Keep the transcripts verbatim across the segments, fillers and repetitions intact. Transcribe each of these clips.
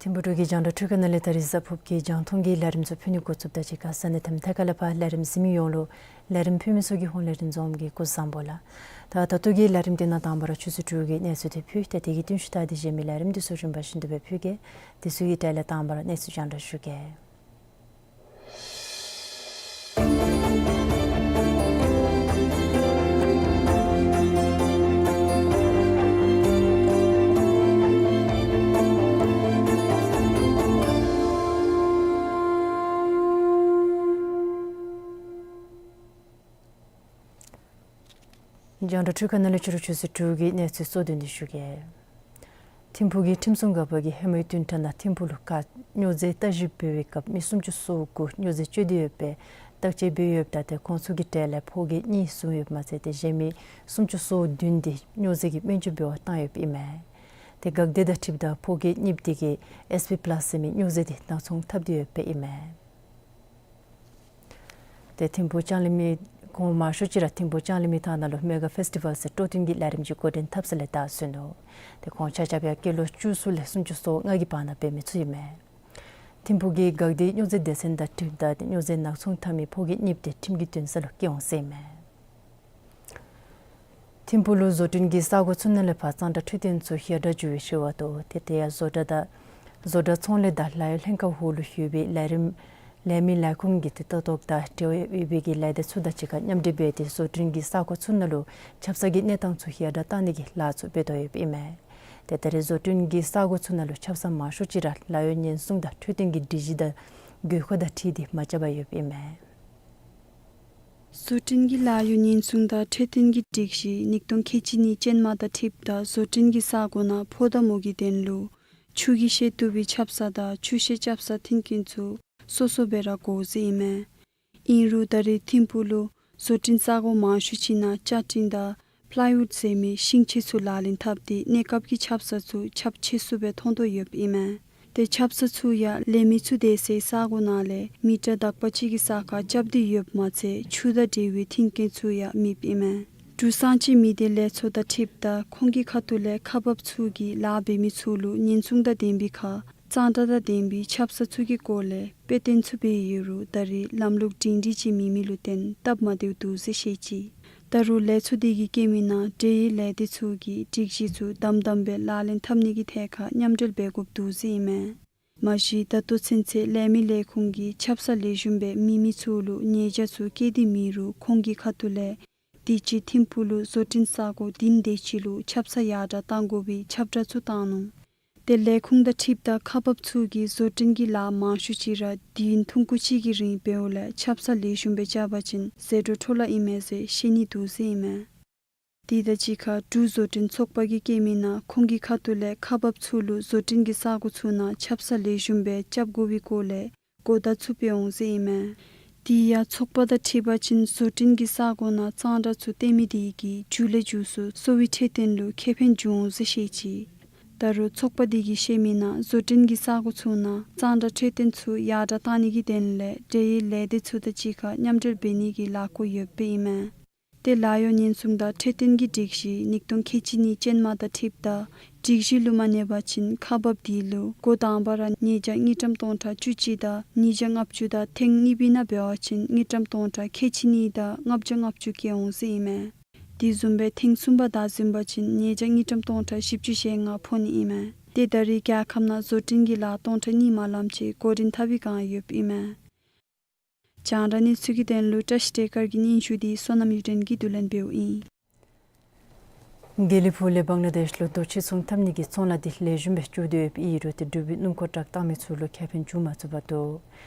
ཐིམ་ཕུག་འབྲུག་གི་རྒྱང་བསྒྲགས་འཕྲུལ་ཁང་ནང་ལས་ད་རིས་གཟའ་ཕུརཔ་གི་རྒྱང་མཐོང་གི་ལས་རིམ་ཚུ་ཕུལ་ནི་འགོ་བཙུགསཔ་ད་གཅིག་ཁར་ས་གནས་དང་ཐད་ཀར་ལས་ཕར་ལས་རིམ་གཟིགས་མི་ཡོངས་ལུ་ལས་རིམ་ཕུལ་མི་ཚུ་གི་ཧོངས་ལས་རིན་འཛོམས་ཀྱིས་སྐུ་གཟུགས་བཟང་པོ་ལགས། ད་ད་ལྟོ་གི་ལས་རིམ་འདི་ནང་དང་པ་ར་ཆུ་ཚོད་དྲུག་གི་གནས་ཚུལ་འདི་ཕུལ། ཏེ་དེ་གི་རྟིང་ཤུལ་ལྟ་སྟེ་གཞན་མི་ལས་རིམ་འདི་ཚུ་རིམ་པ་བཞིན་དུ་སྦེ་ཕུལ་གེ། དེ་ཚུ་གི་གྲས་ལས་དང་པ་ར་གནས་ཚུལ་རྒྱང་བསྒྲགས་ཞུ་གེ། རྒྱང་བསྒྲགས་འཕྲུལ་ཁང་ནང་ལས་ཕྱི་རུ་ཆུ་ཚོད་དྲུག་གི་གནས་ཚུལ་གཙོ་དོན་འདི་ཞུ་གེ། ཐིམ་ཕུག་གི་ཁྲིམས་སྲུང་འགག་པ་གིས་ཧེ་མའི་བདུན་ཕྲག་ནང་ཐིམ་ཕུག་ལུ་བཀག་སྨྱོ་རྫས་བརྟག་ཞིབ་འབད་བའི་སྐབས་མི་སུམ་ཅུ་སོ་དགུ་སྨྱོ་རྫས་སྤྱོད་དེ་ཡོད་པའི་བརྟག་དཔྱད་འབད་ཡོདཔ་ད་ཏེ་ཁོང་ཚུ་གི་གྲས་ལས་ཕོ་སྐྱེས་གཉིས་བཟུང་ཡོདཔ་མ་ཚད་ཏེ་གཞན་མི་སུམ་ཅུ་སོ་བདུན་འདི་སྨྱོ་རྫས་ཀྱི་སྨན་བཅོས་འབད་བར་བཏང་ཡོདཔ་ཨིན་མས། ཏེ་འགག་སྡེ་དང་འཁྲིལཝ་ད་ཕོ་སྐྱེས་གཉིས་འདི་གིས་ཨེས་པི་པ་ལཱས་ཟེར་མི་སྨྱོ་རྫས་འདི་ནག་ཚོང་འཐབ་སྟེ་ཡོདཔ་ཨིན་མས། ཏེ་ཐིམ་ཕུག་ལྕང་གླིང་མི་ཁོང་མང་ཤོས་ཅིག་ར་ཐིམ་ཕུག་ལྕང་གླིང་མི་ཐང་ནང་ལུ་མེ་ག་ཕེསི་ཊི་ཝཱལ་ཟེར་སྤྲོ་སྟོན་གྱི་ལས་རིམ་ཅིག་འགོ་འདྲེན་འཐབ་ས་ལས་བདའ་སོ་ནུག། ཏེ་ཁོང་ཆ་ཁྱབ་ཡང་སྐྱེས་ལོ་བཅུ་གསུམ་ལས་སུམ་ཅུ་སོ་ལྔ་གི་བར་ན་འབད་མི་ཚུ་ཨིན་མས། ཐིམ་ཕུག་གི་འགག་སྡེའི་སྨྱོ་རྫས་སྡེ་ཚན་དང་འཁྲིལཝ་ད་ཏེ་སྨྱོ་རྫས་ནག་ཚོང་འཐབ་མི་ཕོ་སྐྱེས་གཉིས་འདི་ཁྲིམས་ཀྱི་འདུན་ས་ལུ་བསྐྱལ་འོང་ཟེར་ཨིན་མས། ཐིམ་ཕུག་ལུ་བཟོ་སྐྲུན་གྱི་ས་གོ་ཚུ་ནང་ལས་ཕར་གཙང་སྦྲ་འཕྲོད་བསྟེན་ཚུ་ཡར་དྲག་འགྱོ་བའི་ཤུལ་བ་དོ། ཏེ་དེ་ཡང་བཟོ་གྲྭ་དང་བཟོ་གྲྭ་ཚོང་ལས་དང་ལཱ་གཡོག་ལྷན་ཁག་འོག་ལུ་ཡོད་པའི་ལས་རིམ་ལས་མི་ལས་ཁུངས་ཀྱི་ཏེ་ལྟ་རྟོག་དང་འབྲེལ་བ་ཡོད་པའི་གི་ལས་སྡེ་ཚུ་དང་གཅིག་ཁར་མཉམ་འབྲེལ་འབད་དེ་བཟོ་སྐྲུན་གྱི་ས་གོ་ཚུ་ནང་ལུ་ཆབ་གསང་གི་གནས་སྟངས་ཚུ་ཡར་དྲག་བཏང་ནི་གི་ལཱ་ཚུ་འབད་དོ་ཡོདཔ་ཨིན་མས། ཏེ་ད་རེས་བཟོ་སྐྲུན་གྱི་ས་གོ་ཚུ་ནང་ལུ་ཆབ་གསང་མང་ཤོས་ཅིག་ར་ལཱ་གཡོག་ཉེན་སྲུང་དང་འཕྲོད་བསྟེན་གྱི་སྒྲིག་གཞི་དང་དགོས་མཁོ་དང་འཁྲིལ་ཏེ་མ་རྐྱབ་པར་ཡོདཔ་ཨིན་མས། བཟོ་སྐྲུན་གྱི་ལཱ་གཡོག་ཉེན་སྲུང་དང་འཕྲོད་བསྟེན་གྱི་སྒྲིག་གཞི་ཉིས་སྟོང་ཁལ་གཅིག་གཉིས་ཅན་མ་དང་འཁྲིལཝ་ད་བཟོ་སྐྲུན་གྱི་ས་གོ་ནང་ཕོཝ་དང་མུ་གེའི་དོན་ལུ་ཆུ་གིས་བཤལ་བཏུབ་པའི་ཆབ་གསང་དང་ཆུ་བཤལ་ཆབ་གསང་མཐུན་རྐྱེན་ཚུ་སོ་སོ་སྦེ་ར་དགོ་ཟེར་ཨིན་མས། ཨིན་རུང་ད་རེས་ཐིམ་ཕུག་ལུ་བཟོ་སྐྲུན་ས་གོ་མང་ཤོས་ཅིག་ནང་ཅ་ཊིན་དང་པ་ལའི་ཝུཌ་ཟེར་མི་ཤིང་ཆས་ཚུ་ལག་ལེན་འཐབ་སྟེ་གནས་སྐབས་ཀྱི་ཆབ་གསང་ཚུ་ཁྱབ་ཆེ་སུ་སྦེ་མཐོང་དོ་ཡོདཔ་ཨིན་མས། ཏེ་ཆབ་གསང་ཚུ་ཡང་ལས་མི་ཚུ་སྡོད་སའི་ས་གོ་ནང་ལས་མི་ཊར་དག་པ་ཅིག་གི་ས་ཁར་རྐྱབ་སྟེ་ཡོདཔ་མ་ཚད་ཆུ་དང་འབྲེལ་བའི་མཐུན་རྐྱེན་ཚུ་ཡང་མེདཔ་ཨིན་མས། འབྲུག་གསང་སྤྱོད་མི་སྡེ་ལས་ཚོགས་དང་འཁྲིལཝ་ད་ཁོང་གི་ཁ་ཐུག་ལས་ཁག་འབགཔ་ཚུ་གིས་ལཱ་འབད་མི་ཚུ་ལུ་ཉེན་སྲུང་དང་ལྡན་པའི་ཁར་གཙང་སྦྲ་དང་ལྡན་པའི་ཆབ་གསང་ཚུ་གི་སྐོར་ལས་དཔེ་སྟོན་ཚུ་འབད་ཡོད་རུང་ད་རེས་ལམ་ལུགས་སྒྲིང་སྒྲིང་ཅིག་མེད་མི་ལུ་བརྟེན་སྟབས་མ་བདེཝ་འདུག་ཟེར་བཤད་ཅི། ད་རུང་ལས་ཚོགས་འདི་གིས་བཀོད་མི་ནང་འབྲེལ་ཡོད་ལས་སྡེ་ཚུ་གིས་སྒྲིག་གཞི་ཚུ་དམ་དམ་སྦེ་ལག་ལེན་འཐབ་ནི་གི་ཐད་ཁར་མཉམ་འབྲེལ་འབད་དགོཔ་འདུག་ཟེར་ཨིན་མས། མ་གཞི་ད་ལྟོ་ཚུན་ཚོད་ལས་མི་ལས་ཁུངས་ཀྱིས་ཆབ་གསང་ལེགས་ཤོམ་སྦེ་མེད་མི་ཚུ་ལུ་ཉེས་བྱ་ཚུ་བཀལ་ཏེ་མེད་རུང་ཁོང་གི་ཁ་ཐུག་ལས་དུས་ཅི་ཐིམ་ཕུག་ལུ་བཟོ་སྐྲུན་ས་གོ་བདུན་དེ་ཅིག་ལུ་ཆབ་གསང་ཡར་དྲག་གཏང་དགོ་པའི་ཁྱབ་བསྒྲགས་ཚུ་བཏང་ནུག། ཏེ་ལས་ཁུངས་དང་འཁྲིལཝ་ད་ཁག་འབགཔ་ཚུ་གིས་བཟོ་སྐྲུན་གྱི་ལཱ་མང་ཤོས་ཅིག་ར་དུས་ཡུན་ཐུང་ཀུ་ཅིག་གི་རིང་འབདཝ་ལས་ཆབ་གསང་ལེགས་ཤོམ་སྦེ་རྐྱབ་པ་ཅིན་ཟད་འགྲོ་འཕྲོ་བརླག་ཨིན་མས་ཟེར་བཤད་ནི་འདུག་ཟེར་ཨིན་མས། དེ་དང་གཅིག་ཁར་འབྲུག་བཟོ་སྐྲུན་ཚོགས་པ་གིས་བཀོད་མི་ནང་ཁོང་གི་ཁ་ཐུག་ལས་ཁག་འབགཔ་ཚུ་ལུ་བཟོ་སྐྲུན་གྱི་ས་གོ་ཚུ་ནང་ཆབ་གསང་ལེགས་ཤོམ་སྦེ་རྐྱབ་དགོ་པའི་སྐོར་ལས་གོ་བརྡ་ཚུ་སྤེལ་འོང་ཟེར་ཨིན་མས། དེ་ཡང་ཚོགས་པ་དང་འཁྲིལ་བ་ཅིན་བཟོ་སྐྲུན་གྱི་ས་གོ་ནང་གཙང་སྦྲ་ཚུ་སྟོན་མི་དེ་གིས་མཇུག་ལས་མཇུག་སུ་གསོ་བའི་འཕྲོད་བསྟེན་ལུ་ཁེ་ཕན་འབྱུང་འོང་ཟེར་བཤད་ཅི། ད་རུང་ཚོགས་པ་དེ་གིས་བཤད་མི་ནང་བཟོ་སྐྲུན་གྱི་ས་གོ་ཚུ་ནང་གཙང་སྦྲ་འཕྲོད་བསྟེན་ཚུ་ཡར་དྲག་གཏང་ནི་གི་དོན་ལས་འབྲེལ་ཡོད་ལས་སྡེ་ཚུ་དང་གཅིག་ཁར་མཉམ་འབྲེལ་འབད་ནི་གི་ལས་འགུལ་ཡོདཔ་ཨིན་མས། ཏེ་ལཱ་གཡོག་ཉེན་སྲུང་དང་འཕྲོད་བསྟེན་གྱི་སྒྲིག་གཞི་ཉིས་སྟོང་ཁལ་གཅིག་གཉིས་ཅན་མ་དང་འཁྲིལཝ་ད་སྒྲིག་གཞི་ལུ་མ་གནས་པ་ཅིན་ཁག་འབགཔ་དེ་ལུ་འགོ་དང་པ་ར་ཉེས་བྱ་དངུལ་ཀྲམ་སྟོང་ཕྲག་བཅུ་གཅིག་དང་ཉིས་བརྒྱ་ལྔ་བཅུ་དང་ཐེངས་གཉིས་པའི་ནང་འབད་བ་ཅིན་དངུལ་ཀྲམ་སྟོང་ཕྲག་ཁལ་གཅིག་གཉིས་དང་ལྔ་བརྒྱ་ལྔ་བཅུ་བཀལ་འོང་ཟེར་ཨིན་མས། དེ་བཟུམ་སྦེ་ཐེངས་གསུམ་པ་བདའ་ཟུན་པ་ཅིན་ཉེས་བྱ་དངུལ་ཀྲམ་སྟོང་ཕྲག་བཞི་བཅུ་ཞེ་ལྔ་ཕོག་ནི་ཨིན་མས། ཏེ་ད་རེས་རྒྱལ་ཁབ་ནང་བཟོ་སྐྲུན་གྱི་ལཱ་སྟོང་ཕྲག་གཉིས་མ་ལངམ་ཅིག་འགོ་འདྲེན་འཐབ་པའི་བསྒང་ཡོདཔ་ཨིན་མས། རྒྱང་བསྒྲགས་གནས་ཚུལ་གྱི་དོན་ལུ་བཀྲ་ཤིས་བདེ་དཀར་གྱི་སྙན་ཞུ་དེ་བསོད་ནམས་གཡུ་སྒྲོན་གྱིས་བསྡུ་ལེན་འབདཝ་ཨིན། དགེ་ལེགས་ཕུག་ལས་བང་ལ་དེཤ་ལུ་རྡོ་ཕྱིར་ཚོང་འཐབ་ནི་གི་ཚོང་ལཱ་དེ་ལེགས་ཤོམ་སྦེ་འགྱོ་དོ་ཡོདཔ་ཨིན་རུང་ཏེ་འབྲུག་པའི་སྣུམ་འཁོར་ཊག་བཏང་མི་ཚུ་ལུ་ཁེ་ཕན་འབྱུང་མ་ཚུགསཔ་འདུག།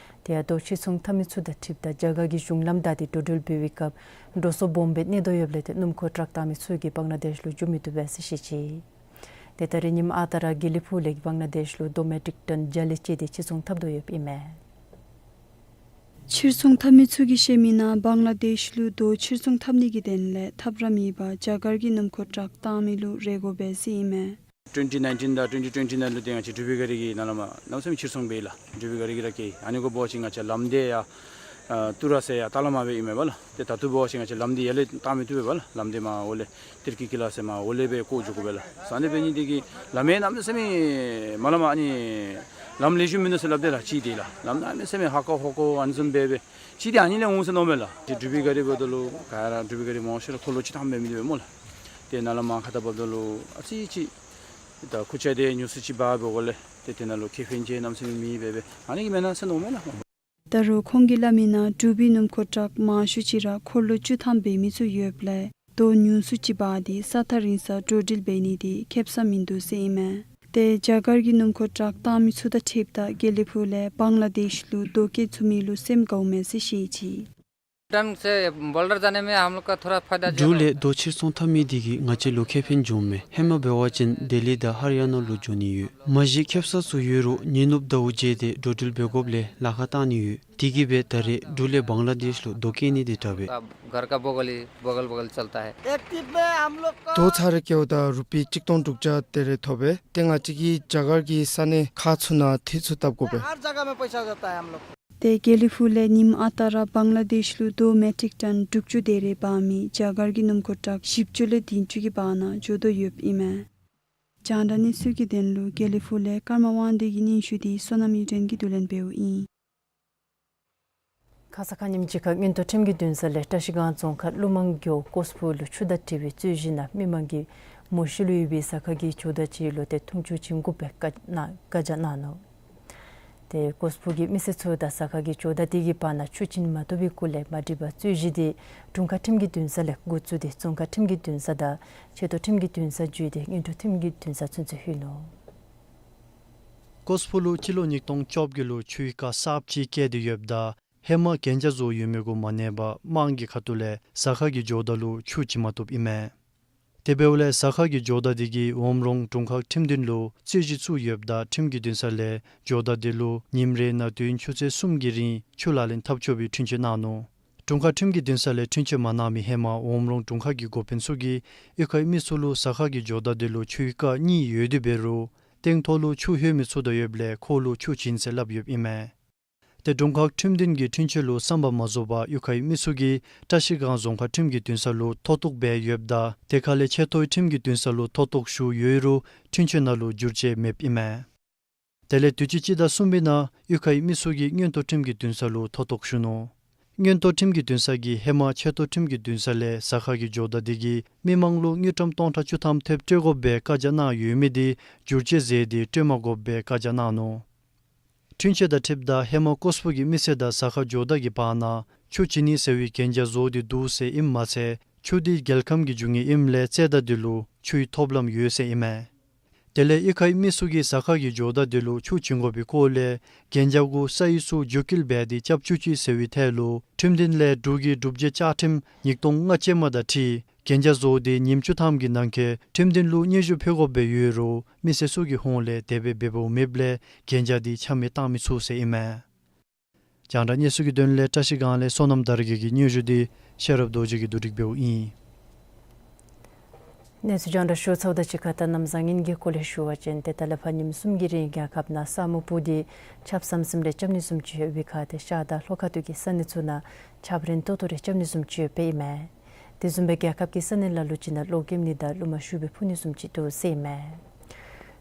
དེ་ཡང་རྡོ་ཕྱིར་ཚོང་འཐབ་མི་ཚུ་དང་འཁྲིལཝ་ད་རྒྱ་གར་གྱི་གཞུང་ལམ་བདའ་སྟེ་འགྲོ་འགྲུལ་འབད་བའི་སྐབས་འགྲོ་སོང་སྦོམ་སྦེ་གནས་དོ་ཡོདཔ་ལས་ཏེ་སྣུམ་འཁོར་ཊག་བཏང་མི་ཚུ་གིས་བང་ལ་དེཤ་ལུ་འགྱོ་མི་བཏུབ་པས་ཟེར་བཤད་ཅི། ཏེ་ད་རེས་ཉིནམ་ཨ་རྟག་ར་དགེ་ལེགས་ཕུག་ལས་བང་ལ་དེཤ་ལུ་རྡོ་མེ་ཊིག་ཊོན་བརྒྱ་ལས་བཅད་དེ་ཕྱིར་ཚོང་འཐབ་དོ་ཡོདཔ་ཨིན་མས། ཕྱིར་ཚོང་འཐབ་མི་ཚུ་གིས་བཤད་མི་ནང་བང་ལ་དེཤ་ལུ་རྡོ་ཕྱིར་ཚོང་འཐབ་ནི་གི་དོན་ལས་ཐབས་ར་མེད་པར་རྒྱ་གར་གྱི་སྣུམ་འཁོར་ཊག་བཏང་མི་ལུ་རེ་དགོ་པས་ཟེར་ཨིན་མས། ཊུ་ཝེན་ཊི་ནའིན་ཊིན་དང་ཊུ་ཝེན་ཊི་ཊུ་ཝེན་ཊི་ནཱའིན་ལུ་ཏེ་ང་བཅས་འབྲུག་པའི་ག་རི་གིས་ནཱ་ལས་མར་གནམ་མེད་ས་མེད་ཕྱིར་ཚོང་འབད་ཡི་ལགས། འབྲུག་པའི་ག་རི་གིས་ར་བསྐྱལ་ཡི། ཨ་ནི་དགོ་པ་ཅིན་ང་བཅས་ལམ་འདི་ཡང་ཨ་ཏུ་ར་ཟེར་ཡང་ཏ་ལ་མ་སྦེ་ཨིན་མས་པ་ལགས། ཏེ་ད་ལྟོ་འབད་བ་ཅིན་ང་བཅས་ལམ་འདི་ཡར་ལས་བཏང་མི་བཏུབ་པས་པ་ལགས། ལམ་འདི་མར་འོག་ལས་ཏིར་ཀི་ཀི་ལ་ཟེར་མར་འོག་ལས་སྦེ་བཀོ་འགྱོ་དགོ་པས་ལགས། ས་གནས་འབད་ནི་འདི་གིས་ལམ་ཡང་གནམ་མེད་ས་མེད་མ་ལམ་ཨ་ནི་ལམ་ལེགས་ཤོམ་མིན་འདུག་ཟེར་སླབ་སྟེ་ལགས། གཅིག་འདི་ལགས། ལམ་གནམ་མེད་ས་མེད་ཧ་ཀོ་ཧོ་ཀོ་ཨ་ནི་བཟུམ་སྦེ་སྦེ་གཅིག་འདི་ཨ་ནི་ལས་འོང་ཟེར་མནོཝ་མས་ལགས། ཏེ་འབྲུག་པའི་ག་རི་འབདཝ་ད་ལུ་ག་ར་འབྲུག་པའི་ག་རི་མང་ཤོས་ར་འཁོར་ལོ་བཅུ་ཐམ་འབད་མི་འདི་སྦེ་སྨོ་ལགས། ཏེ་ནཱ་ལས་མར་ཁ་ཐུག་འབདཝ་ད་ལུ་ཨ་ཙི་ཅིག་ད་ཁུར་ཆ་འདི་ཉུང་སུ་ཅིག་འབག་འབདཝ་ལས་ཏེ་དེ་ནང་ལུ་ཁེ་ཕན་ཅིག་གནམ་མེད་ས་མེད་མེད་པས་སྦེ་ཨ་ནི་གིས་མེན་ན་ཟེར་མནོཝ་མས་ལགས། ད་རུང་ཁོང་གིས་སླབ་མི་ནང་འབྲུག་པའི་སྣུམ་འཁོར་ཊག་མང་ཤོས་ཅིག་ར་འཁོར་ལོ་བཅུ་ཐམ་འབད་མི་ཚུ་ཡོདཔ་ལས་རྡོ་ཉུང་སུ་ཅིག་འབག་སྟེ་ས་ཐག་རིང་སར་འགྲོ་འགྲུལ་འབད་ནི་འདི་ཁེབ་ས་མིན་འདུག་ཟེར་ཨིན་མས། ཏེ་རྒྱ་གར་གྱི་སྣུམ་འཁོར་ཊག་བཏང་མི་ཚུ་དང་འཁྲིལཝ་ད་དགེ་ལེགས་ཕུག་ལས་བང་ལ་དེཤ་ལུ་རྡོ་བསྐྱལ་ཚུགས་མི་ལུ་སེམས་དགའཝ་མས་ཟེར་བཤད་ཅི། ढंग से बॉर्डर जाने में हम लोग का थोड़ा फायदा ज़्यादा འབྲུག་ལས་རྡོ་ཕྱིར་ཚོང་འཐབ་མི་འདི་གིས་ང་བཅས་ལུ་ཁེ་ཕན་འབྱུངམ་མས། ཧེ་མ་འབད་བ་ཅིན་ལྡི་ལི་དང་ཧ་རི་ཡ་ན་ལུ་འགྱོ་ནི་ཡོད། མ་གཞི་ཁེབ་ས་ཚུ་ཡོད་རུང་ཉིན་ནུབ་ཟླཝ་བརྗེ་སྟེ་འགྲོ་འགྲུལ་འབད་དགོཔ་ལས་ལཱ་ཁག་བཏང་ནི་ཡོད། དེ་གིས་སྦེ་ད་རེས་འབྲུག་ལས་བང་ལ་དེཤ་ལུ་རྡོ་བསྐྱལ་ནི་འདི་དྲག་པས། घर का बगल ही बगल बगल चलता है। རྡོ་ཚར་རེ་བསྐྱལཝ་ད་རུ་པི་གཅིག་སྟོང་དྲུག་བརྒྱ་དེ་རེ་ཐོབ་པས། ཏེ་ང་བཅས་ཀྱིས་རྒྱ་གར་གྱི་ས་གནས་ཁག་ཚུ་ནང་འཐུས་ཚུ་བཏབ་དགོ་པས། हर जगह में पैसा जाता है हम लोग। ཏེ་དགེ་ལེགས་ཕུག་ལས་ཉིནམ་ཨ་རྟག་ར་བང་ལ་དེཤ་ལུ་རྡོ་མེ་ཊིག་ཊོན་དྲུག་ཅུ་དེ་རེ་འབག་མི་རྒྱ་གར་གྱི་སྣུམ་འཁོར་ཊག་བཞི་བཅུ་ལས་བདུན་ཅུ་གི་བར་ན་འགྱོ་དོ་ཡོདཔ་ཨིན་མས། རྒྱང་བསྒྲགས་གནས་ཚུལ་གྱི་དོན་ལུ་དགེ་ལེགས་ཕུག་ལས་ཀརྨ་དབང་འདུས་ཀྱི་སྙན་ཞུ་དེ་བསོད་ནམས་གཡུ་སྒྲོན་གྱིས་བསྡུ་ལེན་འབདཝ་ཨིན། ཁ་ཙ་ཁ་ཉིནམ་ཅིག་ཁར་མངོན་མཐོ་ཁྲིམས་ཀྱི་འདུན་ས་ལས་བཀྲ་ཤིས་སྒང་རྫོང་ཁག་ཀླུ་མང་རྒེད་འོག་ཀོས་ཕུ་ལུ་ཆུ་དང་འབྲེལ་བའི་རྩོད་གཞི་ནང་མི་མང་གིས་མོ་ཤི་ལུ་ཡོད་པའི་ཟ་ཁང་གི་ཇོ་བདག་ཅིག་ལུ་ཏེ་འཐུང་ཆུ་བྱིན་དགོཔ་སྦེ་བཀའ་གནང་བཀའ་རྒྱ་གནང་ནུག། ཏེ་ཀོས་ཕུ་གི་མི་སེར་ཚུ་དང་ཟ་ཁང་གི་ཇོ་བདག་དེ་གི་བར་ན་ཆུ་བྱིན་མ་བཏུབ་པའི་སྐོར་ལས་མ་འགྲིགས་པ་རྩོད་གཞི་དེ་དྲུང་ཁག་ཁྲིམས་ཀྱི་འདུན་ས་ལས་འགོ་བཙུགས་ཏེ་རྫོང་ཁག་ཁྲིམས་ཀྱི་འདུན་ས་དང་ཆེ་མཐོ་ཁྲིམས་ཀྱི་འདུན་ས་བརྒྱུད་དེ་མངོན་མཐོ་ཁྲིམས་ཀྱི་འདུན་ས་ཚུན་ཚོད་ལྷོད་ནུག། ཀོས་ཕུ་ལུ་སྤྱི་ལོ་ཉིས་སྟོང་བཅོ་བརྒྱད་ལུ་ཆུའི་རྐ་གསརཔ་ཅིག་བཀལ་ཏེ་ཡོདཔ་ད་ཧེ་མ་གན་རྒྱ་བཟོ་ཡོད་མི་གུ་མ་གནས་པར་དམངས་ཀྱི་ཁ་ཐུག་ལས་ཟ་ཁང་གི་ཇོ་བདག་ལུ་ཆུ་བྱིན་མ་བཏུབ་ཨིན་མས། དེ་འབདཝ་ལས་ཟ་ཁང་གི་ཇོ་བདག་དེ་གིས་འོམ་རོང་དྲུང་ཁག་ཁྲིམས་འདུན་ལུ་རྩོད་གཞི་བཙུགས་ཡོདཔ་ད་ཁྲིམས་ཀྱི་འདུན་ས་ལས་ཇོ་བདག་དེ་ལུ་ཉིནམ་རེ་ནང་དུས་ཡུན་ཆུ་ཚོད་གསུམ་གྱི་རིང་ཆུ་ལག་ལེན་འཐབ་ཆོག་པའི་འཁྲུན་ཆོད་གནང་ནུག། དྲུང་ཁག་ཁྲིམས་ཀྱི་འདུན་ས་ལས་འཁྲུན་ཆོད་མ་གནང་མི་ཧེ་མ་འོམ་རོང་དྲུང་ཁག་གི་འགོ་དཔོན་ཚུ་གིས་གཡུས་ཁའི་མི་ཚུ་ལུ་ཟ་ཁང་གི་ཇོ་བདག་དེ་ལུ་ཆུའི་རྐ་གཉིས་ཡོད་དེ་འབད་རུང་སྟེང་ཐོག་ལུ་ཆུ་ལྷོད་མི་ཚུགས་དོ་ཡོདཔ་ལས་ཁོ་ལུ་ཆུ་བྱིན་ཟེར་སླབ་ཡོདཔ་ཨིན་མས། ཏེ་དྲུང་ཁག་ཁྲིམས་འདུན་གྱིས་འཁྲུན་ཆོད་ལུ་བསམ་པ་མ་རྫོགས་པར་གཡུས་ཁའི་མི་ཚུ་གིས་བཀྲ་ཤིས་སྒང་རྫོང་ཁག་ཁྲིམས་ཀྱི་འདུན་ས་ལུ་ཐོ་གཏུགས་འབད་ཡོདཔ་ད་དེ་ཁ་ལས་ཆེ་མཐོའི་ཁྲིམས་ཀྱི་འདུན་ས་ལུ་ཐོ་གཏུགས་ཞུ་ཡོད་རུང་འཁྲུན་ཆོད་ནང་ལུ་འགྱུར་བཅོས་མེདཔ་ཨིན་མས། དེ་ལས་དུས་ཅི་སྤྱི་ཟླ་གསུམ་པའི་ནང་གཡུས་ཁའི་མི་ཚུ་གིས་མངོན་མཐོ་ཁྲིམས་ཀྱི་འདུན་ས་ལུ་ཐོ་གཏུགས་ཞུ་ནུག། མངོན་མཐོ་ཁྲིམས་ཀྱི་འདུན་ས་གིས་ཧེ་མ་ཆེ་མཐོ་ཁྲིམས་ཀྱི་འདུན་ས་ལས་ཟ་ཁང་གི་ཇོ་བདག་དེ་གིས་མི་མང་ལུ་དངུལ་ཀྲམ་སྟོང་ཕྲག་བཅུ་ཐམ་ཐེབས་སྤྲོད་དགོཔ་སྦེ་བཀའ་རྒྱ་གནང་ཡོད་མི་དེ་འགྱུར་བཅོས་མཛད་དེ་སྤྲོད་མ་དགོཔ་སྦེ་བཀའ་རྒྱ་གནང་ནུག། འཁྲུན་ཆོད་དང་འཁྲིལཝ་ད་ཧེ་མ་ཀོས་ཕུ་གི་མི་སེར་དང་ཟ་ཁང་ཇོ་བདག་གི་བར་ན་ཆུ་བྱིན་ནི་ཟེར་བའི་གན་རྒྱ་བཟོ་སྟེ་འདུག་ཟེར་ཨིནམ་མ་ཚད་ཆུ་དེ་རྒྱལ་ཁམས་ཀྱི་རྒྱུ་དངོས་ཨིནམ་ལས་རྩེ་དང་དེ་ལུ་ཆུའི་ཐོབ་ལམ་ཡོད་ཟེར་ཨིན་མས། དེ་ལས་གཡུས་ཁའི་མི་ཚུ་གིས་ཟ་ཁང་གི་ཇོ་བདག་དེ་ལུ་ཆུ་བྱིན་དགོ་པའི་སྐོར་ལས་གན་རྒྱ་གུ་ས་ཡིག་ཚུ་བསྒྱུར་བསྐྱལ་འབད་དེ་རྐྱབ་བཅུག་ཅིག་ཟེར་བའི་ཐད་ལུ་ཁྲིམས་འདུན་ལས་འབྲུག་གི་སྒྲུབ་བྱེད་བཅའ་ཁྲིམས་ཉིས་སྟོང་ལྔ་ཅན་མ་དང་འཁྲིལ་གན་རྒྱ་བཟོ་སྟེ་ཉིནམ་བཅུ་ཐམ་གྱི་ནང་འཁོད་ཁྲིམས་འདུན་ལུ་སྙན་ཞུ་ཕུལ་དགོཔ་སྦེ་ཡོད་རུང་མི་སེར་ཚུ་གི་ཧོངས་ལས་དེ་སྦེ་འབདཝ་མེདཔ་ལས་གན་རྒྱ་དེ་ཆ་མེད་བཏང་མི་ཚུགས་ཟེར་ཨིན་མས། རྒྱང་བསྒྲགས་གནས་ཚུལ་གྱི་དོན་ལས་བཀྲ་ཤིས་སྒང་ལས་བསོད་ནམས་དར་རྒྱས་ཀྱི་སྙན་ཞུ་འདི་ཤེས་རབ་རྡོ་རྗེ་གིས་བསྡུ་སྒྲིག་འབདཝ་ཨིན། གནས་ཚུལ་རྒྱང་བསྒྲགས་ཞུ་ཚརཝ་དང་གཅིག་ཁར་ད་གནམ་བཟང་ངན་གྱི་སྐོར་ལས་ཞུ་བ་ཅིན་ཏེ་ད་ལས་ཕར་ཉིནམ་གསུམ་གྱི་རིང་རྒྱལ་ཁབ་ནང་ས་སྨུག་སྤུབས་ཏེ་ཆརཔ་ཟམ་ཟིམ་རེ་རྐྱབ་ནི་བཟུམ་ཅིག་ཡོད་པའི་ཁར་ཏེ་ཤར་དང་ལྷོ་ཁ་ཐུག་གི་ས་གནས་ཚུ་ནང་ཆརཔ་རན་ཏོག་ཏོ་རེ་རྐྱབ་ནི་བཟུམ་ཅིག་ཡོདཔ་ཨིན་མས། དེ་བཟུམ་སྦེ་རྒྱལ་ཁབ་ཀྱི་ས་གནས་ལ་ལུ་ཅིག་ནང་གློག་ཀེམ་ནི་དང་རླུང་མ་ཤུགས་སྦེ་འཕུ་ནི་བཟུམ་ཅིག་འདུག་ཟེར་ཨིན་མས།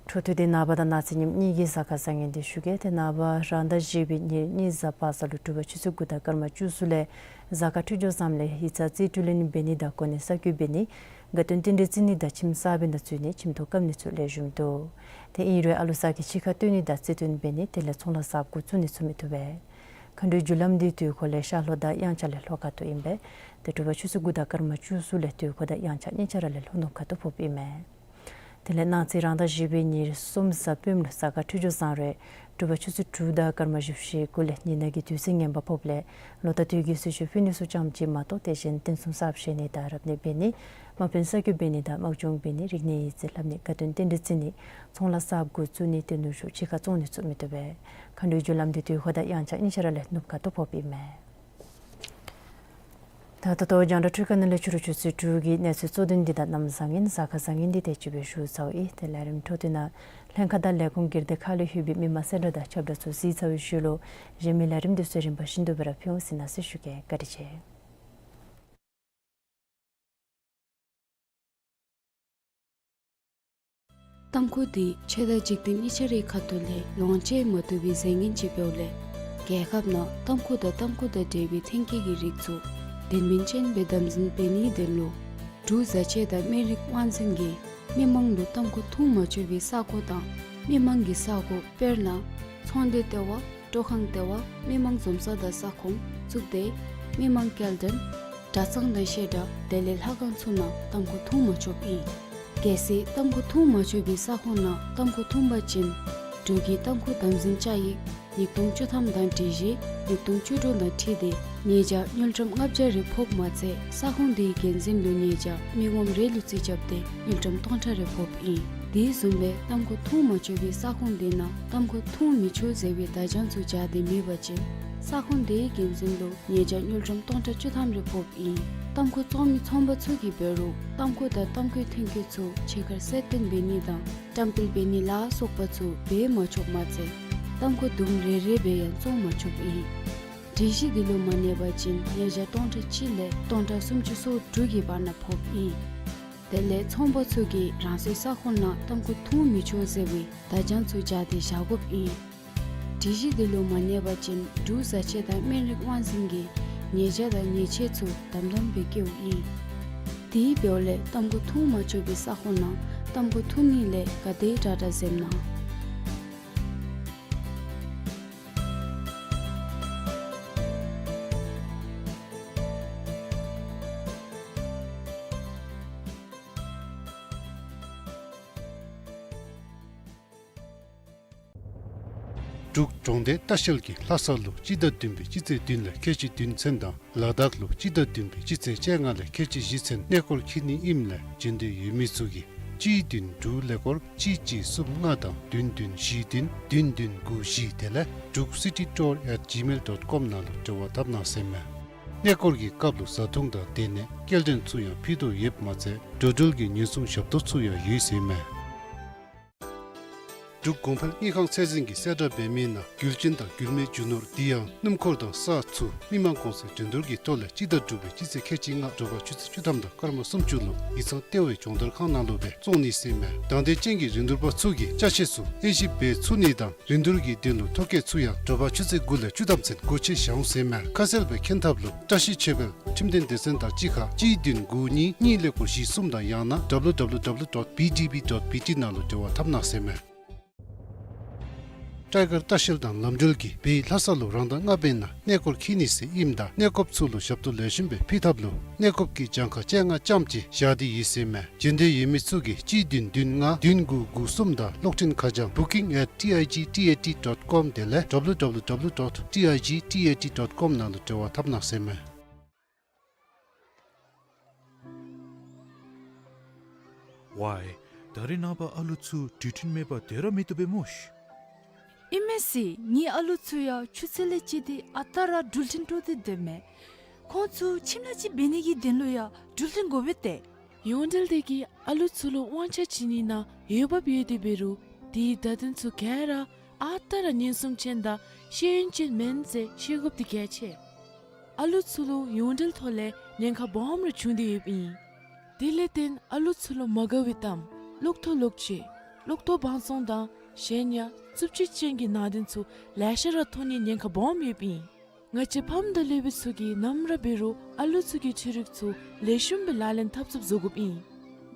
འཕྲོ་མཐུད་དེ་ནངས་པ་དང་གནངས་ཚེ་ཉིནམ་གཉིས་ཀྱི་གཟའ་སྐར་བཟང་ངན་འདི་ཞུ་གེ། ཏེ་ནངས་པ་རང་ཟླ་བཞི་པའི་ཉེར་གཉིས་གཟའ་པ་སངས་ལུ་དྲོ་པ་ཆུ་ཚོད་དགུ་དང་སྐར་མ་བཅུ་གསུམ་ལས་གཟའ་སྐར་འཕྲོད་སྦྱོར་བཟངམ་ལས་ཡིག་ཚང་རྩིས་སྤྲོད་ལེན་འབད་ནི་དང་གོ་གནས་གསར་བསྐོ་འབད་ནི་དགའ་སྟོན་རྟེན་འབྲེལ་བརྩི་ནི་དང་ཁྱིམ་གསར་པའི་ནང་འཛུལ་ནི་ཁྱིམ་ཐོག་བཀབ་ནི་ཚུ་ལེགས་ཤོམ་འདུག། ཏེ་ཨིན་རུང་ཨ་ལུ་ཚུ་གིས་ཕྱི་ཁར་སྟོན་ནི་དང་རྩིས་སྟོན་འབད་ནི་དེ་ལས་ཚོང་ལཱ་གསརཔ་འགོ་བཙུགས་ནི་ཚུ་མི་བཏུབ་པས། མཁའ་འགྲོའི་རྒྱུ་ལམ་འདི་དུས་འཁོར་ལས་ཤར་ལྷོ་དང་དབྱངས་འཆར་ལས་ལྷོ་ཁ་ཐུག་ཨིན་པས། ཏེ་དྲོ་པ་ཆུ་ཚོད་དགུ་དང་སྐར་མ་བཅུ་གསུམ་ལས་དུས་འཁོར་དང་དབྱངས་འཆར་གཉིས་ཆ་ར་ལས་ལྷོ་ནུབ་ཁ་ཐུག་ཕོགཔ་ཨིན་མས། དེ་ལས་གནངས་ཚེ་རང་ཟླ་བཞི་པའི་ཉེར་གསུམ་གཟའ་སྤེནམ་ལུ་གཟའ་སྐར་འཕྲོད་སྦྱོར་བཟང་རུང་དྲོ་པ་ཆུ་ཚོད་དྲུག་དང་སྐར་མ་བཞི་བཅུ་ཞེ་དགུ་ལས་ཉི་ནག་གི་དུས་ཚོད་ངན་པ་ཕོགཔ་ལས་ལོ་ཟླ་དུས་ཀྱི་གསོལ་མཆོད་ཕུལ་ནི་ཚུ་ཙམ་ཅིག་མ་གཏོགས་དེ་བཞིན་རྟེན་གསུམ་གསརཔ་བཞེངས་ནི་དང་རབ་གནས་འབད་ནི་དམག་དཔོན་གསར་བསྐོ་འབད་ནི་དང་དམག་སྦྱོང་འབད་ནི་རིག་གནས་ཡིག་རྩིས་ལྷབ་ནི་དགའ་སྟོན་རྟེན་འབྲེལ་བརྩི་ནི་ཚོང་ལཱ་གསརཔ་འགོ་བཙུགས་ནི་ཏེ་ནུབ་ཕྱོགས་ཕྱི་ཁར་བཙོང་ནི་ཚུ་མི་བཏུབ་པས། མཁའ་འགྲོའི་རྒྱུ་ལམ་འདི་དུས་འཁོར་དང་དབྱངས་འཆར་གཉིས་ཆ་ར་ལས་ནུབ་ཁ་ཐུག་ཕོགཔ་ཨིན་མས། ད་ད་ལྟོ་རྒྱང་བསྒྲགས་འཕྲུལ་ཁང་ནང་ལས་ཕྱི་རུ་ཆུ་ཚོད་དྲུག་གི་གནས་ཚུལ་གཙོ་དོན་འདི་དང་གནམ་བཟང་ངན་གཟའ་སྐར་བཟང་ངན་འདི་དེ་ཅིག་སྦེ་ཞུ་ཚརཝ་ཨིན། ཏེ་ལས་རིམ་འཕྲོ་མཐུད་ནང་ལྷན་ཁག་དང་ལས་ཁུངས་སྒེར་སྡེ་ཁག་ལས་ལྷོད་པའི་མི་མང་གསལ་བསྒྲགས་དང་ཁྱབ་བསྒྲགས་ཚུ་གཟིགས་ཚར་བའི་ཤུལ་ལུ་གཞན་མི་ལས་རིམ་འདི་ཚུ་རིམ་པ་བཞིན་དུ་སྦེ་ར་ཕུལ་འོང་ཟེར་མནོ་བསམ་ཞུ་གེ། བཀའ་དྲིན་ཆེ། ཏམ་ཁུ་འདི་ཆོས་དང་འཇིག་རྟེན་གཉིས་ཆ་རའི་ཁ་ཐུག་ལས་ལོངས་སྤྱོད་མ་བཏུབ་པའི་རྫས་ངན་ཅིག་འབདཝ་ལས་རྒྱལ་ཁབ་ནང་ཏམ་ཁུ་དང་ཏམ་ཁུ་དང་འབྲེལ་བའི་ཐོན་སྐྱེད་ཀྱི་རིགས་ཚུ་དོན་སྨིན་ཅན་སྦེ་དམ་འཛིན་འབད་ནིའི་དོན་ལུ་འབྲུག་བཟའ་ཆས་དང་སྨན་རིགས་དབང་འཛིན་གྱིས་མི་མང་ལུ་ཏམ་ཁུ་འཐུང་མ་ཆོག་པའི་ས་གོ་དང་མི་མང་གི་ས་གོ་དཔེར་ན་ཚོང་སྡེ་ལྟེ་བ་སྤྲོ་ཁང་ལྟེ་བ་མི་མང་འཛོམས་ས་དང་ས་ཁོངས་གཙུག་སྡེ་མི་མང་སྐྱེལ་འདྲེན་གྲྭ་ཚང་དང་བཤད་གྲྭ་དེ་ལས་ལྷ་ཁང་ཚུ་ནང་ཏམ་ཁུ་འཐུང་མ་ཆོགཔ་ཨིན། གལ་སྲིད་ཏམ་ཁུ་འཐུང་མ་ཆོག་པའི་ས་ཁོངས་ནང་ཏམ་ཁུ་འཐུང་པ་ཅིན་འབྲུག་གི་ཏམ་ཁུ་དམ་འཛིན་བཅའ་ཡིག་ཉིས་སྟོང་བཅུ་ཐམ་དང་སྒྲིག་གཞི་ཉིས་སྟོང་བཅུ་དྲུག་དང་འཁྲིལ་ཏེ་ཉེས་བྱ་དངུལ་ཀྲམ་ལྔ་བརྒྱ་རེ་ཕོགཔ་མ་ཚད་ས་ཁོངས་དེའི་འགན་འཛིན་ལུ་ཉེས་བྱ་མི་ངོམ་རེ་ལུ་རྩིས་རྐྱབ་སྟེ་དངུལ་ཀྲམ་སྟོང་ཕྲག་རེ་ཕོགཔ་ཨིན། དེ་བཟུམ་སྦེ་ཏམ་ཁུ་འཐུང་མ་ཆོག་པའི་ས་ཁོངས་དེ་ནང་ཏམ་ཁུ་འཐུང་མི་ཆོག་ཟེར་བའི་བརྡ་བྱང་ཚུ་སྦྱར་ཏེ་མེད་པ་ཅིན་ས་ཁོངས་དེའི་འགན་འཛིན་ལུ་ཉེས་བྱ་དངུལ་ཀྲམ་སྟོང་ཕྲག་བཅུ་ཐམ་རེ་ཕོགཔ་ཨིན། ཏམ་ཁུ་བཙོང་མི་ཚོང་པ་ཚུ་གིས་འབད་རུང་ཏམ་ཁུ་དང་ཏམ་ཁུའི་ཐོན་སྐྱེད་ཚུ་ཕྱི་ཁར་གསལ་སྟོན་འབད་ནི་དང་བཀྲམ་སྤེལ་འབད་ནི་ལ་སོགས་པ་ཚུ་འབད་མ་ཆོགཔ་མ་ཚད་ཏམ་ཁུ་དུམ་རེ་རེ་སྦེ་ཡང་བཙོང་མ་ཆོགཔ་ཨིན། སྒྲིག་གཞི་འདི་ལུ་མ་གནས་པ་ཅིན་ཉེས་བྱ་སྟོང་ཕྲག་གཅིག་ལས་སྟོང་ཕྲག་སུམ་ཅུ་སོ་དྲུག་གི་བར་ན་ཕོགཔ་ཨིན། དེ་ལས་ཚོང་པ་ཚུ་གིས་རང་སོའི་ས་ཁོངས་ནང་ཏམ་ཁུ་འཐུང་མི་ཆོག་ཟེར་བའི་བརྡ་བྱང་ཚུ་སྦྱར་ཏེ་བཞག་དགོཔ་ཨིན། སྒྲིག་གཞི་འདི་ལུ་མ་གནས་པ་ཅིན་འབྲུག་བཟའ་ཆས་དང་སྨན་རིགས་དབང་འཛིན་གྱིས་ཉེས་བྱ་དང་ཉེས་ཆད་ཚུ་དམ་དམ་སྦེ་བཀལཝ་ཨིན། དེ་འབདཝ་ལས་ཏམ་ཁུ་འཐུང་མ་ཆོག་པའི་ས་ཁོངས་ནང་ཏམ་ཁུ་འཐུང་ནི་ལས་ག་དེ་དྲག་དྲག་འཛེམ་གནང་། འབྲུག་གྲོང་སྡེ་ལྟ་བཤལ་གྱིས་ལྷ་ས་ལུ་སྤྱི་ཟླ་བདུན་པའི་སྤྱི་ཚེས་བདུན་ལས་ཁལ་གཅིག་བདུན་ཚུན་དང་ལ་དྭགས་ལུ་སྤྱི་ཟླ་བདུན་པའི་སྤྱི་ཚེས་བཅོ་ལྔ་ལས་ཁལ་གཅིག་བཞི་ཚུན་གནས་སྐོར་འཁྱིད་ནི་ཨིནམ་ལས་འབྱོན་འདོད་ཡོད་མི་ཚུ་གིས་གཅིག་བདུན་དྲུག་ཀླད་ཀོར་གཅིག་གཅིག་གསུམ་ལྔ་དང་བདུན་བདུན་བཞི་བདུན་བདུན་བདུན་དགུ་བཞི་དེ་ལས་druk city tour at gmail dot com ནང་ལུ་འབྲེལ་བ་འཐབ་གནང་ཟེར་མས། གནས་སྐོར་གྱི་སྐབས་ལུ་བཟའ་འཐུང་དང་སྡོད་གནས་སྐྱེལ་འདྲེན་ཚུ་ཡང་ཕུལ་དོ་ཡོདཔ་མ་ཚད་འགྲོ་འགྲུལ་གྱི་ཉེན་སྲུང་ཞབས་ཏོག་ཚུ་ཡང་ཡོད་ཟེར་མས། འབྲུག་གོང་འཕེལ་དངུལ་ཁང་ཚད་འཛིན་གྱིས་གསལ་བསྒྲགས་འབད་མི་ནང་རྒྱུད་ཆེན་དང་རྒྱུད་སྨད་རྒྱུ་ནོར་དེ་ཡང་སྣུམ་འཁོར་དང་ས་ཚུ་མི་མང་གོང་ཚད་འགྲན་བསྡུར་གྱི་ཐོག་ལས་སྤྱི་ཟླ་དྲུག་པའི་སྤྱི་ཚེས་ཁལ་གཅིག་ལྔ་དྲོ་པ་ཆུ་ཚོད་བཅུ་ཐམ་དང་སྐར་མ་སུམ་ཅུ་ལུ་ཡིག་ཚང་ལྟེ་བའི་སྦྱོང་བརྡར་ཁང་ནང་ལུ་སྦེ་བཙོང་ནི་ཟེར་མས། དང་འདོད་ཅན་གྱི་རིན་བསྡུར་པ་ཚུ་གིས་ཅ་ཆས་ཚུ་དབྱེ་ཞིབ་འབད་ཚུགས་ནི་དང་རིན་བསྡུར་གྱི་དོན་ལུ་ཐོ་བཀོད་ཚུ་ཡང་དྲོ་པ་ཆུ་ཚོད་དགུ་ལས་བཅུ་ཐམ་ཚུན་སྒོ་ཕྱེ་བཞག་འོང་ཟེར་མས། ཁ་གསལ་སྦེ་མཁྱེན་ཐབས་ལུ་བཀྲ་ཤིས་ཆོས་འཕེལ་ཁྲིམས་དོན་སྡེ་ཚན་དང་གཅིག་ཁར་གཅིག་བདུན་དགུ་གཉིས་གཉིས་ཀླད་ཀོར་བཞི་གསུམ་དང་ཡང་ན་www dot bdb dot bt ནང་ལུ་འབྲེལ་བ་འཐབ་གནང་ཟེར་མས། སྤྲེལ་དཀར་ལྟ་བཤལ་དང་ལམ་འགྲུལ་གྱིས་བོད་ལྷ་ས་ལུ་རང་ཟླ་ལྔ་པའི་ནང་གནས་སྐོར་འཁྱིད་ནི་ཟེར་ཨིནམ་ད་གནས་སྐོརཔ་ཚུ་ལུ་ཞབས་ཏོག་ལེགས་ཤོམ་སྦེ་ཕུལ་ཐབས་ལུ་གནས་སྐོརཔ་གི་གྱངས་ཁ་བཅོ་ལྔ་ཙམ་ཅིག་བཞག་སྟེ་ཡོད་ཟེར་མས། འབྱོན་འདོད་ཡོད་མི་ཚུ་གིས་གཅིག་བདུན་བདུན་ལྔ་བདུན་དགུ་དགུ་གསུམ་དང་གློག་འཕྲིན་ཁ་བྱང་booking at T I G T A T dot com དེ་ལས་www dot T I G T A T dot com ནང་ལུ་འབྲེལ་བ་འཐབ་གནང་ཟེར་མས། ཝའི། ད་རེས་ནངས་པ་ཨ་ལུ་ཚུ་དུས་མཐུན་མེད་པར་སྡོད་ར་མི་བཏུབ་པས་སྨོ་ཤིག། ཨིན་མས་ཟེར། ངེའི་ཨ་ལུ་ཚུ་ཡང་ཆུ་ཚོད་ལས་བཅད་དེ་ཨ་རྟག་ར་འགྲུལ་འཕྲིན་སྤྲོད་དེ་སྡོདཔ་མས། ཁོང་ཚུ་ཁྱིམ་ལཱ་ཅིག་འབད་ནི་གི་དོན་ལུ་ཡང་འགྲུལ་འཕྲིན་དགོ་པས་ཏེ། ཡོངས་འབྲེལ་དེ་གིས་ཨ་ལུ་ཚུ་ལུ་དབང་ཆ་བྱིན་ནི་ནང་འོས་འབབ་ཡོད་དེ་འབད་རུང་དེའི་བརྡ་དོན་ཚུ་ག་ར་ཨ་རྟག་ར་ཉེན་སྲུང་ཅན་དང་ཤེས་ཡོན་ཅན་མེན་ཟེར་ཤེས་དགོཔ་དེ་གལ་ཆེ། ཨ་ལུ་ཚུ་ལུ་ཡོངས་འབྲེལ་ཐོག་ལས་ཉེན་ཁ་སྦོམ་རེ་བྱུང་སྟེ་ཡོདཔ་ཨིན། དེ་ལས་བརྟེན་ཨ་ལུ་ཚུ་ལུ་མ་དགའ་བའི་གཏམ་གློག་ཐོག་ལོག་སྤྱོད་གློག་ཐོག་བང་བཙོང་དང་གཞན་ཡང་རྩུབ་སྤྱོད་ཅན་གྱི་ནང་དོན་ཚུ་ལེ་ཤ་ར་མཐོང་ནིའི་ཉེན་ཁ་སྦོམ་ཡོདཔ་ཨིན། ང་བཅས་ཕམ་དང་སློབ་དཔོན་ཚུ་གིས་ནམ་ར་འབད་རུང་ཨ་ལུ་ཚུ་གི་འཕྲུལ་རིག་ཚུ་ལེགས་ཤོམ་སྦེ་ལག་ལེན་འཐབ་ཚུགསཔ་བཟོ་དགོཔ་ཨིན།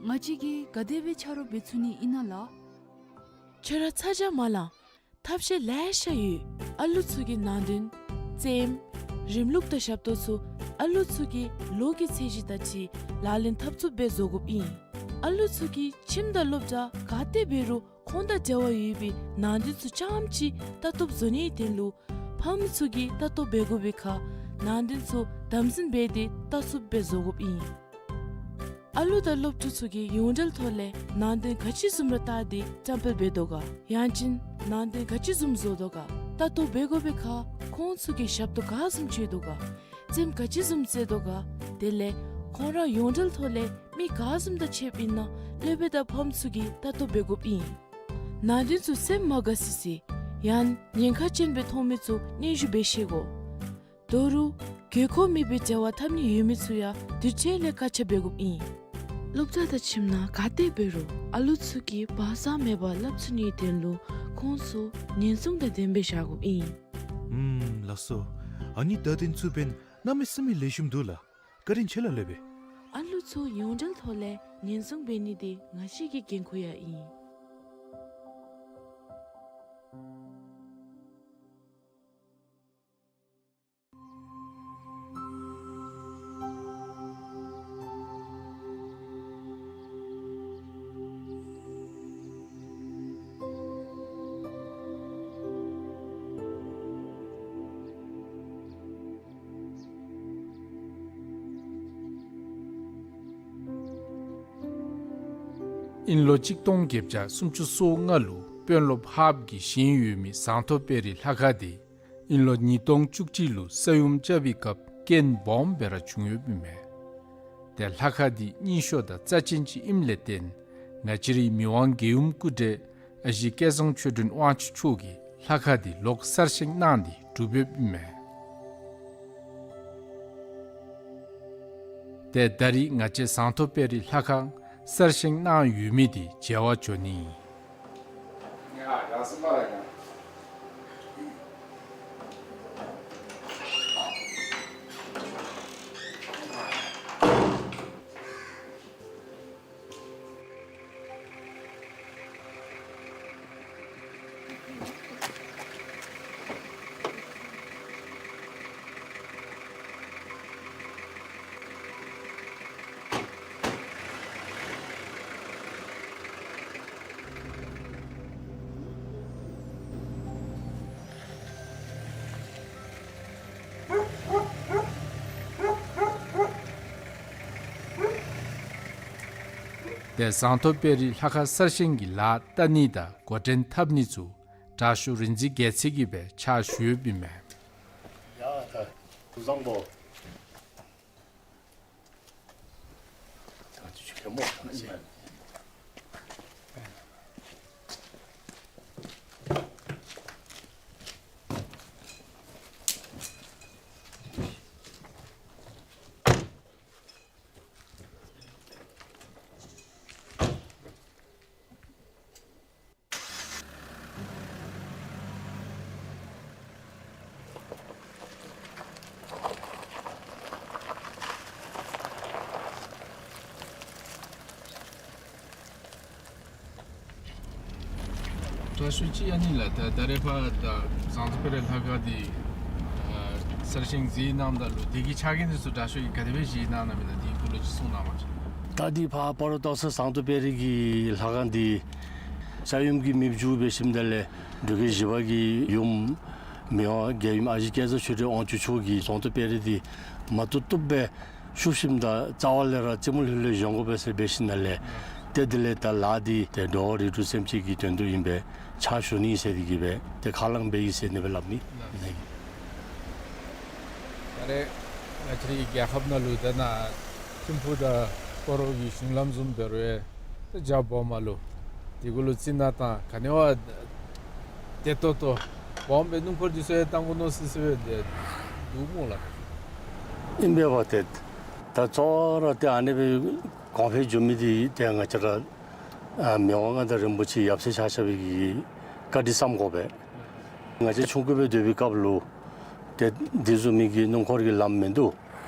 ང་བཅས་ཀྱིས་ག་དེ་སྦེ་ཆ་རོགས་འབད་ཚུགས་ནི་ཨིན་ན་ལགས། ཁྱོད་ར་ཚ་གྱང་མ་ལང་། ཐབས་ཤེས་ལེ་ཤ་ཡོད། ཨ་ལུ་ཚུ་གི་ནང་དོན་རྩེདམོ་རིམ་ལུགས་དང་ཞབས་ཏོག་ཚུ་ཨ་ལུ་ཚུ་གི་ལོ་གི་ཚད་གཞི་དང་འཁྲིལ་ལག་ལེན་འཐབ་ཚུགསཔ་སྦེ་བཟོ་དགོཔ་ཨིན། ཨ་ལུ་ཚུ་གིས་ཁྱིམ་དང་སློབ་གྲྭ་ག་ཏེ་འབད་རུང་ཁོང་དང་འབྲེལ་བ་ཡོད་པའི་ནང་དོན་ཚུ་རྐྱངམ་ཅིག་ལྟ་རྟོགཔ་བཟོ་ནིའི་དོན་ལུ་ཕམ་ཚུ་གིས་ལྟ་རྟོག་འབད་དགོ་པའི་ཁར་ནང་དོན་ཚུ་དམ་འཛིན་འབད་དེ་ལྟ་ཚུགསཔ་སྦེ་བཟོ་དགོཔ་ཨིན། ཨ་ལུ་དང་སློབ་ཕྲུག་ཚུ་གིས་ཡོངས་འབྲེལ་ཐོག་ལས་ནང་དོན་ག་ཅི་བཟུམ་ར་བལྟ་སྟེ་བཀྲམ་སྤེལ་འབད་དོ་ག། ཡང་ཅིན་ནང་དོན་ག་ཅི་བཟུམ་བཟོ་དོ་ག། ལྟ་རྟོག་འབད་དགོ་པའི་ཁར་ཁོང་ཚུ་གིས་ཞབས་ཏོག་ག་བཟུམ་སྤྱོད་དོ་ག། རྩེདམོ་ག་ཅི་བཟུམ་རྩེ་དོ་ག། དེ་ལས་ཁོང་ར་ཡོངས་འབྲེལ་ཐོག་ལས་མི་ག་བཟུམ་དང་ཕྱདཔ་ཨིན་ན་སློབ་དཔོན་དང་ཕམ་ཚུ་གིས་ལྟ་རྟོག་འབད་དགོཔ་ཨིན། ནང་དོན་ཚུ་སེམས་མ་དགའ་སི་སི། ཡང་ཉེན་ཁ་ཅན་སྦེ་མཐོང་མི་ཚུ་སྙན་ཞུ་འབད་ཤེས་དགོ། ད་རུང་དགོས་མཁོ་མེད་པའི་འབྲེལ་བ་འཐབ་ནི་ཡོད་མི་ཚུ་ཡང་དུས་ཅི་ལས་བཀག་ཆ་འབད་དགོཔ་ཨིན། སློབ་གྲྭ་དང་ཁྱིམ་ནང་ག་ཏེ་འབད་རུང་ཨ་ལུ་ཚུ་གིས་བག་ཚ་མེད་པར་སླབ་ཚུགས་ནིའི་དོན་ལུ་ཁོང་ཚུ་ཉེན་སྲུང་དང་ལྡནམ་སྦེ་བཞག་དགོཔ་ཨིན། ཨུམ་ལགས་སོ། ཨ་ནི་བརྡ་དོན་ཚུ་འབདན་གནམ་མེད་ས་མེད་ལེགས་ཤོམ་འདུག་ལགས། བཀའ་དྲིན་ཆེ་ལགས་སློབ་དཔོན། ཨ་ལུ་ཚུ་ཡོངས་འབྲེལ་ཐོག་ལས་ཉེན་སྲུང་འབད་ནི་འདི་ང་བཅས་ཀྱི་འགན་ཁུར་ཡང་ཨིན། ཨིན་ལོ་གཅིག་སྟོང་བརྒྱད་བརྒྱ་སུམ་ཅུ་སོ་ལྔ་ལུ་དཔོན་སློབ་ཧཱཔ་གིས་བཞེངས་ཡོད་མི་ཟངས་མདོག་དཔལ་རི་ལྷ་ཁང་འདི་ཨིན་ལོ་ཉིས་སྟོང་བཅུ་གཅིག་ལུ་ས་ཡོམ་རྐྱབ་པའི་སྐབས་རྐྱེན་སྦོམ་སྦེ་ར་བྱུང་ཡོདཔ་ཨིན་མས། ཏེ་ལྷ་ཁང་འདི་རྙིང་ཤོས་དང་རྩ་ཅན་ཅིག་ཨིནམ་ལས་བརྟེན་ང་བཅས་རའི་མི་དབང་རྒྱལ་ཡུམ་སྐུ་བགྲེས་ཨ་ཞེ་སྐལ་བཟང་ཆོས་སྒྲོན་དབང་ཕྱུག་མཆོག་གིས་ལྷ་ཁང་འདི་ལོག་གསར་བཞེངས་གནང་སྟེ་གྲུབ་ཡོདཔ་ཨིན་མས། ཏེ་ད་རིས་ང་བཅས་ཟངས་མདོག་དཔལ་རི་ལྷ་ཁང་གསར་བཞེངས་གནང་ཡོད་མི་འདི་མཇལ་བར་འགྱོ་ནི་ཨིན། ཏེ་ཟངས་མདོག་དཔལ་རི་ལྷ་ཁང་གསར་བཞེངས་ཀྱི་ལཱ་བལྟ་ནི་དང་འགོ་འདྲེན་འཐབ་ནི་ཚུ་དྲག་ཤོས་རིག་འཛིན་རྒྱལ་མཚན་གྱིས་སྦེ་ཕྱག་ཞུ་ཡོདཔ་ཨིན་མས། ཡ་ད་སྐུ་གཟུགས་བཟང་པོ། དྲག་ཤོས་ཅིག་ཨ་ནི་ལགས། ད་ད་རེས་ཕར་ད་ཟངས་མདོག་དཔལ་རི་ལྷ་ཁང་འདི་ཨ་གསར་བཞེངས་མཛད་གནངམ་ད་ལུ་དེ་གི་ཆ་རྐྱེན་འདི་ཚུ་དྲག་ཤོས་ཀྱིས་ག་དེ་སྦེ་བཞེངས་གནང་གནངམ་ཨིན་ན་དེའི་སྐོར་ལུ་ཅིག་གསུང་གནང་བ་ཅིན། ད་འདི་ཕར་སྤ་རོ་སྟག་ཚང་ཟངས་མདོག་དཔལ་རི་གི་ལྷ་ཁང་འདི་ས་ཡོམ་གྱིས་མེདཔ་བཅུག་འབད་ཞིནམ་ད་ལས་འབྲུག་རྒྱལ་བཞི་པ་གི་ཡུམ་མི་དབང་རྒྱལ་ཡུམ་ཨ་ཞེ་སྐལ་བཟང་ཆོས་སྒྲོན་དབང་ཕྱུག་མཆོག་གིས་ཟངས་མདོག་དཔལ་རི་འདི་མ་བཏུབ་བཏུབ་སྦེ་ཤུགས་ཤིག་དང་རྩ་བ་ལས་ར་རྩེ་མོ་ལྷོད་ལྷོད་བཞེངས་དགོ་པས་ཟེར་འབད་ཞིནམ་ལས་ ཏེ་དེ་ལས་ད་ལཱ་འདི་ཏེ་འགྲོ་བ་རིགས་དྲུག་སེམས་ཅན་གྱི་དོན་དུ་ཨིན་པས། ཕྱག་ཞུ་ནི་ཟེར་ཏེ་གི་སྦེ་ཏེ་ཁས་བླངས་འབད་ཡི་ཟེར་ཨ་ནི་སྦེ་སླབ་ནི། ད་རེས་ང་བཅས་རའི་རྒྱལ་ཁབ་ནང་ལུ་ད་ནཱ་ཐིམ་ཕུག་དང་སྤ་རོ་གི་གཞུང་ལམ་བཟུམ་འབད་རུང་ཡང་ཏེ་རྒྱབ་སྦོམ་ལུ་དེ་གུ་ལུ་རྩི་ནག་དང་ག་ནི་བ་བདེ་ཏོག་ཏོ་སྦོམ་སྦེ་སྣུམ་འཁོར་འདི་ཚུ་ཡང་གཏང་དགོ་མནོ་སི་སི་སྦེ་འདུག་སྨོ་ལགས། ཨིན་པས་པ། ཏེ་ད་གཙོ་བོ་ར་ཏེ་ཨ་ནི་སྦེ་གོང་འཕེལ་འགྱོ་མི་འདི་ཏེ་ང་བཅས་ར་ཨ་མི་དབང་མངའ་བདག་རིན་པོ་ཆེ་ཡབ་སྲས་ཆ་ཁྱབ་ཀྱིས་བཀའ་དྲིན་བསམ་དགོ་པས། ང་བཅས་ཆུང་ཀུ་སྦེ་སྡོད་པའི་སྐབས་ལུ་ཏེ་འདི་བཟུམ་མའི་གི་སྣུམ་འཁོར་གྱི་ལམ་མིན་འདུག།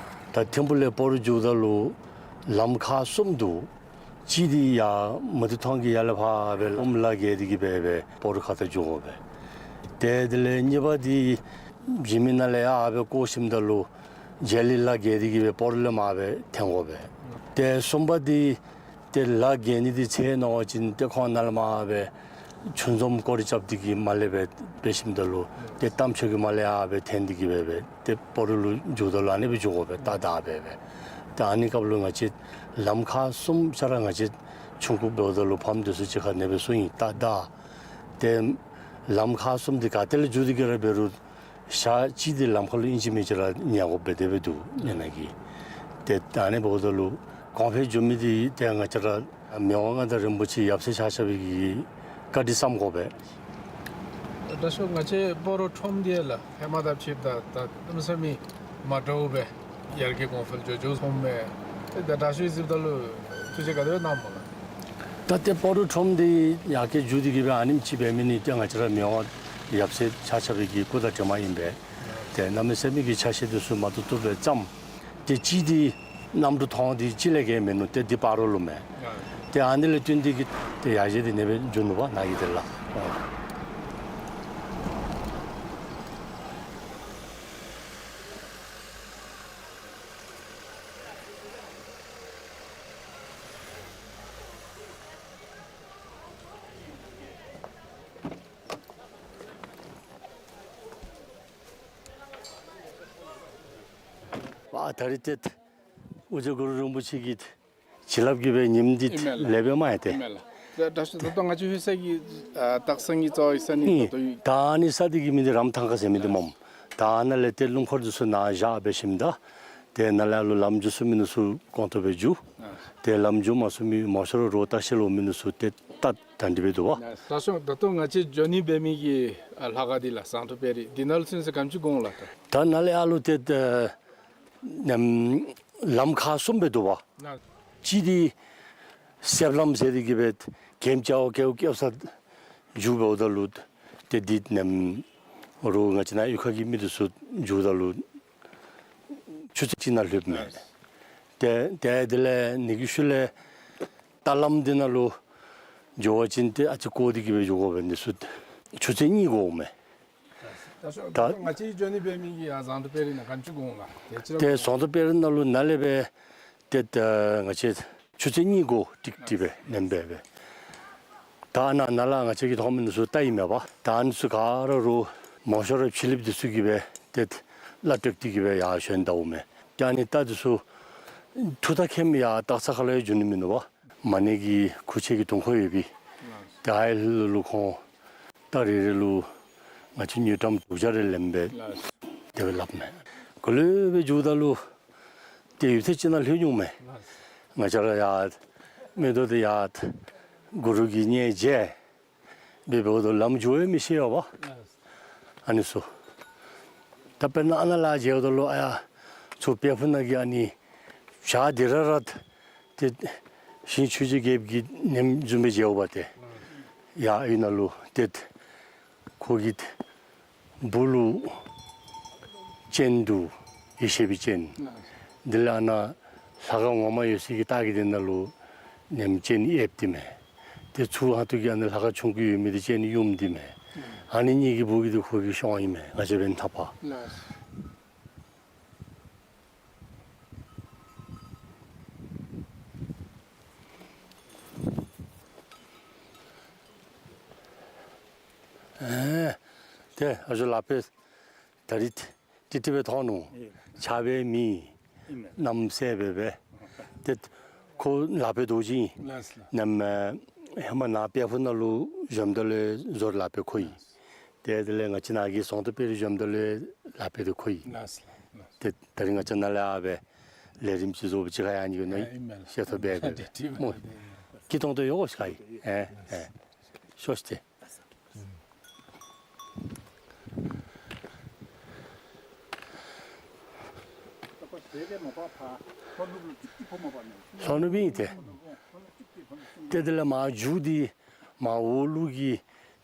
ད་ཐིམ་ཕུག་ལས་སྤ་རོ་འགྱོཝ་ད་ལུ་ལམ་ཁག་གསུམ་འདུག། གཅིག་འདི་ཡར་མུ་ཏིག་ཐང་གི་ཡར་ལས་ཕར་སྦེ་ཨོམ་ལ་བརྒལ་ཏེ་གི་སྦེ་སྦེ་སྤ་རོ་ཁ་ཐུག་འགྱོ་དགོ་པས། ཏེ་དེ་ལས་གཉིས་པ་འདི་འཇིགས་མེད་ནང་ལས་ཡར་སྦེ་བསྐོར་ཞིནམ་ད་ལུ་རྗེས་ལུ་ལ་བརྒལ་ཏེ་གི་སྦེ་སྤ་རོ་ལས་མར་སྦེ་འཐེན་དགོ་པས། ཏེ་གསུམ་པ་འདི་ཏེ་ལ་བརྒལ་ནི་འདི་ཚེ་ནོར་བ་ཅིན་ཏེ་ཁོང་ནཱ་ལས་མར་སྦེ་ཆུ་འཛོམས་སྐོར་ར་རྐྱབ་སྟེ་གི་མར་ལས་སྦེ་འབད་ཞིནམ་ད་ལུ་ཏེ་རྟ་མཆོག་གི་མར་ལས་ཡར་སྦེ་འཐེན་ཏེ་གི་སྦེ་སྦེ་ཏེ་སྤ་རོ་ལུ་འགྱོཝ་ད་ལུ་ཨ་ནི་སྦེ་འགྱོ་དགོ་པས། ཏག་ཏག་སྦེ་སྦེ། ཏེ་ཨ་ནི་སྐབས་ལུ་ང་བཅས་ལམ་ཁག་གསུམ་ཆ་ར་ང་བཅས་ཆུང་ཀུ་འབདཝ་ད་ལུ་ཕམ་འདི་ཚུ་གཅིག་ཁར་ཨ་ནི་སྦེ་གསུངས་ཡི། ཏག་ཏག། ཏེ་ལམ་ཁག་གསུམ་འདི་ག་ཏེ་ལས་འགྱོ་སྟེ་གི་ར་འབད་རུང་ཞག་གཅིག་འདི་ལམ་ཁར་ལུ་ཨིན་ཅི་མིན་ཅི་ར་ཉལ་དགོཔ་སྦེ་དེ་སྦེ་འདུག་ཨ་ནི་གི། ཏེ་ད་ཨ་ནི་འབདཝ་ད་ལུ་གོང་འཕེལ་འགྱོ་མི་འདི་ཏེ་ང་བཅས་ར་མི་དབང་མངའ་བདག་རིན་པོ་ཆེ་ཡབ་སྲས་ཆ་ཁྱབ་ཀྱིས་བཀའ་དྲིན་བསམ་དགོ་པས། ད་ཤོག་ང་བཅས་སྤ་རོ་ཁྲོམ་འདི་ལགས་ཧེ་མ་དང་ཕྱདཔ་ད་ད་གནམ་མེད་ས་མེད་མ་འདྲཝ་སྦེ་ཡར་རྒྱས་གོང་འཕེལ་འགྱོ་འགྱོཝ་སོངམ་མས། ཏེ་ད་དྲག་ཤོས་གཟིགསཔ་ད་ལུ་ཐུགས་རྗེ་ག་དེ་སྦེ་གནངམ་སྨོ་ལགས། ད་ཏེ་སྤ་རོ་ཁྲོམ་འདི་ཡར་རྒྱས་འགྱོ་སྟེ་གི་སྦེ་ཨ་ནེམ་ཅིག་འབད་མི་འདི་ཏེ་ང་བཅས་ར་མི་དབང་ཡབ་སྲས་ཆ་ཁྱབ་ཀྱི་སྐུ་དྲིན་ཨིན་པས། ཏེ་གནམ་མེད་ས་མེད་ཀྱི་ཆ་ཤས་འདི་ཚུ་མ་བཏུབ་བཏུབ་སྦེ་བརྩམས། ཏེ་གཅིག་འདི་གནམ་གྲུ་ཐོག་འདི་གཅིག་ལས་བརྒལ་མིན་ནུག། ཏེ་འདི་སྤ་རོ་ལུ་མས། ཏེ་ཨ་ནི་ལས་བརྟེན་ཏེ་གི་ཏེ་ཡར་རྒྱས་འདི་ཨ་ནེ་སྦེ་འགྱོ་ནུག་པ་ནཱ་གི་དེ་ལགས། ཨ་ད་རིས་ཏེ་ཨོ་རྒྱན་གུ་རུ་རིན་པོ་ཆེ་གི་བྱིན་རླབས་ཀྱིས་སྦེ་ཉིནམ་འདི་ཨིན་མས་ལགས། ལེགས་པས་མ་ཡ་ཏེ། ཨིན་མས་ལགས། ད་ད་ལྟོ་ང་བཅས་ལྷོད་ས་གི་ཨ་སྟག་ཚང་གི་རྩ་བའི་ས་གནས་ཨིན། ད་ལྟོ་ཡོད། ད་ཨ་ནི་ས་འདི་གི་མིང་འདི་རམ་ཐང་ཁ་ཟེར་མི་འདི་སྨོ། ད་ཨ་ནཱ་ལས་ཏེ་སྣུམ་འཁོར་འདི་ཚུ་ནཱ་བཞག་འབད་ཞིནམ་ད་ཏེ་ནཱ་ལས་ཨ་ལུ་ལམ་འགྱོ་ཚུགས་མི་འདི་ཚུ་གོང་ཏོག་སྦེ་འགྱོ། ཏེ་ལམ་འགྱོ་མ་ཚུགས་མི་མང་ཤོས་ར་རོགས་ལྟ་བཤལ་འོང་མི་འདི་ཚུ་ཏེ་ད་ད་འདི་སྦེ་འདུག་པ། ད་ཤོག་ད་ལྟོ་ང་བཅས་འགྱོ་ནི་འབད་མི་གི་ཨ་ལྷ་ཁང་འདི་ལགས་ཟངས་མདོག་དཔལ་རི་འདི་ནང་ལུ་ཚུན་ཚོད་ག་དེམ་ཅིག་འགོར་འོང་ལགས། ད་ད་ནཱ་ལས་ཨ་ལུ་ཏེ་ད་ནམ་ལམ་ཁག་གསུམ་སྦེ་འདུག་པ། གཅིག་འདི་གསེབ་ལམ་ཟེར་ཏེ་གི་སྦེ་གེམ་ཅ་བ་ཀེའུ་ཀེའུ་ས་འགྱོ་འབདཝ་ད་ལུ་ཏེ་འདི་ནམ་རོགས་ང་བཅས་ནཱ་གཡུས་ཁ་གི་མི་འདི་ཚུ་འགྱོཝ་ད་ལུ་ཆུ་ཚོད་གཅིག་ནང་ལྷོདཔ་མས། ཏེ་ཏེ་དེ་ལས་ཨ་ནི་གི་ཤུལ་ལས་རྟ་ལམ་འདི་ནང་ལུ་འགྱོ་བ་ཅིན་ཏེ་ཨ་ཙི་སྐོར་ཏེ་གི་སྦེ་འགྱོ་དགོ་པས། འདི་ཚུ་ཆུ་ཚོད་གཉིས་འགོརཝ་མས། ད་ད་ང་བཅས་འགྱོ་ནི་འབད་མི་གི་ཨ་ཟངས་མདོག་དཔལ་རི་ནང་ག་དེམ་ཅིག་འགོར་འོང་ལགས། ཏེ་ཟངས་མདོག་དཔལ་རི་ནང་ལུ་ནཱ་ལས་སྦེ་ཏེ་ད་ང་བཅས་ཆུ་ཚོད་གཉིས་འགོར་ཏིག་ཏིག་སྦེ་ནེམ་སྦེ་སྦེ། ད་ནཱ་ནཱ་ལས་ང་བཅས་ཀྱིས་མཐོང་མི་འདི་ཚུ་རྟ་ཨིན་མས་པ། ད་ཨ་ནི་ཚུ་ག་ར་རོགས་མང་ཤོས་ར་ཕྱི་གླིངཔ་འདི་ཚུ་གིས་སྦེ་ཏེ་གླ་སྤྲོད་དེ་གི་སྦེ་ཡར་བྱོན་ད་འོང་མས། ཏེ་ཨ་ནི་རྟ་འདི་ཚུ་ཐུགས་ཐག་ཁེམ་ཡར་སྟག་ཚང་ཁ་ལུ་ཡང་འགྱོ་ནི་མིན་འདུག་པ། མ་ཎི་གི་ཁུར་ཆེན་གྱི་དུང་ཁོག་ཡོད་པའི་ཏེ་ཨའི་ལུ་ལུ་ཁོང་རྟ་རེ་རེ་ལུ་ང་བཅས་དངུལ་ཀྲམ་དྲུག་བརྒྱ་རེ་ལེན་སྦེ་དེ་སྦེ་སླབ་མས། ག་ལུ་སྦེ་འགྱོཝ་ད་ལུ་ཏེ་ཡུད་ཐེངས་ཅིག་ནང་ལྷོད་འོང་མས། ང་བཅས་ར་ཡར་མིག་ཏོ་འདི་ཡར་གུ་རུ་གི་མཉྫ་མཇལ་འབད་འབདཝ་ད་ལམ་འགྱོ་ཡང་མི་ཤེས་པ། ཨ་ནི་ཚུ། ད་དཔེར་ན་ཨ་ནཱ་ལས་མཇལཝ་ད་ལུ་ཨ་ཡར་ཚུར་དཔལ་ཕུག་ནང་གི་ཨ་ནི་བྱག་འདི་ར་ར་ཏེ་ཞིང་ཆོས་རྗེ་རྒྱལཔོ་གི་མནལ་བཟུམ་སྦེ་མཇལཝ་ཏེ། ཡར་ཨའི་ནང་ལུ་ཏེ་ཁོ་གི་སྦུག་ལུ་སྤྱན་འདུག། ཡེ་ཤེས་པའི་སྤྱན། དེ་ལས་ཨ་ནཱ་ལྷ་ཁང་ངོ་མ་ཡོད་སའི་གི་ལྟག་གི་དེ་ནང་ལུ་ནེམ་སྤྱན་ཡབ་འདི་མས། ཏེ་ཚུར་ཧ་ཏུ་གི་ཨ་ནི་ལྷ་ཁང་ཆུང་ཀུ་ཡོད་མི་འདི་སྤྱན་ཡུམ་འདི་མས། ཨ་ནི་གཉིས་ཀྱི་སྦུག་གི་འདི་ཁོ་གི་ཤོང་ཨིན་མས། ང་བཅས་འབདན་ཐག་པ། ཨེ་ཏེ་ཨ་ཞོ་ལགས་པས། ད་རིས་ཏིག་ཏིག་སྦེ་མཐོང་ནུག། ཨེ་ཆརཔ་མེད། ཨིན་མས། གནམ་སེརཔོ་སྦེ་སྦེ། ཏེ་ ཁོ་ལག་པའི་རྡོ་རྗེ་ཨིན། ལགས་ལགས། ནམ་ཧེ་མ་ནཱ་དཔལ་ཕུག་ནང་ལུ་བཞོནམ་ད་ལུ་བཟོ་རིག་ལག་པའི་ཁོ་ཨིན། ཏེ་དེ་ལས་ང་བཅས་ནཱ་གི་ཟོང་ཏོ་དཔལ་རི་བཞོནམ་ད་ལུ་ལག་པའི་རྡོ་ཁོ་ཨིན། ལགས་ལགས། ཏེ་ད་རིས་ང་བཅས་ནཱ་ལས་ཡར་སྦེ་ལས་རིམ་ཅིག་བཟོ་སྦེ་གཅིག་ཁར་ཡར་འགྱོ་ནི་ཨིན། ཨ་ཨིན་མས་ལགས། ཤེས་ཐོབ་སྦེ་སྦེ་ཏེ་ཏེ་སྨོ། ཏེ་སྐྱིད་ཏོང་ཏོ་ཡོད་ཤག་ཨིན། ཨེ་ཨེ། ཤོག་ཏེ། ལྷོ་ནུབ་ཨིན་ཏེ། ཏེ་དེ་ལས་མར་མཇུག་འདི་མར་འོག་ལུ་གི་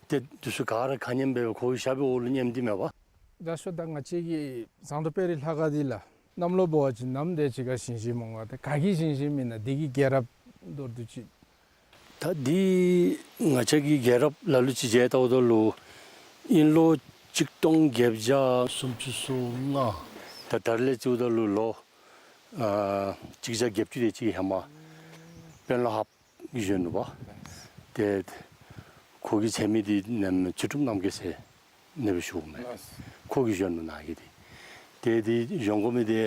ཏེ་འདི་ཚུ་ག་ར་ཁ་མཉམ་སྦེ་ཁོ་གི་ཞབས་པའི་འོག་ལུ་མཉམ་སྟེ་མེད་པ། ད་ཤོ་ད་ང་བཅས་ཀྱི་ཟོང་ཏོ་དཔལ་རི་ལྷ་ཁང་འདི་ལགས་གནམ་ལོ་འབད་བ་ཅིན་ནམ་དེ་ཅིག་ཁར་བཞེངས་བཞེངསམ་འོང་ག། ཏེ་ག་གིས་བཞེངས་བཞེངསམ་ཨིན་ན། འདི་གི་རྒྱལ་རབས་མདོར་བསྡུས་ཅིག། ད་འདི་ང་བཅས་ཀྱི་རྒྱལ་རབས་ལ་ལུ་ཅིག་འབྱེད་བལྟཝ་ད་ལུ་དབྱིན་ལོ་གཅིག་སྟོང་བརྒྱད་བརྒྱ་སུམ་ཅུ་སོ་ལྔ། ད་ད་རིས་ལས་བརྩིཝ་ད་ལུ་ལོ་ཨ་གཅིག་བརྒྱ་བརྒྱད་ཅུ་དེ་ཅིག་ཧེ་མ་དཔོན་སློབ་ཧཱཔ་གིས་བཞོན་ནུག་པ། ཏེ་ཁོ་གི་མཚན་མི་འདི་ནམ་ཚུལ་ཁྲིམས་རྣམ་རྒྱལ་ཟེར་ཨ་ནི་སྦེ་ཞུཝ་མས། ལགས། ཁོ་གིས་བཞོན་ནུག་ནཱ་གི་འདི། ཏེ་འདི་བཞེངས་དགོ་མི་འདི་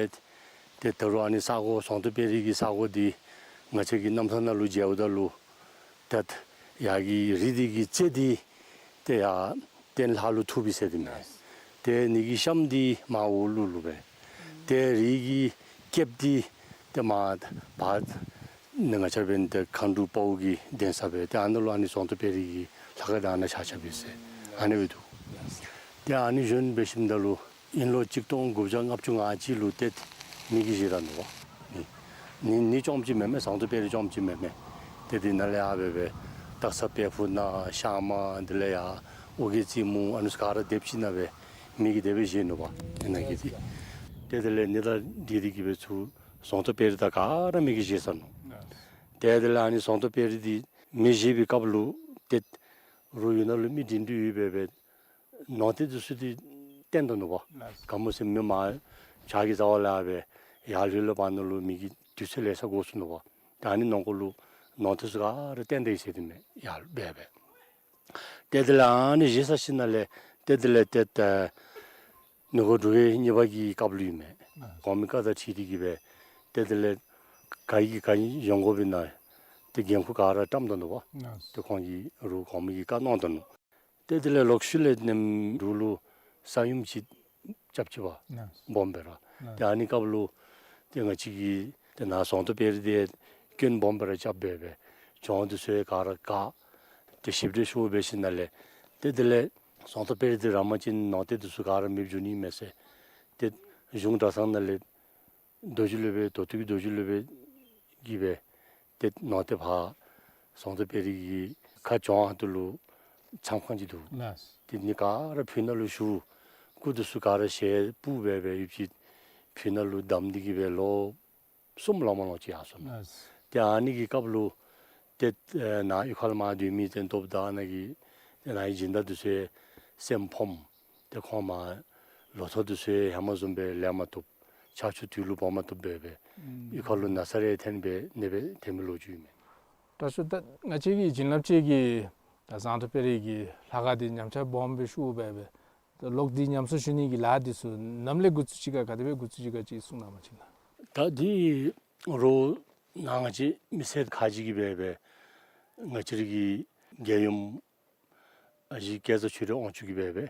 ཏེ་ད་རུང་ཨ་ནི་ས་གོ་ཟོང་ཏོ་དཔལ་རི་གི་ས་གོ་འདི་ང་བཅས་ཀྱི་རྣམ་ཐར་ནང་ལུ་མཇལཝ་ད་ལུ་ཏེ་ཡར་གྱི་རི་འདི་གི་རྩེ་འདི་ཏེ་ཡར་སྟེང་ལྷ་ལུ་ཐུག་པས་ཟེར་ཏེ་མས། ལགས། ཏེ་ཨ་ནི་གི་གཤམ་འདི་མར་འོག་ལུ་ལུ་སྦེ། ཏེ་རི་གི་སྐེདཔ་འདི་ཏེ་མར་བར་ནི་ང་བཅས་འབདན་ཏེ་མཁའ་འགྲོ་དཔའ་བོ་གི་གདན་ས་སྦེ་ཏེ་ཨ་ནཱ་ལུ་ཨ་ནི་ཟོང་ཏོ་དཔལ་རི་གི་ལྷ་ཁང་འདི་ཨ་ནཱ་ཆགས་ཆགསཔ་ཨིན་ཟེར་ཨ་ནི་སྦེ་འདུག། ཏེ་ཨ་ནི་བཞོན་འབད་ཞིནམ་ད་ལུ་དབྱིན་ལོ་གཅིག་སྟོང་དགུ་བརྒྱ་ལྔ་བཅུ་ང་གཅིག་ལུ་ཏེ་མེ་གིས་བཞེས་ད་ནུག་པ། ནི་ནི་རྐྱངམ་ཅིག་མེན་མས། ཟོང་ཏོ་དཔལ་རི་རྐྱངམ་ཅིག་མེན་མས། ཏེ་འདི་ནཱ་ལས་ཡར་སྦེ་སྦེ་སྟག་ཚང་དཔལ་ཕུག་ནང་ཤར་མ་དེ་ལས་ཡར་ཨོ་རྒྱན་རྩེ་མོ་ཨ་ནི་ཚུ་ག་ར་སྡེབ་ཅིག་ནང་སྦེ་མེ་གིས་དེ་སྦེ་བཞེས་ནུག་པ། ཨ་ནཱ་གི་འདི་ཏེ་དེ་ལས་ཨ་ནི་དང་འདི་འདི་གིས་སྦེ་ཚུར་ཟོང་ཏོ་དཔལ་རི་དང་ག་ར་མེ་གིས་བཞེས་ཚར་ནུག། ཏེ་དེ་ལས་ཨ་ནི་ཟོང་ཏོ་དཔལ་རི་འདི་མེ་བཞེས་པའི་སྐབས་ལུ་ཏེ་རུ་ཡུལ་ནང་ལུ་མི་སྒྲིང་སྒྲི་ཡོད་པའི་སྦེ་ནོར་རྟེན་འདི་ཚུ་འདི་བཏོན་ད་ནུག་པ། ལགས། ག་མོ་ཟེར་མི་མར་བྱག་གི་རྩ་བ་ལས་སྦེ་ཡར་ལུས་ལུ་བར་ན་ལུ་མེ་གི་དུས་ཚོད་ལེ་ཤ་འགོར་སོ་ནུག་པ། ད་ཨ་ནི་ནང་འཁོད་ལུ་ནོར་རྟེན་ཚུ་ག་ར་བཏོན་ད་ཡི་ཟེར་ཏེ་མས། ཡར་སྦེ་སྦེ། ཏེ་དེ་ལས་ཨ་ནི་བཞེས་ཚར་ཞིནམ་ལས་ཏེ་དེ་ལས་ཏེ་ད་ནུབ་སྒོ་འབྲུག་རྒྱལ་གཉིས་པ་གི་སྐབས་ལུ་ཨིན་མས། ལགས། གོང་མའི་བཀའ་དང་འཁྲིལ་ཏེ་གིས་སྦེ་ཏེ་དེ་ལས་ག་གིས་ག་བཞེངས་དགོ་པས་ན་ཏེ་འགན་ཁུར་ག་ར་བཀྲམ་ད་ནུག་པ། ལགས། ཏེ་ཁོང་གིས་རུ་གོང་མ་གིས་བཀའ་གནང་ད་ནུག། ཏེ་དེ་ལས་ལོག་ཤུལ་ལས་ནམ་འབྲུག་ལུ་ས་ཡོམ་ཅིག་རྐྱབ་ཅི་པ། ལགས། སྦོམ་སྦེ་ར། ལགས། ཏེ་ཨ་ནི་སྐབས་ལུ་ཏེ་ང་བཅས་ཀྱི་ཏེ་ནཱ་ཟོང་ཏོ་དཔལ་རི་འདི་སྐྱོན་སྦོམ་སྦེ་ར་རྐྱབ་སྦེ་སྦེ་གྱོང་འདི་ཚུ་ག་ར་བཀག། ཏེ་ཞིབ་འགྲེལ་ཞུ་འབད་ཞིནམ་ལས་ཏེ་དེ་ལས་ཟོང་ཏོ་དཔལ་རི་འདི་ར་མ་ཅིན་ནོར་རྟེན་འདི་ཚུ་ག་ར་མེདཔ་འགྱོ་ནི་མས་ཟེར་ཏེ་གཞུང་གྲྭ་ཚང་ནང་ལས་རྡོ་རྗེ་སློབ་དཔོན་མདོ་སྟོད་ཀྱི་རྡོ་རྗེ་སློབ་དཔོན་གྱིས་སྦེ་ཏེ་ནང་ཏེ་ཕར་ཟོང་ཏོ་དཔལ་རི་གི་ཁ་བྱང་ཁ་ཐུག་ལུ་མཚམས་ཁང་ཅིག་འདུག། ལགས། ཏེ་ཨ་ནི་ག་ར་ཕུ་ནང་ལུ་བཞུགས། སྐུ་འདི་ཚུ་ག་ར་ཞལ་སྤུབས་སྦེ་སྦེ་ཡོདཔ་ཅིག་ཕུ་ནང་ལུ་བསྡམས་ཏེ་གིས་སྦེ་ལོ་གསུམ་ལང་མ་ལང་ཅིག་ཡར་སོ་ནུག། ལགས། ཏེ་ཨ་ནི་གི་སྐབས་ལུ་ཏེ་ཨེ་ནཱ་གཡུས་ཁ་ལས་མར་སྡོད་མི་ཏེ་སྟོབས་དང་ནཱ་གི་ཏེ་ནཱ་གི་སྦྱིན་བདག་འདི་ཚུ་སེམས་ཕམ། ཏེ་ཁོང་མར་ལོ་ཐོག་འདི་ཚུ་ཧེ་མ་བཟུམ་སྦེ་ལེན་མ་བཏུབ། ཆར་ཆུ་དུས་ལུ་འབབ་མ་བཏུབ་སྦེ་སྦེ་ཨུམ་གཡུས་ཁ་ལུ་ན་ཚ་རེ་ཐོན་སྦེ་ནད་སྦེ་ཐོན་མི་ལོ་རྒྱུས་ཨིན་མས། དྲག་ཤོས་ད་ང་བཅས་ཀྱི་བྱིན་རླབས་ཅན་གྱི་ད་ཟངས་མདོག་དཔལ་རི་གི་ལྷ་ཁང་འདི་ཉམས་ཆག་སྦོམ་སྦེ་ཤོར་སྦེ་སྦེ་ད་ལོག་སྟེ་ཉམས་གསོ་ཞུ་ནི་གི་ལཱ་འདི་ཚུ་ནམ་ལས་འགོ་བཙུགས་ཅི་ག་ག་དེ་སྦེ་འགོ་བཙུགས་ཅི་ག་ཅིག་གསུང་གནང་བ་ཅིན་ལགས། ད་འདི་རུ་ནཱ་ང་བཅས་མི་སེར་ཁག་ཅིག་གིས་སྦེ་སྦེ་ང་བཅས་ར་གི་རྒྱལ་ཡུམ་ཨ་ཞེ་སྐལ་བཟང་ཆོས་སྒྲོན་དབང་ཕྱུག་གིས་སྦེ་སྦེ་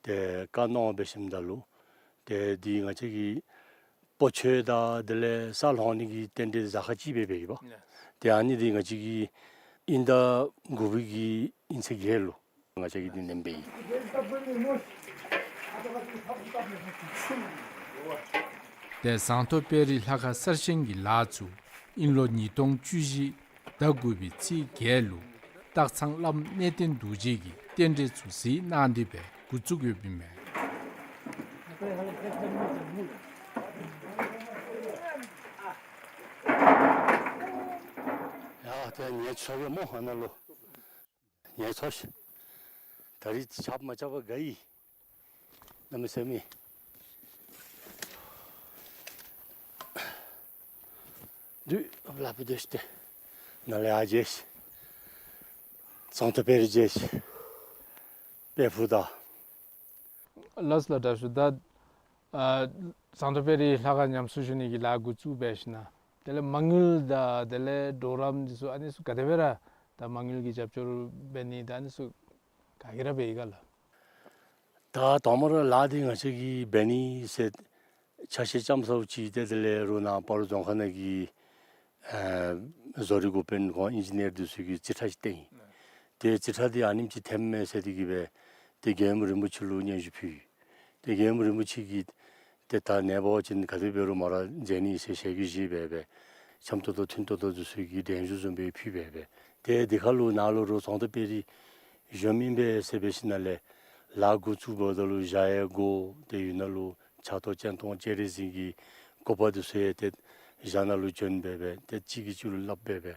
ཏེ་བཀའ་གནང་འབད་ཞིནམ་ད་ལུ་ཏེ་འདི་ང་བཅས་ཀྱི་སྤོ་ཆོས་དང་དེ་ལས་ས་སློང་ནི་གི་རྟེན་འབྲེལ་གཟའ་སྐར་ཅིག་སྦེ་སྦེ་ཡོད་པ། ཏེ་ཨ་ནི་འདི་ང་བཅས་ཀྱི་དབྱིན་ཟླ་དགུ་པའི་གི་དབྱིན་ཚེས་བརྒྱད་ལུ་ང་བཅས་ཀྱིས་འདི་ནེམ་སྦེ་ཡོད། ཏེ་ཟངས་མདོག་དཔལ་རི་ལྷ་ཁང་གསར་བཞེངས་ཀྱི་ལཱ་ཚུ་དབྱིན་ལོ་ཉིས་སྟོང་བཅུ་བཞི་ཟླ་དགུ་པའི་ཚེས་བརྒྱད་ལུ་སྟག་ཚང་བླམ་གནས་བརྟན་རྡོ་རྗེ་གིས་རྟེན་འབྲེལ་ཚུ་གཟིགས་གནང་སྟེ་སྦེ་འགོ་བཙུགས་ཡོདཔ་ཨིན་མས། ཡ་ཏེ་ངལ་འཚོ་གེ་སྨོ་ཨ་ནཱ་ལུ། ངལ་འཚོ་ཤིག། ད་རིས་ཆརཔ་མ་རྐྱབ་པར་དགའ་ཡི། གནམ་མེད་ས་མེད། དུས་ལ་ཕུད་དེ་ཤི་སྟེ་ནཱ་ལས་ཡར་མཇལ་ཤིག། ཟངས་མདོག་དཔལ་རི་མཇལ་ཤིག། དཔལ་ཕུག་དང་། ལགས་ལགས་དྲག་ཤོས། ད་ཨ་ཟངས་མདོག་དཔལ་རི་ལྷ་ཁང་ཉམས་གསོ་ཞུ་ནི་གི་ལཱ་འགོ་བཙུགས་འབད་ཞིནམ་ལས་ དེ་ལས་མ་དངུལ་དང་དེ་ལས་གྲོགས་རམ་འདི་ཚུ་ཨ་ནི་ཚུ་ག་དེ་སྦེ་ར་ད་མ་དངུལ་གྱི་རྒྱབ་སྐྱོར་འབད་ནི་དང་ཨ་ནི་ཚུ་ག་གིས་ར་འབད་ཡི་ག་ལགས། ད་དང་པ་ར་ལཱ་འདི་ང་བཅས་ཀྱིས་འབད་ནི་ཟེར་ཆ་ཤས་ཙམ་ཟཝ་ཅིག་ཏེ་དེ་ལས་རོགས་ནཱ་སྤ་རོ་རྫོང་ཁག་ནང་གི་ཨ་བཟོ་རིག་འགོ་དཔོན་ཁོང་ཨིན་ཇི་ནི་ཡར་འདི་ཚུ་གིས་རྩིས་ཁྲ་ཅིག་བཏོན་ཡི། ཏེ་རྩིས་ཁྲ་འདི་ཨ་ནེམ་ཅིག་འཐོནམ་མས་ཟེར་ཏེ་གིས་སྦེ་ཏེ་རྒྱལ་ཡུམ་རིན་པོ་ཆེ་ལུ་སྙན་ཞུ་ཕུལ་ཡི། ཏེ་རྒྱལ་ཡུམ་རིན་པོ་ཆེ་གིས་ཏེ་ད་ནངས་པ་ཅིན་ག་དེ་འབད་རུང་མ་ར་མཛད་ནི་ཟེར་ཞལ་གྱིས་བཞེས་སྦེ་སྦེ་འཆམ་ཏོག་ཏོ་མཐུན་ཏོག་ཏོ་འདི་ཚུ་གི་གདན་ཞུ་བཟུམ་སྦེ་ཕུལ་སྦེ་སྦེ། ཏེ་འདི་ཁར་ལུ་ནཱ་ལུ་རོགས་ཟངས་མདོག་དཔལ་རི་གཞོནམ་ཨིན་པས་ཟེར་འབད་ཞིནམ་ལས་ལཱ་འགོ་བཙུགས་འབདཝ་ད་ལུ་བཞག་ཡས་སྒོ་ཏེ་ཡུལ་ནང་ལུ་ཕྱག་ཐོག་སྤྱན་སྟོང་སྤྱན་རས་གཟིགས་ཀྱི་སྐུ་པར་འདི་ཚུ་ཡང་ཏེ་ཞག་ནང་ལུ་བྱོན་སྦེ་སྦེ་ཏེ་གཅིག་གིས་གཅིག་ལུ་སླབ་སྦེ་སྦེ་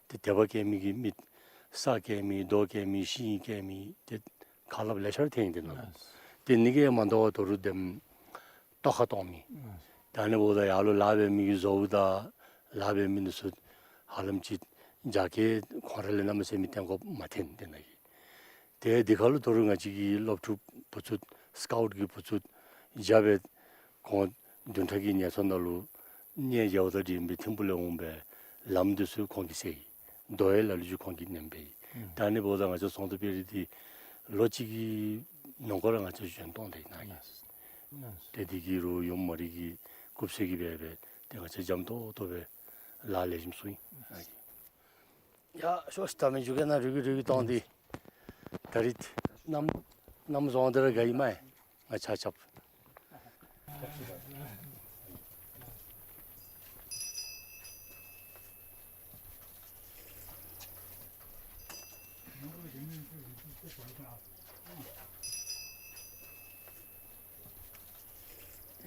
ཏེ་དད་པ་བསྐྱེད་མི་གིས་མི་ས་བསྐྱེད་མི་རྡོ་བསྐྱེད་མི་ཤིང་བསྐྱེད་མི་ཏེ་ཁ་སླབ་ལེ་ཤ་ར་འཐོན་ཡི་དེ་ནང་ལུ། ཏེ་ཨ་ནི་གིས་མ་དོ་བར་དོ་རུང་དེམ་ལྟོ་ཁ་གཏོང་མི། ད་ཨ་ནི་འབདཝ་ད་ཡར་ལུ་ལཱ་འབད་མི་གིས་བཟོཝ་ད་ལཱ་འབད་མི་འདི་ཚུ་ཧ་ལམ་ཅིག་རྒྱ་སྐྱེད་ཁོང་ར་ལས་གནམ་མེད་ས་མེད་བརྟན་དགོཔ་མ་འཐོན་དེ་ནང་གི། ཏེ་འདི་ཁར་ལུ་དོ་རུང་ང་བཅས་ཀྱི་སློབ་ཕྲུག་བུ་ཚུ་སི་ཀའུཊ་གི་བུ་ཚུ་བརྒྱ་སྦེ་ཁོང་བདུན་ཕྲག་གི་ཉེན་ཚབ་ནང་ལུ་གནས་མཇལཝ་དང་འབྲེལ་བའི་ཐིམ་ཕུག་ལས་འོང་སྦེ་ལམ་འདི་ཚུ་ཁོང་གིས་བསལ་ཡི། རྡོ་ཡི་ལ་ལུ་ཅིག་ཁོང་གིས་མནན་སྦེ་ཡི། ད་ཨ་ནི་འབདཝ་ད་ང་བཅས་ཟངས་མདོག་དཔལ་རི་འདི་ལོ་གཅིག་གི་ནང་འཁོད་ར་ང་བཅས་གཞན་སྟོང་དེ་ནང་ཡི། ཏེ་འདི་གིས་རོགས་ཡུམ་མ་རི་གི་སྐུ་ཚེ་གི་སྦེ་སྦེ་ཏེ་ང་བཅས་འཇམ་ཏོག་ཏོ་སྦེ་ལཱ་ལེགས་ཤོམ་ཚུགས་ཡི། ཡ་ཤོག་ད་མི་འགྱོ་གེ་ན་རུ་གི་རུ་གི་གཏོང་སྟེ། ད་རིས་གནམ་གནམ་བཟང་དེ་ར་ག་ཨིན་མས། ང་ཆ་ཁྱབ།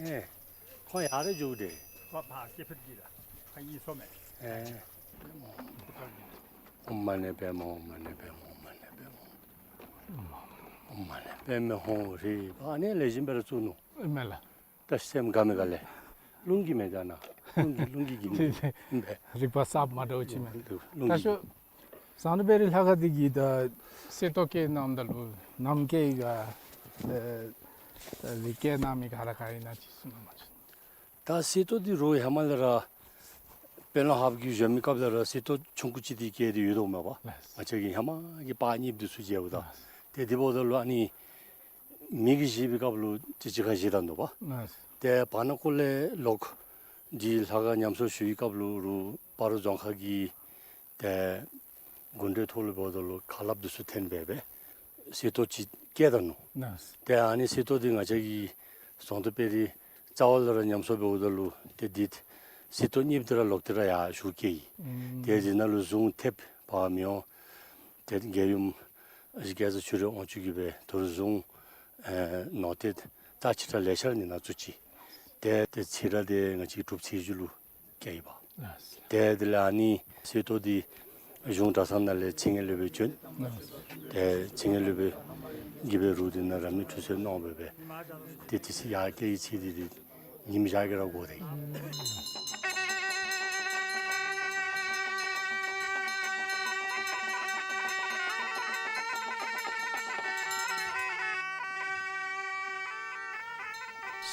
ཨེ། ཁོང་ཡར་ར་འགྱོ་དེས། ཁོ་ཕར་སྐྱེ་འཕེལ་གྱི་ལ། ཁ་ཡི་སོ་མེ། ཨེ། ཨོཾ་མ་ཎི་པདྨེ་ཧཱུྃ། ཨོཾ་མ་ཎི་པདྨེ་ཧཱུྃ། ཨོཾ་མ་ཎི་པདྨེ་ཧཱུྃ། ཨོཾ་མ་ཎི་པདྨེ་ཧཱུྃ་ཧྲཱིཿ། ཨ་ནི་ལེགས་ཤོམ་སྦེ་ར་བཙུགས་ནུག། ཨིན་མས་ལགས། ད་སེམས་དགའ་མི་དགའ་ལས། རླུང་གིས་མི་དགའ་ན། རླུང་གིས་རླུང་གིས་གིས་མི་དགའ། རིག་པ་གསརཔ་མ་འདྲཝ་ཅིག་མས། རླུང་ད་གིས་ཤོ་ཟངས་མདོག་དཔལ་རི་ལྷ་ཁང་འདི་གི་ད་གསེར་ཏོག་བཀལ་གནངམ་ད་ལུ་ནམ་མཁའི་ག་ཨེ་རི་བཀལ་གནང་མི་ག་ར་ག་ཨིན་ན་ཅིག་གསུང་གནང་མ་ཅིག། ད་གསེར་ཏོག་འདི་རོགས་ཧེ་མ་ལས་ར་དཔོན་སློབ་ཧཱཔ་གི་གཞོན་མི་སྐབས་ལས་ར་གསེར་ཏོག་ཆུང་ཀུ་ཅིག་འདི་བཀལ་ཏེ་ཡོད་དོ་མས་པ། ལགས། ང་བཅས་ཀྱི་ཧེ་མ་གི་པར་རྙིངམ་འདི་ཚུ་མཇལཝ་ད། ལགས། ཏེ་འདི་འབདཝ་ད་ལུ་ཨ་ནི་མི་གིས་བཞེས་པའི་སྐབས་ལུ་ཅིག་ཅིག་ཁར་བཞེས་ད་ནུག་པ། ལགས། ཏེ་བར་ན་ཀོ་ལས་ལོག་འདི་ལྷ་ཁང་ཉམས་གསོ་ཞུ་བའི་སྐབས་ལུ་རོགས་སྤ་རོ་རྫོང་ཁག་གི་ཏེ་གུང་ཁྲན་ཐོག་ལུ་འབདཝ་ད་ལུ་ཁ་སླབ་འདི་ཚུ་འཐེན་སྦེ་སྦེ་གསེར་ཏོག་ཅིག་བཀལ་ད་ནུག། ལགས། ཏེ་ཨ་ནི་གསེར་ཏོག་འདི་ང་བཅས་ཀྱི་ཟངས་མདོག་དཔལ་རི་རྩ་བ་ལས་ར་ཉམས་གསོ་འབདཝ་ད་ལུ་ཏེ་འདི་གསེར་ཏོག་རྙིངམ་འདི་ར་ལོག་སྟེ་ར་ཡར་ཞུ་བསྐྱལ་ཡི། ཨུམ། ཏེ་འདི་ནང་ལུ་གཟུངས་ཐེབས་པ་མི་འོང་། ཏེ་རྒྱལ་ཡུམ་ཨ་ཞེ་སྐལ་བཟང་ཆོས་རབ་དབང་ཕྱུག་གིས་སྦེ་དོ་རུང་གཟུངས་ཨེ་ནོར་དེབ་རྩ་ཆེ་དྲགས་ལེ་ཤ་ར་ཨ་ནི་ནང་བཙུགས་ཅི། ཏེ་ཏེ་ཚེ་རབས་འདི་ང་བཅས་ཀྱི་གྲུབ་ཚེས་བཞི་ལུ་བསྐྱལ་ཡི་པ། ལགས། ཏེ་དེ་ལས་ཨ་ནི་གསེར་ཏོག་འདི་གཞུང་གྲྭ་ཚང་ནང་ལས་ཚེ་སྔོན་སློབ་དཔོན་བྱོན། ལགས། ཏེ་ཚེ་སྔོན་སློབ་དཔོན་གྱིས་སྦེ་རོགས་འདི་ནང་རབ་གནས་ཁྲུས་གསོལ་གནང་སྦེ་སྦེ་ཏེ་དེ་ཚེ་ཡར་བསྐྱལ་བའི་ཚེ་འདི་ཏེ་ཉིམ་ཞག་གིས་ར་འགོར་ད་ཡི།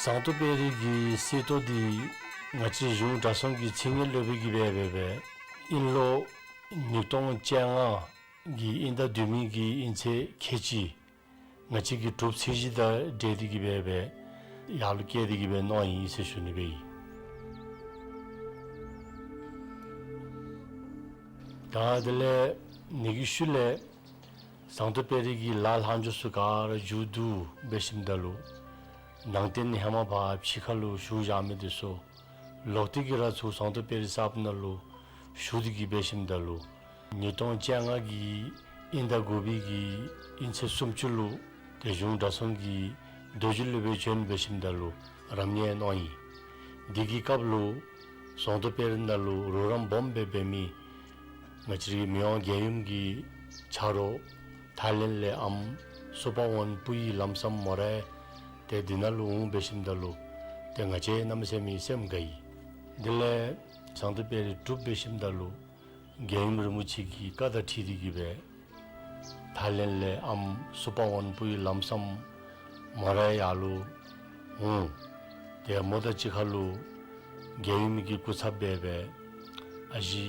ཟངས་མདོག་དཔལ་རི་གི་གསེར་ཏོག་འདི་ང་བཅས་གཞུང་གྲྭ་ཚང་གི་ཚེ་སྔོན་སློབ་དཔོན་གྱིས་སྦེ་སྦེ་སྦེ་དབྱིན་ལོ་ཉིས་སྟོང་བཅོ་ལྔ་གི་དབྱིན་ཟླ་བདུན་མའི་གི་དབྱིན་ཚེས་ཁལ་གཅིག་ང་བཅས་ཀྱི་གྲུབ་ཚེས་བཞི་དང་འབྲེལ་ཏེ་གིས་སྦེ་སྦེ་ཡར་ལུ་བསྐྱལ་ཏེ་གིས་སྦེ་གནང་ཡི་ཟེར་ཞུ་ནི་སྦེ་ཨིན། ད་དེ་ལས་ཨ་ནི་གི་ཤུལ་ལས་ཟངས་མདོག་དཔལ་རི་གི་ལཱ་ལྷག་འཕྲོ་ཚུ་ག་ར་མཇུག་བསྡུ་འབད་ཞིནམ་ད་ལུ་ནང་རྟེན་ཧེ་མ་ཕར་ཕྱི་ཁ་ལུ་བཞུགས་བཞག་མི་འདི་ཚུ་ལོག་སྟེ་གིས་ར་ཚུར་ཟངས་མདོག་དཔལ་རི་གསརཔ་ནང་ལུ་བཞུགས་ཏེ་གིས་འབད་ཞིནམ་ད་ལུ་ཉིས་སྟོང་བཅོ་ལྔ་གི་དབྱིན་ཟླ་དགུ་པའི་གི་དབྱིན་ཚེས་སུམ་ཅུ་ལུ་ཏེ་གཞུང་གྲྭ་ཚང་གི་རྡོ་རྗེ་སློབ་དཔོན་བྱོན་འབད་ཞིནམ་ད་ལུ་རབ་གནས་གནང་ཡི། དེ་གི་སྐབས་ལུ་ཟངས་མདོག་དཔལ་རི་ནང་ལུ་རོགས་རམ་སྦོམ་སྦེ་འབད་མི་ང་བཅས་རའི་མི་དབང་རྒྱལ་ཡུམ་གྱི་ཆ་རོགས་ཐའི་ལེནཌ་ལས་ཨམ་སུ་པ་ཝན་པུའི་ལམ་སམ་མོ་རའི་ཏེ་འདི་ནང་ལུ་འོང་འབད་ཞིནམ་ད་ལུ་ཏེ་ང་བཅས་གནམ་མེད་ས་མེད་སེམས་དགའ་ཡི། དེ་ལས་ཟངས་མདོག་དཔལ་རི་གྲུབ་འབད་ཞིནམ་ད་ལུ་རྒྱལ་ཡུམ་རིན་པོ་ཆེ་གི་བཀའ་དང་འཁྲིལ་ཏེ་གིས་སྦེ་ཐའི་ལེནཌ་ལས་ཨམ་སུ་པ་ཝན་པུའི་ལམ་སམ་མོ་རའི་ཡར་ལུ་འོང་། ཏེ་མོ་དང་གཅིག་ཁར་ལུ་རྒྱལ་ཡུམ་གྱི་སྐུ་ཚབ་སྦེ་སྦེ་ ཨ་ཞེ་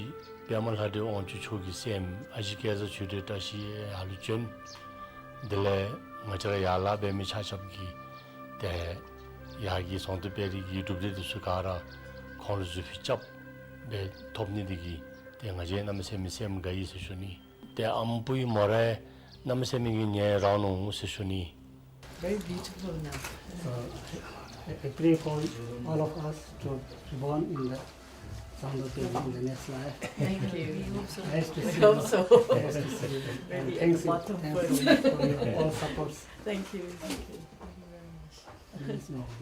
པདྨ་ལྷ་འདྲེ་དབང་ཕྱུག་མཆོག་གི་སྲསམོ་ཨ་ཞེ་སྐལ་བཟང་ཆོས་སྒྲོན་བཀྲ་ཤིས་ཡར་ལུ་བྱོན། དེ་ལས་ང་བཅས་ར་ཡར་ལཱ་འབད་མི་ཆ་ཁྱབ་ཀྱིས་ཏེ་ཡར་གྱི་ཟངས་མདོག་དཔལ་རི་གི་གྲུབ་འབྲས་འདི་ཚུ་ག་ར་ཁོང་ལུ་གཟུགས་ཕུད་རྐྱབ་སྦེ་ཐོབ་ནི་འདི་གིས་ཏེ་ང་བཅས་གནམ་མེད་ས་མེད་སེམས་དགའ་ཡི་ཟེར་ཞུ་ནི། ཏེ་ཨམ་བུའི་མོ་རའི་གནམ་མེད་ས་མེད་ཀྱི་ཉེ་རང་ནུག་ཟེར་ཞུ་ནི། Very beautiful now. So, I, I pray for all of us to be born in the Zangdo Peri in the next life. Thank you. We hope so. Nice to see you. We hope so. Nice to see you. And really at the bottom first. Thanks, thanks for your all supports. Thank you. Thank you. Thank you very much.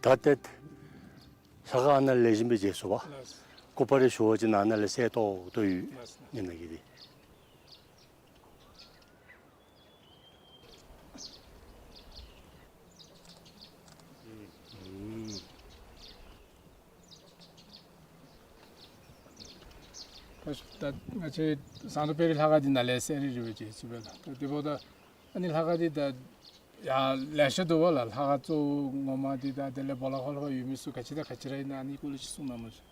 ད་ཏེ་ལྷ་ཁང་ཨ་ནཱ་ལེགས་ཤོམ་སྦེ་མཇལ་ཚུགས་པས། ལགས། སྐུ་པར་ཞུ་བ་ཅིན་ཨ་ནཱ་ལས་གསལ་ཏོག་ཏོ་ཡོད། ལགས། ཨ་ནཱ་གི་འདི། ད་ང་བཅས་ཟངས་མདོག་དཔལ་རི་ལྷ་ཁང་འདི་ནཱ་ལས་གསལ་རི་རི་སྦེ་མཇལ་ཚུགས་པས་ལགས། ད་དེ་འབདཝ་ད་ཨ་ནི་ལྷ་ཁང་འདི་ད་ཡར་ལེ་ཤ་འདུག་པ་ལགས། ལྷ་ཁང་གཙོ་བོ་ངོ་མ་འདི་དང་དེ་ལས་སྦོ་ལོགས་ཁར་ལྷོད་ཡོད་མི་ཚུ་ག་ཅི་དང་ག་ཅི་ར་ཨིན་ན་ཨ་ནི་སྐོར་ལས་ཅིག་གསུང་གནང་མ་ཤིག།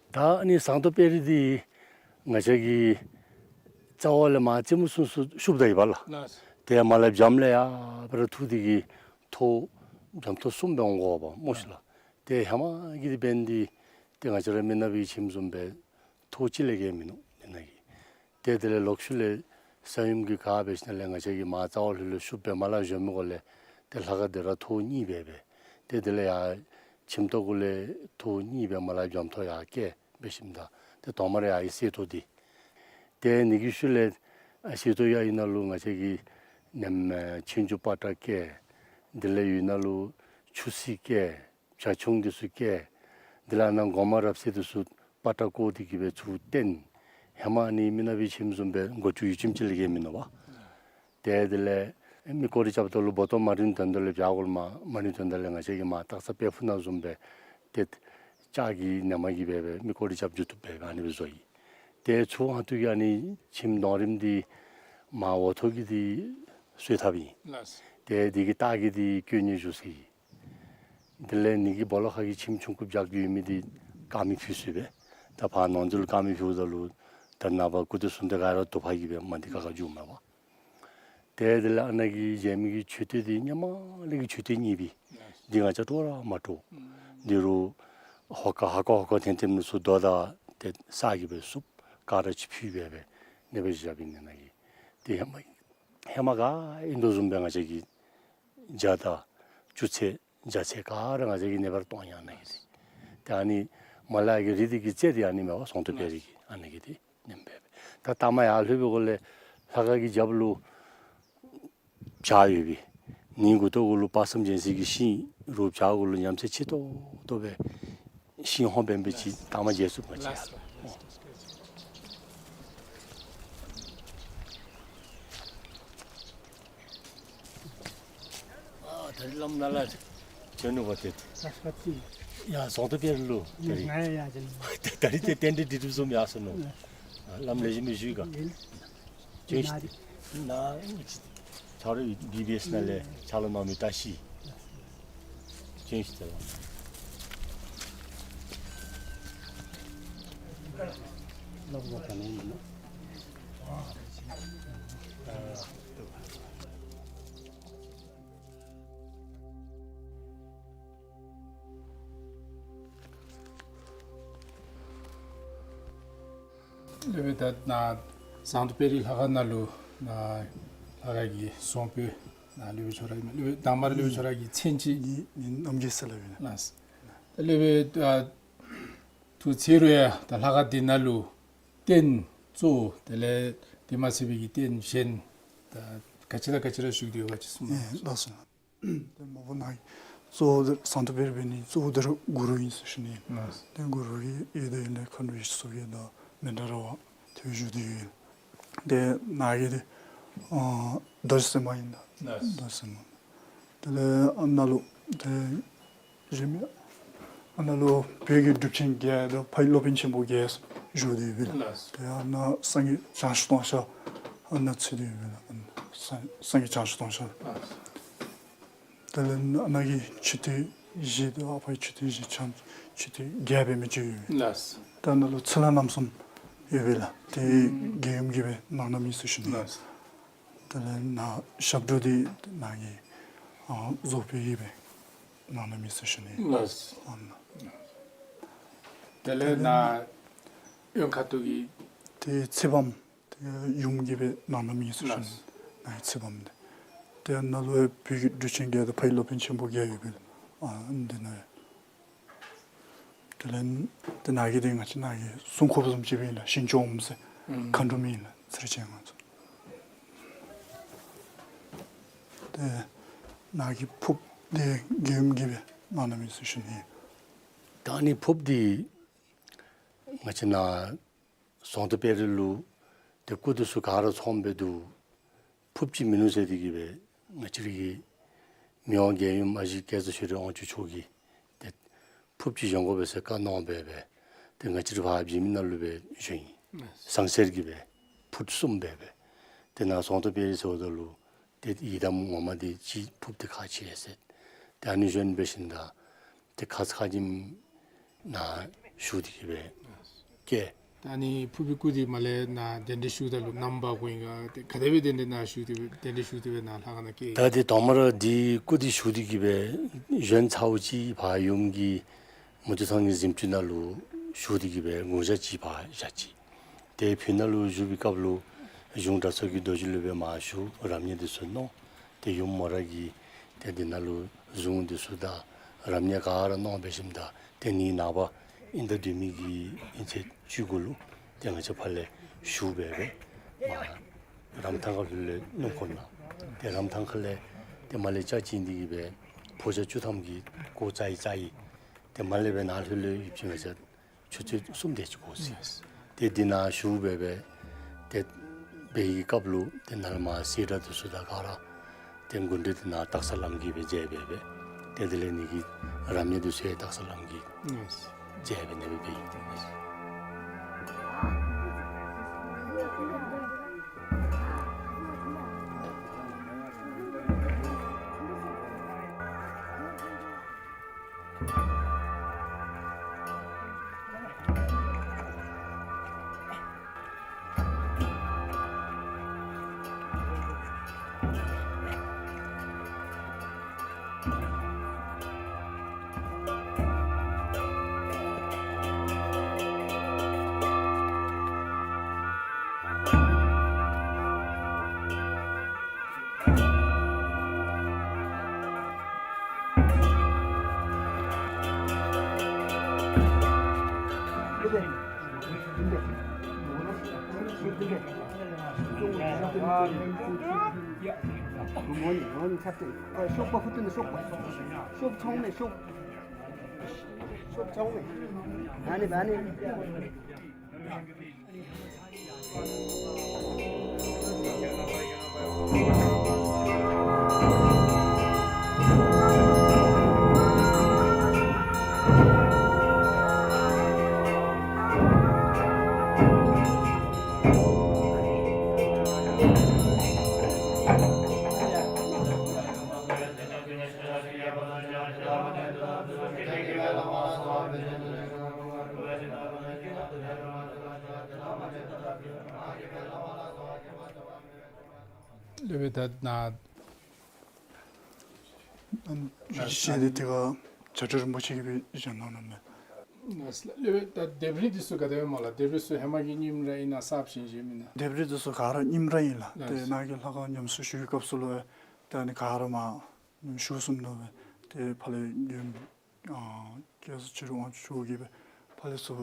ད་ཨ་ནི་ཟངས་མདོག་དཔལ་རི་འདི་ང་བཅས་ཀྱི་རྩ་བ་ལས་མར་རྩེ་མོ་ཚུན་ཚོད་ཤུབ་ད་ཡི་པ་ལགས། ལགས། ཏེ་མར་ལས་བྱམས་ལས་ཡར་སྦེ་ར་འཐུ་སྟེ་གིས་ཐོག་བྱམས་ཐོག་གསུམ་སྦེ་འོང་དགོ་པས་སྨོ་ཤིག་ལགས། ཏེ་ཧེ་མ་གི་འདི་འབདན་འདི་ཏེ་ང་བཅས་ར་མི་ནག་པའི་ཁྱིམ་བཟུམ་སྦེ་ཐོག་གཅིག་ལས་བརྒལ་མིན་ནུག་མི་ནག་གི། ཏེ་དེ་ལས་ལོག་ཤུལ་ལས་ས་ཡོམ་གྱིས་ག་འབད་ཞིནམ་ལས་ང་བཅས་ཀྱིས་མར་རྩ་བ་ལྷོད་ལྷོད་ཤུབ་སྦེ་མར་ལས་བཞོན་མི་གོ་ལས་ཏེ་ལྷ་ཁང་འདི་ར་ཐོག་གཉིས་སྦེ་སྦེ། ཏེ་དེ་ལས་ཡར་ཁྱིམ་ཐོག་གུ་ལས་ཐོག་གཉིས་སྦེ་མར་ལས་བྱམས་ཐོག་ཡར་བཀལ་འབད་ཞིནམ་ད་ཏེ་ཐོག་མར་ཡར་ཨིན་གསེར་ཏོག་འདི། ཏེ་ཨ་ནི་གི་ཤུལ་ལས་ཨ་གསེར་ཏོག་ཡར་ཨིན་ནང་ལུ་ང་བཅས་ཀྱིས་ནེམ་ཨེ་ཆོས་འབྱུང་པ་ཏྲ་བཀལ། དེ་ལས་ཡར་ཨིན་ནང་ལུ་ཆུ་སྲིན་བཀལ། བྱ་ཁྱུང་འདི་ཚུ་བཀལ། དེ་ལས་ཨ་ནཱ་སྒོ་མང་རབ་གསལ་འདི་ཚུ་པ་ཏྲ་བཀོ་སྟེ་གིས་སྦེ་ཚུར་བཏོན། ཧེ་མ་ཨ་ནི་མི་ནག་པའི་ཁྱིམ་བཟུམ་སྦེ་སྒོ་ཅུང་ཡུད་ཙམ་ཅིག་ལས་བརྒལ་མིན་ནུག་པ། ཏེ་དེ་ལས་མི་སྐོར་ར་རྐྱབ་ད་ལུ་སྦོ་ཏོ་མ་རིང་དོན་དག་ལས་བྱ་གོ་ལུ་མ་མ་རིང་དོན་དག་ལས་ང་བཅས་ཀྱིས་མར་སྟག་ཚང་དཔལ་ཕུག་ནང་བཟུམ་སྦེ་ཏེ་ལྕགས་ཀྱི་ནེམ་གིས་སྦེ་སྦེ་མི་སྐོར་ར་རྐྱབ་འགྱོ་བཏུབ་སྦེ་ཨ་ནི་སྦེ་བཟོ་ཡི། ཏེ་ཚུར་ཨ་ཐུར་གྱི་ཨ་ནི་ཁྱིམ་གདོང་རིངམ་འདི་མར་འོག་ཐོག་གི་འདི་གསོལ་ཐབ་ཨིན། ལགས། ཏེ་འདི་གི་ལྟག་གི་འདི་དཀོན་གཉེར་བཞུགས་ས་ཨིན། དེ་ལས་ཨ་ནི་གི་སྦོ་ལོགས་ཁ་གི་ཁྱིམ་ཆུང་ཀུ་བརྒྱབ་ཡོད་མི་འདི་དཀར་མེ་ཕུལ་ས་ཨིན་པས། ད་ཕར་ནང་འཛུལ་དཀར་མེ་ཕུལཝ་ད་ལུ་ད་ནངས་པ་སྐུ་དེ་གསུམ་དེ་ག་ར་དུ་པ་གིས་སྦེ་མ་འདི་ཁ་ཁ་འགྱོཝ་མས་པ། ཏེ་དེ་ལས་ཨ་ནཱ་གི་མཇལ་མི་གི་མཆོད་རྟེན་འདི་སྔོན་མ་ལས་ཀྱི་མཆོད་རྟེན་རྙིང་པའི་འདི་ང་བཅས་དཀྲོག་ར་མ་དཀྲོག། འདི་རུ་ཧོ་ཀ་ཧ་ཀ་ཧོ་ཀ་ཐེམ་ཐེམ་ནི་ཚུ་རྡོ་དང་ཏེ་ས་གིས་སྦེ་བསུབ། ག་ར་ཅིག་ཕུལ་སྦེ་སྦེ་ཨ་ནི་སྦེ་བཞགཔ་ཨིན། ཨ་ནཱ་གི་འདི་ཧེ་མ་ཧེ་མ་ག་ཨིན་དོ་བཟུམ་སྦེ་ང་བཅས་ཀྱི་རྒྱ་དང་ཆུ་ཚད་རྒྱ་ཚད་ག་ར་ང་བཅས་ཀྱིས་ཨ་ནི་སྦེ་ར་གཏང་ཡི། ཨ་ནཱ་གི་འདི་ཏེ་ཨ་ནི་མར་ལས་ཀྱི་རི་འདི་གི་རྩེ་འདི་ཨ་ནི་མས་པ། ཟངས་མདོག་དཔལ་རི་གི་ཨ་ནཱ་གི་འདི་ཨིན་པས། ད་ལྟ་མ་ཡར་ལྷོད་པའི་སྒང་ལས་ལྷ་ཁང་གི་རྒྱབ་ལུ་བྱག་ཡོད་པས། ནི་མགུ་ཏོ་གུ་ལུ་དཔག་བསམ་རྒྱལ་མཚན་གྱི་ཤིང་རུ་བྱག་གུ་ལུ་ཉམས་ཚད་ཆེ་ཏོག་ཏོ་སྦེ་ཤིང་ཧོང་འབད་འབད་ཅིག་ལྟ་མ་མཇལ་ཚུགས་པས། ལགས་སོ། ལགས་སོ། ཨ་ད་རིས་བླམ་ནཱ་ལས་བྱོན་ནུག་པ་ཏེ། ཡ་ཟངས་མདོག་དཔལ་རི་ལུ་ད་རིས། ང་ཡ་ཡ་བྱོན་ནུག། ད་རིས་ཏེ་རྟེན་འབྲེལ་འགྲིག་འགྲིགཔ་བཟུམ་ཡར་སོང་ནུག། ཨ་བླམ་ལེགས་ཤོམ་སྦེ་བཞུགས་ག། ཨིན། བྱོན་ཤིག། ནཱ་ཆ་རོགས་བི་བི་ཨེསི་ནང་ལས་ཕྱག་ལཱ་གནང་མི་བཀྲ་ཤིས། བྱོན་ཤིག་ཏེ་ལགས། ལས་སྦེ་ད་ནཱ་ ཟངས་མདོག་དཔལ་རི་ལྷ་ཁང་ནང་ལུ་ནཱ་ལྷ་ཁང་གི་ཟོང་པོ་ནཱ་སློབ་དཔོན་ཁྱོད་ར་ཨིན་མས། སློབ་དཔོན་དང་པ་ར་སློབ་དཔོན་ཁྱོད་ར་གི་མཚན་ཅིག། ངེའི་མཚན་རྣམ་རྒྱལ་ཟེར་སླབ་ཨིན། ལགས། ད་སློབ་དཔོན་ཨ་ཐུགས་ཚེ་རུ་ཡང་ད་ལྷ་ཁང་འདི་ནང་ལུ་རྟེན་གཙོ་བོ་དེ་ལས་དེ་མ་ཚད་པའི་གི་རྟེན་གཞན་ད་ག་ཅི་དང་ག་ཅི་ར་བཞུགས་ཏེ་ཡོདཔ་ཅིག་གསུང་གནང་། ཨེ་ལགས་སོ། ཏེ་མ་པ་ནཱ་གི་གཙོ་བོ་འདི་ཟངས་མདོག་དཔལ་རི་འབད་ནི་གཙོ་བོ་འདི་ར་གུ་རུ་ཨིན་ཟེར་ཞུ་ནི། ལགས། ཏེ་གུ་རུ་གི་ཡོད་དེ་ཡོད་ལས་མཁའ་འགྲོ་ཡེ་ཤེས་མཚོ་རྒྱལ་དང་མནྡ་ར་བ་ཏེ་བཞུགས་ཏེ་ཡོད། ཏེ་ནཱ་གི་འདི་ཨ་རྡོ་རྗེ་སེམས་དཔའ་ཨིན་ད། ལགས། རྡོ་རྗེ་སེམས་དཔའ། དེ་ལས་ཨ་ནཱ་ལུ་ཏེ་གཞན་མི་ཨ་ནཱ་ལུ་བོད་ཀྱི་གྲུབ་ཆེན་བརྒྱད་དང་ཕ་ཡི་སློབ་དཔོན་ཆེན་པོ་བརྒྱད་བཞུགས་ཏེ་ཡོད་པས་ལགས། ལགས། ཏེ་ཨ་ནཱ་སངས་རྒྱས་བྱང་ཆུབ་ཏུང་ཤ་ཨ་ནཱ་ཚུད་དེ་ཡོད་པས་ལགས། ཨ་ནཱ་སངས་སངས་རྒྱས་བྱང་ཆུབ་ཏུང་ཤ། ལགས། དེ་ལས་ཨ་ནཱ་གི་མཆོད་རྟེན་བཞི་དང་ཨ་ཕ་གི་མཆོད་རྟེན་བཞི་ཆ་མཆོད་རྟེན་བརྒྱད་འབད་མི་ཅིག་ཡོད། ལགས། ད་ནཱ་ལུ་ཚེ་ལྷ་རྣམ་གསུམ་ཡོད་པས་ལགས། ཏེ་རྒྱལ་ཡུམ་གྱིས་སྦེ་གནང་གནངམ་ཨིན་ཟེར་ཞུ་ནི། ལགས། དེ་ལས་ནཱ་ཞབས་དྲུང་འདི་ནཱ་གི་ཨ་རྫོགས་པའི་གིས་སྦེ་གནང་གནངམ་ཨིན་ཟེར་ཞུ་ནི། ལགས། ཨ་ནཱ་དེ་ལས་ནཱ་གཡོན་ཁ་ཐུག་གི་ཏེ་ཚེ་བམ་ཏེ་ཡུམ་གྱིས་སྦེ་གནང་གནངམ་ཨིན་ཟེར་ཞུ་ནི། ལགས། ནཱ་གི་ཚེ་བམ་འདི། ཏེ་ནཱ་ལུ་ཡང་བོད་ཀྱི་གྲུབ་ཆེན་བརྒྱད་དང་ཕ་ཡི་སློབ་དཔོན་ཆེན་པོ་བརྒྱད་ཡོད་པས་ལགས། ཨ་འདི་ནང་ཡང་དེ་ལས་ཏེ་ནཱ་གི་འདི་ང་བཅས་ནཱ་གི་སྲུང་འཁོརཔ་བཟུམ་ཅིག་སྦེ་ཨིན་ལགས། ཞིང་སྐྱོང་ཟེར་ཨུམ་མཁའ་འགྲོ་མི་ཨིན་ལགས། ཚེ་རིང་ཅན་ང་ཚོ། ཏེ་ནཱ་གི་ཕོརཔ་འདི་རྒྱལ་ཡུམ་གྱིས་སྦེ་གནང་གནངམ་ཨིན་ཟེར་ཞུ་ནི། ད་ཨ་ནི་ཕོརཔ་འདི་ང་བཅས་ནཱ་ཟངས་མདོག་དཔལ་རི་ལུ་ཏེ་སྐུ་འདི་ཚུ་ག་ར་ཚངམ་སྦེ་འདུག། ཕོརཔ་ཅིག་མིན་ནུག་ཟེར་ཏེ་གིས་སྦེ་ང་བཅས་ར་གི་མི་དབང་རྒྱལ་ཡུམ་ཨ་ཞེ་སྐལ་བཟང་ཆོས་སྒྲོན་དབང་ཕྱུག་མཆོག་གིས་ཏེ་ཕོརཔ་ཅིག་བཞེངས་དགོ་པས་ཟེར་བཀའ་གནང་སྦེ་སྦེ་ཏེ་ང་བཅས་ར་ཕར་བྱེ་མི་ནང་ལུ་སྦེ་བཞེངས་ཡི། ཟངས་གསེར་གྱི་སྦེ་ཕུཊ་གསུམ་སྦེ་སྦེ། ཏེ་ནཱ་ཟངས་མདོག་དཔལ་རི་ཟེརཝ་ད་ལུ་ཏེ་ཡི་དམ་ངོ་མ་འདི་ཅིག་ཕོརཔ་འདི་ཁག་ཆེ་ཟེར། ཏེ་ཨ་ནི་བཞིན་འབད་ཞིནམ་ད་ཏེ་ཁ་ཙ་ཁ་ཉིནམ་ནཱ་ཞུ་སྟེ་གིས་སྦེ་བསྐྱལ། ད་ཨ་ནི་ཕོར་པའི་སྐུ་འདི་མར་ལས་ནཱ་གདན་འདྲེན་ཞུཝ་ད་ལུ་ནམ་འབག་དགོ་ཨིན་ག་ཏེ་ག་དེ་སྦེ་གདན་འདྲེན་ནཱ་ཞུ་སྟེ་སྦེ་གདན་འདྲེན་ཞུ་སྟེ་སྦེ་ནཱ་ལྷ་ཁང་ནང་བསྐྱལ། ད་འདི་དང་པ་ར་འདི་སྐུ་འདི་ཞུ་སྟེ་གིས་སྦེ་བཞེངས་ཚརཝ་ཅིག་ཕར་ཡུམ་གྱི་མུ་ཏིག་ཚང་གི་གཟིམ་ཅུང་ནང་ལུ་ཞུ་སྟེ་གིས་སྦེ་དགུང་ཞག་ཅིག་ཕར་བཞག་ཅི། ཏེ་ཕུལ་ནང་ལུ་བཞུགས་པའི་སྐབས་ལུ་གཞུང་གྲྭ་ཚང་གི་རྡོ་རྗེ་སློབ་དཔོན་མར་བཞུགས། རབ་གནས་འདི་ཚུ་གནང་། ཏེ་ཡུམ་མོ་ར་གིས་ཏེ་འདི་ནང་ལུ་གཟུངས་འདི་ཚུ་དང་རབ་གནས་ག་ར་གནང་འབད་ཞིནམ་ད་ཏེ་ནི་ནངས་པ་ཨིན་ཟླ་བདུན་མའི་གི་ཨིན་ཚེས་བཅུ་དགུ་ལུ་ཏེ་ང་བཅས་ཕར་ལས་ཞུ་སྦེ་སྦེ་མར་རམ་ཐང་ཁ་ལུ་ལས་སྣུམ་འཁོར་ནང་ཏེ་རམ་ཐང་ཁ་ལས་ཏེ་མར་ལས་ལྕགས་བྱིན་ཏེ་གིས་སྦེ་ཕོ་རྒྱས་བཅུ་ཐམ་གྱིས་གོ་ཙ་ཡི་ཙ་ཡི་ཏེ་མར་ལས་སྦེ་ནཱ་ལྷོད་ལྷོད་ཡོདཔ་ཅིག་ང་བཅས་ཆུ་ཚོད་གསུམ་དེ་ཅིག་འགོར་ཅི། ཡེས། ཏེ་འདི་ནང་བཞུགས་སྦེ་སྦེ་ཏེ་འབད་བའི་སྐབས་ལུ་ཏེ་ནཱ་ལས་མར་སེར་སྒྲེང་འདི་ཚུ་དང་ག་ར་ཏེ་མགུ་འདྲེན་འདི་ནང་སྟག་ཚང་བླམ་གིས་སྦེ་མཇལ་སྦེ་སྦེ་ཏེ་དེ་ལས་ནི་གི་རབ་གནས་འདི་ཚུ་ཡང་སྟག་ཚང་བླམ་གིས་ཡེས། མཇལ་སྦེ་ནི་སྦེ་འབད་ཡི། ཤོག་པ་ཕུད་དེ་ནི་ཤོག་པ། ཤོག་ཚང་མས་ཤོག། ཤོག་ཚང་མས། ཨ་ནི་ཨ་ནི། སློབ་དཔོན་ད་ནཱ་ཨམ་ཞལ་འདི་ཏེ་ག་བྱ་སྒྲོ་རིན་པོ་ཆེ་གིས་སྦེ་བཞེངས་གནང་གནངམ་མས། ལགས་སོ་ལགས། ད་ལྡེབས་རིས་འདི་ཚུ་ག་དེ་སྦེ་སྨོ་ལགས། ལྡེབས་རིས་ཚུ་ཧེ་མ་གི་རྙིངམ་ར་ཨིན་ན་གསརཔ་བཞེངས་བཞེངསམ་ཨིན་ན། ལྡེབས་རིས་འདི་ཚུ་ག་ར་རྙིངམ་ར་ཨིན་ལགས། ལགས་སོ། ཏེ་ནཱ་གི་ལྷ་ཁང་ཉམས་གསོ་ཞུ་བའི་སྐབས་སུ་ལུ་ཏེ་ཨ་ནི་ག་ར་མར་ཞུ་སོངམ་ནུག་སྦེ། ཏེ་ཕར་ལས་ཨ་སྐལ་བཟང་ཆོས་སྒྲོན་དབང་ཕྱུག་མཆོག་གིས་སྦེ་ཕར་ལས་ཚུར་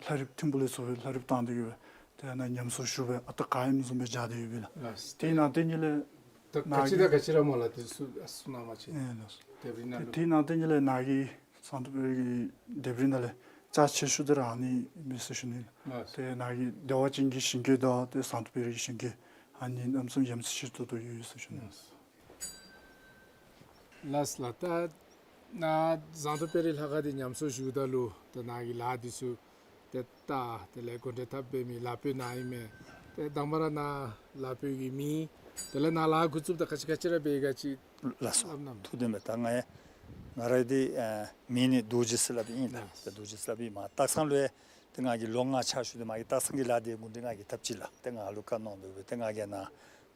ལྷ་རིཔ་ཐིམ་ཕུག་ལས་ཚུར་སྦེ་ལྷ་རིཔ་བཏང་སྟེ་གིས་སྦེ་ཏེ་ནཱ་ཉམས་གསོ་ཞུ་སྦེ་ཨ་རྟག་ག་ཨིནམ་བཟུམ་སྦེ་སྦྱར་ཏེ་ཡོད་པས་ལགས། ལགས་སོ། ཏེ་ནཱ་ཏེ་ཉིད་ལས་ད་ག་ཅི་དང་ག་ཅི་ར་སྨོ་ལགས། ཏེ་ཚུ་ཨ་ཚུ་ནང་མ་ཅིག། ཨེ་ལགས་སོ། ལྡེབས་རིས་ནང་ལུ། ཏེ་ནཱ་ཏེ་ཉིད་ལས་ནཱ་གི་ཟངས་མདོག་དཔལ་རི་གི་ལྡེབས་རིས་ནང་ལས་རྩ་ཆེ་ཤོས་འདི་ར་ཨ་ནི་ཨིན་ཟེར་ཞུ་ནི། ལགས་སོ། ཏེ་ནཱ་གི་བདེ་བ་ཅན་གྱི་ཞིང་གི་དང་ཏེ་ཟངས་མདོག་དཔལ་རི་གི་ཞིང་གི་ཨ་ནི་གནམ་མེད་ས་མེད་ཡ་མཚན་ཆེ་ཏོག་ཏོ་ཡོད་ཟེར་ཞུ་ནི། ལགས་སོ། ལགས་སོ་ལགས། ད་ནཱ་ཟངས་མདོག་དཔལ་རི་ལྷ་ཁང་འདི་ཉམས་གསོ་ཞུཝ་ད་ལུ་ད་ནཱ་གི་ལཱ་འདི་ཚུ་ཏེ་ད་དེ་ལས་འགོ་འདྲེན་འཐབ་འབད་མི་ལཱ་དཔོན་ནཱ་ཨིན་མས། ཏེ་དང་པ་ར་ནཱ་ལཱ་དཔོན་གྱི་མིང་དེ་ལས་ནཱ་ལཱ་འགོ་བཙུགསཔ་ད་ག་ཅི་ག་ཅི་ར་འབད་ག་ཅི། ལགས་སོ། སླབ་གནང་། ཐུགས་བདེན་པས། ད་ང་ཡང་ང་རའི་འདི་ཨ་མིང་ནི་རྡོ་རྗེ་ཟེར་སླབ་ཨིན་ལགས། ལགས། ད་རྡོ་རྗེ་ཟེར་སླབ་ཨིན། མར་སྟག་ཚང་ལུ་ཡང་ཏེ་ང་གིས་ལོ་ལྔ་ཕྱག་ཞུ་སྟེ་མར་གྱི་སྟག་ཚང་གི་ལཱ་འདི་འགོ་འདྲེན་ང་གིས་འཐབ་ཅི་ལགས། ཏེ་ང་ལུ་བཀའ་གནང་དོ་སྦེ་ཏེ་ང་གིས་ནཱ་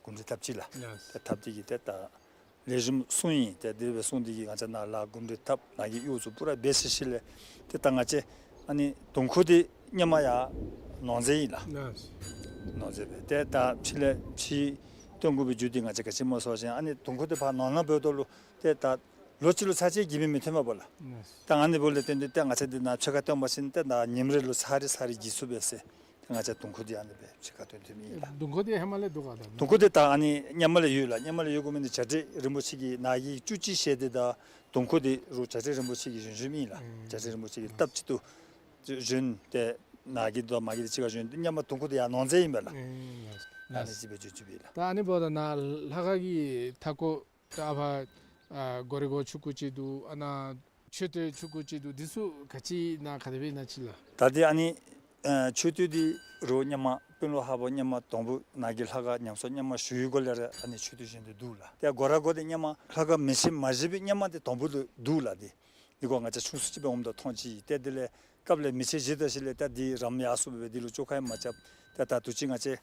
འགོ་འདྲེན་འཐབ་ཅི་ལགས། ལགས། ཏེ་འཐབ་སྟེ་གིས་ཏེ་ད་ལེགས་ཤོམ་སོང་ཡི། ཏེ་དེ་སྦེ་སོང་སྟེ་གིས་ང་བཅས་ནཱ་ལཱ་འགོ་འདྲེན་འཐབ་ནཱ་གི་གཡོག་ཚུ་པུ་ར་འབད་ཚར་ཞིནམ་ལས་ཏེ་ད་ང་བཅས་ཨ་ནི་དུང་ཁུ་འདི་སྔོན་མ་ཡར་ནོར་རྫས་ཨིན་ལགས། ལགས། ནོར་རྫས་སྦེ་ཏེ་ད་ཕྱི་ལས་ཕྱི་བཏོན་དགོ་པའི་རྒྱུ་འདི་ང་བཅས་ག་ཅི་སྨོ་ཟེར་བ་ཅིན་ཨ་ནི་དུང་ཁུ་འདི་ཕར་ནོར་ནང་འབདཝ་ད་ལུ་ཏེ་ད་ལོ་གཅིག་ལུ་ཚར་གཅིག་གིས་མི་མི་ཐོན་པས་ལགས། ལགས། ད་ཨ་ནི་འབདཝ་ལས་བརྟེན་ཏེ་ཏེ་ང་བཅས་འདི་ནཱ་ཕྱི་ཁར་བཏོན་པ་ཅིན་ཏེ་ད་ཉིནམ་རེ་ལུ་ཚར་རེ་ཚར་རེ་གྱིས་ཚུགས་པས་ཟེར། ང་བཅས་དུང་ཁུ་འདི་ཨ་ནི་སྦེ་ཕྱི་ཁར་བཏོན་བཏོནམ་ཨིན་ལགས། དུང་ཁུ་འདི་ཧེ་མ་ལས་འདུག་ག་ད། དུང་ཁུ་འདི་ད་ཨ་ནི་སྔོན་མ་ལས་ཡོད་ལགས། སྔོན་མ་ལས་ཡོད་དགོ་མི་འདི་བྱ་བྲལ་རིན་པོ་ཆེ་གིས་ནཱ་གི་བཅུད་ཅིག་བཞེས་ཏེ་ད་དུང་ཁུ་འདི་རུ་བྱ་བྲལ་རིན་པོ་ཆེ་གིས་བཞེངས་བཞེངསམ་ཨིན་ལགས། ཨེ། བྱ་བྲལ་རིན་པོ་ཆེ་གིས་སྟབས་གཅིག་ཏུ་བཞེངས་ཏེ་ནཱ་གི་དང་མར་གྱི་འདི་གཅིག་ཁར་བཞེངས་ཏེ་སྔོན་མ་དུང་ཁུ་འདི་ཡར་ནོར་རྫས་ཨིན་པས་ལགས། ཨེ། ཨ་ནི་ཅིག་སྦེ་བྱུང་བྱུངམ་ཨིན་ལགས། ད་ཨ་ནི་འབདཝ་ད་ནཱ་ལྷ་ཁང་གི་མཐའ་སྐོར་ད་ཨ་ཕར་ཨ་སྒོ་རའི་སྒོ་ཆུང་ཀུ་ཅིག་འདུག། ཨ་ནཱ་མཆོད་རྟེན་ཆུང་ཀུ་ཅིག་འདུག། འདི་ཚུ་ག་ཅི་ནཱ་ག་དེ་སྦེ་ཨིན་ན་ཅིག་ལགས། ད་འདི་ཨ་ནི་ཨ་མཆོད་རྟེན་འདི་རུ་སྔོན་མ་དཔོན་སློབ་ཧ་བོ་སྔོན་མ་དང་པོ་ནཱ་གི་ལྷ་ཁང་ཉམས་གསོ་སྔོན་མ་ཞུ་བའི་སྒང་ལས་ར་ཨ་ནི་མཆོད་རྟེན་བཞེངས་ཏེ་འདུག་ལགས། ཏེ་སྒོ་ར་སྒོ་འདི་སྔོན་མ་ལྷ་ཁང་མེ་ཆེན་མ་བཞེངས་པའི་སྔོན་མ་འདི་དང་པོ་ལུ་འདུག་ལགས། འདི་འདི་ཁོ་ང་བཅས་ཆུང་སུ་ཅིག་འབད་འོངམ་ད་མཐོང་ཅི། ཏེ་དེ་ལས་སྐབས་ལས་མེ་ཆེན་བཞེངས་ད་ཞིནམ་ལས་ད་འདི་རམ་ཡར་སོངམ་སྦེ་འདི་ལུ་བཅོ་ཁ་ཡང་མ་རྐྱབ། ཏེ་ད་དུས་ཅི་ང་བཅས་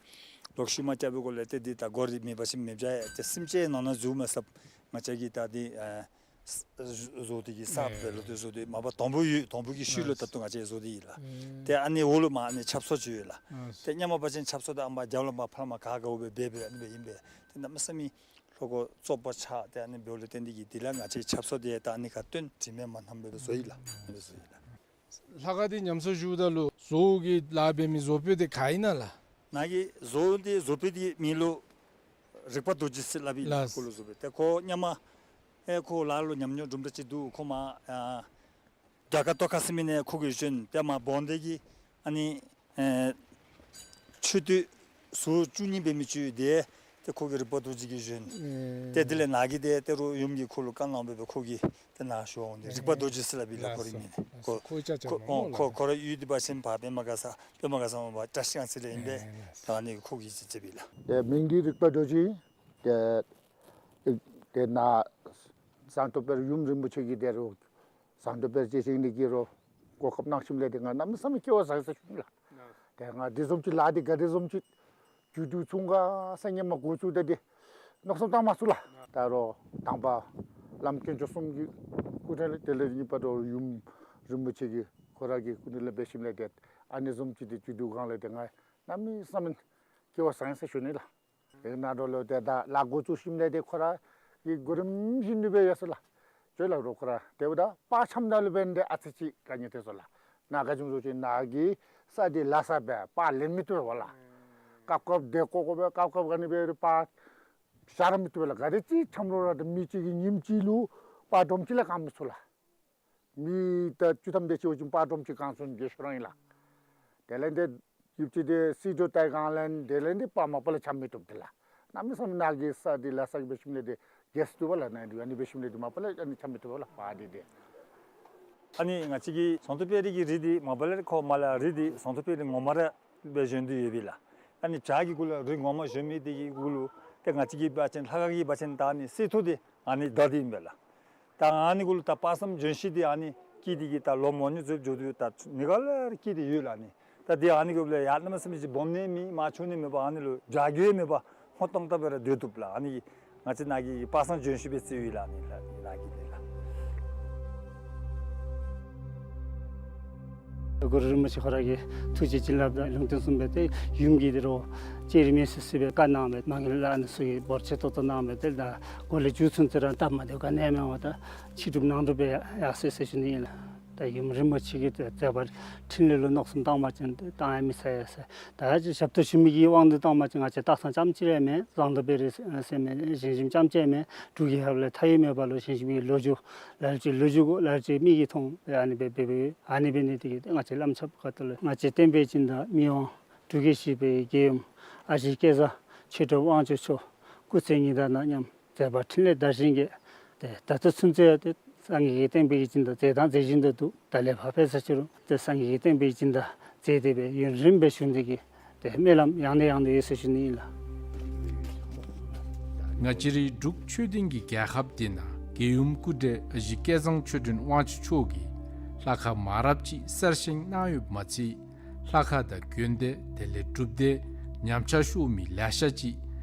ལོག་ཤུལ་མ་རྐྱབ་པའི་སྒང་ལས་ཏེ་འདི་ད་སྒོ་འདི་མེད་པ་ཅིན་མེདཔ་བྱ་ཡི། ཏེ་སེམས་ཅན་ནང་ན་འཛུལ་མ་ཚུགསཔ་ང་བཅས་ཀྱིས་ད་འདི་ཨ་བཟོ་སྟེ་གིས་གསརཔ་སྦེ་ལོག་སྟེ་བཟོ་སྟེ་མ་པ་དང་པོ་ཡོད། དང་པོ་གི་ཤུལ་ལུ་ད་ལྟོ་ང་བཅས་བཟོ་སྟེ་ཡོད་ལགས། ཏེ་ཨ་ནི་འོག་ལུ་མར་ཨ་ནི་ཆབ་གསང་ཅིག་ཡོད་ལགས། ཏེ་སྔོན་མ་འབད་བ་ཅིན་ཆབ་གསང་འདི་ཨ་མར་རྒྱབ་ལུ་མར་ཕར་མར་ག་དགའཝ་སྦེ་འབད་འབད་ཨ་ནི་སྦེ་ཨིན་པས། ཏེ་གནམ་མེད་ས་མེད་ལྷོ་སྒོ་བཙོག་པ་ཆགས་ཏེ་ཨ་ནི་འབདཝ་ལས་བརྟེན་ཏེ་གིས་དེ་ལས་ང་བཅས་ཆབ་གསང་འདི་ད་ཨ་ནི་ཁར་བཏོན། དྲི་མེད་མ་ནམ་སྦེ་བཟོ་ཡི་ལགས། ཨ་ནི་བཟོ་ཡི་ལགས། ལྷ་ཁང་འདི་ཉམས་གསོ་ཞུཝ་ད་ལུ་བཟོ་བོ་གི་ལཱ་འབད་མི་བཟོ་དཔོན་འདི་ག་ཨིན་ན་ལགས། ནཱ་གི་བཟོ་བོ་འདི་བཟོ་དཔོན་འདི་མིང་ལུ་རིག་པ་རྡོ་རྗེ་ཟེར་སླབ་ཨིན་ལགས། ལགས། ཁོ་ལུ་བཟོ་དཔོན་ཏེ་ཁོ་སྔོན་མ་ཨེ་ཁོ་ལཱ་ལུ་ཉམས་མྱོང་དུམ་གྲ་ཅིག་འདུག། ཁོ་མར་ཨ་རྒྱ་གར་ཏོག་ཁ་ཟེར་མི་ནང་ཁོ་གིས་བཞེངས། ཏེ་མར་བོན་སྡེ་གི་ཨ་ནི་ཨེ་མཆོད་རྟེན་ཟུར་བཅུ་གཉིས་འབད་མི་ཅིག་ཡོད། ཏེ་ཏེ་ཁོ་གིས་རིག་པ་རྡོ་རྗེ་གིས་བཞེངས། ཨེ། ཏེ་དེ་ལས་ནཱ་གི་ཏེ་ཏེ་རུ་ཡུམ་གྱིས་ཁོ་ལུ་བཀའ་གནང་སྦེ་ཁོ་གིས་ཏེ་ནཱ་ཞུ་འོང་། ཏེ་རིག་པ་རྡོ་རྗེ་ཟེར་སླབ་ཨིན་ལགས། ཁོ་རའི་མིང་ནི། ལགས་སོ། ཁོ་ཁོ་ཁོ་ཁོ་ཁོ་ར་ཡུལ་འདི་འབད་བ་ཅིན་ཕར་པདྨ་དགའ་ཚལ། པདྨ་དགའ་ཚལ་མ་པ་བཀྲ་ཤིས་སྒང་རྩེ་ལས་ཨིན་པས། ཨེ། ལགས་སོ། ད་ཨ་ནི་ཁོ་གིས་ཅིག་མཛད་པས་ལགས། ཏེ་མིང་འདི་རིག་པ་རྡོ་རྗེ། ཏེ་ཏེ་ནཱ་ཟངས་མདོག་དཔལ་རི་ཡུམ་རིན་པོ་ཆེ་གིས་ཏེ་རུ་ཟངས་མདོག་དཔལ་རི་བཞེངས་ནི་གི་རུ་གོ་སྐབས་གནང་ཞིནམ་ལས་ཏེ་ང་གནམ་མེད་ས་མེད་སྐལ་བ་བཟང་ཡི་ཟེར་ཞུ་ནི་ལགས། ཏེ་ང་འདི་བཟུམ་ཅིག་ལཱ་འདི་ག་དེ་བཟུམ་ཅིག་མཇུག་བསྡུ་ཚུགས་ག་ཟེར་སྔོན་མ་འགོ་བཙུགས་ད་འདི་མནོ་བསམ་བཏང་མ་ཚུགས་ལགས། ད་རུང་དང་པ་བླམ་དཀོན་མཆོག་གསུམ་གྱི་སྐུ་དྲིན་ལས་དེ་ལས་གཉིས་པ་ད་རུང་ཡུམ་རིན་པོ་ཆེ་གི་ཁོ་ར་གི་སྐུ་དྲིན་ལས་འབད་ཞིནམ་ལས་ཏེ་ཨ་ནི་བཟུམ་ཅིག་འདི་མཇུག་བསྡུ་གང་ལས་ཏེ་ང་གནམ་མེད་ས་མེད་སྐལ་བ་བཟང་ཡི་ཟེར་ཞུ་ནི་ལགས། ཨེ་ནཱ་འགྱོ་ལོ་ཏེ་ད་ལཱ་འགོ་བཙུགས་ཞིནམ་ལས་ཏེ་ཁོ་ར་གི་གོ་རིམ་བཞིན་དུ་སྦེ་ཡོད་ཟེར་ལགས། ཅོག་ལ་རོགས་ཁོ་ར་ཏེ་འབདཝ་ད་པར་འཆམ་ད་ལུ་འབད་ནི་འདི་ཨ་ཙི་ཅིག་དཀའ་ངལ་ཐོན་སོང་ལགས། ནཱ་ག་ཅི་སྨོ་ཟེར་བ་ཅིན་ནཱ་གི་ས་འདི་ལ་ས་སྦེ་པར་ལེན་མི་བཏུབ་པས་ལགས། སྐབས་སྐབས་དེ་ཀོ་ཀོ་སྦེ་སྐབས་སྐབས་ག་ནི་སྦེ་རུང་པར་བཞག་ར་མི་བཏུབ་པས་ལགས། ག་དེ་ཅིག་འཆམ་རུང་ར་ཏེ་མི་གཅིག་གིས་ཉིནམ་གཅིག་ལུ་པར་སྒྲོམ་གཅིག་ལས་བཀང་མི་ཚུགས་ལགས། མི་ད་བཅུ་ཐམ་དེ་ཅིག་འབད་བ་ཅིན་པར་སྒྲོམ་གཅིག་བཀང་ཚུགས་ནི་གི་ཤོག་རང་ཨིན་ལགས། དེ་ལས་ཏེ་ཡུདཔ་ཅིག་ཏེ་སིལ་ཏོག་བཏབ་གང་ལས་དེ་ལས་ཏེ་པར་མ་པ་ལས་འཆམ་མི་བཏུབ་དེ་ལགས། གནམ་མེད་ས་མེད་ནཱ་གི་ས་འདི་ལ་ས་གི་འབད་ཞིནམ་ལས་ཏེ་གེས་བཏུབ་པས་ལགས། ནཱ་འདི་ཨ་ནི་འབད་ཞིནམ་ལས་ཏེ་མ་པ་ལས་ཨ་ནི་འཆམ་མི་བཏུབ་པས་ལགས་པར་འདི་ཏེ། ཨ་ནི་ང་བཅས་ཀྱི་ཟངས་མདོག་དཔལ་རི་གི་རི་འདི་མ་པ་ལས་ཁོ་མར་ལས་རི་འདི་ཟངས་མདོག་དཔལ་རི་ངོ་མ་ར་སྦེ་བཞེངས་ཏེ་ཡོད་པས་ལགས། ཨ་ནི་བྱག་གི་གུ་ལུ་རི་ངོ་མ་བཞེངས་མི་འདི་གི་གུ་ལུ་ཏེ་ང་བཅས་ཀྱི་འབད་བ་ཅིན་ལྷ་ཁང་གི་འབད་བ་ཅིན་ད་ཨ་ནི་གསེར་ཐུར་འདི་ཨ་ནི་བདའ་སྟེ་ཨིན་པས་ལགས། ད་ཨ་ནི་གུ་ལུ་ད་པར་སྒྲོམ་བཞེངས་ཤིང་འདི་ཨ་ནི་སྐྱིད་འདི་གིས་ད་ལོ་མང་ཉུང་ཚུ་འགྱོ་དོ་ད་ནི་ག་ལས་སྐྱིད་འདི་ཡོད་ལགས་ཨ་ནི། ད་འདི་ཨ་ནི་གུ་ལུ་ཡར་གནམ་མེད་ས་མེད་ཅིག་སྦོམ་ནི་མེད་མར་ཆུང་ནི་མེད་པར་ཨ་ནི་ལུ་བྱ་རྒོད་མེད་པར་སྔོ་ཏོང་ཏོ་སྦེ་ར་སྡོད་བཏུབ་ལགས། ཨ་ནི་ང་བཅས་ནཱ་གི་པར་སྒྲོམ་བཞེངས་ཤིང་སྦེ་རྩིཝ་ཨིན་ལགས་ཨ་ནི་ལགས་ནཱ་གི་འདི་ལགས། གུ་རུ་རིན་པོ་ཆེ་ཁོ་ར་གི་ཐུགས་རྗེ་བྱིན་རླབས་དང་ལུང་བསྟན་གསུངས་པའི་ཏེ་ཡུམ་གྱིས་ཏེ་རོགས་ཅེ་རི་མེ་སི་སི་སྦེ་བཀའ་གནང་སྦེ་མ་གི་ལས་ཨ་ནི་ཚུ་གི་འབོར་ཆེ་ཏོག་ཏོ་གནང་སྦེ་ཏེ་ད་གོ་ལེ་མཇུག་ཚུན་ཚོད་ར་སྟབས་མ་བདེཝ་ག་ནི་ཡང་མེད་པར་ད་ཕྱི་སྒྲུབ་ནང་སྒྲུབ་སྦེ་ཡར་སོ་ཡི་ཟེར་ཞུ་ནི་ཨིན་ལགས། ད་ཡུམ་རིན་པོ་ཆེ་གི་མཛད་པ་འཕྲིན་ལས་ལུ་མནོ་བསམ་བཏང་བ་ཅིན་ཏེ་བཏང་ཡང་མི་ཚར་ཡ་ཟེར། ད་ཅི་ཞབས་ཏོག་ཞུ་མི་གི་དབང་དུ་བཏང་བ་ཅིན་ང་བཅས་སྟག་ཚང་རྐྱངམ་གཅིག་ར་མེན། ཟངས་མདོག་དཔལ་རི་ཟེར་མི་ཞིང་ཞིང་རྐྱངམ་གཅིག་མེན། འབྲུག་རྒྱལ་ཁབ་ལས་མཐའ་ཡས་མེད་པ་ལུ་ཞིང་ཞིང་གི་ལོ་རྒྱུས་ལ་ལུ་ཅིག་ལོ་རྒྱུས་གུ་ལ་ལུ་ཅིག་མིག་གིས་མཐོང་སྦེ་ཨ་ནི་སྦེ་འབད་འབདཝ་ཨ་ནི་འབད་ནི་དེ་གིས་ང་བཅས་བླམ་ཆོསཔ་ཁ་ཐུག་ལས་ང་བཅས་བསྟན་པའི་སྦྱིན་བདག་མི་དབང་འབྲུག་རྒྱལ་བཞི་པའི་རྒྱལ་ཡུམ་ཨ་ཞེ་སྐལ་བཟང་ཆོས་གྲུབ་དབང་ཕྱུག་མཆོག་སྐུ་ཚེ་ཉི་ཟླ་ནང་མཉམ་མཛད་པ་འཕྲིན་ལས་དར་ཞིང་རྒྱས། ཏེ་ད་ལྟོ་ཚུན་ཚོད་ཡང་ཏེ་སངས་རྒྱས་ཀྱི་བསྟན་པའི་སྦྱིན་བདག་མཛད་དང་མཛད་བཞིན་དུ་འདུག། ད་ལས་ཕར་འབད་ས་ཅི་རུང་ཏེ་སངས་རྒྱས་ཀྱི་བསྟན་པའི་སྦྱིན་བདག་མཛད་དེ་སྦེ་ཡུན་རིངམོ་སྦེ་བཞུགས་ནི་དེ་གི་ཏེ་སྨོན་ལམ་ཡང་ནས་ཡང་དུ་ཡོད་ཟེར་ཞུ་ནི་ཨིན་ལགས། ང་བཅས་རའི་འབྲུག་ཆོས་ལྡན་གྱི་རྒྱལ་ཁབ་འདི་ནང་རྒྱལ་ཡུམ་སྐུ་བགྲེས་ཨ་ཞེ་སྐལ་བཟང་ཆོས་སྒྲོན་དབང་ཕྱུག་མཆོག་གིས་ལྷ་ཁང་མང་རབས་ཅིག་གསར་བཞེངས་གནང་ཡོདཔ་མ་ཚད་ལྷ་ཁང་དང་དགོན་སྡེ་དེ་ལས་སྒྲུབ་སྡེ་ཉམས་ཆག་ཤོར་མི་ལེ་ཤ་ཅིག་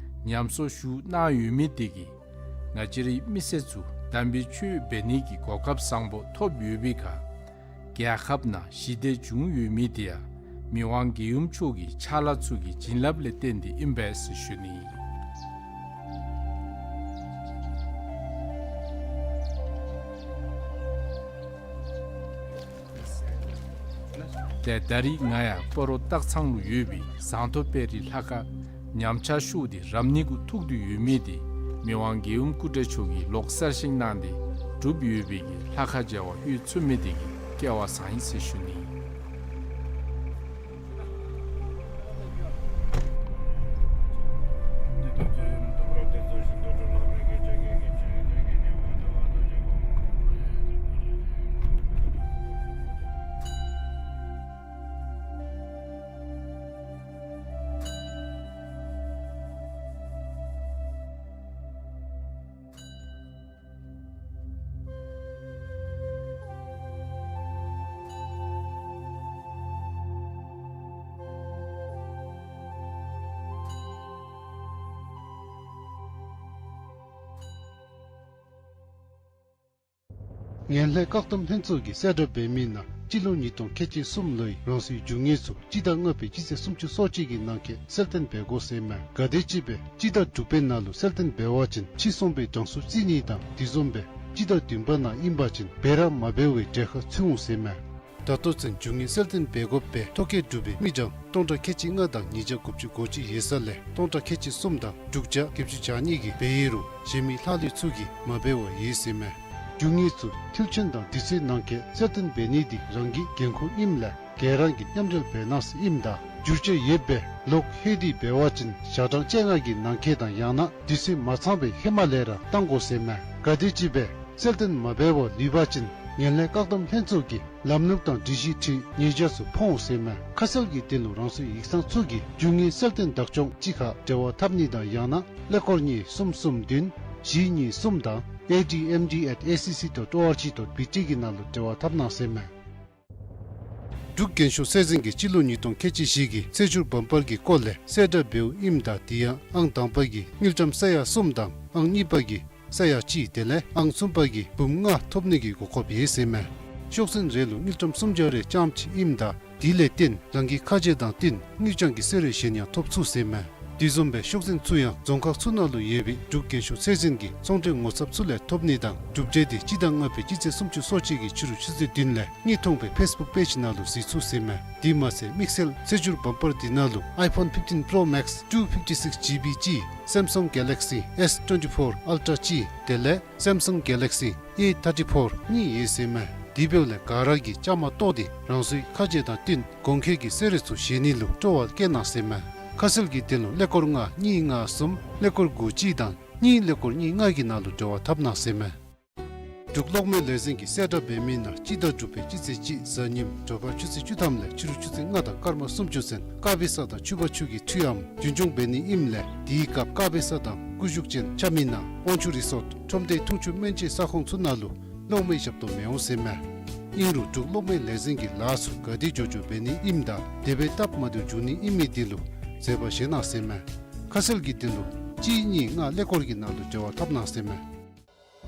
ཉམས་གསོ་ཞུ་གནང་ཡོད་མི་དེ་གིས་ང་བཅས་རའི་མི་སེར་ཚུ་དམ་པའི་ཆོས་འབད་ནི་གི་གོ་སྐབས་བཟང་པོ་ཐོབ་ཡོད་པའི་ཁར་རྒྱལ་ཁབ་ནང་ཞི་བདེ་བྱུང་ཡོད་མི་དེ་ཡང་མི་དབང་རྒྱལ་ཡུམ་མཆོག་གི་ཕྱག་ལཱ་ཚུ་གི་བྱིན་རླབས་ལས་བརྟེན་ཏེ་ཨིན་པས་ཟེར་ཞུ་ནི། ཏེ་ད་རིས་ང་ཡང་སྤ་རོ་སྟག་ཚང་ལུ་ཡོད་པའི་ཟངས་མདོག་དཔལ་རི་ལྷ་ཁང་ཉམས་ཆག་ཤོར་ཏེ་རབ་གནས་གུ་ཐུག་སྟེ་ཡོད་མི་དེ་མི་དབང་རྒྱལ་ཡུམ་སྐུ་བགྲེས་མཆོག་གིས་ལོག་གསར་བཞེངས་གནང་སྟེ་གྲུབ་ཡོད་པའི་གི་ལྷ་ཁང་མཇལ་བར་འོས་ཚུགས་མི་དེ་གིས་སྐལ་བ་བཟང་ཡི་ཟེར་ཞུ་ནི། ངན་ལྷད་བཀག་སྡོམ་ལྷན་ཚོགས་ཀྱིས་གསལ་བསྒྲགས་འབད་མི་ནང་སྤྱི་ལོ་ཉིས་སྟོང་ཁལ་གཅིག་གསུམ་ལོའི་རང་སོའི་རྒྱུ་དངོས་ཚུ་སྤྱི་ཟླ་ལྔ་པའི་སྤྱི་ཚེས་སུམ་ཅུ་སོ་གཅིག་གི་ནང་འཁོད་གསལ་སྟོན་འབད་དགོ་ཟེར་མས། ག་དེམ་ཅིག་སྦེ་སྤྱི་ཟླ་དྲུག་པའི་ནང་ལུ་གསལ་སྟོན་འབད་བ་ཅིན་ཕྱི་སོང་སྦེ་གྲངས་སུ་བརྩི་ནི་དང་དེ་བཟུམ་སྦེ་སྤྱི་ཟླ་བདུན་པ་ནང་ཨིན་པ་ཅིན་འབད་ར་མ་འབད་བའི་གྲལ་ཁར་ཚུད་འོང་ཟེར་མས། ད་ལྟོ་ཚུན་རྒྱུ་དངོས་གསལ་སྟོན་འབད་དགོ་པའི་ཐོ་བཀོད་གྲུབ་པའི་མི་གྲངས་སྟོང་ཕྲག་ཁལ་གཅིག་ལྔ་དང་ཉིས་བརྒྱ་དགུ་བཅུ་གོ་གཅིག་ཡོད་ས་ལས་སྟོང་ཕྲག་ཁལ་གཅིག་གསུམ་དང་དྲུག་བརྒྱ་བརྒྱད་ཅུ་གྱ་གཉིས་ཀྱིས་འབད་ཡི་རུང་གཞན་མི་ལྷག་ལུས་ཚུ་གིས་མ་འབད་བར་ཡོད་ཟེར་མས། རྒྱུ་དངོས་ཚུ་མཐིལ་ཕྱིན་དང་དུས་ཚོད་ནང་འཁོད་གསལ་སྟོན་འབད་ནི་འདི་རང་གི་འགན་ཁུར་ཨིནམ་ལས་ག་ར་གིས་མཉམ་འབྲེལ་འབད་གནང་ཟེར་ཨིནམ་ད་འགྱུར་བཅོས་ཡོདཔ་སྦེ་ལོག་ལྷོད་དེ་འབད་བ་ཅིན་ཞག་གྲངས་བཅོ་ལྔ་གི་ནང་འཁོད་དང་ཡང་ན་དུས་ཚོད་མ་ཚང་བའི་ཧེ་མ་ལས་ར་བཏང་དགོ་ཟེར་མས། ག་དེམ་ཅིག་སྦེ་གསལ་སྟོན་མ་འབད་བར་ལུས་པ་ཅིན་ངན་ལྷད་བཀག་སྡོམ་ལྷན་ཚོགས་ཀྱིས་ལམ་ལུགས་དང་སྒྲིག་གཞི་ཁྲིམས་ཉེས་བྱ་ཚུ་ཕོག་འོང་ཟེར་མས། ཁ་གསལ་གྱི་དོན་ལུ་རང་སོའི་ཡིག་ཚང་ཚུ་གིས་རྒྱུ་དངོས་གསལ་སྟོན་བདག་སྐྱོང་གཅིག་ཁར་འབྲེལ་བ་འཐབ་ནི་དང་ཡང་ན་ཀླད་ཀོར་གཉིས་གསུམ་གསུམ་བདུན་བཞི་གཉིས་གསུམ་དང་A D M D at A C C dot O R G dot B T གི་ནང་ལུ་འབྲེལ་བ་འཐབ་གནང་ཟེར་མས། འབྲུག་རྒྱན་ཤོག་གསར་འཛིན་གྱིས་སྤྱི་ལོ་ཉིས་སྟོང་ཁལ་གཅིག་བཞི་གི་རྩིས་འབྱོར་བམ་པར་གྱི་སྐོར་ལས་གསལ་བསྒྲགས་འབདཝ་ཨིནམ་ད་དེ་ཡང་ཨང་དང་པ་གིས་དངུལ་ཀྲམ་ས་ཡ་གསུམ་དང་ཨང་གཉིས་པ་གིས་ས་ཡ་གཅིག་དེ་ལས་ཨང་གསུམ་པ་གིས་འབུམ་ལྔ་ཐོབ་ནི་གི་གོ་སྐབས་ཡོད་ཟེར་མས། ཤོག་ཚན་རེ་ལུ་དངུལ་ཀྲམ་སུམ་བརྒྱ་རེ་རྐྱངམ་ཅིག་ཨིནམ་ད་དེ་ལས་བརྟེན་རང་གི་ཁ་རྗེ་དང་བསྟུན་དངུལ་རྐྱང་གི་གསོལ་རས་གཞན་ཡང་ཐོབ་ཚུགས་ཟེར་མས། དེ་བཟུམ་སྦེ་ཤོག་ཚན་ཚུ་ཡང་རྫོང་ཁག་ཚུ་ནང་ལུ་ཡོད་པའི་འབྲུག་རྒྱན་ཤོག་གསར་འཛིན་གྱི་ཚོང་འབྲེལ་ངོ་ཚབ་ཚུ་ལས་ཐོབ་ནི་དང་གྲུབ་འབྲས་དེ་སྤྱི་ཟླ་ལྔ་པའི་སྤྱི་ཚེས་སུམ་ཅུ་སོ་གཅིག་གི་ཕྱི་རུ་ཆུ་ཚོད་བདུན་ལས་དངོས་མཐོང་སྦེ་ཕེསི་བུཀ་པེཇ་ནང་ལུ་གཟིགས་ཚུགས་ཟེར་མས། དེ་མ་ཚད་དམིགས་བསལ་རྩིས་འབྱོར་བམ་པར་དེ་ནང་ལུ་iPhone fifteen Pro Max two fifty-six G B གཅིག་Samsung Galaxy S twenty-four Ultra གཅིག་དེ་ལས་Samsung Galaxy A thirty-four གཉིས་ཡོད་ཟེར་མས། དེ་འབདཝ་ལས་ག་ར་གིས་བཅའ་མར་གཏོགས་ཏེ་རང་སོའི་ཁ་རྗེ་དང་བསྟུན་གོང་འཁོད་ཀྱི་གསོལ་རས་ཚུ་བཞེས་ནི་ལུ་སྤྲོ་བ་བསྐྱེད་གནང་ཟེར་མས། ཁ་གསལ་གྱི་དོན་ལུ་ཀླད་ཀོར་ལྔ་གཉིས་ལྔ་གསུམ་ཀླད་ཀོར་དགུ་གཅིག་དང་གཉིས་ཀླད་ཀོར་གཉིས་ལྔ་གི་ནང་ལུ་འབྲེལ་བ་འཐབ་གནང་ཟེར་མས། འབྲུག་གློག་མེ་ལས་འཛིན་གྱིས་གསལ་བསྒྲགས་འབད་མི་ནང་སྤྱི་ཟླ་དྲུག་པའི་སྤྱི་ཚེས་གཅིག་གཟའ་ཉིམ་དྲོ་པ་ཆུ་ཚོད་བཅུ་ཐམ་ལས་ཕྱི་རུ་ཆུ་ཚོད་ལྔ་དང་སྐར་མ་སུམ་ཅུ་ཚུན་ཀ་བི་ས་དང་ཕྱུ་པ་ཆུ་གི་འཕྲུལ་ལམ་རྒྱུན་སྐྱོང་འབད་ནི་ཨིནམ་ལས་དེའི་སྐབས་ཀ་བི་ས་དང་སྐུ་བཞུགས་ཅན་ཆ་མི་ནང་དབང་ཕྱུག་རི་སོརཊ་ཁྲོམ་སྡེ་འཐུང་ཆུ་སྨན་བཅོས་ས་ཁོངས་ཚུ་ནང་ལུ་གློག་མེ་ཞབས་ཏོག་མི་འོང་ཟེར་མས། ཨིན་རུང་འབྲུག་གློག་མེ་ལས་འཛིན་གྱིས་ལཱ་ཚུ་ག་དེ་མགྱོགས་མགྱོགས་འབད་ནི་ཨིནམ་དང་དེ་སྦེ་སྟབས་མ་བདེཝ་འབྱུང་ནི་ཨིན་མི་དེ་ལུ་འཛེམ་པ་བཞེས་གནང་ཟེར་མས། ཁ་གསལ་གྱི་དོན་ལུ་གཅིག་གཉིས་ལྔ་ཀླད་ཀོར་གྱི་ནང་ལུ་འབྲེལ་བ་འཐབ་གནང་ཟེར་མས།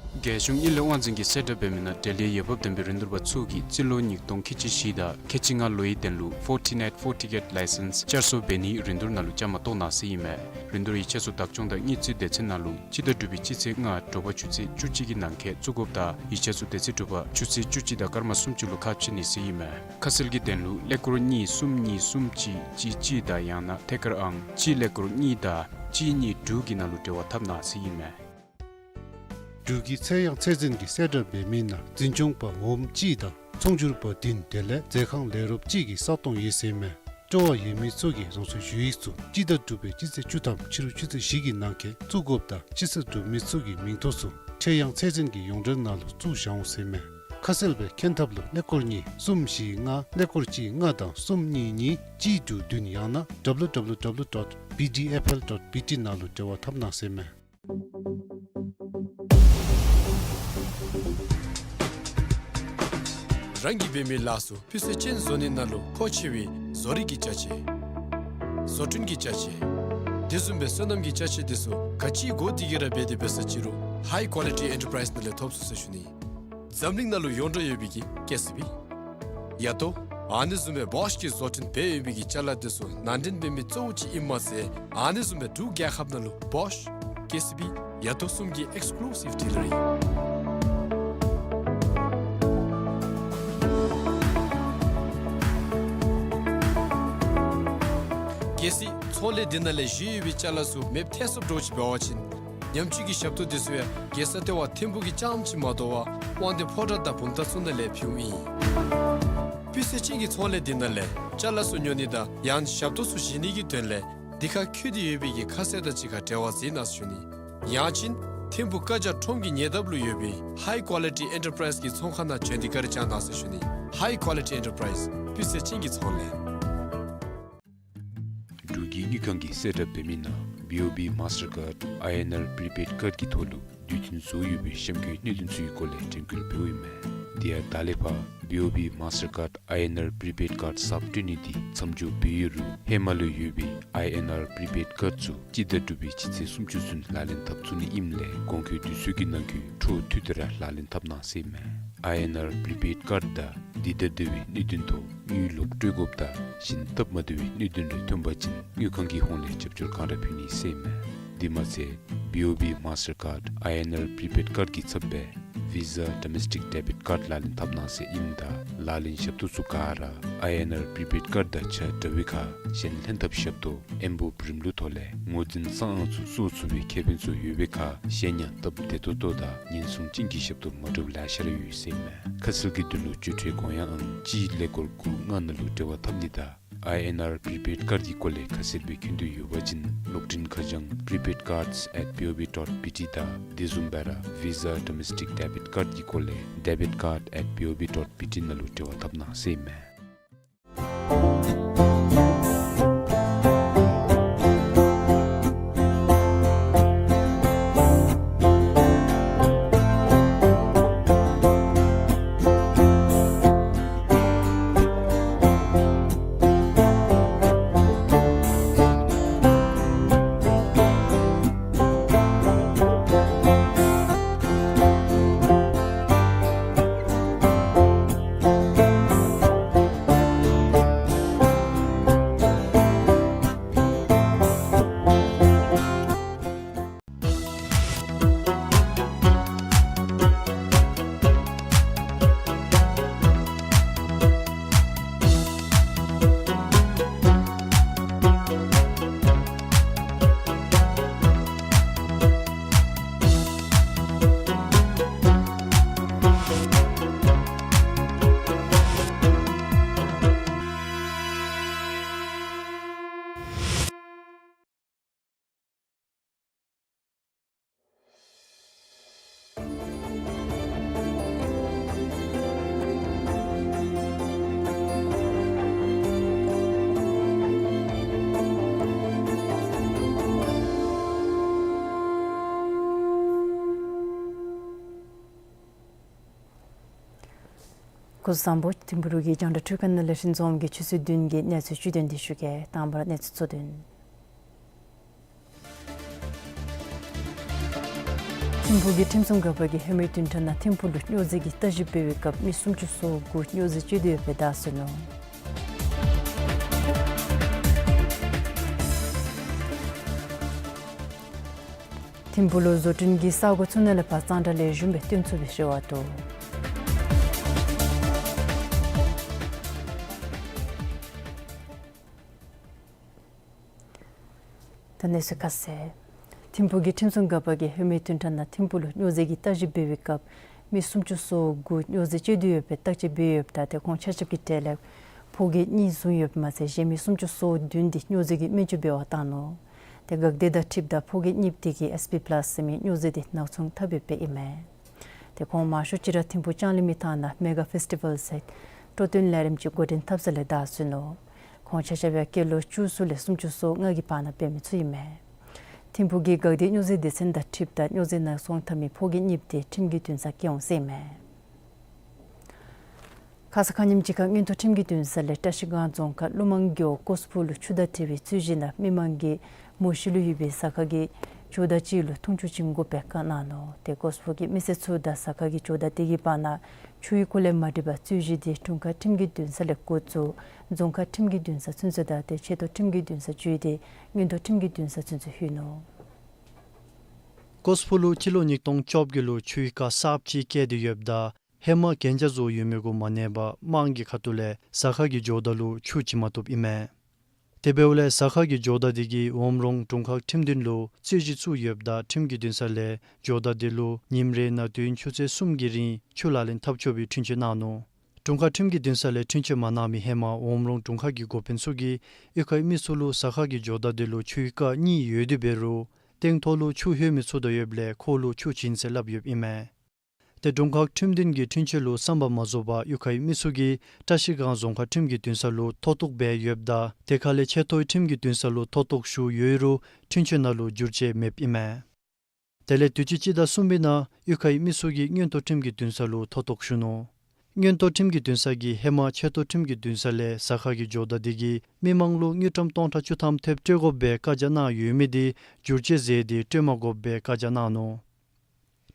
རྒྱལ་གཞུང་དངུལ་ལས་དབང་འཛིན་གྱིས་གསལ་བསྒྲགས་འབད་མི་ནང་འབྲེལ་ཡོད་འོས་འབབ་ལྡན་པའི་རིན་བསྡུར་པ་ཚུ་གིས་རྩིས་ལོ་ཉིས་སྟོང་ཁལ་གཅིག་བཞི་དང་ཁལ་གཅིག་ལྔ་ལོའི་དོན་ལུ་Fortinet FortiGate license བསྐྱར་གསོ་འབད་ནིའི་རིན་བསྡུར་ནང་ལུ་བཅའ་མར་གཏོགས་གནང་ཟེར་ཨིན་མས། རིན་བསྡུར་ཡིག་ཆ་ཚུ་བདག་སྐྱོང་དང་དངུལ་རྩིས་སྡེ་ཚན་ནང་ལུ་སྤྱི་ཟླ་དྲུག་པའི་སྤྱི་ཚེས་ལྔ་དྲོ་པ་ཆུ་ཚོད་བཅུ་གཅིག་གི་ནང་འཁོད་བཙུགས་དགོཔ་དང་ཡིག་ཆ་ཚུ་དེ་ཚེ་དྲོ་པ་ཆུ་ཚོད་བཅུ་གཅིག་དང་སྐར་མ་སུམ་ཅུ་ལུ་ཁ་ཕྱེ་ནི་ཟེར་ཨིན་མས། ཁ་གསལ་གྱི་དོན་ལུ་ཀླད་ཀོར་གཉིས་གསུམ་གཉིས་གསུམ་གཅིག་གཅིག་གཅིག་དང་ཡང་ན་ཐད་ཀར་ཨང་གཅིག་ཀླད་ཀོར་གཉིས་དང་གཅིག་གཉིས་དྲུག་གི་ནང་ལུ་འབྲེལ་བ་འཐབ་གནང་ཟེར་ཨིན་མས། འབྲུག་གི་ཚད་དབྱངས་ཚད་འཛིན་གྱིས་གསལ་བསྒྲགས་འབད་མི་ནང་འཛིན་སྐྱོང་པ་འོགམ་གཅིག་དང་ཚོང་སྒྱུར་པ་བདུན་དེ་ལས་མཛོད་ཁང་ལས་རོགསཔ་གཅིག་གི་ས་སྟོང་ཡོད་ཟེར་མས། སྤྲོ་བ་ཡོད་མི་ཚུ་གིས་རང་སོའི་ཞུ་ཡིག་ཚུ་སྤྱི་ཟླ་དྲུག་པའི་སྤྱི་ཚེས་བཅུ་ཐམ་ཕྱི་རུ་ཆུ་ཚོད་བཞི་གི་ནང་འཁོད་བཙུགས་དགོཔ་དང་ཅི་སེར་གྲུབ་མི་ཚུ་གི་མིང་ཐོ་ཚུ་ཚད་དབྱངས་ཚད་འཛིན་གྱི་ཡོངས་འབྲེལ་ནང་ལུ་བཙུགས་བཞག་འོང་ཟེར་མས། ཁ་གསལ་སྦེ་མཁྱེན་ཐབས་ལུ་ཀླད་ཀོར་གཉིས་གསུམ་བཞི་ལྔ་ཀླད་ཀོར་གཅིག་ལྔ་དང་གསུམ་གཉིས་གཉིས་གཅིག་དྲུག་བདུན་ཡང་ན་W W W dot B D F L dot B T ནང་ལུ་འབྲེལ་བ་འཐབ་གནང་ཟེར་མས། རང་གིས་འབད་མི་ལཱ་ཚུ་སྤུས་ཚད་ཅན་བཟོ་ནི་ནང་ལུ་མཁོ་ཆེ་བའི་བཟོ་རིག་གི་ཅ་ཆས། བཟོ་སྐྲུན་གྱི་ཅ་ཆས། དེ་བཟུམ་སྦེ་སོ་ནམ་གྱི་ཅ་ཆས་དེ་ཚུ་ག་ཅི་དགོ་དེ་གི་ར་འབད་དེ་འབད་ས་ཅི་རུང་High Quality Enterprise ནང་ལས་ཐོབ་ཚུགས་ཟེར་ཞུ་ནི། འཛམ་གླིང་ནང་ལུ་ཡོངས་གྲགས་ཡོད་པའི་གི་ཀེ་སི་བི། ཡ་ཏོ། ཨ་ནི་བཟུམ་སྦེ་བོཤ་གིས་བཟོ་སྐྲུན་འབད་ཡོད་པའི་གི་ཅ་ལ་དེ་ཚུ་ནང་འདྲེན་འབད་མི་གཙོ་བོ་ཅིག་ཨིནམ་མ་ཚད་ཨ་ནི་བཟུམ་སྦེ་འབྲུག་རྒྱལ་ཁབ་ནང་ལུ་བོཤ་ཀེ་སི་བི་ཡ་ཏོ་གསུམ་གྱི་ཨེགསི་ཀུ་ལུ་སིབ་ཌི་ལར་ཨིན། གལ་སྲིད་ཚོང་ལས་འདི་ནང་ལས་བཞེས་ཡོད་པའི་ཅ་ལ་ཚུ་མེདཔ་ཐལ་སོངམ་འདྲཝ་ཅིག་འབད་བ་ཅིན་ཉམས་བཅོས་ཀྱི་ཞབས་ཏོག་དེ་ཚུ་ཡང་རྒྱལ་ས་ལྟེ་བ་ཐིམ་ཕུག་གི་རྐྱངམ་ཅིག་མ་དོ་བར་དབང་འདུས་ཕོ་བྲང་དང་བུམ་ཐང་ཚུ་ནང་ལས་ཕུལཝ་ཨིན། སྤུས་ཚད་ཅན་གྱི་ཚོང་ལས་འདི་ནང་ལས་ཅ་ལ་ཚུ་ཉོ་ནི་དང་ཡང་ཞབས་ཏོག་ཚུ་བཞེས་ནི་གི་དོན་ལས་འདི་ཁར་འཁོད་དེ་ཡོད་པའི་གི་ཁ་གསལ་དང་གཅིག་ཁར་འབྲེལ་བ་མཛད་གནང་ཟེར་ཞུ་ནི། ཡང་ཅིན་ཐིམ་ཕུག་བཀའ་རྒྱ་ཁྲོམ་གྱི་ཉེ་འདབས་ལུ་ཡོད་པའི་High Quality Enterprise གི་ཚོང་ཁང་ནང་བྱོན་ཏེ་བཀའ་དྲིན་བསྐྱང་གནང་ཟེར་ཞུ་ནི། High Quality Enterprise སྤུས་ཚད་ཅན་གྱི་ཚོང་ལས། འབྲུག་གི་དངུལ་ཁང་གིས་གསལ་བསྒྲགས་འབད་མི་ནང་B O B Mastercard I N R prepaid card གི་ཐོག་ལུ་དུས་མཐུན་བཟོ་ཡོད་པའི་གཤམ་འཁོད་གནད་དོན་ཚུ་གི་སྐོར་ལས་དྲན་སྐུལ་འབདཝ་ཨིན་མས། དེ་ཡང་ད་ལས་ཕར་B O B Mastercard I N R prepaid card གསརཔ་སྤྲོད་ནི་འདི་མཚམས་འཇོག་འབད་ཡོད་རུང་ཧེ་མ་ལུ་ཡོད་པའི་I N R prepaid card ཚུ་སྤྱི་ཟླ་དྲུག་པའི་སྤྱི་ཚེས་སུམ་ཅུ་ཚུན་ལག་ལེན་འཐབ་ཚུགས་ནི་ཨིནམ་ལས་གོང་འཁོད་དུས་ཚོད་ཀྱི་ནང་འཁོད་འཕྲོ་མཐུད་དེ་ར་ལག་ལེན་འཐབ་གནང་ཟེར་ཨིན་མས། I N R prepaid card དང་འདི་དང་འདྲ་བའི་གནད་དོན་ཐོག་དངུལ་ལོག་སྤྲོད་དགོཔ་དང་གཞན་སྟབས་མ་བདེ་བའི་གནད་དོན་རེ་ཐོན་པ་ཅིན་དངུལ་ཁང་གི་ཧོངས་ལས་རྒྱབ་སྐྱོར་གང་ར་ཕུལ་ནི་ཟེར་ཨིན་མས། དེ་མ་ཚད་B O B Mastercard I N R prepaid card གི་ཚབ་སྦེ་Visa Domestic Debit Card ལག་ལེན་འཐབ་གནང་ཟེར་ཨིནམ་ད་ལག་ལེན་ཞབས་ཏོག་ཚུ་ག་ར་I N R prepaid card དང་ཆ་འདྲ་བའི་ཁར་གཞན་ལྷན་ཐབས་ཞབས་ཏོག་ཨེམ་བོ་རིམ་ལུགས་ཐོག་ལས་ངོས་འཛིན་གསང་ཨང་ཚུ་སོར་ཚུགས་པའི་ཁེ་ཕན་ཚུ་ཡོད་པའི་ཁར་གཞན་ཡང་སྟབས་བདེ་ཏོག་ཏོ་དང་ཉེན་སྲུང་ཅན་གྱི་ཞབས་ཏོག་མ་འདྲཝ་ལེ་ཤ་ར་ཡོད་ཟེར་ཨིན་མས། ཁ་གསལ་གྱི་དོན་ལུ་སྤྱོད་ཁྲལ་དགོངས་ཡངས་ཨང་གཅིག་ཀླད་ཀོར་དགུ་ལྔ་ནང་ལུ་འབྲེལ་བ་འཐབ་ནི་དང་I N R prepaid card གི་སྐོར་ལས་ཁ་གསལ་སྦེ་མཁྱེན་འདོད་ཡོད་པ་ཅིན་གློག་འཕྲིན་ཁ་བྱང་prepaid cards at B O B dot B T དང་དེ་བཟུམ་སྦེ་ར་Visa Domestic Debit Card གི་སྐོར་ལས debit card at B O B dot B T ནང་ལུ་འབྲེལ་བ་འཐབ་གནང་ཟེར་ཨིན་མས། སྐུ་གཟུགས་བཟང་པོ། ཐིམ་ཕུ་རུ་གི་རྒྱང་བསྒྲགས་འཕྲུལ་ཁང་ནང་ལས་རིན་འཛོམས་ཀྱིས་ཆུ་ཚོད་བདུན་གྱི་གནས་ཚུལ་བཅུད་དོན་འདི་ཞུ་གེ། དང་པ་ར་གནས་ཚུལ་གཙོ་དོན། ཐིམ་ཕུག་གི་ཁྲིམས་སྲུང་འགག་པ་གིས་ཧེ་མའི་བདུན་ཕྲག་ནང་ཐིམ་ཕུག་ལུ་སྨྱོ་རྫས་ཀྱི་ལྟ་ཞིབ་འབད་བའི་སྐབས་མི་སུམ་ཅུ་སོ་དགུ་སྨྱོ་རྫས་སྤྱོད་དེ་ཡོདཔ་སྦེ་བདའ་ཟུན་ནུག། ཐིམ་ཕུག་ལུ་བཟོ་སྐྲུན་གྱི་ས་གོ་ཚུ་ནང་ལས་ཕར་གཙང་སྦྲ་ལེགས་ཤོམ་སྦེ་སྟོན་ཚུགས་པའི་རེ་བ་འདུག། ད་གནས་ཚུལ་ཁ་གསལ། ཐིམ་ཕུག་གི་ཁྲིམས་སྲུང་འགག་པ་གིས་ཧེ་མའི་བདུན་ཕྲག་ནང་ཐིམ་ཕུག་ལུ་སྨྱོ་རྫས་ཀྱི་ལྟ་ཞིབ་འབད་བའི་སྐབས་མི་སུམ་ཅུ་སོ་དགུ་སྨྱོ་རྫས་སྤྱོད་དེ་ཡོདཔ་སྦེ་བརྟག་དཔྱད་འབད་ཡོདཔ་ད་ཏེ་ཁོང་ཆ་ཁྱབ་ཀྱི་གྲས་ལས་ཕོ་སྐྱེས་གཉིས་བཟུང་ཡོདཔ་མ་ཚད་གཞན་མི་སུམ་ཅུ་སོ་བདུན་འདི་སྨྱོ་རྫས་ཀྱི་སྨན་བཅོས་འབད་བར་བཏང་ནུག། ཏེ་འགག་སྡེ་དང་འཁྲིལཝ་ད་ཕོ་སྐྱེས་གཉིས་འདི་གིས་ཨེས་པི་པ་ལཱས་ཟེར་མི་སྨྱོ་རྫས་འདི་ནག་ཚོང་འཐབ་ཡོདཔ་སྦེ་ཨིན་མས། ཏེ་ཁོང་མང་ཤོས་ཅིག་ར་ཐིམ་ཕུག་ལྕང་གླིང་མི་ཐང་ནང་མེ་ག་ཕེསི་ཊི་ཝཱལ་ཟེར་སྤྲོ་སྟོན་ལས་རིམ་ཅིག་འགོ་འདྲེན་འཐབ་ས་ལས་བདའ་ཟུན་ནུག། ཁོང་ཆ་ཁྱབ་ཡང་སྐྱེས་ལོ་བཅུ་གསུམ་ལས་སུམ་ཅུ་སོ་ལྔ་གི་བར་ན་འབད་མི་ཚུ་ཨིན་མས། ཐིམ་ཕུག་གི་འགག་སྡེ་སྨྱོ་རྫས་སྡེ་ཚན་དང་འཁྲིལཝ་ད་སྨྱོ་རྫས་ནག་ཚོང་འཐབ་མི་ཕོ་སྐྱེས་གཉིས་འདི་ཁྲིམས་ཀྱི་འདུན་སར་བསྐྱལ་འོང་ཟེར་ཨིན་མས། ཁ་ཙ་ཁ་ཉིནམ་ཅིག་ཁར་མངོན་མཐོ་ཁྲིམས་ཀྱི་འདུན་ས་ལས་བཀྲ་ཤིས་སྒང་རྫོང་ཁག་ཀླུ་མང་རྒེད་འོག་ཀོས་ཕུག་ལུ་ཆུ་དང་འབྲེལ་བའི་རྩོད་གཞི་ནང་མི་མང་གིས་མོ་ཤི་ལུ་ཡོད་པའི་ཟ་ཁང་གི་ཇོ་བདག་ཅིག་ལུ་འཐུང་ཆུ་བྱིན་དགོཔ་སྦེ་བཀའ་གནང་ནུག། ཏེ་ཀོས་ཕུག་གི་མི་སེར་ཚུ་དང་ཟ་ཁང་གི་ཇོ་བདག་དེ་གི་བར་ན་ཆུའི་སྐོར་ལས་མ་འགྲིག་པར་རྩོད་གཞི་འདི་དྲུང་ཁག་ཁྲིམས་ཀྱི་འདུན་ས་ལས་འགོ་བཙུགས་རྫོང་ཁག་ཁྲིམས་ཀྱི་འདུན་ས་ཚུན་ཚོད་དང་ཏེ་ཆེ་མཐོ་ཁྲིམས་ཀྱི་འདུན་ས་བརྒྱུད་དེ་མངོན་མཐོ་ཁྲིམས་ཀྱི་འདུན་ས་ཚུན་ཚོད་ལྷོད་ནུག། ཀོས་ཕུག་ལུ་སྤྱི་ལོ་ཉིས་སྟོང་བཅོ་བརྒྱད་ལུ་ཆུའི་རྐ་གསརཔ་ཅིག་བརྐྱལ་ཏེ་ཡོདཔ་ད་ཧེ་མ་གན་རྒྱ་བཟོ་ཡོད་མི་གུ་མ་གནས་པར་དམངས་ཀྱི་ཁ་ཐུག་ལས་ཟ་ཁང་གི་ཇོ་བདག་ལུ་ཆུ་བྱིན་མ་བཏུབ་ཨིན་མས། དེ་འབདཝ་ལས་ཟ་ཁང་གི་ཇོ་བདག་དེ་གིས་འོམ་རོང་དྲུང་ཁག་ཁྲིམས་འདུན་ལུ་རྩོད་གཞི་བཙུགས་ཡོདཔ་ད་ཁྲིམས་ཀྱི་འདུན་ས་ལས་ཇོ་བདག་དེ་ལུ་ཉིནམ་རེ་ནང་དུས་ཡུན་ཆུ་ཚོད་གསུམ་གྱི་རིང་ཆུ་ལག་ལེན་འཐབ་ཆོག་པའི་འཁྲུན་ཆོད་གནང་ནུག། དྲུང་ཁག་ཁྲིམས་ཀྱི་འདུན་ས་ལས་འཁྲུན་ཆོད་མ་གནང་མི་ཧེ་མ་འོམ་རོང་དྲུང་ཁག་གི་འགོ་དཔོན་ཚུ་གིས་གཡུས་ཁའི་མི་ཚུ་ལུ་ཟ་ཁང་གི་ཇོ་བདག་དེ་ལུ་ཆུའི་རྐ་གཉིས་ཡོད་དེ་འབད་རུང་སྟེང་ཐོག་ལུ་ཆུ་ལྷོད་མི་ཚུགས་དོ་ཡོདཔ་ལས་ཁོ་ལུ་ཆུ་བྱིན་ཟེར་སླབ་ཡོདཔ་ཨིན་མས། ཏེ་དྲུང་ཁག་ཁྲིམས་འདུན་གྱི་འཁྲུན་ཆོད་ལུ་བསམ་པ་མ་རྫོགས་པར་གཡུས་ཁའི་མི་ཚུ་གིས་བཀྲ་ཤིས་སྒང་རྫོང་ཁག་ཁྲིམས་ཀྱི་འདུན་ས་ལུ་མཐོ་གཏུགས་འབད་ཡོདཔ་ད་དེ་ཁ་ལས་ཆེ་མཐོའི་ཁྲིམས་ཀྱི་འདུན་ས་ལུ་མཐོ་གཏུགས་ཞུ་ཡོད་རུང་འཁྲུན་ཆོད་ནང་ལུ་འགྱུར་བཅོས་མེདཔ་ཨིན་མས། དེ་ལས་དུས་ཅི་སྤྱི་ཟླ་གསུམ་པའི་ནང་གཡུས་ཁའི་མི་ཚུ་གིས་མངོན་མཐོ་ཁྲིམས་ཀྱི་འདུན་ས་ལུ་མཐོ་གཏུགས་ཞུ་ནུག། མངོན་མཐོ་ཁྲིམས་ཀྱི་འདུན་ས་གིས་ཧེ་མ་ཆེ་མཐོ་ཁྲིམས་ཀྱི་འདུན་ས་ལས་ཟ་ཁང་གི་ཇོ་བདག་དེ་གིས་མི་མང་ལུ་དངུལ་ཀྲམ་སྟོང་ཕྲག་བཅུ་ཐམ་ཐེབས་སྤྲོད་དགོཔ་སྦེ་བཀའ་རྒྱ་གནང་ཡོད་མི་དེ་འགྱུར་བཅོས་མཛད་དེ་སྤྲོད་མ་དགོཔ་སྦེ་བཀའ་རྒྱ་གནང་ནུག།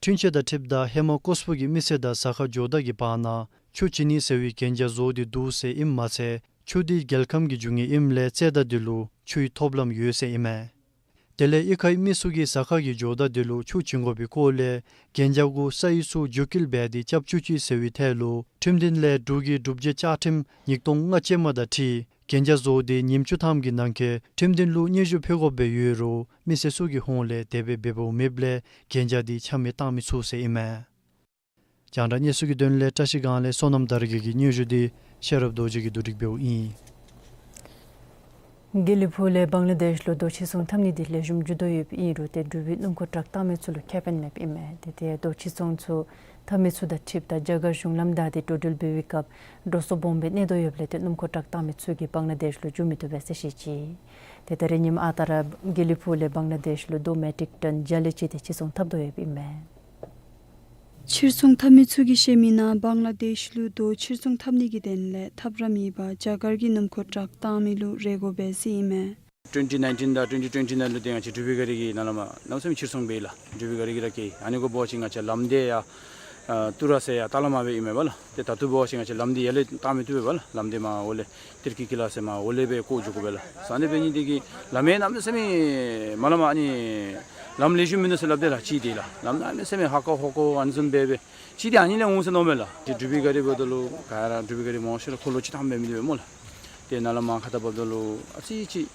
འཁྲུན་ཆོད་དང་འཁྲིལཝ་ད་ཧེ་མ་ཀོས་ཕུག་གི་མི་སེར་དང་ཟ་ཁང་ཇོ་བདག་གི་བར་ན་ཆུ་བྱིན་ནི་ཟེར་བའི་གན་རྒྱ་བཟོ་སྟེ་འདུག་ཟེར་ཨིནམ་མ་ཚད་ཆུ་དེ་རྒྱལ་ཁམས་ཀྱི་རྒྱུ་དངོས་ཨིནམ་ལས་རྩེ་དང་དེ་ལུ་ཆུའི་ཐོབ་ལམ་ཡོད་ཟེར་ཨིན་མས། དེ་ལས་གཡུས་ཁའི་མི་ཚུ་གིས་ཟ་ཁང་གི་ཇོ་བདག་དེ་ལུ་ཆུ་བྱིན་དགོ་པའི་སྐོར་ལས་གན་རྒྱ་གུ་ས་ཡི་ཚུ་རྒྱུ་སྐྱེལ་འབད་དེ་རྐྱབ་བཅུག་ཅིག་ཟེར་བའི་ཐད་ལུ་ཁྲིམས་འདུན་ལས་འབྲུག་གི་སྒྲུབ་བྱེད་བཅའ་ཁྲིམས་ཉིས་སྟོང་ལྔ་ཅན་མ་དང་འཁྲིལ་གན་རྒྱ་བཟོ་སྟེ་ཉིནམ་བཅུ་ཐམ་གྱི་ནང་འཁོད་ཁྲིམས་འདུན་ལུ་སྙན་ཞུ་ཕུལ་དགོཔ་སྦེ་ཡོད་རུང་མི་སེར་ཚུ་གི་ཧོངས་ལས་དེ་སྦེ་འབདཝ་མེདཔ་ལས་གན་རྒྱ་དེ་ཆ་མེད་བཏང་མི་ཚུགས་ཟེར་ཨིན་མས། རྒྱང་བསྒྲགས་གནས་ཚུལ་གྱི་དོན་ལས་བཀྲ་ཤིས་སྒང་ལས་བསོད་ནམས་དར་རྒྱས་ཀྱི་སྙན་ཞུ་དེ་ཤེས་རབ་རྡོ་རྗེ་གིས་བསྡུ་སྒྲིག་འབདཝ་ཨིན། དགེ་ལེགས་ཕུག་ལས་བང་ལ་དེཤ་ལུ་རྡོ་ཕྱིར་ཚོང་འཐབ་ནི་དེ་ལེགས་ཤོམ་འགྱོ་དོ་ཡོདཔ་ཨིན་རུང་ཏེ་འབྲུག་པའི་སྣུམ་འཁོར་ཊག་བཏང་མི་ཚུ་ལུ་ཁེ་ཕན་མེདཔ་ཨིན་མས། ཏེ་ཏེ་རྡོ་ཕྱིར་ཚོང་ཚུ་འཐབ་མི་ཚུ་དང་འཁྲིལཝ་ད་རྒྱ་གར་གཞུང་ལམ་བདའ་སྟེ་འགྲོ་འགྲུལ་འབད་བའི་སྐབས་འགྲོ་སོང་སྦོམ་སྦེ་གནས་དོ་ཡོདཔ་ལས་ཏེ་སྣུམ་འཁོར་ཊག་བཏང་མི་ཚུ་གིས་བང་ལ་དེཤ་ལུ་འགྱོ་མི་བཏུབ་པས་ཟེར་བཤད་ཅི། ཏེ་ད་རེས་ཉིནམ་ཨ་རྟག་ར་དགེ་ལེགས་ཕུག་ལས་བང་ལ་དེཤ་ལུ་རྡོ་མེ་ཊིག་ཊོན་བརྒྱ་ལས་བཅད་དེ་ཕྱིར་ཚོང་འཐབ་དོ་ཡོདཔ་ཨིན་མས། ཕྱིར་ཚོང་འཐབ་མི་ཚུ་གིས་བཤད་མི་ནང་བང་ལ་དེཤ་ལུ་རྡོ་ཕྱིར་ཚོང་འཐབ་ནི་གི་དོན་ལས་ཐབས་ར་མེད་པར་རྒྱ་གར་གྱི་སྣུམ་འཁོར་ཊག་བཏང་མི་ལུ་རེ་དགོ་པས་ཟེར་ཨིན་མས། ཊུ་ཝེན་ཊི་ནའིན་ཊིན་དང་ཊུ་ཝེན་ཊི་ཊུ་ཝེན་ཊི་ནའིན་ལུ་ཏེ་ང་བཅས་འབྲུག་པའི་ག་རི་གིས་ནཱ་ལས་མར་གནམ་མེད་ས་མེད་ཕྱིར་ཚོང་འབད་ཡི་ལགས། འབྲུག་པའི་ག་རི་གིས་ར་བསྐྱལ་ཡི། ཨ་ནི་གུ་འབད་བ་ཅིན་ང་བཅས་ལམ་འདི་ཡར་ཨ་ཏུ་ར་ཟེར་ཡར་ཏ་ལ་མ་སྦེ་ཨིན་མས་པ་ལགས། ཏེ་ད་ལྟོ་འབད་བ་ཅིན་ང་བཅས་ལམ་འདི་ཡར་ལས་བཏང་མི་བཏུབ་པས་པ་ལགས། ལམ་འདི་མར་འོག་ལས་ཏིར་ཀི་ཀི་ལ་ཟེར་མར་འོག་ལས་སྦེ་བཀོ་འགྱོ་དགོ་པས་ལགས། ས་འདི་འབད་ནི་དེ་གིས་ལམ་ཡང་གནམ་མེད་ས་མེད་མ་ལམ་ཨ་ནི་ལམ་ལེགས་ཤོམ་མིན་འདུག་ཟེར་སླབ་དེས་ལགས། གཅིག་དེ་ལགས། ལམ་གནམ་མེད་ས་མེད་ཧ་ཀོ་ཧོ་ཀོ་ཨ་ནི་བཟུམ་སྦེ་སྦེ་གཅིག་དེ་ཨ་ནི་ལས་འོང་ཟེར་མནོཝ་མས་ལགས། ཏེ་འབྲུག་པའི་ག་རི་འབདཝ་ད་ལུ་ག་ར་འབྲུག་པའི་ག་རི་མང་ཤོས་ར་འཁོར་ལོ་བཅུ་ཐམ་སྦེ་མི་འདུག་པས་སྨོ་ལགས། ཏེ་ནཱ་ལས་མར་ཁ་ཐུག་འབདཝ་ད་ལུ་ཨ་ཙི་ཅིག་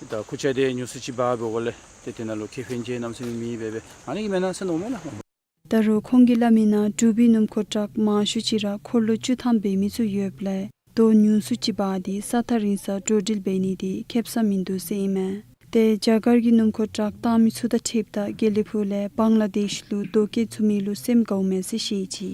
ད་ཁུར་ཆ་དེ་ཉུང་སུ་ཅིག་འབག་འབདཝ་ལས་ཏེ་དེ་ནང་ལུ་ཁེ་ཕན་ཅིག་གནམ་མེད་ས་མེད་མེད་པས་སྦེ་ཨ་ནི་གིས་མེན་ན་ཟེར་མནོཝ་མས་ལགས། ད་རུང་ཁོང་གིས་སླབ་མི་ནང་འབྲུག་པའི་སྣུམ་འཁོར་ཊག་མང་ཤོས་ཅིག་ར་འཁོར་ལོ་བཅུ་ཐམ་འབད་མི་ཚུ་ཡོདཔ་ལས་རྡོ་ཉུང་སུ་ཅིག་འབག་སྟེ་ས་ཐག་རིང་སར་འགྲོ་འགྲུལ་འབད་ནི་དེ་ཁེབ་ས་མིན་འདུག་ཟེར་ཨིན་མས། ཏེ་རྒྱ་གར་གྱི་སྣུམ་འཁོར་ཊག་བཏང་མི་ཚུ་དང་འཁྲིལཝ་ད་དགེ་ལེགས་ཕུག་ལས་བང་ལ་དེཤ་ལུ་རྡོ་སྐྱེལ་ཚུགས་མི་ལུ་སེམས་དགའཝ་མས་ཟེར་བཤད་ཅི།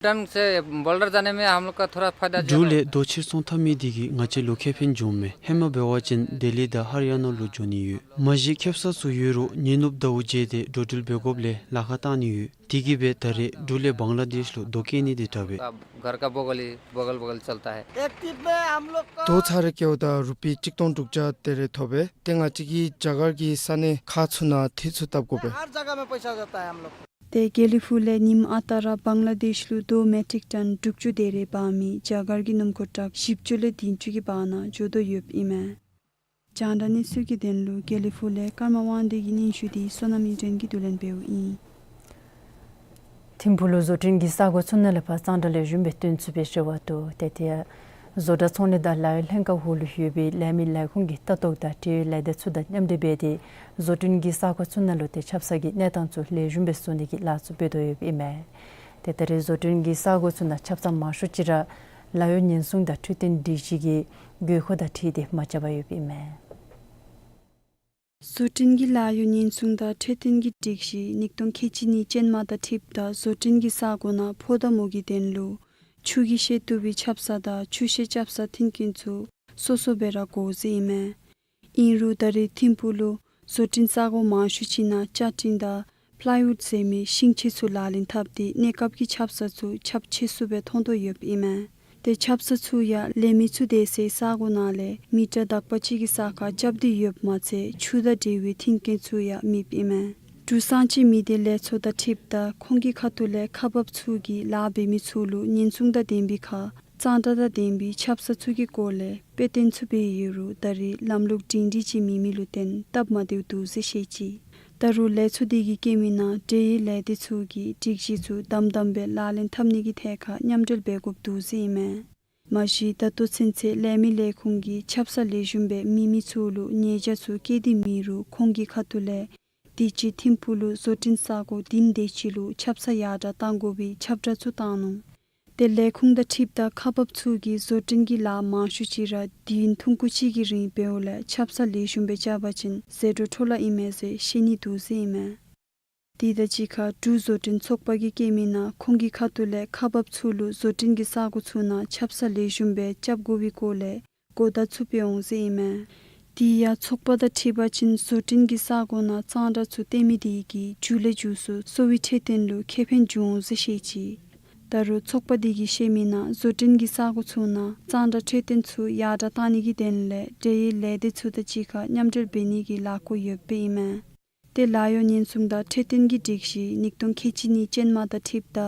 रिटर्न से बॉर्डर जाने में हम लोग का थोड़ा फायदा ज्यादा होता है। འབྲུག་ལས་རྡོ་ཁྱེར་སོང་ཐབས་མེད་འདི་གིས་ང་བཅས་ལུ་ཁེ་ཕན་བྱུངམ་མས། ཧེ་མ་འབད་བ་ཅིན་ལྡི་ལི་དང་ཧར་ཡ་ན་ལུ་འགྱོ་ནི་ཡོད། མ་གཞི་ཁེབ་ས་ཚུ་ཡོད་རུང་ཉིན་ནུབ་ཟླཝ་མཇལ་ཏེ་འགྲོ་འགྲུལ་འབད་དགོཔ་ལས་ལཱ་ཁག་བཏང་ནི་ཡོད། དེ་གིས་སྦེ་ད་རེས་འབྲུག་ལས་བང་ལ་དེཤ་ལུ་རྡོ་སྐྱེལ་ནི་འདི་དྲག་པས། घर का बगल ही, बगल बगल चलता है। एक ट्रिप में हम लोग को རྡོ་ཚར་རེ་སྐྱེལཝ་ད་རུ་པི་གཅིག་སྟོང་དྲུག་བརྒྱ་དེ་རེ་ཐོབ་པས། ཏེ་ང་བཅས་ཀྱིས་རྒྱ་གར་གྱི་ས་གནས་ཁག་ཚུ་ནང་དེ་ཚུ་བཏབ་དགོ་པས། हर जगह में पैसा जाता है हम लोग। ཏེ་དགེ་ལེགས་ཕུག་ལས་ཉིནམ་ཨ་རྟག་ར་བང་ལ་དེཤ་ལུ་རྡོ་མེ་ཊིག་ཊོན་དྲུག་ཅུ་དེ་རེ་འབག་མི་རྒྱ་གར་གྱི་སྣུམ་འཁོར་ཊག་བཞི་བཅུ་ལས་བདུན་ཅུ་གི་བར་ན་འགྱོ་དོ་ཡོདཔ་ཨིན་མས། རྒྱང་བསྒྲགས་གནས་ཚུལ་གྱི་དོན་ལུ་དགེ་ལེགས་ཕུག་ལས་ཀརྨ་དབང་འདུས་ཀྱི་སྙན་ཞུ་འདི་བསོད་ནམས་གཡུ་སྒྲོན་གྱིས་བསྡུ་ལེན་འབདཝ་ཨིན། ཐིམ་ཕུག་ལུ་བཟོ་སྐྲུན་གྱི་ས་གོ་ཚུ་ནང་ལས་ཕར་གཙང་སྦྲ་ལེགས་ཤོམ་སྦེ་སྟོན་ཚུགས་པའི་རེ་བ་འདུག། ཏེ་དེ་ཡང་བཟོ་གྲྭ་ཚོང་ལས་དང་ལཱ་གཡོག་ལྷན་ཁག་འོག་ལུ་ཡོད་པའི་ལས་མི་ལས་ཁུངས་ཀྱི་ལྟ་རྟོག་དང་འབྲེལ་ཡོད་ལས་སྡེ་ཚུ་དང་མཉམ་འབྲེལ་འབད་དེ་བཟོ་སྐྲུན་གྱི་ས་གོ་ཚུ་ནང་ལུ་ཏེ་ཆབ་གསང་གི་གནས་སྟངས་ཚུ་ལེགས་ཤོམ་སྦེ་བཟོ་ནི་གི་ལཱ་ཚུ་འབད་དོ་ཡོདཔ་ཨིན་མས། ཏེ་ད་རེས་བཟོ་སྐྲུན་གྱི་ས་གོ་ཚུ་ནང་ཆབ་གསང་མང་ཤོས་ཅིག་ར་ལཱ་གཡོག་ཉེན་སྲུང་དང་འཕྲོད་བསྟེན་སྒྲིག་གཞི་གི་དགོས་མཁོ་དང་འཁྲིལ་ཏེ་མ་རྐྱབ་པར་ཡོདཔ་ཨིན་མས། བཟོ་སྐྲུན་གྱི་ལཱ་གཡོག་ཉེན་སྲུང་དང་འཕྲོད་བསྟེན་གྱི་སྒྲིག་གཞི་ཉིས་སྟོང་ཁལ་གཅིག་གཉིས་ཅན་མ་དང་འཁྲིལཝ་ད་བཟོ་སྐྲུན་གྱི་ས་གོ་ནང་ཕོཝ་དང་མུ་གེ་དོན་ལུ་ཆུ་གིས་ཤེད་བཏོག་པའི་ཆབ་གསང་དང་ཆུ་ཤེད་ཆབ་གསང་མཐུན་རྐྱེན་ཚུ་སོ་སོ་སྦེ་ར་དགོ་ཟེར་ཨིན་མས། ཨིན་རུང་ད་རེས་ཐིམ་ཕུག་ལུ་བཟོ་སྐྲུན་ས་གོ་མང་ཤོས་ཅིག་ནང་ཅ་ཊིན་དང་པ་ལའི་ཝུཌ་ཟེར་མི་ཤིང་ཆས་ཚུ་ལག་ལེན་འཐབ་སྟེ་གནས་སྐབས་ཀྱི་ཆབ་གསང་ཚུ་ཁྱབ་ཆེ་སུ་སྦེ་མཐོང་དོ་ཡོདཔ་ཨིན་མས། ཏེ་ཆབ་གསང་ཚུ་ཡང་ལས་མི་ཚུ་སྡོད་སའི་ས་གོ་ནང་ལས་མི་ཊར་དག་པ་ཅིག་གི་ས་ཁར་རྐྱབ་སྟེ་ཡོདཔ་མ་ཚད་ཆུ་དང་འབྲེལ་བའི་མཐུན་རྐྱེན་ཚུ་ཡང་མེདཔ་ཨིན་མས། འབྲུག་གསང་སྤྱོད་མི་སྡེ་ལས་ཚོགས་དང་འཁྲིལཝ་ད་ཁོང་གི་ཁ་ཐུག་ལས་ཁག་འབགཔ་ཚུ་གིས་ལཱ་འབད་མི་ཚུ་ལུ་ཉེན་སྲུང་དང་ལྡན་པའི་ཁར་གཙང་སྦྲ་དང་ལྡན་པའི་ཆབ་གསང་ཚུ་གི་སྐོར་ལས་དཔེ་སྟོན་ཚུ་འབད་ཡོད་རུང་ད་རེས་ལམ་ལུགས་སྒྲིང་སྒྲི་ཅིག་མེད་མི་ལུ་བརྟེན་སྟབས་མ་བདེཝ་འདུག་ཟེར་བཤད་ཅི། ད་རུང་ལས་ཚོགས་འདི་གིས་བཀོད་མི་ནང་འབྲེལ་ཡོད་ལས་སྡེ་ཚུ་གིས་སྒྲིག་གཞི་ཚུ་དམ་དམ་སྦེ་ལག་ལེན་འཐབ་ནི་གི་ཐད་ཁར་མཉམ་འབྲེལ་འབད་དགོཔ་འདུག་ཟེར་ཨིན་མས། མ་གཞི་ད་ལྟོ་ཚུན་ཚོད་ལས་མི་ལས་ཁུངས་ཀྱིས་ཆབ་གསང་ལེགས་ཤོམ་སྦེ་མེད་མི་ཚུ་ལུ་ཉེས་བྱ་ཚུ་བཀལ་ཏེ་མེད་རུང་ཁོང་གི་ཁ་ཐུག་ལས་དུས་ཅི་ཐིམ་ཕུག་ལུ་བཟོ་སྐྲུན་ས་གོ་བདུན་དེ་ཅིག་ལུ་ཆབ་གསང་ཡར་དྲག་གཏང་དགོ་པའི་ཁྱབ་བསྒྲགས་ཚུ་བཏང་ནུག། ཏེ་ལས་ཁུངས་དང་འཁྲིལཝ་ད་ཁག་འབགཔ་ཚུ་གིས་བཟོ་སྐྲུན་གྱི་ལཱ་མང་ཤོས་ཅིག་ར་དུས་ཡུན་ཐུང་ཀུ་ཅིག་གི་རིང་འབདཝ་ལས་ཆབ་གསང་ལེགས་ཤོམ་སྦེ་རྐྱབ་པ་ཅིན་ཟད་འགྲོ་འཕྲོ་བརླག་ཨིན་མས་ཟེར་བཤད་ནི་འདུག་ཟེར་ཨིན་མས། དེ་དང་གཅིག་ཁར་འབྲུག་བཟོ་སྐྲུན་ཚོགས་པ་གིས་བཀོད་མི་ནང་ཁོང་གི་ཁ་ཐུག་ལས་ཁག་འབགཔ་ཚུ་ལུ་བཟོ་སྐྲུན་གྱི་ས་གོ་ཚུ་ནང་ཆབ་གསང་ལེགས་ཤོམ་སྦེ་རྐྱབ་དགོ་པའི་སྐོར་ལས་གོ་བརྡ་ཚུ་སྤེལ་འོང་ཟེར་ཨིན་མས། དེ་ཡང་ཚོགས་པ་དང་འཁྲིལ་བ་ཅིན་བཟོ་སྐྲུན་གྱི་ས་གོ་ནང་གཙང་སྦྲ་ཚུ་བཏོན་མི་དེ་གིས་མཇུག་ལས་མཇུག་སུ་གསོ་བའི་འཕྲོད་བསྟེན་ལུ་ཁེ་ཕན་འབྱུང་འོང་ཟེར་བཤད་ཅི། ད་རུང་ཚོགས་པ་དེ་གིས་བཤད་མི་ནང་བཟོ་སྐྲུན་གྱི་ས་གོ་ཚུ་ནང་གཙང་སྦྲ་འཕྲོད་བསྟེན་ཚུ་ཡར་དྲག་གཏང་ནི་གི་དོན་ལས་འབྲེལ་ཡོད་ལས་སྡེ་ཚུ་དང་གཅིག་ཁར་མཉམ་འབྲེལ་འབད་ནི་གི་ལཱ་འགོ་ཡོདཔ་ཨིན་མས། ཏེ་ལཱ་གཡོག་ཉེན་སྲུང་དང་འཕྲོད་བསྟེན་གྱི་སྒྲིག་གཞི་ཉིས་སྟོང་ཁལ་གཅིག་གཉིས་ཅན་མ་དང་འཁྲིལཝ་ད་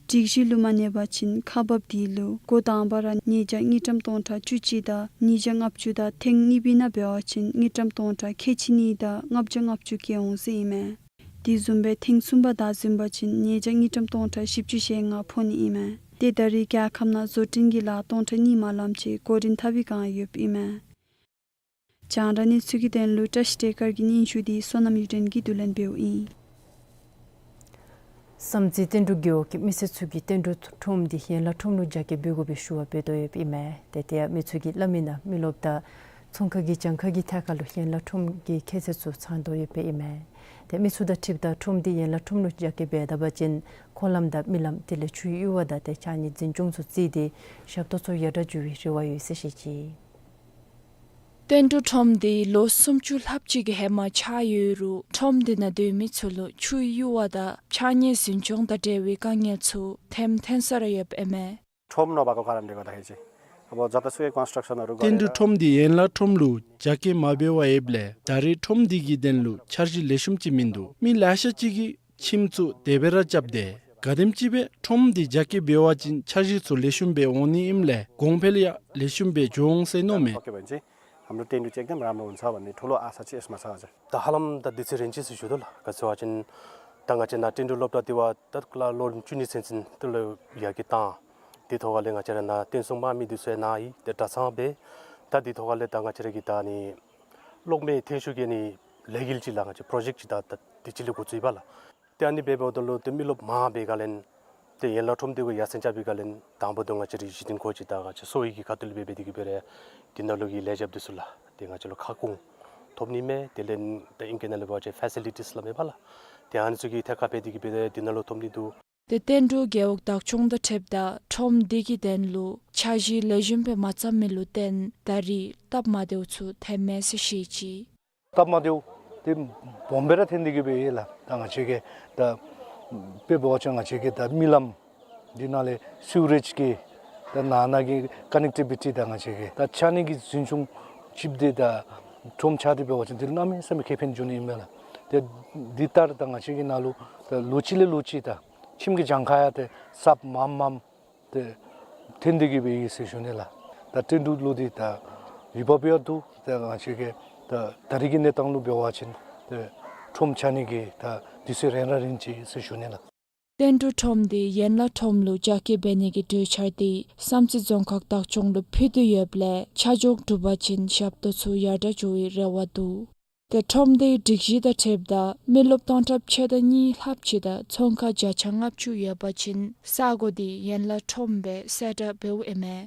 སྒྲིག་གཞི་ལུ་མ་གནས་པ་ཅིན་ཁག་འབགཔ་དེ་ལུ་འགོ་དང་པ་ར་ཉེས་བྱ་དངུལ་ཀྲམ་སྟོང་ཕྲག་བཅུ་གཅིག་དང་ཉིས་བརྒྱ་ལྔ་བཅུ་དང་ཐེངས་གཉིས་པའི་ནང་འབད་བ་ཅིན་དངུལ་ཀྲམ་སྟོང་ཕྲག་ཁལ་གཅིག་གཉིས་དང་ལྔ་བརྒྱ་ལྔ་བཅུ་བཀལ་འོང་ཟེར་ཨིན་མས། དེ་བཟུམ་སྦེ་ཐེངས་གསུམ་པ་བདའ་ཟུན་པ་ཅིན་ཉེས་བྱ་དངུལ་ཀྲམ་སྟོང་ཕྲག་བཞི་བཅུ་ཞེ་ལྔ་ཕོག་ནི་ཨིན་མས། ཏེ་ད་རེས་རྒྱལ་ཁབ་ནང་བཟོ་སྐྲུན་གྱི་ལཱ་སྟོང་ཕྲག་གཉིས་མ་ལངམ་ཅིག་འགོ་འདྲེན་འཐབ་པའི་བསྒང་ཡོདཔ་ཨིན་མས། རྒྱང་བསྒྲགས་གནས་ཚུལ་གྱི་དོན་ལུ་བཀྲ་ཤིས་བདེ་སྐར་གྱི་སྙན་ཞུ་འདི་བསོད་ནམས་གཡུ་སྒྲོན་གྱིས་བསྡུ་ལེན་འབདཝ་ཨིན། བསམ་རྩེ་བསྟན་འབྲུག་རྒེད་འོག་གི་མི་སེར་ཚུ་གིས་བསྟན་འབྲུག་ཁྲོམ་འདི་ཡན་ལག་ཁྲོམ་ལུ་རྒྱ་སྐྱེད་འབད་དགོ་པའི་ཞུ་བ་འབད་དོ་ཡོདཔ་ཨིན་མས། ཏེ་དེ་ཡང་མི་ཚུ་གིས་སླབ་མི་ནང་མི་རློབས་དང་ཚོང་ཁང་གི་གྱངས་ཁ་གི་ཐད་ཁར་ལུ་ཡན་ལག་ཁྲོམ་གྱི་ཁྱད་ཚད་ཚུ་ཚང་དོ་ཡོདཔ་ཨིན་མས། ཏེ་མི་ཚུ་དང་འཁྲིལཝ་ད་ཁྲོམ་འདི་ཡན་ལག་ཁྲོམ་ལུ་རྒྱ་སྐྱེད་འབད་ད་པ་ཅིན་འཁོར་ལམ་དང་མི་ལམ་དེ་ལས་ཆུའི་གཡུར་བ་དང་ཏེ་ཕྱགས་སྙིགས་འཛིན་སྐྱོང་ཚུ་བརྩིས་ཏེ་ཞབས་ཏོག་ཚུ་ཡར་དྲག་འགྱོ་བའི་རེ་བ་ཡོད་ཟེར་བཤད་ཅི། བསྟན་འབྲུག་ཁྲོམ་འདི་ལོ་སུམ་ཅུ་ལྷགཔ་ཅིག་གི་ཧེ་མ་ཆགས་ཡོད་རུང་ཁྲོམ་འདི་ནང་སྡོད་མི་ཚུ་ལུ་ཆུའི་གཡུར་བ་དང་ཕྱགས་སྙིགས་འཛིན་སྐྱོང་དང་འབྲེལ་བའི་དཀའ་ངལ་ཚུ་ཐེངས་ཐེངས་སར་ཡོདཔ་ཨིན་མས། ཁྲོམ་ནོར་བ་གི་ག་ར་འདི་གོ་ད་ཧེ་ཅི། ཨ་བོ་ཛ་ད་སུའི་ཀོན་སི་ཊག་ཤཱན་རུ་གོ་བསྟན་འབྲུག་ཁྲོམ་འདི་ཡན་ལག་ཁྲོམ་ལུ་རྒྱ་སྐྱེད་མ་འབད་བར་ཡོདཔ་ལས་ད་རེས་ཁྲོམ་འདི་གི་དོན་ལུ་འཆར་གཞི་ལེགས་ཤོམ་ཅིག་མིན་འདུག། མི་ལེ་ཤ་ཅིག་གིས་ཁྱིམ་ཚུ་དེ་སྦེ་ར་རྐྱབ་སྟེ་ག་དེམ་ཅིག་སྦེ་ཁྲོམ་འདི་རྒྱ་སྐྱེད་འབད་བ་ཅིན་འཆར་གཞི་ཚུ་ལེགས་ཤོམ་སྦེ་འོང་ནི་ཨིནམ་ལས་གོང་འཕེལ་ཡང་ལེགས་ཤོམ་སྦེ་འགྱོ་འོང་ཟེར་མནོཝ་མས། हम लोग टेंडू चाहिँ एकदम राम्रो हुन्छ भन्ने ठुलो आशा चाहिँ यसमा छ हजुर। ད་ཧ་ལམ་ད་དུས་ཚོད་རན་ཅི་ཟེར་ཞུ་དོ་ལགས། ག་ཅི་ཟེར་བ་ཅིན་ད་ང་བཅས་ནཱ་བསྟན་འབྲུག་སློབ་གྲྭ་འདི་བ་ད་ལོ་བཅུ་གཉིས་ཚུན་ཚོད་འདི་ལུ་ཡར་རྒྱས་བཏང་། དེ་ཐོག་ཁ་ལས་ང་བཅས་ར་ནཱ་བསྟན་སྲུང་དམག་མི་འདི་ཚུ་ཡང་ནཱ་ཡོད། ཏེ་གྲྭ་ཚང་འབད། ད་དེ་ཐོག་ཁ་ལས་ད་ང་བཅས་ར་གི་ད་ནི་གློག་མེ་ཐོན་ཤུགས་ཀྱི་ནི་ལས་འགུལ་ཅིག་ལགས། ང་བཅས་པྲོ་ཇེཀཊ་ཅིག་ད་ད་དུས་ཅི་ལས་འགོ་བཙུགས་ཡི་པ་ལགས། ཏེ་ཨ་ནི་འབད་འབདཝ་ད་ལུ་ཏེ་མི་རློབས་མང་པའི་སྒང་ལས་ཏེ་ཡན་ལག་ཁྲོམ་འདི་གུ་ཡར་སེང་རྐྱབ་པའི་སྒང་ལས་དང་པ་དུ་ང་བཅས་རའི་གཞི་རྟེན་ཁོ་ཅིག་ད་ང་བཅས་གསོ་བའི་གི་ཁ་ཐུག་ལས་འབད་འབད་དེ་གི་འབད་རུང་འདི་ནང་ལུ་གི་ལས་བྱེདཔ་འདི་ཚུ་ལགས་ཏེ་ང་བཅས་ལུ་ཁ་སྐོང་ཐོབ་ནི་མས། དེ་ལས་ད་ཨིང་སྐད་ནང་ལས་འབད་བ་ཅིན་ཕེ་སི་ལི་ཊིས་སླབ་མས་པ་ལགས། ཏེ་ཨ་ནི་ཚུ་གི་ཐད་ཁར་འབད་དེ་གི་འབད་རུང་འདི་ནང་ལུ་ཐོབ་ནི་འདུག། ཏེ་བསྟན་འབྲུག་རྒེད་འོག་བདག་སྐྱོང་དང་འཁྲིལཝ་ད་ཁྲོམ་འདི་གི་དོན་ལུ་འཆར་གཞི་ལེགས་ཤོམ་སྦེ་མ་བརྩམས་མི་ལུ་བརྟེན་ད་རེས་སྟབས་མ་བདེཝ་ཚུ་ཐོནམ་མས་ཟེར་བཤད་ཅི། སྟབས་མ་བདེཝ་འདི་སྦོམ་སྦེ་ར་ཐོན་ཏེ་གི་སྦེ་ཡོད་ལགས། ད་ང་བཅས་ཀྱི་ད་དཔེ་འབད་བ་ཅིན་ང་བཅས་ཀྱི་ད་མི་ལམ་འདི་ནང་ལས་སིཝ་རེཇ་གི་ད་ནང་ན་གི་ཀ་ནེག་ཊི་བི་ཊི་ད་ང་བཅས་ཀྱི་ད་ཆ་གནས་ཀྱི་འཛིན་སྐྱོང་ཅིག་འདི་ད་ཁྲོམ་ཆགས་ཏེ་འབད་བ་ཅིན་འདི་ལུ་གནམ་མེད་ས་མེད་ཁེ་ཕན་འབྱུང་ནི་ཨིན་མས་ལགས། ཏེ་འདི་ལྟར་ད་ང་བཅས་ཀྱི་ནང་ལུ་ད་ལོ་གཅིག་ལས་ལོ་གཅིག་ད་ཁྱིམ་གྱི་གྱངས་ཁ་ཡང་ཏེ་གསརཔ་མངམ་མངམ་ཏེ་ཐོན་ཏེ་གི་སྦེ་ཡོད་ཟེར་ཞུ་ནི་ལགས། ད་བསྟན་འབྲུག་ལུ་འདི་ད་རིག་པ་སྦེ་ཡང་འདུག། ཏེ་ང་བཅས་ཀྱི་ད་ད་རེས་ཀྱི་གནས་སྟངས་ལུ་འབད་བ་ཅིན་ཏེ་ཁྲོམ་ཆགས་ནི་གི་ད་དུས་ཚོད་རན་ར་རན་ཅི་ཟེར་ཞུ་ནི་ལགས། བསྟན་འབྲུག་ཁྲོམ་འདི་ཡན་ལག་ཁྲོམ་ལུ་རྒྱ་སྐྱེད་འབད་ནི་གི་གྲོས་འཆར་འདི་བསམ་རྩེ་རྫོང་ཁག་བདག་སྐྱོང་ལུ་ཕུལ་ཏེ་ཡོདཔ་ལས་ཆ་འཇོག་གྲུབ་པ་ཅིན་ཞབས་ཏོག་ཚུ་ཡར་དྲག་འགྱོ་བའི་རེ་བ་འདུག། ཏེ་ཁྲོམ་འདི་སྒྲིག་གཞི་དང་འཁྲིལཝ་ད་མི་རློབས་སྟོང་ཕྲག་ཕྱེད་དང་གཉིས་ལྷགཔ་ཅིག་དང་ཚོང་ཁང་བརྒྱ་ཆ་ལྔ་བཅུ་ཡོད་པ་ཅིན་ས་གོ་འདི་ཡན་ལག་ཁྲོམ་སྦེ་གསལ་བསྒྲགས་འབདཝ་ཨིན་མས།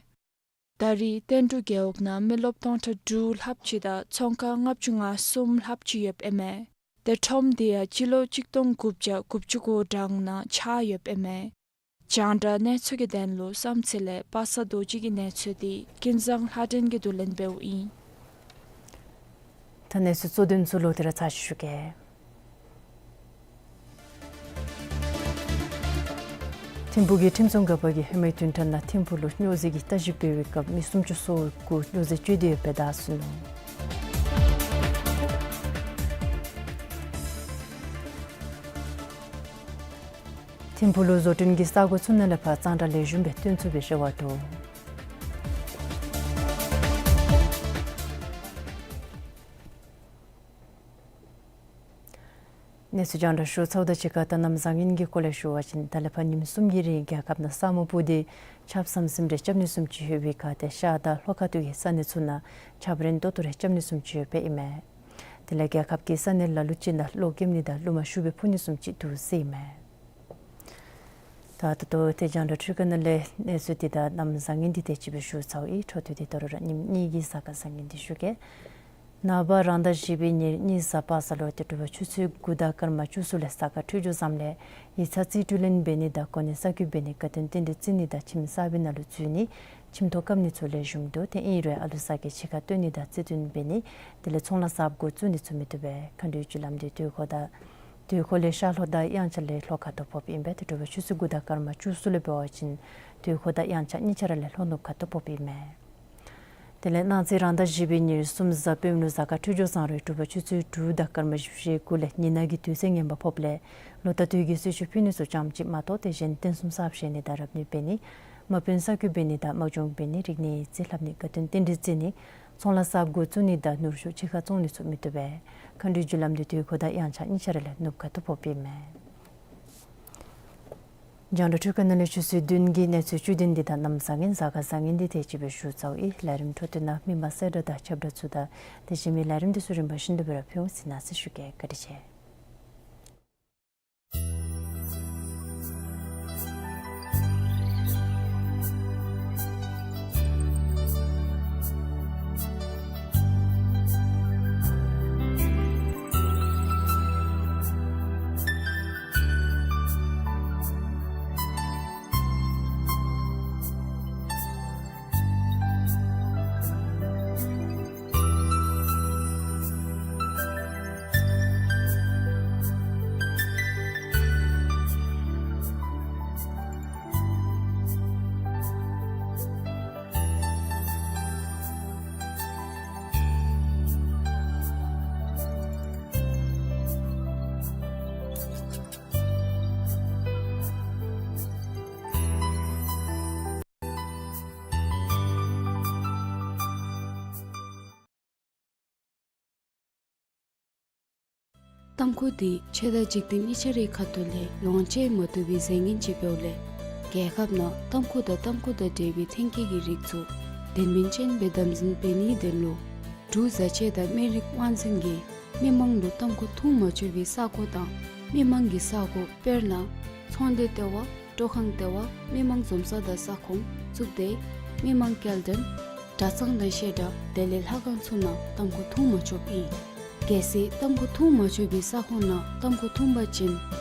ད་རེས་བསྟན་འབྲུག་རྒེད་འོག་ནང་མི་རློབས་སྟོང་ཕྲག་དྲུག་ལྷགཔ་ཅིག་དང་ཚོང་ཁང་ལྔ་བཅུ་ང་གསུམ་ལྷགཔ་ཅིག་ཡོདཔ་ཨིན་མས། ཏེ་ཁྲོམ་འདི་ཡང་སྤྱི་ལོ་གཅིག་སྟོང་དགུ་བརྒྱ་དགུ་བཅུ་གོ་གྲངས་ནང་ཆགས་ཡོདཔ་ཨིན་མས། རྒྱང་བསྒྲགས་གནས་ཚུལ་གྱི་དོན་ལུ་བསམ་རྩེ་ལས་པ་སངས་རྡོ་རྗེ་གི་གནས་ཚུལ་འདི་ཀུན་བཟང་ལྷ་སྒྲོན་གྱིས་བསྡུ་ལེན་འབདཝ་ཨིན། ད་གནས་ཚུལ་གཙོ་དོན་ཚུ་ལོག་སྟེ་ར་ཚར་ཅིག་ཞུ་གེ། ཐིམ་ཕུག་གི་ཁྲིམས་སྲུང་འགག་པ་གིས་ཧེ་མའི་བདུན་ཕྲག་ནང་ཐིམ་ཕུག་ལུ་སྨྱོ་རྫས་ཀྱི་བརྟག་ཞིབ་འབད་བའི་སྐབས་མི་སུམ་ཅུ་སོ་དགུ་སྨྱོ་རྫས་སྤྱོད་དེ་ཡོདཔ་སྦེ་བརྡ་སོང་ནུག། ཐིམ་ཕུག་ལུ་བཟོ་སྐྲུན་གྱི་ས་གོ་ཚུ་ནང་ལས་ཕར་གཙང་སྦྲ་ལེགས་ཤོམ་སྦེ་སྟོན་ཚུགས་པའི་རེ་བ་འདུག། གནས་ཚུལ་རྒྱང་བསྒྲགས་ཞུ་ཚརཝ་དང་གཅིག་ཁར་ད་གནམ་བཟང་ངན་གྱི་སྐོར་ལས་ཞུ་བ་ཅིན་ད་ལས་ཕར་ཉིནམ་གསུམ་གྱི་རིང་རྒྱལ་ཁབ་ནང་ས་སྨུག་སྤུབས་ཏེ་ཆརཔ་ཟམ་ཟིམ་རེ་རྐྱབ་ནི་བཟུམ་ཅིག་ཡོད་པའི་ཁར་ཏེ་ཤར་དང་ལྷོ་ཁ་ཐུག་གི་ས་གནས་ཚུ་ནང་ཆརཔ་རན་ཏོག་ཏོ་རེ་རྐྱབ་ནི་བཟུམ་ཅིག་ཡོདཔ་ཨིན་མས། དེ་ལས་རྒྱལ་ཁབ་ཀྱི་ས་གནས་ལ་ལུ་ཅིག་ནང་གློག་ཀེམ་ནི་དང་རླུང་མ་ཤུགས་སྦེ་འཕུ་ནི་བཟུམ་ཅིག་འདུག་ཟེར་ཨིན་མས། ད་ད་ལྟོ་ཏེ་རྒྱང་བསྒྲགས་འཕྲུལ་ཁང་ནང་ལས་གནས་ཚུལ་འདི་དང་གནམ་བཟང་ངན་འདི་དེ་ཅིག་སྦེ་ཞུ་ཚརཝ་ཨིན། འཕྲོ་མཐུད་དེ་ད་རུང་ར་ཉིནམ་གཉིས་ཀྱི་གཟའ་སྐར་བཟང་ངན་འདི་ཞུ་གེ། ནངས་པ་རང་ཟླ་བཞི་པའི་ཉེར་གཉིས་གཟའ་པ་སངས་ལུ་ཏེ་དྲོ་པ་ཆུ་ཚོད་དགུ་དང་སྐར་མ་བཅུ་གསུམ་ལས་གཟའ་སྐར་འཕྲོད་སྦྱོར་བཟངམ་ལས་ཡིག་ཚང་རྩིས་སྤྲོད་ལེན་འབད་ནི་དང་གོ་གནས་གསར་བསྐོ་འབད་ནི་དགའ་སྟོན་རྟེན་འབྲེལ་བརྩི་ནི་དང་ཁྱིམ་གསར་པའི་ནང་ལུ་འཛུལ་ནི་ཁྱིམ་ཐོག་བཀབ་ནི་ཚུ་ལེགས་ཤོམ་འདུག། ཏེ་ཨིན་རུང་ཨ་ལུ་ཟ་སྐྱེལ་ཕྱི་ཁར་བཏོན་ནི་དང་རྩིས་སྟོན་འབད་ནི་དེ་ལས་ཚོང་ལཱ་གསརཔ་འགོ་བཙུགས་ནི་ཚུ་མི་བཏུབ་པས། མཁའ་འགྲོའི་རྒྱུ་ལམ་འདི་དུས་འཁོར་དང་དུས་འཁོར་ལས་ཤར་ལྷོ་དང་དབྱངས་འཆར་ལས་ལྷོ་ཁ་ཐུག་ཕོགཔ་ཨིན་པས། ཏེ་དྲོ་པ་ཆུ་ཚོད་དགུ་དང་སྐར་མ་བཅུ་གསུམ་ལས་འབད་བ་ཅིན་དུས་འཁོར་དང་དབྱངས་འཆར་གཉིས་ཆ་ར་ལས་ལྷོ་ནུབ་ཁ་ཐུག་ཕོགཔ་ཨིན་མས། དེ་ལས་གནངས་ཚེ་རང་ཟླ་བཞི་པའི་ཉེར་གསུམ་གཟའ་སྤེནམ་ལུ་གཟའ་སྐར་འཕྲོད་སྦྱོར་བཟང་རུང་དྲོ་པ་ཆུ་ཚོད་དྲུག་དང་སྐར་མ་བཞི་བཅུ་ཞེ་དགུ་ལས་ཉི་ནག་གི་དུས་ཚོད་ངན་པ་ཕོགཔ་ལས་ལོ་རྟག་ཏུ་གི་གསོལ་མཆོད་ཕུལ་ནི་ཚུ་ཙམ་ཅིག་མ་གཏོགས་ཏེ་གཞན་རྟེན་གསུམ་གསརཔ་བཞེངས་ནི་དང་རབ་གནས་འབད་ནི་དམག་དཔོན་གསར་བསྐོ་འབད་ནི་དང་དམག་སྦྱོང་འབད་ནི་རིག་གནས་ཡིག་རྩིས་ལྷབ་ནི་དགའ་སྟོན་རྟེན་འབྲེལ་བརྩི་ནི་ཚོང་ལཱ་གསརཔ་འགོ་བཙུགས་ནི་དང་ནུར་ཤུགས་ཕྱི་ཁར་བཙོང་ནི་ཚུ་མི་བཏུབ་པས། མཁའ་འགྲོའི་རྒྱུ་ལམ་འདི་དུས་འཁོར་དང་དབྱངས་འཆར་གཉིས་ཆ་ར་ལས་ནུབ་ཁ་ཐུག་ཕོགཔ་ཨིན་མས། རྒྱང་བསྒྲགས་འཕྲུལ་ཁང་ནང་ལས་ཆུ་ཚོད་བདུན་གྱི་གནས་ཚུལ་བཅུད་དོན་འདི་དང་གནམ་བཟང་ངན་གཟའ་སྐར་བཟང་ངན་འདི་དེ་ཅིག་སྦེ་ཞུ་ཚརཝ་ཨིན། ལས་རིམ་འཕྲོ་མཐུད་ནང་མི་མང་གསལ་བསྒྲགས་དང་ཁྱབ་བསྒྲགས་ཚུ་དང་དེ་བཞིན་མི་ལས་རིམ་འདི་ཚུ་རིམ་པ་བཞིན་དུ་སྦེ་ར་ཕུལ་འོང་ཟེར་མནོ་ཞིན་ཞུ་གེ། བཀའ་དྲིན་ཆེ། ཏམ་ཁུ་འདི་ཆོས་དང་འཇིག་རྟེན་གཉིས་ཆ་རའི་ཁ་ཐུག་ལས་ལོངས་སྤྱོད་མ་བཏུབ་པའི་རྫས་ངན་ཅིག་འབདཝ་ལས་རྒྱལ་ཁབ་ནང་ཏམ་ཁུ་དང་ཏམ་ཁུ་དང་འབྲེལ་བའི་ཐོན་སྐྱེད་ཀྱི་རིགས་ཚུ་དོན་སྨིན་ཅན་སྦེ་དམ་འཛིན་འབད་ནིའི་དོན་ལུ་འབྲུག་བཟའ་ཆས་དང་སྨན་རིགས་དབང་འཛིན་གྱིས་མི་མང་ལུ་ཏམ་ཁུ་འཐུང་མ་ཆོག་པའི་ས་གོ་དང་མི་མང་གི་ས་གོ་དཔེར་ན་ཚོང་སྡེ་ལྟེ་བ། སྤྲོ་ཁང་ལྟེ་བ། མི་མང་འཛོམས་ས་དང་ས་ཁོངས་གཙུག་སྡེ། མི་མང་སྐྱེལ་འདྲེན། གྲྭ་ཚང་དང་བཤད་གྲྭ་དེ་ལས་ལྷ་ཁང་ཚུ་ནང་ཏམ་ཁུ་འཐུང་མ་ཆོགཔ་ཨིན། གལ་སྲིད་ཏམ་ཁུ་འཐུང་མ་ཆོག་པའི་ས་ཁོངས་ནང་ཏམ་ཁུ་འཐུང་པ་ཅིན་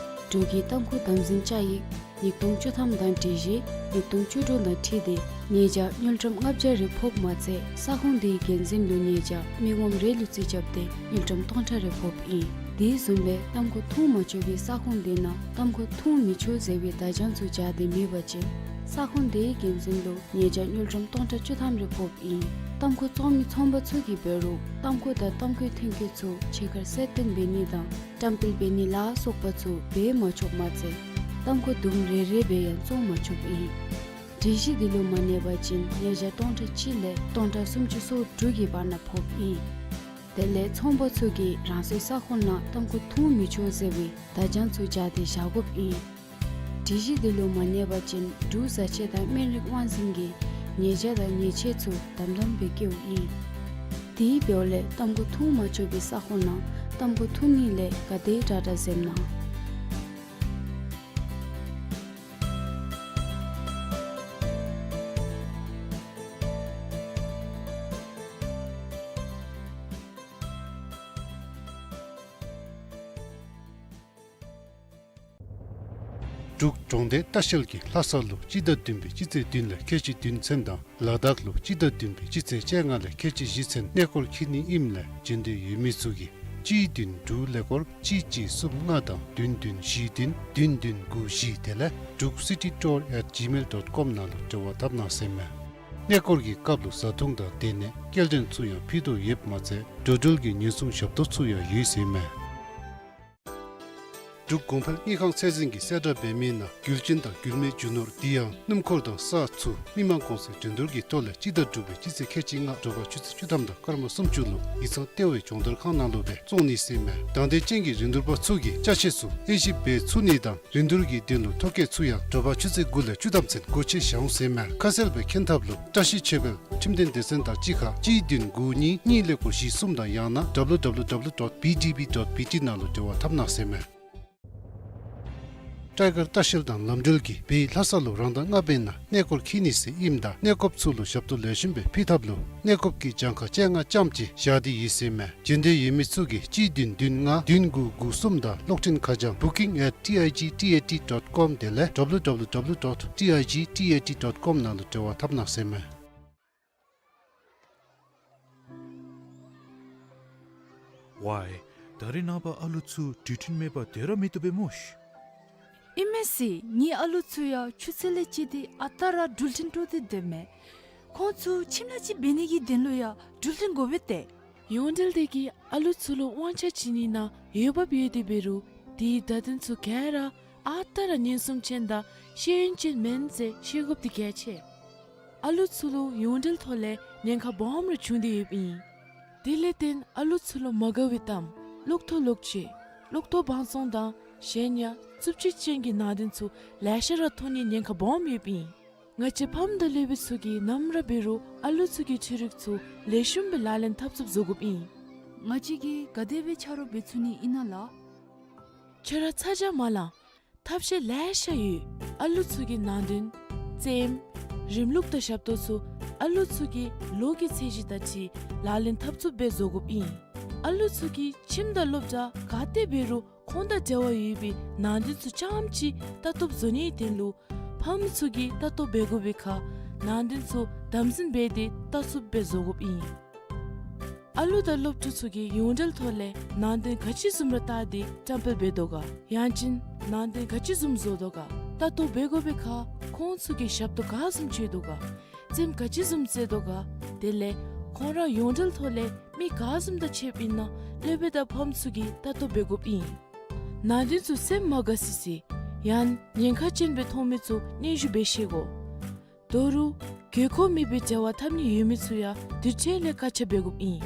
འབྲུག་གི་ཏམ་ཁུ་དམ་འཛིན་བཅའ་ཡིག་ ཉིས་སྟོང་བཅུ་ཐམ་དང་སྒྲིག་གཞི་ཉིས་སྟོང་བཅུ་དྲུག་དང་འཁྲིལ་ཏེ་ཉེས་བྱ་དངུལ་ཀྲམ་ལྔ་བརྒྱ་རེ་ཕོགཔ་མ་ཚད་ས་ཁོངས་དེའི་འགན་འཛིན་ལུ་ཉེས་བྱ་མི་ངོམ་རེ་ལུ་རྩིས་རྐྱབ་སྟེ་དངུལ་ཀྲམ་སྟོང་ཕྲག་རེ་ཕོགཔ་ཨིན། དེ་བཟུམ་སྦེ་ཏམ་ཁུ་འཐུང་མ་ཆོག་པའི་ས་ཁོངས་དེ་ནང་ཏམ་ཁུ་འཐུང་མི་ཆོག་ཟེར་བའི་བརྡ་བྱང་ཚུ་སྦྱར་ཏེ་མེད་པ་ཅིན་ས་ཁོངས་དེའི་འགན་འཛིན་ལུ་ཉེས་བྱ་དངུལ་ཀྲམ་སྟོང་ཕྲག་བཅུ་ཐམ་རེ་ཕོགཔ་ཨིན། ཏམ་ཁུ་བཙོང་མི་ཚོང་པ་ཚུ་གིས་འབད་རུང་ཏམ་ཁུ་དང་ཏམ་ཁུའི་ཐོན་སྐྱེད་ཚུ་ཕྱི་ཁར་གསལ་སྟོན་འབད་ནི་དང་བཀྲམ་སྤེལ་འབད་ནི་ལ་སོགས་པ་ཚུ་འབད་མ་ཆོགཔ་མ་ཚད་ཏམ་ཁུ་དུམ་རེ་རེ་སྦེ་ཡང་བཙོང་མ་ཆོགཔ་ཨིན། སྒྲིག་གཞི་འདི་ལུ་མ་གནས་པ་ཅིན་ཉེས་བྱ་སྟོང་ཕྲག་གཅིག་ལས་སྟོང་ཕྲག་སུམ་ཅུ་སོ་དྲུག་གི་བར་ན་ཕོགཔ་ཨིན། དེ་ལས་ཚོང་པ་ཚུ་གིས་རང་སོའི་ས་ཁོངས་ནང་ཏམ་ཁུ་འཐུང་མི་ཆོག་ཟེར་བའི་བརྡ་བྱང་ཚུ་སྦྱར་ཏེ་བཞག་དགོཔ་ཨིན། སྒྲིག་གཞི་འདི་ལུ་མ་གནས་པ་ཅིན་འབྲུག་བཟའ་ཆས་དང་སྨན་རིགས་དབང་འཛིན་གྱིས་ཉེས་བྱ་དང་ཉེས་ཆད་ཚུ་དམ་དམ་སྦེ་བཀལཝ་ཨིན། དེ་འབདཝ་ལས་ཏམ་ཁུ་འཐུང་མ་ཆོག་པའི་ས་ཁོངས་ནང་ཏམ་ཁུ་འཐུང་ནི་ལས་ག་དེ་དྲག་དྲག་འཛེམ་གནང་། འབྲུག་གྲོང་སྡེ་ལྟ་བཤལ་གྱིས་ལྷ་ས་ལུ་སྤྱི་ཟླ་བདུན་པའི་སྤྱི་ཚེས་བདུན་ལས་ཁལ་གཅིག་བདུན་ཚུན་དང་ལ་དྭགས་ལུ་སྤྱི་ཟླ་བདུན་པའི་སྤྱི་ཚེས་བཅོ་ལྔ་ལས་ཁལ་གཅིག་བཞི་ཚུན་གནས་སྐོར་འཁྱིད་ནི་ཨིནམ་ལས་འབྱོན་འདོད་ཡོད་མི་ཚུ་གིས་གཅིག་བདུན་དྲུག་ཀླད་ཀོར་གཅིག་གཅིག་གསུམ་ལྔ་དང་བདུན་བདུན་བཞི་བདུན་བདུན་བདུན་དགུ་བཞི་དེ་ལས་འབྲུག་སི་ཊི་ཊུར་ཨེཊ་ཇི་མེལ་ཌོཊ་ཀོམ་ནང་ལུ་འབྲེལ་བ་འཐབ་གནང་ཟེར་མས། གནས་སྐོར་གྱི་སྐབས་ལུ་བཟའ་འཐུང་དང་སྡོད་གནས་སྐྱེལ་འདྲེན་ཚུ་ཡང་ཕུལ་དོ་ཡོདཔ་མ་ཚད་འགྲོ་འགྲུལ་གྱི་ཉེན་སྲུང་ཞབས་ཏོག་ཚུ་ཡང་ཡོད་ཟེར་མས། འབྲུག་གོང་འཕེལ་དངུལ་ཁང་ཚད་འཛིན་གྱིས་གསལ་བསྒྲགས་འབད་མི་ནང་རྒྱུ་རྐྱེན་དང་རྒྱུ་མེད་རྒྱུ་ནོར་དེ་ཡང་སྣུམ་འཁོར་དང་ས་ཚུ་མི་མང་གོང་ཚད་འགྲན་བསྡུར་གྱི་ཐོག་ལས་སྤྱི་ཟླ་དྲུག་པའི་སྤྱི་ཚེས་ཁལ་གཅིག་ལྔ་དྲོ་པ་ཆུ་ཚོད་བཅུ་ཐམ་དང་སྐར་མ་སུམ་ཅུ་ལུ་ཡིག་ཚང་ལྟེ་བའི་སྦྱོང་བརྡར་ཁང་ནང་ལུ་སྦེ་བཙོང་ནི་ཟེར་མས། དང་འདོད་ཅན་གྱི་རིན་བསྡུར་པ་ཚུ་གིས་ཅ་ཆས་ཚུ་དབྱེ་ཞིབ་འབད་ཚུགས་ནི་དང་རིན་བསྡུར་གྱི་དོན་ལུ་ཐོ་བཀོད་ཚུ་ཡང་དྲོ་པ་ཆུ་ཚོད་དགུ་ལས་བཅུ་ཐམ་ཚུན་སྒོ་ཕྱེ་བཞག་འོང་ཟེར་མས། ཁ་གསལ་སྦེ་མཁྱེན་ཐབས་ལུ་བཀྲ་ཤིས་ཆོས་འཕེལ་ཁྲིམས་དོན་སྡེ་ཚན་དང་གཅིག་ཁར་གཅིག་བདུན་དགུ་གཉིས་གཉིས་ཀླད་ཀོར་བཞི་གསུམ་དང་ཡང་ན་ཌབ་ལུ་ཌབ་ལུ་ཌབ་ལུ་ཌོཊ་བི་ཌི་བི་ཌོཊ་བི་ཊི་ནང་ལུ་འབྲེལ་བ་འཐབ་གནང་ཟེར་མས། ཊའི་གར་ལྟ་བཤལ་དང་ལམ་འགྲུལ་གྱིས་བོད་ལྷ་ས་ལུ་རང་ཟླ་ལྔ་པའི་ནང་གནས་སྐོར་འཁྱིད་ནི་ཟེར་ཨིནམ་ད་གནས་སྐོརཔ་ཚུ་ལུ་ཞབས་ཏོག་ལེགས་ཤོམ་སྦེ་ཕུལ་ཐབས་ལུ་གནས་སྐོརཔ་གི་གྱངས་ཁ་བཅོ་ལྔ་ཙམ་ཅིག་བཞག་སྟེ་ཡོད་ཟེར་མས། འབྱོན་འདོད་ཡོད་མི་ཚུ་གིས་གཅིག་བདུན་བདུན་ལྔ་བདུན་དགུ་དགུ་གསུམ་དང་གློག་འཕྲིན་ཁ་བྱང་booking at T I G T A T dot com དེ་ལས་ཌབ་ལུ་ཌབ་ལུ་ཌབ་ལུ་ཌོཊ་ཊི་ཨའི་ཇི་ཊི་ཨེ་ཊི་ཌོཊ་ཀོམ་ནང་ལུ་འབྲེལ་བ་འཐབ་གནང་ཟེར་མས། ཝའི། ད་རེས་ནངས་པ་ཨ་ལུ་ཚུ་འགྲུལ་འཕྲིན་མེད་པར་སྡོད་ར་མི་བཏུབ་པས་སྨོ་ཤི། ཨིན་མས་ཟེར། ངེའི་ཨ་ལུ་ཚུ་ཡང་ཆུ་ཚོད་ལས་བཅད་དེ་ཨ་རྟག་ར་འགྲུལ་འཕྲིན་སྤྲོད་དེ་སྡོདཔ་མས། ཁོང་ཚུ་ཁྱིམ་ནང་ཅིག་འབད་ནི་གི་དོན་ལུ་ཡང་འགྲུལ་འཕྲིན་དགོ་པས་ཏེ། ཡོངས་འབྲེལ་དེ་གིས་ཨ་ལུ་ཚུ་ལུ་དབང་ཆ་བྱིན་ནི་ནང་འོས་འབབ་ཡོད་དེ་འབད་རུང་དེའི་བརྡ་དོན་ཚུ་ག་ར་ཨ་རྟག་ར་ཉེན་སྲུང་ཅན་དང་ཤེས་ཡོན་ཅན་མེན་ཟེར་ཤེས་དགོཔ་དེ་གལ་ཆེ། ཨ་ལུ་ཚུ་ལུ་ཡོངས་འབྲེལ་ཐོག་ལས་ཉེན་ཁ་སྦོམ་རེ་བྱུང་སྟེ་ཡོདཔ་ཨིན། དེ་ལས་བརྟེན་ཨ་ལུ་ཚུ་ལུ་མ་དགའ་བའི་གཏམ་གློག་ཐོག་ལོག་སྤྱོད་གློག་ཐོག་བང་བཙོང་དང་གཞན་ཡང་རྩུབ་སྤྱོད་ཅན་གྱི་ནང་དོན་ཚུ་ལེ་ཤ་ར་མཐོང་ནིའི་ཉེན་ཁ་སྦོམ་ཡོདཔ་ཨིན། ང་བཅས་ཕམ་དང་སློབ་དཔོན་ཚུ་གིས་ནམ་ར་འབད་རུང་ཨ་ལུ་ཚུ་གི་འཕྲུལ་རིག་ཚུ་ལེགས་ཤོམ་སྦེ་ལག་ལེན་འཐབ་ཚུགསཔ་བཟོ་དགོཔ་ཨིན། ང་བཅས་ཀྱིས་ག་དེ་སྦེ་ཆ་རོགས་འབད་ཚུགས་ནི་ཨིན་ན་ལགས། ཁྱོད་ར་ཚ་གྱང་མ་ལང་། ཐབས་ཤེས་ལེ་ཤ་ཡོད། ཨ་ལུ་ཚུ་གི་ནང་དོན་རྩེདམོ་རིམ་ལུགས་དང་ཞབས་ཏོག་ཚུ་ཨ་ལུ་ཚུ་གི་ལོ་གི་ཚད་གཞི་དང་འཁྲིལ་ལག་ལེན་འཐབ་ཚུགསཔ་སྦེ་བཟོ་དགོཔ་ཨིན། ཨ་ལུ་ཚུ་གི་ཁྱིམ་དང་སློབ་གྲྭ་ག་ཏེ་འབད་རུང་ཁོང་དང་འབྲེལ་བ་ཡོད་པའི་ནང་དོན་ཚུ་རྐྱངམ་ཅིག་ལྟ་རྟོགཔ་བཟོ་ནིའི་དོན་ལུ་ཕམ་ཚུ་གིས་ལྟ་རྟོག་འབད་དགོ་པའི་ཁར་ནང་དོན་ཚུ་དམ་འཛིན་འབད་དེ་ལྟ་ཚུགསཔ་སྦེ་བཟོ་དགོཔ་ཨིན། ཨ་ལུ་དང་སློབ་ཕྲུག་ཚུ་གིས་ཡོངས་འབྲེལ་ཐོག་ལས་ནང་དོན་ག་ཅི་བཟུམ་ར་བལྟ་སྟེ་བཀྲམ་སྤེལ་འབད་དོ་ག། ཡང་ཅིན་ནང་དོན་ག་ཅི་བཟུམ་བཟོ་དོ་ག། ལྟ་རྟོག་འབད་དགོ་པའི་ཁར་ཁོང་ཚུ་གིས་ཞབས་ཏོག་ག་བཟུམ་སྤྱོད་དོ་ག། རྩེདམོ་ག་ཅི་བཟུམ་རྩེ་དོ་ག། དེ་ལས་ཁོང་ར་ཡོངས་འབྲེལ་ཐོག་ལས་མི་ག་བཟུམ་དང་ཕྱདཔ་ཨིན་ན་སློབ་དཔོན་དང་ཕམ་ཚུ་གིས་ལྟ་རྟོག་འབད་དགོཔ་ཨིན། ནང་དོན་ཚུ་སེམས་མ་དགའ་སི་སི་ཡང་ཉེན་ཁ་ཅན་སྦེ་མཐོང་མི་ཚུ་སྙན་ཞུ་འབད་ཤེས་དགོ། དོ་རུང་དགོས་མཁོ་མེད་པའི་འབྲེལ་བ་འཐབ་ནི་ཡོད་མི་ཚུ་ཡང་དེ་འཕྲལ་ལས་བཀག་ཆ་འབད་དགོཔ་ཨིན།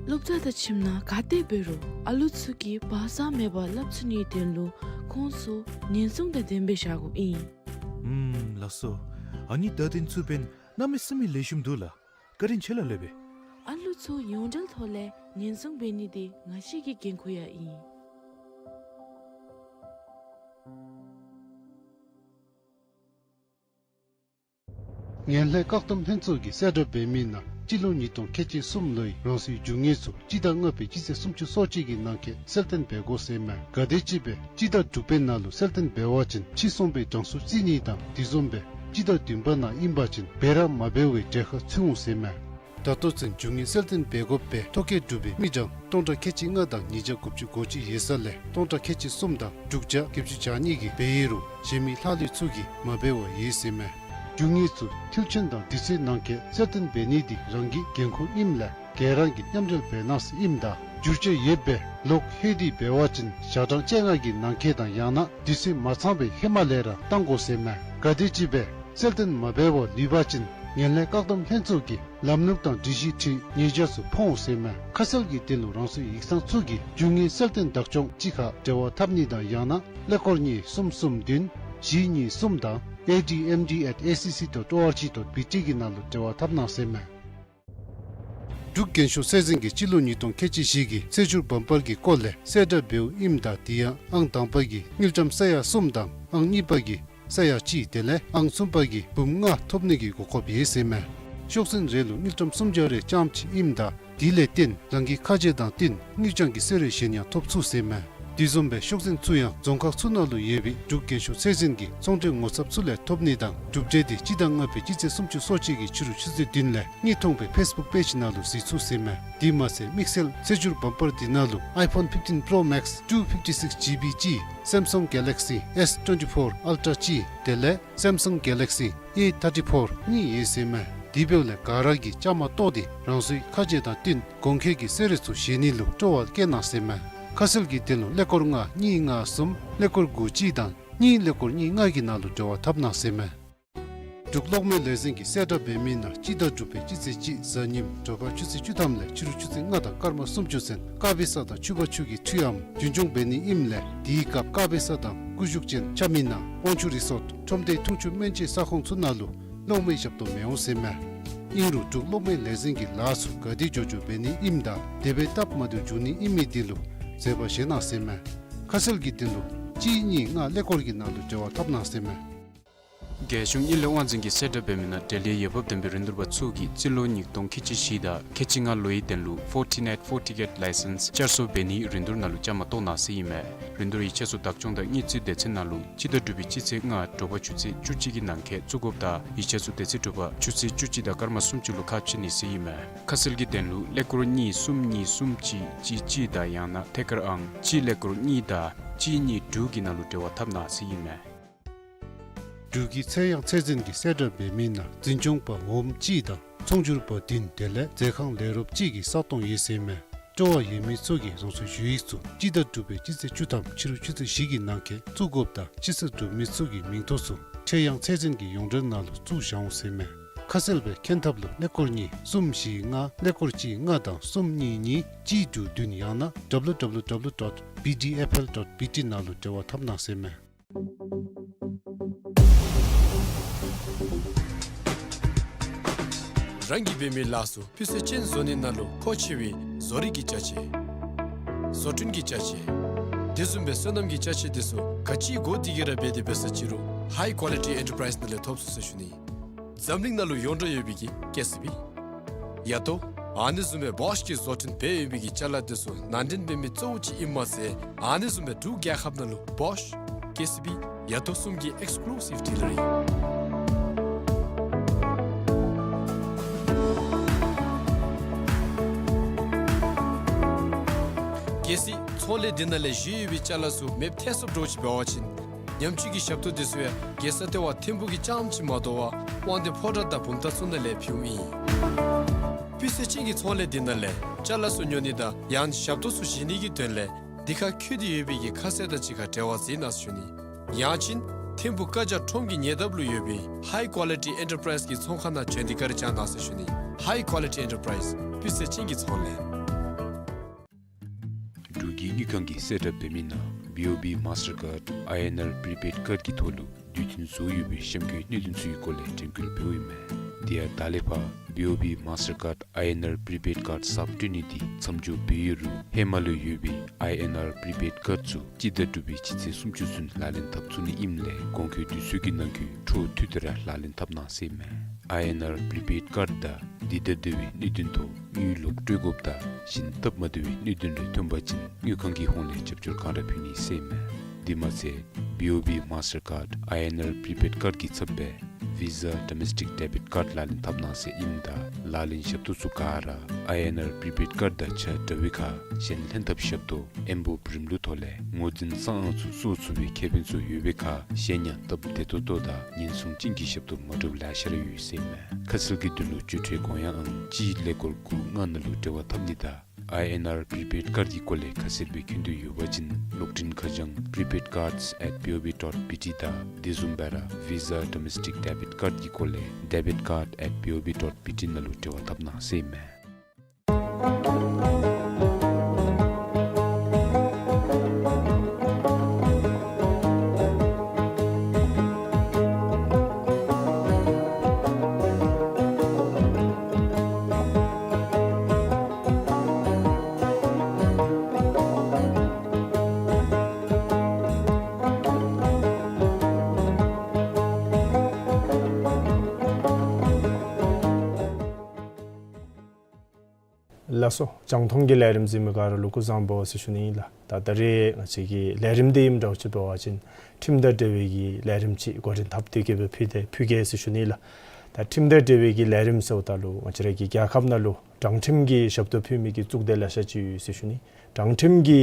སློབ་གྲྭ་དང་ཁྱིམ་ནང་ག་ཏེ་འབད་རུང་ཨ་ལུ་ཚུ་གིས་བག་ཚ་མེད་པར་སླབ་ཚུགས་ནིའི་དོན་ལུ་ཁོང་ཚུ་ཉེན་སྲུང་དང་ལྡནམ་སྦེ་བཞག་དགོཔ་ཨིན། ཨུམ་ལགས་སོ། ཨ་ནི་བརྡ་དོན་ཚུ་འབདན་གནམ་མེད་ས་མེད་ལེགས་ཤོམ་འདུག་ལགས། བཀའ་དྲིན་ཆེ་ལགས་སློབ་དཔོན། ཨ་ལུ་ཚུ་ཡོངས་འབྲེལ་ཐོག་ལས་ཉེན་སྲུང་འབད་ནི་འདི་ང་བཅས་ཀྱི་འགན་ཁུར་ཡང་ཨིན། ངན་ལྷད་བཀག་སྡོམ་ལྷན་ཚོགས་ཀྱིས་གསལ་བསྒྲགས་འབད་མི་ནང་ སྤྱི་ལོ་ཉིས་སྟོང་ཁལ་གཅིག་གསུམ་ལོའི་རང་སོའི་རྒྱུ་དངོས་ཚུ་སྤྱི་ཟླ་ལྔ་པའི་སྤྱི་ཚེས་སུམ་ཅུ་སོ་གཅིག་གི་ནང་འཁོད་གསལ་སྟོན་འབད་དགོ་ཟེར་མས། ག་དེམ་ཅིག་སྦེ་སྤྱི་ཟླ་དྲུག་པའི་ནང་ལུ་གསལ་སྟོན་འབད་བ་ཅིན་ཕྱི་སོང་པའི་གྲངས་སུ་བརྩི་ནི་དང་དེ་བཟུམ་སྦེ་སྤྱི་ཟླ་བདུན་པ་ནང་ཨིན་པ་ཅིན་འབད་ར་མ་འབད་བའི་གྲལ་ཁར་ཚུད་འོང་ཟེར་མས། ད་ལྟོ་ཚུན་རྒྱུ་དངོས་གསལ་སྟོན་འབད་དགོ་པའི་ཐོ་བཀོད་གྲུབ་པའི་མི་གྲངས་སྟོང་ཕྲག་ཁལ་གཅིག་ལྔ་དང་ཉིས་བརྒྱ་དགུ་བཅུ་གོ་གཅིག་ཡོད་ས་ལས་སྟོང་ཕྲག་ཁལ་གཅིག་གསུམ་དང་དྲུག་བརྒྱ་བརྒྱད་ཅུ་གྱ་གཉིས་ཀྱིས་འབད་ཡོད་རུང་གཞན་མི་ལྷག་ལུས་ཚུ་གིས་མ་འབད་བར་ཡོད་ཟེར་མས། རྒྱུ་དངོས་ཚུ་མཐིལ་ཕྱིན་དང་དུས་ཚོད་ནང་འཁོད་གསལ་སྟོན་འབད་ནི་འདི་རང་གི་འགན་ཁུར་ཨིནམ་ལས་ག་ར་གིས་མཉམ་འབྲེལ་འབད་གནང་ཟེར་ཨིནམ་ད་འགྱུར་བཅོས་ཡོདཔ་སྦེ་ལོག་ལྷོད་དེ་འབད་བ་ཅིན་ཞག་གྲངས་བཅོ་ལྔ་གི་ནང་འཁོད་དང་ཡང་ན་དུས་ཚོད་མ་ཚང་པའི་ཧེ་མ་ལས་ར་བཏང་དགོ་ཟེར་མས། ག་དེམ་ཅིག་སྦེ་གསལ་སྟོན་མ་འབད་བར་ལུས་པ་ཅིན་ངན་ལྷད་བཀག་སྡོམ་ལྷན་ཚོགས་ཀྱིས་ལམ་ལུགས་དང་སྒྲིག་གཞི་ཁྲིམས་ཉེས་བྱ་ཚུ་ཕོག་འོང་ཟེར་མས། ཁ་གསལ་གྱི་དོན་ལུ་རང་སོའི་ཡིག་ཚང་ཚུ་གིས་རྒྱུ་དངོས་གསལ་སྟོན་བདག་སྐྱོང་ཅིག་ཁར་འབྲེལ་བ་འཐབ་ནི་དང་ཡང་ན་ཀླད་ཀོར་གཉིས་གསུམ་གསུམ་བདུན་བཞི་གཉིས་གསུམ་དང་A D M D at A C C dot O R G dot B T གི་ནང་ལུ་འབྲེལ་བ་འཐབ་གནང་ཟེར་མས། འབྲུག་རྒྱན་ཤོག་ཚད་འཛིན་གྱིས་སྤྱི་ལོ་ཉིས་སྟོང་ཁལ་གཅིག་བཞི་གི་ཚེས་བཅུ་བར་པར་གྱི་སྐོར་ལས་གསལ་བསྒྲགས་འབདཝ་ཨིནམ་ད་དེ་ཡང་ཨང་དང་པ་གིས་དངུལ་ཀྲམ་ས་ཡ་གསུམ་དང་ཨང་གཉིས་པ་གིས་ས་ཡ་གཅིག་དེ་ལས་ཨང་གསུམ་པ་གིས་འབུམ་ལྔ་ཐོབ་ནི་གི་གོ་སྐབས་ཡོད་ཟེར་མས། ཤོག་ཚན་རེ་ལུ་དངུལ་ཀྲམ་སུམ་བརྒྱ་རེ་རྐྱངམ་ཅིག་ཨིནམ་ད་དེ་ལས་བརྟེན་རང་གི་ཁ་རྗེ་དང་བསྟུན་དངུལ་རྐྱང་གི་གསོལ་རས་གཞན་ཡང་ཐོབ་ཚུགས་ཟེར་མས། དེ་བཟུམ་སྦེ་ཤོག་ཚན་ཚུ་ཡང་རྫོང་ཁག་ཚུ་ནང་ལུ་ཡོད་པའི་འབྲུག་རྒྱན་ཤོག་ཚད་འཛིན་གྱི་ཚོང་འབྲེལ་ངོ་ཚབ་ཚུ་ལས་ཐོབ་ནི་དང་གྲུབ་འབྲས་དེ་སྤྱི་ཟླ་ལྔ་པའི་སྤྱི་ཚེས་སུམ་ཅུ་སོ་གཅིག་གི་ཕྱི་རུ་ཆུ་ཚོད་བདུན་ལས་དངོས་མཐོང་སྦེ་ཕེསི་བུཀ་པེཇ་ནང་ལུ་གཟིགས་ཚུགས་ཟེར་མས། དེ་མ་ཚད་དམིགས་བསལ་ཚེས་བཅུ་བར་པར་དེ་ནང་ལུ་iPhone fifteen Pro Max two fifty-six G B གཅིག Samsung Galaxy S twenty-four Ultra གཅིག་དེ་ལས་Samsung Galaxy A thirty-four གཉིས་ཡོད་ཟེར་མས། དེ་འབདཝ་ལས་ག་ར་གིས་བཅའ་མར་གཏོགས་ཏེ་རང་སོའི་ཁ་རྗེ་དང་བསྟུན་གོང་འཁོད་ཀྱི་གསོལ་རས་ཚུ་བཞེས་ནི་ལུ་སྤྲོ་བ་བསྐྱེད་གནང་ཟེར་མས། ཁ་གསལ་གྱི་དོན་ལུ་ཀླད་ཀོར་ལྔ་གཉིས་ལྔ་གསུམ་ཀླད་ཀོར་དགུ་གཅིག་དང་གཉིས་ཀླད་ཀོར་གཉིས་ལྔ་གི་ནང་ལུ་འབྲེལ་བ་འཐབ་གནང་ཟེར་མས། འབྲུག་གློག་མེ་ལས་འཛིན་གྱིས་གསལ་བསྒྲགས་འབད་མི་ནང་སྤྱི་ཟླ་དྲུག་པའི་སྤྱི་ཚེས་གཅིག་གཟའ་ཉིམ་དྲོ་པ་ཆུ་ཚོད་བཅུ་ཐམ་ལས་ཕྱི་རུ་ཆུ་ཚོད་ལྔ་དང་སྐར་མ་སུམ་ཅུ་ཚུན་དཀར་སྦིས་ས་དང་ཕྱུ་པ་ཆུ་གི་འཕྲུལ་ལམ་རྒྱུན་སྐྱོང་འབད་ནི་ཨིནམ་ལས་དེའི་སྐབས་དཀར་སྦིས་ས་དང་སྐུ་བཞུགས་ཅན་ཆ་མི་ནང་དབང་ཕྱུག་རི་སོཊ་ཁྲོམ་སྡེ་འཐུང་ཆུ་སྨན་བཅོས་ས་ཁོངས་ཚུ་ནང་ལུ་གློག་མེའི་ཞབས་ཏོག་མི་འོང་ཟེར་མས། ཨིན་རུང་འབྲུག་གློག་མེ་ལས་འཛིན་གྱིས་ལཱ་ཚུ་ག་དེ་མགྱོགས་མགྱོགས་འབད་ནི་ཨིནམ་ད་དེ་སྦེ་སྟབས་མ་བདེཝ་འབྱུང་ནི་ཨིན་མི་དེ་ལུ་བཟོད་པ་བཞེས་གནང་ཟེར་མས། ཁ་གསལ་གྱི་དོན་ལུ་གཅིག་གཉིས་ལྔ་ཀླད་ཀོར་གྱི་ནང་ལུ་འབྲེལ་བ་འཐབ་གནང་ཟེར་མས། རྒྱལ་གཞུང་དངུལ་ལས་དབང་འཛིན་གྱིས་གསལ་བསྒྲགས་འབད་མི་ནང་འབྲེལ་ཡོད་འོས་འབབ་ལྡན་པའི་རིན་བསྡུར་པ་ཚུ་གིས་རྩིས་ལོ་ཉིས་སྟོང་ཁལ་གཅིག་བཞི་དང་ཁལ་གཅིག་ལྔ་ལོའི་དོན་ལུ་Fortinet Fortigate License བསྐྱར་གསོ་འབད་ནིའི་རིན་བསྡུར་ནང་ལུ་བཅའ་མར་གཏོགས་གནང་ཟེར་ཨིན་མས། རིན་བསྡུར་ཡིག་ཆ་ཚུ་བདག་སྐྱོང་དང་དངུལ་རྩིས་སྡེ་ཚན་ནང་ལུ་སྤྱི་ཟླ་དྲུག་པའི་སྤྱི་ཚེས་ལྔ་དྲོ་པ་ཆུ་ཚོད་བཅུ་གཅིག་གི་ནང་འཁོད་བཙུགས་དགོཔ་དང་ཡིག་ཆ་ཚུ་དེ་ཚེ་དྲོ་པ་ཆུ་ཚོད་བཅུ་གཅིག་དང་སྐར་མ་སུམ་ཅུ་ལུ་ཁ་ཕྱེ་ནི་ཟེར་ཨིན་མས། ཁ་གསལ་གྱི་དོན་ལུ་ཀླད་ཀོར་གཉིས་གསུམ་གཉིས་གསུམ་གཅིག་གཅིག་གཅིག་དང་ཡང་ན་ཐད་ཀར་ཨང་གཅིག་ཀླད་ཀོར་གཉིས་དང་གཅིག་གཉིས་དྲུག་གི་ནང་ལུ་འབྲེལ་བ་འཐབ་གནང་ཟེར་ཨིན་མས། འབྲུག་གི་ཚད་དབྱངས་ཚད་འཛིན་གྱིས་གསལ་བསྒྲགས་འབད་མི་ནང་འཛིན་སྐྱོང་པ་འོགམ་གཅིག་དང་ཚོང་སྒྱུར་པ་བདུན་དེ་ལས་མཛོད་ཁང་ལས་རོགསཔ་གཅིག་གི་ས་སྟོང་ཡོད་ཟེར་མས། སྤྲོ་བ་ཡོད་མི་ཚུ་གིས་རང་སོའི་ཞུ་ཡིག་ཚུ་སྤྱི་ཟླ་དྲུག་པའི་སྤྱི་ཚེས་བཅུ་ཐམ་ཕྱི་རུ་ཆུ་ཚོད་བཞི་གི་ནང་འཁོད་བཙུགས་དགོཔ་དང་ཕྱི་སེལ་གྲུབ་མི་ཚུ་གི་མིང་ཐོ་ཚུ་ཚད་དབྱངས་ཚད་འཛིན་གྱི་ཡོངས་འབྲེལ་ནང་ལུ་བཙུགས་བཞག་འོང་ཟེར་མས། ཁ་གསལ་སྦེ་མཁྱེན་ཐབས་ལུ་ཀླད་ཀོར་གཉིས་གསུམ་བཞི་ལྔ་ཀླད་ཀོར་གཅིག་ལྔ་དང་གསུམ་གཉིས་གཉིས་གཅིག་དྲུག་བདུན་ཡང་ན་W W W dot B D F L dot B T ནང་ལུ་འབྲེལ་བ་འཐབ་གནང་ཟེར་མས། རང་གིས་འབད་མི་ལཱ་ཚུ་སྤུས་ཚད་ཅན་བཟོ་ནི་ནང་ལུ་མཁོ་ཆེ་བའི་བཟོ་རིག་གི་ཅ་ཆས་བཟོ་སྐྲུན་གྱི་ཅ་ཆས་དེ་བཟུམ་སྦེ་སོ་ནམ་གྱི་ཅ་ཆས་དེ་ཚུ་ག་ཅི་དགོ་དེ་གིས་ར་འབད་དེ་འབད་ས་ཅི་རུང་High Quality Enterprise ནང་ལས་ཐོབ་ཚུགས་ཟེར་ཞུ་ནི། འཛམ་གླིང་ནང་ལུ་ཡོངས་གྲགས་ཡོད་པའི་གི་ཀེ་སི་བི། ཡ་ཏོ། ཨ་ནི་བཟུམ་སྦེ་བོཤ་གིས་བཟོ་སྐྲུན་འབད་ཡོད་པའི་གི་ཅ་ལ་དེ་ཚུ་ནང་འདྲེན་འབད་མི་གཙོ་བོ་ཅིག་ཨིནམ་མ་ཚད་ཨ་ནི་བཟུམ་སྦེ་འབྲུག་རྒྱལ་ཁབ་ནང་ལུ་བོཤ་ཀེ་སི་བི་ཡ་ཏོ་གསུམ་གྱི་ཨེགསི་ཀུ་ལུ་སིབ་ཌི་ལར་ཨིན། གལ་སྲིད་ཚོང་ལས་འདི་ནང་ལས་བཞེས་ཡོད་པའི་ཅ་ལ་ཚུ་མེདཔ་ཐལ་སོཔ་འདྲཝ་ཅིག་འབད་བ་ཅིན་ཉམས་བཅོས་ཀྱི་ཞབས་ཏོག་དེ་ཚུ་ཡང་རྒྱལ་ས་ལྟེ་བ་ཐིམ་ཕུག་གི་རྐྱངམ་ཅིག་མ་དོ་བར་དབང་འདུས་ཕོ་བྲང་དང་བུམ་ཐང་ཚུ་ནང་ལས་ཕུལཝ་ཨིན། སྤུས་ཚད་ཅན་གྱི་ཚོང་ལས་འདི་ནང་ལས་ཅ་ལ་ཚུ་ཉོ་ནི་དང་ཡང་ཞབས་ཏོག་ཚུ་བཞེས་ནི་གི་དོན་ལས་འདི་ཁར་བཀོད་དེ་ཡོད་པའི་གི་ཁ་གསལ་དང་གཅིག་ཁར་འབྲེལ་བ་མཛད་གནང་ཟེར་ཞུ་ནི། ཡང་ཅིན་ཐིམ་ཕུག་བཀའ་རྒྱ་ཁྲོམ་གྱི་ཉེ་འདབས་ལུ་ཡོད་པའི་High Quality Enterprise གི་ཚོང་ཁང་ནང་བྱོན་ཏེ་བཀའ་དྲིན་བསྐྱང་གནང་ཟེར་ཞུ་ནི། High Quality Enterprise སྤུས་ཚད་ཅན་གྱི་ཚོང་ལས། འབྲུག་གི་དངུལ་ཁང་གིས་གསལ་བསྒྲགས་འབད་མི་ནང་བི་ཨོ་བི་མཱས་ཊར་ཀཱརཌ་ཨའི་ཨེན་ཨར་པི་རི་པེཌ་ཀཱརཌ་ཀྱི་ཐོག་ལུ་དུས་མཐུན་བཟོ་ཡོད་པའི་གཤམ་འཁོད་གནད་དོན་ཚུ་གི་སྐོར་ལས་དྲན་སྐུལ་འབདཝ་ཨིན་མས། དེ་ཡང་ད་ལས་ཕར་བི་ཨོ་བི་མཱས་ཊར་ཀཱརཌ་ཨའི་ཨེན་ཨར་པི་རི་པེཌ་ཀཱརཌ་གསརཔ་སྤྲོད་ནི་འདི་མཚམས་འཇོག་འབད་ཡོད་རུང་ཧེ་མ་ལུ་ཡོད་པའི་ཨའི་ཨེན་ཨར་པི་རི་པེཌ་ཀཱརཌ་ཚུ་སྤྱི་ཟླ་དྲུག་པའི་སྤྱི་ཚེས་སུམ་ཅུ་ཚུན་ལག་ལེན་འཐབ་ཚུགས་ནི་ཨིནམ་ལས་གོང་འཁོད་དུས་ཚོད་ཀྱི་ནང་འཁོད་འཕྲོ་མཐུད་དེ་ར་ལག་ལེན་འཐབ་གནང་ཟེར་ཨིན་མས། ཨའི་ཨེན་ཨར་པི་རི་པེཌ་ཀཱཌ་དང་འདི་ལྟར་འདོད་པའི་གནད་དོན་ཐོག་དངུལ་ལོག་སྤྲོད་དགོཔ་དང་གཞན་སྟབས་མ་བདེ་བའི་གནད་དོན་རེ་ཐོན་པ་ཅིན་དངུལ་ཁང་གི་ཧོངས་ལས་རྒྱབ་སྐྱོར་གང་ར་ཕུལ་ནི་ཟེར་ཨིན་མས། དེ་མ་ཚད་བི་ཨོ་བི་མཱས་ཊར་ཀཱཌ་ཨའི་ཨེན་ཨར་པི་རི་པེཌ་ཀཱཌ་ཀྱི་ཚབ་སྦེ་ཝི་ཟ་ཌོ་མེསི་ཊིཀ་ཌེ་བིཌ་ཀཱཌ་ལག་ལེན་འཐབ་གནང་ཟེར་ཨིནམ་ད་ལག་ལེན་ཞབས་ཏོག་ཚུ་ག་ར་ཨའི་ཨེན་ཨར་པི་རི་པེཌ་ཀཱཌ་དང་ཆ་འདྲ་བའི་ཁར་གཞན་ལྷན་ཐབས་ཞབས་ཏོག་ཨེམ་བོ་རིམ་ལུགས་ཐོག་ལས་ངོས་འཛིན་གསང་ཨང་ཚུ་སོར་ཚུགས་པའི་ཁེ་ཕན་ཚུ་ཡོད་པའི་ཁར་གཞན་ཡང་སྟབས་བདེ་ཏོག་ཏོ་དང་ཉེན་སྲུང་ཅན་གྱི་ཞབས་ཏོག་མ་འདྲཝ་ལེ་ཤ་ར་ཡོད་ཟེར་ཨིན་མས། ཁ་གསལ་གྱི་དོན་ལུ་བརྒྱུད་འཕྲོད་གོ་ཡངས་ཨང་གཅིག་ཀླད་ཀོར་དགུ་ལྔ་ནང་ལུ་འབྲེལ་བ་འཐབ་ནི་དང་ཨའི་ཨེན་ཨར་པི་རི་པེཌ་ཀཱཌ་ཀྱི་སྐོར་ལས་ཁ་གསལ་སྦེ་མཁྱེན་འདོད་ཡོད་པ་ཅིན་གློག་འཕྲིན་ཁ་བྱང་པི་རི་པེཌ་ཀཱཌས་ཨེཊ་བི་ཨོ་བི་ཌོཊ་བི་ཊི་དང་དེ་བཟུམ་སྦེ་ར་ཝི་ཟ་ཌོ་མེསི་ཊིཀ་ཌེ་བིཌ་ཀཱཌ་ཀྱི་སྐོར་ལས་ཌེ་བིཌ་ཀཱཌ་ཨེཊ་བི་ཨོ་བི་ཌོཊ་བི་ཊི་ནང་ལུ་འབྲེལ་བ་འཐབ་གནང་ཟེར་ཨིན་མས། ལགས་སོ། རྒྱང་མཐོང་གི་ལས་རིམ་གཟིགས་མི་ག་ར་ལུ་སྐུ་གཟུགས་བཟང་པོ་ཟེར་ཞུ་ནི་ཨིན་ལགས། ད་ད་རེས་ང་བཅས་ཀྱི་ལས་རིམ་འདི་ཨིནམ་འདྲཝ་ཅིག་འབད་བ་ཅིན་ཁྲིམས་དང་འབྲེལ་བའི་གི་ལས་རིམ་ཅིག་འགོ་འདྲེན་འཐབ་སྟེ་གི་སྦེ་ཕུལ་ཏེ་ཕུལ་གེ་ཟེར་ཞུ་ནི་ལགས། ད་ཁྲིམས་དང་འབྲེལ་བའི་གི་ལས་རིམ་ཟེརཝ་ད་ལུ་ང་བཅས་ར་གི་རྒྱལ་ཁབ་ནང་ལུ་དྲང་ཁྲིམས་ཀྱི་ཞབས་ཏོག་ཕུལ་མི་གི་གཙུག་སྡེ་ལེ་ཤ་ཅིག་ཡོད་ཟེར་ཞུ་ནི། དྲང་ཁྲིམས་ཀྱི་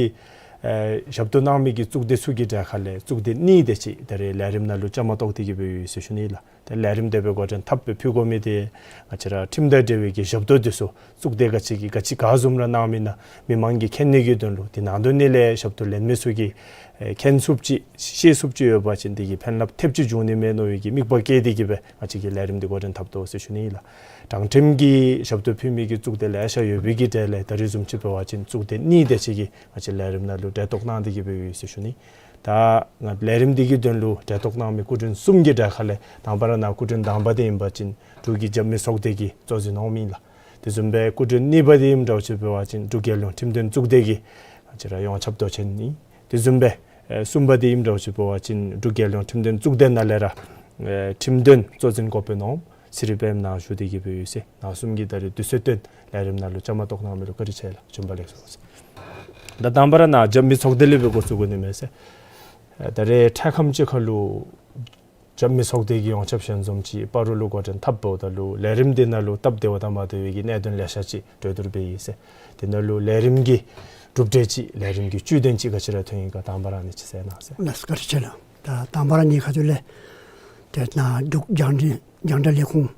ཨེ་ཞབས་ཏོག་གནང་མི་གི་གཙུག་སྡེ་ཚུ་གི་གྲས་ཁ་ལས་གཙུག་སྡེ་གཉིས་དེ་ཅིག་ད་རེས་ལས་རིམ་ནང་ལུ་བཅའ་མར་གཏོགས་ཏེ་གི་སྦེ་ཡོད་ཟེར་ཞུ་ནི་ལགས། ཏེ་ལས་རིམ་དེ་སྦེ་འགོ་འདྲེན་འཐབ་སྦེ་ཕུལ་དགོ་མི་དེ་ང་བཅས་ར་ཁྲིམས་དང་འབྲེལ་བའི་གི་ཞབས་ཏོག་དེ་ཚུ་གཙུག་སྡེ་ག་ཅི་གིས་ག་ཅི་ག་བཟུམ་ར་གནང་མི་ན་མི་མང་གིས་མཁྱེན་ནི་གི་དོན་ལུ་དེ་ནང་དོན་ནི་ལས་ཞབས་ཏོག་ལེན་མི་ཚུ་གིས་ཨེ་མཁྱེན་ཚུགསཔ་ཅིག་ཤེས་ཚུགསཔ་ཅིག་ཡོད་པ་ཅིན་དེ་གིས་ཕན་རླབས་ཐེབས་ཅིག་འབྱུང་ནི་མས་མནོ་བའི་གི་དམིགས་པ་བསྐྱེད་དེ་གི་སྦེ་ང་བཅས་ཀྱིས་ལས་རིམ་འདི་འགོ་འདྲེན་འཐབ་དོ་ཟེར་ཞུ་ནི་ཨིན་ལགས། དྲང་ཁྲིམས་ཀྱི་ཞབས་ཏོག་ཕུལ་མི་གི་གཙུག་སྡེ་ལེ་ཤ་ཡོད་པའི་གི་གྲས་ལས་ད་རེས་བཟུམ་ཅིག་འབད་བ་ཅིན་གཙུག་སྡེ་གཉིས་དེ་ཅིག་གིས་ང་བཅས་ལས་རིམ་ནང་ལུ་གྲལ་གཏོགས་གནང་སྟེ་གི་སྦེ་ཡོད་ཟེར་ཞུ་ནི། ད་ང་ལས་རིམ་འདི་གི་དོན་ལུ་གྲལ་གཏོགས་གནང་མི་སྐུ་མགྲོན་གསུམ་གྱི་གྲས་ཁ་ལས་དང་པ་ར་ནཱ་སྐུ་མགྲོན་དང་པ་དེ་ཨིན་པ་ཅིན་འབྲུག་གི་རྒྱབ་མི་ཚོགས་སྡེ་གི་གཙོ་འཛིན་འོགམ་ཨིན་ལགས། དེ་བཟུམ་སྦེ་སྐུ་མགྲོན་གཉིས་པ་དེ་ཨིནམ་འདྲཝ་ཅིག་འབད་བ་ཅིན་འབྲུག་རྒྱལ་ཡོངས་ཁྲིམས་དོན་གཙུག་སྡེ་གི་ང་བཅས་ར་ཡོངས་ཁྱབ་མདོ་ཆེན་ཨིན། དེ་བཟུམ་སྦེ་ཨེ་གསུམ་པ་དེ་ཨིནམ་འདྲཝ་ཅིག་འབད་བ་ཅིན་འབྲུག་རྒྱལ་ཡོངས་ཁྲིམས་དོན་གཙུག་སྡེ་ནང་ལས་ར་ཨེ་ཁྲིམས་དོན་གཙོ་འཛིན་འགོ་དཔོན་འོགམ་ཚེ་རིང་པདྨ་ནཱ་བཞུགས་ཏེ་གི་སྦེ་ཡོད་ཟེར། ནཱ་གསུམ་གྱིས་ད་རེས་དུས་ཚོད་བཏོན་ལས་རིམ་ནང་ལུ་བཅའ་མར་གཏོགས་གནང་མི་ལུ་བཀའ་དྲིན་ཆེ་ལགས། བྱོན་པ་ལེགས་སོ་ཟེར། ད་དང་པ་ར་ནཱ་རྒྱབ་མི་ཚོགས་སྡེ་ལས་སྦེ་འགོ་བཙུགས་དགོ་ནི་མས་ཟེར། ཨེ་ད་རེས་འཕྲལ་ཁམས་ཅིག་ཁར་ལུ་རྒྱབ་མི་ཚོགས་སྡེ་གི་ཡོངས་ཁྱབ་ཞལ་འཛོམས་ཅིག་སྤ་རོ་ལུ་འགོ་འདྲེན་འཐབ་འབདཝ་ད་ལུ་ལས་རིམ་དེ་ནང་ལུ་སྟབས་བདེ་བ་དང་མ་བདེ་བའི་གི་གནད་དོན་ལེ་ཤ་ཅིག་གྲོས་བསྡུར་འབད་ཡི་ཟེར། དེ་ནང་ལུ་ལས་རིམ་གྱི་གྲུབ་འབྲས་ཅིག་ལས་རིམ་གྱི་བཅུད་དོན་ཅིག་ག་ཅི་ར་ཐོན་ཡི་ག་དང་པ་ར་ཨ་ནི་ཅིག་གསལ་གནང་ཟེར། ལགས་སོ། བཀའ་དྲིན་ཆེ་ལགས། ད་དང་པ་ར་ངེའི་ཁ་ཐུག་ལས་ཏེ་ནཱ་འབྲུག་རྒྱང་འབྲེལ་རྒྱང་བསྒྲགས་ལས་ཁུངས་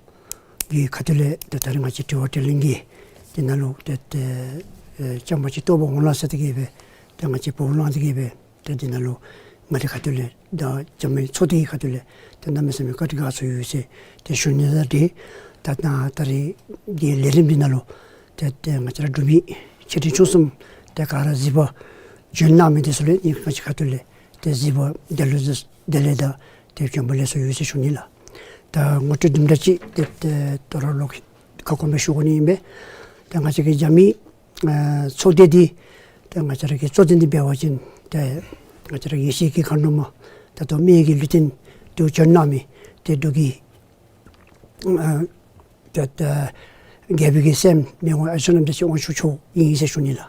ཀྱི་ཁ་ཐུག་ལས་ཏེ་ད་རེས་ང་བཅས་དྲི་བ་དྲིས་ལན་གྱི་དེ་ནང་ལུ་ཏེ་ཏེ་ཨེ་བཅའ་མར་ཅིག་གཏོགས་པར་འོང་ལགས་ཟེར་ཏེ་གི་སྦེ་ཏེ་ང་བཅས་འབོ་ལངས་ཏེ་གི་སྦེ་ཏེ་དེ་ནང་ལུ་ང་བཅས་ཁ་ཐུག་ལས་ད་རྒྱབ་མི་ཚོགས་སྡེ་གི་ཁ་ཐུག་ལས་ཏེ་གནམ་མེད་ས་མེད་བཀའ་དྲིན་དགའ་ཚོར་ཡོད་ཟེར་ཏེ་ཞུ་ནི་དང་འབྲེལ་ད་ད་ད་རེས་འདི་ལས་རིམ་འདི་ནང་ལུ་ཏེ་ཏེ་ང་བཅས་ར་འབྲུག་མི་ཆེ་འབྲིང་ཆུང་གསུམ་ཏེ་ག་ར་གཟིགས་པར་བྱོན་གནང་མི་དེ་ཚུ་ལུ་ནི་ང་བཅས་ཁ་ཐུག་ལས་ཏེ་གཟིགས་པར་བདེ་ལེགས་བདེ་ལེགས་དང་ཏེ་བྱོན་པ་ལེགས་སོ་ཡོད་ཟེར་ཞུ་ནི་ལགས། ད་ངོ་སྤྲོད་དུམ་གྲ་ཅིག་ཏེ་ཏེ་དོ་རུང་ལོག་ཁ་སྐོང་སྦེ་ཞུ་དགོ་ནི་ཨིན་པས། ཏེ་ང་བཅས་ཀྱི་རྒྱབ་མི་ཨ་ཚོགས་སྡེ་འདི་ཏེ་ང་བཅས་ར་གི་གཙོ་འཛིན་འདི་འབད་བ་ཅིན་ཏེ་ང་བཅས་ར་ཡེ་ཤེས་ཀྱི་མཁའ་འགྲོ་མ་ད་ལྟོ་མི་གི་ལུས་རྟེན་དུ་བྱོན་གནང་མི་ཏེ་འབྲུག་གི་ཨ་ཏེ་ཏེ་རྒྱལ་པོའི་གི་སྲསམོ་མི་དབང་ཨ་ཞང་རྣམ་རྒྱལ་ཆེན་དབང་ཕྱུག་མཆོག་ཨིན་ཟེར་ཞུ་ནི་ལགས།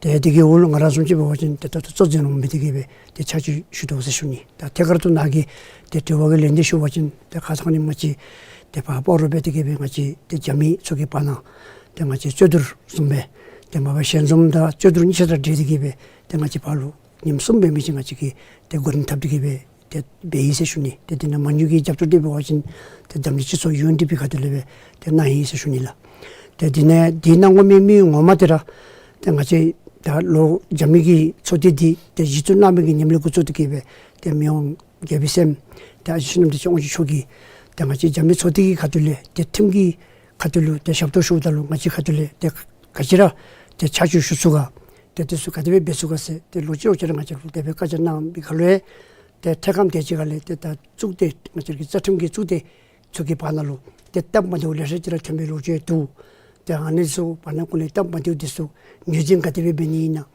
ཏེ་དེ་གི་འོག་ལུ་ང་ར་བཟུམ་ཅིག་འབད་བ་ཅིན་ཏེ་ད་ལྟོ་གཙོ་འཛིན་འོགམ་སྦེ་དེ་གི་སྦེ་ཏེ་ཕྱག་ཕྱིད་ཞུ་དོ་ཟེར་ཞུ་ནི། ད་ཐད་ཀར་དུ་ནཱ་གི་ཏེ་དྲི་བ་གི་ལན་འདི་ཞུ་བ་ཅིན་ཏེ་ཁ་ཙ་ཁ་ཉིནམ་ཅིག་ཏེ་ཕར་སྤ་རོ་སྦེ་དེ་གི་སྦེ་ང་བཅས་ཏེ་རྒྱབ་མི་ཚུ་གི་བར་ན་ཏེ་ང་བཅས་རྩོད་བསྡུར་བཟུམ་སྦེ་ཏེ་མ་པ་ཞལ་འཛོམས་དང་རྩོད་བསྡུར་གཉིས་ཆ་ར་འབྲེལ་ཏེ་གི་སྦེ་ཏེ་ང་བཅས་ཕར་ལུ་ཉིནམ་གསུམ་འབད་མི་ཅིག་ང་བཅས་ཀྱིས་ཏེ་འགོ་འདྲེན་འཐབ་སྟེ་གི་སྦེ་ཏེ་འབད་ཡི་ཟེར་ཞུ་ནི། ཏེ་དེ་ནང་མ་དངུལ་གྱི་རྒྱབ་སྐྱོར་འདི་འབད་བ་ཅིན་ཏེ་འཛམ་གླིང་སྤྱི་ཚོགས་ཡུ་ཨེན་ཌི་པི་ཁ་ཐུག་ལས་སྦེ་ཏེ་གནང་ཡི་ཟེར་ཞུ་ནི་ལགས། ཏེ་དེ་ནང་འདི་གནང་དགོ་མི་མི་ངོ་མ་དེ་ར་ཏེ་ང་བཅས་ད་ལོག་རྒྱབ་མི་གི་ཚོགས་སྡེ་འདི་ཏེ་གཞི་བཙུགས་གནང་མི་གི་ཉིནམ་ལས་འགོ་བཙུགས་ཏེ་གི་སྦེ་ཏེ་མི་དབང་རྒྱལ་པོའི་སྲསམོ་ཏེ་ཨ་ཞང་རྣམ་རྒྱལ་ཆེན་དབང་ཕྱུག་མཆོག་གིས་ཏེ་ང་བཅས་རྒྱབ་མི་ཚོགས་སྡེ་གི་ཁ་ཐུག་ལས་ཏེ་ཁྲིམས་ཀྱི་ཁ་ཐུག་ལུ་ཏེ་ཞབས་ཏོག་ཞུཝ་ད་ལུ་ང་བཅས་ཁ་ཐུག་ལས་ཏེ་ག་ཅི་ར་ཏེ་ཆ་འཇོག་ཞུ་ཚུགས་ག་ཏེ་དེ་ཚུ་ག་དེ་སྦེ་འབད་ཚུགས་ག་ཟེར་ཏེ་ལོག་ཅི་ལོག་ཅི་ར་ང་བཅས་ལུ་དེ་སྦེ་བཀའ་རྒྱ་གནང་བའི་ཁར་ལུ་ཡང་ཏེ་འཕྲལ་ཁམས་དེ་ཅིག་ཁ་ལས་ཏེ་ད་གཙུག་སྡེ་ང་བཅས་ཀྱི་རྩ་ཁྲིམས་ཀྱི་གཙུག་སྡེ་ཚུ་གི་བར་ན་ལུ་ཏེ་སྟབས་མ་བདེཝ་ལེ་ཤ་ཅིག་ར་ཐོན་པའི་ལོ་རྒྱུས་འདུག། ཏེ་ཨ་ནི་ཚུ་བར་ན་ཀུན་ལས་སྟབས་མ་བདེཝ་དེ་ཚུ་ངོས་འཛིན་ག་དེ་སྦེ་འབད་ནི་ཨིན་ན།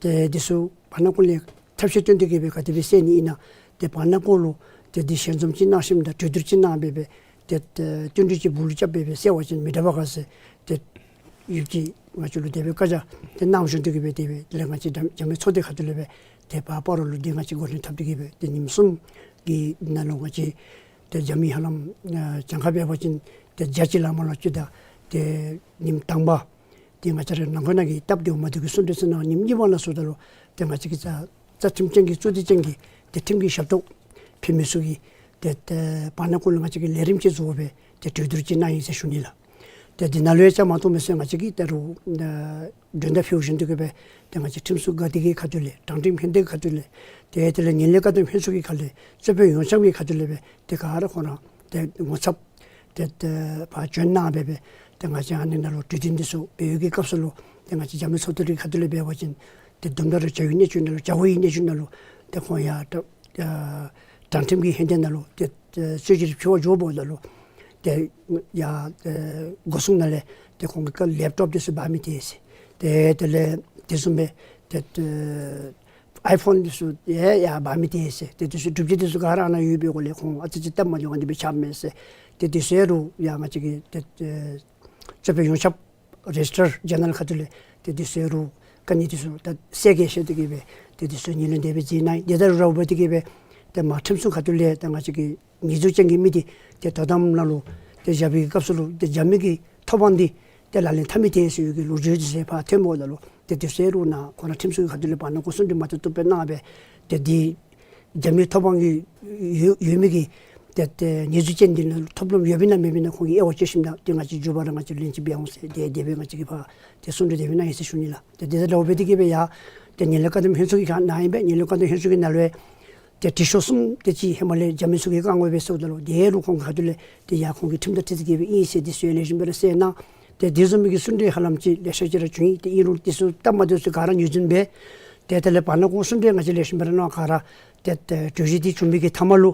ཏེ་དེ་ཚུ་བར་ན་ཀུན་ལས་ཐབས་ཤེས་བཏོན་ཏེ་གི་སྦེ་ག་དེ་སྦེ་སེལ་ནི་ཨིན་ན། ཏེ་བར་ན་ཀུན་ལུ་ཏེ་འདི་ཞལ་འཛོམས་ཅིག་གནང་ཞིནམ་ད་གྲོས་བསྡུར་ཅིག་གནང་སྦེ་སྦེ་ ཏེ་ཏེ་བསྟུན་གྲོས་ཅིག་སྦུག་ལུ་རྐྱབ་སྦེ་སྦེ་སེལ་བ་ཅིན་མི་དྲག་པས་ག་ཟེར་ཏེ་ཡུདཔ་ཅིག་ང་བཅས་ལུ་དེ་སྦེ་བཀའ་རྒྱ་ཏེ་གནང་བཞིན་དུ་གི་སྦེ་དེ་སྦེ་དེ་ལས་ང་བཅས་འཇམ་འཇམ་དབྱངས་ཚོགས་སྡེ་ཁ་ཐུག་ལས་སྦེ་ཏེ་ཕར་སྤ་རོ་ལུ་ཏེ་ང་བཅས་འགོ་འདྲེན་འཐབ་སྟེ་གི་སྦེ་ཏེ་ཉིནམ་གསུམ་གྱི་ནང་ལུ་ང་བཅས་ཏེ་འཇམ་དབྱངས་ཧ་ལམ་ཨ་གྱངས་ཁ་འབད་བ་ཅིན་ཏེ་བརྒྱ་གཅིག་ལས་མར་ལུ་ཅིག་དང་ཏེ་ཉིནམ་དང་པ་ཏེ་ང་བཅས་ར་ནང་འཁོད་ནང་གི་སྟབས་བདེཝ་མ་བདེཝ་གི་གསུང་གྲོས་ཟེར་གནང་། ཉིནམ་གཉིས་པ་ལ་སོངམ་ད་ལུ་ཏེ་ང་བཅས་ཀྱི་རྩ་རྩ་ཁྲིམས་ཅན་གྱི་གཙོ་འདི་ཅན་གྱི་ཏེ་ཁྲིམས་ཀྱི་ཞབས་ཏོག་ཕུལ་མི་ཚུ་གིས་ཏེ་ཏེ་བར་ན་ཁོང་ལུ་ང་བཅས་ཀྱིས་ལས་རིམ་ཅིག་བཟོ་སྦེ་ཏེ་གྲོས་བསྡུར་ཅིག་གནང་ཡི་ཟེར་ཞུ་ནི་ལགས། ཏེ་འདི་ནང་ལུ་ཡང་བཅའ་མར་གཏོགས་མི་ཚུ་ང་བཅས་ཀྱིས་ད་རུང་ཨ་མགྲོན་བརྡ་ཕུལ་བཞིན་དུ་གི་སྦེ་ཏེ་ང་བཅས་ཁྲིམས་སྲུང་འགག་སྡེ་གི་ཁ་ཐུག་ལས་དྲང་ཁྲིམས་ལྷན་སྡེ་གི་ཁ་ཐུག་ལས་ཏེ་དེ་ལས་ངན་ལྷད་བཀག་སྡོམ་ལྷན་ཚོགས་ཀྱི་ཁ་ལས་རྩོད་དཔོན་ཡོངས་ཁྱབ་ཀྱི་ཁ་ཐུག་ལས་སྦེ་ཏེ་ག་ར་ཁོང་ར་ཏེ་ངོ་ཚབ་ཏེ་ཏེ་ཕར་བྱོན་གནང་སྦེ་སྦེ་ཏེ་ང་བཅས་ཨ་ནི་ནང་ལུ་གྲོས་བསྟུན་འདི་ཚུ་འབད་བའི་གི་སྐབས་སུ་ལུ་ཏེ་ང་བཅས་འཇམ་དབྱངས་ཚོགས་སྡེ་གི་ཁ་ཐུག་ལས་འབད་བ་ཅིན་ཏེ་དུམ་གྲ་རེ་བྱ་བའི་གནས་ཚུལ་ནང་ལུ་བྱ་བའི་གནས་ཚུལ་ནང་ལུ་ཏེ་ཁོང་ཡར་ཏེ་ཨ་དྲང་ཁྲིམས་ཀྱི་ལྷན་སྡེ་ནང་ལུ་ཏེ་ཨ་རྩོད་གཞི་རེ་ཕུལ་བར་འགྱོཝ་ད་ལུ་ཏེ་ཡར་ཨ་སྒོ་སྲུང་ནང་ལས་ཏེ་ཁོང་གི་ཀ་ལེབ་ཊོབ་འདི་ཚུ་འབག་མི་ཏེ་ཟེར། ཏེ་དེ་ལས་དེ་བཟུམ་སྦེ་ཏེ་ཨ་ཨའི་ཕོན་འདི་ཚུ་ཡང་ཡར་འབག་མི་ཏེ་ཟེར། ཏེ་དེ་ཚུ་སྒྲུབ་བྱེད་འདི་ཚུ་ག་ར་ཨ་ནཱ་ཡོད་པའི་སྒོ་ལས་ཁོང་ཨ་ཙི་ཅིག་སྟབས་མ་བདེཝ་ཨ་ནི་སྦེ་ཆགས་མས་ཟེར། ཏེ་དེ་ཚུ་ཡང་རུང་ཡར་ང་བཅས་ཀྱི་ཏེ་ཨ་རྩོད་དཔོན་ཡོངས་ཁྱབ་རེ་ཇི་ཊར་ཇེ་ནེ་རལ་ཁ་ཐུག་ལས་ཏེ་དེ་ཚུ་ཡང་རུང་བཀའ་རྙིང་འདི་ཚུ་ད་གསལ་རྐྱང་བཤད་དེ་གི་སྦེ་ཏེ་དེ་ཚུ་ངོས་ལེན་དེ་སྦེ་མཛད་གནང་ཡི། དེ་དང་ར་བ་དེ་གི་སྦེ་ཏེ་མར་ཁྲིམས་སྲུང་ཁ་ཐུག་ལས་ད་ང་བཅས་ཀྱི་ཉེས་འཛུགས་ཅན་གྱི་མི་འདི་ཏེ་དོ་དམ་ནང་ལུ་ཏེ་བཞག་པའི་སྐབས་སུ་ལུ་ཏེ་འཇམ་དབྱངས་ཀྱི་ཐོབ་དབང་འདི་ཏེ་ལག་ལེན་འཐབ་མི་ཏེ་ཟེར་བའི་གི་ལོ་རྒྱུས་འདི་ཚུ་ཕར་ཐོནམ་ད་ལུ་ཏེ་དེ་ཚུ་ཡང་རུང་ནཱ་ཁོང་ར་ཁྲིམས་སྲུང་ཁ་ཐུག་ལས་བར་ན་སྒོ་སྲུང་འདི་མ་ཏོག་ཏོ་སྦེ་གནང་སྦེ་ཏེ་འདི་འཇམ་དབྱངས་ཐོབ་དབང་གི་ཡོད་ཡོད་མི་གི་ཏེ་ཏེ་ཉེས་འཛུགས་ཅན་འདི་ནང་ཐོབ་ལམ་ཡོདཔ་ཨིན་ན་མེདཔ་ཨིན་ན་ཁོང་གིས་དབྱེ་བ་དཔྱད་ཞིནམ་ད་ཏེ་ང་བཅས་མཇུག་བར་ར་ང་བཅས་ལན་ཅིག་འབད་འོང་ཟེར་ཏེ་དེ་སྦེ་ང་བཅས་ཀྱིས་ཕར་ཏེ་གསུང་གྲོས་དེ་སྦེ་གནང་ཡི་ཟེར་ཞུ་ནི་ལགས། ཏེ་དེ་དང་འདྲཝ་སྦེ་དེ་གི་སྦེ་ཡང་ཏེ་ངན་ལྷད་བཀག་སྡོམ་ལྷན་ཚོགས་ཀྱི་ཁ་ནང་ཨིན་པས། ངན་ལྷད་བཀག་སྡོམ་ལྷན་ཚོགས་ཀྱི་ནང་ལུ་ཏེ་དྲི་ཤོག་གསུམ་དེ་ཅིག་ཧེ་མ་ལས་འཇམ་དབྱངས་ཚུ་གིས་བཀང་དགོ་པས་ཟེརཝ་ད་ལུ་དེ་ལུ་ཁོང་གི་ཁ་ཐུག་ལས་ཏེ་ཡང་ཁོང་གི་ཁྲིམས་དང་འཁྲིལ་ཏེ་གི་སྦེ་ཨིན་ཟེར་དེ་ཚུ་ཡང་ལེགས་ཤོམ་སྦེ་ར་གསལ་གནང་། ཏེ་དེ་བཟུམ་མའི་གི་གསུང་གྲོས་ཧ་ལམ་ཅིག་ལེ་ཤ་ཅིག་ར་བྱུང་ཡི། ཏེ་ཨིན་རུང་དེ་ཚུ་སྟབས་མ་བདེཝ་ཚུ་ག་ར་ངོས་འཛིན་འབད། ཏེ་དེ་ལས་བར་ན་སྒོ་སྲུང་འདི་ང་བཅས་ལེགས་ཤོམ་སྦེ་ར་གནང་། ག་ར་ཏེ་ཏེ་གྲོས་གཞི་འདི་བྱུང་མི་གི་མཐའ་མ་ལུ་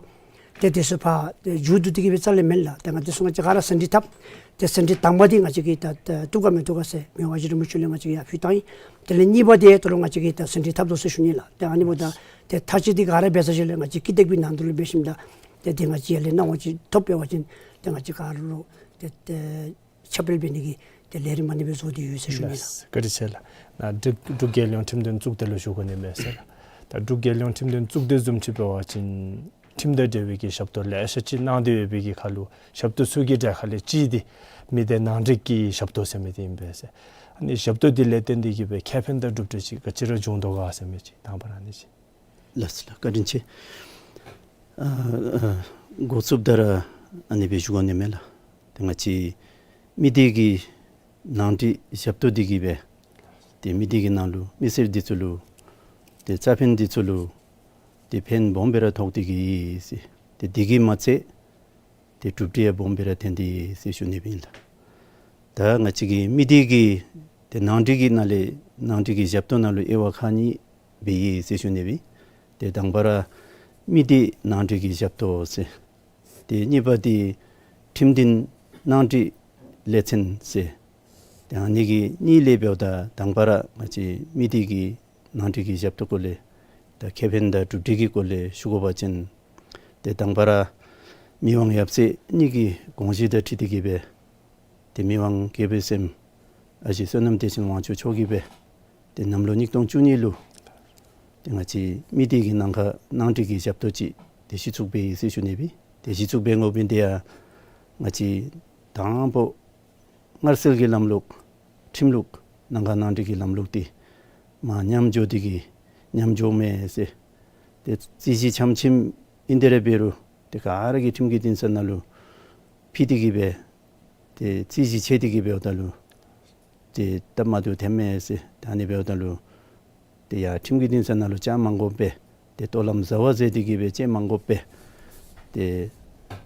ཏེ་དེ་ཚུ་ཕར་ཏེ་མཇུག་བསྡུ་སྟེ་གི་སྦེ་རྩ་ལས་མེན་ལགས། ཏེ་ང་དེ་ཚུ་ང་བཅས་ག་ར་ཟིན་བྲིས་བཏབ། ཏེ་ཟིན་བྲིས་དང་པ་འདི་ང་བཅས་ཀྱིས་ད་ད་བཏུབ་ག་མི་བཏུབ་ག་ཟེར་མི་དབང་རྗེ་རིན་པོ་ཆེ་ལུ་ང་བཅས་ཀྱིས་ཡར་ཕུལ་བཏང་ཡི། དེ་ལས་གཉིས་པ་འདི་ད་རུང་ང་བཅས་ཀྱིས་ད་ཟིན་བྲིས་བཏབ་དོ་ཟེར་ཞུ་ནི་ལགས། ཏེ་ཨ་ནི་འབདཝ་ད་ཏེ་མཐའ་དཔྱད་འདི་ག་ར་འབད་ཚར་ཞིནམ་ལས་ང་བཅས་ཀྱི་ཀི་དེག་པའི་ནང་དོན་ལུ་འབད་ཞིནམ་ད་ཏེ་འདི་ང་བཅས་ཡར་ལས་གནང་བ་ཅིན་ཐོབ་འབད་བ་ཅིན་ཏེ་ང་བཅས་ག་ར་ལུ་ཏེ་ཏེ་ཁྱབ་སྤེལ་འབད་ནི་གི་ཏེ་ལས་རིམ་ཨ་ནི་སྦེ་བཟོ་སྟེ་ཡོད་ཟེར་ཞུ་ནི་ལགས། ལགས། བཀའ་དྲིན་ཆེ་ལགས། ནཱ་འབྲུག་འབྲུག་རྒྱལ་ཡོངས་ཁྲིམས་དོན་གཙུག་སྡེ་ལུ་ཞུ་དགོ་ནི་མས་ཟེར་ལགས། ད་འབྲུག་རྒྱལ་ཡོངས་ཁྲིམས་དོན་གཙུག་སྡེ་བཟུམ་ཅིག་འབད་བ་ཅིན་ཁྲིམས་དང་འབྲེལ་བའི་གི་ཞབས་ཏོག་ལེ་ཤ་ཅིག་གནང་སྟེ་ཡོད་པའི་གི་ཁར་ལུ་ཞབས་ཏོག་ཚུ་གི་གྲས་ཁ་ལས་གཅིག་འདི་མི་སྡེ་ནང་འགྲིག་གི་ཞབས་ཏོག་ཟེར་མི་འདི་ཨིན་པས་ཟེར། ཨ་ནི་ཞབས་ཏོག་འདི་ལས་བརྟེན་ཏེ་གི་སྦེ་ཁེ་ཕན་དང་གྲུབ་འབྲས་ཅིག་ག་ཅི་ར་བྱུང་དོ་ག་ཟེར་མི་ཅིག་དང་པ་ར་ཨ་ནི་ཅིག། ལགས་སོ་ལགས། བཀའ་དྲིན་ཆེ། ཨ་ཨ་འགོ་བཙུགསཔ་ད་ར་ཨ་ནི་སྦེ་ཞུ་དགོ་ནི་མས་ལགས། ཏེ་ང་བཅས་མི་སྡེ་གི་ནང་འགྲིག་ཞབས་ཏོག་འདི་གིས་སྦེ་ཏེ་མི་སྡེ་གི་ནང་ལུ་མི་སེར་འདི་ཚུ་ལུ་ཏེ་རྩ་ཕན་འདི་ཚུ་ལུ་ཏེ་ཕན་སྦོམ་སྦེ་ར་ཐོགས་ཏེ་གི་ཡོད་ཟེར། ཏེ་འདི་གིས་མ་ཚད་ཏེ་གྲུབ་འབྲས་ཡང་སྦོམ་སྦེ་ར་ཐོན་ཏེ་ཡོད་ཟེར་ཞུ་ནི་སྦེ་ཨིན་ལགས། ད་ང་བཅས་ཀྱི་མི་སྡེ་གི་ཏེ་ནང་འགྲིག་གི་ནང་ལས་ནང་འགྲིག་གི་ཞབས་ཏོག་ནང་ལུ་དབྱེ་བ་ཁག་གཉིས་སྦེ་ཡོད་ཟེར་ཞུ་ནི་སྦེ། ཏེ་དང་པ་ར་མི་སྡེ་ནང་འགྲིག་གི་ཞབས་ཏོག་ཟེར། ཏེ་གཉིས་པ་འདི་ཁྲིམས་དོན་ནང་འགྲིག་ལས་ཚན་ཟེར། ཏེ་ཨ་ནི་གི་གཉིས་ལས་འབདཝ་ད་དང་པ་ར་ང་བཅས་མི་སྡེ་གི་ནང་འགྲིག་གི་ཞབས་ཏོག་སྐོར་ལས་ད་ཁེ་ཕན་དང་གྲུབ་འབྲས་ཀྱི་སྐོར་ལས་ཞུ་དགོ་པ་ཅིན་ཏེ་དང་པ་ར་མི་དབང་ཡབ་སྲས་གཉིས་ཀྱི་དགོངས་གཞི་དང་འཁྲིལ་ཏེ་གི་སྦེ་ཏེ་མི་དབང་དགྱེས་པའི་སྲསམོ་ཨ་ཞེ་བསོད་ནམས་བདེ་ཆེན་དབང་ཕྱུག་མཆོག་གིས་སྦེ་ཏེ་གནམ་ལོ་ཉིས་སྟོང་བཅུ་གཉིས་ལུ་ཏེ་ང་བཅས་མི་སྡེ་གི་ནང་ཁར་ནང་འགྲིག་གི་ཞབས་ཏོག་ཅིག་ཏེ་གཞི་བཙུགས་འབད་ཡི་ཟེར་ཞུ་ནི་སྦེ། ཏེ་གཞི་བཙུགས་འབད་དགོ་མི་འདི་ཡང་ང་བཅས་དང་པ་སྔར་སྲོལ་གྱི་ལམ་ལུགས་ཁྲིམས་ལུགས་ནང་ཁར་ནང་འགྲིག་གི་ལམ་ལུགས་འདི་མར་ཉམས་འགྱོ་སྟེ་གི་ཉམས་འགྱོཝ་མས་ཟེར། ཏེ་རྩོད་གཞི་ཆམ་ཆིམ་ཨིན་ཏེ་ར་འབད་རུང་ཏེ་ག་ར་གིས་ཁྲིམས་ཀྱི་འདུན་ས་ནང་ལུ་ཕུལ་ཏེ་གི་སྦེ་ཏེ་རྩོད་གཞི་ཆད་དེ་གི་འབདཝ་ད་ལུ་ཏེ་སྟབས་མ་བདེཝ་ཐོནམ་མས་ཟེར། ད་ཨ་ནི་འབདཝ་ད་ལུ་ཏེ་ཡར་ཁྲིམས་ཀྱི་འདུན་ས་ནང་ལུ་བཅར་མ་དགོ་པས། ཏེ་ལྟོ་ལམ་བཟའ་བ་མཛད་དེ་གི་སྦེ་བཅར་མ་དགོ་པས། ཏེ་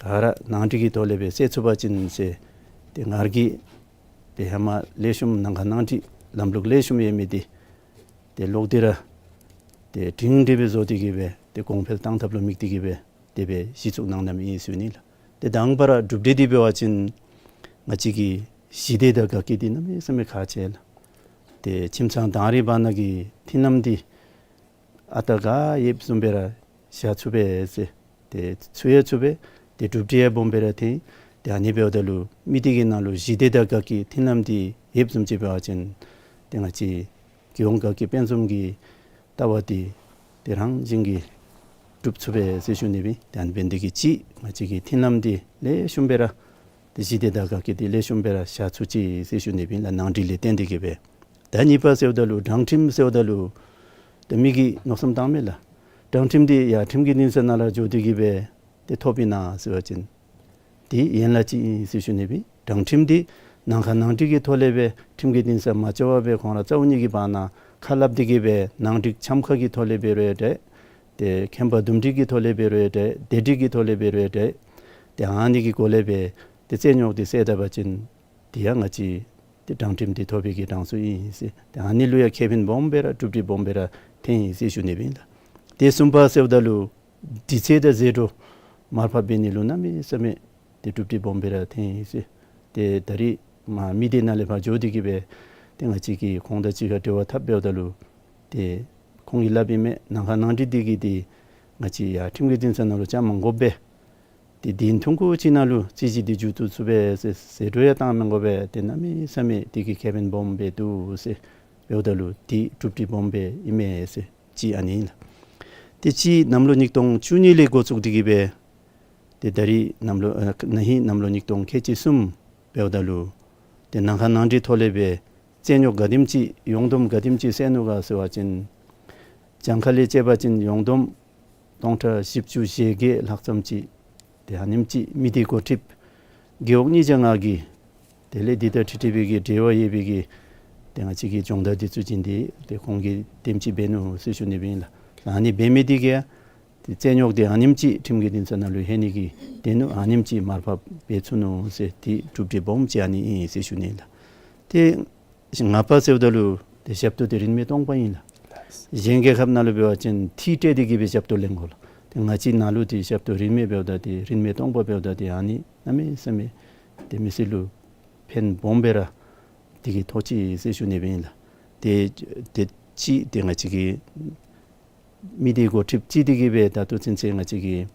ག་ར་ནང་འགྲིག་གི་ཐོག་ལས་སྦེ་སེལ་ཚུགས་པ་ཅིན་ཟེར། ཏེ་ང་ར་གིས་ཏེ་ཧེ་མ་ལེགས་ཤོམ་ནང་ཁར་ནང་འགྲིག་ལམ་ལུགས་ལེགས་ཤོམ་ཡོད་མི་འདི་ཏེ་ལོག་སྟེ་ར་ཏེ་སྒྲིང་སྒྲི་སྦེ་བཟོ་སྟེ་གི་སྦེ་ཏེ་གོང་འཕེལ་གཏང་ཐབས་ལུ་དམིགས་ཏེ་གི་སྦེ་དེ་སྦེ་གཞི་བཙུགས་གནང་གནངམ་ཨིན་ཟེར་ཞུ་ནི་ལགས། ཏེ་དང་པ་ར་གྲུབ་འབྲས་འདི་འབད་བ་ཅིན་ང་བཅས་ཀྱི་ཞི་བདེ་དང་དགའ་སྐྱིད་འདི་གནམ་མེད་ས་མེད་ཁག་ཆེ་ལགས། ཏེ་ཁྱིམ་ཚང་དང་རིགས་བར་ན་གི་མཐུན་ལམ་འདི་ཨ་རྟག་ག་ཡོདཔ་བཟུམ་སྦེ་ར་བཞག་ཚུགས་པས་ཟེར། ཏེ་ཚུགས་ཡང་ཚུགས་པས། ཏེ་གྲུབ་འབྲས་ཡང་སྦོམ་སྦེ་ར་ཐོན། ཏེ་ཨ་ནི་འབདཝ་ད་ལུ་མི་སྡེ་གི་ནང་ལུ་ཞི་བདེ་དང་དགའ་སྐྱིད་མཐུན་ལམ་འདི་ཡོདཔ་བཟུམ་ཅིག་འབད་བ་ཅིན་ཏེ་ང་བཅས་རྒྱལ་ཡོངས་དགའ་སྐྱིད་དཔལ་འཛོམས་ཀྱི་ལྟ་བ་འདི་ཏེ་རང་བཞིན་གྱིས་འགྲུབ་ཚུགས་པས་ཟེར་ཞུ་ནི་ཨིན། ཏེ་ཨ་ནི་འབད་ནི་འདི་གིས་ཅིག་ང་བཅས་ཀྱི་མཐུན་ལམ་འདི་ལེགས་ཤོམ་སྦེ་ར་ཏེ་ཞི་བདེ་དང་དགའ་སྐྱིད་འདི་ལེགས་ཤོམ་སྦེ་ར་བཞག་ཚུགས་ཅི་ཟེར་ཞུ་ནི་ཨིན་ལགས། ནང་འགྲིག་ལས་བརྟེན་ཏེ་གིས་སྦེ། ད་གཉིས་པ་ཟེརཝ་ད་ལུ་དྲང་ཁྲིམས་ཟེརཝ་ད་ལུ་ཏེ་མི་གིས་མནོ་བསམ་བཏངམ་མས་ལགས། དྲང་ཁྲིམས་འདི་ཡར་ཁྲིམས་ཀྱི་འདུན་ས་ནང་ལུ་འགྱོ་སྟེ་གིས་སྦེ་ཏེ་ཐོབ་ཨིན་ན་ཟེར་བ་ཅིན་འདི་ཡན་ལག་ཅིག་ཨིན་ཟེར་ཞུ་ནི་ཨིན། དྲང་ཁྲིམས་འདི་ནང་ཁ་ནང་འགྲིག་གི་ཐོག་ལས་སྦེ་ཁྲིམས་ཀྱི་འདུན་ས་མ་འགྱོ་བར་སྦེ་ཁོང་ར་རྩ་བ་ཉིད་ཀྱི་བར་ན་ཁ་སླབ་སྟེ་གིས་སྦེ་ནང་འགྲིག་འཆམ་ཁ་གི་ཐོག་ལས་འབད་རུང་ཡང་འདྲ། ཏེ་ཁེམ་པ་འདུམ་འགྲིག་གི་ཐོག་ལས་འབད་རུང་ཡང་འདྲ། བདེ་སྒྲིག་གི་ཐོག་ལས་འབད་རུང་ཡང་འདྲ། ཏེ་ཨ་ནི་གི་སྒོ་ལས་སྦེ་ཏེ་རྩོད་རྙོགས་འདི་སེལ་ད་པ་ཅིན་དེ་ཡང་ང་བཅས་ཏེ་དྲང་ཁྲིམས་འདི་ཐོབ་པའི་གི་གྲངས་སུ་ཨིན་ཟེར། ཏེ་ཨ་ནི་ལུ་ཡང་ཁེ་ཕན་སྦོམ་སྦེ་ར་གྲུབ་འབྲས་སྦོམ་སྦེ་ར་ཐོན་ཡི་ཟེར་ཞུ་ནི་ཨིན་ལགས། ཏེ་གསུམ་པ་ཟེརཝ་ད་ལུ་དུས་ཚོད་དང་ཟད་འགྲོ་མར་ཕབ་འབད་ནི་ལུ་གནམ་མེད་ས་མེད་ཏེ་གྲུབ་འབྲས་སྦོམ་སྦེ་ར་ཐོན་ཡི་ཟེར། ཏེ་ད་རིས་མ་མི་སྡེ་ནང་ལས་ཕར་འགྱོ་སྟེ་གིས་སྦེ་ཏེ་ང་བཅས་ཀྱིས་ཁོང་དང་གཅིག་ཁར་འབྲེལ་བ་འཐབ་འབདཝ་ད་ལུ་ཏེ་ཁོང་གིས་སླབ་ཨིན་མས། ནང་ཁ་ནང་འགྲིག་འདི་གིས་ཏེ་ང་བཅས་ཡར་ཁྲིམས་ཀྱི་འདུན་ས་ནང་ལུ་བཅར་མ་དགོ་པས། ཏེ་དེ་ཐུང་ཀུ་ཅིག་ནང་ལུ་རྩོད་གཞི་འདི་མཇུག་བསྡུ་ཚུགས་པས་ཟེར། ཟད་འགྲོ་ཡང་བཏང་མི་དགོ་པས། ཏེ་གནམ་མེད་ས་མེད་དེ་གིས་ཁེ་ཕན་སྦོམ་སྦེ་འདུག་ཟེར་འབདཝ་ད་ལུ་ཏེ་གྲུབ་འབྲས་སྦོམ་སྦེ་ཨིན་མས་ཟེར། གཅིག་ཨ་ནི་ཨིན་ལགས། ཏེ་གཅིག་གནམ་ལོ་ཉིས་སྟོང་བཅུ་གཉིས་ལས་འགོ་བཙུགས་ཏེ་གིས་སྦེ་ཏེ་ད་རིས་གནམ་ལོ་ཨ་ན་ཧིང་གནམ་ལོ་ཉིས་སྟོང་ཁལ་གཅིག་གསུམ་འབདཝ་ད་ལུ་ཏེ་ནང་ཁ་ནང་འགྲིག་ཐོག་ལས་སྦེ་རྩོད་རྙོགས་ག་དེམ་ཅིག་ཡོངས་བསྡོམས་ག་དེམ་ཅིག་སེལ་ནུག་ག་ཟེར་བ་ཅིན་གྱངས་ཁ་ལས་བཅད་པ་ཅིན་ཡོངས་བསྡོམས་སྟོང་ཕྲག་བཞི་བཅུ་ཞེ་བརྒྱད་ལྷག་ཙམ་ཅིག་ཏེ་ཨ་ནེམ་ཅིག་མི་སྡེ་འགོ་ཁྲིདཔ་རྒེད་འོག་གཉིས་བརྒྱ་ལྔ་གི་དེ་ལས་འདི་དང་འཁྲིལ་འཁྲིལ་བའི་གི་འབྲེལ་བ་ཡོད་པའི་གི་ཏེ་ང་བཅས་ཀྱིས་སྦྱོང་བརྡར་འདི་ཚུ་བྱིན་ཏེ་ཏེ་ཁོང་གིས་དེམ་ཅིག་འབད་ནུག་ཟེར་ཞུ་ནི་ཨིན་ལགས། ཨ་ནི་འབད་མི་འདི་གིས་ཏེ་རྩོད་རྙོགས་འདི་ཨ་ནེམ་ཅིག་ཁྲིམས་ཀྱི་འདུན་ས་ནང་ལུ་ལྷོད་ནི་གི་དོན་ལུ་ཨ་ནེམ་ཅིག་མར་ཕབ་འབད་ཚུགས་ནུག་ཟེར། ཏེ་གྲུབ་འབྲས་སྦོམ་ཅིག་ཨ་ནི་ཨིན་ཟེར་ཞུ་ནི་ཨིན་ལགས། ཏེ་ལྔ་པ་ཟེརཝ་ད་ལུ་ཏེ་ཞབས་ཏོག་འདི་རིན་མེད་སྟོང་པ་ཨིན་ལགས། གཞན་རྒྱལ་ཁབ་ནང་ལུ་འབད་བ་ཅིན་ཐིག་སྤྲོད་དེ་གིས་སྦེ་ཞབས་ཏོག་ལེན་དགོ་ལགས། ཏེ་ང་བཅས་ནཱ་ལུ་ཏེ་ཞབས་ཏོག་རིན་མེད་འབདཝ་ད་ཏེ་རིན་མེད་སྟོང་པ་འབདཝ་ད་ཏེ་ཨ་ནི་གནམ་མེད་ས་མེད་ཏེ་མི་སེར་ལུ་ཕན་སྦོམ་སྦེ་ར་དེ་གིས་ཐོགས་ཅི་ཟེར་ཞུ་ནི་ཨིན་ལགས། ཏེ་ཏེ་གཅིག་ཏེ་ང་བཅས་ཀྱི་མི་སྡེ་འགོ་ཁྲིདཔ་ཅིག་དེ་གིས་སྦེ་ད་ལྟོ་ཚུན་ཚོད་ང་བཅས་ཀྱི་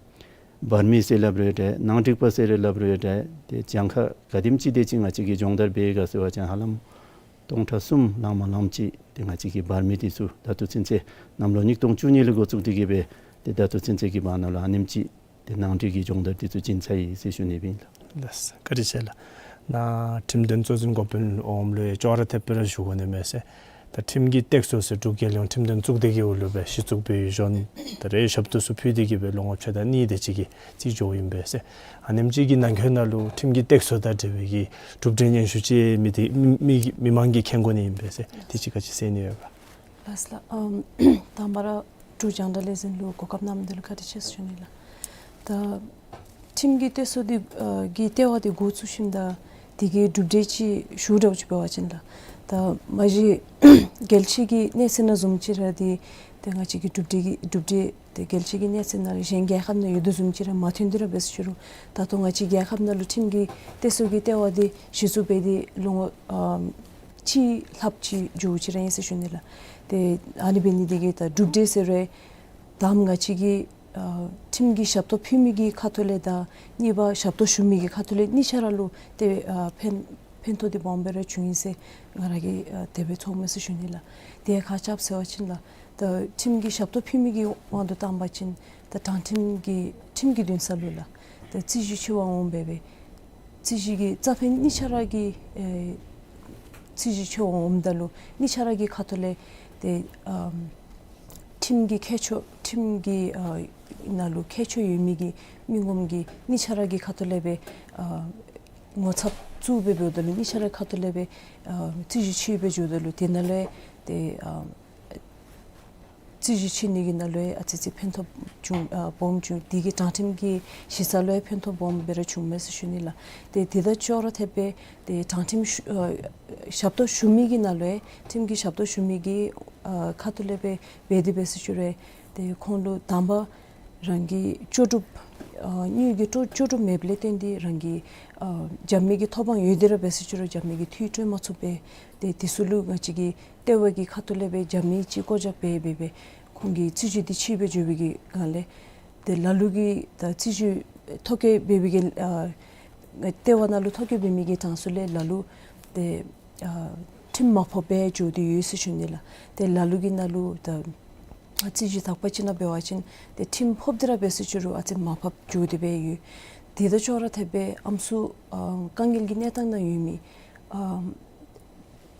བར་མི་ཟེར་སླབ་རུང་འདྲ། ནང་འགྲིག་པ་ཟེར་སླབ་རུང་འདྲ། ཏེ་གྱངས་ཁ་ག་དེམ་ཅིག་དེ་ཅིག་ང་བཅས་ཀྱིས་སྦྱོང་བརྡར་འབད་ག་ཟེར་བ་ཅིན་ཧ་ལམ་སྟོང་ཕྲག་གསུམ་ལང་མ་ལངམ་ཅིག་ཏེ་ང་བཅས་ཀྱི་བར་མི་དེ་ཚུ་ད་ལྟོ་ཚུན་ཚོད་གནམ་ལོ་ཉིས་སྟོང་བཅུ་གཉིས་ལས་འགོ་བཙུགས་ཏེ་གིས་སྦེ་ཏེ་ད་ལྟོ་ཚུན་ཚོད་ཀྱི་བར་ན་ལུ་ཨ་ནེམ་ཅིག་ཏེ་ནང་འགྲིག་གི་སྦྱོང་བརྡར་དེ་ཚུ་བྱིན་ཚར་ཡི་ཟེར་ཞུ་ནི་ཨིན་ལགས། ལགས་སོ། བཀའ་དྲིན་ཆེ་ལགས། ནཱ་ཁྲིམས་དོན་གཙོ་འཛིན་འགོ་དཔོན་འོགམ་ལུ་ཡང་ཅོག་ར་འཐདཔ་སྦེ་ར་ཞུ་དགོ་ནི་མས་ཟེར། ད་ཁྲིམས་ཀྱི་སྟེགས་གསོ་ཟེར་འབྲུག་རྒྱལ་ཡོངས་ཁྲིམས་དོན་གཙུག་སྡེ་གི་འོག་ལུ་སྦེ་གཞི་བཙུགས་འབད་བའི་གཞུང་ད་རེས་ཞབས་ཏོག་ཚུ་ཕུལ་ཏེ་གིས་སྦེ་ལོ་ངོ་ཕྱེད་དང་གཉིས་དེ་ཅིག་གི་རྩིས་འགྱོ་ཨིན་པས་ཟེར། ཨ་ནེམ་ཅིག་གི་ནང་འཁོད་ནང་ལུ་ཁྲིམས་ཀྱི་སྟེགས་གསོ་དང་འབྲེལ་བའི་གི་གྲུབ་འབྲས་སྙན་ཞུ་ཅིག་མི་སྡེ་མི་མི་མི་མང་གིས་མཁྱེན་དགོ་ནི་ཨིན་པས་ཟེར། དེ་ཅིག་ག་ཅི་ཟེར་ནི་ཡོད་ག། ལགས་ལགས། ཨམ་དང་པ་ར་འབྲུག་རྒྱང་བསྒྲགས་ལས་འཛིན་ལུ་གོ་སྐབས་གནང་མི་འདི་ལུ་བཀའ་དྲིན་ཆེ་ཟེར་ཞུ་ནི་ལགས། ད་ཁྲིམས་ཀྱི་སྟེགས་གསོ་འདི་ཨ་གི་ལྟེ་བ་འདི་འགོ་བཙུགས་ཞིནམ་ད་དེ་གི་གྲུབ་འབྲས་ཅིག་ཞུ་འདྲཝ་ཅིག་འབད་བ་ཅིན་ལགས། ད་མ་གཞི་རྒྱལ་སྤྱི་གི་གནས་ཚད་ནང་བཟུམ་ཅིག་ར་འདི་ཏེ་ང་བཅས་ཀྱི་གྲུབ་འབྲས་ཀྱི་གྲུབ་འབྲས་འདི་རྒྱལ་སྤྱི་གི་གནས་ཚད་ནང་ལུ་གཞན་རྒྱལ་ཁབ་ནང་ཡོད་དོ་བཟུམ་ཅིག་ར་མ་ཐོན་ཏེ་ར་འབད་ཟེར་ཞུ་རུང་ད་ལྟོ་ང་བཅས་རྒྱལ་ཁབ་ནང་ལུ་ཁྲིམས་ཀྱི་སྟེགས་གསོ་གི་ལྟེ་བ་འདི་གཞི་བཙུགས་འབད་དེ་ལོ་ངོ་ཨམ་གཅིག་ལྷགཔ་ཅིག་འགྱོཝ་ཅིག་ར་ཨིན་ཟེར་ཞུ་ནི་ལགས། ཏེ་ཨ་ནི་འབད་ནི་འདི་གིས་ད་གྲུབ་འབྲས་ཟེར་རུང་ད་ང་བཅས་ཀྱིས་ཨ་ཁྲིམས་ཀྱི་ཞབས་ཏོག་ཕུལ་མི་གི་ཁ་ཐུག་ལས་དང་གཉིས་པ་ཞབས་ཏོག་ཞུ་མི་གི་ཁ་ཐུག་ལས་གཉིས་ཆ་ར་ལུ་ཏེ་ཨ་ཕན་ཕན་ཐོགས་འདི་སྦོམ་སྦེ་ར་བྱུང་ཡི་ཟེར་ང་ར་གིས་ཨ་དེ་སྦེ་ཚོརཝ་མས་ཟེར་ཞུ་ནི་ལགས། དེ་ཁ་ཆགཔ་ཟེར་བ་ཅིན་ལགས། ད་ཁྲིམས་ཀྱི་ཞབས་ཏོག་ཕུལ་མི་གི་དབང་དུ་བཏང་པ་ཅིན་ད་དྲང་ཁྲིམས་ཀྱི་ཁྲིམས་ཀྱི་འདུན་ས་ལུ་ལགས། ད་རྩོད་གཞི་ཆེ་བ་འོང་འབད་བའི་རྩོད་གཞི་གི་རྩ་ཕན་གཉིས་ཆ་ར་གི་ཨེ་རྩོད་གཞི་ཆེ་བ་འོངམ་ད་ལུ་གཉིས་ཆ་ར་གི་ཁ་ཐུག་ལས་ཏེ་ཨམ་ཁྲིམས་ཀྱི་ཁྱད་ཆོས་ཁྲིམས་ཀྱི་ཨ་ནང་ལུ་ཁྱད་ཆོས་ཡོད་མི་གི་མི་ངོམ་གིས་གཉིས་ཆ་ར་གི་ཁ་ཐུག་ལས་སྦེ་ཨ་ངོ་ཚབ་བཙུགས་སྦེ་འབདཝ་ད་ལུ་གཉིས་ཆ་ར་ཁ་ཐུག་ལས་སྦེ་ཨ་རྩོད་གཞི་ཆེ་སྦེ་འགྱོཝ་ད་ལུ་དེ་ནང་ལུ་ཏེ་ཨ་རྩོད་གཞི་ཆེ་ནི་གི་ནང་ལུ་ཡང་ཨ་ཙི་ཙི་ཕན་ཐོགས་བྱུང་ཨ་སྦོམ་བྱུང་། དེ་གིས་དྲང་ཁྲིམས་ཀྱི་གཞི་རྩ་ལུ་ཡང་ཕན་ཐོགས་སྦོམ་སྦེ་ར་བྱུངམ་མས་ཟེར་ཞུ་ནི་ལགས། ཏེ་དེ་དང་ཅོག་ར་འཐདཔ་སྦེ་ཏེ་དྲང་ཁྲིམས་ཞུ་ཨ་ཞབས་ཏོག་ཞུ་མི་གི་ནང་ལུ་ཡང་ཁྲིམས་ཀྱི་ཞབས་ཏོག་ཞུ་མི་གི་ཨ་ཁ་ཐུག་ལས་སྦེ་འབད་དེ་འབད་ཟེར་ཞུ་རུང་ཏེ་ཁོང་ལུ་དང་པ་རང་གི་ལྕོགས་གྲུབ་ཨ་དངུལ་གྱི་ལྕོགས་ལྕོགས་གྲུབ་མེདཔ་ལས་བརྟེན་ཏེ་རང་གི་ཨ་རྒྱབ་མི་གི་ཐོབ་དབང་ཡོད་དེ་ར་འབད་ཟེར་ཞུ་རུང་རྒྱབ་མི་གི་འཐུས་སྤྲོད་མ་ཚུགས་པས། ཏེ་དེ་ཚུ་ལུ་ང་བཅས་ཀྱི་ལྟེ་བ་གི་ཁ་ཐུག་ལས་སྦེ་རྒྱབ་མི་ཅིག་བསྐོ་བཞག་འབད་འབད་འབད་ཁོང་གི་རྩོད་གཞི་འདི་ཆེ་སྦེ་འགྱོ་བའི་གི་སྒང་ལས་ཏེ་ལ་ལུ་གིས་ད་རྩོད་གཞི་ཐོ་བཀོད་འབད་བའི་གི་ཨ་ ལྟེ་བ་ནང་ལུ་ཐོ་བཀོད་འབད་མི་གི་གྲངས་སུ་ལས་ལ་ལུ་ཏེ་ཨ་ཁྲིམས་མ་ཕོགཔ་སྦེ་འགྱོ་སྟེ་ཡོད་ཟེར་ཞུ་ནི་ལགས། ཏེ་ལ་ལུ་གི་ནང་ལུ་ད་རྩོད་གཞི་དག་པ་ཅིག་ནང་འབད་བ་ཅིན་ཏེ་ཁྲིམས་ཕོག་སྟེ་ར་འབད་ཟེར་ཞུ་རུང་ཨ་ཙི་མར་ཕབ་འགྱོ་སྟེ་སྦེ་ཡོད། དེ་དང་ཅོག་ར་འཐདཔ་སྦེ་ཨམ་སྲུ་ཨ་དཀའ་ངལ་གྱི་གནས་སྟངས་ནང་ཡོད་མི་ཨ་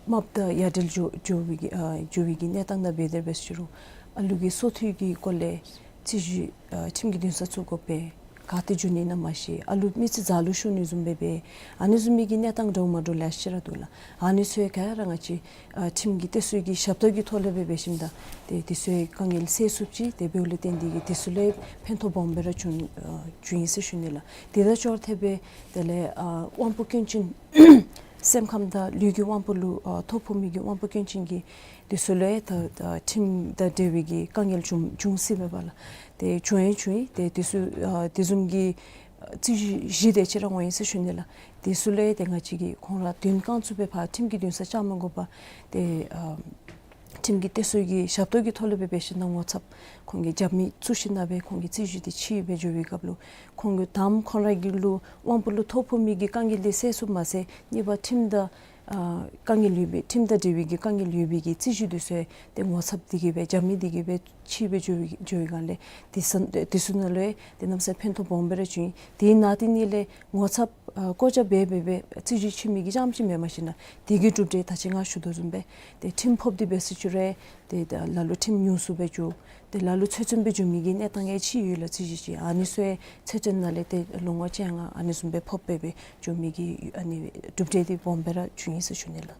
རྨགཔ་དང་ཡ་བྲལ་འགྱོ་འགྱོ་བའི་གི་ཨ་འགྱོ་བའི་གི་གནས་སྟངས་ནང་འབད་དེ་འབད་ཟེར་ཞུ་རུང་ཨ་ལུ་གི་སོ་ཐོག་གི་སྐོར་ལས་རྩོད་གཞི་ཨ་ཁྲིམས་ཀྱི་འདུན་ས་བཙུགས་དགོ་པས། ག་ཏེ་འགྱོ་ནི་ཨིན་ན་མ་ཤེས། ཨ་ལུ་མི་ཚེ་ཛ་ལུ་ཤོར་ནི་བཟུམ་སྦེ་སྦེ་ཨ་ནི་བཟུམ་མའི་གི་གནས་སྟངས་འདྲཝ་མ་འདྲཝ་ལེ་ཤ་ར་འདུག་ལགས། ཨ་ནི་ཚུ་ག་ར་ང་བཅས་ཨ་ཁྲིམས་ཀྱི་གཏད་སོ་གི་ཞབས་ཏོག་གི་ཐོག་ལས་སྦེ་འབད་ཞིནམ་ད་ཏེ་དེ་ཚུའི་དཀའ་ངལ་སེལ་ཚུགསཔ་ཅིག་ཏེ་འབདཝ་ལས་བརྟེན་ཏེ་གིས་དེ་ཚུ་ལས་ཕན་ཐོགས་སྦོམ་སྦེ་ར་བྱུང་ཨ་བྱུང་ཡི་ཟེར་ཞུ་ནི་ལགས། དེ་དང་ཅོག་ར་འཐདཔ་སྦེ་དེ་ལས་ཨ་དབང་པོ་སྐྱོན་ཅན་སེམས་ཁམས་དང་ལུས་ཀྱི་དབང་པོ་ལུ་ཨ་ཐོ་ཕོག་མི་གི་དབང་པོ་སྐྱོན་ཅན་གྱི་དེ་ཚུ་ལུ་ཡང་ད་ད་ཁྲིམས་དང་འབྲེལ་བའི་གི་དཀའ་ངལ་བྱུང་བྱུང་སྲིད་པས་པ་ལགས། ཏེ་བྱུང་ཡང་བྱུང་ཡི། ཏེ་དེ་ཚུ་ཨ་དེ་བཟུམ་གྱི་ཨ་རྩོད་གཞི་བཞི་དེ་ཅིག་ར་འོང་ཡི་ཟེར་ཞུ་ནི་ལགས། དེ་ཚུ་ལུ་ཡང་ཏེ་ང་བཅས་ཀྱིས་ཁོང་ར་དོན་རྐང་བཙུགས་སྦེ་ཕར་ཁྲིམས་ཀྱི་འདུན་ས་བཅར་མ་དགོ་པར་ཏེ་ཨ་ཁྲིམས་ཀྱི་གཏད་སོ་གི་ཞབས་ཏོག་གི་ཐོག་ལས་སྦེ་འབད་ཞིནམ་ད་ངོ་ཚབ་ཁོང་གི་རྒྱབ་མི་བཙུགས་ཞིནམ་ད་སྦེ་ཁོང་གི་རྩོད་གཞི་དེ་ཕྱེ་སྦེ་འགྱོ་བའི་སྐབས་ལུ་ཁོང་གི་དང་པ་ཁོང་ར་གི་ལུ་དབང་པོ་ལུ་ཐོ་ཕོག་མི་གི་དཀའ་ངལ་དེ་སེལ་ཚུགས་མ་ཚད་གཉིས་པ་ཁྲིམས་དང་ཨ་དཀའ་ངལ་ཡོད་པའི་ཁྲིམས་དང་འབྲེལ་བའི་གི་དཀའ་ངལ་ཡོད་པའི་གི་རྩོད་གཞི་དེ་ཚུ་ཏེ་ངོ་ཚབ་དེ་གིས་སྦེ་རྒྱབ་མི་དེ་གིས་སྦེ་ཕྱེ་སྦེ་འགྱོ་བའི་འགྱོ་བའི་སྒང་ལས་དེ་ཚུ་དེ་ཚུ་ནང་ལུ་ཡང་ཏེ་གནམ་མེད་ས་མེད་ཕན་ཐོགས་སྦོམ་སྦེ་ར་བྱུང་ཡི། དེ་ནང་དེ་ནང་ལས་ངོ་ཚབ་ཨ་བཀོད་རྒྱ་འབད་འབད་སྦེ་རྩོད་གཞི་ཕྱེ་མི་གི་རྐྱངམ་ཅིག་མེན་པར་ཞིནམ་ད་དེ་གི་གྲུབ་འབྲས་ད་ཅི་ང་ཞུ་དོ་བཟུམ་སྦེ་ཏེ་ཁྲིམས་ཕོག་སྟེ་འབད་ཟེར་ཞུ་རུང་ཏེ་ད་ལ་ལུ་ཁྲིམས་ཉུང་སུ་སྦེ་འགྱོ། ཏེ་ལ་ལུ་ཚོད་བཙོན་སྦེ་འགྱོ་མི་གི་གནས་སྟངས་ཡང་ཅིག་ཡོད་ལགས། རྩོད་གཞི་ཅིག་ཨ་ནི་ཚུ་ཡང་ཚོད་བཙོན་ནང་ལས་ཏེ་ལོ་ངོ་བཅོ་ལྔ་ཨ་ནི་བཟུམ་སྦེ་ཕོག་སྦེ་སྦེ་འགྱོ་མི་གི་ཨ་ནི་གྲུབ་འབྲས་དེ་སྦོམ་སྦེ་ར་བྱུང་ཡི་ཟེར་ཞུ་ནི་ལགས།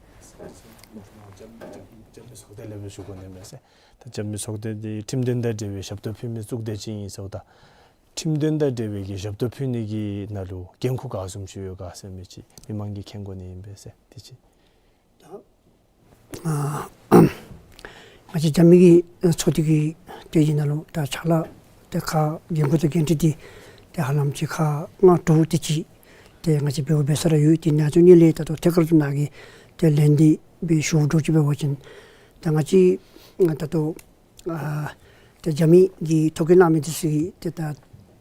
རྒྱབ་རྒྱབ་རྒྱབ་མི་ཚོགས་སྡེ་ལས་སྦེ་ཞུ་དགོ་ནི་མས་ཟེར། ད་རྒྱབ་མི་ཚོགས་སྡེ་འདི་ཁྲིམས་དོན་དང་འབྲེལ་བའི་ཞབས་ཏོག་ཕུལ་མི་ཚོགས་སྡེ་ཅིག་ཨིན་ཟེརཝ་ད་ཁྲིམས་དོན་དང་འབྲེལ་བའི་གི་ཞབས་ཏོག་ཕུལ་ནི་གི་ནང་ལུ་འགན་ཁུར་ག་བཟུམ་ཅིག་ཡོད་ག་ཟེར་མི་ཅིག་མི་མང་གིས་མཁྱེན་དགོ་ནི་ཨིན་པས་ཟེར། དེ་ཅིག། ད་ཨ་ང་བཅས་རྒྱབ་མི་གི་ཚོགས་སྡེ་གི་ཏེ་ཨ་ནི་ནང་ལུ་ད་ཕྱག་ལཱ་ཏེ་ཁག་འགན་ཁུར་དང་འགན་འཁྲི་འདི་ཏེ་ཧ་ལམ་ཅིག་ཁག་ལྔ་དྲུག་དེ་ཅིག་ཏེ་ང་བཅས་འབདཝ་འབད་ས་ར་ཡོད། ཏེ་ཨ་ནི་ཚུ་གཉིས་ལས་ད་ལྟོ་ཐད་ཀར་དུ་ནཱ་གིས་ཏེ་ལན་འདི་སྦེ་ཞུ་དོ་ཅིག་འབད་བ་ཅིན་ད་ང་བཅས་ད་ལྟོ་ཨ་ཏེ་རྒྱབ་མི་གི་ཐོ་བཀོད་གནང་མི་འདི་ཚུ་གི་ཏེ་ད་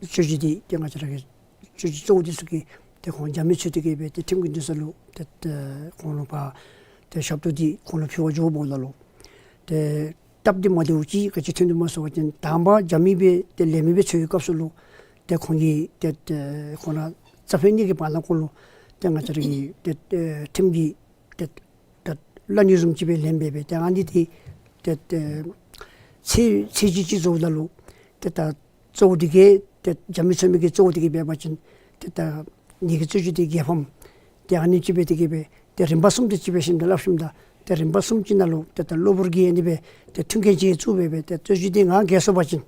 རྩོད་གཞི་འདི་ཏེ་ང་བཅས་ར་གི་རྩོད་གཞི་གཙོ་བོ་འདི་ཚུ་གི་ཏེ་ཁོང་རྒྱབ་མི་ཚུ་དེ་གིས་སྦེ་ཏེ་ཁྲིམས་ཀྱི་འདུན་ས་ལུ་ཏེ་ཏེ་ཁོང་ལུ་ཕར་ཏེ་ཞབས་ཏོག་འདི་ཁོང་ལུ་ཕུལ་བར་འགྱོཝ་ད་ལུ་ཏེ་སྟབས་བདེ་མ་བདེཝ་ཅིག་ག་ཅི་ཐོན་དོ་སྨོ་ཟེར་བ་ཅིན་དང་པ་རྒྱབ་མི་སྦེ་ཏེ་ལེན་མི་སྦེ་འཚོལ་བའི་སྐབས་སུ་ལུ་ཏེ་ཁོང་གིས་ཏེ་ཏེ་ཁོང་ར་རྩ་ཕན་གཉིས་ཀྱི་བར་ན་ཁོང་ལུ་ཏེ་ང་བཅས་ར་གི་ཏེ་ཏེ་ཁྲིམས་ཀྱི་ཏེ་ད་བླ་ཉེས་བཟུམ་ཅིག་སྦེ་ལེན་སྦེ་སྦེ་ཏེ་ཨ་ནི་འདི་ཏེ་ཏེ་ཚེས་ཚེས་གཅིག་གཅིག་བཟོཝ་ད་ལུ་ཏེ་ད་གཙོ་བོ་འདི་གིས་ཏེ་རྒྱབ་མི་ཚུ་མི་གི་གཙོ་བོ་འདི་གིས་འབད་བ་ཅིན་ཏེ་ད་ངེ་གི་རྩོད་གཞི་འདི་རྒྱལ་ཕམ་ཏེ་ཨ་ནི་ཅིག་སྦེ་འདི་གིས་སྦེ་ཏེ་རིམ་པ་གསུམ་དེ་ཅིག་སྦེ་ཞིནམ་ད་སླབ་ཞིནམ་ད་ཏེ་རིམ་པ་གསུམ་ཅིག་ནང་ལུ་ཏེ་ད་གློ་བུར་གྱི་ཨ་ནི་སྦེ་ཏེ་མཐུན་རྐྱེན་ཅིག་བཙུགས་སྦེ་སྦེ་ཏེ་རྩོད་གཞི་འདི་ང་རྒྱལ་སོང་པ་ཅིན་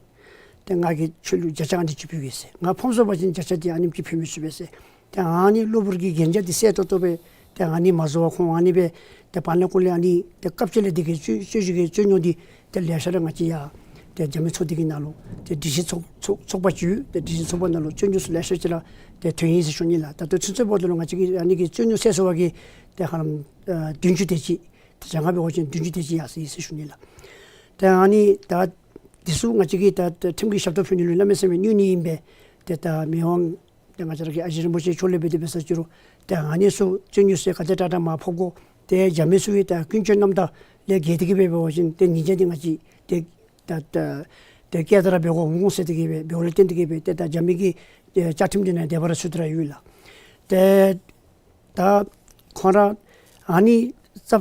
ཏེ་ང་གིས་ཁྱོད་ལུ་བརྒྱ་ཆ་ཨ་ནི་ཅིག་ཕུལ་གེ་ཟེར། ང་ཕམ་སོང་པ་ཅིན་བརྒྱ་ཆ་འདི་ཨ་ནེམ་ཅིག་ཕུལ་མི་ཚུགས་པས་ཟེར། ཏེ་ཨ་ནི་གློ་བུར་གྱི་གན་རྒྱ་འདི་གསལ་ཏོག་ཏོ་སྦེ་ཏེ་ཨ་ནི་མ་བཟོ་བར་ཁོང་ཨ་ནི་སྦེ་ཏེ་བར་ན་ཁོང་ལས་ཨ་ནི་ཏེ་སྐབས་ཅིག་ལས་འདི་གི་རྩོད་རྩོད་གཞི་གི་རྩོད་རྙོག་འདི་ཏེ་ལེ་ཤ་ར་ང་བཅས་ཡར་ཏེ་རྒྱབ་མི་ཚོགས་སྡེ་གི་ནང་ལུ་ཏེ་སྒྲིག་གཞི་ཚོགས་ཚོགས་ཚོགས་པ་ཅིག་ཡོད། ཏེ་སྒྲིག་གཞི་ཚོགས་པ་ནང་ལུ་རྩོད་རྙོག་ཚུ་ལེ་ཤ་ཅིག་ར་ཏེ་ཐོན་ཡི་ཟེར་ཞུ་ནི་ལགས། ད་ལྟོ་ཚུན་ཚོད་བར་དུ་ལུ་ང་བཅས་ཀྱིས་ཨ་ནི་གི་རྩོད་རྙོག་སེལ་ཚར་བ་གིས་ཏེ་ཧ་ལམ་ཨ་བདུན་ཅུ་དེ་ཅིག་ཏེ་གྱངས་ཁ་འབད་བ་ཅིན་བདུན་ཅུ་དེ་ཅིག་ཡར་སོ་ཡི་ཟེར་ཞུ་ནི་ལགས། ཏེ་ཨ་ནི་ད་འདི་ཚུ་ང་བཅས་ཀྱིས་ད་ད་ཁྲིམས་ཀྱི་ཞབས་ཏོག་ཕུལ་ནི་ལུ་གནམ་མེད་ས་མེད་གནོད་ནི་ཨིན་པས། ཏེ་ད་མི་དབང་ཏེ་ང་བཅས་ར་གི་ཨ་ཞེ་རིན་པོ་ཆེ་མཆོག་ལས་འབད་དེ་འབད་ས་ཅིག་རུང་ཏེ་ཨ་ནི་ཚུ་རྩོད་རྙོག་ཚུ་ག་དེ་དྲག་དྲག་མར་ཕབ་དགོ། ཏེ་རྒྱབ་མི་ཚུ་གི་ད་ཀུན་སྤྱོད་རྣམ་དག་ལས་འགལ་ཏེ་གིས་སྦེ་འབད་བ་ཅིན་ཏེ་ཉེས་ཆད་འདི་ང་བཅས་ཏེ་ད་ད་ཏེ་བཀལ་ཏེ་ར་འབད་དགོ་འོང་ཟེར་ཏེ་གིས་སྦེ་འབདཝ་ལས་བརྟེན་ཏེ་གིས་སྦེ་ཏེ་ད་རྒྱབ་མི་གི་ཨེ་བཅའ་ཁྲིམས་འདི་ནང་དེ་སྦེ་ར་ཚུད་དེ་ར་ཡོད་ལགས། ཏེ་ད་ཁོང་ར་ཨ་ནི་རྩ་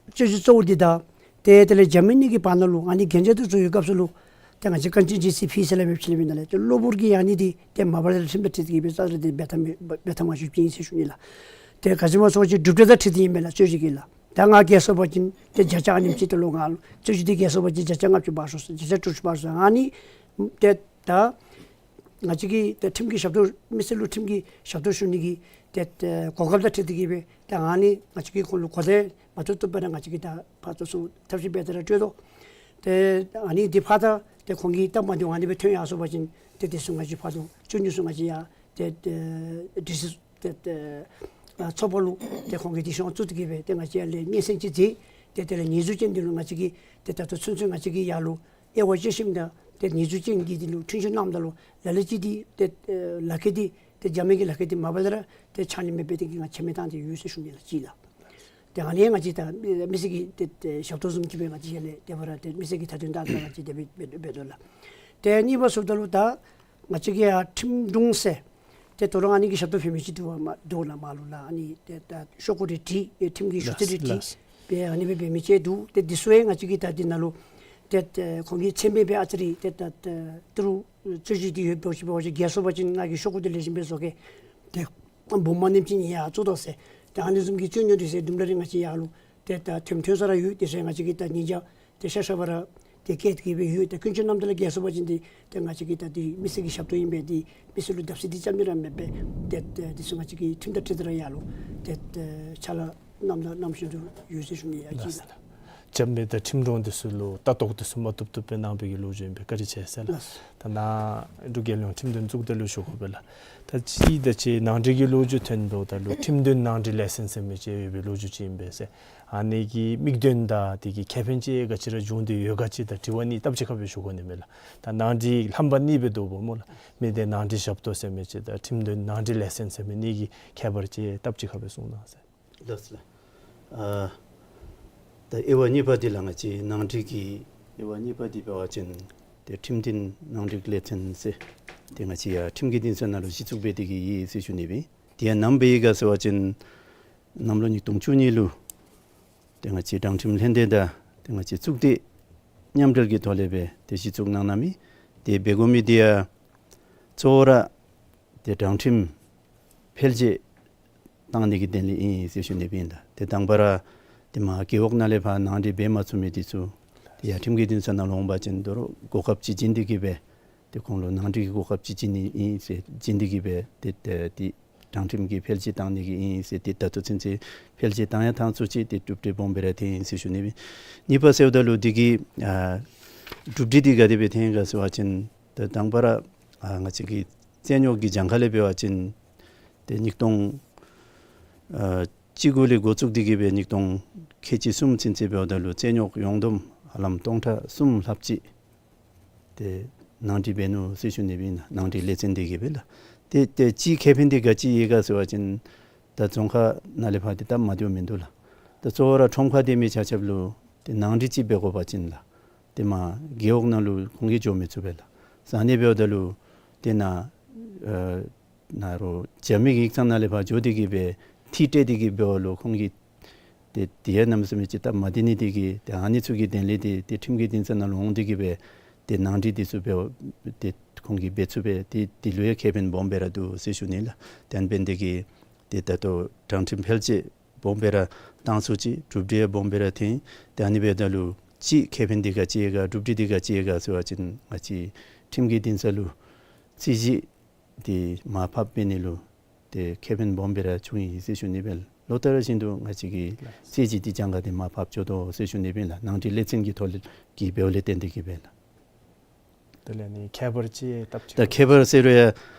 རྩོད་གཞི་གཙོ་བོ་འདི་དང་ཏེ་དེ་ལས་རྒྱབ་མི་གཉིས་ཀྱི་བར་ན་ལུ་ཨ་ནི་གན་རྒྱ་འདི་བཟོ་བའི་སྐབས་སུ་ལུ་ཏེ་ང་བཅས་གངས་ཅན་ཇི་སི་ཕི་ཟེར་སླབ་མི་ཅིག་ལས་མི་ནང་ལས་ཏེ་གློ་བུར་གྱི་ཨ་ནི་འདི་ཏེ་མ་པ་ལས་ཁྲིམས་དང་འཁྲིལ་ཏེ་གིས་སྦེ་རྩ་ལས་ཏེ་འབད་ཐབས་མེད་འབད་ཐབས་མ་བྱུང་ཅིག་ཨིན་ཟེར་ཞུ་ནི་ལགས། ཏེ་ག་ཅི་སྨོ་ཟེར་བ་ཅིན་གྲུབ་འབྲས་དང་འཁྲིལ་ཏེ་ཨིན་མས་ལགས་རྩོད་གཞི་གི་ལགས། ད་ང་རྒྱལ་སོང་པ་ཅིན་ཏེ་བརྒྱ་ཆ་ཨ་ནེམ་ཅིག་ཏེ་ལོག་ང་ལུ་རྩོད་གཞི་འདི་རྒྱལ་སོང་པ་ཅིན་བརྒྱ་ཆ་ལྔ་བཅུ་འབག་ཚུགས་ཟེར་བརྒྱ་ཆ་དྲུག་ཅུ་འབག་ཚུགས་ཟེར་ཨ་ནི་ཏེ་ད་ང་བཅས་ཀྱིས་ཏེ་ཁྲིམས་ཀྱི་ཞབས་ཏོག་མི་སེར་ལུ་ཁྲིམས་ཀྱི་ཞབས་ཏོག་ཞུ་ནི་གི་ཏེ་ཏེ་གོ་སྐབས་དང་འཁྲིལ་ཏེ་གིས་སྦེ་ཏེ་ཨ་ནི་ང་བཅས་ཀྱིས་ཁོང་ལུ་གོ་བརྡ་མ་བཏུབ་བཏུབ་སྦེ་ར་ང་བཅས་ཀྱིས་ད་ཕར་ཚུར་ཚུར་ཐབས་ཤེས་འབད་དེ་ར་སྤྲོད་དོ། ཏེ་ཨ་ནི་འདི་ཕར་ད་ཏེ་ཁོང་གིས་སྟབས་མ་བདེཝ་ཨ་ནི་སྦེ་ཐོན་ཡར་སོང་པ་ཅིན་ཏེ་དེ་ཚུ་ང་བཅས་ཕར་ཚུར་རྩོད་རྙོག་ཚུ་ང་བཅས་ཡར་ཏེ་ཏེ་ཌི་སི་ཏེ་ཏེ་ཨ་ཚོགས་པ་ལུ་ཏེ་ཁོང་གིས་དེ་ཤོག་བཙུགས་ཏེ་གིས་སྦེ་ཏེ་ང་བཅས་ཡར་ལས་སྙན་སེང་ཅིག་མཛད། ཏེ་དེ་ལས་ཉེས་འཛུགས་ཅན་འདི་ལུ་ང་བཅས་ཀྱིས་ཏེ་ད་ལྟོ་ཚུན་ཚོད་ང་བཅས་ཀྱིས་ཡར་ལུ་དབྱེ་བ་དཔྱད་ཞིནམ་ད་ཏེ་ཉེས་འཛུགས་ཅན་གྱི་འདི་ལུ་འཁྲུན་ཆོད་གནངམ་ད་ལུ་ལ་ལུ་ཅིག་འདི་ཏེ་ཨེ་ལག་ཁྱེར་འདི་ ཏེ་རྒྱབ་མི་གི་ལཱ་ཁག་འདི་མ་པ་ལས་ར་ཏེ་ཆ་མཉམ་སྦེ་འབད་དེ་གིས་ང་ཆ་མེད་བཏང་སྟེ་ཡོད་ཟེར་ཞུ་ནི་ལགས་གཅིག་ལགས། ཏེ་ཨ་ནི་ང་བཅས་ད་མི་སེར་གྱི་ཏེ་ཏེ་ཞབས་ཏོག་བཟུམ་གྱི་སྦེ་ང་བཅས་ཡར་ལས་ཏེ་ཕར་ར་ཏེ་མི་སེར་གྱི་མཐའ་དོན་དང་ང་བཅས་དེ་སྦེ་འབད་འབད་དོ་ལགས། ཏེ་གཉིས་པ་ཟེརཝ་ད་ལུ་ད་ང་བཅས་ཀྱི་ཡར་ཁྲིམས་དྲུང་ཟེར་ཏེ་དོ་རུང་ཨ་ནི་གི་ཞབས་ཏོག་ཕུལ་མི་ཅིག་འདུག་པ་མ་འདུག་ལགས། མར་ལུ་ལགས་ཨ་ནི་ཏེ་ད་ཤོག་གུ་རེ་བྲིས་ཨེ་ཁྲིམས་ཀྱི་ཞུ་ཚིག་རེ་བྲིས་ལགས། སྦེ་ཨ་ནི་སྦེ་འབད་མི་ཅིག་འདུག། ཏེ་འདི་ཚུ་ཡང་ང་བཅས་ཀྱིས་ད་འདི་ནང་ལུ་ཏེ་ཏེ་ཁོང་གི་མཚན་སྦེ་སྦེ་ཨ་ཙི་རེ་ཏེ་ད་ཏེ་ཏི་རུ་རྩོད་གཞི་འདི་ཡོདཔ་འབད་བ་ཅིན་ང་གིས་ཤོག་གུ་འདི་ལེགས་ཤོམ་སྦེ་བཟོ་གེ། ཏེ་འབུམ་མ་ཉིནམ་གཅིག་གཉིས་ཡར་བཙུགས་དོ་ཟེར། ཏེ་ཨ་ནི་བཟུམ་གྱི་རྩོད་རྙོག་འདི་ཟེར་དུམ་གྲ་རེ་ང་བཅས་ཡར་ལུ་ཏེ་ད་ཐོན་ཐོན་ས་ར་ཡོད། དེ་ཟེར་ང་བཅས་ཀྱིས་ད་ཉིན་ཞག་ཏེ་ཤ་ཤ་བར་ཏེ་བཀལ་ཏེ་གི་སྦེ་ཡོད། ཏེ་ཀུན་སྤྱོད་རྣམ་དག་ལས་འགལ་སོང་པ་ཅིན་ཏེ་ཏེ་ང་བཅས་ཀྱིས་ད་འདི་མི་སེར་གྱི་ཞབས་ཏོག་ཨིན་པས། ཏེ་མི་སེར་ལུ་བརྡབ་གསིག་འདི་རྐྱབ་ནི་ར་མེད་པས། ཏེ་ཏེ་འདི་ཚུ་ང་བཅས་ཀྱིས་ཁྲིམས་དང་འཁྲིལ་ཏེ་ར་ཡར་ལུ་ཏེ་ཏེ་ཕྱག་ལཱ་རྣམ་དག་རྣམ་གཞན་དུ་ཡོད་ཟེར་ཞུ་ནི་ཡང་ཅིག་ལགས། རྒྱབ་མི་དང་ཁྲིམས་དྲུང་འདི་ཚུ་ལུ་ལྟ་རྟོག་འདི་ཚུ་མ་བཏུབ་བཏུབ་སྦེ་གནང་བའི་གི་ལོ་རྒྱུས་ཨིན་པས། བཀའ་དྲིན་ཆེ་ཟེར་ལགས། ལགས། ད་ནཱ་འབྲུག་རྒྱལ་ཡོངས་ཁྲིམས་དོན་གཙུག་སྡེ་ལུ་ཞུ་དགོ་པས་ལགས། ད་ཅི་ད་ཅི་ནང་འགྲིག་གི་ལོ་རྒྱུས་ཐོན་དོ་ད་ལུ་ཁྲིམས་དོན་ནང་འགྲིག་ལས་ཚན་ཟེར་མི་ཅིག་ཡོད་པའི་ལོ་རྒྱུས་ཅིག་ཨིན་པས་ཟེར། ཨ་ནི་གི་དམིགས་དོན་དང་དེ་གི་ཁེ་ཕན་ཅིག་ག་ཅི་ར་བྱུང་སྟེ་ཡོད་ག་ཅིག་དང་དྲི་བ་གཉིས་སྟབས་གཅིག་ཁར་སྦེ་ཞུ་དགོ་ནི་མས་ལགས། ད་ནང་འགྲིག་རྣམ་པ་གཉིས་སྦེ་འདུག་པ་སྨོ་ལགས། མི་སྡེ་ནང་འགྲིག་ཞབས་ཏོག་ཟེར་མི་ཅིག་དང་ཁྲིམས་དོན་ནང་འགྲིག་ལས་ཚན་ཟེར་མི་གཉིས་ཀྱི་ཁྱད་པར་ཅིག་སྟབས་གཅིག་ཁར་སྦེ་གསུང་གནང་ཟེར། ལགས་སོ་ལགས། ཨ་ད་དབྱེ་བ་གཉིས་པ་འདི་ལགས་ང་བཅས་ནང་འགྲིག་གི་དབྱེ་བ་གཉིས་པ་འདི་འབད་བ་ཅིན་ཏེ་ཁྲིམས་དོན་ནང་འགྲིག་ལས་ཚན་ཟེར་ཏེ་ང་བཅས་ཡར་ཁྲིམས་ཀྱི་འདུན་ས་ནང་ལུ་གཞི་བཙུགས་འབད་དེ་གི་ཡོད་ཟེར་ཞུ་ནི་སྦེ། དེ་ཡང་ནམ་འབད་ཡི་ག་ཟེར་བ་ཅིན་གནམ་ལོ་ཉིས་སྟོང་བཅུ་གཉིས་ལུ་ཏེ་ང་བཅས་དྲང་ཁྲིམས་ལྷན་སྡེ་དང་ཏེ་ང་བཅས་གཙུག་སྡེ་མཉམ་འབྲེལ་གྱི་ཐོག་ལས་སྦེ་ཏེ་གཞི་བཙུགས་གནང་གནང་མི། ཏེ་འབད་དགོ་མི་འདི་ཡང་གཙོ་བོ་ར་ཏེ་དྲང་ཁྲིམས་འཕེལ་རྒྱས་གཏང་ནི་གི་དོན་ལས་ཨིན་ཟེར་ཞུ་ནི་སྦེ་ཨིན་ལགས། ཏེ་དང་པ་ར་ཏེ་མར་རྒེད་འོག་ནང་ལས་ཕར་ནང་འགྲིག་འབད་མ་ཚུགས་མི་འདི་ཚུ་ཏེ་ཡར་ཁྲིམས་ཀྱི་འདུན་ས་ནང་ལུ་འོང་པ་ཅིན་དོ་རུང་གོ་སྐབས་ཅིག་བྱིན་ཏེ་གི་སྦེ་ཏེ་ཁོང་ལུ་ནང་འགྲིག་གི་གོ་སྐབས་ཅིག་བྱིན་ནི་ཨིན་ཟེར་བྱིན་ཏེ་གི་སྦེ་ཏེ་ཏེ་ཏེ་དྲང་ཁྲིམས་ཀྱི་འཕེལ་རྒྱས་གཏང་ནི་གི་ཨིན་ཟེར། ཏེ་ད་ལྟོ་ཚུན་ཚོད་འཕེལ་རྒྱས་གཏང་ཡང་གཏང་ཚུགས་ཅི། ཏེ་གྲུབ་འབྲས་སྦོམ་སྦེ་ར་ཐོན་ཡི་ཟེར་ཞུ་ནི་སྦེ། གཉིས་པ་ཟེརཝ་ད་ལུ་འདི་གི་ཨ་གྲུབ་འབྲས་འདི་ག་དེ་སྦེ་ཐོན་ཡི་ག་ཟེར་བ་ཅིན་ཏེ་དང་པ་ར་ཨ་ང་བཅས་ཀྱི་རྩོད་རྙོག་གི་གྱངས་ཁ་ལས་འབད་བ་ཅིན་ཏེ་ཉིས་སྟོང་ཨ་གཅིག་དགུ་ལས་འགོ་བཙུགས་ཏེ་གི་སྦེ་ཉིས་སྟོང་ཁལ་གཅིག་གསུམ་ཚུན་ཚོད་འབདཝ་ད་ལུ་རྩོད་རྙོག་ཡོངས་བསྡོམས་ཧ་ལམ་སྟོང་ཕྲག་གསུམ་ལྷགཔ་ཅིག་ཏེ་ནང་འགྲིག་འབད་ནུག་ཟེར་ཞུ་ནི་སྦེ་ཨིན་ལགས། ནང་འགྲིག་ལས་ཚན་འདི་གིས་སྦེ་ལགས། ཏེ་ཏེ་ཅིག་ཁེ་ཕན་འདི་ག་ཅི་ཡོད་ག་ཟེར་བ་ཅིན་ད་རྫོང་ཁག་ནང་ལས་ཕར་ཏེ་སྟབས་མ་བདེཝ་མིན་འདུག་ལགས། ད་གཙོ་བོ་ར་ཁྲོམ་ཁར་སྡོད་མི་ཆ་ཁྱབ་ལུ་ཏེ་ནང་འགྲིག་ཅིག་འབད་དགོ་པ་ཅིན་ལགས། ཏེ་མར་རྒེད་འོག་ནང་ལུ་ཁོང་གིས་འགྱོ་མི་ཚུགས་པས་ལགས། ཟ་ནི་འབདཝ་ད་ལུ་ཏེ་ནཱ་ཨ་ནཱ་རོགས་རྒྱབ་མི་གི་ཡིག་ཚང་ནང་ལས་ཕར་འགྱོ་སྟེ་གི་སྦེ་འཐུས་སྤྲོད་དེ་གི་འབདཝ་ལུ་ཁོང་གིས་ཏེ་དེ་ཡང་གནམ་མེད་ས་མེད་ཅིག་སྟབས་མ་བདེ་ནི་དེ་གིས་ཏེ་ཨ་ནི་ཚུ་གི་དོན་ལས་ཏེ་ཏེ་ཁྲིམས་ཀྱི་འདུན་ས་ནང་ལུ་འོང་སྟེ་གི་སྦེ་ཏེ་ནང་འགྲིག་འདི་ཚུ་འབད་ཏེ་ཁོང་གིས་འབད་ཚུགས་པས། ཏེ་འདི་ལུ་ཡང་ཁེ་ཕན་སྦོམ་སྦེ་ར་འདུག་ཟེར་ཞུ་ནི་ལགས། ཏེ་ཨ་ནི་འབད་ནི་དེ་གིས་ཏེ་ད་ལྟོ་དྲང་ཁྲིམས་འཕེལ་རྒྱས་སྦོམ་སྦེ་ར་གཏང་ཚུགས་ཅི། གྲུབ་འབྲས་སྦོམ་སྦེ་ར་ཐོན། ཏེ་ཨ་ནི་འབདཝ་ད་ལུ་ཅིག་ཁེ་ཕན་འདི་ག་ཅི་ཡོད་ག་གྲུབ་འབྲས་འདི་ག་ཅི་ཡོད་ག་ཟེར་བ་ཅིན་ང་བཅས་ཁྲིམས་ཀྱི་འདུན་ས་ལུ་རྩོད་གཞི་འདི་མར་ཕབ་འབད་ནི་ལུ་ཏེ་ཁེ་ཕན་སྦོམ་སྦེ་ར་བྱུང་ཡི་ཟེར་ཞུ་ནི་སྦེ། ལོ་ལྟར་བཞིན་དུ་ང་བཅས་ཀྱི་རྩོད་གཞི་འདི་གྱངས་ཁ་འདི་མར་ཕབ་འགྱོ་དོ་ཟེར་ཞུ་ནི་སྦེ་ལགས། ནང་འགྲིག་ལས་ཚན་གྱི་ཐོག་ལས་ཀྱི་འབདཝ་ལས་བརྟེན་ཏེ་གི་སྦེ་ལགས། དེ་ལས་ནི་ཁྱད་པར་ཅིག་སྟབས་ཅིག་ད་ཁྱད་པར་ཟེར་རུང་ཡང་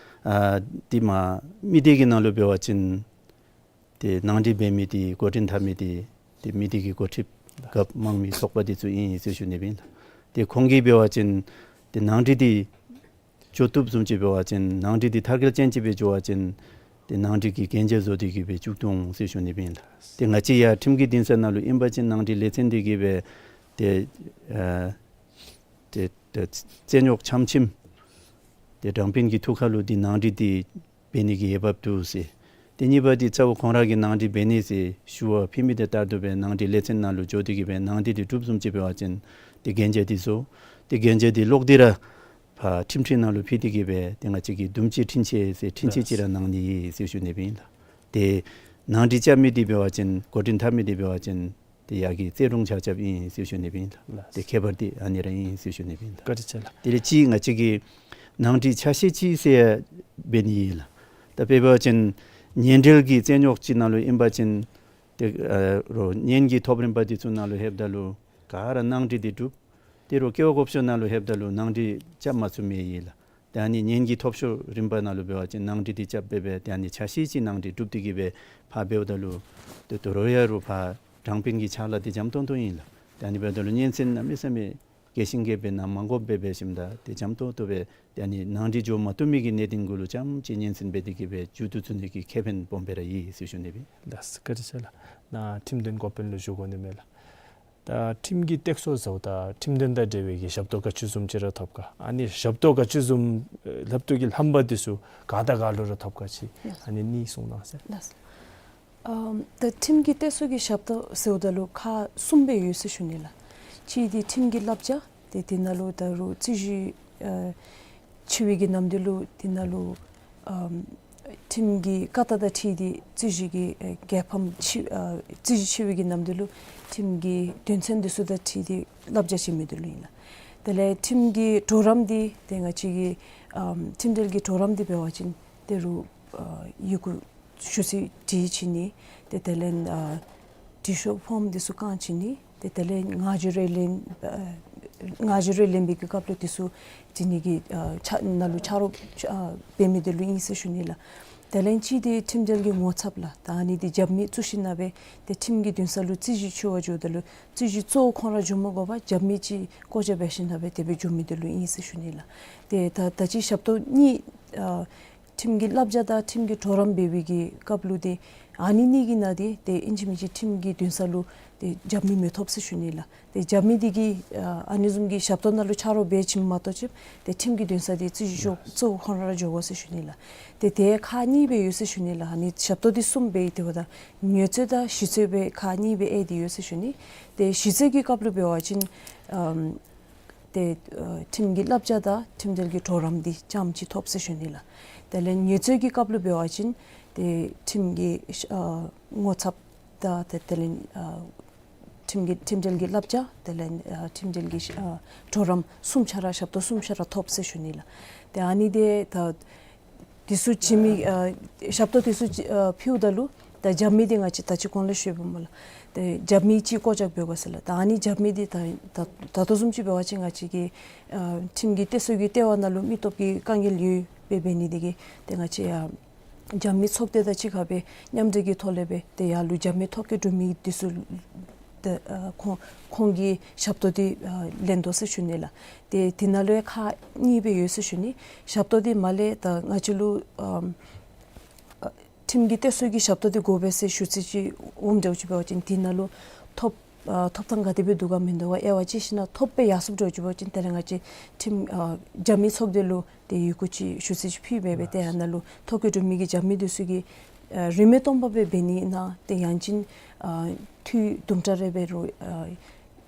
ཨ་འདི་མར་མི་སྡེ་གི་ནང་ལུ་འབད་བ་ཅིན་ཏེ་ནང་འགྲིག་འབད་མི་འདི་འགོ་འདྲེན་འཐབ་མི་འདི་ཏེ་མི་སྡེ་གི་འགོ་ཁྲིདཔ་རྒཔོ་དམངས་མི་ཚོགས་པ་འདི་ཚུ་ཨིན་ཟེར་ཞུ་ནི་སྦེ་ལགས། ཏེ་ཁོང་གིས་འབད་བ་ཅིན་ཏེ་ནང་འགྲིག་འདི་འགྱོ་བཏུབ་བཟུམ་ཅིག་འབད་བ་ཅིན་ནང་འགྲིག་འདི་མཐར་འཁྱོལ་ཅན་ཅིག་སྦེ་འགྱོ་བ་ཅིན་ཏེ་ནང་འགྲིག་གི་གན་རྒྱ་བཟོ་སྟེ་གི་སྦེ་བཙུགས་དོ་འོང་ཟེར་ཞུ་ནི་སྦེ་ལགས། ཏེ་ང་བཅས་ཡར་ཁྲིམས་ཀྱི་འདུན་ས་ནང་ལུ་ཨིན་པ་ཅིན་ནང་འགྲིག་ལས་ཚན་འདི་གིས་སྦེ་ཏེ་ཨ་ཏེ་ཏེ་རྩོད་རྙོག་འཆམ་མཆིམས་ཏེ་དྲང་དཔོན་གྱི་ཐུགས་ཁར་ལུ་འདི་ནང་འགྲིག་འདི་འབད་ནི་གི་འོས་འབབ་འདུག་ཟེར། ཏེ་གཉིས་པ་འདི་ཚ་བོ་ཁོང་ར་གིས་ནང་འགྲིག་འབད་ནི་ཟེར་ཞུ་བ་ཕུལ་མི་དེ་ལྟར་དུ་སྦེ་ནང་འགྲིག་ལས་ཚན་ནང་ལུ་འགྱོ་སྟེ་གི་སྦེ་ནང་འགྲིག་འདི་གྲུབ་བཟུམ་ཅིག་འབད་བ་ཅིན་ཏེ་གན་རྒྱ་འདི་བཟོ། ཏེ་གན་རྒྱ་འདི་ཀློག་སྟེ་ར་ཕར་ཁྲིམས་ཁྲི་ནང་ལུ་ཕུལ་ཏེ་གི་སྦེ་ཏེ་ང་བཅས་ཀྱིས་འདུམ་བྱེད་འཕྲིན་བཅར་ཟེར་འཕྲིན་བཅར་ཅིག་ར་གནང་ནི་ཨིན་ཟེར་ཞུ་ནི་སྦེ་ཨིན་ལགས། ཏེ་ནང་འགྲིག་རྐྱབ་མི་འདི་འབད་བ་ཅིན་འགོ་འདྲེན་འཐབ་མི་འདི་འབད་བ་ཅིན་ཏེ་ཡར་གྱི་རྩོད་དྲུང་ཆ་ཁྱབ་ཨིན་ཟེར་ཞུ་ནི་སྦེ་ཨིན་ལགས། ལགས། ཏེ་ཁྱད་པར་འདི་ཨ་ནི་ར་ཨིན་ཟེར་ཞུ་ནི་སྦེ་ཨིན་ལགས། བཀའ་དྲིན་ཆེ་ལགས། དེ་ལས་ཅིག་ང་བཅས་ཀྱིས་ནང་འགྲིག་ཆ་ཤས་ཅིག་ཟེར་འབད་ནི་ཨིན་ལགས། ད་དཔེ་འབད་བ་ཅིན་ཉེ་འབྲེལ་གྱི་རྩོད་རྙོག་ཅིག་ནང་ལུ་ཨིན་པ་ཅིན་ཏེ་ཨ་རོགས་གཉེན་གྱི་ཐོབ་རིམ་པ་འདི་ཚུ་ནང་ལུ་ལྷོདཔ་ད་ལུ་ག་ར་ནང་འགྲིག་འདི་གྲུབ། ཏེ་རོགས་སྐལ་བ་བགོ་བཤའ་ནང་ལུ་ལྷོདཔ་ད་ལུ་ནང་འགྲིག་རྐྱབ་མ་ཚུགས་མི་ཨིན་ལགས། ཏེ་ཨ་ནི་གཉེན་གྱི་ཐོབ་ཤོར་རིམ་པ་ནང་ལུ་འབད་བ་ཅིན་ནང་འགྲིག་འདི་རྐྱབ་སྦེ་སྦེ་ཏེ་ཨ་ནི་ཆ་ཤས་ཅིག་ནང་འགྲིག་གྲུབ་སྟེ་གི་སྦེ་ཕར་འབདཝ་ད་ལུ་ཏེ་དོ་རུང་ཡང་རོགས་ཕར་དྲང་དཔོན་གྱི་ཕྱག་ལཱ་འདི་འཇམ་ཏོང་ཏོ་ཨིན་ལགས། ཏེ་ཨ་ནི་འབདཝ་ད་ལུ་སྙན་གསན་གནམ་མེད་ས་མེད་ རྒས་ཤིང་རྒས་སྦེ་ནཱ་མ་དགོཔ་སྦེ་འབད་ཞིནམ་ད་ཏེ་འཇམ་ཏོང་ཏོ་སྦེ་ཏེ་ཨ་ནི་ནང་འགྲིག་འགྱོ་མ་བཏུབ་མི་གི་གནད་དོན་གུ་ལུ་རྐྱངམ་ཅིག་སྙན་གསན་འབད་དེ་གིས་སྦེ་མཇུག་བསྡུ་ཚུགས་ནི་གི་ཁེ་ཕན་སྦོམ་སྦེ་ར་ཡོད་ཟེར་ཞུ་ནི་སྦེ། ལགས་སོ། བཀའ་དྲིན་ཆེ་ལགས། ནཱ་ཁྲིམས་དོན་འགོ་དཔོན་ལུ་ཞུ་དགོ་ནི་མས་ལགས། ད་ཁྲིམས་ཀྱི་གཏད་སོ་ཟེརཝ་ད་ཁྲིམས་དོན་དང་འབྲེལ་བའི་གི་ཞབས་ཏོག་ག་ཅི་བཟུམ་ཅིག་ར་ཐོབ་ག། ཨ་ནི་ཞབས་ཏོག་ག་ཅི་བཟུམ་ལྷབ་ཏོ་གི་ལྷམ་པ་འདི་ཚུ་ག་དང་ག་ལུ་ར་ཐོབ་ག་ཅིག། ལགས། ཨ་ནི་གཉིས་གསུང་གནང་ཟེར། ལགས། ཨམ་ད་ཁྲིམས་ཀྱི་གཏད་སོ་གི་ཞབས་ཏོག་ཟེརཝ་ད་ལུ་ཁག་གསུམ་སྦེ་ཡོད་ཟེར་ཞུ་ནི་ལགས། གཅིག་འདི་ཁྲིམས་ཀྱི་བསླབ་བྱ། ཏེ་དེ་ནང་ལུ་ད་རུང་རྩོད་གཞི་ཨ་ཆེ་བའི་གི་ནམ་དུས་ལུ་དེ་ནང་ལུ་ཨམ་ཁྲིམས་ཀྱི་བཀའ་རྟགས་དང་འཁྲིལ་ཏེ་རྩོད་གཞི་གི་ཨེ་རྒྱལ་ཕམ་ཆེ་ཨ་རྩོད་གཞི་ཆེ་བའི་གི་ནམ་དུས་ལུ་ཁྲིམས་ཀྱི་དོན་ཚན་འདི་ཚུ་དང་འཁྲིལ་ཏེ་བསླབ་བྱ་བྱིན་མི་འདི་ལུ་ཨིན་ལགས། དེ་ལས་ཁྲིམས་ཀྱི་གྲོགས་རམ་འདི་ཏེ་ང་བཅས་ཀྱི་ཨམ་ཁྲིམས་འབྲེལ་གྱི་གྲོགས་རམ་འདི་འབད་བ་ཅིན་ད་རུང་ཨ་ཡི་གུ་ཞུ་ཚིག་བྲིས་བྱིན་ནི། ཏེ་དེ་ལས་ཨ་འབྲི་ཤོག་ཕོརམ་འདི་ཚུ་བཀང་བྱིན་ནི། ཏེ་དེ་ལས་ངག་བརྗོད་རོལ་ལེན་ཨ་ངག་བརྗོད་རོལ་ལེན་པའི་གི་སྐབས་ལུ་འདི་ཚུ་བྱིན་ནི་གི་ཨ་ཆ་ནང་ལུ་ཆ་རོགས་ཨ་འབད་མི་འདི་ལུ་ཨིན་ཟེར་ཞུ་ནི་ལགས། དེ་ལས་གཅིག་འདི་ཁྲིམས་འབྲེལ་གྱི་ངོ་ཚབ་ལགས། ད་ཨ་ནི་འདི་རྒྱབ་མི་བཙུགས་ཞིནམ་ལས་སྦེ་ཏེ་ཁྲིམས་ཀྱི་འདུན་ས་ལུ་རྩོད་གཞི་ཆེ་བ་འགྱོཝ་ད་ལུ་རྩོད་གཞི་གཙོ་བོ་ཁོང་ར་འགྱོ་མ་དགོ་པར་རྒྱབ་མི་ཅིག་བཀོད་རྒྱ་འབད་ཞིནམ་ལས་སྦེ་དེ་སྦེ་འགྱོ་མི་འདི་ལུ་ཨིན་ཟེར་ཞུ་ནི་ལགས། ཏེ་ད་ད་ཅི་ཞབས་ཏོག་གཉིས་ཨ་ཁྲིམས་ཀྱི་བསླབ་བྱ་དང་ཁྲིམས་ཀྱི་གྲོགས་རམ་འབད་བའི་གི་སྐབས་ལུ་ཏེ་ཨ་ནི་གཉིས་ཀྱི་ནང་འདི་ཏེ་ཨིན་ཅི་མིན་ཅི་ཁྲིམས་ཀྱི་འདུན་ས་ལུ་ཏེ་རྒྱབ་མི་མི་ཐོབ་ཟེར་ཞུ་ནི་ལགས། ཏེ་རྒྱབ་མི་འདི་གིས་ཨ་ཨ་ནི་བཟུམ་གྱི་ཞབས་ཏོག་ནང་ལུ་ཆ་རོགས་འབད་བྱིནམ་མ་གཏོགས་ཅིག་ཏེ་ཁྲིམས་ཀྱི་འདུན་ས་འདི་རྩོད་གཞི་ཤོག་གཙོ་བོ་ཁོང་ར་འགྱོ་དགོ་ཟེར་ཞུ་ནི་ལགས། ཏེ་དེ་ཁག་གཉིས་སྦེ་ཡོད་ཟེར་ཞུ་ནི་ལགས། ཨ་ནི་ཞབས་ཏོག་འདི་གསུམ་སྦེ་ཏེ་འབདཝ་ད་ཉེས་རྩོད་དང་ཞི་རྩོད་སྦེ་ཁག་གཉིས་སྦེ་དབྱེ་སྟེ་ཡོད་ཟེར་ཞུ་ནི། ཏེ་ཞི་རྩོད་ཀྱི་སྐབས་ལུ་འབད་བ་ཅིན་ཨམ་ཏེ་ཨ་ཁྲིམས་ཀྱི་བསླབ་བྱ་དང་ཁྲིམས་འབྲེལ་གྱི་གྲོགས་རམ་འདི་རྐྱངམ་ཅིག་ཐོབ་ཟེར་ཞུ་ནི་ལགས། དེ་ལས་ཉེས་རྩོད་ཀྱི་སྐབས་ལུ་འབད་བ་ཅིན་ཏེ་ཁྲིམས་ཀྱི་ཨ་ངོ་ཚབ་དང་ཏེ་དེ་ལས་ཨ་ཁྲིམས་ཀྱི་ཁྲིམས་འབྲེལ་གྱི་བསླབ་བྱ་དེ་ལས་ཨ་ཁྲིམས་འབྲེལ་གྱི་ཨ་གྲོགས་རམ་གསུམ་ཆ་ར་ཞབས་ཏོག་གསུམ་ཆ་ར་ཐོབ་ཟེར་ཞུ་ནི་ལགས། ཏེ་ཨ་ནི་འདི་ད་འདི་ཚུ་བྱིན་མི་ཨ་ཞབས་ཏོག་འདི་ཚུ་ཨ་ཕུལཝ་ད་ལུ་ད་རྒྱབ་མི་འདི་ང་བཅས་ད་ཅི་གོང་ལས་ཞུ་བ་སྨོ་ལགས། ཏེ་རྒྱབ་མི་ཅིག་བཀོད་རྒྱ་འབད་དགོ་ཟེར་ལགས། ད་ཨ་ནི་རྒྱབ་མི་འདི་ད་ད་ད་ལྟོ་བཟུམ་ཅིག་འབད་བ་ཅིན་ང་བཅས་ཀྱི་ཨ་ཁྲིམས་ཀྱི་གཏད་སོ་གི་ལྟེ་བ་ནང་ལུ་མི་སྟོབས་ཀྱི་དཀའ་ངལ་ཡོདཔ་སྦེ་འབད་ནི་འདི་གིས་ཏེ་ང་བཅས་ཡང་རྒྱབ་མི་ཚོགས་སྡེ་དང་གཅིག་ཁར་སྦེ་མཉམ་འབྲེལ་གྱི་ཐོག་ལས་སྦེ་ཏེ་ཡར་ལུ་རྒྱབ་མི་ཐོ་བཀོད་གྲུབ་མི་འདི་ཚུ་ཏེ་ཨ་ཁོང་ཁོང་གི་ཞབས་ཏོག་འདི་ཨ་ལེན་དོ་ཟེར་ཞུ་ནི་ལགས། ཏེ་དེ་ནང་ལུ་ཡང་ཁག་གཉིས་སྦེ་ཡོད་ཟེར་ཞུ་ནི། ཞབས་ཏོག་འདི་མར་ལས་ད་ང་བཅས་ལུ་ཨམ་ཨ་ཁྲིམས་ཀྱི་གཏད་སོ་གི་ཞབས་ཏོག་འདི་དགོ་པས་ཟེར་ཞུ་ཚིག་ཅིག་འོངམ་འདྲཝ་ཅིག་འབད་བ་ཅིན་དེ་ནང་ལུ་ཐོབ་ཨ་ཐོབ་ཐང་ག་དེ་སྦེ་འདུག་ག་མིན་འདུག་ག་དབྱེ་བ་དཔྱད་ཞིན་ན་ཐོབ་སྦེ་ཡར་སོངམ་འདྲཝ་ཅིག་འབད་བ་ཅིན་དེ་ལས་ང་བཅས་ཁྲིམས་ཨ་རྒྱབ་མི་ཚོགས་སྡེ་ལུ་ཏེ་ཡི་གུ་ཅིག་ཞུ་ཚིག་ཅིག་ཕུལ་སྦེ་སྦེ་ཏེ་ཨ་ནཱ་ལུ་ཐོ་བཀོད་གྲུབ་མི་གི་རྒྱབ་མི་འདི་ཚུ་གིས་ཨ་རིན་མེད་སྟོང་པ་སྦེ་འབད་ནི་ཨིན་ན་ཏེ་ཡང་ཅིན་ཨ་འཐུས་དུམ་གྲ་རེ་འབད་རུང་ཨ་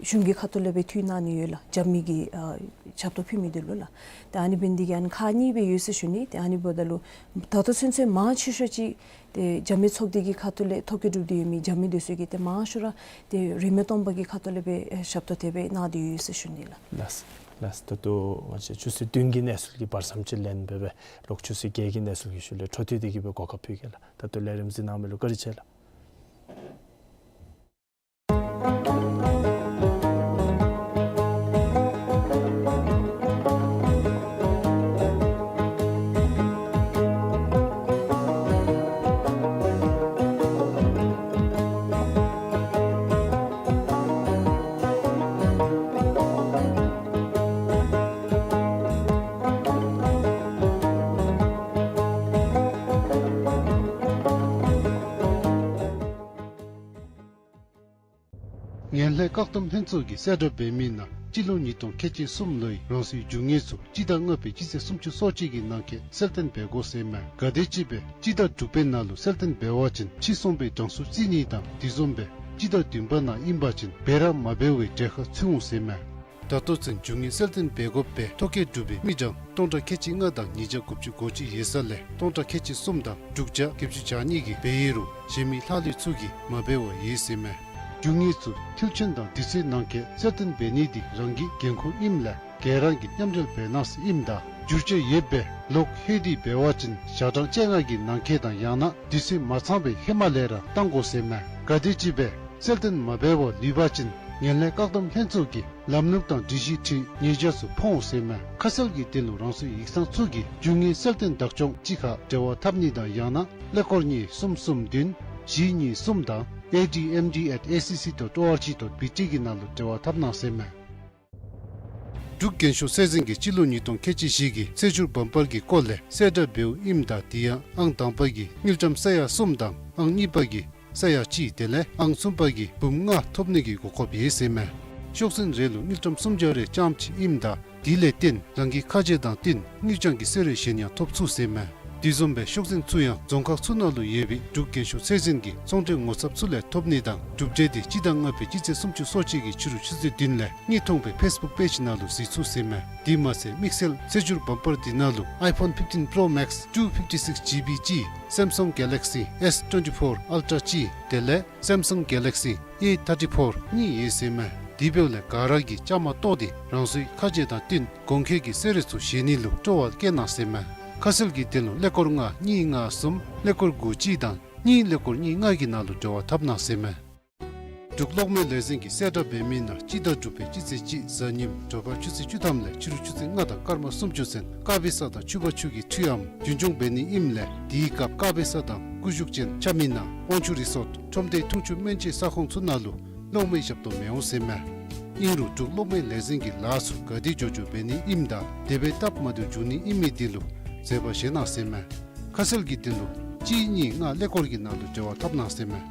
གཞུང་གི་ཁ་ཐུག་ལས་སྦེ་འཐུས་གནང་ནི་ཡོད་ལགས། རྒྱབ་མི་གི་ཨ་ཞབས་ཏོག་ཕུལ་མི་འདི་ལུ་ལགས། ཏེ་ཨ་ནི་འབད་ནི་འདི་གིས་ཨ་ནི་ཁག་གཉིས་སྦེ་ཡོད་ཟེར་ཞུ་ནི། ཏེ་ཨ་ནི་འབདཝ་ད་ལུ་ད་ལྟོ་ཚུན་ཚོད་མང་ཆེ་ཤོས་ཅིག་ཏེ་རྒྱབ་མི་ཚོགས་སྡེ་གི་ཁ་ཐུག་ལས་ཐོ་བཀོད་གྲུབ་སྟེ་ཡོད་མི་རྒྱབ་མི་འདི་ཚུ་གིས་ཏེ་མང་ཤོས་ར་ཏེ་རིན་མེད་སྟོང་པ་གི་ཁ་ཐུག་ལས་སྦེ་ཨེ་ཞབས་ཏོག་དེ་སྦེ་གནང་སྟེ་ཡོད་ཟེར་ཞུ་ནི་ལགས། ལགས་ལགས། ད་ལྟོ་ང་བཅས་ཆུ་ཚོད་བདུན་གྱི་གནས་ཚུལ་གྱི་བར་མཚམས་ཅིག་ལེན་འབད་སྦེ་ལོག་ཆུ་ཚོད་བརྒྱད་ཀྱི་གནས་ཚུལ་གྱི་ཤུལ་ལས་འཕྲོ་མཐུད་དེ་གིས་སྦེ་གོ་སྐབས་ཕུལ་གེ་ལགས། ད་ལྟོ་ལས་རིམ་གཟིགས་གནང་མི་ལུ་བཀའ་དྲིན་ཆེ་ལགས། ངན་ལྷད་བཀག་སྡོམ་ལྷན་ཚོགས་ཀྱིས་གསལ་བསྒྲགས་འབད་མི་ནང་སྤྱི་ལོ་ཉིས་སྟོང་ཁལ་གཅིག་གསུམ་ལོའི་རང་སོའི་རྒྱུ་དངོས་ཚུ་སྤྱི་ཟླ་ལྔ་པའི་སྤྱི་ཚེས་སུམ་ཅུ་སོ་གཅིག་གི་ནང་འཁོད་གསལ་སྟོན་འབད་དགོ་ཟེར་མས། ག་དེམ་ཅིག་སྦེ་སྤྱི་ཟླ་དྲུག་པའི་ནང་ལུ་གསལ་སྟོན་འབད་བ་ཅིན་ཕྱིར་ཚོང་པའི་གྲངས་སུ་རྩིས་ནི་དང་དེ་བཟུམ་སྦེ་སྤྱི་ཟླ་བདུན་པ་ནང་ཨིན་པ་ཅིན་འབད་ར་མ་འབད་བའི་གྲལ་ཁར་ཚུད་འོང་ཟེར་མས། ད་ལྟོ་ཚུན་རྒྱུ་དངོས་གསལ་སྟོན་འབད་དགོ་པའི་ཐོ་བཀོད་གྲུབ་པའི་མི་གྲངས་སྟོང་ཕྲག་ཁལ་གཅིག་ལྔ་དང་ཉིས་བརྒྱ་དགུ་བཅུ་གོ་གཅིག་ཡོད་ས་ལས་སྟོང་ཕྲག་ཁལ་གཅིག་གསུམ་དང་དྲུག་བརྒྱ་བརྒྱད་ཅུ་གྱ་གཉིས་ཀྱིས་འབད་ཡོད་རུང་གཞན་མི་ལྷག་ལུས་ཚུ་གིས་མ་འབད་བར་ཡོད་ཟེར་མས། རྒྱུ་དངོས་ཚུ་མཐིལ་ཕྱིན་དང་དུས་ཚོད་ནང་འཁོད་གསལ་སྟོན་འབད་ནི་འདི་རང་གི་འགན་ཁུར་ཨིནམ་ལས་ག་ར་གིས་མཉམ་འབྲེལ་འབད་གནང་ཟེར་ཨིནམ་ད་འགྱུར་བཅོས་ཡོདཔ་སྦེ་ལོག་ལྷོད་དེ་འབད་བ་ཅིན་ཞག་གྲངས་བཅོ་ལྔ་གི་ནང་འཁོད་དང་ཡང་ན་དུས་ཚོད་མ་ཚང་བའི་ཧེ་མ་ལས་ར་བཏང་དགོ་ཟེར་མས། ག་དེམ་ཅིག་སྦེ་གསལ་སྟོན་མ་འབད་བར་ལུས་པ་ཅིན་ངན་ལྷད་བཀག་སྡོམ་ལྷན་ཚོགས་ཀྱིས་ལམ་ལུགས་དང་སྒྲིག་གཞི་འཁྲིལ་ཉེས་བྱ་ཚུ་ཕོག་འོང་ཟེར་མས། ཁ་གསལ་གྱི་དོན་ལུ་རང་སོའི་ཡིག་ཚང་ཚུ་གིས་རྒྱུ་དངོས་གསལ་སྟོན་བདག་སྐྱོང་གཅིག་ཁར་འབྲེལ་བ་འཐབ་ནི་དང་ཡང་ན་ཀླད་ཀོར་གཉིས་གསུམ་གསུམ་བདུན་བཞི་གཉིས་གསུམ་དང་A D M D at A C C dot O R G dot B T གི་ནང་ལུ་འབྲེལ་བ་འཐབ་གནང་ཟེར་མས། འབྲུག་རྒྱན་ཤོག་ཚད་འཛིན་གྱིས་སྤྱི་ལོ་ཉིས་སྟོང་ཁལ་གཅིག་བཞི་གི་ཚེས་བཅུར་བམ་པར་གྱི་སྐོར་ལས་གསལ་བསྒྲགས་འབདཝ་ཨིནམ་ད་དེ་ཡང་ཨང་དང་པ་གིས་དངུལ་ཀྲམ་ས་ཡ་གསུམ་དང་ཨང་གཉིས་པ་གིས་ས་ཡ་གཅིག་དེ་ལས་ཨང་གསུམ་པ་གིས་འབུམ་ལྔ་ཐོབ་ནི་གི་གོ་སྐབས་ཡོད་ཟེར་མས། ཤོག་ཟན་རེ་ལུ་དངུལ་ཀྲམ་སུམ་བརྒྱ་རེ་རྐྱངམ་ཅིག་ཨིནམ་ད་དེ་ལས་བརྟེན་རང་གི་ཁ་རྗེ་དང་བསྟུན་དངུལ་རྐྱང་གི་གསོལ་རས་གཞན་ཡང་ཐོབ་ཚུགས་ཟེར་མས། དེ་བཟུམ་སྦེ་ཤོག་ཟན་ཚུ་ཡང་རྫོང་ཁག་ཚུ་ནང་ལུ་ཡོད་པའི་འབྲུག་རྒྱན་ཤོག་ཚད་འཛིན་གྱི་ཚོང་འབྲེལ་ངོ་ཚབ་ཚུ་ལས་ཐོབ་ནི་དང་གྲུབ་འབྲས་དེ་སྤྱི་ཟླ་ལྔ་པའི་སྤྱི་ཚེས་སུམ་ཅུ་སོ་གཅིག་གི་ཕྱི་རུ་ཆུ་ཚོད་བདུན་ལས་དངོས་མཐོང་སྦེ་ཕེསི་བུཀ་པེཇ་ནང་ལུ་གཟིགས་ཚུགས་ཟེར་མས། དེ་མ་ཚད་དམིགས་བསལ་ཚེས་བཅུར་བམ་པར་དེ་ནང་ལུ་iPhone fifteen Pro Max two fifty-six GB གཅིག་Samsung Galaxy S twenty-four Ultra གཅིག་དེ་ལས་Samsung Galaxy A thirty-four གཉིས་ཡོད་ཟེར་མས། དེ་འབདཝ་ལས་ག་ར་གིས་བཅའ་མར་གཏོགས་ཏེ་རང་སོའི་ཁ་རྗེ་དང་བསྟུན་གོང་འཁོད་ཀྱི་གསོལ་རས་ཚུ་བཞེས་ནི་ལུ་སྤྲོ་བ་བསྐྱེད་གནང་ཟེར་མས། ཁ་གསལ་གྱི་དོན་ལུ་ཀླད་ཀོར་ལྔ་གཉིས་ལྔ་གསུམ་ཀླད་ཀོར་དགུ་གཅིག་དང་གཉིས་ཀླད་ཀོར་གཉིས་ལྔ་གི་ནང་ལུ་འབྲེལ་བ་འཐབ་གནང་ཟེར་མས། འབྲུག་གློག་མེ་ལས་འཛིན་གྱིས་གསལ་བསྒྲགས་འབད་མི་ནང་སྤྱི་ཟླ་དྲུག་པའི་སྤྱི་ཚེས་གཅིག་གཟའ་ཉིམ་དྲོ་པ་ཆུ་ཚོད་བཅུ་ཐམ་ལས་ཕྱི་རུ་ཆུ་ཚོད་ལྔ་དང་སྐར་མ་སུམ་ཅུ་ཚུན་ཀ་བི་ས་དང་ཕྱུ་པ་ཆུ་གི་འཕྲུལ་ལམ་རྒྱུན་སྐྱོང་འབད་ནི་ཨིནམ་ལས་དེའི་སྐབས་ཀ་བི་ས་དང་སྐུ་བཞུགས་ཅན་ཆ་མི་ནང་དབང་ཕྱུག་རི་སོརཊ་ཁྲོམ་སྡེ་འཐུང་ཆུ་སྨན་བཅོས་ས་ཁོངས་ཚུ་ནང་ལུ་གློག་མེའི་ཞབས་ཏོག་མི་འོང་ཟེར་མས། ཨིན་རུང་འབྲུག་གློག་མེ་ལས་འཛིན་གྱིས་ལཱ་ཚུ་ག་དེ་མགྱོགས་མགྱོགས་འབད་ནི་ཨིནམ་ད་དེ་སྦེ་སྟབས་མ་བདེཝ་འབྱུང་ནི་ཨིན་མི་དེ་ལུ་འཛེམ་པ་བཞེས་གནང་ཟེར་མས། ཁ་གསལ་གྱི་དོན་ལུ་གཅིག་གཉིས་ལྔ་ཀླད་ཀོར་གྱི་ནང་ལུ་འབྲེལ་བ་འཐབ་གནང་ཟེར་མས།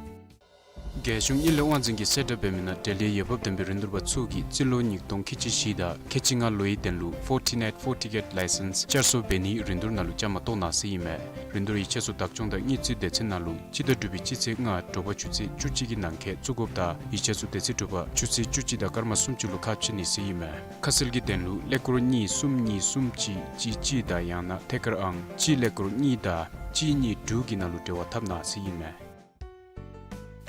རྒྱལ་གཞུང་དངུལ་ལས་དབང་འཛིན་གྱིས་གསལ་བསྒྲགས་འབད་མི་ནང་འབྲེལ་ཡོད་འོས་འབབ་ལྡན་པའི་རིན་བསྡུར་པ་ཚུ་གིས་རྩིས་ལོ་ཉིས་སྟོང་ཁལ་གཅིག་བཞི་དང་ཁལ་གཅིག་ལྔ་ལོའི་དོན་ལུ་Fortinet Four Ticket License བསྐྱར་གསོ་འབད་ནིའི་རིན་བསྡུར་ནང་ལུ་བཅའ་མར་གཏོགས་གནང་ཟེར་ཨིན་མས། རིན་བསྡུར་ཡིག་ཆ་ཚུ་བདག་སྐྱོང་དང་དངུལ་རྩིས་སྡེ་ཚན་ནང་ལུ་སྤྱི་ཟླ་དྲུག་པའི་སྤྱི་ཚེས་ལྔ་དྲོ་པ་ཆུ་ཚོད་བཅུ་གཅིག་གི་ནང་འཁོད་བཙུགས་དགོཔ་དང་ཡིག་ཆ་ཚུ་དེ་ཚེ་དྲོ་པ་ཆུ་ཚོད་བཅུ་གཅིག་དང་སྐར་མ་སུམ་ཅུ་ལུ་ཁ་ཕྱེ་ནི་ཟེར་ཨིན་མས། ཁ་གསལ་གྱི་དོན་ལུ་ཀླད་ཀོར་གཉིས་གསུམ་གཉིས་གསུམ་གཅིག་གཅིག་གཅིག་དང་ཡང་ན་ཐད་ཀར་ཨང་གཅིག་ཀླད་ཀོར་གཉིས་དང་གཅིག་གཉིས་དྲུག་གི་ནང་ལུ་འབྲེལ་བ་འཐབ་གནང་ཟེར་ཨིན་མས།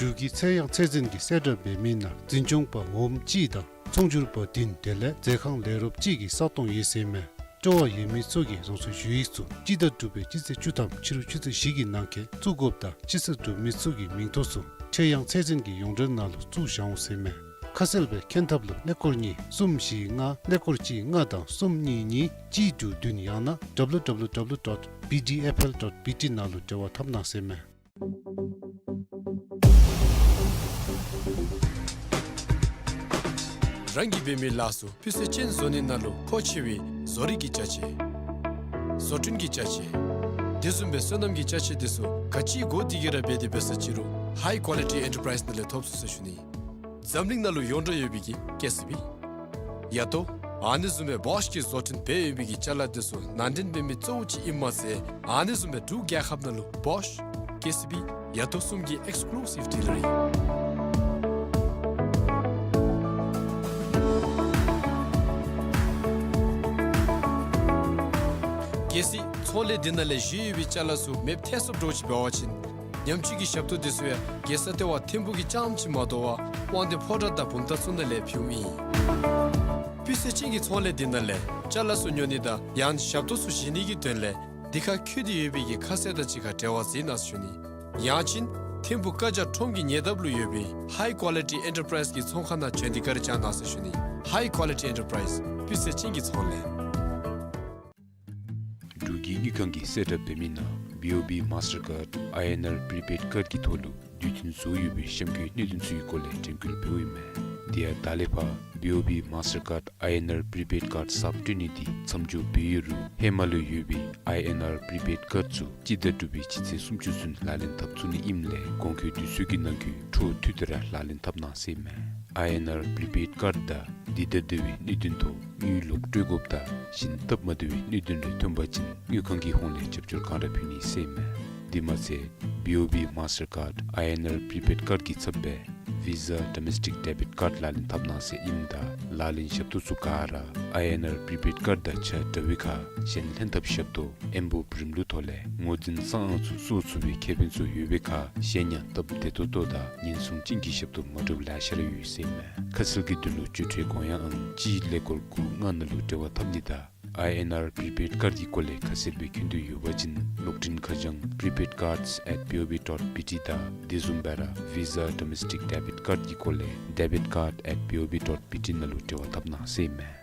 འབྲུག་གི་ཚེས་གཡང་ཚད་འཛིན་གྱིས་གསལ་བསྒྲགས་འབད་མི་ནང་འཛིན་སྐྱོང་པ་འོགམ་གཅིག་དང་ཚོང་སྒྱུར་པ་བདུན་དེ་ལས་མཛོད་ཁང་ལས་རོགསཔ་གཅིག་གི་ས་སྟོང་ཡོད་ཟེར་མས། སྤྲོ་བ་ཡོད་མི་ཚུ་གིས་རང་སོའི་ཞུ་ཡིག་ཚུ་སྤྱི་ཟླ་དྲུག་པའི་སྤྱི་ཚེས་བཅུ་ཐམ་ཕྱི་རུ་ཆུ་ཚོད་བཞི་གི་ནང་འཁོད་བཙུགས་དགོཔ་དང་ཕྱི་སེལ་གྲུབ་མི་ཚུ་གི་མིང་ཐོ་ཚུ་ཚེས་གཡང་ཚད་འཛིན་གྱི་ཡོངས་འབྲེལ་ནང་ལུ་བཙུགས་བཞག་འོང་ཟེར་མས། ཁ་གསལ་སྦེ་མཁྱེན་ཐབས་ལུ་ཀླད་ཀོར་གཉིས་གསུམ་བཞི་ལྔ་ཀླད་ཀོར་གཅིག་ལྔ་དང་གསུམ་གཉིས་གཉིས་གཅིག་དྲུག་བདུན་ཡང་ན་W W W dot B D F L dot B T ནང་ལུ་འབྲེལ་བ་འཐབ་གནང་ཟེར་མས། རང་གིས་འབད་མི་ལཱ་ཚུ་སྤུས་ཚད་ཅན་བཟོ་ནི་ནང་ལུ་མཁོ་ཆེ་བའི་བཟོ་རིག་གི་ཅ་ཆས་བཟོ་སྐྲུན་གྱི་ཅ་ཆས་དེ་བཟུམ་སྦེ་སོ་ནམ་གྱི་ཅ་ཆས་དེ་ཚུ་ག་ཅི་དགོ་དེ་གི་ར་འབད་དེ་འབད་ས་ཅི་རུང་High Quality Enterprise ནང་ལས་ཐོབ་ཚུགས་ཟེར་ཞུ་ནི། འཛམ་གླིང་ནང་ལུ་ཡོངས་གྲགས་ཡོད་པའི་གི་ཀེ་སི་བི་ཡ་ཏོ་ཨ་ནི་བཟུམ་སྦེ་བོཤ་གིས་བཟོ་སྐྲུན་འབད་ཡོད་པའི་གི་ཅ་ལ་དེ་ཚུ་ནང་འདྲེན་འབད་མི་གཙོ་བོ་ཅིག་ཨིནམ་མ་ཚད་ཨ་ནི་བཟུམ་སྦེ་འབྲུག་རྒྱལ་ཁབ་ནང་ལུ་བོཤ་ཀེ་སི་བི་ཡ་ཏོ་གསུམ་གྱི་ཨེགསི་ཀུ་ལུ་སིབ་ཌི་ལར་ཨིན། གལ་སྲིད་ཚོང་ལས་འདི་ནང་ལས་བཞེས་ཡོད་པའི་ཅ་ལ་ཚུ་མེདཔ་ཐལ་སོཔ་འདྲཝ་ཅིག་འབད་བ་ཅིན་ཉམས་བཅོས་ཀྱི་ཞབས་ཏོག་དེ་ཚུ་ཡང་རྒྱལ་ས་ལྟེ་བ་ཐིམ་ཕུག་གི་རྐྱངམ་ཅིག་མ་དོ་བར་དབང་འདུས་ཕོ་བྲང་དང་བུམ་ཐང་ཚུ་ནང་ལས་ཕུལཝ་ཨིན། སྤུས་ཚད་ཅན་གྱི་ཚོང་ལས་འདི་ནང་ལས་ཅ་ལ་ཚུ་ཉོ་ནི་དང་ཡང་ཞབས་ཏོག་ཚུ་བཞེས་ནི་གི་དོན་ལས་འདི་ཁར་འཁོད་དེ་ཡོད་པའི་གི་ཁ་གསལ་དང་གཅིག་ཁར་འབྲེལ་བ་མཛད་གནང་ཟེར་ཞུ་ནི། ཡང་ཅིན་ཐིམ་ཕུག་ཀ་ཇ་ཁྲོམ་གྱི་ཉེ་འདབས་ལུ་ཡོད་པའི་High Quality Enterprise གི་ཚོང་ཁང་ནང་བྱོན་ཏེ་བཀའ་དྲིན་བསྐྱང་གནང་ཟེར་ཞུ་ནི། High Quality Enterprise སྤུས་ཚད་ཅན་གྱི་ཚོང་ལས། འབྲུག་གི་དངུལ་ཁང་གིས་གསལ་བསྒྲགས་འབད་མི་ནང་B O B Mastercard I N R prepaid card གི་ཐོག་ལུ་དུས་མཐུན་བཟོ་ཡོད་པའི་གཤམ་འཁོད་གནད་དོན་ཚུ་གི་སྐོར་ལས་དྲན་སྐུལ་འབདཝ་ཨིན་མས། དེ་ཡང་ད་ལས་ཕར་B O B Mastercard I N R prepaid card གསརཔ་སྤྲོད་ནི་འདི་མཚམས་འཇོག་འབད་ཡོད་རུང་ཧེ་མ་ལུ་ཡོད་པའི I N R prepaid card ཚུ་སྤྱི་ཟླ་དྲུག་པའི་སྤྱི་ཚེས་སུམ་ཅུ་ཚུན་ལག་ལེན་འཐབ་ཚུགས་ནི་ཨིནམ་ལས་གོང་འཁོད་དུས་ཚོད་ཀྱི་ནང་འཁོད་འཕྲོ་མཐུད་དེ་ར་ལག་ལེན་འཐབ་གནང་ཟེར་ཨིན་མས། I N R prepaid card དང་འདི་དང་འདོད་པའི་གནད་དོན་ཐོག་དངུལ་ལོག་སྤྲོད་དགོཔ་དང་གཞན་སྟབས་མ་བདེ་བའི་གནད་དོན་རེ་ཐོན་པ་ཅིན་དངུལ་ཁང་གི་ཧོངས་ལས་རྒྱབ་སྐྱོར་གང་ར་ཕུལ་ནི་ཟེར་ཨིན་མས། དེ་མ་ཚད་B O B Mastercard I N R prepaid card གི་ཚབ་སྦེ་Visa Domestic Debit Card ལག་ལེན་འཐབ་གནང་ཟེར་ཨིནམ་ད་ལག་ལེན་ཞབས་ཏོག་ཚུ་ག་ར་I N R prepaid card དང་ཆ་འདྲ་བའི་ཁར་གཞན་ལྷན་ཐབས་ཞབས་ཏོག་ཨེམ་བུ་པི་རིམ་ལུགས་ཐོག་ལས་ངོས་འཛིན་གསང་ཨང་ཚུ་སོར་ཚུགས་པའི་ཁེ་ཕན་ཚུ་ཡོད་པའི་ཁར་གཞན་ཡང་སྟབས་བདེ་ཏོག་ཏོ་དང་ཉེན་སྲུང་ཅན་གྱི་ཞབས་ཏོག་མ་འདྲཝ་ལེ་ཤ་ར་ཡོད་ཟེར་ཨིན་མས། ཁ་གསལ་གྱི་དོན་ལུ་སྤྱོད་ཁྲལ་དགོངས་ཡངས་ཨང་གཅིག་ཀླད་ཀོར་དགུ་ལྔ་ནང་ལུ་འབྲེལ་བ་འཐབ་ནི་དང་I N R prepaid card གི་སྐོར་ལས་ཁ་གསལ་སྦེ་མཁྱེན་འདོད་ཡོད་པ་ཅིན་གློག་འཕྲིན་ཁ་བྱང་prepaid cards at B O B dot B T དང་དེ་བཟུམ་སྦེ་ར་Visa Domestic Debit Card གི་སྐོར་ལས་debit card at B O B dot B T ནང་ལུ་འབྲེལ་བ་འཐབ་གནང་ཟེར་ཨིན་མས།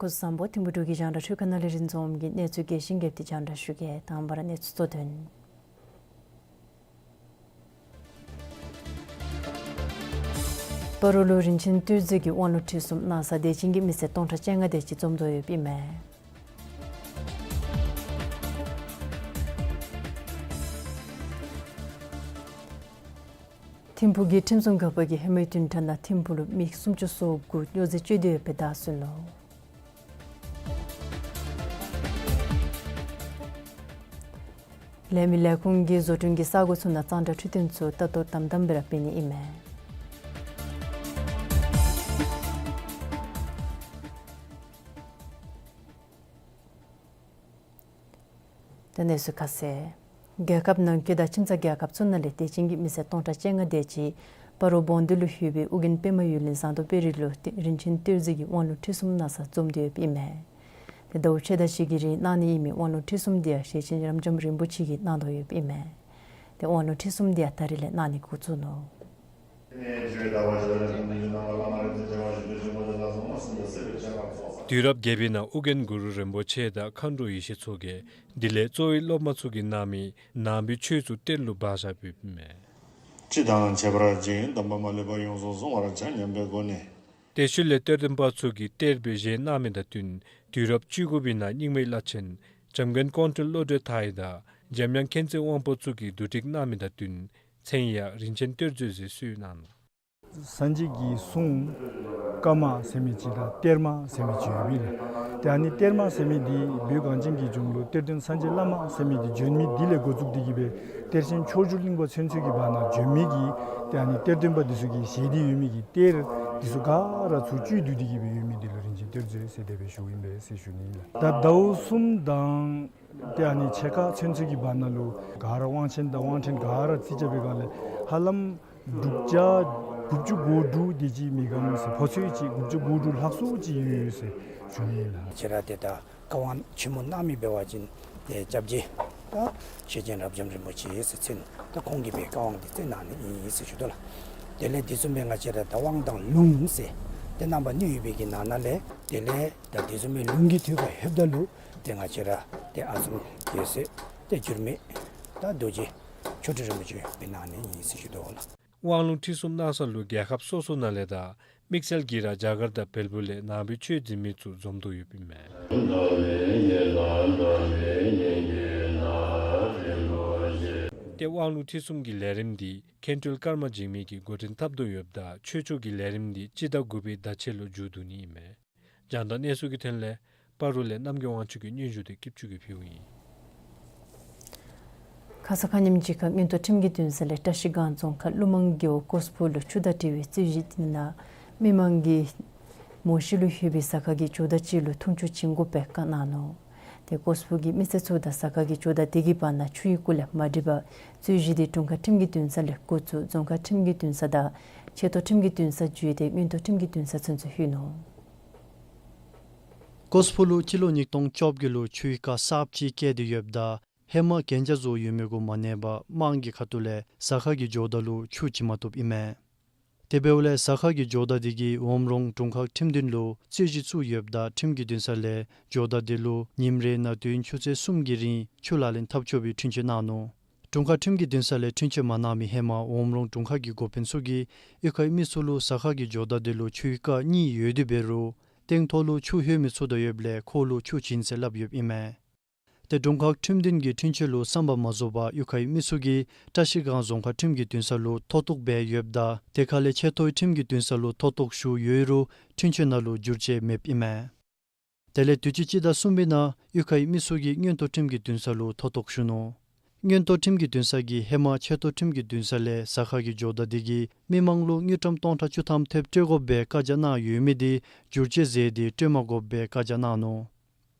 སྐུ་གཟུགས་བཟང་པོ། ཐིམ་ཕུ་འབྲུག་གི་རྒྱང་བསྒྲགས་འཕྲུལ་ཁང་ནང་ལས་རིན་འཛོམས་ཀྱིས་གནས་ཚུལ་རྒྱས་ཤིང་རྒྱས་པ་དེ་རྒྱང་བསྒྲགས་ཞུ་གེ། དང་པ་ར་གནས་ཚུལ་གཙོ་དོན། སྤ་རོ་ལུ་རིན་ཆེན་གཏེར་མཛོད་ཀྱི་དབང་ལུང་ཁྲིད་གསུམ་གནང་སར་དད་ཅན་གྱི་མི་སེར་སྟོང་ཕྲག་བཅོ་ལྔ་དེ་ཅིག་འཛོམས་དོ་ཡོདཔ་ཨིན་མས། ཐིམ་ཕུག་གི་ཁྲིམས་སྲུང་འགག་པ་གིས་ཧེ་མའི་བདུན་ཕྲག་ནང་ཐིམ་ཕུག་ལུ་མི་སུམ་ཅུ་སོ་དགུ་སྨྱོ་རྫས་སྤྱོད་དེ་ཡོདཔ་སྦེ་བརྡ་སོང་ནུག། ལས་མི་ལས་ཁུངས་ཀྱིས་བཟོ་སྐྲུན་གྱི་ས་གོ་ཚུ་ནང་གཙང་སྦྲ་འཕྲོད་བསྟེན་ཚུ་ལྟ་རྟོག་དམ་དམ་སྦེ་ར་འབད་ནི་ཨིན་མས། ད་གནས་ཚུལ་ཁ་གསལ། རྒྱལ་ཁབ་ནང་འཁོད་དང་ཁྱིམ་ཚང་རྒྱལ་ཁབ་ཚུ་ནང་ལས་དད་ཅན་གྱི་མི་སེར་སྟོང་ཕྲག་བཅོ་ལྔ་དེ་ཅིག་སྤ་རོ་བོང་སྡེ་ལུ་ཡོད་པའི་ཨོ་རྒྱན་པདྨ་ཡུལ་གླིང་ཟངས་མདོག་དཔལ་རི་ལུ་རིན་ཆེན་གཏེར་མཛོད་ཀྱི་དབང་ལུང་ཁྲིད་གསུམ་གནང་སར་འཛོམས་དོ་ཡོདཔ་ཨིན་མས། ཏེ་ཟླཝ་ཕྱེད་དང་གཅིག་གི་རིང་གནང་ནི་ཨིན་མི་དབང་ལུང་ཁྲིད་གསུམ་དེ་ཡང་ཞེ་ཆེན་རབ་འབྱམས་རིན་པོ་ཆེ་གིས་གནང་དོ་ཡོདཔ་ཨིན་མས། ཏེ་དབང་ལུང་ཁྲིད་གསུམ་དེ་ཡང་ད་རིས་ལས་གནང་ནི་འགོ་བཙུགས་ནུག། དུས་རབས་བརྒྱད་པའི་ནང་ཨོ་རྒྱན་གུ་རུ་རིན་པོ་ཆེ་དང་མཁའ་འགྲོ་ཡེ་ཤེས་མཚོ་རྒྱལ་དེ་ལས་གཙོ་བོའི་སློབ་མ་ཚུ་གིས་གནང་མི་ནང་པའི་ཆོས་ཚུ་གཏེར་ལུ་སྦ་བཞགཔ་ཨིན་མས། སྤྱི་དང་བྱེ་བྲག་ཅན། དམ་པ་མ་ལུས་པ་ཡོངས་སུ་བཟུང་བར་བྱ་སྙམ་པའི་སྒོ་ནས། གཏེར་ཆོས་ལས་གཏེར་སྟོན་པ་ཚུ་གིས་གཏེར་སྦེ་བཞེས་གནང་མི་དང་བསྟུན་དུས་རབས་བཅུ་དགུ་པའི་ནང་རྙིང་མའི་བླ་ཆེན་འཇམ་མགོན་ཀོང་སྤྲུལ་བློ་གྲོས་མཐའ་ཡས་དང་འཇམ་དབྱངས་མཁྱེན་བརྩེ་དབང་པོ་ཚུ་གིས་བསྡུ་སྒྲིག་གནང་མི་དང་བསྟུན་མཚན་ཡང་རིན་ཆེན་གཏེར་མཛོད་ཟེར་གསོལ་གནང་ནུག། སངས་རྒྱས་ཀྱི་གསུང་བཀའ་མ་ཟེར་མི་ཅིག་དང་གཏེར་མ་ཟེར་མི་ཅིག་ཡོདཔ་ཨིན་ལགས། ཏེ་ཨ་ནི་གཏེར་མ་ཟེར་མི་འདི་བོད་གངས་ཅན་གྱི་ལྗོངས་ལུ་གཏེར་སྟོན་སངས་རྒྱས་བླ་མ་ཟེར་མི་འདི་བྱོན་མི་འདི་ལས་འགོ་བཙུགས་ཏེ་གི་སྦེ་གཏེར་ཆེན་མཆོག་གྱུར་གླིང་པ་ཚུན་ཚོད་ཀྱི་བར་ན་བྱོན་མི་གི་ཏེ་ཨ་ནི་གཏེར་སྟོན་པ་འདི་ཚུ་གིས་བཞེས་ཏེ་ཡོད་མི་གི་གཏེར་འདི་ཚུ་ག་ར་ཚུར་བཅུད་བསྡུས་ཏེ་གི་སྦེ་ཡོད་མི་འདི་ལུ་རིན་ཆེན་གཏེར་མཛོད་ཟེར་དེ་སྦེ་ཞུཝ་ཨིན་པས་ཟེར་ཞུ་ནི་ཨིན་ལགས། ད་ཟླཝ་གསུམ་དང་ཏེ་ཨ་ནི་ཕྱེད་ཀ་ཚུན་ཚོད་ཀྱི་བར་ན་ལུ་ག་ར་དབང་ཆེན་དང་དབང་ཕྲིན་ག་ར་རྩིས་རྐྱབ་པའི་སྒང་ལས་ཧ་ལམ་དྲུག་བརྒྱ་དགུ་བཅུ་གོ་དྲུག་དེ་ཅིག་མི་ག་ནི་ཟེར་ཕོ་ཚོད་ཅིག་དགུ་བཅུ་གོ་དྲུག་ལྷག་སུ་ཅིག་ཡོད་ཟེར་ཞུ་ནི་ཨིན་ལགས། ཁྱེད་ར་ཏེ་ད་བཀའ་དབང་ཆེན་མོ་གནང་མི་འབད་བ་ཅིན་ཏེ་སྐྱབས་རྗེ་ད་ཞེ་ཆེན་རབ་འབྱམས་རིན་པོ་ཆེ་ཟེར་མཚན་ད་ཁོང་གིས་སྦེ་བཀའ་དབང་འདི་སྩལ་གནང་ནི་ཨིན་ཟེར་ཞུ་དོ་ལགས། དེ་ལས་དེ་བཟུམ་སྦེ་ང་བཅས་ར་ད་དབང་དང་ལུང་ཟེར་ཏེ་རྣམ་པ་གཉིས་ཡོད་པའི་གི་ནང་ན་ལས་དེ་ལས་ད་དེ་བཟུམ་མའི་ལུང་གི་ཐོག་ཁར་ལྷོདཔ་ད་ལུ་ཏེ་ང་བཅས་ར་ཏེ་ཨ་ཙུམ་རྒྱལ་སྲས་ཏེ་འགྱུར་མེད་ད་རྡོ་རྗེ་མཆོག་སྤྲུལ་རིན་པོ་ཆེ་སྦེ་གནང་ནི་ཨིན་ཟེར་ཞུ་དོ་ལགས། དབང་ལུང་ཁྲིད་གསུམ་གནང་ས་ལུ་རྒྱལ་ཁབ་སོ་སོ་ནང་ལས་དང་དམིགས་བསལ་གྱིས་ར་རྒྱ་གར་དང་བལ་པོ་ལས་ནང་པའི་ཆོས་འཛིན་མི་ཚུ་འཛོམས་དོ་ཡོདཔ་ཨིན་མས། ཏེ་དབང་ལུང་ཁྲིད་གསུམ་གྱི་ལས་རིམ་འདི་མཁན་སྤྲུལ་ཀརྨ་འཇིགས་མེད་ཀྱིས་འགོ་འདྲེན་འཐབ་དོ་ཡོདཔ་ད་ཆོས་ཕྱོགས་ཀྱི་ལས་རིམ་འདི་སྤྱི་ཟླ་དགུ་པའི་ཟླ་ཕྱེད་ལུ་མཇུག་བསྡུ་ནི་ཨིན་མས། རྒྱང་བསྒྲགས་གནས་ཚུལ་གྱི་དོན་ལས་སྤ་རོ་ལས་རྣམ་རྒྱལ་དབང་ཕྱུག་གི་སྙན་ཞུ་དེ་སྐྱིད་ཆུ་གིས་ཕུལཝ་ཨིན། ཁ་ཙ་ཁ་ཉིནམ་ཅིག་ཁར་མངོན་མཐོ་ཁྲིམས་ཀྱི་འདུན་ས་ལས་བཀྲ་ཤིས་སྒང་རྫོང་ཁག་ཀླུ་མང་རྒེད་འོག་ཀོས་པོ་ལུ་ཆུ་དང་འབྲེལ་བའི་རྩོད་གཞི་དེ་ནང་མི་མང་གིས་མོ་ཤི་ལུ་ཡོད་པའི་ཟ་ཁང་གི་ཇོ་བདག་ཅིག་ལུ་འཐུང་ཆུ་བྱིན་དགོཔ་སྦེ་བཀའ་གནང་ནུག། ཏེ་ཀོས་པོ་གི་མི་སེར་ཚུ་དང་ཟ་ཁང་གི་ཇོ་བདག་དེ་གི་བར་ན་ཆུའི་སྐོར་ལས་མ་འགྲིག་པར་རྩོད་གཞི་དེ་དྲུང་ཁག་ཁྲིམས་ཀྱི་འདུན་ས་ལས་འགོ་བཙུགས་རྫོང་ཁག་ཁྲིམས་ཀྱི་འདུན་ས་དང་ཆེ་མཐོ་ཁྲིམས་ཀྱི་འདུན་ས་བརྒྱུད་དེ་མངོན་མཐོ་ཁྲིམས་ཀྱི་འདུན་ས་ཚུན་ཚོད་ལྷོད་ནུག། ཀོས་པོ་ལུ་སྤྱི་ལོ་ཉིས་སྟོང་བཅོ་བརྒྱད་ལུ་ཆུའི་རྐ་གསརཔ་ཅིག་བཀལ་ཏེ་ཡོདཔ་ད་ཧེ་མ་གན་རྒྱ་བཟོ་ཡོད་མི་གུ་མ་གནས་པར་དམངས་ཀྱི་ཁ་ཐུག་ལས་ཟ་ཁང་གི་ཇོ་བདག་ལུ་ཆུ་བྱིན་མ་བཏུབ་ཨིན་མས། དེ་འབདཝ་ལས་ཟ་ཁང་གི་ཇོ་བདག་དེ་གིས་འོམ་རོང་དྲུང་ཁག་ཁྲིམས་འདུན་ལུ་རྩོད་གཞི་བཙུགས་ཡོདཔ་ད་ཁྲིམས་ཀྱི་འདུན་ས་ལས་ཇོ་བདག་དེ་ལུ་ཉིནམ་རེ་ནང་དུས་ཡུན་ཆུ་ཚོད་གསུམ་གྱི་རིང་ཆུ་ལག་ལེན་འཐབ་ཆོག་པའི་འཁྲུན་ཆོད་གནང་ནུག། དྲུང་ཁག་ཁྲིམས་ཀྱི་འདུན་ས་ལས་འཁྲུན་ཆོད་མ་གནང་མི་ཧེ་མ་འོམ་རོང་དྲུང་ཁག་གི་འགོ་དཔོན་ཚུ་གིས་གཡུས་ཁའི་མི་ཚུ་ལུ་ཟ་ཁང་གི་ཇོ་བདག་དེ་ལུ་ཆུའི་རྐ་གཉིས་ཡོད་དེ་འབད་རུང་སྟེང་ཐོག་ལུ་ཆུ་ལྷོད་མི་ཚུ་དང་ཡོདཔ་ལས་ཁོ་ལུ་ཆུ་བྱིན་ཟེར་སླབ་ཡོདཔ་ཨིན་མས། ཏེ་དྲུང་ཁག་ཁྲིམས་འདུན་གྱི་འཁྲུན་ཆོད་ལུ་བསམ་པ་མ་རྫོགས་པར་གཡུས་ཁའི་མི་ཚུ་གིས་བཀྲ་ཤིས་སྒང་རྫོང་ཁག་ཁྲིམས་ཀྱི་འདུན་ས་ལུ་མཐོ་གཏུགས་འབད་ཡོདཔ་ད་དེ་ཁ་ལས་ཆེ་མཐོའི་ཁྲིམས་ཀྱི་འདུན་ས་ལུ་མཐོ་གཏུགས་ཞུ་ཡོད་རུང་འཁྲུན་ཆོད་ནང་ལུ་འགྱུར་བཅོས་མེདཔ་ཨིན་མས། དེ་ལས་དུས་ཅི་སྤྱི་ཟླ་གསུམ་པའི་ནང་གཡུས་ཁའི་མི་ཚུ་གིས་མངོན་མཐོ་ཁྲིམས་ཀྱི་འདུན་ས་ལུ་མཐོ་གཏུགས་ཞུ་ནུག། མངོན་མཐོ་ཁྲིམས་ཀྱི་འདུན་ས་གིས་ཧེ་མ་ཆེ་མཐོ་ཁྲིམས་ཀྱི་འདུན་ས་ལས་ཟ་ཁང་གི་ཇོ་བདག་དེ་གིས་མི་མང་ལུ་དངུལ་ཀྲམ་སྟོང་ཕྲག་བཅུ་ཐམ་ཐེབས་སྤྲོད་དགོཔ་སྦེ་བཀའ་རྒྱ་གནང་ཡོད་མི་དེ་འགྱུར་བཅོས་མཛད་དེ་སྤྲོད་མ་དགོཔ་སྦེ་བཀའ་རྒྱ་གནང་ནུག།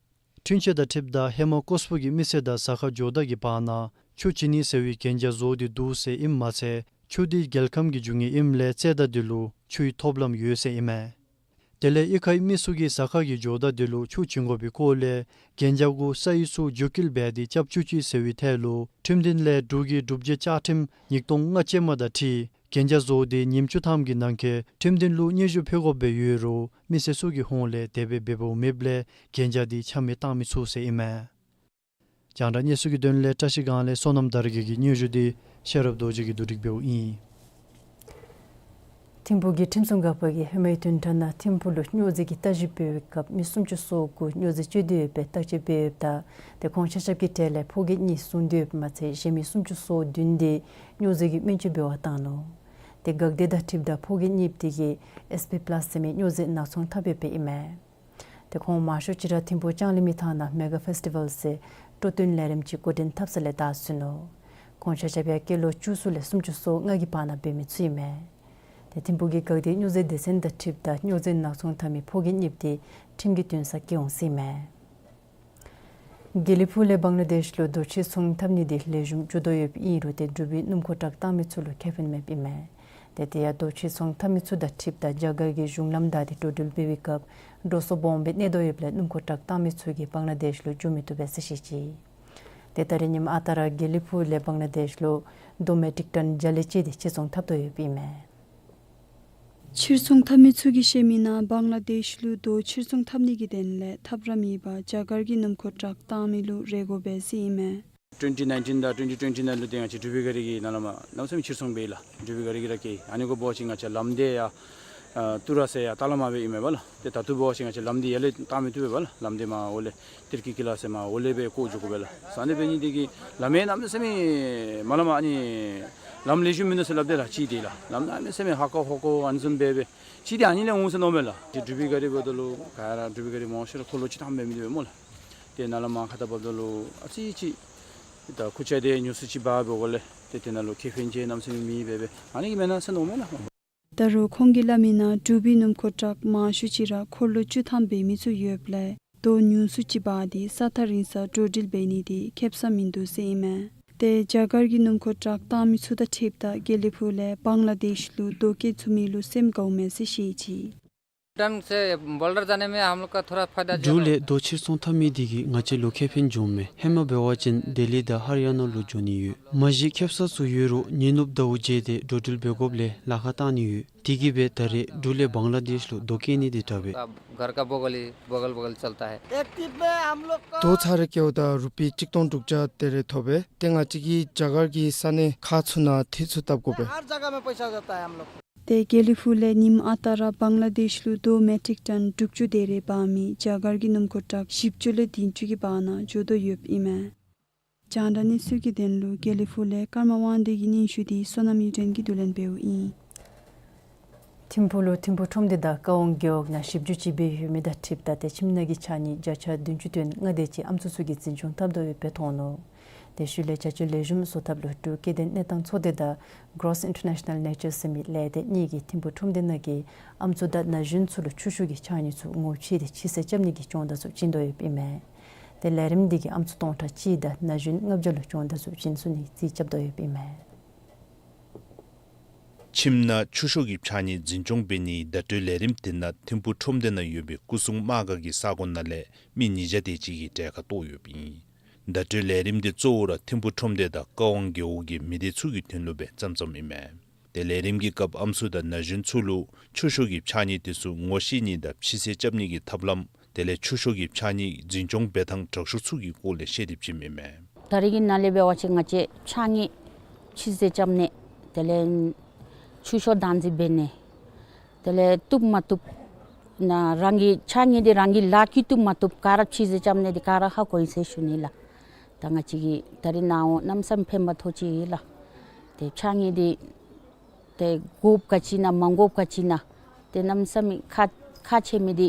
འཁྲུན་ཆོད་དང་འཁྲིལཝ་ད་ཧེ་མ་ཀོས་པོ་གི་མི་སེར་དང་ཟ་ཁང་ཇོ་བདག་གི་བར་ན་ཆུ་བྱིན་ནི་ཟེར་བའི་གན་རྒྱ་བཟོ་སྟེ་འདུག་ཟེར་ཨིནམ་མ་ཚད་ཆུ་དེ་རྒྱལ་ཁམས་ཀྱི་རྒྱུ་དངོས་ཨིནམ་ལས་རྩེད་ཟླ་དེ་ལུ་ཆུའི་ཐོབ་ལམ་ཡོད་ཟེར་ཨིན་མས། དེ་ལས་གཡུས་ཁའི་མི་ཚུ་གིས་ཟ་ཁང་གི་ཇོ་བདག་དེ་ལུ་ཆུ་བྱིན་དགོ་པའི་སྐོར་ལས་གན་རྒྱ་གུ་ས་ཡིག་ཚུ་བསྒྱུར་བསྐྱལ་འབད་དེ་རྐྱབ་བཅུག་ཅིག་ཟེར་བའི་ཐད་ལུ་ཁྲིམས་འདུན་ལས་འབྲུག་གི་སྒྲུབ་བྱེད་བཅའ་ཁྲིམས་ཉིས་སྟོང་ལྔ་ཅན་མ་དང་འཁྲིལ་ གན་རྒྱ་བཟོ་སྟེ་ཉིནམ་བཅུ་ཐམ་གྱི་ནང་འཁོད་ཁྲིམས་འདུན་ལུ་སྙན་ཞུ་ཕུལ་དགོཔ་སྦེ་ཡོད་རུང་མི་སེར་ཚུ་གི་ཧོངས་ལས་དེ་སྦེ་འབད་འབདཝ་མེདཔ་ལས་གན་རྒྱ་འདི་ཆ་མེད་བཏང་མི་ཚུགས་ཟེར་ཨིན་མས། རྒྱང་བསྒྲགས་གནས་ཚུལ་གྱི་དོན་ལས་བཀྲ་ཤིས་སྒང་ལས་བསོད་ནམས་དར་རྒྱས་ཀྱི་སྙན་ཞུ་འདི་ཤེས་རབ་རྡོ་རྗེ་གིས་བསྡུ་སྒྲིག་འབདཝ་ཨིན། ཐིམ་ཕུག་གི་ཁྲིམས་སྲུང་འགག་པ་གིས་ཧེ་མའི་བསྟུན་དྲགས་ནང་ཐིམ་ཕུག་ལུ་སྨྱོ་རྫས་ཀྱི་བརྟག་ཞིབ་འབད་བའི་སྐབས་མི་སུམ་ཅུ་སོ་དགུ་སྨྱོ་རྫས་སྤྱོད་དེ་ཡོདཔ་སྦེ་བརྟག་དཔྱད་འབད་ཡོདཔ་ད་ཏེ་ཁོང་ཆ་ཁྱབ་ཀྱི་གྲས་ལས་ཕོ་སྐྱེས་གཉིས་བཟུང་སྟེ་ཡོདཔ་མ་ཚད་གཞན་མི་སུམ་ཅུ་སོ་བདུན་འདི་སྨྱོ་རྫས་ཀྱི་སྨན་བཅོས་འབད་བར་བཏང་ནུག། ཏེ་འགག་སྡེ་དང་འཁྲིལཝ་ད་ཕོ་སྐྱེས་གཉིས་འདི་གིས་ཨེས་པི་པ་ལཱས་ཟེར་མི་སྨྱོ་རྫས་ནག་ཚོང་འཐབ་ཡོདཔ་ཨིན་མས། ཏེ་ཁོང་མང་ཤོས་ཅིག་ར་ཐིམ་ཕུག་ལྕང་གླིང་མི་ཐང་ནང་མེ་ག་ཕེསི་ཊི་བཱལ་ཟེར་སྤྲོ་སྟོན་ལས་རིམ་ཅིག་འགོ་འདྲེན་འཐབ་ས་ལས་བདའ་ཟུན་ནུག། ཁོང་ཆ་ཁྱབ་ཡང་སྐྱེས་ལོ་བཅུ་གསུམ་ལས་སུམ་ཅུ་སོ་ལྔ་གི་བར་ན་འབད་མི་ཚུ་ཨིན་མས། ཏེ་ཐིམ་ཕུག་གི་འགག་སྡེ་སྨྱོ་རྫས་སྡེ་ཚན་དང་འཁྲིལཝ་ད་སྨྱོ་རྫས་ནག་ཚོང་འཐབ་མི་ཕོ་སྐྱེས་གཉིས་འདི་ཁྲིམས་ཀྱི་འདུན་སར་བསྐྱལ་འོང་ཟེར་ཨིན་མས། དགེ་ལེགས་ཕུག་ལས་བང་ལ་དེཤ་ལུ་རྡོ་ཕྱིར་ཚོང་འཐབ་ནི་འདི་ལེགས་ཤོམ་འགྱོ་དོ་ཡོདཔ་ཨིན་རུང་ཏེ་འབྲུག་པའི་སྣུམ་འཁོར་ཊག་བཏང་མི་ཚུ་ལུ་ཁེ་ཕན་མེདཔ་ཨིན་མས། ཏེ་དེ་ཡང་རྡོ་ཕྱིར་ཚོང་འཐབ་མི་ཚུ་དང་འཁྲིལཝ་ད་རྒྱ་གར་གྱི་གཞུང་ལམ་བདའ་སྟེ་འགྲོ་འགྲུལ་འབད་བའི་སྐབས་འགྲོ་སོང་སྦོམ་སྦེ་གནས་དོ་ཡོདཔ་ལས་སྣུམ་འཁོར་ཊག་བཏང་མི་ཚུ་གིས་བང་ལ་དེཤ་ལུ་འགྱོ་མི་བཏུབ་པས་ཟེར་བཤད་ཅི། ཏེ་ད་རིས་ཉིནམ་ཨ་རྟག་ར་དགེ་ལེགས་ཕུག་ལས་བང་ལ་དེཤ་ལུ་རྡོ་མེ་ཊིག་ཊོན་བརྒྱ་ལས་བཅད་དེ་ཕྱིར་ཚོང་འཐབ་དོ་ཡོདཔ་ཨིན་མས། ཕྱིར་ཚོང་འཐབ་མི་ཚུ་གིས་བཤད་མི་ནང་བང་ལ་དེཤ་ལུ་རྡོ་ཕྱིར་ཚོང་འཐབ་ནི་གི་དོན་ལས་ཐབས་ར་མེད་པར་རྒྱ་གར་གྱི་སྣུམ་འཁོར་ཊག་བཏང་མི་ལུ་རེ་དགོ་པས་ཟེར་ཨིན་མས། ཊུ་ཝེན་ཊི་ནའིན་ཊིན་དང་ཊུ་ཝེན་ཊི་ཊུ་ཝེན་ཊི་ནའིན་ལུ་ཏེ་ང་བཅས་འབྲུག་པའི་ག་རི་གིས་ནཱ་ལས་མར་གནམ་མེད་ས་མེད་ཕྱིར་ཚོང་འབད་ཡི་ལགས། འབྲུག་པའི་ག་རི་གིས་ར་བསྐྱལ། ཨ་ནི་གུ་འབད་བ་ཅིན་ང་བཅས་ལམ་འདི་ཡང་ཨ་ཏུ་ར་ཟེར་ཡར་ཏ་ལ་མར་སྦེ་ཨིན་མས་པ་ལགས། ཏེ་ད་ལྟོ་འབད་བ་ཅིན་ང་བཅས་ལམ་འདི་ཡར་ལས་བཏང་མི་བཏུབ་པས་པ་ལགས། ལམ་འདི་མར་འོག་ལས་ཏིར་ཀི་ཀི་ལ་ཟེར་མར་འོག་ལས་སྦེ་བཀོ་འགྱོ་དགོ་པས་ལགས། ས་གནས་འབད་ནི་འདི་གིས་ལམ་ཡང་གནམ་མེད་ས་མེད་མ་ལམ་ཨ་ནི་ལམ་ལེགས་ཤོམ་མིན་འདུག་ཟེར་སླབ་དེས་ལགས། ཅིག་འདི་ལགས་ལམ་གནམ་མེད་ས་མེད་ཧ་ཀོ་ཧོ་ཀོ་ཨ་ནི་བཟུམ་སྦེ་སྦེ་ཅིག་འདི་ཨ་ནི་ལས་འོང་ཟེར་མནོཝ་མས་ལགས། ཏེ་འབྲུག་པའི་ག་རི་འབདཝ་ད་ལུ་ག་ར་འབྲུག་པའི་ག་རི་མང་ཤོས་ར་འཁོར་ལོ་བཅུ་ཐམ་འབད་མི་འདི་སྦེ་སྨོ་ལགས། ཏེ་ནཱ་ལས་མར་ཁ་ཐུག་འབདཝ་ད་ལུ་ཨ་ཙི་ཅིག་ད་ཁུར་ཆ་འདི་ཉུང་སུ་ཅིག་འབག་འབད་དགོ་ལགས། ཏེ་དེ་ནང་ལུ་ཁེ་ཕན་ཅིག་གནམ་མེད་ས་མེད་མེད་པས་སྦེ་ཨ་ནི་གིས་མེན་ན་ཟེར་མནོཝ་མས་ལགས། ད་རུང་ཁོང་གིས་སླབ་མི་ནང་འབྲུག་པའི་སྣུམ་འཁོར་ཊག་མང་ཤོས་ཅིག་ར་འཁོར་ལོ་བཅུ་ཐམ་འབད་མི་ཚུ་ཡོདཔ་ལས་རྡོ་ཉུང་སུ་ཅིག་འབག་སྟེ་ས་ཐག་རིང་སར་འགྲོ་འགྲུལ་འབད་ནི་འདི་ཁེབ་ས་མིན་འདུག་ཟེར་ཨིན་མས། ཏེ་རྒྱ་གར་གྱི་སྣུམ་འཁོར་ཊག་བཏང་མི་ཚུ་དང་འཁྲིལཝ་ད་དགེ་ལེགས་ཕུག་ལས་བང་ལ་དེཤ་ལུ་རྡོ་བསྐྱལ་ཚུགས་མི་ལུ་སེམས་དགའཝ་མས་ཟེར་བཤད་ཅི། ढंग से बॉर्डर जाने में हम लोग का थोड़ा फायदा ज़्यादा འབྲུག་ལས་རྡོ་ཕྱིར་ཚོང་འཐབ་མི་འདི་གིས་ང་བཅས་ལུ་ཁེ་ཕན་འབྱུངམ་མས། ཧེ་མ་འབད་བ་ཅིན་ལྡི་ལི་དང་ཧར་ཡ་ན་ལུ་འགྱོ་ནི་ཡོད། མ་གཞི་ཁེབ་ས་ཚུ་ཡོད་རུང་ཉིན་ནུབ་ཟླཝ་བརྗེ་སྟེ་འགྲོ་འགྲུལ་འབད་དགོཔ་ལས་ལཱ་ཁག་བཏང་ནི་ཡོད། དེ་གིས་སྦེ་ད་རེས་འབྲུག་ལས་བང་ལ་དེཤ་ལུ་རྡོ་བསྐྱལ་ནི་འདི་དྲག་པས། घर का बगल ही, बगल बगल चलता है। རྡོ་ཚར་རེ་བསྐྱལཝ་ད་རུ་པི་གཅིག་སྟོང་དྲུག་བརྒྱ་དེ་རེ་ཐོབ་པས། ཏེ་ང་བཅས་ཀྱིས་རྒྱ་གར་གྱི་ས་གནས་ཁག་ཚུ་ནང་དེ་ཚུ་བཏབ་དགོ་པས། हर जगह में पैसा जाता है हम लोग। ཏེ་དགེ་ལེགས་ཕུག་ལས་ཉིནམ་ཨ་རྟག་ར་བང་ལ་དེཤ་ལུ་རྡོ་མེ་ཊིག་ཊོན་དྲུག་ཅུ་དེ་རེ་འབག་མི་རྒྱ་གར་གྱི་སྣུམ་འཁོར་ཊག་བཞི་བཅུ་ལས་བདུན་ཅུ་གི་བར་ན་འགྱོ་དོ་ཡོདཔ་ཨིན་མས། རྒྱང་བསྒྲགས་གནས་ཚུལ་གྱི་དོན་ལུ་དགེ་ལེགས་ཕུག་ལས་ཀརྨ་དབང་འདུས་ཀྱི་སྙན་ཞུ་འདི་བསོད་ནམས་གཡུ་སྒྲོན་གྱིས་བསྡུ་ལེན་འབདཝ་ཨིན། ཐིམ་ཕུག་ལུ་ཐིམ་ཕུག་ཁྲོམ་སྡེ་དང་ཀ་ཝང་རྒེད་འོག་ནང་ཞིབ་འཇུག་ཅིག་འབད་ཡོད་མི་དང་འཁྲིལཝ་ད་ཏེ་ཁྱིམ་ནང་གི་ཕྱགས་སྙིགས་བརྒྱ་ཆ་བདུན་ཅུ་དོན་ལྔ་དེ་ཅིག་ཨམ་སྲུ་ཚུ་གིས་འཛིན་སྐྱོང་འཐབ་དོ་ཡོདཔ་སྦེ་མཐོང་ནུག། ཏེ་ཤུལ་ལས་བྱ་སྤྱོད་ལེགས་ཤོམ་བཟོ་ཐབས་ལུ་འབྲུག་སྐྱེ་ལྡན་གནས་སྟངས་ཚོགས་སྡེ་དང་Gross International Nature ཟེར་མི་ལས་སྡེ་གཉིས་ཀྱིས་ཐིམ་ཕུག་ཁྲོམ་སྡེ་ནང་གི་ཨམ་སྲུ་དང་ན་གཞོན་ཚུ་ལུ་ཆུ་ཤུགས་ཀྱི་ཕྱགས་སྙིགས་ཚུ་ངོ་ཕྱེ་སྟེ་ཕྱི་སེལ་རྐྱབ་ནི་གི་སྐྱོང་བརྡ་ཚུ་བྱིན་དོ་ཡོདཔ་ཨིན་མས། ཏེ་ལས་རིམ་འདི་གིས་ཨམ་སྲུ་སྟོང་ཕྲག་གཅིག་དང་ན་གཞོན་ལྔ་བརྒྱ་ལུ་སྐྱོང་བརྡ་ཚུ་བྱིན་ཚུགས་ནིའི་རྩིས་རྐྱབ་དོ་ཡོདཔ་ཨིན་མས། ཁྱིམ་ནང་ཆུ་ཤུགས་ཀྱི་ཕྱགས་སྙིགས་འཛིན་སྐྱོང་འབད་ནིའི་བརྡ་སྤྲོད་ལས་རིམ་དེ་ནང་ཐིམ་ཕུག་ཁྲོམ་སྡེ་ནང་ཡོད་པའི་སྐུ་སྲུང་དམག་སྒར་གྱི་ས་གོ་ནང་ལས་མི་ཉིས་བརྒྱ་དེ་ཅིག་གིས་གྲལ་ཁར་གཏོགས་ཡོདཔ་ཨིན། བརྡ་སྤྲོད་ལས་རིམ་དེ་གཙོ་བོ་ར་ཐིམ་ཕུག་ཁྲོམ་སྡེ་དང་ཀ་ཝང་རྒེད་འོག་གི་མི་སྡེ་ཚུ་གི་དོན་ལུ་སྦེ་བརྩམས་བརྩམསཔ་ཨིན་མས། ཏེ་ལས་རིམ་གྱི་སྐབས་ཨམ་སྲུ་དང་ན་གཞོན་ཚུ་ལུ་ཆུ་ཤུགས་ཀྱི་ཕྱགས་སྙིགས་དེ་ཚུ་ངོ་ཤེས་ནི་དང་ཕྱི་སེལ་རྐྱབ་ནི་གི་ཐབས་ལམ་དེ་ལས་ཆུ་ཤུགས་ཀྱི་ཕྱགས་སྙིགས་འཛིན་སྐྱོང་འབད་ཐངས་དྲག་ཤོས་ཚུ་གི་སྐོར་ལས་བཤད་དེ་བྱིནམ་ཨིན་མས། ད་རེས་ཀྱི་ནང་ལས་འབད་བ་ཅིན་ང་བཅས་ཕྱགས་སྙིགས་ཕྱི་སེལ་རྐྱབ་ནི་དེ་ལས་ཆུ་ཤོག་བདག་འཛིན་འབད་ནི་དེ་ལས་བཏུབ་མ་བཏུབ་ནང་རང་གི་ཕྱགས་སྙིགས་འདི་རང་གི་ལཱ་བཀོལ་བཏུབ་མ་བཏུབ་ག་ར་ཕྱི་སེལ་རྐྱབ་ནི་འདི་ག་ར་ཧ་གོ་ཡི་ཟེར་ཞུ་ནི་ལགས། ད་ང་བཅས་ཀྱིས་ད་རེས་ནཱ་འོང་གནམ་མེད་ས་མེད་ཕན་པ་ཐོགས་ཅི་ཡི་ལགས། ཏེ་ཕྱགས་སྙིགས་འདི་ཏེ་དགོཔ་ག་ཅི་ནང་མ་དགོཔ་ག་ཅི་ནང་ཏེ་གནམ་མེད་ས་མེད་ཁག་ཁག་ཆེ་མི་འདི་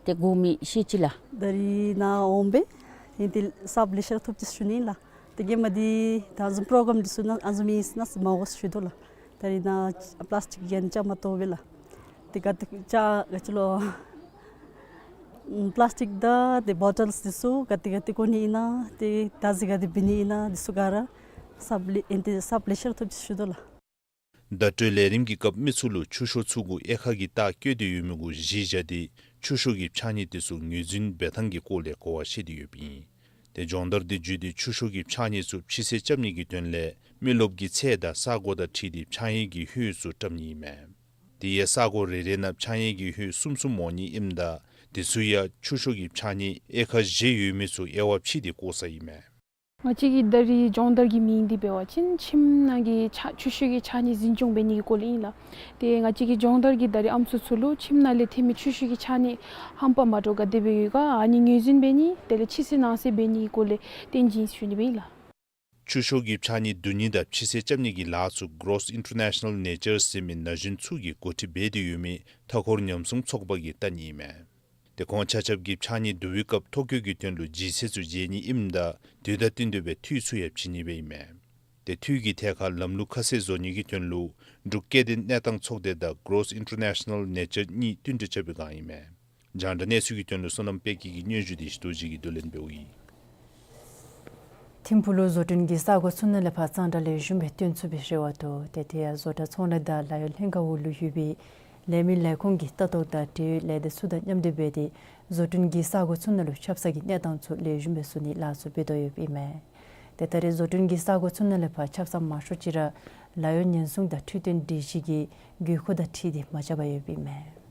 ཏེ་དགོ་མི་ཤེས་ཅི་ལགས། ད་རེས་ནཱ་འོང་སྦེ་ཏེ་ཏེ་གསརཔ་ལེ་ཤ་ར་ཐོབ་ཅི་ཟེར་ཞུ་ནི་ལགས། ཏེ་གེ་མ་འདི་ད་བཟུམ་པྲོ་གྲམ་འདི་ཚུ་ནང་ཨ་བཟུམ་ཨིན་ཟེར་མ་གོ་ཟེར་ཞུ་དོ་ལགས། ད་རེས་ནཱ་པ་ལཱསི་ཊིཀ་གི་ཡང་ཅ་མ་ཏོ་སྦེ་ལགས། ཏེ་ག་ཏེ་ཅ་ག་ཅི་ལོ་པ་ལཱསི་ཊིཀ་དང་ཏེ་བོ་ཊལ་འདི་ཚུ་ག་ཏེ་ག་ཏེ་བཀོ་ནི་ཨིན་ན་ཏེ་ད་ཟེར་ག་ཏེ་འབད་ནི་ཨིན་ན་འདི་ཚུ་ག་ར་གསརཔ་ལེ་ཨིན་ཏེ་གསརཔ་ལེ་ཤ་ར་ཐོབ་ཅི་ཟེར་ཞུ་དོ་ལགས། བརྡ་སྤྲོད་ལས་རིམ་གྱི་སྐབས་མི་ཚུ་ལུ་ཆུ་ཤོག་ཚུ་གུ་དབྱེ་ཁ་གི་རྟགས་བཀོད་དེ་ཡོད་མི་གུ་གཞི་བཞག་སྟེ་ཆུ་ཤོག་གི་ཕྱགས་སྙིགས་དེ་ཚུ་ངོས་འཛིན་འབད་ཐངས་ཀྱི་སྐོར་ལས་གོ་བ་བཤད་དེ་ཡོདཔ་ཨིན། ཏེ་སྦྱོང་བརྡར་འདི་བརྒྱུད་དེ་ཆུ་ཤུགས་ཀྱི་ཕྱགས་སྙིགས་ཚུ་ཕྱི་སེལ་རྐྱབ་ནི་གི་དོན་ལས་མི་རློབས་ཀྱི་ཚད་དང་ས་གོ་དང་འཁྲིལ་ཏེ་ཕྱགས་སྙིགས་ཀྱི་ཧོད་ཚུ་བཀྲམ་ནི་ཨིན་མས། དེ་ཡང་ས་གོ་རེ་རེ་ནང་ཕྱགས་སྙིགས་ཀྱི་ཧོད་གསུམ་གསུམ་འོང་ནི་ཨིནམ་ད་དེ་ཚུ་ཡང་ཆུ་ཤུགས་ཀྱི་ཕྱགས་སྙིགས་ཨེ་ཀར་བཞི་ཡོད་མི་ཚུ་དབྱེ་བ་ཕྱེ་སྟེ་བཀོ་ས་ཨིན་མས། ང་བཅས་ཀྱི་ད་རིས་སྦྱོང་བརྡར་གྱི་མིང་འདི་འབད་བ་ཅིན་ཁྱིམ་ནང་གི་ཕྱགས་ཆུ་ཤུགས་ཀྱི་ཕྱགས་སྙིགས་འཛིན་སྐྱོང་འབད་ནི་གི་སྐོར་ལས་ཨིན་ལགས། ཏེ་ང་བཅས་ཀྱི་སྦྱོང་བརྡར་གྱི་ད་རིས་ཨམ་སྲུ་ཚུ་ལུ་ཁྱིམ་ནང་ལས་ཐོན་མི་ཆུ་ཤུགས་ཀྱི་ཕྱགས་སྙིགས་ཧམ་པ་མ་འདྲཝ་ག་དེ་སྦེ་ཡོད་ག་ཨ་ནི་ངོས་འཛིན་འབད་ནི་དེ་ལས་ཕྱི་སེལ་ནང་སེལ་འབད་ནི་གི་སྐོར་ལས་བསྟན་ཅི་ཟེར་ཞུ་ནི་སྦེ་ཨིན་ལགས། ཆུ་ཤུགས་ཀྱི་ཕྱགས་སྙིགས་བསྡུ་ནི་དང་ཕྱི་སེལ་རྐྱབ་ནི་གི་ལཱ་ཚུ་Gross International Nature ཟེར་མི་ན་གཞོན་ཚུ་གིས་འགོ་ཁྲིད་འབད་དེ་ཡོད་མི་མཐའ་འཁོར་ཉམས་སྲུང་ཚོགས་པ་གིས་བལྟ་ནི་ཨིན་མས། ཏེ་ཁོང་ཆ་ཁྱབ་ཀྱིས་ཕྱགས་སྙིགས་བསྡུ་བའི་སྐབས་ཐོ་བཀོད་ཀྱི་དོན་ལུ་ལྗིད་ཚད་ཚུ་འཇལ་ནི་ཨིནམ་ད་དུས་དང་བསྟུན་ཏེ་སྦེ་འཐུས་ཚུ་ཡང་བྱིན་ནི་སྦེ་ཨིན་མས། ཏེ་འཐུས་ཀྱི་ཐད་ཁར་ལམ་ལུགས་ཁ་གསལ་བཟོ་ནི་གི་དོན་ལུ་འབྲུག་སྐྱེ་ལྡན་གནས་སྟངས་ཚོགས་སྡེ་དང་Gross International Nature གཉིས་མཐུན་གྲོས་རྐྱབ་པའི་སྒང་ཨིན་མས། རྒྱང་བསྒྲགས་གནས་ཚུལ་གྱི་དོན་ལུ་བསོད་ནམས་དཔལ་སྐྱིད་ཀྱི་སྙན་ཞུ་འདི་ཞི་རྡོ་རྗེ་གིས་བསྡུ་ལེན་འབདཝ་ཨིན། ཐིམ་ཕུག་ལུ་བཟོ་སྐྲུན་གྱི་ས་གོ་ཚུ་ནང་ལས་ཕར་གཙང་སྦྲ་ལེགས་ཤོམ་སྦེ་སྟོན་ཚུགས་པའི་རེ་བ་འདུག། ཏེ་དེ་ཡང་བཟོ་གྲྭ་ཚོང་ལས་དང་ལཱ་གཡོག་ལྷན་ཁག་འོག་ལུ་ཡོད་པའི་ལས་མི་ལས་ཁུངས་ཀྱི་ལྟ་རྟོག་དང་འབྲེལ་ཡོད་ལས་སྡེ་ཚུ་དང་མཉམ་འབྲེལ་འབད་དེ་བཟོ་སྐྲུན་གྱི་ས་གོ་ཚུ་ནང་ལུ་ཆབ་གསང་གི་གནས་སྟངས་ཚུ་ལེགས་ཤོམ་སྦེ་བཟོ་ནིའི་ལཱ་ཚུ་འབད་དོ་ཡོདཔ་ཨིན་མས། ཏེ་ད་རེས་བཟོ་སྐྲུན་གྱི་ས་གོ་ཚུ་ནང་ལས་ཕར་ཆབ་གསང་མང་ཤོས་ཅིག་ར་ལཱ་གཡོག་ཉེན་སྲུང་དང་འཕྲོད་བསྟེན་སྒྲིག་གཞི་གི་དགོས་མཁོ་དང་འཁྲིལ་ཏེ་མ་རྐྱབ་པར་ཡོདཔ་ཨིན་མས།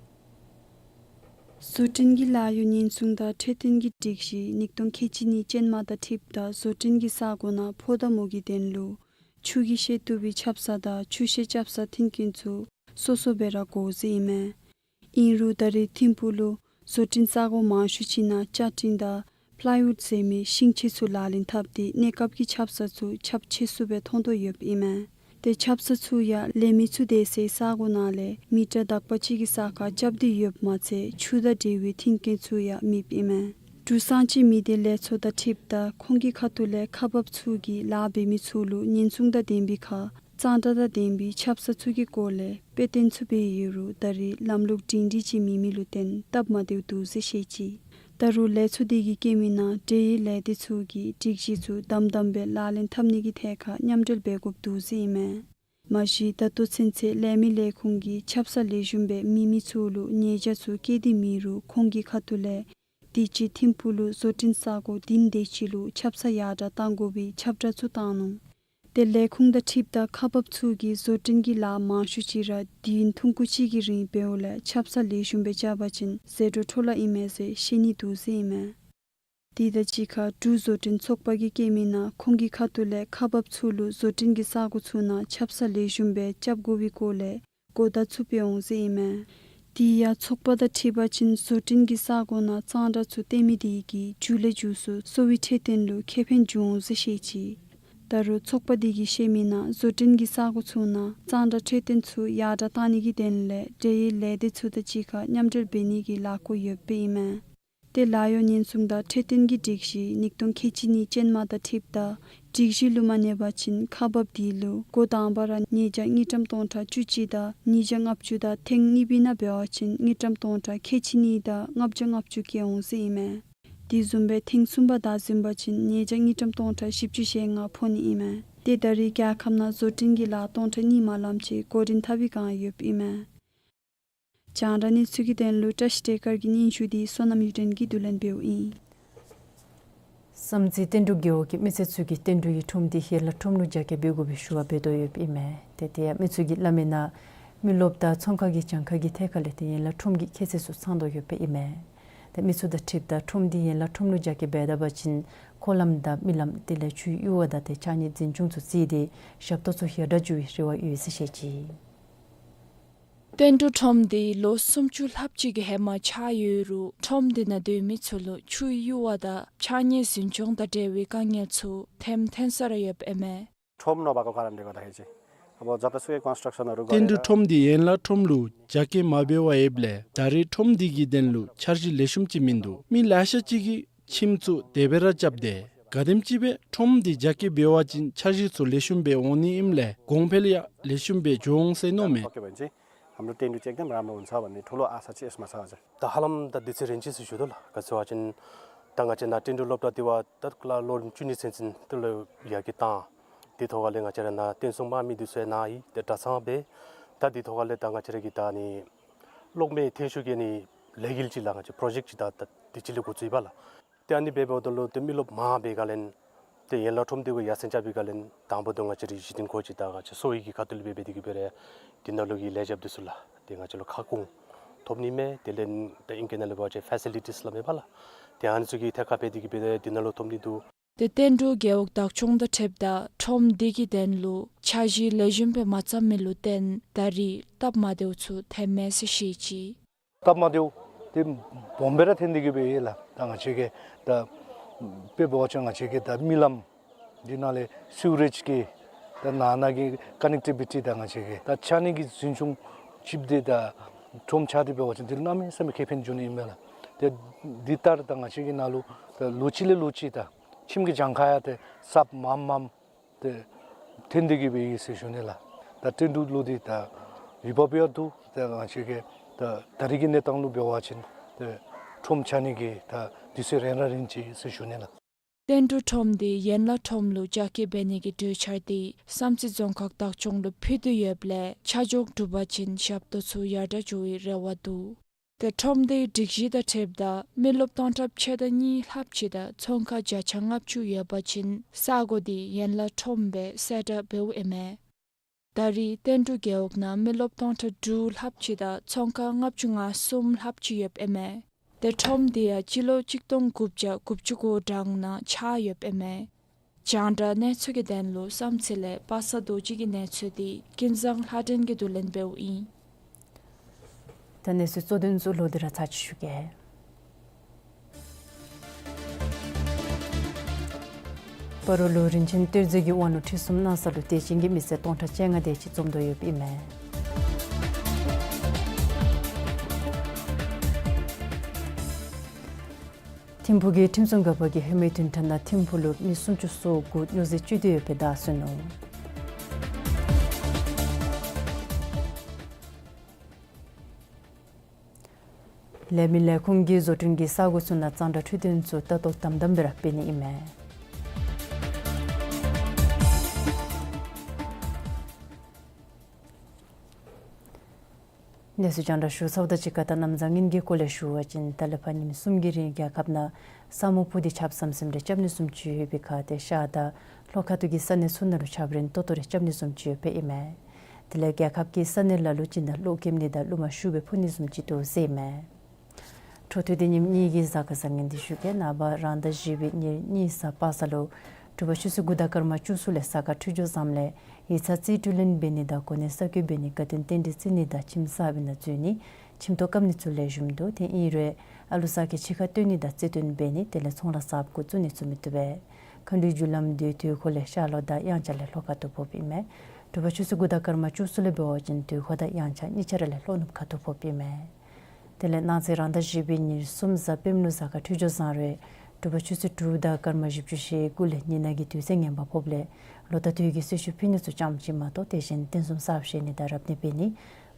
བཟོ་སྐྲུན་གྱི་ལཱ་གཡོག་ཉེན་སྲུང་དང་འཕྲོད་བསྟེན་གྱི་སྒྲིག་གཞི་ཉིས་སྟོང་ཁལ་གཅིག་གཉིས་ཅན་མ་དང་འཁྲིལཝ་ད་བཟོ་སྐྲུན་གྱི་ས་གོ་ནང་ཕོཝ་དང་མུ་གེའི་དོན་ལུ་ཆུ་གིས་བཤལ་བཏུབ་པའི་ཆབ་གསང་དང་ཆུ་བཤལ་ཆབ་གསང་མཐུན་རྐྱེན་ཚུ་སོ་སོ་སྦེ་ར་དགོ་ཟེར་ཨིན་མས། ཨིན་རུང་ད་རེས་ཐིམ་ཕུག་ལུ་བཟོ་སྐྲུན་ས་གོ་མང་ཤོས་ཅིག་ནང་ཅ་ཊིན་དང་པླའི་ཝུཌ་ཟེར་མི་ཤིང་ཆས་ཚུ་ལག་ལེན་འཐབ་སྟེ་གནས་སྐབས་ཀྱི་ཆབ་གསང་ཚུ་ཁྱབ་ཆེ་སུ་སྦེ་མཐོང་དོ་ཡོདཔ་ཨིན་མས། ཏེ་ཆབ་གསང་ཚུ་ཡང་ལས་མི་ཚུ་སྡོད་སའི་ས་གོ་ནང་ལས་མི་ཊར་དག་པ་ཅིག་གི་ས་ཁར་རྐྱབ་སྟེ་ཡོདཔ་མ་ཚད་ཆུ་དང་འབྲེལ་བའི་མཐུན་རྐྱེན་ཚུ་ཡང་མེདཔ་ཨིན་མས། འབྲུག་གསང་སྤྱོད་མི་སྡེ་ལས་ཚོགས་དང་འཁྲིལཝ་ད་ཁོང་གི་ཁ་ཐུག་ལས་ཁག་འབགཔ་ཚུ་གིས་ལཱ་འབད་མི་ཚུ་ལུ་ཉེན་སྲུང་དང་ལྡན་པའི་ཁར་གཙང་སྦྲ་དང་ལྡན་པའི་ཆབ་གསང་ཚུ་གི་སྐོར་ལས་དཔེ་སྟོན་ཚུ་འབད་ཡོད་རུང་ད་རེས་ལམ་ལུགས་སྒྲིང་སྒྲིང་ཅིག་མེད་མི་ལུ་བརྟེན་སྟབས་མ་བདེཝ་འདུག་ཟེར་བཤད་ཅི། ད་རུང་ལས་ཚོགས་འདི་གིས་བཀོད་མིའི་ནང་འབྲེལ་ཡོད་ལས་སྡེ་ཚུ་གིས་སྒྲིག་གཞི་ཚུ་དམ་དམ་སྦེ་ལག་ལེན་འཐབ་ནི་གི་ཐད་ཁར་མཉམ་འབྲེལ་འབད་དགོཔ་འདུག་ཟེར་ཨིན་མས། མ་གཞི་ད་ལྟོ་ཚུན་ཚོད་ལས་མི་ལས་ཁུངས་ཀྱིས་ཆབ་གསང་ལེགས་ཤོམ་སྦེ་མེད་མི་ཚུ་ལུ་ཉེས་བྱ་ཚུ་བཀལ་ཏེ་མེད་རུང་ཁོང་གི་ཁ་ཐུག་ལས་དུས་ཅི་ཐིམ་ཕུག་ལུ་བཟོ་སྐྲུན་ས་གོ་བདུན་དེ་ཅིག་ལུ་ཆབ་གསང་ཡར་དྲག་གཏང་དགོ་པའི་ཁྱབ་བསྒྲགས་ཚུ་བཏང་ནུག། ཏེ་ལས་ཁུངས་དང་འཁྲིལཝ་ད་ཁག་འབགཔ་ཚུ་གིས་བཟོ་སྐྲུན་གྱི་ལཱ་མང་ཤོས་ཅིག་ར་དུས་ཡུན་ཐུང་ཀུ་ཅིག་གི་རིང་འབདཝ་ལས་ཆབ་གསང་ལེགས་ཤོམ་སྦེ་རྐྱབ་པ་ཅིན་ཟད་འགྲོ་འཕྲོ་བརླག་ཨིན་མས་ཟེར་བཤད་ནི་འདུག་ཟེར་ཨིན་མས། དེ་དང་གཅིག་ཁར་འབྲུག་བཟོ་སྐྲུན་ཚོགས་པ་གིས་བཀོད་མིའི་ནང་ཁོང་གི་ཁ་ཐུག་ལས་ཁག་འབགཔ་ཚུ་ལུ་བཟོ་སྐྲུན་གྱི་ས་གོ་ཚུ་ནང་ཆབ་གསང་ལེགས་ཤོམ་སྦེ་རྐྱབ་དགོ་པའི་སྐོར་ལས་གོ་བརྡ་ཚུ་སྤེལ་འོང་ཟེར་ཨིན་མས། དེ་ཡང་ཚོགས་པ་དང་འཁྲིལ་བ་ཅིན་བཟོ་སྐྲུན་གྱི་ས་གོ་ནང་གཙང་སྦྲ་ཚུ་བཏོན་མི་དེ་གིས་མཇུག་ལས་མཇུག་སུ་གསོ་བའི་འཕྲོད་བསྟེན་ལུ་ཁེ་ཕན་འབྱུང་འོང་ཟེར་བཤད་ཅི། ད་རུང་ཚོགས་པ་དེ་གིས་བཤད་མིའི་ནང་བཟོ་སྐྲུན་གྱི་ས་གོ་ཚུ་ནང་གཙང་སྦྲ་འཕྲོད་བསྟེན་ཚུ་ཡར་དྲག་གཏང་ནི་གི་དོན་ལས་འབྲེལ་ཡོད་ལས་སྡེ་ཚུ་དང་གཅིག་ཁར་མཉམ་འབྲེལ་འབད་ནི་གི་ལས་འགུལ་ཡོདཔ་ཨིན་མས། ཏེ་ལཱ་གཡོག་ཉེན་སྲུང་དང་འཕྲོད་བསྟེན་གྱི་སྒྲིག་གཞི་ཉིས་སྟོང་ཁལ་གཅིག་གཉིས་ཅན་མ་དང་འཁྲིལཝ་ད་སྒྲིག་གཞི་ལུ་མ་གནས་པ་ཅིན་ཁག་འབགཔ་དེ་ལུ་འགོ་དང་པ་ར་ཉེས་བྱ་དངུལ་ཀྲམ་སྟོང་ཕྲག་བཅུ་གཅིག་དང་ཉིས་བརྒྱ་ལྔ་བཅུ་དང་ཐེངས་གཉིས་པའི་ནང་འབད་བ་ཅིན་དངུལ་ཀྲམ་སྟོང་ཕྲག་ཁལ་གཅིག་གཉིས་དང་ལྔ་བརྒྱ་ལྔ་བཅུ་བཀལ་འོང་ཟེར་ཨིན་མས། དེ་བཟུམ་སྦེ་ཐེངས་གསུམ་པ་བདའ་ཟུན་པ་ཅིན་ཉེས་བྱ་དངུལ་ཀྲམ་སྟོང་ཕྲག་བཞི་བཅུ་ཞེ་ལྔ་ཕོག་ནི་ཨིན་མས། ཏེ་ད་རེས་རྒྱལ་ཁབ་ནང་བཟོ་སྐྲུན་གྱི་ལཱ་སྟོང་ཕྲག་གཉིས་མ་ལངམ་ཅིག་འགོ་འདྲེན་འཐབ་པའི་བསྒང་ཡོདཔ་ཨིན་མས། རྒྱང་བསྒྲགས་གནས་ཚུལ་གྱི་དོན་ལུ་བཀྲ་ཤིས་བདེ་དཀར་གྱི་སྙན་ཞུ་འདི་བསོད་ནམས་གཡུ་སྒྲོན་གྱིས་བསྡུ་ལེན་འབདཝ་ཨིན། བསམ་རྩེ་བསྟན་འབྲུག་རྒེད་འོག་གི་མི་སེར་ཚུ་གིས་བསྟན་འབྲུག་གི་ཁྲོམ་འདི་ཡན་ལག་ཁྲོམ་ལུ་རྒྱ་སྐྱེད་འབད་དགོ་པའི་ཞུ་བ་འབད་དོ་ཡོདཔ་ཨིན་མས། ཏེ་དེ་ཡང་མི་ཚུ་གིས་སླབ་མིའི་ནང་མི་རློབས་དང་ཚོང་ཁང་གི་གྱངས་ཁ་གི་ཐད་ཁ་ལས་ཏེ་ཡན་ལག་ཁྲོམ་གྱི་ཁྱད་ཚད་ཚུ་ཚང་དོ་ཡོདཔ་ཨིན་མས། ཏེ་མི་ཚུ་དང་འཁྲིལཝ་ད་ཁྲོམ་འདི་ཡན་ལག་ཁྲོམ་ལུ་རྒྱ་སྐྱེད་འབད་ད་པ་ཅིན་འཁོར་ལམ་དང་མི་ལམ་དེ་ལས་ཆུའི་གཡུར་བ་དང་ཏེ་ཕྱགས་སྙིགས་འཛིན་སྐྱོང་ཚུ་བརྩིས་ཏེ་ཞབས་ཏོག་ཚུ་ཡར་དྲག་འགྱོ་བའི་རེ་བ་ཡོད་ཟེར་བཤད་ཅི། བསྟན་འབྲུག་ཁྲོམ་འདི་ལོ་སུམ་ཅུ་ལྷགཔ་ཅིག་གི་ཧེ་མ་ཆགས་ཡོད་རུང་ཁྲོམ་འདི་ནང་སྡོད་མི་ཚུ་ལུ་ཆུའི་གཡུར་བ་དང་ཕྱགས་སྙིགས་འཛིན་སྐྱོང་དང་འབྲེལ་བའི་དཀའ་ངལ་ཚུ་ཐེམ་ཐེམ་ས་ར་ཡོདཔ་ཨིན་མས། ཁྲོམ་ནང་འབག་དགོཔ་ག་ར་འདྲ་ག་ད་ཧེ་ཅི། ཨ་བོ་ཛ་ད་སུ་ཡེ་ཀོན་སི་ཊྲག་ཤཱན་ནང་རུ་ག་བསྟན་འབྲུག་ཁྲོམ་འདི་ཡན་ལག་ཁྲོམ་ལུ་རྒྱ་སྐྱེད་མ་འབད་བར་ཡོདཔ་ལས་ད་རེས་ཁྲོམ་འདི་གི་དོན་ལུ་འཆར་གཞི་ལེགས་ཤོམ་ཅིག་མིན་འདུག། མི་ལེ་ཤ་ཅིག་གིས་ཁྱིམ་ཚུ་དེ་སྦེ་ར་རྐྱབ་སྟེ་ག་དེམ་ཅིག་སྦེ་ཁྲོམ་འདི་རྒྱ་སྐྱེད་འབད་བ་ཅིན་འཆར་གཞི་ཚུ་ལེགས་ཤོམ་སྦེ་འོང་ནི་ཨིནམ་ལས་གོང་འཕེལ་ཡང་ལེགས་ཤོམ་སྦེ་འགྱོ་འོང་ཟེར་མནོཝ་མས། ओके बहन जी, हाम्रो टेन्डु चाहिँ एकदम राम्रो हुन्छ भन्ने ठुलो आशा चाहिँ यसमा छ हजुर। ད་ཧ་ལམ་ད་དུས་ཚོད་རན་ཅི་ཟེར་ཞུ་དོ་ལགས། ག་ཅི་ཟེར་བ་ཅིན་ད་ང་བཅས་ནཱ་ཏིན་འབྲུག་སློབ་གྲྭ་འདི་བ་ད་ལོ་བཅུ་གཉིས་ཚུན་ཚོད་ལུ་ཡར་རྒྱས་བཏང་། དེ་ཐོག་ཁ་ལས་ང་བཅས་ར་ནཱ་བསྟན་སྲུང་དམག་མི་འདི་ཚུ་ཡང་ནཱ་ཡོད། ཏེ་གྲྭ་ཚང་སྦེ། ད་དེ་ཐོག་ཁ་ལས་ད་ང་བཅས་ར་གི་ད་ནི་གློག་མེ་འཐེན་ཤུགས་ཀྱི་ནི་ལས་འགུལ་ཅིག་ལགས། ང་བཅས་པྲོ་ཇེཀཊ་ཅིག་ད་ད་དུས་ཅི་ལས་འགོ་བཙུགས་ཡི་པ་ལགས། ཏེ་ཨ་ནི་འབད་འབདཝ་ད་ལུ་ཏེ་མི་རློབས་མང་པའི་སྒང་ལས་ཏེ་ཡན་ལག་ཁྲོམ་འདི་གུ་ཡར་སེང་རྐྱབ་པའི་སྒང་ལས་དང་པ་ཏེ་ང་བཅས་རའི་གཞི་རྟེན་ཁོ་ཅིག་དང་ང་བཅས་གསོ་བའི་གི་ཁ་ཐུག་ལས་འབད་འབད་དེ་གིས་འབད་རུང་འདི་ནང་ལུ་གི་ལེགས་ཆ་འདི་ཚུ་ལགས་ཏེ་ང་བཅས་ལུ་ཁ་སྐོང་ཐོབ་ནི་མས། དེ་ལས་ཏེ་ཨིང་སྐད་ནང་ལས་འབད་བ་ཅིན་ཕེ་སི་ལི་ཊིསི་སླབ་མས་པ་ལགས། ཏེ་ཨ་ནི་ཚུ་གི་ཐད་ཁར་འབད་དེ་གིས་འབད་རུང་འདི་ནང་ལུ་ཐོབ་ནི་འདུག། ཏེ་བསྟན་འབྲུག་རྒེད་འོག་བདག་སྐྱོང་དང་འཁྲིལཝ་ད་ཁྲོམ་འདི་གི་དོན་ལུ་འཆར་གཞི་ལེགས་ཤོམ་སྦེ་མ་བརྩམས་མི་ལུ་བརྟེན་ད་རིས་སྟབས་མ་བདེཝ་ཚུ་ཐོནམ་མས་ཟེར་བཤད་ཅི། སྟབས་མ་བདེཝ་འདི་སྦོམ་སྦེ་ར་ཐོན་ཏེ་གིས་འབད་ཡོད་ལགས། ད་ང་བཅས་ཀྱི་ད་དཔེ་འབད་བ་ཅིན་ང་བཅས་ཀྱི་ད་མི་ལམ་འདི་ནང་ལས་སིཝ་རེཇ་གི་ད་ནང་ན་གི་ཀ་ནེག་ཊི་བི་ཊི་དང་ང་བཅས་ཀྱི་ད་ཆ་གནས་ཀྱི་འཛིན་སྐྱོང་ཅིག་འདི་ད་ཁྲོམ་ཆགས་ཏེ་འབད་བ་ཅིན་འདི་ལུ་གནམ་མེད་ས་མེད་ཁེ་ཕན་འབྱུང་ནི་ཨིན་མས་ལགས། ཏེ་འདི་ལྟར་ད་ང་བཅས་ཀྱི་ནང་ལུ་ད་ལོ་གཅིག་ལས་ལོ་གཅིག་ད་ཁྱིམ་གྱི་གྱངས་ཁ་ཡང་ཏེ་གསརཔ་མངམ་མངམ་ཏེ་ཐོན་ཏེ་གིས་འབད་ཡོད་ཟེར་ཞུ་ནི་ལགས། ད་བསྟན་འབྲུག་ལུ་འདི་ད་རིག་པ་སྦེ་ཡང་འདུག། ད་ང་བཅས་ཀྱི་ད་ད་རིས་ཀྱི་གནས་སྟངས་ལུ་འབད་བ་ཅིན་ད་ཁྲོམ་ཆགས་ནི་གི་ད་དུས་ཚོད་རན་ར་རན་ཅི་ཟེར་ཞུ་ནི་ལགས། བསྟན་འབྲུག་ཁྲོམ་འདི་ཡན་ལག་ཁྲོམ་ལུ་རྒྱ་སྐྱེད་འབད་ནི་གི་གྲོས་འཆར་འདི་བསམ་རྩེ་རྫོང་ཁག་བདག་སྐྱོང་ལུ་ཕུལ་ཏེ་ཡོདཔ་ལས་ཆ་འཇོག་གྲུབ་པ་ཅིན་ཞབས་ཏོག་ཚུ་ཡར་དྲག་འགྱོ་བའི་རེ་བ་འདུག། ཏེ་ཁྲོམ་འདི་སྒྲིག་གཞི་དང་འཁྲིལཝ་ད་མི་རློབས་སྟོང་ཕྲག་ཕྱེད་དང་གཉིས་ལྷགཔ་ཅིག་དང་ཚོང་ཁང་བརྒྱ་ཆ་ལྔ་བཅུ་ཡོད་པ་ཅིན་ས་གོ་འདི་ཡན་ལག་ཁྲོམ་སྦེ་གསལ་བསྒྲགས་འབདཝ་ཨིན་མས། ད་རིས་བསྟན་འབྲུག་རྒེད་འོག་ནང་མི་རློབས་སྟོང་ཕྲག་དྲུག་ལྷགཔ་ཅིག་དང་ཚོང་ཁང་ལྔ་བཅུ་ང་གསུམ་ལྷགཔ་ཅིག་ཡོདཔ་ཨིན་མས། ཏེ་ཁྲོམ་འདི་ཡང་སྤྱི་ལོ་གཅིག་སྟོང་དགུ་བརྒྱ་དགུ་བཅུ་གོ་གྲངས་ནང་ཆགས་ཡོདཔ་ཨིན་མས། རྒྱང་བསྒྲགས་གནས་ཚུལ་གྱི་དོན་ལུ་བསམ་རྩེ་ལས་པ་སངས་རྡོ་རྗེ་གི་གནས་ཚུལ་འདི་ཀུན་བཟང་ལྷ་སྒྲོན་གྱིས་བསྡུ་ལེན་འབདཝ་ཨིན། ད་གནས་ཚུལ་གཙོ་དོན་ཚུ་ལོག་སྟེ་ར་ཚར་ཅིག་ཞུ་གེ། སྤ་རོ་ལུ་རིན་ཆེན་གཏེར་མཛོད་ཀྱི་དབང་ལུང་ཁྲིད་གསུམ་གནང་ས་ལུ་དད་ཅན་གྱི་མི་སེར་སྟོང་ཕྲག་བཅོ་ལྔ་དེ་ཅིག་འཛོམས་དོ་ཡོདཔ་ཨིན་མས། ཐིམ་ཕུག་གི་ཁྲིམས་སྲུང་འགག་པ་གིས་ཧེ་མའི་བདུན་ཕྲག་ནང་ཐིམ་ཕུག་ལུ་མི་སུམ་ཅུ་སོ་དགུ་སྨྱོ་རྫས་སྤྱོད་དེ་ཡོདཔ་སྦེ་བདའ་ཟུན་ནུག། ལས་མི་ལས་ཁུངས་ཀྱིས་བཟོ་སྐྲུན་གྱི་ས་གོ་ཚུ་ནང་གཙང་སྦྲ་འཕྲོད་བསྟེན་ཚུ་ལྟ་རྟོག་དམ་དམ་སྦེ་ར་འབད་ནི་ཨིན་མས། གནས་ཚུལ་རྒྱང་བསྒྲགས་ཞུ་ཚརཝ་དང་གཅིག་ཁར་ད་གནམ་བཟང་ངན་གྱི་སྐོར་ལས་ཞུ་བ་ཅིན་ད་ལས་ཕར་ཉིནམ་གསུམ་གྱི་རིང་རྒྱལ་ཁབ་ནང་ས་སྨུག་སྤུབས་ཏེ་ཆརཔ་ཟམ་ཟིམ་རེ་རྐྱབ་ནི་བཟུམ་ཅིག་ཡོད་པའི་ཁར་ཏེ་ཤར་དང་ལྷོ་ཁ་ཐུག་གི་ས་གནས་ཚུ་ནང་ལུ་ཆརཔ་རན་ཏོག་ཏོ་རེ་རྐྱབ་ནི་བཟུམ་ཅིག་ཡོདཔ་ཨིན་མས། དེ་ལས་རྒྱལ་ཁབ་ཀྱི་ས་གནས་ལ་ལུ་ཅིག་ནང་གློག་ཀེམ་ནི་དང་རླུང་མ་ཤུགས་སྦེ་འཕུ་ནི་བཟུམ་ཅིག་འདུག་ཟེར་ཨིན་མས། འཕྲོ་མཐུད་དེ་ཉིནམ་གཉིས་ཀྱི་གཟའ་སྐར་བཟང་ངན་འདི་ཞུ་གེ། ནངས་པ་རང་ཟླ་བཞི་པའི་ཉེར་གཉིས་གཟའ་པ་སངས་ལུ་དྲོ་པ་ཆུ་ཚོད་དགུ་དང་སྐར་མ་བཅུ་གསུམ་ལས་གཟའ་སྐར་འཕྲོད་སྦྱོར་བཟངམ་ལས་ཡིག་ཚང་རྩིས་སྤྲོད་ལེན་འབད་ནི་དང་གོ་གནས་གསར་བསྐོ་འབད་ནི་དགའ་སྟོན་རྟེན་འབྲེལ་བརྩི་ནི་དང་ཁྱིམ་གསརཔ་ནང་འཛུལ་ནི་ཁྱིམ་ཐོག་བཀབ་ནི་ཚུ་ལེགས་ཤོམ་འདུག། དེ་ཨིན་རུང་ཨ་ལུ་ས་ཁྱི་ཕྱི་ཁར་བཏོན་ནི་དང་རྩིས་སྟོན་འབད་ནི་དེ་ལས་ཚོང་ལཱ་གསརཔ་གུ་བཙུགས་ནི་ཚུ་མི་བཏུབ་པས། མཁའ་འགྲོའི་རྒྱུ་ལམ་འདི་དུས་འཁོར་ལས་ཤར་ལྷོ་དང་དབྱངས་འཆར་ལས་ལྷོ་ཁ་ཐུག་ཕོགཔ་ཨིན་མས། དྲོ་པ་ཆུ་ཚོད་དགུ་དང་སྐར་མ་བཅུ་གསུམ་ལས་འབད་བ་ཅིན་དུས་འཁོར་དང་དབྱངས་འཆར་གཉིས་ཆ་ར་ལས་ལྷོ་ནུབ་ཁ་ཐུག་ཕོགཔ་ཨིན་མས། དེ་ལས་གནངས་ཚེ་རང་ཟླ་བཞི་པའི་ཉེར་གསུམ་གཟའ་སྤེནམ་ལུ་གཟའ་སྐར་འཕྲོད་སྦྱོར་བཟང་རུང་དྲོ་པ་ཆུ་ཚོད་དྲུག་དང་སྐར་མ་བཞི་བཅུ་ཞེ་དགུ་ལས་ཉི་ནག་གི་དུས་ཚོད་ངན་པ་ཕོགཔ་ལས་ལོ་དང་དུས་ཀྱི་གསོལ་མཆོད་ཕུལ་ནི་ཚུ་ཙམ་ཅིག་མ་གཏོགས་དེ་བཞིན་རྟེན་གསུམ་གསརཔ་བཞེངས་ནི་དང་རབ་གནས་འབད་ནི་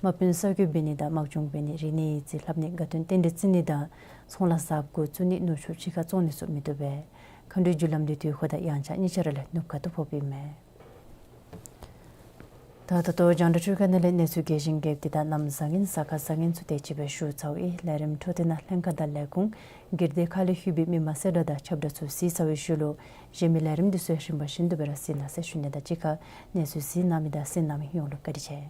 དམག་དཔོན་གསར་བསྐོ་འབད་ནི་དང་དམག་སྦྱོང་འབད་ནི་རིག་གནས་ཡིག་རྩིས་ལྷབ་ནི་དགའ་སྟོན་རྟེན་འབྲེལ་བརྩི་ནི་དང་ཚོང་ལཱ་གསརཔ་གུ་བཙུགས་ནི་ནུབ་ཕྱོགས་ཕྱི་ཁར་བཙོང་ནི་ཚུ་མི་བཏུབ་པས། མཁའ་འགྲོའི་རྒྱུ་ལམ་འདི་དུས་འཁོར་དང་དབྱངས་འཆར་གཉིས་ཆ་ར་ལས་ནུབ་ཁ་ཐུག་ཕོགཔ་ཨིན་མས། ད་ད་ལྟོ་རྒྱང་བསྒྲགས་འཕྲུལ་ཁང་ནང་ལས་གནས་ཚུལ་རྒྱས་ཤིང་རྒྱསཔ་འདི་དང་གནམ་བཟང་ངན་གཟའ་སྐར་བཟང་ངན་ཚུ་དེ་ཅིག་སྦེ་ཞུ་ཚརཝ་ཨིན། ལས་རིམ་འཕྲོ་མཐུད་ནང་ལྷན་ཁག་དང་ལས་ཁུངས་སྒེར་སྡེ་ཁག་ལས་ལྷོད་པའི་མི་མང་གསལ་བསྒྲགས་དང་ཁྱབ་བསྒྲགས་ཚུ་གཟིགས་ཚར་བའི་ཤུལ་ལུ་གཞན་མི་ལས་རིམ་འདི་ཚུ་ཡང་རིམ་པ་བཞིན་དུ་སྦེ་ར་གཟིགས་གནང་ཟེར་ཞུ་ནི་དང་གཅིག་ཁར་གནས་ཚུལ་གཟིགས་གནང་མི་དང་གསན་གནང་མི་ཡོངས་ལུ་བཀའ་དྲིན་ཆེ།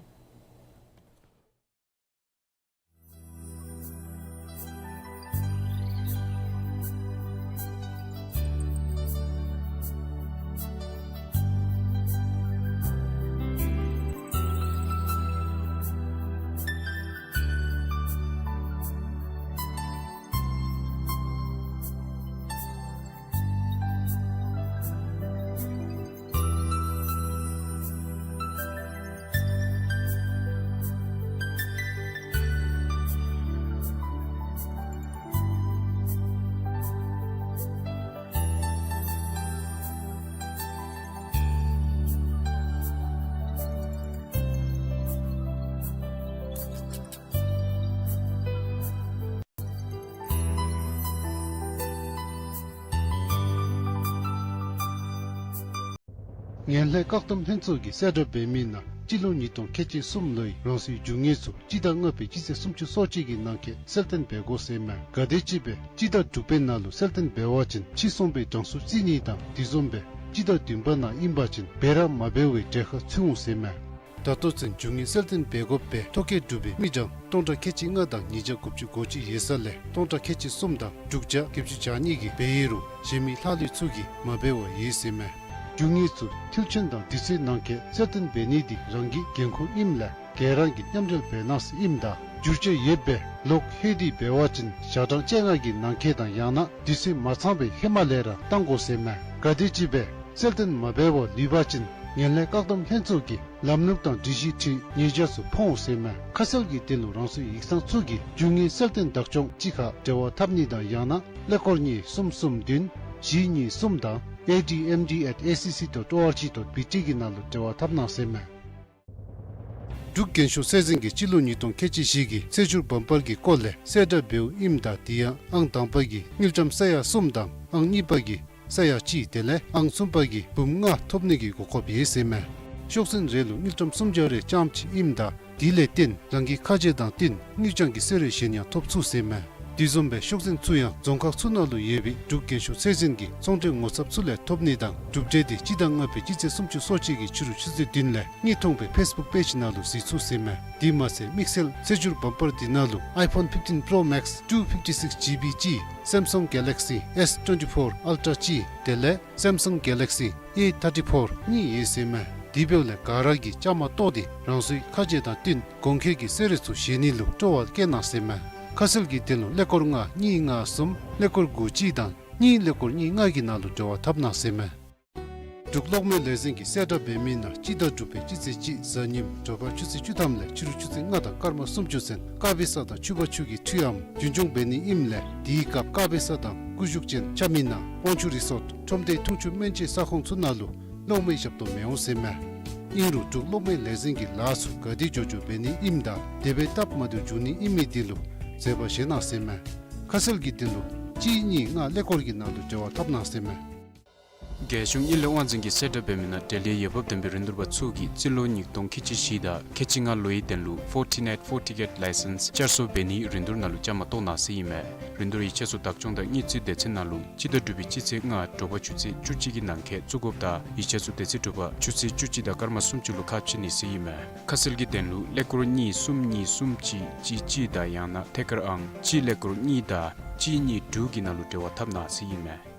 ངན་ལྷད་བཀག་སྡོམ་ལྷན་ཚོགས་ཀྱིས་གསལ་བསྒྲགས་འབད་མི་ནང་ སྤྱི་ལོ་ཉིས་སྟོང་ཁལ་གཅིག་གསུམ་ལོའི་རང་སོའི་རྒྱུ་དངོས་ཚུ་སྤྱི་ཟླ་ལྔ་པའི་སྤྱི་ཚེས་སུམ་ཅུ་སོ་གཅིག་གི་ནང་འཁོད་གསལ་སྟོན་འབད་དགོ་ཟེར་མས། ག་དེམ་ཅིག་སྦེ་སྤྱི་ཟླ་དྲུག་པའི་ནང་ལུ་གསལ་སྟོན་འབད་བ་ཅིན་ཕྱི་སོང་པའི་གྲངས་སུ་བརྩི་ནི་དང་དེ་བཟུམ་སྦེ་སྤྱི་ཟླ་བདུན་པ་ནང་ཨིན་པ་ཅིན་འབད་ར་མ་འབད་བའི་གྲལ་ཁར་ཚུད་འོང་ཟེར་མས། ད་ལྟོ་ཚུན་རྒྱུ་དངོས་གསལ་སྟོན་འབད་དགོ་པའི་ཐོ་བཀོད་གྲུབ་པའི་མི་གྲངས་སྟོང་ཕྲག་ཁལ་གཅིག་ལྔ་དང་ཉིས་བརྒྱ་དགུ་བཅུ་གོ་གཅིག་ཡོད་ས་ལས་སྟོང་ཕྲག་ཁལ་གཅིག་གསུམ་དང་དྲུག་བརྒྱ་བརྒྱད་ཅུ་གྱ་གཉིས་ཀྱིས་འབད་ཡོད་རུང་གཞན་མི་ལྷག་ལུས་ཚུ་གིས་མ་འབད་བར་ཡོད་ཟེར་མས། རྒྱུ་དངོས་ཚུ་མཐིལ་ཕྱིན་དང་དུས་ཚོད་ནང་འཁོད་གསལ་སྟོན་འབད་ནི་འདི་རང་གི་འགན་ཁུར་ཨིནམ་ལས་ག་ར་གིས་མཉམ་འབྲེལ་འབད་གནང་ཟེར་ཨིནམ་ད་བསྒྱུར་བཅོས་ཡོདཔ་སྦེ་ལོག་ལྷོད་དེ་འབད་བ་ཅིན་ཞག་གྲངས་བཅོ་ལྔ་གི་ནང་འཁོད་དང་ཡང་ན་དུས་ཚོད་མ་ཚང་པའི་ཧེ་མ་ལས་ར་བཏང་དགོ་ཟེར་མས། ག་དེམ་ཅིག་སྦེ་གསལ་སྟོན་མ་འབད་བར་ལུས་པ་ཅིན་ངན་ལྷད་བཀག་སྡོམ་ལྷན་ཚོགས་ཀྱི་ལམ་ལུགས་དང་སྒྲིག་གཞི་འཁྲིལ་ཉེས་བྱ་ཚུ་ཕོག་འོང་ཟེར་མས། ཁ་གསལ་གྱི་དོན་ལུ་རང་སོའི་ཡིག་ཚང་ཚུ་གིས་རྒྱུ་དངོས་གསལ་སྟོན་བདག་སྐྱོང་ཅིག་ཁར་འབྲེལ་བ་འཐབ་ནི་དང་ཡང་ན་ཀླད་ཀོར་གཉིས་གསུམ་གསུམ་བདུན་བཞི་གཉིས་གསུམ་དང་A D M D at A C C dot O R G dot B T གི་ནང་ལུ་འབྲེལ་བ་འཐབ་གནང་ཟེར་མས། འབྲུག་རྒྱན་ཤོག་ཚད་འཛིན་གྱིས་སྤྱི་ལོ་ཉིས་སྟོང་ཁལ་གཅིག་བཞི་གི་ཚེས་བཅུ་བར་པར་གྱི་སྐོར་ལས་གསལ་བསྒྲགས་འབདཝ་ཨིནམ་ད་དེ་ཡང་ཨང་དང་པ་གིས་དངུལ་ཀྲམ་ས་ཡ་གསུམ་དང་ཨང་གཉིས་པ་གིས་ས་ཡ་གཅིག་དེ་ལས་ཨང་གསུམ་པ་གིས་འབུམ་ལྔ་ཐོབ་ནི་གི་གོ་སྐབས་ཡོད་ཟེར་མས། ཤོག་འཛིན་རེ་ལུ་དངུལ་ཀྲམ་སུམ་བརྒྱ་རེ་རྐྱངམ་ཅིག་ཨིནམ་ད་དེ་ལས་བརྟེན་རང་གི་ཁ་བྱང་དང་བསྟུན་དངུལ་རྐྱང་གི་གསོལ་རས་གཞན་ཡང་ཐོབ་ཚུགས་ཟེར་མས། དེ་བཟུམ་སྦེ་ཤོག་འཛིན་ཚུ་ཡང་རྫོང་ཁག་ཚུ་ནང་ལུ་ཡོད་པའི་འབྲུག་རྒྱན་ཤོག་ཚད་འཛིན་གྱི་ཚོང་འབྲེལ་ངོ་ཚབ་ཚུ་ལས་ཐོབ་ནི་དང་གྲུབ་འབྲས་དེ་སྤྱི་ཟླ་ལྔ་པའི་སྤྱི་ཚེས་སུམ་ཅུ་སོ་གཅིག་གི་ཕྱི་རུ་ཆུ་ཚོད་བདུན་ལས་དངོས་མཐོང་སྦེ་ཕེསི་བུཀ་པེཇ་ནང་ལུ་གཟིགས་ཚུགས་ཟེར་མས། དེ་མ་ཚད་དམིགས་བསལ་ཚེས་བཅུ་བར་པར་དེ་ནང་ལུ་iPhone fifteen Pro Max two fifty-six G B གཅིག Samsung Galaxy S twenty-four Ultra གཅིག་དེ་ལས་Samsung Galaxy A thirty-four གཉིས་ཡོད་ཟེར་མས། དེ་འབདཝ་ལས་ག་ར་གིས་བཅའ་མར་གཏོགས་ཏེ་རང་སོའི་ཁ་བྱང་དང་བསྟུན་གོང་འཁོད་ཀྱི་གསོལ་རས་ཚུ་བཞེས་ནི་ལུ་སྤྲོ་བ་བསྐྱེད་གནང་ཟེར་མས། ཁ་གསལ་གྱི་དོན་ལུ་ཀླད་ཀོར་ལྔ་གཉིས་ལྔ་གསུམ་ཀླད་ཀོར་དགུ་གཅིག་དང་གཉིས་ཀླད་ཀོར་གཉིས་ལྔ་གི་ནང་ལུ་འབྲེལ་བ་འཐབ་གནང་ཟེར་མས། འབྲུག་གློག་མེ་ལས་འཛིན་གྱིས་གསལ་བསྒྲགས་འབད་མི་ནང་སྤྱི་ཟླ་དྲུག་པའི་སྤྱི་ཚེས་གཅིག་གཟའ་ཉིམ་དྲོ་པ་ཆུ་ཚོད་བཅུ་ཐམ་ལས་ཕྱི་རུ་ཆུ་ཚོད་ལྔ་དང་སྐར་མ་སུམ་ཅུ་ཚུན་ཀ་བེ་ས་དང་ཕྱུ་པ་ཆུ་གི་འཕྲུལ་ལམ་རྒྱུན་སྐྱོང་འབད་ནི་ཨིནམ་ལས་དེའི་སྐབས་ཀ་བེ་ས་དང་སྐུ་བཞུགས་ཅན་ཆ་མི་ནང་དབང་ཕྱུག་རི་སོཊ་ཁྲོམ་སྡེ་འཐུང་ཆུ་སྨན་བཅོས་ས་ཁོངས་ཚུ་ནང་ལུ་གློག་མེའི་ཞབས་ཏོག་མི་འོང་ཟེར་མས། ཨིན་རུང་འབྲུག་གློག་མེ་ལས་འཛིན་གྱིས་ལཱ་ཚུ་ག་དེ་མགྱོགས་མགྱོགས་འབད་ནི་ཨིནམ་དང་དེ་སྦེ་སྟབས་མ་བདེཝ་འབྱུང་ནི་ཨིན་མི་དེ་ལུ་མཛད་པ་བཞེས་གནང་ཟེར་མས། ཁ་གསལ་གྱི་དོན་ལུ་གཅིག་གཉིས་ལྔ་ཀླད་ཀོར་གྱི་ནང་ལུ་འབྲེལ་བ་འཐབ་གནང་ཟེར་མས། རྒྱལ་གཞུང་དངུལ་ལས་དབང་འཛིན་གྱིས་གསལ་བསྒྲགས་འབད་མི་ནང་འབྲེལ་ཡོད་འོས་འབབ་ལྡན་པའི་རིན་བསྡུར་པ་ཚུ་གིས་རྩིས་ལོ་ཉིས་སྟོང་ཁལ་གཅིག་བཞི་དང་ཁལ་གཅིག་ལྔ་ལོའི་དོན་ལུ་Fortinet Fortigate License བསྐྱར་གསོ་འབད་ནིའི་རིན་བསྡུར་ནང་ལུ་བཅའ་མར་གཏོགས་གནང་ཟེར་ཨིན་མས། རིན་བསྡུར་ཡིག་ཆ་ཚུ་བདག་སྐྱོང་དང་དངུལ་རྩིས་སྡེ་ཚན་ནང་ལུ་སྤྱི་ཟླ་དྲུག་པའི་སྤྱི་ཚེས་ལྔ་དྲོ་པ་ཆུ་ཚོད་བཅུ་གཅིག་གི་ནང་འཁོད་བཙུགས་དགོཔ་དང་ཡིག་ཆ་ཚུ་དེ་ཚེ་དྲོ་པ་ཆུ་ཚོད་བཅུ་གཅིག་དང་སྐར་མ་སུམ་ཅུ་ལུ་ཁ་ཕྱེ་ནི་ཟེར་ཨིན་མས། ཁ་གསལ་གྱི་དོན་ལུ་ཀླད་ཀོར་གཉིས་གསུམ་གཉིས་གསུམ་གཅིག་གཅིག་གཅིག་དང་ཡང་ན་ཐད་ཀར་ཨང་གཅིག་ཀླད་ཀོར་གཉིས་དང་གཅིག་གཉིས་དྲུག་གི་ནང་ལུ་འབྲེལ་བ་འཐབ་གནང་ཟེར་ཨིན་མས།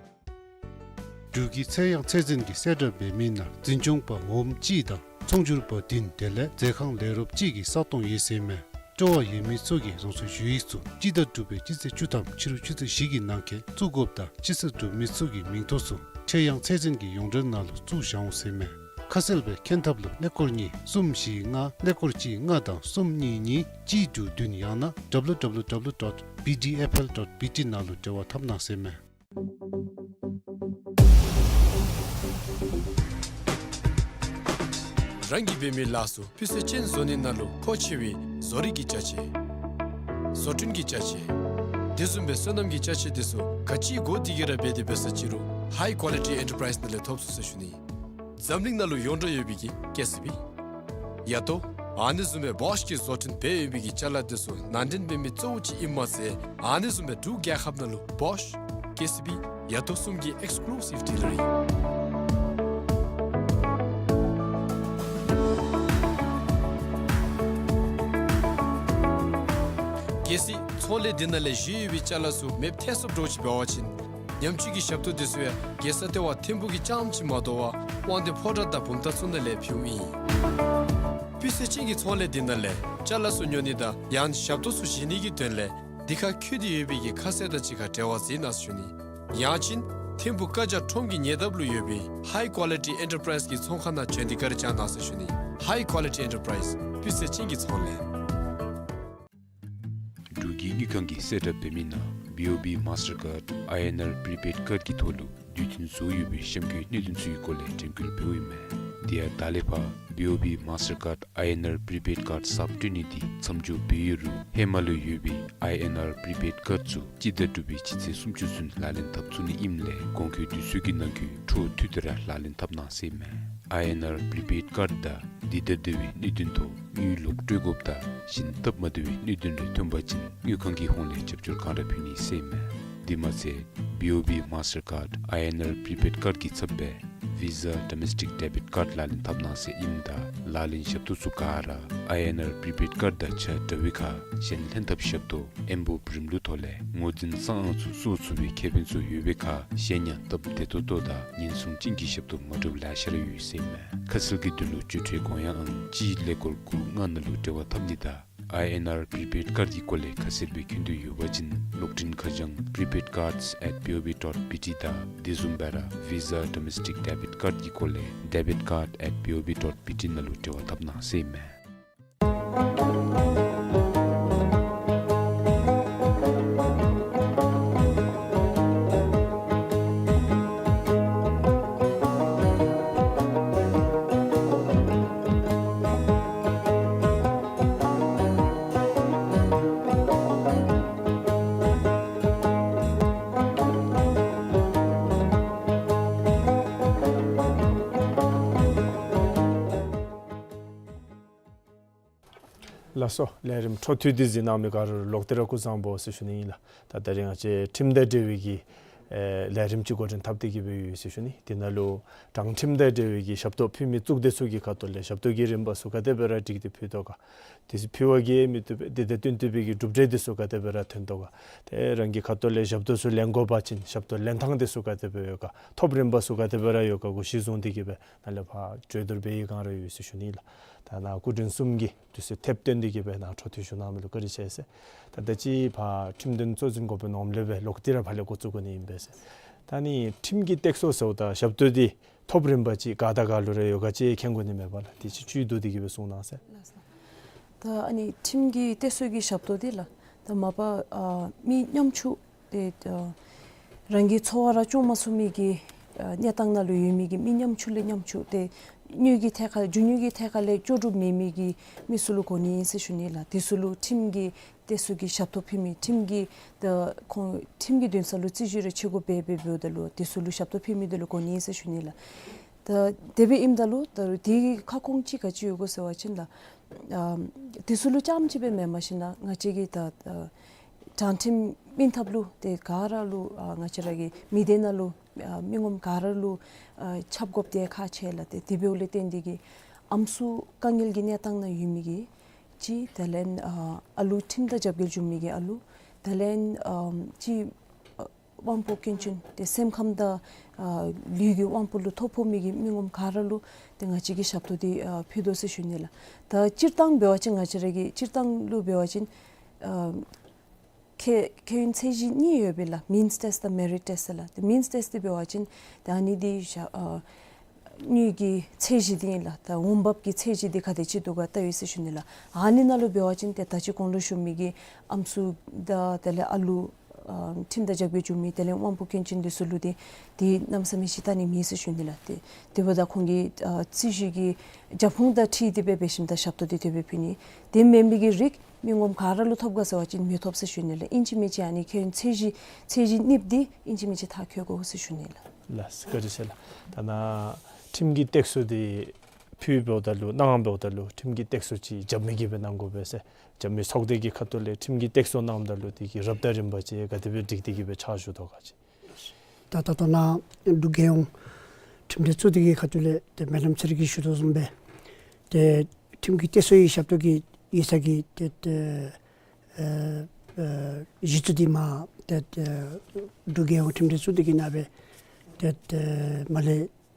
འབྲུག་གི་ཚད་དབྱངས་ཚད་འཛིན་གྱིས་གསལ་བསྒྲགས་འབད་མི་ནང་འཛིན་སྐྱོང་པ་འོགམ་གཅིག་དང་ཚོང་སྒྱུར་པ་བདུན་དེ་ལས་མཛོད་ཁང་ལས་རོགསཔ་གཅིག་གི་ས་སྟོང་ཡོད་ཟེར་མས། སྤྲོ་བ་ཡོད་མི་ཚུ་གིས་རང་སོའི་ཞུ་ཡིག་ཚུ་སྤྱི་ཟླ་དྲུག་པའི་སྤྱི་ཚེས་བཅུ་ཐམ་ཕྱི་རུ་ཆུ་ཚོད་བཞི་གི་ནང་འཁོད་བཙུགས་དགོཔ་དང་སྤྱི་ཚེས་དྲུག་མི་ཚུ་གི་མིང་ཐོ་ཚུ་ཚད་དབྱངས་ཚད་འཛིན་གྱི་ཡོངས་འབྲེལ་ནང་ལུ་བཙུགས་བཞག་འོང་ཟེར་མས། ཁ་གསལ་སྦེ་མཁྱེན་ཐབས་ལུ་ཀླད་ཀོར་གཉིས་གསུམ་བཞི་ལྔ་ཀླད་ཀོར་གཅིག་ལྔ་དང་གསུམ་གཉིས་གཉིས་གཅིག་དྲུག་བདུན་ཡང་ན་W W W dot B D F L dot B T ནང་ལུ་འབྲེལ་བ་འཐབ་གནང་ཟེར་མས། རང་གིས་འབད་མི་ལཱ་ཚུ་སྤུས་ཚད་ཅན་བཟོ་ནི་ནང་ལུ་མཁོ་ཆེ་བའི་བཟོ་རིག་གི་ཅ་ཆས་བཟོ་སྐྲུན་གྱི་ཅ་ཆས་དེ་བཟུམ་སྦེ་སོ་ནམ་གྱི་ཅ་ཆས་དེ་ཚུ་ག་ཅི་དགོ་དེ་གིས་ར་འབད་དེ་འབད་ས་ཅི་རུང་High Quality Enterprise ནང་ལས་ཐོབ་ཚུགས་ཟེར་ཞུ་ནི། འཛམ་གླིང་ནང་ལུ་ཡོངས་གྲགས་ཡོད་པའི་གི་ཀེ་སི་བི། ཡ་ཏོ། ཨ་ནི་བཟུམ་སྦེ་བོཤ་གིས་བཟོ་སྐྲུན་འབད་ཡོད་པའི་གི་ཅ་ལ་དེ་ཚུ་ནང་འདྲེན་འབད་མི་གཙོ་བོ་ཅིག་ཨིནམ་མ་ཚད་ཨ་ནི་བཟུམ་སྦེ་འབྲུག་རྒྱལ་ཁབ་ནང་ལུ་བོཤ་ཀེ་སི་བི་ཡ་ཏོ་གསུམ་གྱི་ཨེགསི་ཀུ་ལུ་སིབ་ཌི་ལར་ཨིན། གལ་སྲིད་ཚོང་ལས་འདི་ནང་ལས་བཞེས་ཡོད་པའི་ཅ་ལ་ཚུ་མེདཔ་ཐལ་སོཔ་འདྲཝ་ཅིག་འབད་བ་ཅིན་ཉམས་བཅོས་ཀྱི་ཞབས་ཏོག་དེ་ཚུ་ཡང་རྒྱལ་ས་ལྟེ་བ་ཐིམ་ཕུག་གི་རྐྱངམ་ཅིག་མ་དོ་བར་དབང་འདུས་ཕོ་བྲང་དང་བུམ་ཐང་ཚུ་ནང་ལས་ཕུལཝ་ཨིན། སྤུས་ཚད་ཅན་གྱི་ཚོང་ལས་འདི་ནང་ལས་ཅ་ལ་ཚུ་ཉོ་ནི་དང་ཡང་ཞབས་ཏོག་ཚུ་བཞེས་ནི་གི་དོན་ལས་འདི་ཁར་བཀོད་དེ་ཡོད་པའི་གི་ཁ་གསལ་དང་གཅིག་ཁར་འབྲེལ་བ་མཛད་གནང་ཟེར་ཞུ་ནི། ཡང་ཅིན་ཐིམ་ཕུག་ཀ་ཇ་ཁྲོམ་གྱི་ཉེ་འདབས་ལུ་ཡོད་པའི་High Quality Enterprise གི་ཚོང་ཁང་ནང་བྱོན་ཏེ་བཀའ་དྲིན་བསྐྱང་གནང་ཟེར་ཞུ་ནི། High Quality Enterprise སྤུས་ཚད་ཅན་གྱི་ཚོང་ལས། འབྲུག་གི་དངུལ་ཁང་གིས་གསལ་བསྒྲགས་འབད་མི་ནང་B O B Mastercard I N R prepaid card གི་ཐོག་ལུ་དུས་མཐུན་བཟོ་ཡོད་པའི་གཤམ་འཁོད་གནད་དོན་ཚུ་གི་སྐོར་ལས་དྲན་སྐུལ་འབདཝ་ཨིན་མས། དེ་ཡང་ད་ལས་ཕར་ བི་ཨོ་བི་མཱས་ཊར་ཀཱརཌ་ཨའི་ཨེན་ཨར་པི་རི་པེཌ་ཀཱརཌ་གསརཔ་སྤྲོད་ནི་འདི་མཚམས་འཇོག་འབད་ཡོད་རུང་ཧེ་མ་ལུ་ཡོད་པའི་ཨའི་ཨེན་ཨར་པི་རི་པེཌ་ཀཱརཌ་ཚུ་སྤྱི་ཟླ་དྲུག་པའི་སྤྱི་ཚེས་སུམ་ཅུ་ཚུན་ལག་ལེན་འཐབ་ཚུགས་ནི་ཨིནམ་ལས་གོང་འཁོད་དུས་ཚོད་ཀྱི་ནང་འཁོད་འཕྲོ་མཐུད་དེ་ར་ལག་ལེན་འཐབ་གནང་ཟེར་ཨིན་མས། ཨའི་ཨེན་ཨར་པི་རི་པེཌ་ཀཱརཌ་དང་འདི་ལྟར་འདྲ་བའི་གནད་དོན་ཐོག་དངུལ་ལོག་སྤྲོད་དགོཔ་དང་གཞན་སྟབས་མ་བདེ་བའི་གནད་དོན་རེ་ཐོན་པ་ཅིན་དངུལ་ཁང་གི་ཧོངས་ལས་རྒྱབ་སྐྱོར་གང་དྲག་ཕུལ་ནི་ཟེར་ཨིན་མས། དེ་མ་ཚད་བི་ཨོ་བི་མཱས་ཊར་ཀཱརཌ་ཨའི་ཨེན་ཨར་པི་རི་པེཌ་ཀཱརཌ་ཀྱི་ཚབ་སྦེ་ཝི་ཟ་ཌོ་མེསི་ཊིཀ་ཌེ་བིཊ་ཀཱརཌ་ལག་ལེན་འཐབ་གནང་ཟེར་ཨིནམ་ད་ལག་ལེན་ཞབས་ཏོག་ཚུ་ག་ར་ཨའི་ཨེན་ཨར་པི་རི་པེཌ་ཀཱརཌ་དང་ཆ་འདྲ་བའི་ཁར་གཞན་ལྷན་ཐབས་ཞབས་ཏོག་ཨེམ་བོབ་རིམ་ལུགས་ཐོག་ལས་ངོས་འཛིན་གསང་ཨང་ཚུ་སོར་ཚུགས་པའི་ཁེ་ཕན་ཚུ་ཡོད་པའི་ཁར་གཞན་ཡང་སྟབས་བདེ་ཏོག་ཏོ་དང་ཉེན་སྲུང་ཅན་གྱི་ཞབས་ཏོག་མ་འདྲཝ་ལེ་ཤ་ར་ཡོད་ཟེར་ཨིན་མས། ཁ་གསལ་གྱི་དོན་ལུ་སྤྱོད་ཁྲལ་དགོངས་ཡངས་ཨང་གཅིག་ཀླད་ཀོར་དགུ་ལྔ་ནང་ལུ་འབྲེལ་བ་འཐབ་ནི་དང་ཨའི་ཨེན་ཨར་པི་རི་པེཌ་ཀཱརཌ་ཀྱི་སྐོར་ལས་ཁ་གསལ་སྦེ་མཁྱེན་འདོད་ཡོད་པ་ཅིན་གློག་འཕྲིན་ཁ་བྱང་prepaidcards at B O B dot B T དང་དེ་བཟུམ་སྦེ་ར་ཝི་ཟ་ཌོ་མེསི་ཊིཀ་ཌེ་བིཊ་ཀཱརཌ་ཀྱི་སྐོར་ལས་debit card at B O B dot B T ནང་ལུ་འབྲེལ་བ་འཐབ་གནང་ཟེར་ཨིན་མས། ལགས་སོ། ལས་རིམ་འཕྲོ་མཐུད་དེ་གཟིགས་གནང་མི་ག་ར་ལུ་ལོག་སྟེ་ར་སྐུ་གཟུགས་བཟང་པོ་ཟེར་ཞུ་ནི་ཨིན་ལགས། ད་ད་རིས་ང་བཅས་ཁྲིམས་དང་འབྲེལ་བའི་གི་ཨེ་ལས་རིམ་ཅིག་འགོ་འདྲེན་འཐབ་སྟེ་གི་སྦེ་ཡོད་ཟེར་ཞུ་ནི། དེ་ནང་ལུ་དྲང་ཁྲིམས་དང་འབྲེལ་བའི་གི་ཞབས་ཏོག་ཕུལ་མི་གཙུག་སྡེ་ཚུ་གི་ཁ་ཐུག་ལས་ཞབས་ཏོག་གི་རིམ་པ་ཚུ་ག་དེ་སྦེ་ར་སྒྲིག་སྟེ་ཕུལ་དོ་ག། དེ་ཚུ་ཕུལ་བ་གིས་མི་བཏུབ་པའི་དེ་དང་བསྟུན་བཏུབ་པའི་གི་གྲུབ་འབྲས་དེ་ཚུ་ག་དེ་སྦེ་ར་ཐོན་དོ་ག། དེ་རང་གི་ཁ་ཐུག་ལས་ཞབས་ཏོག་ཚུ་ལེན་དགོ་པ་ཅིན་ཞབས་ཏོག་ལེན་ཐངས་དེ་ཚུ་ག་དེ་སྦེ་ཡོད་ག། ཐོབ་རིམ་པ་ཚུ་ག་དེ་སྦེ་ར་ཡོད་ག་གུ་གཞི་བཟུང་སྟེ་གི་སྦེ་ནཱ་ལས་ཕར་གྲོས་བསྡུར་འབད་ཡི་གང་ར་ཡོད་ཟེར་ཞུ་ནི་ལགས། ད་ནཱ་སྐུ་མགྲོན་གསུམ་གྱིས་དུས་ཚོད་ཐེབས་བཏོན་ཏེ་གི་སྦེ་ནཱ་འཕྲོ་མཐུད་ཞུ་གནང་མི་ལུ་བཀའ་དྲིན་ཆེ་ཟེར། ད་ད་ཅི་ཕར་ཁྲིམས་དོན་གཙོ་འཛིན་འགོ་དཔོན་ངོམ་ལས་སྦེ་ལོག་སྟེ་ར་ཕར་ལས་འགོ་བཙུགས་དགོ་ནི་ཨིན་པས་ཟེར། ད་ནི་ཁྲིམས་ཀྱི་སྟེགས་གསོ་ཟེརཝ་ད་ཞབས་ཏོག་འདི་ཐོབ་རིམ་པ་ཅིག་ག་དང་ག་ལུ་ར་ཡོད་ག་ཅིག་མཁྱེན་དགོ་ནི་མས་པ་ལགས། དེ་ཅིག་བཅུད་བསྡུ་སྟེ་གི་སྦེ་གསུང་གནང་ཟེར། ལགས་སོ། ད་ཨ་ནི་ཁྲིམས་ཀྱི་སྟེགས་གསོ་གི་ཞབས་ཏོག་འདི་ལགས། ད་མ་པ་ཨ་མི་ཉམ་ཆུང་ཏེ་ཨ་རང་གི་འཚོ་བ་ར་སྐྱོང་མ་ཚུགས་མི་གི་ཨ་གནས་སྟངས་ནང་ལུ་ཡོད་མི་གི་མི་ཉམ་ཆུང་ལས་ཉམ་ཆུང་ཏེ་དངུལ་གྱི་ཐད་ཁར་རྒྱུ་དངུལ་གྱི་ཐད་ཁར་ལས་ལྕོགས་གྲུབ་མེད་མི་གི་མི་ཚུ་ལུ་གོ་ནི་ཨིན་ཟེར་ཞུ་ནི་ལགས། དེ་ཚུ་ལུ་ཁྲིམས་ཀྱི་སྟེགས་གསོ་གི་ཞབས་ཏོག་ཕུལ་མི་ཁྲིམས་ཀྱི་ད་ཁོང་ཁྲིམས་ཀྱི་འདུན་ས་ལུ་རྩིས་ཞིབ་རེ་ཆེ་དགོ་པས་སྦེ་འབདཝ་ད་ལུ་དེ་ཚུ་ལུ་ཞབས་ཏོག་ཕུལ་མི་འདི་ལུ་གོ་ནི་ཨིན་ཟེར་ཞུ་ནི་ལགས། ད་དེ་སྦེ་ཨིནམ་ད་ལུ་ད་རུང་དེ་གི་ཁ་སྐོང་ཅིག་ག་ཅི་ཡོད་གོ་ཟེར་བ་ཅིན་ལགས། ཨམ་དེ་ཚུ་ལུ་རྐྱངམ་ཅིག་སྦེ་མེན་པར་ཞིན་ན་ང་བཅས་ཀྱི་ད་ཨ་དྲང་ཁྲིམས་སྨིན་ཐབས་ལུ་ཏེ་ག་ར་ལུ་ཨ་ང་བཅས་ར་གི་མི་སྡེ་ནང་ལུ་ཨ་མི་ངོམ་ག་ར་ལུ་ཨ་ཁྱབ་དགོཔ་འདི་ཁག་ཆེ་ལགས། ཏེ་དེ་འབདཝ་ལས་བརྟེན་ཏེ་གི་ཨམ་སྲུ་དཀའ་ངལ་གྱི་གནས་སྟངས་ནང་ཡོད་མི་གི་ཅིག་དེ་ལས་ཨ་ཨ་ལུ་ཁྲིམས་དང་རྒྱབ་འགལ་བྱུང་མི་གི་ཨ་ལུ་དེ་ལས་ཨམ་ཅིག་ཨ་དབང་པོ་སྐྱོན་ཅན་ཏེ་སེམས་ཁམས་དང་ཨ་ལུས་ཀྱི་དབང་པོ་ལུ་ཐོ་ཕོག་མི་གི་མི་ངོམ་ག་ར་ལུ་ཏེ་ང་བཅས་ཀྱིས་ཞབས་ཏོག་འདི་ཨ་ཕུལ་དོ་ཟེར་ཞུ་ནི་ལགས། ད་སྤྱིར་བཏང་འབད་བ་ཅིན་ང་བཅས་ར་གི་སྤྱིར་བཏང་ལུ་འབད་བ་ཅིན་ཨ་ཁེ་ཁེ་ཡོན་ཚད་གཞི་གཉིས་ཡོད་པས་ལགས། མིནསི་ཊེསཊ་དང་མེ་རིཊ་ཊེསཊ་ལགས། ཏེ་མིནསི་ཊེསཊ་འདི་འབད་བ་ཅིན་ཏེ་ཨ་ནི་འདི་ཞ་ཨ་དངུལ་གྱི་ཚད་གཞི་འདི་ཨིན་ལགས། ད་འོང་འབབ་ཀྱི་ཚད་གཞི་འདི་ག་དེ་ཅིག་འདུག་ག་བལྟ་ཡི་ཟེར་ཞུ་ནི་ལགས། ཨ་ནི་ནང་ལུ་འབད་བ་ཅིན་ཏེ་ད་ཅི་གོང་ལུ་ཞུ་མི་གི་ཨམ་སྲུ་དང་དེ་ལས་ཨ་ལུ་ཨ་ཁྲིམས་དང་རྒྱབ་འགལ་བྱུང་མི་དེ་ལས་དབང་པོ་སྐྱོན་ཅན་འདི་ཚུ་ལུ་ཏེ་ཏེ་གནམ་མེད་ས་མེད་ཅིག་བལྟ་ནི་མེད་ཟེར་ཞུ་ནི་ལགས། ཏེ་དེ་འབདཝ་ད་ཁོང་གི་ཨ་རྩིས་ཞིབ་ཀྱི་རྒྱབ་ཁུངས་དང་འཁྲིལ་ཏེ་སྦེ་འབད་ཞིནམ་ད་ཞབས་ཏོག་འདི་དེ་སྦེ་ཕུལ་ནི། དེ་མེན་མི་གི་རིགས་མི་ངོམ་ག་ར་ལུ་ཐོབ་ག་ཟེར་བ་ཅིན་མི་ཐོབ་ཟེར་ཞུ་ནི་ལགས། ཨིན་ཅི་མིན་ཅི་ཨ་ནི་ཁེ་ཡོན་ཚད་གཞི་ཚད་གཞི་གཉིས་འདི་ཨིན་ཅི་མིན་ཅི་མཐར་འཁྱོལ་དགོ་ཟེར་ཞུ་ནི་ལགས། ལགས་བཀའ་དྲིན་ཆེ་ལགས། ད་ནཱ་ཁྲིམས་ཀྱི་སྟེགས་གསོ་འདི་ཕུལ་འབདཝ་ད་ལུ་གནང་འབདཝ་ད་ལུ་ཁྲིམས་ཀྱི་སྟེགས་གསོ་ཅིག་རྒྱབ་མི་གིས་སྦེ་གནང་དགོ་པས་ཟེར་རྒྱབ་མི་ཚོགས་སྡེ་གི་ཁ་ཐུག་ལས་ཁྲིམས་ཀྱི་སྟེགས་གསོ་གནངམ་ད་ལུ་དེ་གི་རབ་དང་རིམ་པ་ཅིག་ག་དེ་སྦེ་སྒྲིག་སྟེ་གི་སྦེ་ཕྱག་ཞུ་དོ་ག་ཅིག། ད་ད་ལྟོ་ནཱ་འབྲུག་རྒྱལ་ཡོངས་ཁྲིམས་དྲང་གཙོ་འདི་གི་ཁ་ཐུག་ལས་ཏེ་མེ་ཌམ་ཚེ་རིང་གིས་ཞུ་དོ་བཟུམ་སྦེ་ཏེ་ཁྲིམས་ཀྱི་སྟེགས་གསོའི་ཞབས་ཏོག་གི་ཡིག་ཚང་གི་ཏེ་ཏེ་ཨེ་ཨེ་གཞི་བཙུགས་འདི་མ་ཏེ་ཏེ་འབྲུག་རྒྱལ་ཡོངས་ཁྲིམས་དྲང་གཙོ་འདི་གི་ནང་སྦེ་ཏེ་ཏེ་མ་ལས་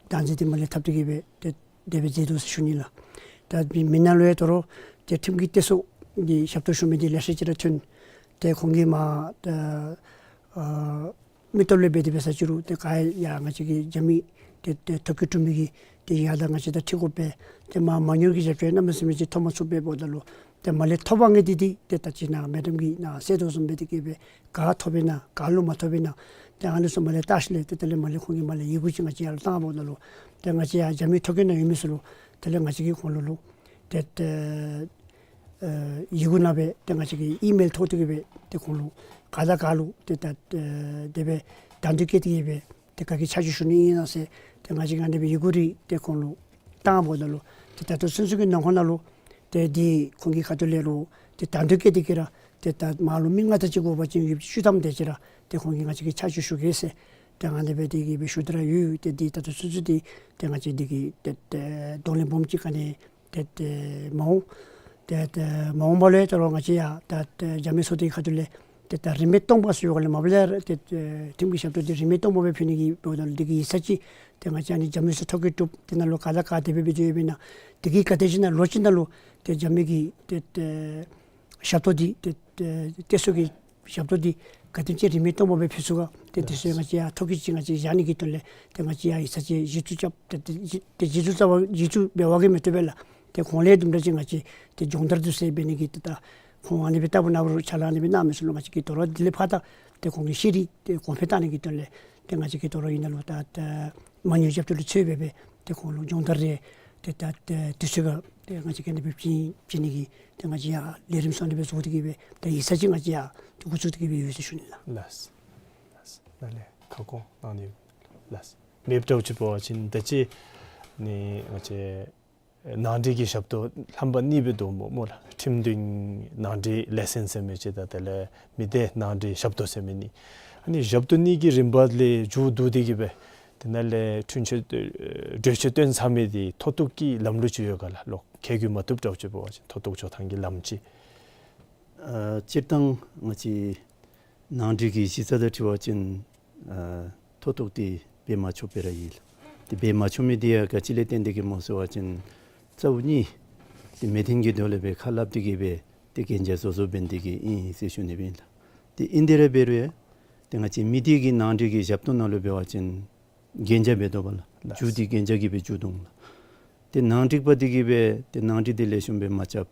བདག་འཛིན་འདི་མ་ལས་འཐབ་སྟེ་གི་སྦེ་ཏེ་དེ་སྦེ་མཛད་དོ་ཟེར་ཞུ་ནི་ལགས། ད་མི་མི་ནང་ལུ་ཡང་དོ་རུང་ཏེ་ཁྲིམས་ཀྱི་སྟེགས་གསོ་འདི་ཞབས་ཏོག་ཞུ་མི་འདི་ལེ་ཤ་ཅིག་ར་ཐོན། ཏེ་ཁོང་གིས་མ་ཏེ་ཨ་མི་སྟོབས་ལས་འབད་དེ་འབད་ས་ཅིག་རུང་ཏེ་ག་ཡང་ང་བཅས་ཀྱི་རྒྱབ་མི་ཏེ་ཏེ་ཐོ་བཀོད་གྲུབ་མི་གི་ཏེ་ཡར་ད་ང་བཅས་དང་འཁྲིལ་དགོ་པས། ཏེ་མ་མ་དངུལ་གྱི་རྒྱབ་སྐྱོར་གནམ་མེད་ས་མེད་ཅིག་ཐོབ་མ་ཚུགས་པས་འབདཝ་ད་ལུ་ཏེ་མ་ལས་ཐོབ་པ་ངེས་འདི་འདི་ཏེ་ད་ཅི་ནཱ་མེ་ཌམ་གྱིས་ནཱ་གསལ་དོ་བཟུམ་སྦེ་དེ་གིས་སྦེ་ག་ཐོབ་པས་ན་ག་ལུ་མ་ཐོབ་པས་ན་ཏེ་ཨ་ནི་ཚུ་མ་ལས་བལྟ་ཞིནམ་ལས་ཏེ་དེ་ལས་མ་ལས་ཁོང་གིས་མ་ལས་ཡི་གུ་ཅིག་ང་བཅས་ཡར་ལུ་བཏང་འབདཝ་ད་ལུ་ཏེ་ང་བཅས་ཡར་རྒྱབ་མི་ཐོ་བཀོད་ནང་ཡོད་མི་ཚུ་ལུ་ དེ་ལས་ང་བཅས་ཀྱིས་ཁོང་ལུ་ལུ་ཏེ་ཏེ་ཨེ་ཡི་གུ་ནང་སྦེ་ཏེ་ང་བཅས་ཀྱིས་ཨི་མེལ་ཐོག་ཏུ་གི་སྦེ་ཏེ་ཁོང་ལུ་ག་དང་ག་ལུ་ཏེ་ད་ཨེ་དེ་སྦེ་དང་འདོད་བསྐྱེད་དེ་གི་སྦེ་ཏེ་ག་གི་ཆ་འཇོག་ཞུ་ནི་ཨིན་ན་ཟེར་ཏེ་ང་བཅས་ཀྱིས་ཨ་ནི་སྦེ་ཡི་གུ་རེ་ཏེ་ཁོང་ལུ་བཏངམ་ད་ལུ་ཏེ་ད་ལྟོ་ཚུན་ཚོད་ཀྱི་ནང་འཁོད་ནང་ལུ་ཏེ་འདི་ཁོང་གི་ཁ་ཐུག་ལས་རུང་ཏེ་དང་འདོད་བསྐྱེད་དེ་གི་ར་ཏེ་ད་མར་ལུ་མི་ལྔ་དང་གཅིག་དགོ་པ་ཅིན་ཡོདཔ་ཅིག་ཞུ་དམ་དེ་ཅིག་ར་ཏེ་ཁོང་གིས་ང་བཅས་ཀྱིས་ཆ་འཇོག་ཞུ་གེ་ཟེར་ཏེ་ཨ་ནི་སྦེ་དེ་གི་སྦེ་ཞུ་སྟེ་ར་ཡོད། ཏེ་འདི་ད་ལྟོ་ཚུན་ཚོད་འདི་ཏེ་ང་བཅས་འདི་གི་ཏེ་ཏེ་གདོང་ལེན་སྦོམ་ཅིག་ག་ནི་ཏེ་ཏེ་མ་འོང་། ཏེ་ཏེ་མ་འོངས་པ་ལུ་ཡང་ད་རུང་ང་བཅས་ཡང་ད་ཏེ་འཇམ་དབྱངས་ཚོགས་སྡེའི་ཁ་ཐུག་ལས་ཏེ་ད་རིན་མེད་སྟོང་པ་ཟེར་བའི་སྒང་ལས་མ་པ་ལས་ར་ཏེ་ཏེ་ཁྲིམས་ཀྱི་ཞབས་ཏོག་འདི་རིན་མེད་སྟོང་པ་སྦེ་ཕུལ་ནི་གི་འབདཝ་ད་ལུ་འདི་གི་ཡིག་ཚང་ཅིག་ཏེ་ང་བཅས་ཨ་ནི་འཇམ་དབྱངས་ཚོགས་ཐོ་བཀོད་གྲུབ་དེ་ནང་ལུ་ག་དང་ག་དེ་སྦེ་སྦེ་ཡོདཔ་ཨིན་ན་འདི་གི་ག་དེམ་ཅིག་ནང་ལོ་གཅིག་ནང་ལུ་ཏེ་འཇམ་དབྱངས་ཀྱི་ཏེ་ཏེ་ཞབས་ཏོག་འདི་ཏེ་ཏེ་གཏད་སོ་གི་ཞབས་ཏོག་འདི་ག་དེམ་ཅིག་རིན་མེད་སྟོང་པ་སྦེ་ཕུལ་ཚུགས་ག་ཏེ་དེ་ཚུ་ཡང་ང་བཅས་ཡང་ཐོ་བཀོད་ཅིག་ང་བཅས་བཞག་ནི་གི་དོན་ལས་ཏེ་ང་བཅས་ཡང་ཡིག་ཚང་ཅིག་གཞི་བཙུགས་རྐྱབ་སྟེ་ཏེ་གཞི་ཏེ་གཞི་བཙུགས་རྩ་བ་གཞི་བཙུགས་འབད་བ་གིས་མི་བཏུབ་པས་ལགས། ཏེ་ཁོང་ལས་དུམ་གྲ་ཅིག་ང་བཅས་ཏེ་སྦྱོང་བརྡར་འདི་ཚུ་འབད་ནི་གི་ཏེ་ད་ཁོང་ཨ་ནི་སྦེ་ལྟ་བུ་ནང་རུང་ཕྱག་ལཱ་ཨ་ནི་སྦེ་གནང་མི་ཚུ་ལུ་ང་བཅས་ཀྱིས་དོ་རུང་དེ་ལས་ཕར་ད་ཏེ་ཁོང་གི་ཤེས་རིག་ཏེ་གོང་འཕེལ་བཏང་ནི་གི་དོན་ལས་ཏེ་ང་བཅས་ཀྱིས་དོ་རུང་ཨིན་ན་ལུ་ད་ཏེ་མ་དངུལ་རྒྱབ་སྐྱོར་ལུ་ཚུད་སྦེ་སྦེ་ཏེ་ཁོང་ལུ་སྦྱོང་བརྡར་རེ་ཏེ་ད་ཏེ་དུས་ཚོད་ཁར་ཏེ་ང་བཅས་ཀྱིས་ཨ་ནི་སྦེ་བྱིན་བྱིན་ནི་གི་ཏེ་ང་བཅས་ཡང་ལས་རིམ་ཚུ་ཨ་ནི་སྦེ་བཟོ་སྟེ་གི་སྦེ་ཏེ་ཡིག་ཚང་ཅིག་ང་བཅས་ཡང་ཏེ་འགོ་བཙུགས་ཏེ་གི་སྦེ་ཡོད་ཟེར་ཞུ་ནི་ལགས། ལགས། ལགས། ནཱ་ལས་ཁ་སྐོང་གནང་ནི་ལགས། མེདཔ་འདྲཝ་ཅིག་འབད་བ་ཅིན་ད་ཅི་ནི་ང་བཅས་ནང་འགྲིག་གི་ཞབས་ཏོག་རྣམ་པ་གཉིས་སྦེ་འདུག་སྨོ་སྨོ་ལགས། ཁྲིམས་མཐུན་ནང་འགྲིག་ལས་ཚན་ཟེར་མི་ཅིག་དང་དེ་ལས་མི་སྡེ་ནང་འགྲིག་ཞབས་ཏོག་ཟེར་མི་གཉིས། ཨ་ནི་ཞབས་ཏོག་གཉིས་ཀྱི་རིམ་པ་ལས་མཇུག་བསྡུ་སྟེ་གི་སྦེ་དེ་ནང་ལས་འཁྲུན་ཆོད་གྲོས་ཆོད་བཏོན་ཚར་མི་འདི་མཐོ་གཏུགས་ཀྱི་ལམ་ལུགས་ཅིག་ཡོད་ག་ལགས། ལོག་ཁེ་གྱོང་མ་བཏུབ་འདྲཝ་ཅིག་འབད་བ་ཅིན་མཐོ་གཏུགས་འགྱོ་ཐངས་ཀྱི་ལམ་ཅིག། ཨ་སྤྱིར་བཏང་ང་བཅས་ནང་འགྲིག་གི་གཞི་རྩ་དང་འཁྲིལ་བ་ཅིན་ཨ་མཐོ་གཏུགས་འདི་འབད་མ་ཆོགཔ་སྦེ་ར་ཨིན་ལགས། ཏེ་འབད་མ་ཆོག་མི་འདི་ཡང་ག་ཅི་ལས་བརྟེན་ཏེ་གི་སྨོ་ཟེར་བ་ཅིན་རྩ་བ་ཉིད་ཏེ་མི་མཐུན་གྱི་དོན་ལས་སྦེ་ཁ་སླབ་སྟེ་གི་སྦེ་ཏེ་གན་རྒྱ་བཟོ་བཟོཝ་འབད་ནི་དེ་གིས་ཨིན་ཟེར་ཞུ་ནི་སྦེ་ཨིན་ལགས། ཏེ་ཨིན་དེ་ར་འབད་རུང་ཡང་ཏེ་ང་བཅས་མི་སྡེ་གི་ནང་འགྲིག་གི་ཞབས་ཏོག་ནང་ལུ་འབད་བ་ཅིན་གན་རྒྱ་འབད་དོ་བ་ལགས། ལགས། རྒྱུ་འདི་གན་རྒྱ་གིས་སྦེ་རྒྱུ་འདུག་ལགས། ཏེ་ནང་འགྲིག་པ་འདི་གིས་སྦེ་ཏེ་ནང་འགྲིག་འདི་ལེགས་ཤོམ་སྦེ་མ་རྐྱབ།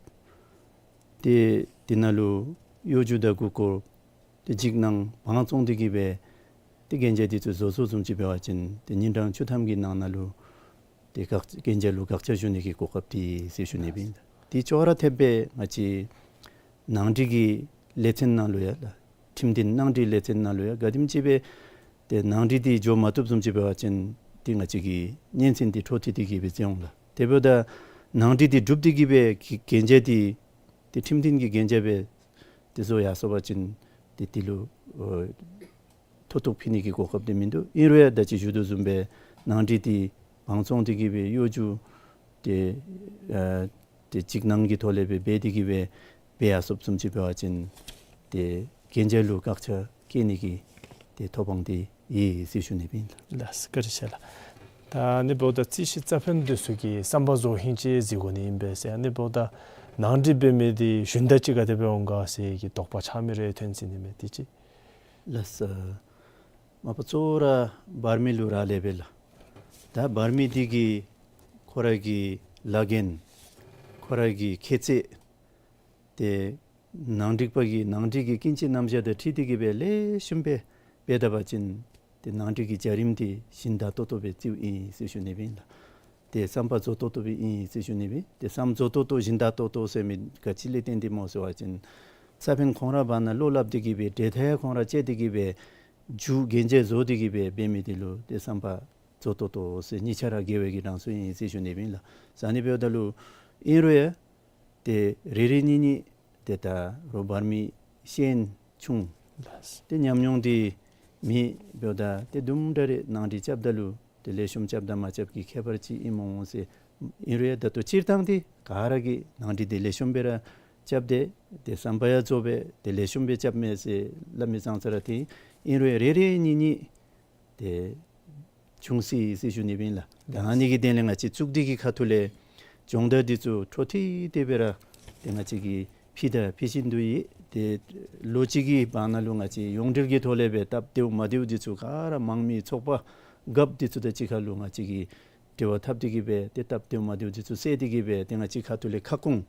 ཏེ་དེ་ནང་ལུ་གཡོ་སྒྱུ་དང་མགུ་སྐོར་ཏེ་འཇིགས་སྣང་བང་བཙོང་སྟེ་གི་སྦེ་ཏེ་གན་རྒྱ་འདི་ཚུ་བཟོ་བཟོཝ་བཟུམ་ཅིག་འབད་བ་ཅིན་ཏེ་ཉིན་གྲངས་བཅུ་ཐམ་གྱི་ནང་ན་ལུ་ཏེ་དགག་གན་རྒྱ་ལུ་དགག་བྱ་ཞུ་ནི་གི་གོ་སྐབས་འདི་ཟེར་ཞུ་ནི་སྦེ་ཨིན། ཏེ་ཅོག་ར་འཐདཔ་སྦེ་ང་བཅས་ནང་འགྲིག་གི་ལས་ཚན་ནང་ལུ་ཡང་ལགས། ཁྲིམས་མཐུན་ནང་འགྲིག་ལས་ཚན་ནང་ལུ་ཡང་ག་དེམ་ཅིག་སྦེ་ཏེ་ནང་འགྲིག་འདི་འགྱོ་མ་བཏུབ་བཟུམ་ཅིག་འབད་བ་ཅིན་ཏེ་ང་བཅས་ཀྱི་སྙན་གསན་འདི་འཕྲོ་མཐུད་དེ་གི་སྦེ་མཛད་འོང་ལགས། དེ་འབདཝ་ད་ནང་འགྲིག་འདི་གྲུབ་སྟེ་གི་སྦེ་གི་གན་རྒྱ་འདི་ཏེ་ཁྲིམས་མཐུན་གྱི་གན་རྒྱ་སྦེ་ཏེ་བཟོ་ཡར་སོང་པ་ཅིན་ཏེ་དེ་ལུ་ཨོ་མཐོ་གཏུགས་ཕུལ་ནི་གི་གོ་སྐབས་འདི་མིན་འདུག། ཨིན་རུང་ཡང་ད་ཅི་ཞུ་དོ་བཟུམ་སྦེ་ནང་འགྲིག་འདི་བང་བཙོང་སྟེ་གི་སྦེ་གཡོ་སྒྱུ་ཏེ་ཨ་ཏེ་འཇིགས་སྣང་གི་ཐོག་ལས་སྦེ་འབད་དེ་གི་སྦེ་འབད་ཡར་སོངམ་བཟུམ་ཅིག་འབད་བ་ཅིན་ཏེ་གན་རྒྱ་ལུ་བཀག་ཆ་བཀལ་ནི་གི་ཏེ་ཐོབ་དབང་འདི་ཡོད་ཟེར་ཞུ་ནི་སྦེ་ཨིན་ལགས། ལགས་བཀའ་དྲིན་ཆེ་ལགས། ད་ཨ་ནི་འབདཝ་ད་རྩིས་ཞིབ་རྩ་ཕན་འདི་ཚུ་གིས་བསམ་པ་རྫོགས་ཧིང་ཅིག་གཟིགས་དགོ་ནི་ཨིན་པས་ཟེར། ཨ་ནི་འབདཝ་ད་ནང་འགྲིག་འབད་མི་འདི་ཞུན་དག་ཅིག་ག་དེ་སྦེ་འོང་ག་ཟེར་གྱི་དོགས་པ་ཆགས་མི་རེ་ཐོན་ཅི་ནི་མས་དེ་ཅིག། ལགས་སོ། མ་པ་གཙོ་བོ་ར་འབར་མི་ལུ་རག་ལས་པས་ལགས། ད་འབར་མི་འདི་གིས་ཁོ་ར་གི་ལཱ་འགན་ཁོ་ར་གི་ཁྱད་ཚད་ཏེ་ནང་འགྲིག་པ་གིས་ནང་འགྲིག་གི་ཀུན་སྤྱོད་རྣམ་གཞག་དང་འཁྲིལ་ཏེ་གི་སྦེ་ལེགས་ཤོམ་སྦེ་འབད་ད་པ་ཅིན་ཏེ་ནང་འགྲིག་གི་བྱ་རིམ་འདི་ཞིན་དག་ཏོག་ཏོ་སྦེ་རྩིཝ་ཨིན་ཟེར་ཞུ་ནི་སྦེ་ཨིན་ལགས། ཏེ་བསམ་པ་རྫོགས་ཏོག་ཏོ་སྦེ་ཨིན་ཟེར་ཞུ་ནི་སྦེ། ཏེ་བསམ་རྫོགས་ཏོག་ཏོ་ཞིན་དག་ཏོག་ཏོ་ཟེར་མི་ག་ཅི་ལས་བརྟེན་ཏེ་སྨོ་ཟེར་བ་ཅིན་རྩ་ཕན་ཁོང་ར་བར་ན་བློ་སླབ་སྟེ་གི་སྦེ་འབྲེལ་ཐག་ཁོང་ར་བཅད་དེ་གི་སྦེ་རྒྱུ་གན་རྒྱ་བཟོ་སྟེ་གི་སྦེ་འབད་མི་འདི་ལུ་ཏེ་བསམ་པ་རྫོགས་ཏོག་ཏོ་ཟེར་གཉིས་ཆ་ར་དགེ་བའི་གི་གྲངས་སུ་ཨིན་ཟེར་ཞུ་ནི་སྦེ་ཨིན་ལགས། ཟེར་ཨ་ནི་འབདཝ་ད་ལུ་ཨིན་རུང་ཡང་ཏེ་རེ་རེ་གཉིས་གཉིས་ཏེ་ད་རོགས་འབར་མི་ཤེས་ཡོན་ཆུང་། ལགས། ཏེ་ཉམས་མྱོང་འདི་མེད། འབདཝ་ད་ཏེ་དུམ་གྲ་རེ་ནང་འགྲིག་རྐྱབ་ད་ལུ་ཏེ་ལེགས་ཤོམ་རྐྱབ་དང་མ་རྐྱབ་ཀྱི་ཁྱད་པར་ཅིག་ཨིན་མ་འོང་ཟེར། ཨིན་རུང་ཡང་ད་ལྟོ་སྤྱིར་བཏང་འདི་ག་ར་གིས་ནང་འགྲིག་འདི་ལེགས་ཤོམ་སྦེ་ར་རྐྱབ་སྟེ་ཏེ་བསམ་པ་ཡང་རྫོགས་སྦེ་ཏེ་ལེགས་ཤོམ་སྦེ་རྐྱབ་མས་ཟེར་སླབ་མི་ཙང་ཙ་ར་ཏེ་ཨིན་རུང་ཡང་རེ་རེ་གཉིས་གཉིས་ཏེ་བྱུང་སྲིད་ཟེར་ཞུ་ནི་སྦེ་ཨིན་ལགས། ད་ཨ་ནི་གི་དོན་ལས་ང་བཅས་གཙུག་སྡེ་གི་ཁ་ཐུག་ལས་སྦྱོང་བརྡར་འདི་ཚུ་འཕྲོ་མཐུད་དེ་སྦེ་ར་ཏེ་ང་བཅས་ཀྱིས་ཕུལ་དང་ཕུལ་བཞིན་དུ་ཡོད། ཏེ་ལོ་གཅིག་གི་བར་ན་ལུ་ང་བཅས་ཡོངས་འབྲེལ་གྱི་ཐོག་ལས་སྦེ་སྟབས་བདེཝ་མ་བདེཝ་འདི་ཚུ་ག་ར་དམངས་མི་ཚོགས་པ་རྒཔོ་འདི་ཚུ་དང་གཅིག་ཁར་ལུ་ང་བཅས་ཀྱིས་འབྲེལ་བ་འཐབ་སྟེ་གི་སྦེ་ཏེ་སྟབས་བདེཝ་མ་བདེཝ་འདི་ཚུ་བསལ་ཏེ་གི་སྦེ་ཏེ་ང་བཅས་ཁ་ཐུག་ལས་ཁ་སྐོང་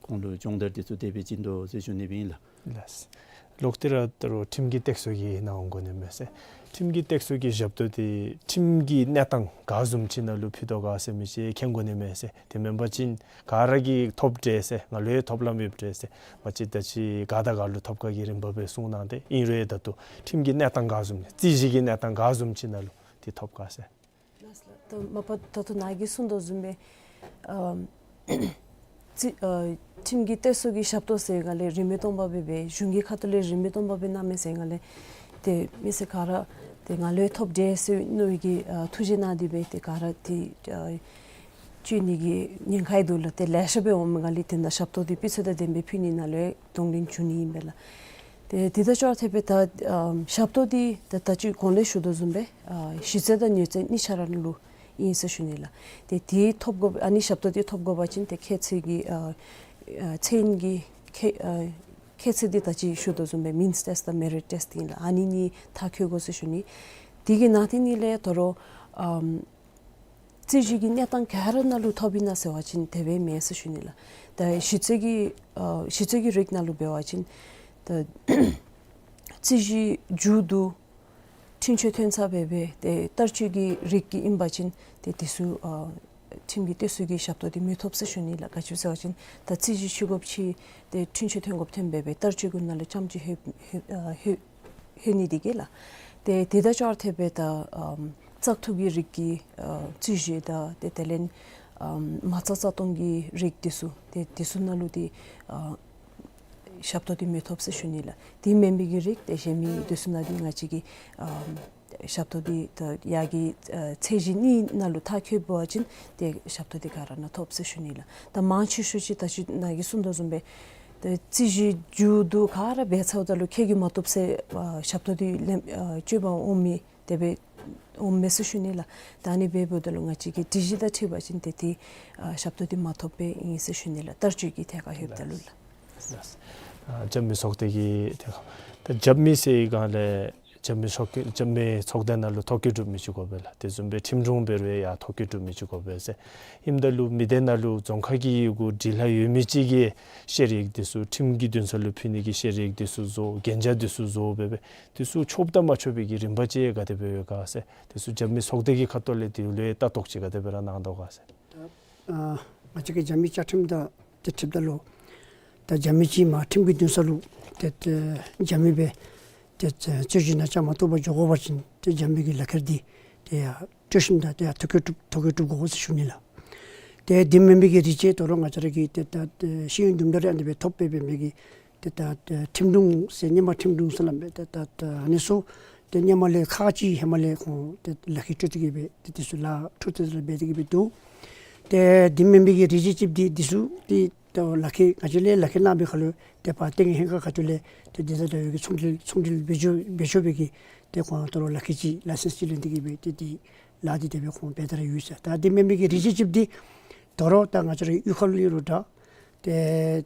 ཁོང་ལུ་སྦྱོང་བརྡར་འདི་ཚུ་དེ་སྦེ་བྱིན་དོ་ཟེར་ཞུ་ནི་སྦེ་ཨིན་ལགས། ལགས། ལོག་སྟེ་ར་ད་རུང་ཁྲིམས་ཀྱི་སྟེགས་གསོ་གི་ནང་འོང་དགོ་ནི་མས་ཟེར། ཁྲིམས་ཀྱི་སྟེགས་གསོ་གི་ཞབས་ཏོག་འདི་ཁྲིམས་ཀྱི་གནས་སྟངས་ག་བཟུམ་ཅིག་ནང་ལུ་ཕུལ་དོ་ག་ཟེར་མི་ཅིག་མཁྱེན་དགོ་ནི་མས་ཟེར། དེ་མེན་པ་ཅིན་ག་ར་གིས་ཐོབ་འདྲས་ཟེར་ང་ལུ་ཡང་ཐོབ་ལམ་ཡོད་འདྲས་ཟེར་མ་གཞི་ད་ཅི་ག་དང་ག་ལུ་ཐོབ་ག་གི་རིམ་པ་སྦེ་གསུངས་གནང་སྟེ་ཨིན་རུང་ད་ལྟོ་ཁྲིམས་ཀྱི་གནས་སྟངས་ག་བཟུམ་ནི་རྩོད་གཞི་གི་གནས་སྟངས་ག་བཟུམ་ཅིག་ནང་ལུ་འདི་ཐོབ་ག་ཟེར། ལགས་སོ་ལགས། ད་མ་པ་ད་ལྟོ་ནཱ་གིས་གསུངས་དོ་བཟུམ་སྦེ་ཨམ་རྩོད་ཨ་ཁྲིམས་ཀྱི་སྟེགས་གསོ་གི་ཞབས་ཏོག་ཟེར་ག་ལས་རིན་མེད་སྟོང་པ་སྦེ་འབད་གཞུང་གི་ཁ་ཐུག་ལས་རིན་མེད་སྟོང་པ་སྦེ་གནང་མས་ཟེར་ག་ལས་ཏེ་མི་སེར་ག་ར་ཏེ་ང་ལུ་ཡང་ཐོབ་འདྲས་ཟེར་མནོ་བའི་གི་ཨ་ཐུགས་རྗེ་གནང་སྟེ་སྦེ་ཏེ་ག་ར་ཏེ་ཨ་སྤྱོད་ནི་གི་ཉེན་ཁ་ཡང་འདུག་ལགས། ཏེ་ལེ་ཤ་སྦེ་འོངམ་ག་ལས་ཏེ་ནཱ་ཞབས་ཏོག་འདི་སྤུས་ཚད་དང་ལྡན་པའི་ཕུལ་ནི་ནང་ལུ་ཡང་གདོང་ལེན་འབྱུང་ནི་ཨིན་པས་ལགས། ཏེ་དེ་དང་ཅོག་འཐདཔ་སྦེ་ད་ཨམ་ཞབས་ཏོག་འདི་ད་ད་ཅི་གོང་ལས་ཞུ་དོ་བཟུམ་སྦེ་ཨ་གཞི་རྩ་དང་མྱུར་རྩ་གཉིས་ཆ་ར་ལུ་ཨིན་ཟེར་ཞུ་ནི་ལགས། ཏེ་དེ་ཐོབ་དགོ་ཨ་ནི་ཞབས་ཏོག་འདི་ཐོབ་དགོ་པ་ཅིན་ཏེ་ཁྱད་ཚད་ཀྱི་ཨ་ཨ་ཚད་ཀྱི་ཁྱད་ཨ་ཁྱད་ཚད་འདི་ད་ཅི་ཞུ་དོ་བཟུམ་སྦེ་མིནསི་ཊེསཊ་དང་མེ་རིཊ་ཊེསཊ་ཨིན་ལགས། ཨ་ནི་གཉིས་མཐར་འཁྱོལ་དགོ་ཟེར་ཞུ་ནི། དེ་གི་ནང་དེ་ནི་ལས་དོ་རུང་ཨམ་རྩོད་གཞི་གི་གནས་སྟངས་ག་ར་ནང་ལུ་ཐོབ་ཨིན་ན་ཟེར་བ་ཅིན་དེ་སྦེ་མེན་ཟེར་ཞུ་ནི་ལགས། ད་གཞི་རྩའི་གི་ཨ་གཞི་རྩའི་གི་རིགས་ནང་ལུ་འབད་བ་ཅིན་ད་རྩོད་གཞི་མཇུག་བསྡུ་འཁྲུན་ཆོད་ཐོན་ཚར་སྦེ་སྦེ་ཏེ་བསྟར་སྤྱོད་ཀྱི་རིགས་ཀྱི་ཨིན་པ་ཅིན་ཏེ་དེ་ཚུ་ཨ་ཁྲིམས་ཀྱི་སྟེགས་གསོ་གི་ཞབས་ཏོག་འདི་མི་ཐོབ་ཟེར་ཞུ་ནི་ལགས། ག་ཅི་ཟེར་བ་ཅིན་ད་རྩོད་གཞི་འཁྱོལ་དགོཔ་ཅིག་ཏེ་འཁྲུན་ཆོད་ཐོན་དགོཔ་ཐོན་སྦེ་སྦེ་བསྟར་སྤྱོད་ཀྱི་ནང་ལུ་ཙམ་ཅིག་ལྷོད་ལྷོད་ཨ་ལྷོད་ལྷོད་ནི་འདི་གིས་ལགས། ཏེ་དེ་དང་ཅོག་འཐདཔ་སྦེ་ད་ཨམ་བཙག་འཐུ་གི་རིགས་ཀྱི་ཨ་རྩོད་གཞི་དང་ཏེ་དེ་ལས་ཨམ་མ་རྩ་རྩ་གཏོང་གི་རིགས་འདི་ཚུ་ཏེ་འདི་ཚུ་ནང་ལུ་ཏེ་ཨ་ཞབས་ཏོག་འདི་མི་ཐོབ་ཟེར་ཞུ་ནི་ལགས། དེ་མེན་པའི་གི་རིགས་ཏེ་གཞན་མི་འདི་ཚུ་ནང་ཏེ་ང་བཅས་ཀྱི་ཨམ་ཞབས་ཏོག་འདི་ད་ཡར་གྱི་ཨ་ཚད་གཞི་གཉིས་ནང་ལུ་མཐར་འཁྱོལ་བ་ཅིན་ཏེ་ཞབས་ཏོག་འདི་ག་ར་ནང་ཐོབ་ཟེར་ཞུ་ནི་ལགས། ད་མང་ཆེ་ཤོས་ཅིག་ད་ཅི་ནཱ་གིས་གསུངས་དོ་བཟུམ་སྦེ་ཏེ་རྩོད་གཞི་མཇུག་བསྡུ་ག་ར་འབད་ཚརཝ་ད་ལུ་ཁྱོད་ཀྱིས་མ་ཐོབ་ཟེར་ཨ་ཞབས་ཏོག་འདི་ལེན་ཨ་སྤྱོད་པར་འོང་མི་དེ་སྦེ་འོངམ་མས་ཟེར་ཞུ་ནི་ལགས། ད་ཨ་ནི་འབདཝ་ད་ལུ་ང་བཅས་ཀྱི་སྒྲིག་གཞི་དང་འཁྲིལ་བ་ཅིན་ཏེ་ཏེ་ཨ་ཞབས་ཏོག་འདི་མ་ཐོབ་པའི་ཨིན་ཟེར་ཞུ་ནི་ལགས། བསྟར་སྤྱོད་ཀྱི་ཐད་ཁར་ལྷོདཔ་ད་ལུ་ལགས། ལགས། ཨ་རྒྱབ་མི་ཚོགས་སྡེ་གི་ཐད་ཁར་ད་རྒྱབ་མི་ཟེར་བའི་སྒང་ལས་རྒྱབ་མི་ཚོགས་རྒྱབ་མི་ཚོགས་སྡེ་ནང་ལུ་ཐོ་བཀོད་གྲུབ་མི་ཅིག་དགོ་པས་ལགས། དེ་བཟུམ་སྦེ་ཁྲིམས་དྲུང་འབད་རུང་ཡང་ཐོ་བཀོད་གྲུབ་མི་ཅིག་དགོ་པས་ཟེར། ཨིནམ་ད་ལུ་མི་སྡེ་ནང་ལུ་རྫོང་ཁག་གི་ཡི་གུ་འབྲི་ལྷག་ཡོད་མི་ཅིག་གིས་བཤེར་ཡིག་འདི་ཚུ་ཁྲིམས་ཀྱི་འདུན་ས་ལུ་ཕུལ་ནི་གི་བཤེར་ཡིག་འདི་ཚུ་བཟོ་གན་རྒྱ་འདི་ཚུ་བཟོ་སྦེ་སྦེ་འདི་ཚུ་ཆོགཔ་དང་མ་ཆོག་པའི་གི་རིམ་པ་ཅིག་ག་དེ་སྦེ་ཡོད་ག་ཟེར། འདི་ཚུ་རྒྱབ་མི་ཚོགས་སྡེ་གི་ཁ་ཐུག་ལས་འདི་ལུ་ལྟ་རྟོག་ཅིག་ག་དེ་སྦེ་ར་གནང་དོ་ག་ཟེར། ད་ཨ་ང་བཅས་ཀྱི་རྒྱབ་མི་བཅའ་ཁྲིམས་དང་ཏེ་འཁྲིལཝ་ད་ལུ་ད་རྒྱབ་མི་ཅིག་མར་ཁྲིམས་ཀྱི་འདུན་ས་ལུ་ཏེ་ཏེ་རྒྱབ་མི་སྦེ་ཏེ་ཏེ་རྩོད་གཞི་ནང་བཅའ་མར་གཏོགས་པར་འགྱོ་དགོ་པ་ཅིན་ཏེ་རྒྱབ་མི་གི་ལག་ཁྱེར་འདི་ཏེ་ཡར་སྤྲོད་ཞིནམ་ད་ཏེ་ཡར་ཐོ་བཀོད་གྲུབ་ཐོ་བཀོད་གྲུབ་དགོ་ཟེར་ཞུ་ནི་ལགས། ཏེ་འདི་མེན་པའི་གི་རིགས་ཅིག་དོ་རུང་ང་བཅས་ར་གི་ཏེ་ད་ཏེ་ཤེས་ཡོན་དུམ་གྲ་རེ་ཨ་ནི་སྦེ་ཐོབ་སྦེ་འབད་མི་གི་ཏེ་ད་ཏེ་ཁྲིམས་དྲུང་ཟེར་སྔོན་མ་ཁྲིམས་དྲུང་ཟེར་སླབ་མས། ཏེ་ད་ཏེ་ཨ་ནི་ཚུ་ཏེ་སྔོན་མ་ལས་ཁག་ཅིག་ཧེ་མ་ལས་ཁོང་ཏེ་ལག་ཁྱེར་སྤྲོད་དེ་གི་སྦེ་ཏེ་འདི་ཚུ་ལཱ་འཕྲོ་མཐུད་དེ་སྦེ་འབད་དེ་གི་སྦེ་འདུག། ཏེ་འདི་མེན་པའི་གི་རིགས་ཅིག་ཅིག་འདི་འདི་ཚུ་ཏེ་ད་ལག་ཁྱེར་ང་བཅས་ལས་ལག་ཁྱེར་གནང་པའི་ཁར་ལུ་ཏེ་ཕར་ཏེ་ཧེང་ཁ་ཁ་ཐུག་ལས་ཏེ་འདི་དང་འདྲ་བའི་གི་ཚོང་འབྲེལ་ཚོང་འབྲེལ་འབད་ཆོག་འབད་ཆོག་པའི་གི་ཏེ་ཁོང་དོ་རུང་ལག་ཁྱེར་ཅིག་ལའི་སེནསི་ཅིག་ལེན་ཏེ་གི་སྦེ་ཏེ་འདི་ལཱ་འདི་དེ་སྦེ་ཁོང་འབད་དེ་ར་ཡོད་ཟེར། ད་འདི་མེན་པའི་གི་རིགས་ཅིག་ཅིག་འདི་དོ་རུང་ད་ང་བཅས་ར་གཡུས་ཁ་ལུ་ཨིན་རུང་འདྲ། ཏེ་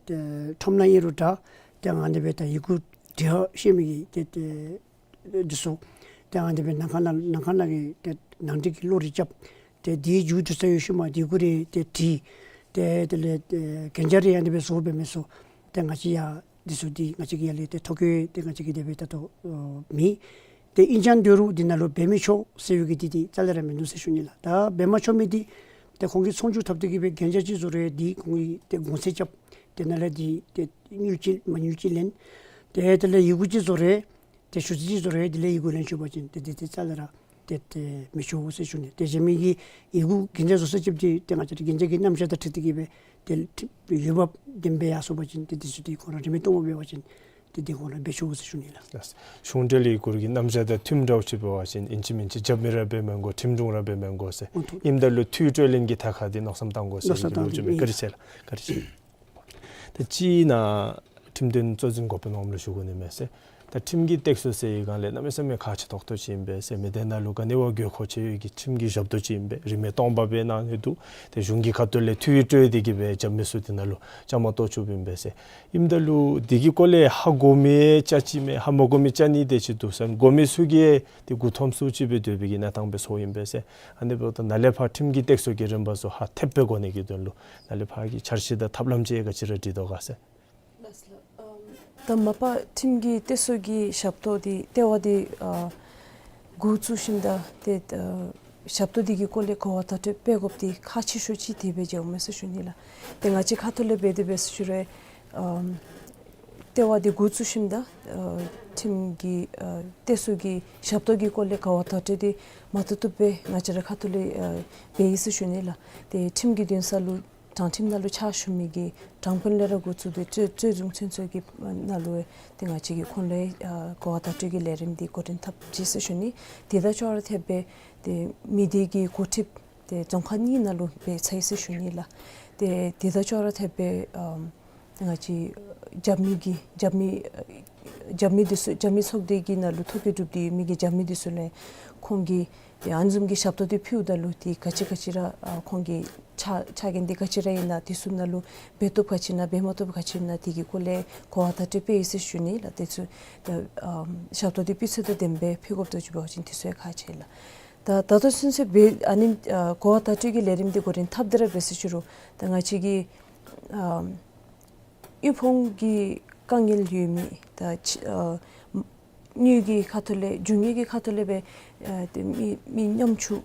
ཏེ་ཁྲོམ་ནང་ཨིན་རུང་འདྲ། ཏེ་ཨ་ནི་སྦེ་ད་ཡི་གུ་འབྲི་ཤེས་མི་གི་ཏེ་ཏེ་འདི་ཚུ་ཏེ་ཨ་ནི་སྦེ་ནང་ཁང་ནང་ནང་ཁང་ནང་གི་ཏེ་ནང་འགྲིག་གི་བློ་རེ་རྐྱབ། ཏེ་འདི་མཇུག་བསྡུ་ས་ཡོད་ཤུལ་མ་འདི་གུ་རེ་ཏེ་བྲིས། ཏེ་དེ་ལས་ཏེ་གན་རྒྱ་རེ་ཨ་ནི་སྦེ་བཟོ་འབད་མི་ཚུ་ཏེ་ང་བཅས་ཡར་འདི་ཚུ་འདི་ང་བཅས་ཀྱི་ཡར་ལས་ཏེ་ཐོ་བཀོད་ཏེ་ང་བཅས་ཀྱིས་དེ་སྦེ་ད་ལྟོ་མེད། ཏེ་ཨིན་ཅང་འདོད་རུང་འདི་ནང་ལུ་འབད་མི་ཆོག་ཟེར་བའི་གི་འདི་འདི་རྩ་ལས་ར་མིན་འདུག་ཟེར་ཞུ་ནི་ལགས། ད་འབད་མ་ཆོག་མི་འདི་ཏེ་ཁོང་གིས་ཚོང་ཅིག་འཐབ་སྟེ་གི་སྦེ་གན་རྒྱ་ཅིག་བཟོ་རུང་འདི་ཁོང་གིས་ཏེ་གོང་ཚད་རྐྱབ། ཏེ་ནཱ་ལས་འདི་ཏེ་དངུལ་ཅིག་མ་དངུལ་ཅིག་ལེན། ཏེ་དེ་ལས་ཡི་གུ་ཅིག་བཟོ་རུང་ཏེ་ཞུ་ཚིག་ཅིག་བཟོ་རུང་དེ་ལས་ཡི་གུ་ལེན་ཆོག་པ་ཅིན་ཏེ་འདི་འདི་རྩ་ལས་ར་ཏེ་ཏེ་མི་ཆོག་ཟེར་ཞུ་ནི། ཏེ་གཞན་མི་གི་ཡི་གུ་གན་རྒྱ་བཟོ་ས་ཅིག་འདི་ཏེ་ང་བཅས་ར་གན་རྒྱ་གི་རྣམ་གཞག་དང་འཁྲིལ་ཏེ་གི་སྦེ་ཏེ་འོས་འབབ་ལྡན་པའི་ཡར་སོང་པ་ཅིན་ཏེ་འདི་ཚུ་འདི་ཁོང་ར་རིན་མེད་སྟོང་པ་འབད་བ་ཅིན་ཏེ་འདི་ཁོང་ར་འབད་ཆོག་ཟེར་ཞུ་ནི་ལགས། ལགས། གཞུང་འབྲེལ་ཡི་གུ་གི་རྣམ་གཞག་དང་མཐུནམ་འདྲཝ་ཅིག་འབད་བ་ཅིན་ཨིན་ཅི་མིན་ཅི་རྒྱབ་མི་ར་འབད་མི་དགོ། ཁྲིམས་དྲུང་ར་འབད་མི་དགོ་ཟེར། ཨོ་ཐུ། ཨིནམ་ད་ལུ་འཐུས་སྤྲོད་ལེན་གྱི་ཐད་ཁར་འདི་མནོ་བསམ་བཏང་དགོ་ཟེར་མནོ་བསམ་བཏང་དགོ། བཀའ་དྲིན་ཆེ་ལགས། བཀའ་དྲིན་ཆེ། ད་ཅི་ན་ཁྲིམས་དོན་གཙོ་འཛིན་འགོ་དཔོན་ངོམ་ལུ་ཞུ་དགོ་ནི་མས་ཟེར། ད་ཁྲིམས་ཀྱི་སྟེགས་གསོ་ཟེར་བའི་སྒང་ལས་གནམ་མེད་ས་མེད་ཁག་ཆེ་ཏོག་ཏོ་ཅིག་ཨིན་པས་ཟེར། མི་སྡེ་ནང་ལུ་ག་ནི་བ་དགོས་མཁོ་ཆེ་བའི་གི་ཁྲིམས་ཀྱི་ཞབས་ཏོག་ཅིག་ཨིན་པས། རིན་མེད་སྟོང་པ་སྦེ་གནང་ནི་འདུག། ཏེ་གཞུང་གི་ཁ་ཐུག་ལས་འཐུས་སྤྲོད་དེ་གི་སྦེ་རྒྱབ་མི་ཚུ་འདི་ནང་ལུ་བཅའ་མར་གཏོགས་བཅུགཔ་ཨིན་པས་ཟེར། ཨིནམ་ད་ལུ་འདི་གི་སྐོར་ལས་ཧ་གོ་མི་ཅིག་ཅིག་མས། ཧ་མ་གོ་མི་ཅིག་ནི་དེ་ཅིག་འདུག་ཟེར། གོ་མི་ཚུ་གིས་ཏེ་མགུ་འཐོམ་སུ་ཅིག་སྦེ་སྡོད་པའི་གི་གནས་སྟངས་སྦེ་སོང་ཡི་ཨིན་པས་ཟེར། ཨ་ནི་འབདཝ་ད་ནཱ་ལས་ཕར་ཁྲིམས་ཀྱི་སྟེགས་གསོ་གི་རིམ་པ་ཚུ་ཧ་ཐེབས་སྦེ་གོ་ནི་གི་དོན་ལུ་ནཱ་ལས་ཕར་གྱི་འཆར་གཞི་དང་ཐབས་ལམ་ཅིག་ག་ཅི་ར་སྒྲིག་དོ་ག་ཟེར། ལགས་སོ་ལགས། ཨམ་ད་མ་པ་ཁྲིམས་ཀྱི་སྟེགས་གསོ་གི་ཞབས་ཏོག་འདི་ལྟེ་བ་འདི་ཨ་ འགོ་བཙུགས་ཞིནམ་ད་ཏེ་ཨ་ཞབས་ཏོག་འདི་གི་སྐོར་ལས་གོ་བ་བརྡ་སྤྲོད་འབད་དགོཔ་འདི་ཁག་ཆེ་ཤོས་ཅིག་དེ་སྦེ་མཇལཝ་མས་ཟེར་ཞུ་ནི་ལགས། ཏེ་ང་བཅས་ཁ་ཐུག་ལས་འབད་དེ་འབད་ཟེར་ཞུ་རུང་ཨམ་ལྟེ་བ་འདི་འགོ་བཙུགས་ཞིནམ་ད་ཨ་ཁྲིམས་ཀྱི་ཨ་ཏེ་ཚུ་གི་ཞབས་ཏོག་གི་སྐོར་ལས་གོ་བ་བརྡ་སྤྲོད་འདི་མ་བཏུབ་བཏུབ་སྦེ་ང་བཅས་ར་ཁ་ཐུག་ལས་ཨ་འབད་ཡི་ཟེར་ཞུ་ནི་ལགས། ཏེ་ཁྲིམས་ཀྱི་འདུན་ས་ལུ་དྲང་ཁྲིམས་ནང་ལུ་ཕྱག་ཞུ་མི་གི་དྲང་དཔོན་ལས་ར་འགོ་བཙུགས་ཏེ་རྩོད་རྩོད་འཛིན་ཚུན་ཚོད་ཀྱི་ནང་ལུ་ཏེ་ང་བཅས་ཀྱིས་ཁོང་ལུ་ཨ་གོ་བ་བརྡ་སྤྲོད་ཀྱི་ལས་རིམ་འདི་འགོ་འདྲེན་འཐབ་ཅི་ཟེར་ཞུ་ནི། དེ་དང་ཅོག་ར་འཐདཔ་སྦེ་ཏེ་མི་སྡེ་གི་འགོ་ཁྲིདཔ་ཏེ་རྫོང་ཁག་གཉིས་ནང་ལུ་འབད་ཚར་ཡི་ཟེར་ཞུ་ནི་ལགས། ཏེ་དེ་དང་ཅོག་ར་འཐདཔ་སྦེ་ཨམ་ང་བཅས་རྒྱབ་མི་གི་རྒྱབ་མི་རྒྱབ་མི་འདི་ཚུ་རྒྱབ་མི་ཚོགས་སྡེ་གི་ནང་ལུ་ཐོ་བཀོད་གྲུབ་སྟེ་ཡོད་མི་གི་རྒྱབ་མི་འདི་ཚུ་ལུ་ཁོང་གིས་ཏེ་ཨ་ནི་བཟུམ་གྱི་ཞབས་ཏོག་འདི་ཕུལཝ་ད་ལུ་ཏེ་ག་ཅི་ག་ཅི་ར་ཨ་ཁོང་གི་ཆ་ཆ་རྐྱེན་འདི་ག་ཅི་ར་ཨིན་ན་འདི་ཚུ་ནང་ལུ་འབད་བཏུབ་ག་ཅི་ཨིན་ན་འབད་མ་བཏུབ་ག་ཅི་ཨིན་ན་འདི་གི་སྐོར་ལས་གོ་བ་བརྡ་སྤྲོད་འབད་ཡི་ཟེར་ཞུ་ནི་ལགས། ཏེ་ཚུ་ཏེ་ཨམ་ཞབས་ཏོག་འདི་སྤུས་ཚད་དང་ལྡནམ་སྦེ་ཕུལ་དགོཔ་འདུག་ཅི་འབད་བ་ཅིན་འདི་ཚུ་ཡང་ཁག་ཆེ་ལགས། ད་ད་ལྟོ་ཚུན་ཚོད་འབད་ཨ་ནི་ཨ་གོ་བ་བརྡ་སྤྲོད་ཀྱི་ལས་རིམ་འདི་འགོ་འདྲེན་འཐབ་སྟེ་ར་འབད་ཟེར་ཞུ་རུང་ད་ང་བཅས་ཀྱི་ཨམ་དབུལ་ཕོངས་ཀྱི་དཀའ་ངལ་ཡོད་མི་ད་ཕྱི་ཨ་དངུལ་གྱི་ཁ་ཐུག་ལས་རྒྱུ་དངོས་ཀྱི་ཁ་ཐུག་ལས་སྦེ་ཨ་ཏེ་མི་མི་ཉམ་ཆུང་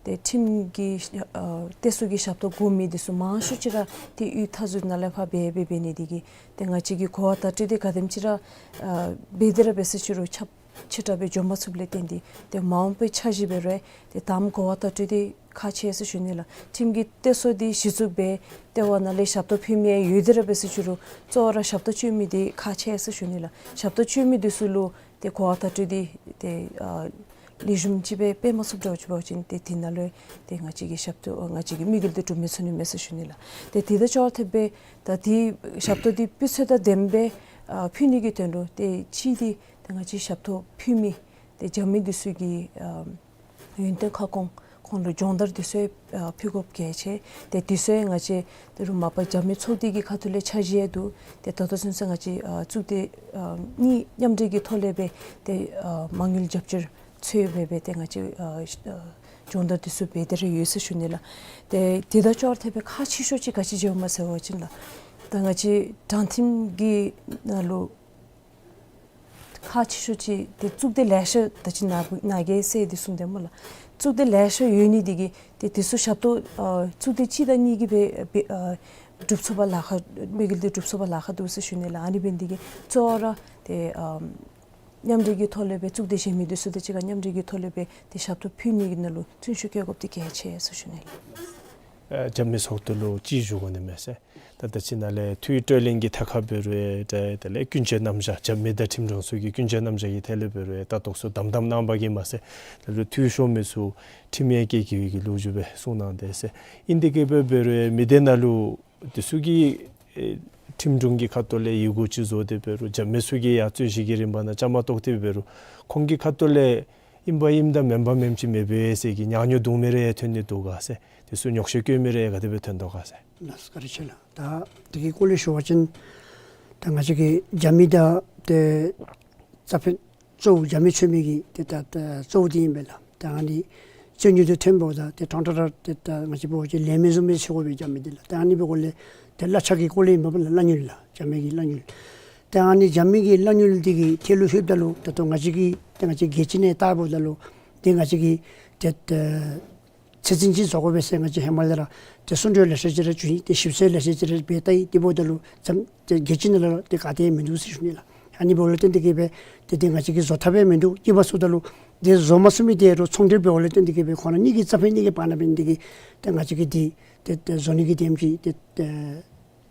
ཏེ་ཁྲིམས་ཀྱི་ཨ་ཏེ་ཚུ་གི་ཞབས་ཏོག་དགོ་མི་འདི་ཚུ་མང་ཤོས་ཅིག་ར་ཏེ་གཡུས་མཐའ་ཟུར་ནང་ལས་ཕར་འབད་འབད་འབད་ནི་འདི་གིས་ཏེ་ང་བཅས་ཀྱིས་གོ་བ་བརྡ་སྤྲོད་འདི་ག་དེམ་ཅིག་ར་ཨ་འབད་དེ་ར་འབད་ཟེར་ཞུ་རུང་ཁྱབ་ཆེ་དྲགས་སྦེ་འགྱོ་མ་ཚུགསཔ་ལས་བརྟེན་ཏེ་ཏེ་མ་འོངས་པའི་འཆར་གཞི་འབད་རུང་ཏེ་དང་པ་གོ་བ་བརྡ་སྤྲོད་འདི་ཁག་ཆེ་ཟེར་ཞུ་ནི་ལགས། ཁྲིམས་ཀྱི་ཏེ་ཚུ་འདི་གཞི་བཙུགས་འབད་ལྟེ་བ་ནང་ལས་ཞབས་ཏོག་ཕུལ་མི་ཡང་ཡོད་དེ་ར་འབད་ཟེར་ཞུ་རུང་གཙོ་བོ་ར་ཞབས་ཏོག་སྤྱོད་མི་འདི་ཁག་ཆེ་ཟེར་ཞུ་ནི་ལགས། ཞབས་ཏོག་སྤྱོད་མི་འདི་ཚུ་ལུ་ཏེ་གོ་བ་བརྡ་སྤྲོད་འདི་ཏེ་ཨ་ལེགས་ཤོམ་ཅིག་སྦེ་འབད་མ་ཚུགསཔ་འདྲཝ་ཅིག་འབད་བ་ཅིན་ཏེ་དེ་ནང་ལུ་ཏེ་ང་བཅས་ཀྱི་ཞབས་ཏོག་ང་བཅས་ཀྱི་དམིགས་ཡུལ་འདི་འགྲུབ་མི་ཚུགས་ནི་མས་ཟེར་ཞུ་ནི་ལགས། ཏེ་དེ་དང་ཅོག་ར་འཐདཔ་སྦེ་ད་ཏེ་ཞབས་ཏོག་འདི་སྤུས་ཚད་དང་ལྡནམ་སྦེ་ཨ་ཕུལ་ནི་གི་དོན་ལུ་ཏེ་གཅིག་འདི་ཏེ་ང་བཅས་ཞབས་ཏོག་ཕུལ་མི་ཏེ་རྒྱབ་མི་འདི་ཚུ་གི་ཨ་ཡོན་ཏན་ཁ་སྐོང་ཁོང་ལུ་སྦྱོང་བརྡར་འདི་ཚུ་ཨ་ཕུལ་དགོཔ་གལ་ཆེ། ཏེ་འདི་ཚུ་ང་བཅས་ཏེ་རུང་མ་པ་རྒྱབ་མི་ཚོགས་སྡེ་གི་ཁ་ཐུག་ལས་འཆར་གཞི་ཡང་འདུག། ཏེ་ད་ལྟོ་ཚུན་ཚོད་ང་བཅས་ཨ་གཙུག་སྡེ་ཨ་གཉིས་མཉམ་འབྲེལ་གྱི་ཐོག་ལས་སྦེ་ཏེ་ཨ་མ་དངུལ་རྒྱབ་སྐྱོར་ཚུ་འབད་འབད་ཏེ་ང་བཅས་ཨ་ཨ་སྦྱོང་བརྡར་འདི་ཚུ་འབད་དེ་ར་ཡོད་ཟེར་ཞུ་ནི་ལགས། ཏེ་དེ་དང་ཅོག་ར་འཐདཔ་སྦེ་ཁག་ཆེ་ཤོས་ཅིག་ག་ཅི་འབྱུངམ་སྨོ་ཟེར་བ་ཅིན་ལགས། ད་ང་བཅས་དྲང་ཁྲིམས་ཀྱི་ནང་ལུ་ཁག་ཆེ་ཤོས་ཅིག་ཏེ་གཙུག་སྡེ་ལེ་ཤ་ད་ཅི་ནཱ་ནཱ་གིས་ཟེར་འདི་གསུངས་དེས་སྨོ་ལགས། གཙུག་སྡེ་ལེ་ཤ་ཡོད་ནི་འདི་གིས་ཏེ་འདི་ཚུ་ཞབས་ཏོག་ཨ་གཙུག་སྡེ་གཅིག་དང་གཉིས་ཀྱིས་འབད་འབད་ཨ་སྒྲུབ་ཚུགས་པར་ལཱ་ཁག་དམིགས་ཡུལ་འདི་སྒྲུབ་ཚུགས་པར་ལཱ་ཁག་འདུག་ཟེར་ཞུ་ནི་ལགས། ཨ་ནི་འབད་ནི་འདི་གིས་གཙོ་བོ་ར་ཏེ་ཨ་མཉམ་འབྲེལ་གྱི་ཐོག་ལས་སྦེ་གཙུག་སྡེ་གཞན་མི་འདི་ཚུ་དང་གཅིག་ཁར་མཉམ་འབྲེལ་གྱི་ཐོག་ལས་སྦེ་ཏེ་ཞབས་ཏོག་ཕུལ་ནི་གི་ནང་ལུ་བརྩོན་ཤུགས་བསྐྱེད་དགོཔ་འདི་གལ་ཆེ་ཟེར་ཞུ་ནི་ལགས། ཨ་རྒྱབ་མི་ཚོགས་སྡེ་ལུ་ཅིག་ཞུ་དགོ་ནི་མས་ཟེར། ད་ད་ཅི་ནཱ་ལས་འཐུས་གྲོས་གླེང་གི་ཐད་ཁར་འབད་རུང་ཏེ་དེ་ལས་ཀུན་སྤྱོད་རྣམ་གཞག་རྒྱབ་མི་དང་ཁྲིམས་དྲུང་ཚུ་གི་ཀུན་སྤྱོད་རྣམ་གཞག་གི་ཐད་ལས་འབད་རུང་ད་ཏོག་ཚུ་དམ་དམ་གནང་པ་གིས་མ་ཚད་ད་ལུ་འཐུས་ཤོར་མི་ཚུ་ཁྲིམས་ཡང་བཀལ་བཀལ་བའི་གི་ལོ་རྒྱུས་སྦེ་གསུངས་གནང་དེས་ཟེར། ཨིན་དེ་གིས་འབད་འབད་རུང་མི་སྡེ་ནང་ལུ་འདི་ཚུ་གིས་ཨེ་ཁྲིམས་དྲུང་གི་ཁ་ཐུག་ལས་ཡི་གུ་ཅིག་བཟོ་སྟེ་འབད་རུང་རྒྱབ་མི་ཚུ་གིས་ཡང་རྩོད་གཞི་གི་རིམ་པ་ནང་བཅའ་མར་གཏོགས་ཏེ་འབད་རུང་ཁོང་གི་ཁ་ཐུག་ལས་ཨིན་པ་ཨིནམ་དང་མེན་པ་མེནམ་ཅིག་མེད་པས་ཟེར་གྱི་ཉག་ཉོག་བརྡུང་མི་རེ་ཡང་ཐོན་ནི་འདུག་ག་ཟེར། འདི་ཚུ་ཉོག་བཤད་བཀོད་མི་རེ་ཡང་ག་དེ་སྦེ་ཐོན་དོ་ག་ཟེར། ལགས་སོ་བཀའ་དྲིན་ཆེ་ལགས། ད་འདི་གི་སྐོར་ལས་ཞུ་བ་ཅིན་ད་ང་བཅས་ཀྱི་རྒྱབ་མི་དང་ཏེ་རྩ་ཕན་གཙོ་བོ་རྒྱབ་མི་འཚོལ་མི་གི་ཏེ་ད་ད་གཙོ་བོ་འདི་ཨིན་པས་ལགས། ད་ཨ་ནི་རྩོད་རྙོགས་འདི་ཐོན་པ་ད་ཏེ་ཐོན་ཐོན་ར་ཏེ་ད་ང་བཅས་འབད་བ་ཅིན་ལས་མི་བཟུམ་སྦེ་འཚོལ་དགོ་པས་རྒྱབ་མི་འདི་ལགས། ད་ཨ་ནི་འབདཝ་ལས་ཏེ་གླ་ཆ་གི་སྐོར་ལས་ཨིན་པས་ལགས། གླ་དངུལ་ལགས། རྒྱབ་མི་གི་གླ་དངུལ། ད་ཨ་ནི་རྒྱབ་མི་གི་གླ་དངུལ་འདི་གི་ཐད་ལུ་ལྷོདཔ་ད་ལུ་ད་ལྟོ་ང་བཅས་ཀྱི་ཏེ་ང་བཅས་རྒྱལ་སྤྱི་ནང་བལྟཝ་ད་ལུ་ཏེ་ང་བཅས་ཀྱི་ཏེ་ཏེ་ཚད་འཛིན་ཅིག་བཟོ་དགོ་པས་ཟེར་ང་བཅས་ཧེ་མ་ལས་ར་ཏེ་གསུང་གྲོས་ལེ་ཤ་ཅིག་ར་ཞུ་ཡི། ཏེ་ཞིབ་འཚོལ་ལེ་ཤ་ཅིག་ར་འབད་ལྟ་ཡི། དེ་འབདཝ་ད་ལུ་ཙམ་ཏེ་རྒྱལ་སྤྱི་ནང་ལུ་ཏེ་ག་ཏེ་མིན་འདུག་ཟེར་ཞུ་ནི་ལགས། ཨ་ནི་འབདཝ་ལས་བརྟེན་ཏེ་གིས་སྦེ་ཏེ་ཏེ་ང་བཅས་ཀྱིས་བཟོ་ཐབས་ཡང་མིན་འདུག། སྐྱིད་པ་སོངམ་ད་ལུ་ཏེ་བཟོ་མ་ཚུགས་མི་འདི་རུང་ཚོང་འབྲེལ་འབདཝ་ལས་བརྟེན་ཏེ་གིས་སྦེ་ཁོང་ར་གཉིས་ཀྱི་རྩ་ཕན་གཉིས་ཀྱི་བར་ན་འབད་ནི་འདི་གིས་ཏེ་ང་བཅས་ཀྱིས་འདི་ཏེ་ཏེ་བཟོ་ནི་གི་དེམ་ཅིག་ཏེ་ཏེ་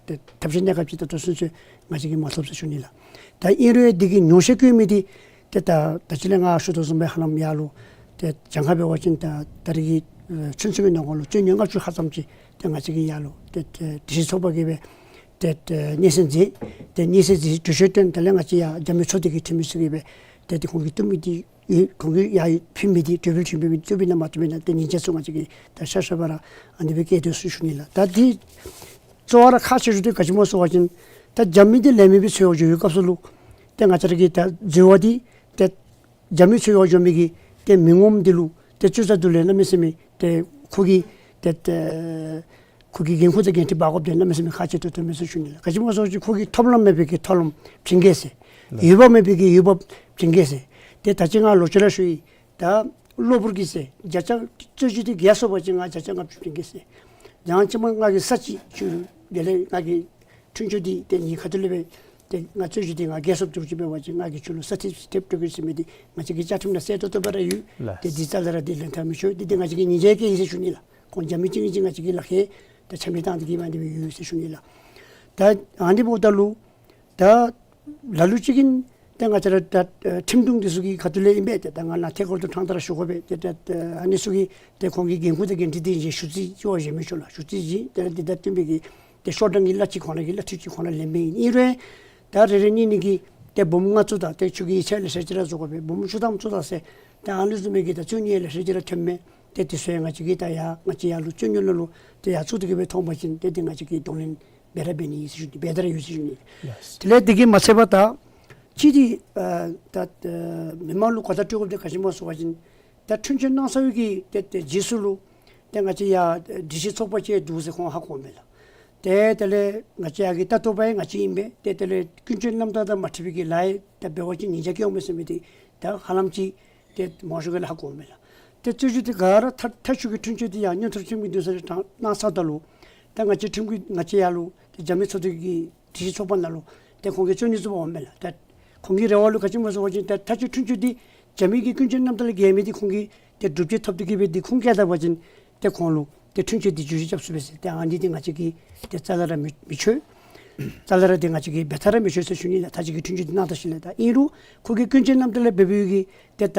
ཏེ་ཐབས་ཤེས་གནས་སྐབས་ཅིག་ད་ལྟོ་ཚུན་ཚོད་ང་བཅས་ཀྱིས་མ་ཐོབ་ཟེར་ཞུ་ནི་ལགས། ད་ཨིན་རུང་འདི་གི་ཉོག་བཤད་བཀོད་མི་འདི་ཏེ་ད་ད་ཅི་ལས་ང་ཞུ་དོ་བཟུམ་སྦེ་ཧ་ལམ་ཡར་ལུ་ཏེ་གྱངས་ཁ་འབད་བ་ཅིན་ད་ད་རེས་ཀྱི་ཨེ་ཚུན་ཚོད་ཀྱི་ནང་འཁོད་ལུ་རྩོད་རྙོགས་ལྔ་བཅུ་ལྷག་ཙམ་ཅིག་ཏེ་ང་བཅས་ཀྱིས་ཡར་ལུ་ཏེ་ཏེ་སྒྲིག་གཞི་ཚོགས་པ་གིས་སྦེ་ཏེ་ཏེ་སྙན་སེང་མཛད། ཏེ་སྙན་སེང་མཛད་གྲོས་ཆོད་བཏོན། དེ་ལས་ང་བཅས་ཡར་རྒྱབ་མི་ཚོགས་སྡེ་གི་འཐུས་མི་ཚུ་གིས་སྦེ་ཏེ་ཏེ་ཁོང་གིས་བཏོན་མི་འདི་ཡོད། ཁོང་གིས་ཡར་ཕུལ་མི་འདི་གྲོས་འབུལ་ཐོན་པའི་མི་བཏུབ་པས་ན་མ་བཏུབ་པས་ན་ཏེ་ཉིན་བྱེད་ཚུ་ང་བཅས་ཀྱིས་ད་ཤ་ཤ་བ་ར་ཨ་ནི་སྦེ་བཀལ་དོ་ཟེར་ཞུ་ནི་ལགས། ད་འདི་གཙོ་བོ་ར་ཁག་ཆེ་ཤོས་འདི་ག་ཅི་སྨོ་ཟེར་བ་ཅིན་ད་རྒྱབ་མི་འདི་ལས་མི་སྦེ་འཚོལ་བར་འགྱོ་བའི་སྐབས་སུ་ལུ་ཏེ་ང་བཅས་ར་གི་ད་འཛོལ་བ་འདི་ཏེ་རྒྱབ་མི་འཚོལ་བར་འགྱོ་མི་གི་ཏེ་མི་ངོམ་འདི་ལུ་ཏེ་ཚུར་ཚུར་དུ་ལས་གནམ་མེད་ས་མེད་ཏེ་ཁོ་གིས་ཏེ་ཏེ་ཁོ་གི་འགན་ཁུར་དང་འགན་འཁྲི་འབག་དགོཔ་འདི་གནམ་མེད་ས་མེད་ཁག་ཆེ་ཏོག་ཏོ་མས་ཟེར་ཞུ་ནི་ལགས། ག་ཅི་སྨོ་ཟེར་བ་ཅིན་ཁོ་གིས་ཐོབ་ལམ་མེད་པའི་གི་ཐོབ་ལམ་བྱིན་གེ་ཟེར། ལགས། ཡོད་པ་མེད་པའི་གི་ཡོད་པ་བྱིན་གེ་ཟེར། ཏེ་ད་ཅི་ང་ལོག་ཅི་ར་ཞུ་ཡི། ད་གློ་བུར་གྱི་ཟེར་བརྒྱ་ཆ་རྩོད་གཞི་འདི་བརྒལ་སོང་པ་ཅིན་ང་བརྒྱ་ཆ་ལྔ་བཅུ་བྱིན་གེ་ཟེར། ཡང་ཅིན་མ་ང་གིས་ས་ཅིག་ཕྱུག་རུང་དེ་ལས་ང་གིས་འཁྲུན་ཆོད་འདི་དེ་ངེའི་ཁ་ཐུག་ལས་སྦེ་ཏེ་ང་རྩོད་གཞི་འདི་ང་བརྒལ་སོངམ་ཅིག་འབད་བ་ཅིན་ང་གིས་ཁྱོད་ལུ་ས་ཐེབས་ཐེབས་སྤྲོད་གེ་ཟེར་མི་འདི་ང་བཅས་ཀྱི་བཅའ་ཁྲིམས་ནང་གསལ་ཏོག་ཏོ་སྦེ་ར་ཡོད། ལགས། ཏེ་འདི་རྩ་ལས་ར་འདི་ལེན་ཐབས་མི་ཆོག། འདི་འདི་ང་བཅས་ཀྱི་ཉེས་ཆད་བཀལ་ཡི་ཟེར་ཞུ་ནི་ལགས། ཁོང་རྒྱ་མི་གཅིག་གིས་ང་བཅས་ཀྱི་ལག་ཁྱེར་ད་ཆ་མེད་བཏང་སྟེ་གི་མ་འདི་སྦེ་ཡོད་ཟེར་ཞུ་ནི་ལགས། ད་ཨ་ནི་འབདཝ་ད་ལུ་ད་ལ་ལུ་ཅིག་གིས་ཏེ་ང་བཅས་ར་ད་ཨ་ཁྲིམས་དྲུང་འདི་ཚུ་གི་ཁ་ཐུག་ལས་ཨིན་པས། ཏེ་ད་ང་ནཱ་ཐད་ཀར་དུ་ཕྲང་སྟེ་ར་ཞུ་དགོ་པས། ཏེ་ད་ཨ་ནི་ཚུ་གིས་ཏེ་ཁོང་གི་འགན་ཁུར་དང་འགན་འཁྲི་འདི་བཞེས་ཞུ་རྩིས་ཅིག་བཞེས་མི་ཆོག་ལགས། ཞུ་རྩིས་བཞེས་ཏེ་ར་འདི་དང་བསྟུན་པའི་གི་ཏེ་ཤོག་གྲངས་ཀྱི་གླ་ཅིག་ཁོང་ར་གི་གླ་འཐུས་ཅིག་ཁོང་ར་ལེན་པའི་ཨིན། ཨིན་རུང་ད་རེ་རེ་གཉིས་གཉིས་ཀྱིས་ཏེ་འབུམ་ལྔ་བཙུགས་ད་ཏེ་ཁྱོད་ཀྱིས་ཡིག་ཆ་ལེ་ཤ་ཅིག་ར་བཟོ་དགོ་པས། འབུམ་བཅུ་ཐམ་བཙུགས་ད་ཟེར་ཏེ་ཨ་ནི་བཟུམ་མའི་གི་ད་རྩོད་གཞི་ལེ་ཤ་ཅིག་ར་ཐོནམ་མས། ཏེ་དེ་ཚུ་ཡང་ང་བཅས་ཀྱིས་ད་ཡར་ང་བཅས་ཡར་ལུ་རྩོད་རྙོག་ནང་ལུ་ཏེ་ཡར་བཙུགས་ཏེ་གི་སྦེ་ཐོན་པ་ཅིན་ཏེ་འདི་ང་བཅས་ཀྱིས་གདོང་ལེན་འབད་ར་འབད་ནི་ཨིན་ཟེར་ཞུ་ནི། འབད་དེ་ར་ཡོད་ཟེར་ཞུ་ནི། ལགས། དེ་ལས་དེ་གིས་མ་ཚད་པར་ད་ཅི་འདི་ཨ་ད་ཨ་མི་མང་ལུ་གོ་བརྡ་སྤྲོད་དགོཔ་འདི་ག་ཅི་སྨོ་ཟེར་བ་ཅིན་ད་འཁྲུན་ཆོད་གནང་ཚར་བའི་གི་ཏེ་ཏེ་རྗེས་སུ་ལུ་ཏེ་ང་བཅས་ཡར་སྒྲིག་གཞི་ཚོགས་པ་ཅིག་འདུག་ཟེར་ཁོང་ཧ་གོཝ་མས་ལགས། ཏེ་དེ་ལས་ང་བཅས་ཡར་གྱི་ལྟ་རྟོག་པ་ཡང་ང་བཅས་ཨིན་པས། ཏེ་དེ་ལས་ཀུན་སྤྱོད་རྣམ་དག་དང་མ་འཁྲིལ་བའི་གི་ལཱ་ཡང་ད་འབད་བ་ཅིན་ཉེས་ཆད་བཀལཝ་མས་ཟེར་མི་འདི་ད་ཧ་ལམ་ཅིག་ཏེ་མང་ཤོས་ཀྱིས་ཧ་གོཝ་མས་ལགས། ཏེ་རྩོད་གཞི་འདི་ག་ར་མཐའ་མཐའ་མཇུག་གི་འཁྲུན་ཆོད་འདི་ཡང་མངོན་མཐོ་ཁྲིམས་ཀྱི་འདུན་ས་ལུ་དྲངས་གནང་ཚརཝ་ད་ལུ་ད་ང་བཅས་ཁྲིམས་ཀྱི་ང་བཅས་ཡར་ལུ་ཏེ་རྒྱ་མི་ཚོགས་སྡེ་གི་སྒྲིག་གཞི་ཚོགས་པ་ནང་ལུ་ཏེ་ཁོང་གིས་རྩོད་ནི་བཙུགས་པ་འོང་མས་ལགས། ད་ཁོང་གི་རེ་བ་ལུ་ག་ཅི་སྨོ་ཟེར་བ་ཅིན་ད་མཐའ་མཇུག་འཁྲུན་ཆོད་འདི་རྒྱ་མི་གི་ཀུན་སྤྱོད་རྣམ་དག་ལས་འགལ་མི་འདི་ཁོང་གིས་ཏེ་སྒྲུབ་བྱེད་ཐོབ་སྟེ་གི་སྦེ་འདི་ཁུངས་བཀལ་ད་པ་ཅིན་ཏེ་ཁོང་ལུ་ཏེ་འཁྲུན་ཆོད་འདི་བསྒྱུར་བཅོས་རྐྱབ་ཚུགས་པས་ཟེར། ཏེ་ཨ་ནི་འདི་ང་བཅས་ཀྱིས་ཏེ་རྩ་ལས་ར་མི་མི་ཆོག། རྩ་ལས་ར་འདི་ང་བཅས་ཀྱིས་འབད་ཐབས་ར་མི་ཆོག་ཟེར་ཞུ་ནི་ལགས། མཐའ་མཇུག་གི་འཁྲུན་ཆོད་འདི་གནང་ད་ཞིནམ་ལས། ད་ཨིན་རུང་ཁོ་གི་ཀུན་སྤྱོད་རྣམ་དག་ལས་འབད་བའི་གི་ཏེ་ད་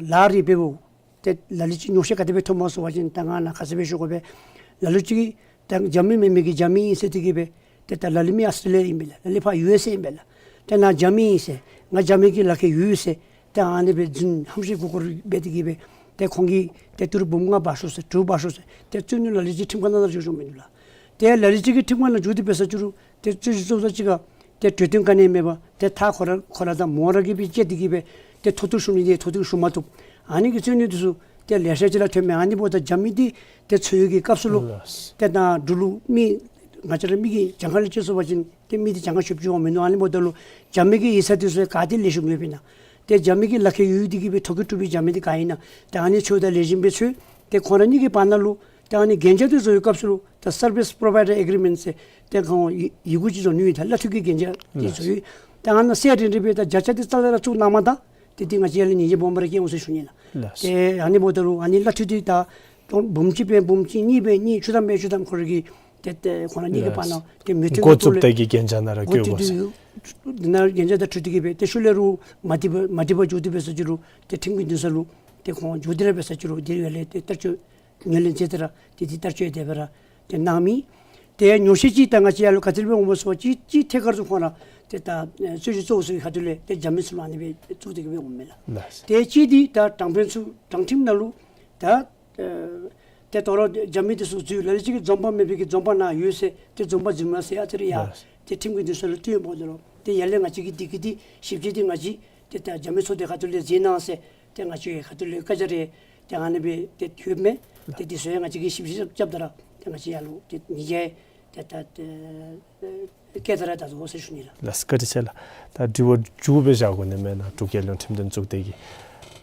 ལཱ་རེ་འབདཝ་ཏེ་ལ་ལུ་ཅིག་ཉོགས་བཤད་ག་དེ་སྦེ་ཐོནམ་སྨོ་ཟེར་བ་ཅིན་ད་ང་ནཱ་ཁ་གསལ་སྦེ་ཞུ་དགོ་པས། ལ་ལུ་ཅིག་ད་རྒྱ་མི་མེན་མི་གི་རྒྱ་མི་ཨིན་ཟེར་ཏེ་གི་སྦེ་ཏེ་ད་ལ་ལུ་མི་ཨཱོས་ཊྲེ་ལི་ཡ་ཨིན་པས་ལགས། ལ་ལུ་ཕར་ཡུ་ཨེསི་ཨེ་ཨིན་པས་ལགས། ཏེ་ནཱ་རྒྱ་མི་ཨིན་ཟེར་ང་རྒྱ་མི་གི་ལག་ཁྱེར་ཡོད་ཟེར་ཏེ་ཨ་ནི་སྦེ་རྫུན་ཧམ་བཤད་མགུ་སྐོར་འབད་དེ་གི་སྦེ་ཏེ་ཁོང་གིས་ཏེ་ཏི་རུ་འབུམ་ལྔ་འབག་ཤོག་ཟེར་དྲུག་འབག་ཤོག་ཟེར་ཏེ་རྩོད་ནི་ལ་ལུ་ཅིག་ཁྲིམས་ཁང་ནང་ལུ་འགྱོ་འགྱོཝ་མིན་འདུག་ལགས། ཏེ་ལ་ལུ་ཅིག་གིས་ཁྲིམས་ཁང་ནང་འགྱོ་སྟེ་འབད་ས་ཅིག་རུང་ཏེ་རྩོད་གཞི་བཙུགས་ས་ཅིག་ཁར་ཏེ་གྲོས་དོན་ག་ནི་མེད་པར་ཏེ་ཐག་ཁོ་ར་ཁོ་ར་དང་མོ་ར་གིས་སྦེ་བཅད་དེ་གི་སྦེ་ཏེ་མཐོ་གཏུགས་ཞུ་ནི་འདི་མཐོ་གཏུགས་ཞུ་མ་བཏུབ། ཨ་ནི་གི་རྩོད་ནི་འདི་ཚུ་ཏེ་ལེ་ཤ་ཅིག་ར་ཐོནམ་མས། ཨ་ནི་འབདཝ་ད་རྒྱ་མི་འདི་ཏེ་འཚོལ་ཡོད་ཀྱི་སྐབས་སུ་ལུ་ལགས། ཏེ་ནཱ་འབྲུག་ལུ་མི་ང་བཅས་ར་མི་གིས་གྱངས་ཁ་ལས་བཅད་སོང་པ་ཅིན་ཏེ་མི་འདི་གྱངས་ཁ་ཆོདཔ་ཅིག་འོང་མིན་འདུག། ཨ་ནི་འབདཝ་ད་ལུ་རྒྱ་མི་གི་ཡིག་ཚང་འདི་ཚུ་ག་ཏེ་ལེགས་ཤོམ་ཡོདཔ་ཨིན་ན། ཏེ་རྒྱ་མི་གི་ལག་ཁྱེར་ཡོད་དེ་གི་སྦེ་ཐོ་བཀོད་གྲུབ་པའི་རྒྱ་མི་འདི་ག་ཨིན་ན། ཏེ་ཨ་ནི་འཚོལཝ་ད་ལེགས་ཤོམ་སྦེ་འཚོལ། ཏེ་ཁོང་ར་གཉིས་ཀྱི་བར་ན་ལུ་ཏེ་ཨ་ནི་གན་རྒྱ་འདི་བཟོ་བའི་སྐབས་སུ་ལུ་ད་སར་བིསི་པོ་རོ་བའི་ཌར་ཨེག་རི་མེནཊ་ཟེར་ཏེ་ཁོང་ཡི་ཡི་གུ་ཅིག་བཟོ་ནི་ཡོད། ད་གླ་འཐུས་ཀྱི་གན་རྒྱ་འདི་བཟོ་ཡོད། ཏེ་ཨ་ནཱ་གསལ་རི་རི་སྦེ་ད་བརྒྱ་ཆ་འདི་རྩ་ལས་ར་བཙུགས་གནང་མ་ད་ཏེ་འདི་ང་བཅས་ལུ་ཉེས་ཆད་སྦོམ་ར་བཀལ་འོང་ཟེར་ཞུ་ནི་ལགས། ལགས། ཏེ་ཨ་ནི་འབདཝ་ད་ལུ་ཨ་ནི་གླ་འཐུས་འདི་ད་འབུམ་གཅིག་འབད་འབུམ་གཅིག་གཉིས་འབད་གཉིས་བཅུ་ཐམ་འབད་བཅུ་ཐམ་ཁོ་ར་གི་ཏེ་ཏེ་ཁོང་ར་གཉིས་ཀྱི་བར་ན་ལགས། ཏེ་མོས་མཐུན་འགོ་གྱི་ཐོག་བཙུགས་ལས་ཏེ་གི་གན་རྒྱ་ནང་ར་འགོ་བཙུགས་བཀོད་དགོ་ཏེ་ཟེར། ཡོད། འདི་ནང་གན་རྒྱ་དང་འཁྲིལ་ཏེ་གི་སྦེ་ཏེ་ཤུལ་ལས་རུང་མ་འགྲིག་པ་མ་འགྲིག་པ་འགྱོ་སྟེ་འབད་ས་ཅིག་རུང་ཏེ་ཁྲིམས་ཀྱི་འདུན་ས་ལུ་ཏེ་ཁོང་འགྱོ་སྟེ་ར་འབད་ས་ཅིག་རུང་དེ་ཡང་ལས་ཏེ་བསྟར་སྤྱོད་ངོས་ལེན་མཛད་དེ་ར་ཏེ་འདི་བསྟར་སྤྱོད་དེ་སྦེ་ར་ཏེ་གནང་མི། ཏེ་ཉོགས་བཤད་ཅིག་ད་ང་བཅས་ཡར་ལུ་ག་ཅི་སྦེ་འོངམ་སྨོ་ཟེར་བ་ཅིན་ཅིག་ཐད་ཀར་དུ་ཁོང་ར་ཏེ་ད་ཨེ་རྩོད་གཞི་གཙོ་བོ་ཚུ་གི་ཁ་ཐུག་ལས་ཏེ་རྒྱ་མི་ཚུ་ལུ་ཨ་ནི་སྦེ་བཙུགས་ཏེ་གི་སྦེ་འོངམ་མས་ལགས། ལགས། ཏེ་ཅིག་འདི་ད་དྲང་དཔོན་ཚུ་དྲང་ཁྲིམས་ནང་ལུ་ད་ཨེ་ཏེ་དོ་རུང་རྒྱ་མི་འདི་ཚུ་འཛུལ། ལ་ལུ་ཅིག་གིས་འཛོམས་དཔང་མེད་པའི་གི་འཛོམས་དཔང་ནང་ཡོད་ཟེར་ཏེ་འཛོམས་དཔང་འཛུལ་མ་ཟེར་ཨ་ཙི་རེ་ཡར་ལགས། ཏེ་ཁྲིམས་ཀྱི་འདུན་ས་ལུ་བཏོན་འོང་། དོ་རུང་ཏེ་ཡར་ལས་ང་བཅས་ཀྱིས་འདི་གི་འདི་ཞིབ་དཔྱད་འདི་ང་བཅས་ཏེ་ད་རྒྱ་མི་ཚོགས་སྡེ་ཁ་ཐུག་ལས་མཛད་གནང་ཟེར་ཏེ་ང་བཅས་ཁ་ཐུག་ལས་བཀའ་རྒྱ་རེ་ཏེ་ཨ་ནི་སྦེ་ཏེ་ཐོབ་མས། ཏེ་འདི་ཚུ་ཡང་ང་བཅས་ཀྱིས་ཞིབ་དཔྱད་རྐྱབ་ད་ར་ཏེ་ང་བཅས་ཡར་ལུ་ཏེ་ཉེས་ཆད་ཏེ་ད་ཏེ་བཀལ་ད་ར་ད་དོ་ཟེར་ཞུ་ནི་ལགས། ལགས་བཀའ་དྲིན་ཆེ་ལགས། ད་དྲི་བ་མཇུག་སྦེ་བཞག་དགོ་ནི་མེན་ན། འབྲུག་རྒྱལ་ཡོངས་ཁྲིམས་དོན་གཙུག་སྡེ་གི་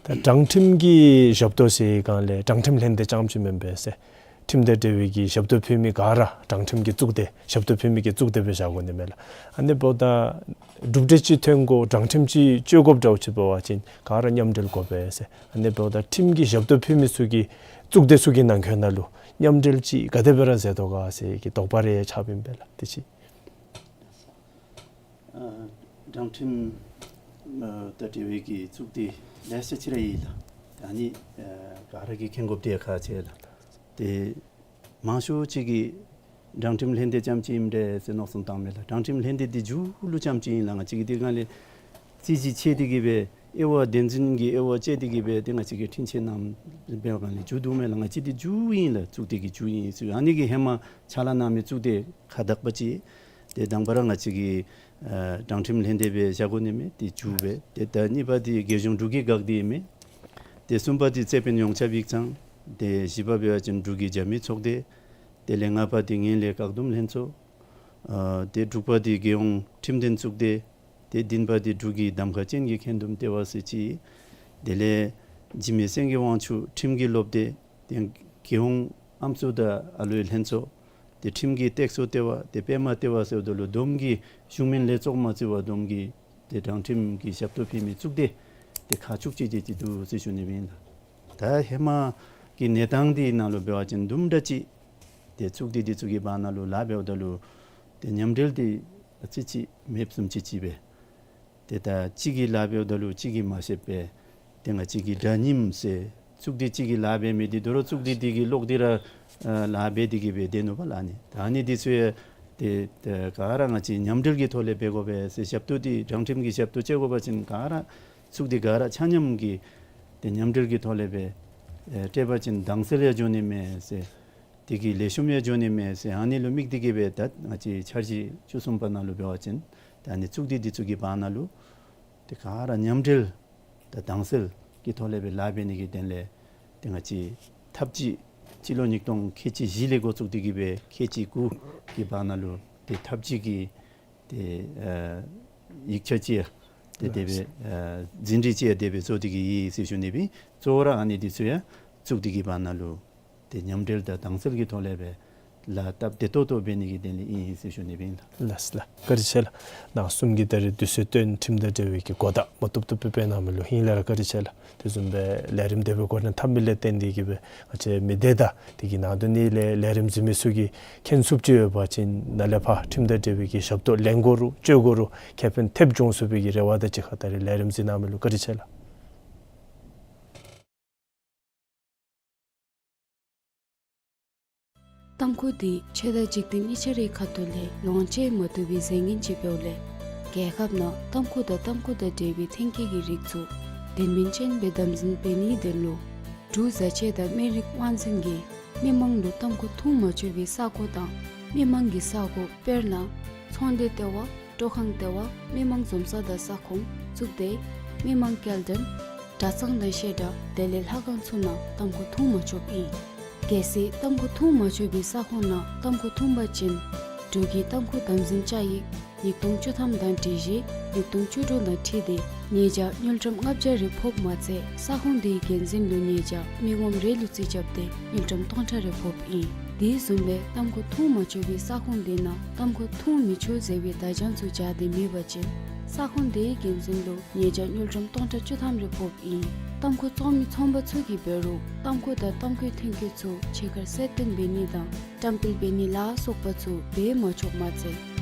ད་དྲང་ཁྲིམས་ཀྱི་ཞབས་ཏོག་ཟེར་སྒང་ལས་དྲང་ཁྲིམས་ལྷན་སྡེ་རྐྱངམ་ཅིག་མེན་པས་ཟེར། ཁྲིམས་དང་འབྲེལ་བའི་གི་ཞབས་ཏོག་ཕུལ་མི་ག་ར་དྲང་ཁྲིམས་ཀྱི་གཙུག་སྡེ་ཞབས་ཏོག་ཕུལ་མི་གི་གཙུག་སྡེ་སྦེ་བཞག་དགོ་ནི་མེན་ལགས། ཨ་ནི་འབདཝ་ད་གྲུབ་འབྲས་ཅིག་ཐོན་དགོ་དྲང་ཁྲིམས་ཅིག་སྤྱོད་དགོཔ་འདྲཝ་ཅིག་འབད་བ་ཅིན་ག་ར་མཉམ་འབྲེལ་དགོ་པས་ཟེར། ཨ་ནི་འབདཝ་ད་ཁྲིམས་ཀྱི་ཞབས་ཏོག་ཕུལ་མི་ཚུ་གི་གཙུག་སྡེ་ཚུ་གི་ནང་འཁོད་ནང་ལུ་མཉམ་འབྲེལ་ཅིག་ག་དེ་སྦེ་ར་མཛད་དོ་ག་ཟེར་གྱི་དོགས་པ་རེ་ཆགསཔ་ཨིན་པས་ལགས། དེ་ཅིག། ཨ་དྲང་ཁྲིམས་ཨ་དང་འབྲེལ་བའི་གི་གཙུག་སྡེ་ལེ་ཤ་ཅིག་ར་ཡོད་ལགས། ད་ཨ་ནི་ཨ་ག་ར་གིས་མཁྱེན་དགོཔ་འདི་ཡང་ཁག་ཆེ་ལགས། ཏེ་མང་ཤོས་ཅིག་གིས་དྲང་ཁྲིམས་ལྷན་སྡེ་རྐྱངམ་ཅིག་ཨིནམ་འདྲས་ཟེར་མནོ་བསམ་བཏངམ་མས་ལགས། དྲང་ཁྲིམས་ལྷན་སྡེ་འདི་མཇུག་ལུ་རྐྱངམ་ཅིག་ཨིན་ལགས། ང་བཅས་ཀྱིས་འདི་སྒང་ལས་རྩོད་གཞི་ཕྱེ་སྟེ་གི་སྦེ་དབྱེ་བ་བདེན་རྫུན་གྱི་དབྱེ་བ་དཔྱད་དེ་གི་སྦེ་ཏེ་ང་བཅས་ཀྱིས་འཁྲུན་ཆོད་གནངམ་འབད་བའི་སྒང་ལས་མཇུག་བསྡུཝ་མས་ལགས། ང་བཅས་འདི་མཇུག་ཨིན་ལགས། གཙུག་སྡེ་གི་མཇུག་ཨིན་ཟེར། ཨ་ནི་གི་ཧེ་མ་ཕྱག་ལཱ་གནང་མི་གཙུག་སྡེ་ཁག་དག་པ་ཅིག་ཏེ་དང་པ་ར་ང་བཅས་ཀྱི་ཨ་དྲང་ཁྲིམས་ལྷན་སྡེ་སྦེ་བཞག་དགོ་ནི་མས། ཏེ་མཇུག་སྦེ་ཏེ་ད་གཉིས་པ་འདི་རྒྱལ་གཞུང་འབྲུག་གི་འགག་སྡེ་ཨིན་མས། ཏེ་གསུམ་པ་འདི་རྩོད་དཔོན་ཡོངས་ཁྱབ་ཡིག་ཚང་། ཏེ་བཞི་པ་འབད་བ་ཅིན་འབྲུག་གི་རྒྱ་མི་ཚོགས་སྡེ། དེ་ལས་ལྔ་པ་འདི་ངན་ལྷད་བཀག་སྡོམ་ལྷན་ཚོགས། ཨ་ཏེ་དྲུག་པ་འདི་རྒྱལ་ཡོངས་ཁྲིམས་དོན་གཙུག་སྡེ། ཏེ་བདུན་པ་འདི་འབྲུག་གི་གདམ་ཁ་ཅན་གྱི་འགལ་འདུམ་ལྟེ་བ་ཟེར་ཅིག། དེ་ལས་ འཇིགས་མེད་སེང་གེ་དབང་ཕྱུག་ཁྲིམས་ཀྱི་སློབ་སྡེ་དེ་རྒྱལ་ཡོངས་ཨམ་སྲུ་དང་ཨ་ལུའི་ལྷན་ཚོགས་དེ་ཁྲིམས་ཀྱི་སྟེགས་གསོ་ལྟེ་བ་དེ་པདྨ་ལྟེ་བ་ཟེརཝ་ད་ལུ་བསྡོམས་ཀྱིས་གཞུང་མིན་ལས་ཚོགས་མ་བརྩི་བར་བསྡོམས་ཀྱིས་དེ་དྲང་ཁྲིམས་ཀྱི་ཞབས་ཏོག་ཕུལ་མི་གཙུག་སྡེ་དེ་ཁག་བཅུ་གཅིག་དེ་ཅིག་འདུག་ཟེར་ཞུ་ནི་ཨིན་ལགས། ད་ཧེ་མ་གི་གནས་སྟངས་དེ་ནང་ལུ་འབད་བ་ཅིན་དུམ་གྲ་ཅིག་དེ་གཙུག་སྡེ་དེ་ཚུ་གི་བར་ན་ལུ་ལཱ་འབདཝ་ད་ལུ་དེ་མཉམ་འབྲེལ་དེ་ཨ་ཙི་ཅིག་མེདཔ་བཟུམ་ཅིག་ཅིག་སྦེ། དེ་ད་གཅིག་གིས་ལཱ་འབདཝ་ད་ལུ་གཅིག་གིས་མ་ཤེསཔ་སྦེ། དེ་ང་བཅས་ཀྱི་དགྲ་རྙིངམ་ཟེར་གཙུག་སྡེ་གཅིག་གིས་ལཱ་འབད་མི་དེ་དོ་རུང་གཙུག་སྡེ་དེ་གི་ལོག་སྟེ་ར་ཨ་ལཱ་འབད་དེ་གི་སྦེ་སྡོད་ནུག་པ་ལགས་ནི། ད་ཨ་ནི་དེ་ཚུ་ཡང་དེ་ད་ག་ར་ང་བཅས་མཉམ་འབྲེལ་གྱི་ཐོག་ལས་འབད་དགོ་པས་ཟེར། ཞབས་ཏོག་དེ་དྲང་ཁྲིམས་ཀྱི་ཞབས་ཏོག་སྤྱོད་དགོ་པ་ཅིན་ག་ར་གཙུག་སྡེ་ག་ར་ཆ་མཉམ་གྱིས་དེ་མཉམ་འབྲེལ་གྱི་ཐོག་ལས་སྦེ་ཨེ་སྤྲོད་པ་ཅིན་དྭངས་གསལ་ཡང་འགྱོ་ནི་མས་ཟེར། དེ་གིས་ལེགས་ཤོམ་ཡང་འགྱོ་ནི་མས་ཟེར། ཨ་ནི་ལུ་དམིགས་ཏེ་གི་སྦེ་ད་ང་བཅས་འཆར་གཞི་བཅུ་གསུམ་པ་ནང་ལུ་འབད་བ་ཅིན་ད་ཨ་ནི་གཙུག་སྡེ་དེ་ཚུ་གི་བར་ན་ལུ་དེ་ག་ར་མཉམ་འབྲེལ་དང་དྭངས་གསལ་གྱི་ཐོག་ལས་སྦེ་ལཱ་འབད་ནི་གི་དོན་ལས་དེ་ང་བཅས་ཐབས་ཇུས་སྤྱི་ལོ་ཉིས་སྟོང་ཁལ་གཅིག་བཞི་ལས་འགོ་བཙུགས་ཏེ་གི་སྦེ་ཁལ་གཅིག་དགུ་གི་བར་ན་ལུ་དེ་ཐབས་ཇུས་ཀྱི་དེ་ཨ་ཡིག་ཆ་ཅིག་ཡང་དེ་དེ་སྦེ་ཨ་ཟིན་བྲིས་ཅིག་ཡང་དེ་སྦེ་བཟོ་སྟེ་གི་ཡོད་ཟེར་ཞུ་ནི་ཨིན། གཙོ་བོ་ར་ཨ་ནི་དེ་ཚུ་ཡང་གཙུག་སྡེ་གི་བར་ན་ལུ་དེ་མཉམ་འབྲེལ་དང་དྭངས་གསལ་གྱི་ཐོག་ལས་སྦེ་ལཱ་སྟབས་བདེ་ཏོག་ཏོ་འབད་ནི་གི་དོན་ལས་ཨིན་ཟེར་ཞུ་ནི་ཨིན་ལགས། ལགས་ལགས། བཀའ་དྲིན་ཆེ་ལགས། ནང་གསུམ་གྱི་ད་རེས་དུས་ཚོད་བཏོན་ཁྲིམས་དང་འབྲེལ་བའི་གི་གོ་བརྡ་མ་བཏུབ་བཏུབ་སྦེ་སྤེལ་གནང་མི་ལུ་ཧིང་ལས་ར་བཀའ་དྲིན་ཆེ་ལགས། དེ་བཟུམ་སྦེ་ལས་རིམ་དེ་སྦེ་འགོ་འདྲེན་འཐབ་མི་ལས་བརྟེན་ཏེ་གི་སྦེ་ང་བཅས་མི་སྡེ་དང་དེ་གི་ནང་དོན་ནི་ལས་ལས་རིམ་གཟིགས་མི་ཚུ་གིས་མཁྱེན་ཚུགསཔ་ཅིག་ཡོད་པ་ཅིན་ནཱ་ལས་ཕར་ཁྲིམས་དང་འབྲེལ་བའི་གི་ཞབས་ཏོག་ལེན་དགོ་རུང་སྤྱོད་དགོ་རུང་ཁེ་ཕན་ཐེབས་འབྱུང་ཚུགས་པའི་གི་རེ་བ་དང་གཅིག་ཁར་ད་རེས་ལས་རིམ་གཟིགས་གནང་མི་ལུ་བཀའ་དྲིན་ཆེ་ལགས། ཏམ་ཁུ་དེ་ཆོས་དང་འཇིག་རྟེན་གཉིས་ཆ་རའི་ཁ་ཐུག་ལས་ལོངས་སྤྱོད་མ་བཏུབ་པའི་རྫས་ངན་ཅིག་འབདཝ་ལས་རྒྱལ་ཁབ་ནང་ཏམ་ཁུ་དང་ཏམ་ཁུ་དང་འབྲེལ་བའི་ཐོན་སྐྱེད་ཀྱི་རིགས་ཚུ་དོན་སྨིན་ཅན་སྦེ་དམ་འཛིན་འབད་ནིའི་དོན་ལུ་འབྲུག་བཟའ་ཆས་དང་སྨན་རིགས་དབང་འཛིན་གྱིས་མི་མང་ལུ་ཏམ་ཁུ་འཐུང་མ་ཆོག་པའི་ས་གོ་དང་མི་མང་གི་ས་གོ་དཔེར་ན་ཚོང་སྡེ་ལྟེ་བ། སྤྲོ་ཁང་ལྟེ་བ། མི་མང་འཛོམས་ས་དང་ས་ཁོངས། གཙུག་སྡེ། མི་མང་སྐྱེལ་འདྲེན། གྲྭ་ཚང་དང་བཤད་གྲྭ་དེ་ལས་ལྷ་ཁང་ཚུ་ནང་ཏམ་ཁུ་འཐུང་མ་ཆོགཔ་ཨིན། གལ་སྲིད་ཏམ་ཁུ་འཐུང་མ་ཆོག་པའི་ས་ཁོངས་ནང་ཏམ་ཁུ་འཐུང་པ་ཅིན་འབྲུག་གི་ཏམ་ཁུ་དམ་འཛིན་བཅའ་ཡིག་ཉིས་སྟོང་བཅུ་ཐམ་དང་སྒྲིག་གཞི་ཉིས་སྟོང་བཅུ་དྲུག་དང་འཁྲིལ་ཏེ་ཉེས་བྱ་དངུལ་ཀྲམ་ལྔ་བརྒྱ་རེ་ཕོགཔ་མ་ཚད་ས་ཁོངས་དེའི་འགན་འཛིན་ལུ་ཉེས་བྱ་མི་ངོམ་རེ་ལུ་རྩིས་རྐྱབ་སྟེ་དངུལ་ཀྲམ་སྟོང་ཕྲག་རེ་ཕོགཔ་ཨིན། དེ་བཟུམ་སྦེ་ཏམ་ཁུ་འཐུང་མ་ཆོག་པའི་ས་ཁོངས་དེ་ནང་ཏམ་ཁུ་འཐུང་མི་ཆོག་ཟེར་བའི་བརྡ་བྱང་ཚུ་སྦྱར་ཏེ་མེད་པ་ཅིན་ས་ཁོངས་དེའི་འགན་འཛིན་ལུ་ཉེས་བྱ་དངུལ་ཀྲམ་སྟོང་ཕྲག་བཅུ་ཐམ་རེ་ཕོགཔ་ཨིན། ཏམ་ཁུ་བཙོང་མི་ཚོང་པ་ཚུ་གིས་འབད་རུང་ཏམ་ཁུ་དང་ཏམ་ཁུའི་ཐོན་སྐྱེད་ཚུ་ཕྱི་ཁར་གསལ་སྟོན་འབད་ནི་དང་བཀྲམ་སྤེལ་འབད་ནི་ལ་སོགས་པ་ཚུ་འབད་མ་ཆོགཔ་མ་ཚད་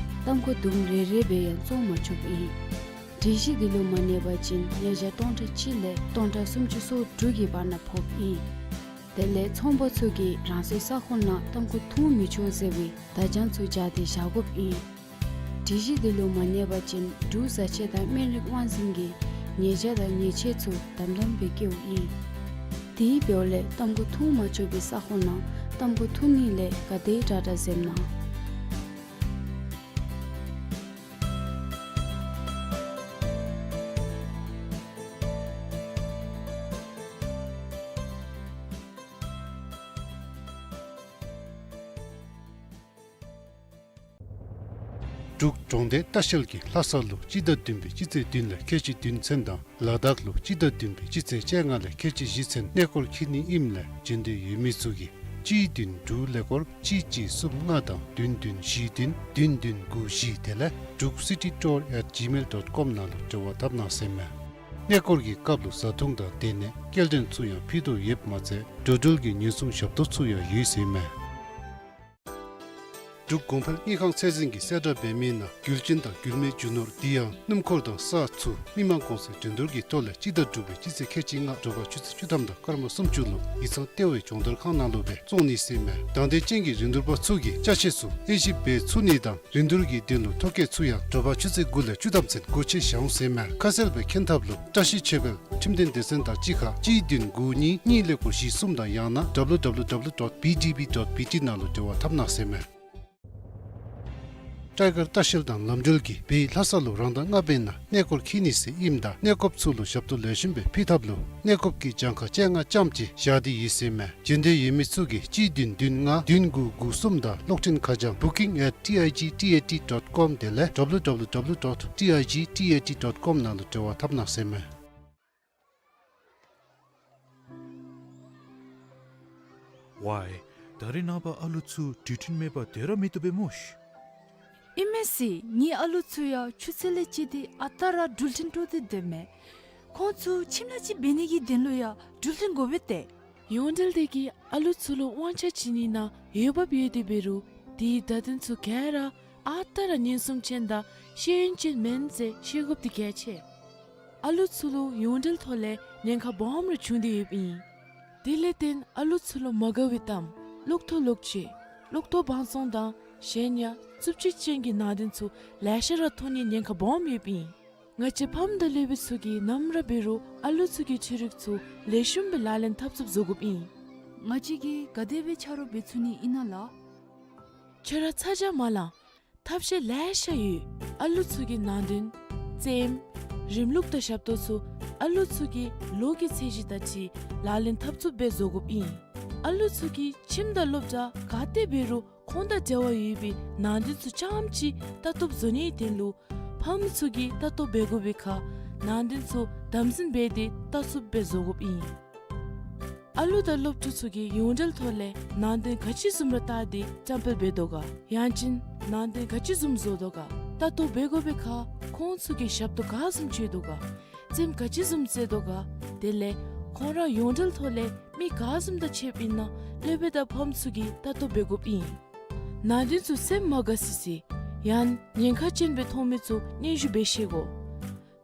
ཏམ་ཁུ་དུམ་རེ་རེ་སྦེ་ཡང་བཙོང་མ་ཆོགཔ་ཨིན། སྒྲིག་གཞི་དེ་ལུ་མ་གནས་པ་ཅིན་ཉེས་བྱ་སྟོང་ཕྲག་གཅིག་ལས་སྟོང་ཕྲག་སུམ་ཅུ་སོ་དྲུག་གི་བར་ན་ཕོགཔ་ཨིན། དེ་ལས་ཚོང་པ་ཚུ་གིས་རང་སོའི་ས་ཁོངས་ནང་ཏམ་ཁུ་འཐུང་མི་ཆོག་ཟེར་བའི་བརྡ་བྱང་ཚུ་སྦྱར་ཏེ་བཞག་དགོཔ་ཨིན། སྒྲིག་གཞི་དེ་ལུ་མ་གནས་པ་ཅིན་འབྲུག་བཟའ་ཆས་དང་སྨན་རིགས་དབང་འཛིན་གྱིས་ཉེས་བྱ་དང་ཉེས་ཆད་ཚུ་དམ་དམ་སྦེ་བཀལཝ་ཨིན། དེ་འབདཝ་ལས་ཏམ་ཁུ་འཐུང་མ་ཆོག་པའི་ས་ཁོངས་ནང་ཏམ་ཁུ་འཐུང་ནི་ལས་ག་དེ་དྲག་དྲག་འཛེམ་གནང་། འབྲུག་གྲོང་སྡེ་ལྟ་བཤལ་གྱིས་ལྷ་ས་ལུ་སྤྱི་ཟླ་བདུན་པའི་སྤྱི་ཚེས་བདུན་ལས་ཁལ་གཅིག་བདུན་ཚུན་དང་ལ་དྭགས་ལུ་སྤྱི་ཟླ་བདུན་པའི་སྤྱི་ཚེས་བཅོ་ལྔ་ལས་ཁལ་གཅིག་བཞི་ཚུན་གནས་སྐོར་འཁྱིད་ནི་ཨིནམ་ལས་འབྱོན་འདོད་ཡོད་མི་ཚུ་གིས་གཅིག་བདུན་དྲུག་ཀླད་ཀོར་གཅིག་གཅིག་གསུམ་ལྔ་དང་བདུན་བདུན་བཞི་བདུན་བདུན་བདུན་དགུ་བཞི་དེ་ལས་Druk city tour at gmail dot com ནང་ལུ་འབྲེལ་བ་འཐབ་གནང་ཟེར་མས། གནས་སྐོར་གྱི་སྐབས་ལུ་བཟའ་འཐུང་དང་སྡོད་གནས་སྐྱེལ་འདྲེན་ཚུ་ཡང་ཕུལ་དོ་ཡོདཔ་མ་ཚད་འགྲོ་འགྲུལ་གྱི་ཉེན་སྲུང་ཞབས་ཏོག་ཚུ་ཡང་ཡོད་ཟེར་མས། འབྲུག་གོང་འཕེལ་དངུལ་ཁང་ཚད་འཛིན་གྱིས་གསལ་བསྒྲགས་འབད་མི་ནང་རྒྱུ་རྐྱེན་དང་རྒྱུ་མའི་རྒྱུ་ནོར་དེ་ཡང་སྣུམ་འཁོར་དང་ས་ཚུ་མི་མང་གོང་ཚད་འགྲན་བསྡུར་གྱི་ཐོག་ལས་སྤྱི་ཟླ་དྲུག་པའི་སྤྱི་ཚེས་ཁལ་གཅིག་ལྔ་དྲོ་པ་ཆུ་ཚོད་བཅུ་ཐམ་དང་སྐར་མ་སུམ་ཅུ་ལུ་ཡིག་ཚང་ལྟེ་བའི་སྦྱོང་བརྡར་ཁང་ནང་ལུ་སྦེ་བཙོང་ནི་ཟེར་མས། དང་འདོད་ཅན་གྱི་རིན་བསྡུར་པ་ཚུ་གིས་ཅ་ཆས་ཚུ་དབྱེ་ཞིབ་འབད་ཚུགས་ནི་དང་རིན་བསྡུར་གྱི་དོན་ལུ་ཐོ་བཀོད་ཚུ་ཡང་དྲོ་པ་ཆུ་ཚོད་དགུ་ལས་བཅུ་ཐམ་ཚུན་སྒོ་ཕྱེ་བཞག་འོང་ཟེར་མས། ཁ་གསལ་སྦེ་མཁྱེན་ཐབས་ལུ་བཀྲ་ཤིས་ཆོས་འཕེལ་ཁྲིམས་དོན་སྡེ་ཚན་དང་གཅིག་ཁར་གཅིག་བདུན་དགུ་གཉིས་གཉིས་ཀླད་ཀོར་བཞི་གསུམ་དང་ཡང་ན་W W W dot B D B dot B T ནང་ལུ་འབྲེལ་བ་འཐབ་གནང་ཟེར་མས། སྤྲེལ་དཀར་ལྟ་བཤལ་དང་ལམ་འགྲུལ་གྱིས་བོད་ལྷ་ས་ལུ་རང་ཟླ་ལྔ་པའི་ནང་གནས་སྐོར་འཁྱིད་ནི་ཟེར་ཨིནམ་ད་གནས་སྐོརཔ་ཚུ་ལུ་ཞབས་ཏོག་ལེགས་ཤོམ་སྦེ་ཕུལ་ཐབས་ལུ་གནས་སྐོརཔ་གི་གྱངས་ཁ་བཅོ་ལྔ་ཙམ་ཅིག་བཞག་སྟེ་ཡོད་ཟེར་མས། འབྱོན་འདོད་ཡོད་མི་ཚུ་གིས་གཅིག་བདུན་བདུན་ལྔ་བདུན་དགུ་དགུ་གསུམ་དང་གློག་འཕྲིན་ཁ་བྱང་booking at T I G T A T dot com དེ་ལས་W W W dot T I G T A T dot com ནང་ལུ་འབྲེལ་བ་འཐབ་གནང་ཟེར་མས། ཝའི། ད་རེས་ནངས་པ་ཨ་ལུ་ཚུ་འགྲུལ་འཕྲིན་མེད་པར་སྡོད་ར་མི་བཏུབ་པས་སྨོ་ཤི། ཨིན་མས་ཟེར། ངེའི་ཨ་ལུ་ཚུ་ཡང་ཆུ་ཚོད་ལས་བཅད་དེ་ཨ་རྟག་ར་འགྲུལ་འཕྲིན་སྤྲོད་དེ་སྡོདཔ་མས། ཁོང་ཚུ་ཁྱིམ་ལས་ཅིག་འབད་ནི་གི་དོན་ལུ་ཡང་འགྲུལ་འཕྲིན་དགོ་པས་ཏེ། ཡོངས་འབྲེལ་དེ་གིས་ཨ་ལུ་ཚུ་ལུ་དབང་ཆ་བྱིན་ནི་ནང་འོས་འབབ་ཡོད་དེ་འབད་རུང་དེའི་བརྡ་དོན་ཚུ་ག་ར་ཨ་རྟག་ར་ཉེན་སྲུང་ཅན་དང་ཤེས་ཡོན་ཅན་མེན་ཟེར་ཤེས་དགོཔ་དེ་གལ་ཆེ། ཨ་ལུ་ཚུ་ལུ་ཡོངས་འབྲེལ་ཐོག་ལས་ཉེན་ཁ་སྦོམ་ར་བྱུང་སྟེ་ཡོདཔ་ཨིན། དེ་ལས་བརྟེན་ཨ་ལུ་ཚུ་ལུ་མ་དགའ་བའི་གཏམ་གློག་ཐོག་གློག་ཆས་གློག་ཐོག་བང་བཙོང་དང་གཞན་ཡང་རྩུབ་སྤྱོད་ཅན་གྱི་ནང་དོན་ཚུ་ལེ་ཤ་ར་མཐོང་ནིའི་ཉེན་ཁ་སྦོམ་ཡོདཔ་ཨིན། ང་བཅས་ཕམ་དང་སློབ་དཔོན་ཚུ་གིས་ནམ་ར་འབད་རུང་ཨ་ལུ་ཚུ་གི་འཕྲུལ་རིག་ཚུ་ལེགས་ཤོམ་སྦེ་ལག་ལེན་འཐབ་ཚུགསཔ་བཟོ་དགོཔ་ཨིན། ང་བཅས་ཀྱིས་ག་དེ་སྦེ་ཆ་རོགས་འབད་ཚུགས་ནི་ཨིན་ན་ལགས། ཁྱོད་ར་ཚ་གྱང་མ་ལང་། ཐབས་ཤེས་ལེ་ཤ་ཡོད། ཨ་ལུ་ཚུ་གི་ནང་དོན་རྩེདམོ་རིམ་ལུགས་དང་ཞབས་ཏོག་ཚུ་ཨ་ལུ་ཚུ་གི་ལོ་གི་ཚད་གཞི་དང་འཁྲིལ་ལག་ལེན་འཐབ་ཚུགསཔ་སྦེ་བཟོ་དགོཔ་ཨིན། ཨ་ལུ་ཚུ་གིས་ཁྱིམ་དང་སློབ་གྲྭ་ག་ཏེ་འབད་རུང་ཁོང་དང་འབྲེལ་བ་ཡོད་པའི་ནང་དོན་ཚུ་རྐྱངམ་ཅིག་ལྟ་རྟོགཔ་བཟོ་ནིའི་དོན་ལུ་ཕམ་ཚུ་གིས་ལྟ་རྟོགཔ་འབད་དགོ་པའི་ཁར་ནང་དོན་ཚུ་དམ་འཛིན་འབད་དེ་ལྟ་ཚུགསཔ་སྦེ་བཟོ་དགོཔ་ཨིན། ཨ་ལུ་དང་སློབ་ཕྲུག་ཚུ་གིས་ཡོངས་འབྲེལ་ཐོག་ལས་ནང་དོན་ག་ཅི་བཟུམ་ར་བལྟ་སྟེ་བཀྲམ་སྤེལ་འབད་དོ་ག། ཡང་ཅིན་ནང་དོན་ག་ཅི་བཟུམ་བཟོ་དོ་ག་ལྟ་རྟོགཔ་འབད་དགོ་པའི་ཁར་ཁོང་ཚུ་གིས་ཞབས་ཏོག་ག་བཟུམ་སྤྱོད་དོ་ག། རྩེདམོ་ག་ཅི་བཟུམ་རྩེ་དོ་ག། དེ་ལས་ཁོང་ར་ཡོངས་འབྲེལ་ཐོག་ལས་མི་ག་བཟུམ་དང་ཕྱདཔ་ཨིན་ན་སློབ་དཔོན་དང་ཕམ་ཚུ་གིས་ལྟ་རྟོགཔ་འབད་དགོཔ་ཨིན། ནང་དོན་ཚུ་སེམས་མ་དགའ་སི་སི་ཡང་ཉེན་ཁ་ཅན་སྦེ་མཐོང་མི་ཚུ་སྙན་ཞུ་འབད་ཤེས་དགོ།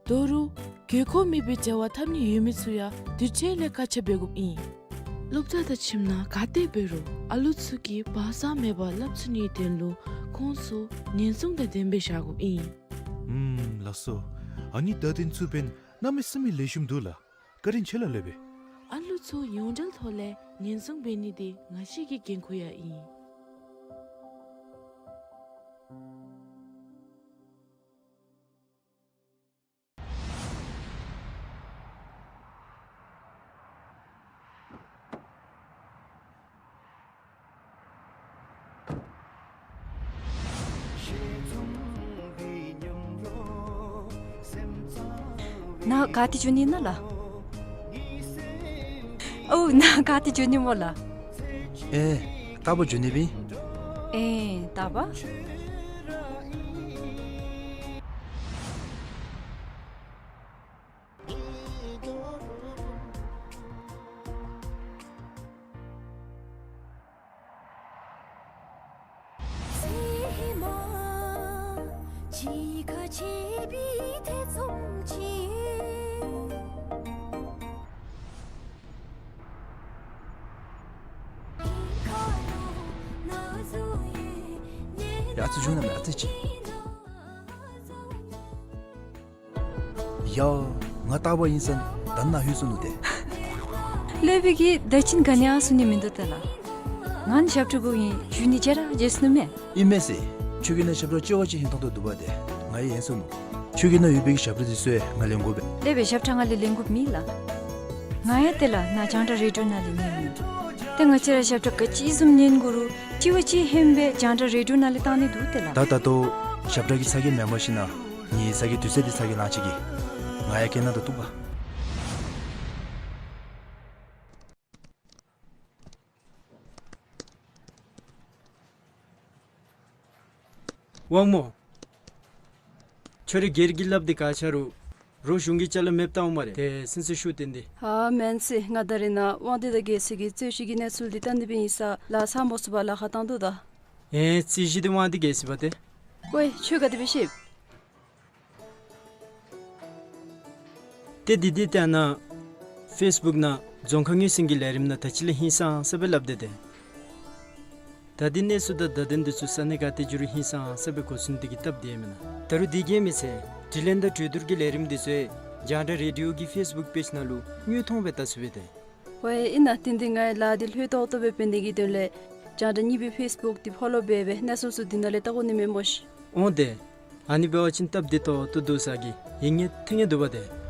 དོ་རུང་དགོས་མཁོ་མེད་པའི་འབྲེལ་བ་འཐབ་ནི་ཡོད་མི་ཚུ་ཡང་དུས་ཚོད་ལས་བཀག་ཆ་འབད་དགོཔ་ཨིན། སློབ་གྲྭ་དང་ཁྱིམ་ནང་ག་ཏེ་འབད་རུང་ཨ་ལུ་ཚུ་གིས་བག་ཚ་མེད་པར་སླབ་ཚུགས་ནིའི་དོན་ལུ་ཁོང་ཚུ་ཉེན་སྲུང་དང་ལྡནམ་སྦེ་བཞག་དགོཔ་ཨིན། ཨུམ་ལགས་སོ། ཨ་ནི་བརྡ་དོན་ཚུ་འབདན་གནམ་མེད་ས་མེད་ལེགས་ཤོམ་འདུག་ལགས། བཀའ་དྲིན་ཆེ་ལགས་སློབ་དཔོན། ཨ་ལུ་ཚུ་ཡོངས་འབྲེལ་ཐོག་ལས་ཉེན་སྲུང་འབད་ནི་དེ་ང་བཅས་ཀྱི་འགན་ཁུར་ཡང་ཨིན། ནཱ་ག་ཏེ་འགྱོ་ནི་ཨིན་ན་ལགས། ཨོ་ནཱ་ག་ཏེ་འགྱོ་ནི་སྨོ་ལགས། ཨེ་རྟག་པར་འགྱོ་ནི་སྦེ་ཨིན། ཨེ་རྟག་པར། ཡ་ཨ་ཙི་བྱུང་ན་མེད་ཨ་ཙི་ཅིག། ཡ། ང་རྟག་པར་ཨིན་ས་ད་ནཱ་ལྷོད་སོ་ནུག་ཏེ། སློབ་དཔོན་གྱིས་ད་ཅི་ག་ནི་ཡང་གསུང་ནི་མིན་འདུག་ཏེ་ལགས། ང་ནི་ཞབས་ཁྲ་གུ་ཨིན་ཞུ་ནི་བརྗེད་ར་བརྗེད་སོ་ནུག་མས། ཨིན་མས་ཟེར། ཁྱོད་ཀྱིས་ནཱ་ཞབས་ཁྲ་ལྕི་བ་ཅིག་ཧིང་ཐོང་ཐོང་འདུག་པ་ཏེ། ང་ཡང་ཡེངས་སོ་ནུག། ཁྱོད་ཀྱིས་ནཱ་ཡོད་པའི་གི་ཞབས་ཁྲ་འདི་ཚུ་ཡང་ང་ལེན་དགོ་པས། སློབ་དཔོན་ཞབས་ཁྲ་ང་ལས་ལེན་དགོཔ་མེད་ལགས། ང་ཡང་ཏེ་ལགས་ནཱ་རྒྱང་བསྒྲགས་རེ་ཌིའོ་ནང་ལས་ཉན་མི་ཨིན། ཏེ་ང་བཅས་ར་ཞབས་ཁྲ་ག་ཅི་བཟུམ་ཉན་དགོ་རུང་ལྕི་བ་ཅིག་ཧེ་མ་སྦེ་རྒྱང་བསྒྲགས་རེ་ཌིའོ་ནང་ལས་བཏང་ནི་འདུག་ཏེ་ལགས། ད་ད་ལྟོ་ཞབས་ཁྲ་གི་ཚ་གྱང་མེན་པར་ཞིན་ན་ངེའི་ཚ་གྱང་དུས་ཚོད་འདི་ཚ་གྱང་ལང་ཅི་གི། ང་ཡང་སྐད་ནང་དུ་གཏུག་པ། དབང་མོ། ཁྱོད་རའི་སྒེར་གྱི་སླབ་དེ་ག་ཆ་རུང་རོགས་གཞུང་གི་ཅ་ལ་མེདཔ་བཏང་འོང་སྨ་རེ། ཏེ་སེམས་སུ་ཤུགས་བཏོན་ཏེ། ཧ་མེན་ཟེར། ང་ད་རེས་ནཱ་དབང་འདུས་དང་རྒྱལ་སྲས་ཀྱི་རྩོད་གཞི་གི་གནས་ཚུལ་འདི་བལྟ་ནི་སྦེ་ཨིན་ས་ལཱ་ཚང་མ་ཚུ་བ་ལཱ་ཁག་བཏང་དོ་ད། ཨེ་རྩོད་གཞི་འདི་དབང་འདུས་རྒྱལ་སྲས་པ་ཏེ། ཝའེ་ཁྱོད་ག་དེ་སྦེ་ཤེས། ཏེ་འདི་འདི་ལྟ་ན་ཕེསི་བུཀ་ནང་རྫོང་ཁ་ངོས་ཟིན་གྱི་ལས་རིམ་ནང་ད་ཅི་ལས་ཧིང་སངས་ས་སྦེ་སླབ་དེས་ཏེ། ད་འདི་གནས་ཚུལ་དང་བརྡ་དོན་འདི་ཚུ་ས་གནས་ག་ཏེ་འགྱོ་རུང་ཧིང་སངས་ས་སྦེ་གོ་ཚུན་འདི་གིས་སྟབས་བདེ་མེན་ན། ད་རུང་འདི་གིས་མི་ཚད་དྲི་ལན་དང་གྲོས་བསྡུར་གྱི་ལས་རིམ་འདི་ཚུ་རྒྱང་བསྒྲགས་རེ་ཌིའོ་གི་ཕེསི་བུཀ་པེཇ་ནང་ལུ་དངོས་མཐོང་སྦེ་བལྟ་ཚུགས་པས་ཏེ། ཝའེ་ཨིན་ན། ཏེ་འདི་ངེའི་ལཱ་འདི་ལྷོད་ཏོག་ཏོ་སྦེ་འབད་ནི་གི་དོན་ལས་རྒྱང་བསྒྲགས་གཉིས་པའི་ཕེསི་བུཀ་འདི་ཕོ་ལོ་འབད་སྦེ་གནས་ཚུལ་ཚུ་འདི་ནང་ལས་བལྟ་དགོ་ནི་མས་སྨོ་ཤིག། འོང་ཏེ། ཨ་ནི་འབད་བ་ཅིན་སྟབས་བདེ་ཏོག་ཏོ་འདུག་ས་གི་ཡིད་ངེས་ཐིང་ངེས་འདུག་པ་ཏེ།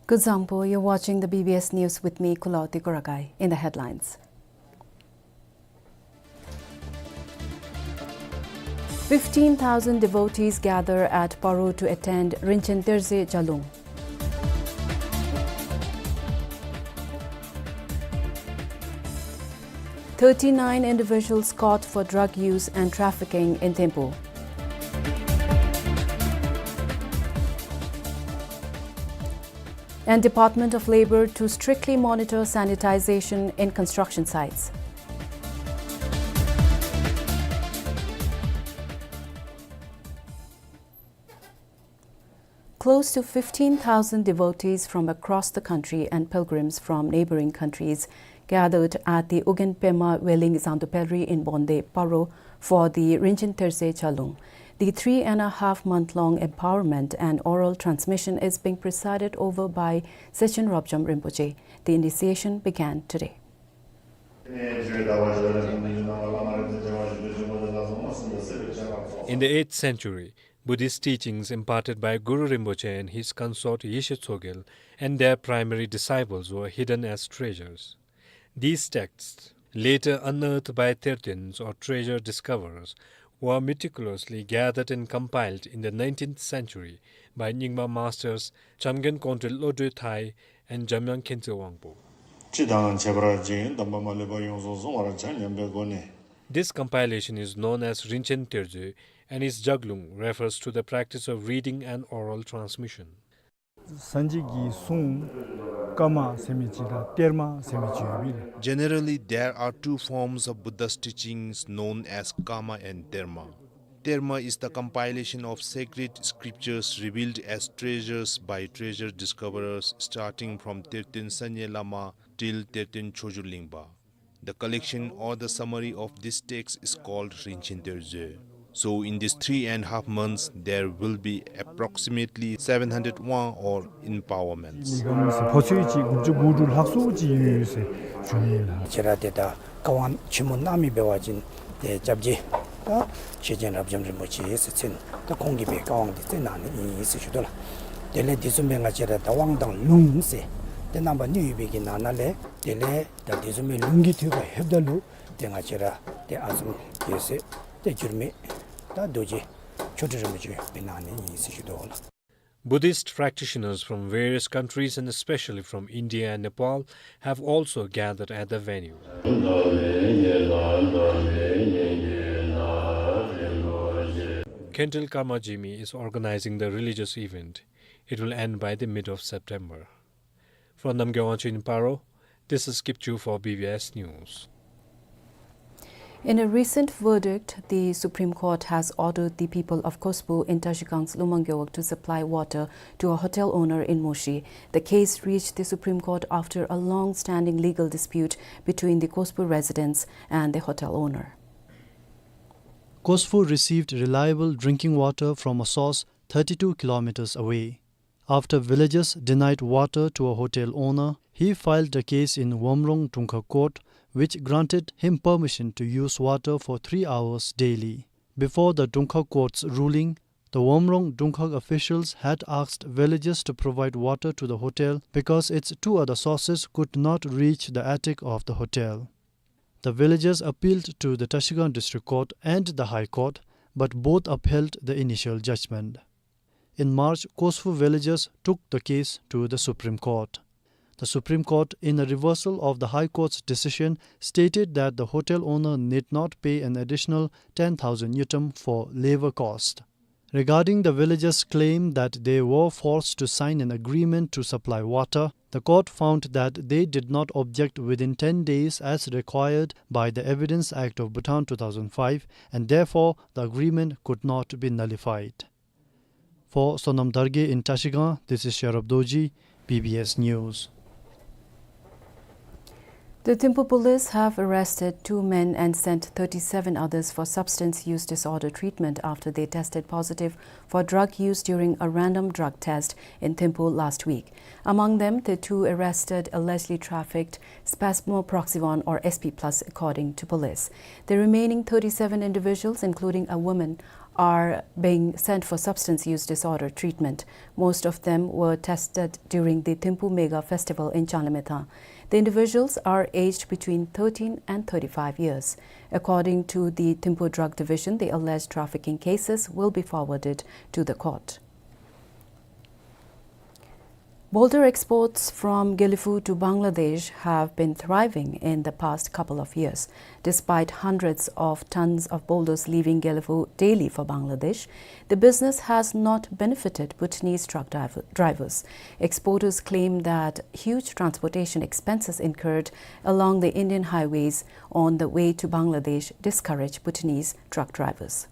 Good zangpo, you're watching the B B S News with me, Kulauti Kurakai. In the headlines. Fifteen thousand devotees gather at Paro to attend Rinchen Terze Jalung. Thirty-nine individuals caught for drug use and trafficking in Thimphu. And Department of Labour to strictly monitor sanitization in construction sites. Close to fifteen thousand devotees from across the country and pilgrims from neighbouring countries gathered at the Ugyen Pema Weling Zangdu Pelri in Bonde, Paro, for the Rinchen Terze Chalung. The three and a half month long empowerment and oral transmission is being presided over by Sechen Rabjam Rinpoche. The initiation began today. In the eighth century, Buddhist teachings imparted by Guru Rinpoche and his consort Yeshe Tsogyal and their primary disciples were hidden as treasures. These texts, later unearthed by Tertens or treasure discoverers, were meticulously gathered and compiled in the nineteenth century by Nyingma masters Chamgen Kongtrul Lodrö Thai and Jamyang Khentsö Wangpo. སྤྱི་དང་བྱེ་བྲག་ཅན་དམ་པ་མ་ལུས་པ་ཡོངས་སུ་བཟུང་བར་བྱ་སྙམ་པའི་སྒོ་ནས། This compilation is known as Rinchen Terze and its Jaglung refers to the practice of reading and oral transmission. སངས་རྒྱས་ཀྱི་གསུང་བཀའ་མ་ཟེར་མི་ཅིག་དང་གཏེར་མ་ཟེར་མི་ཅིག་ཡོད་པས། Generally, there are two forms of Buddha's teachings known as Kama and Terma. Terma is the compilation of sacred scriptures revealed as treasures by treasure discoverers starting from Tertön Sangye Lama till Tertön Choju Lingpa. The collection or the summary of this text is called Rinchen Terze. So in this three and a half months, there will be approximately seven hundred won or empowerments. ཕོ་ཚོད་ཅིག་དགུ་བཅུ་གོ་དྲུག་ལྷག་ཙམ་ཅིག་ཡོད་ཟེར་ཞུ་ནི་ལགས། ཁྱེད་ར་དེ་ད་བཀའ་དབང་ཆེན་མོ་གནང་མི་འབད་བ་ཅིན་དེ་སྐྱབས་རྗེ་ད་ཤེར་ཕྱིན་རབ་འབྱམས་རིན་པོ་ཆེ་ཟེར་མཚན་ད་ཁོང་གིས་སྦེ་བཀའ་དབང་དེ་སྩལ་གནང་ནི་ཨིན་ཟེར་ཞུ་དོ་ལགས། དེ་ལས་དེ་བཟུམ་སྦེ་ང་བཅས་ར་ད་དབང་དང་ལུང་ཟེར་དེ་རྣམ་པ་གཉིས་ཡོད་པའི་གི་ནང་ན་ལས་དེ་ལས་ད་དེ་བཟུམ་མའི་ལུང་གི་ཐོག་ཁར་ལྷོདཔ་ད་ལུ་ཏེ་ང་བཅས་ར་ཏེ་ཨ་ཙུམ་རྒྱལ་སྲས་ཏེ་འགྱུར་མེད་ད་རྡོ་རྗེ་མཆོག་སྤྲུལ་རིན་པོ་ཆེ་འབད་གནང་ནི་ཨིན་ཟེར་ཞུ་དོ་ལགས། Buddhist practitioners from various countries and especially from India and Nepal have also gathered at the venue. Khentril Karma Jimi is organizing the religious event. It will end by the mid of September. From Namgay Wangchuk in Paro, this is Kipchu for B B S News. In a recent verdict, the Supreme Court has ordered the people of Khospu in Tashigang's Lumang Gewog to supply water to a hotel owner in Moshi. The case reached the Supreme Court after a long-standing legal dispute between the Khospu residents and the hotel owner. Khospu received reliable drinking water from a source thirty-two kilometers away. After villagers denied water to a hotel owner, he filed a case in Womrong Dungkha Court, which granted him permission to use water for three hours daily. Before the Dungkha Court's ruling, the Womrong Dungkha officials had asked villagers to provide water to the hotel because its two other sources could not reach the attic of the hotel. The villagers appealed to the Tashigang District Court and the High Court, but both upheld the initial judgment. In March, Khospu villagers took the case to the Supreme Court. The Supreme Court, in a reversal of the High Court's decision, stated that the hotel owner need not pay an additional ten thousand ngultrum for labor cost. Regarding the villagers' claim that they were forced to sign an agreement to supply water, the court found that they did not object within ten days as required by the Evidence Act of Bhutan two thousand five, and therefore the agreement could not be nullified. For Sonam Dargay in Tashigang, this is Sherab Dorji, B B S News. The Thimphu police have arrested two men and sent thirty-seven others for substance use disorder treatment after they tested positive for drug use during a random drug test in Thimphu last week. Among them, the two arrested allegedly trafficked Spasmoproxivon or S P plus, according to police. The remaining thirty-seven individuals, including a woman, are being sent for substance use disorder treatment. Most of them were tested during the Thimphu Mega Festival in Changlimethang. The individuals are aged between thirteen and thirty-five years. According to the Thimphu Drug Division, the alleged trafficking cases will be forwarded to the court. Boulder exports from Gelephu to Bangladesh have been thriving in the past couple of years. Despite hundreds of tons of boulders leaving Gelephu daily for Bangladesh, the business has not benefited Bhutanese truck diver-, drivers. Exporters claim that huge transportation expenses incurred along the Indian highways on the way to Bangladesh discourage Bhutanese truck drivers.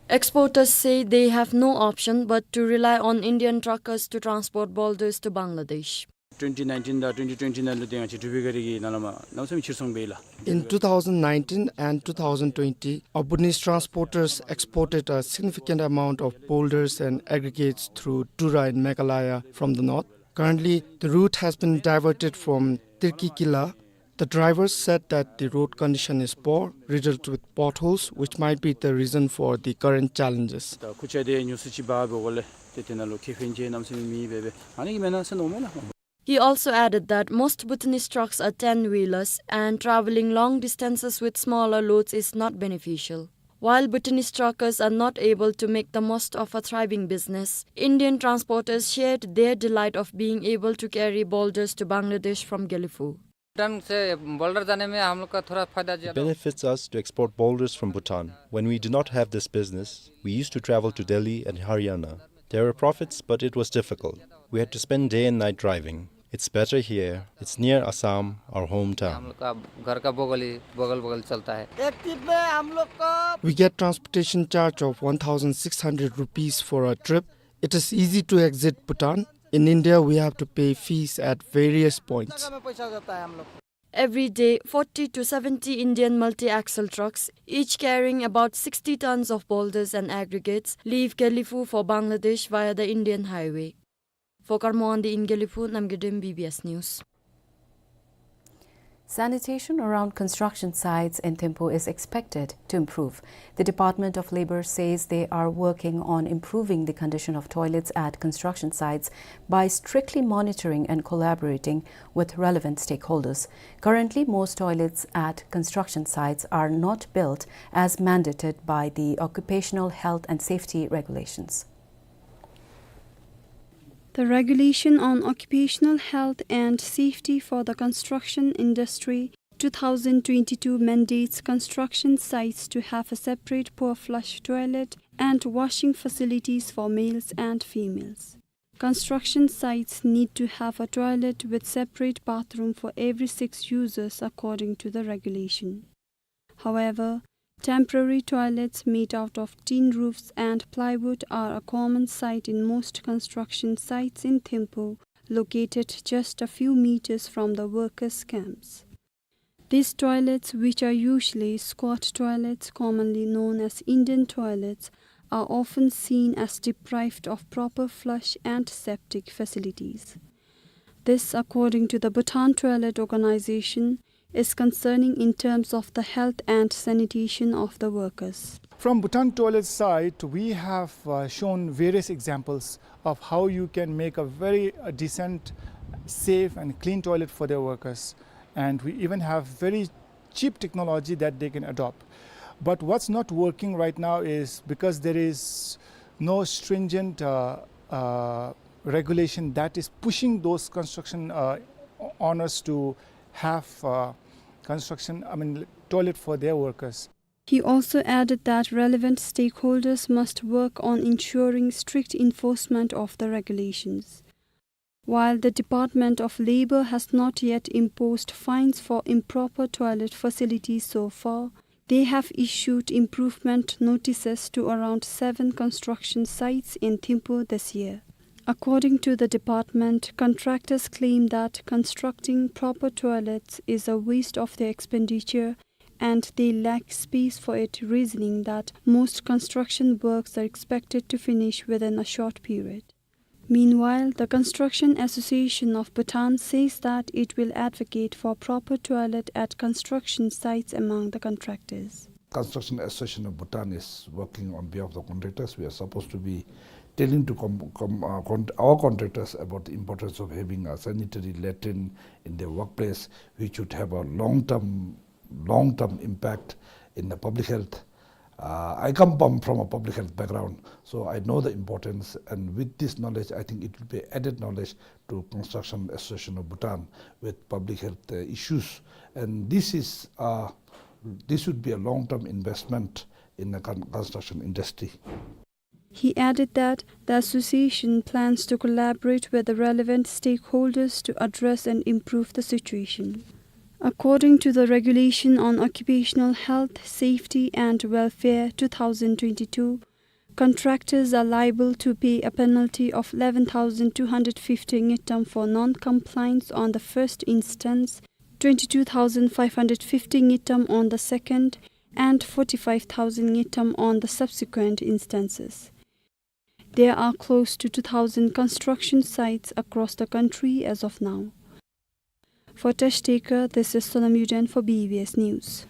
Exporters say they have no option but to rely on Indian truckers to transport boulders to Bangladesh. Twenty nineteen དང་twenty twenty ནང་ལུ་དེ་ང་བཅས་འབྲུག་པའི་སྒར་གྱི་ནང་ལུ་མར་གནམ་མེད་ས་མེད་ཕྱིར་ཚོང་འབད་ཡི་ལགས། In two thousand nineteen and two thousand twenty, a Bhutanese transporters exported a significant amount of boulders and aggregates through Tura in Meghalaya from the north. Currently, the route has been diverted from Tirkikila. The drivers said that the road condition is poor, riddled with potholes, which might be the reason for the current challenges. ད་ཁུར་ཆ་དེ་ཉུང་སུ་ཅིག་འབག་འབདཝ་ལས་ཏེ་དེ་ནང་ལུ་ཁེ་ཕན་ཅིག་གནམ་མེད་ས་མེད་མེད་པས་སྦེ་ཨ་ནི་གིས་མེན་ན་ཟེར་མནོཝ་མས་ལགས། He also added that most Bhutanese trucks are ten-wheelers and traveling long distances with smaller loads is not beneficial. While Bhutanese truckers are not able to make the most of a thriving business, Indian transporters shared their delight of being able to carry boulders to Bangladesh from Gelephu. Bhutan से बोल्डर जाने में हम लोग का थोड़ा फायदा It ज्यादा benefits us to export boulders from Bhutan. When we did not have this business, we used to travel to Delhi and Haryana. There were profits, but it was difficult. We had to spend day and night driving. It's better here. It's near Assam, our hometown. हम लोग का घर का बगल ही, बगल बगल चलता है। एक ट्रिप में हम लोग का We get transportation charge of one thousand six hundred rupees for a trip. It is easy to exit Bhutan. In India, we have to pay fees at various points. जगह में पैसा जाता है हम लोग। Every day, forty to seventy Indian multi-axle trucks, each carrying about sixty tons of boulders and aggregates, leave Gelephu for Bangladesh via the Indian highway. For Karmo Andi in Gelephu, Namgay Dem, B B S News. Sanitation around construction sites in Thimphu is expected to improve. The Department of Labour says they are working on improving the condition of toilets at construction sites by strictly monitoring and collaborating with relevant stakeholders. Currently, most toilets at construction sites are not built as mandated by the Occupational Health and Safety Regulations. The Regulation on Occupational Health and Safety for the Construction Industry two thousand twenty-two mandates construction sites to have a separate poor flush toilet and washing facilities for males and females. Construction sites need to have a toilet with separate bathroom for every six users, according to the regulation. However, temporary toilets made out of tin roofs and plywood are a common sight in most construction sites in Thimphu, located just a few meters from the workers' camps. These toilets, which are usually squat toilets, commonly known as Indian toilets, are often seen as deprived of proper flush and septic facilities. This, according to the Bhutan Toilet Organization, is concerning in terms of the health and sanitation of the workers. From Bhutan Toilet site, we have, uh, shown various examples of how you can make a very, uh, decent, safe and clean toilet for their workers. And we even have very cheap technology that they can adopt. But what's not working right now is because there is no stringent, uh, uh, regulation that is pushing those construction, uh, owners to have, uh, construction, I mean, toilet for their workers. He also added that relevant stakeholders must work on ensuring strict enforcement of the regulations. While the Department of Labour has not yet imposed fines for improper toilet facilities so far, they have issued improvement notices to around seven construction sites in Thimphu this year. According to the department, contractors claim that constructing proper toilets is a waste of their expenditure and they lack space for it, reasoning that most construction works are expected to finish within a short period. Meanwhile, the Construction Association of Bhutan says that it will advocate for proper toilet at construction sites among the contractors. Construction Association of Bhutan is working on behalf of the contractors. We are supposed to be telling to com-, com-, uh, con-, our contractors about the importance of having a sanitary latrine in their workplace, which would have a long-term, long-term impact in the public health. Uh, I come from, from a public health background, so I know the importance, and with this knowledge, I think it will be added knowledge to Construction Association of Bhutan with public health, uh, issues. And this is, uh, this would be a long-term investment in the con-, construction industry. He added that the association plans to collaborate with the relevant stakeholders to address and improve the situation. According to the Regulation on Occupational Health, Safety and Welfare two thousand twenty-two, contractors are liable to pay a penalty of eleven thousand two hundred fifty ngultrum for non-compliance on the first instance, twenty-two thousand five hundred fifty ngultrum on the second, and forty-five thousand ngultrum on the subsequent instances. There are close to two thousand construction sites across the country as of now. For Teshtaker, this is Sonam Yuden for B B S News.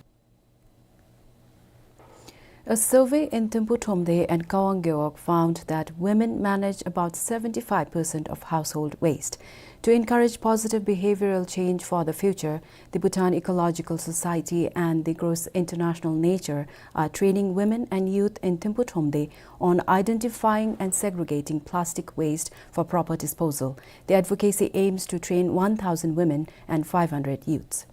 A survey in Thimphu Thromde and Kawang Gewog found that women manage about seventy-five percent of household waste. To encourage positive behavioral change for the future, the Bhutan Ecological Society and the Gross International Nature are training women and youth in Thimphu Thromde on identifying and segregating plastic waste for proper disposal. The advocacy aims to train one thousand women and five hundred youths.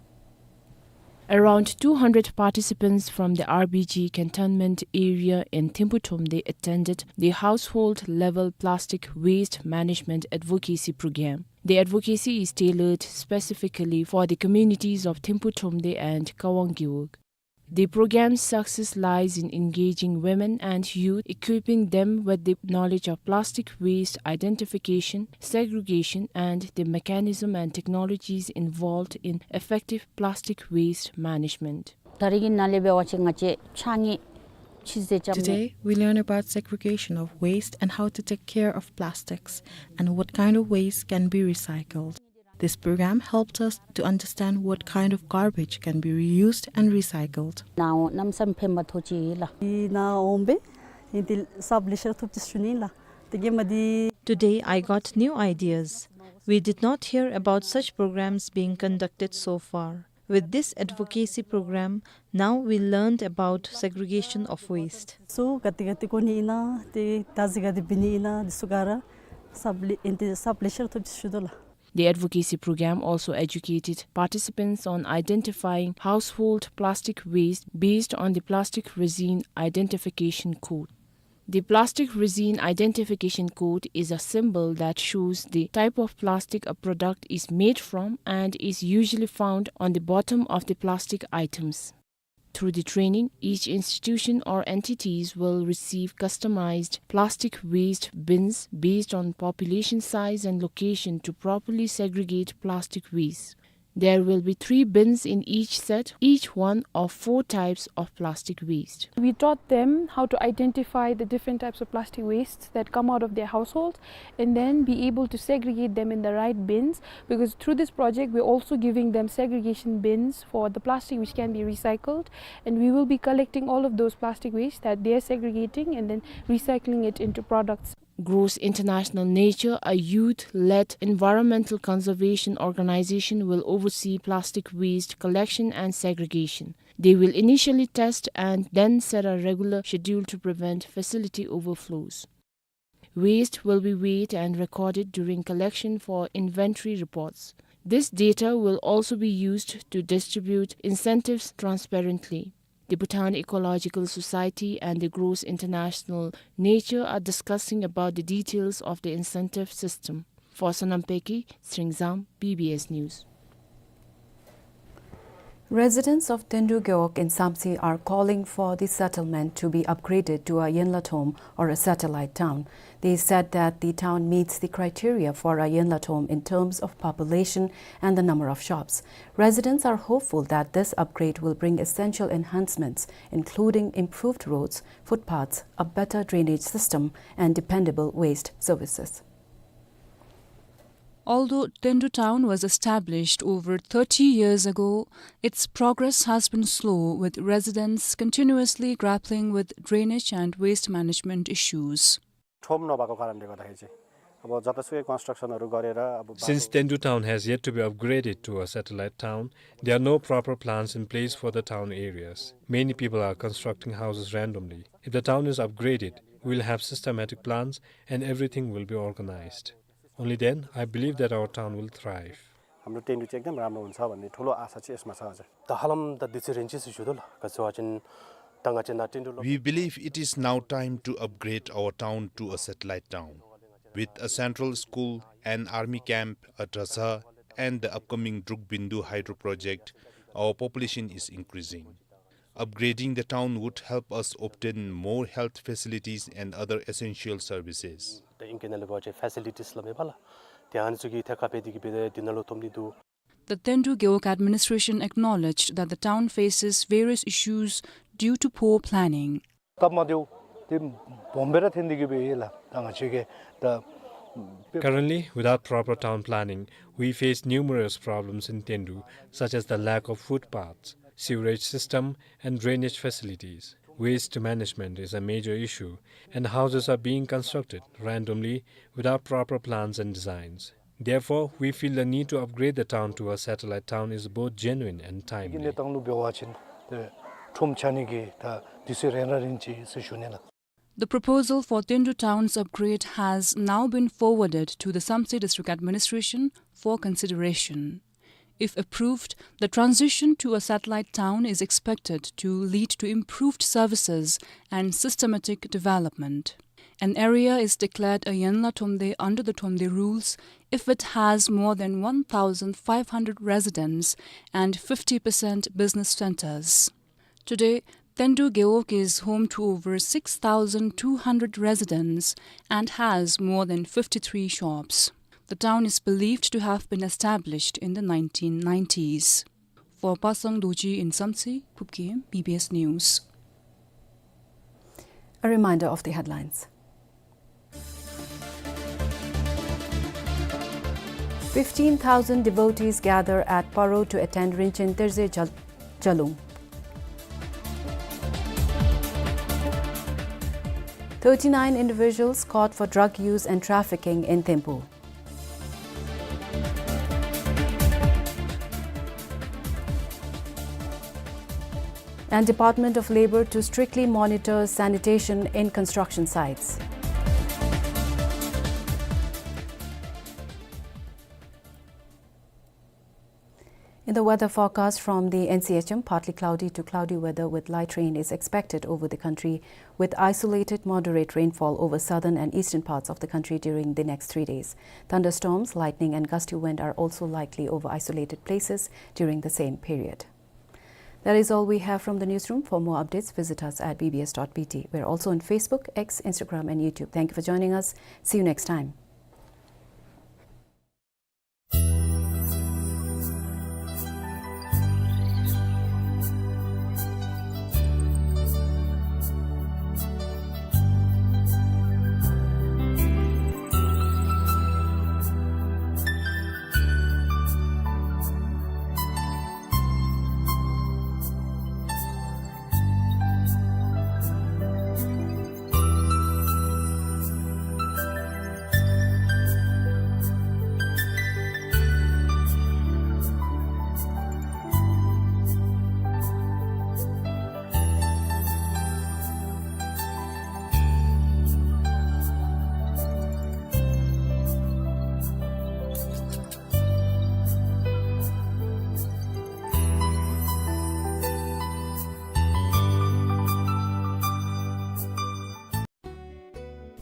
Around two hundred participants from the R B G cantonment area in Thimphu Thromde attended the household level plastic waste management advocacy program. The advocacy is tailored specifically for the communities of Thimphu Thromde and Kawang Gewog. The program's success lies in engaging women and youth, equipping them with the knowledge of plastic waste identification, segregation, and the mechanism and technologies involved in effective plastic waste management. ད་རིས་ཀྱི་ནང་ལས་འབད་བ་ཅིན་ང་བཅས་ཕྱགས་སྙིགས་ཕྱི་སེལ་རྐྱབ་ནི། Today, we learn about segregation of waste and how to take care of plastics and what kind of waste can be recycled. This program helped us to understand what kind of garbage can be reused and recycled. ནཱ་འོང་གནམ་མེད་ས་མེད་ཕན་པ་ཐོགས་ཅི་ལགས། ཨིན་ནཱ་འོང་སྦེ་ཨིན་ཏེ་གསརཔ་ལེ་ཤ་ཐོབ་ཅི་ཟེར་ཞུ་ནི་ལགས། ཏེ་གེ་མ་འདི། Today I got new ideas. We did not hear about such programs being conducted so far. With this advocacy program, now we learned about segregation of waste. ཚུ་ག་དེ་ག་དེ་བཀོ་ནི་ཨིན་ན་ཏེ་ད་ཟེར་ག་དེ་འབད་ནི་ཨིན་ན་འདི་ཚུ་ག་ར་གསརཔ་ལེ་ཨིན་ཏེ་གསརཔ་ལེ་ཤ་ཐོབ་ཅི་ཟེར་ཞུ་དོ་ལགས། The advocacy program also educated participants on identifying household plastic waste based on the plastic resin identification code. The plastic resin identification code is a symbol that shows the type of plastic a product is made from and is usually found on the bottom of the plastic items. Through the training, each institution or entities will receive customized plastic waste bins based on population size and location to properly segregate plastic waste. There will be three bins in each set, each one of four types of plastic waste. We taught them how to identify the different types of plastic wastes that come out of their household and then be able to segregate them in the right bins, because through this project we're also giving them segregation bins for the plastic which can be recycled, and we will be collecting all of those plastic waste that they're segregating and then recycling it into products. Gross International Nature, a youth-led environmental conservation organization, will oversee plastic waste collection and segregation. They will initially test and then set a regular schedule to prevent facility overflows. Waste will be weighed and recorded during collection for inventory reports. This data will also be used to distribute incentives transparently. The Bhutan Ecological Society and the Gross International Nature are discussing about the details of the incentive system. For Sonam Peki, Sringzam, B B S News. Residents of Tendu Gewog in Samtse are calling for the settlement to be upgraded to a Yenlathom or a satellite town. They said that the town meets the criteria for a Yenlathom in terms of population and the number of shops. Residents are hopeful that this upgrade will bring essential enhancements, including improved roads, footpaths, a better drainage system, and dependable waste services. Although Tendu town was established over thirty years ago, its progress has been slow, with residents continuously grappling with drainage and waste management issues. ठाउँ नभएको कारणले गर्दाखेरि चाहिँ अब जतासुकै constructionहरू गरेर अब Since बाटो Tendu town has yet to be upgraded to a satellite town, there are no proper plans in place for the town areas. Many people are constructing houses randomly. If the town is upgraded, we will have systematic plans and everything will be organized. Only then, I believe that our town will thrive. हाम्रो टेन्डु चाहिँ एकदम राम्रो हुन्छ भन्ने ठुलो आशा चाहिँ यसमा छ, हजुर। ད་ཧ་ལམ་ད་དུས་ཚོད་རན་ཅི་ཟེར་ཞུ་དོ་ལགས། ག་ཅི་བ་ཅིན་ད་ང་བཅས་ནཱ་ཏེན་ཌུ་ལོ། We believe it is now time to upgrade our town to a satellite town. With a central school, an army camp, a dras, and the upcoming Drukbindu hydro project, our population is increasing. Upgrading the town would help us obtain more health facilities and other essential services. ད་ཨིང་སྐད་ནང་ལུ་འབད་བ་ཅིན་ཕེ་སི་ལི་ཊིས་སླབ་མས་པ་ལགས། ཏེ་ཨ་ནི་ཚུ་གི་ཐད་ཁར་འབད་དེ་གིས་འབད་དེ་ནང་ལུ་ཐོབ་ནི་འདུག། The Tendu Gewog administration acknowledged that the town faces various issues due to poor planning. སྟབས་མ་བདེཝ་དེ་སྦོམ་སྦེ་ར་ཐོན་ཏེ་གིས་འབད་ཡོད་ལགས། ད་ང་བཅས་ཀྱི་ད། Currently, without proper town planning, we face numerous problems in Tendu, such as the lack of footpaths, sewerage system, and drainage facilities. Waste management is a major issue, and houses are being constructed randomly without proper plans and designs. Therefore, we feel the need to upgrade the town to a satellite town is both genuine and timely. གནས་སྟངས་ལུ་འབད་བ་ཅིན་ཏེ་ཁྲོམ་ཆགས་ནི་གི་ད་དུས་ཚོད་རན་ར་རན་ཅི་ཟེར་ཞུ་ནི་ལགས། The proposal for Tendu town's upgrade has now been forwarded to the Samtse District Administration for consideration. If approved, the transition to a satellite town is expected to lead to improved services and systematic development. An area is declared a Yenla Thromde under the Thromde rules if it has more than one thousand five hundred residents and fifty percent business centers. Today, Tendu Gewog is home to over six thousand two hundred residents and has more than fifty-three shops. The town is believed to have been established in the nineteen nineties. For Pasang Dorji in Samtse, Phubgem, B B S News. A reminder of the headlines. Fifteen thousand devotees gather at Paro to attend Rinchen Terze Jal-, Jalung. Thirty-nine individuals caught for drug use and trafficking in Thimphu. And Department of Labour to strictly monitor sanitation in construction sites. In the weather forecast from the N C H M, partly cloudy to cloudy weather with light rain is expected over the country, with isolated moderate rainfall over southern and eastern parts of the country during the next three days. Thunderstorms, lightning and gusty wind are also likely over isolated places during the same period. That is all we have from the newsroom. For more updates, visit us at B B S dot B T. We're also on Facebook, X, Instagram and YouTube. Thank you for joining us. See you next time.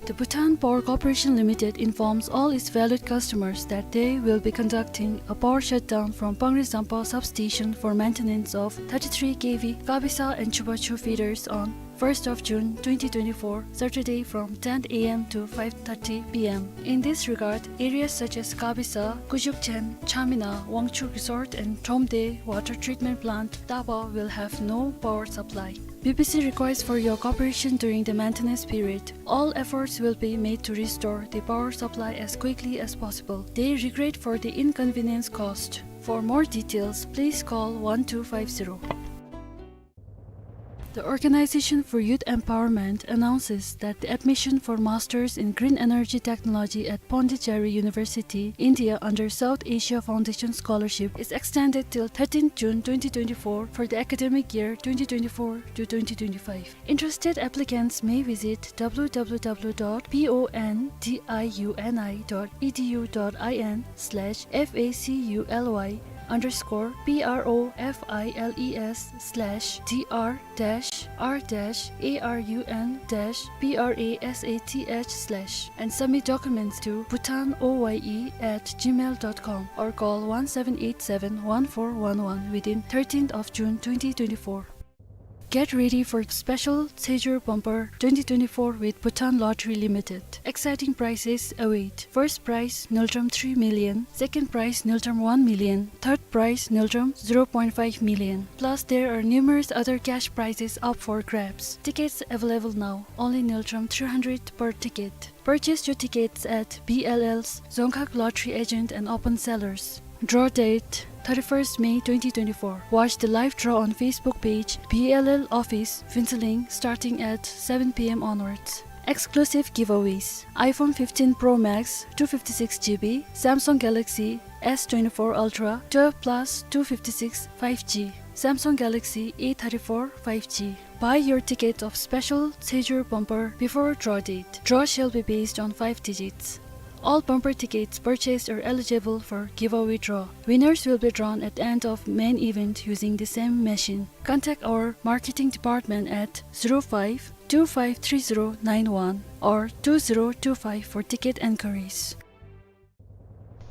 The Bhutan Power Corporation Limited informs all its valued customers that they will be conducting a power shutdown from Pangri Zampa substation for maintenance of thirty-three K V Kabisa and Chubachu feeders on first of June twenty twenty-four, Saturday, from ten A M to five thirty P M. In this regard, areas such as Kabisa, Kujukchen, Chamina, Wangchuk Resort and Thromde Water Treatment Plant, Taba will have no power supply. B P C requests for your cooperation during the maintenance period. All efforts will be made to restore the power supply as quickly as possible. They regret for the inconvenience caused. For more details, please call one two five zero. The Organization for Youth Empowerment announces that the admission for Masters in Green Energy Technology at Pondicherry University, India, under South Asia Foundation Scholarship is extended till thirteenth June twenty twenty-four for the academic year twenty twenty-four to twenty twenty-five. Interested applicants may visit w w w dot pondiuni dot e d u dot i n slash f a c u l y underscore p r o f i l e s slash d r dash r dash a r u n dash p r a s a t h slash and submit documents to bhutan o y e at gmail dot com or call one seven eight seven one four one one within thirteenth of June twenty twenty-four. Get ready for special Sejur Bumper twenty twenty-four with Bhutan Lottery Limited. Exciting prizes await. First prize, Ngultrum three million. Second prize, Ngultrum one million. Third prize, Ngultrum zero point five million. Plus, there are numerous other cash prizes up for grabs. Tickets available now. Only Ngultrum three hundred per ticket. Purchase your tickets at B L L's Dzongkhag Lottery Agent and Open Sellers. Draw date, thirty-first May twenty twenty-four. Watch the live draw on Facebook page B L L Office, Phuentsholing, starting at seven p m onwards. Exclusive giveaways: iPhone fifteen Pro Max, two fifty-six G B, Samsung Galaxy S twenty-four Ultra twelve Plus two fifty-six five G, Samsung Galaxy A thirty-four five G. Buy your ticket of special Sejur Bumper before draw date. Draw shall be based on five digits. All bumper tickets purchased are eligible for giveaway draw. Winners will be drawn at the end of main event using the same machine. Contact our marketing department at zero five two five three zero nine one or two zero two five for ticket enquiries.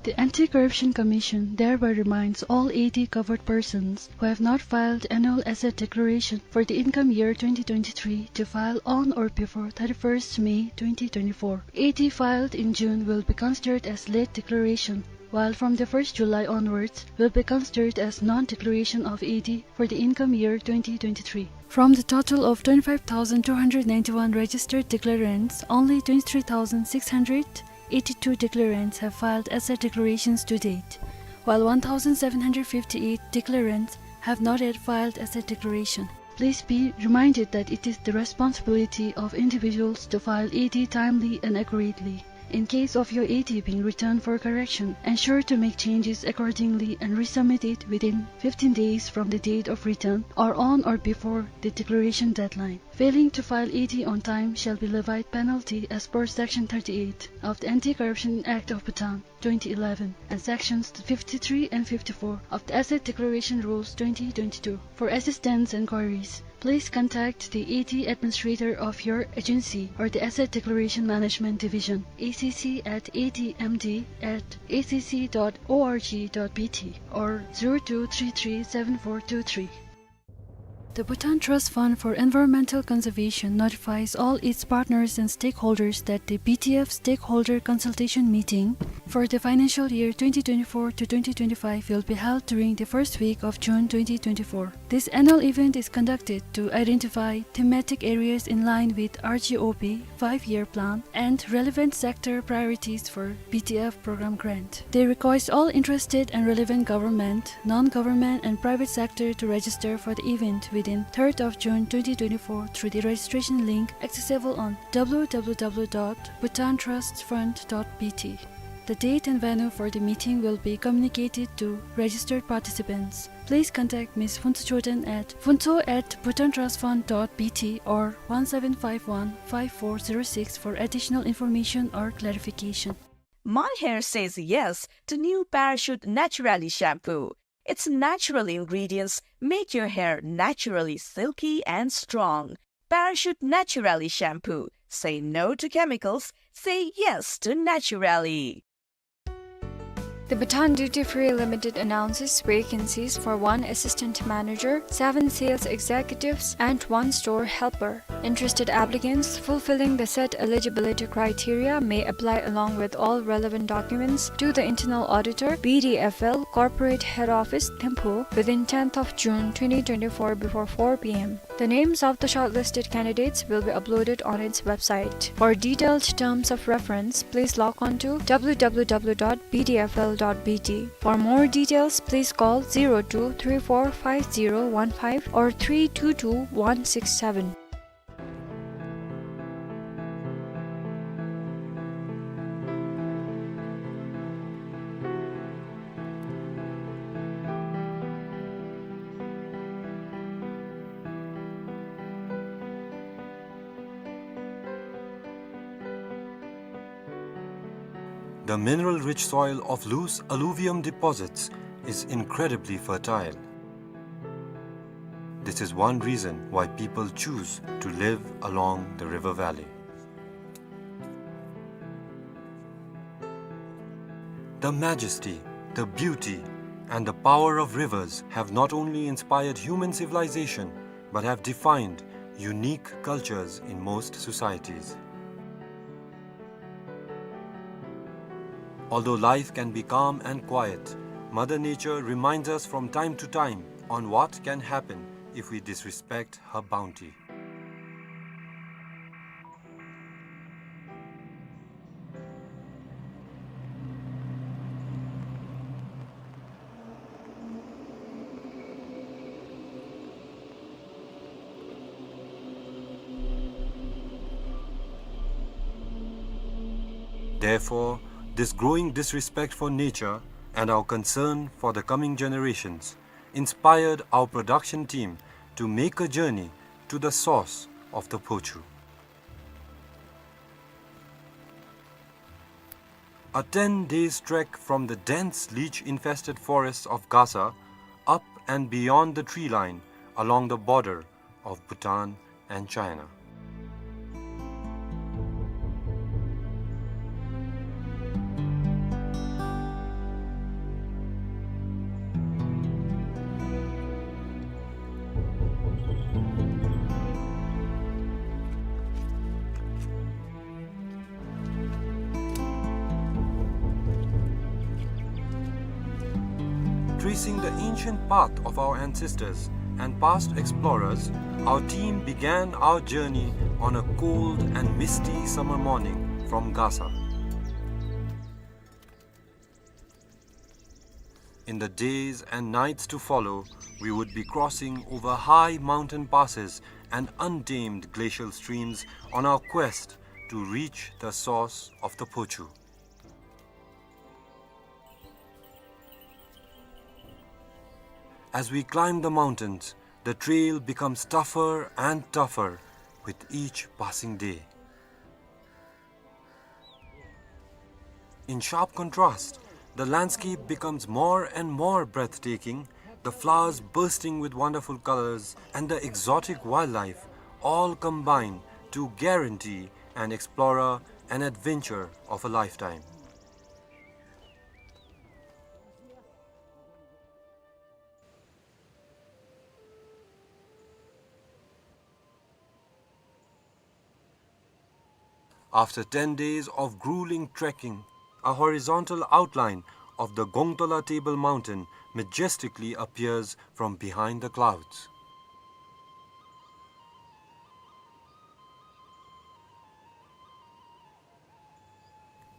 The Anti-Corruption Commission thereby reminds all A D covered persons who have not filed annual asset declaration for the income year twenty twenty-three to file on or before thirty-first May twenty twenty-four. A D filed in June will be considered as late declaration, while from the first July onwards will be considered as non-declaration of A D for the income year twenty twenty-three. From the total of twenty-five thousand two hundred ninety-one registered declarants, only twenty-three thousand six hundred eighty-two declarants have filed asset declarations to date, while one thousand seven hundred fifty-eight declarants have not yet filed asset declaration. Please be reminded that it is the responsibility of individuals to file A D timely and accurately. In case of your A D being returned for correction, ensure to make changes accordingly and resubmit it within fifteen days from the date of return or on or before the declaration deadline. Failing to file A D on time shall be levied penalty as per Section thirty-eight of the Anti-Corruption Act of Bhutan, twenty eleven, and Sections fifty-three and fifty-four of the Asset Declaration Rules twenty twenty-two. For assistance and queries, please contact the A D administrator of your agency or the Asset Declaration Management Division, A C C at A D M D at A C C dot org dot B T or zero two three three seven four two three. The Bhutan Trust Fund for Environmental Conservation notifies all its partners and stakeholders that the B T F Stakeholder Consultation Meeting for the financial year twenty twenty-four to twenty twenty-five will be held during the first week of June twenty twenty-four. This annual event is conducted to identify thematic areas in line with R G O B five-year plan and relevant sector priorities for B T F program grant. They request all interested and relevant government, non-government and private sector to register for the event within third of June twenty twenty-four through the registration link accessible on w w w dot bhutan trust fund dot b t. The date and venue for the meeting will be communicated to registered participants. Please contact Miss Phuentso Choden at phuentso at bhutan trust fund dot b t or one seven five one five four zero six for additional information or clarification. My hair says yes to new Parachute Naturally shampoo. Its natural ingredients make your hair naturally silky and strong. Parachute Naturally shampoo. Say no to chemicals. Say yes to naturally. The Bhutan Duty Free Limited announces vacancies for one assistant manager, seven sales executives, and one store helper. Interested applicants fulfilling the set eligibility criteria may apply along with all relevant documents to the Internal Auditor, B D F L, Corporate Head Office, Thimphu, within tenth of June twenty twenty-four before four p m. The names of the shortlisted candidates will be uploaded on its website. For detailed terms of reference, please log on to w w w dot b d f l dot b t. For more details, please call zero two three four five zero one five or three two two one six seven. The mineral-rich soil of loose alluvium deposits is incredibly fertile. This is one reason why people choose to live along the river valley. The majesty, the beauty, and the power of rivers have not only inspired human civilization, but have defined unique cultures in most societies. Although life can be calm and quiet, Mother Nature reminds us from time to time on what can happen if we disrespect her bounty. Therefore, this growing disrespect for nature and our concern for the coming generations inspired our production team to make a journey to the source of the Phochu. A ten days trek from the dense leech-infested forests of Gasa, up and beyond the tree line along the border of Bhutan and China. Tracing the ancient path of our ancestors and past explorers, our team began our journey on a cold and misty summer morning from Gasa. In the days and nights to follow, we would be crossing over high mountain passes and untamed glacial streams on our quest to reach the source of the Phochu. As we climb the mountains, the trail becomes tougher and tougher with each passing day. In sharp contrast, the landscape becomes more and more breathtaking, the flowers bursting with wonderful colors and the exotic wildlife all combine to guarantee an explorer an adventure of a lifetime. After ten days of grueling trekking, a horizontal outline of the Gongtola Table Mountain majestically appears from behind the clouds.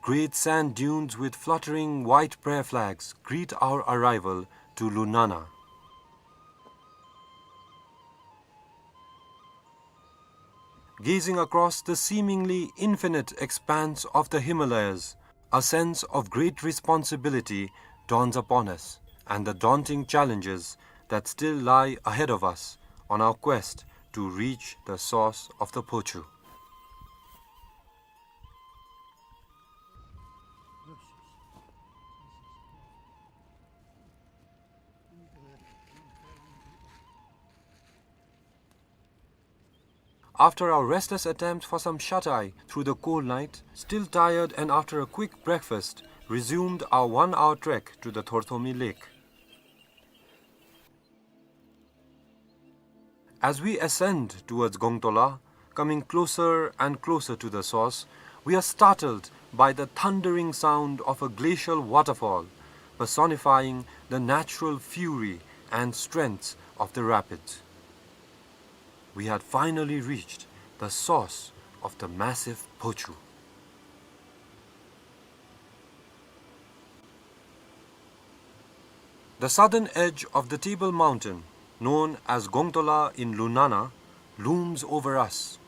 Great sand dunes with fluttering white prayer flags greet our arrival to Lunana. Gazing across the seemingly infinite expanse of the Himalayas, a sense of great responsibility dawns upon us, and the daunting challenges that still lie ahead of us on our quest to reach the source of the Phochu. After our restless attempt for some shut-eye through the cold night, still tired and after a quick breakfast, Resumed our one-hour trek to the Thorthomi Lake. As we ascend towards Gongtola, coming closer and closer to the source, we are startled by the thundering sound of a glacial waterfall, personifying the natural fury and strength of the rapids. We had finally reached the source of the massive Phochu. The southern edge of the Table Mountain, known as Gongtola in Lunana, looms over us.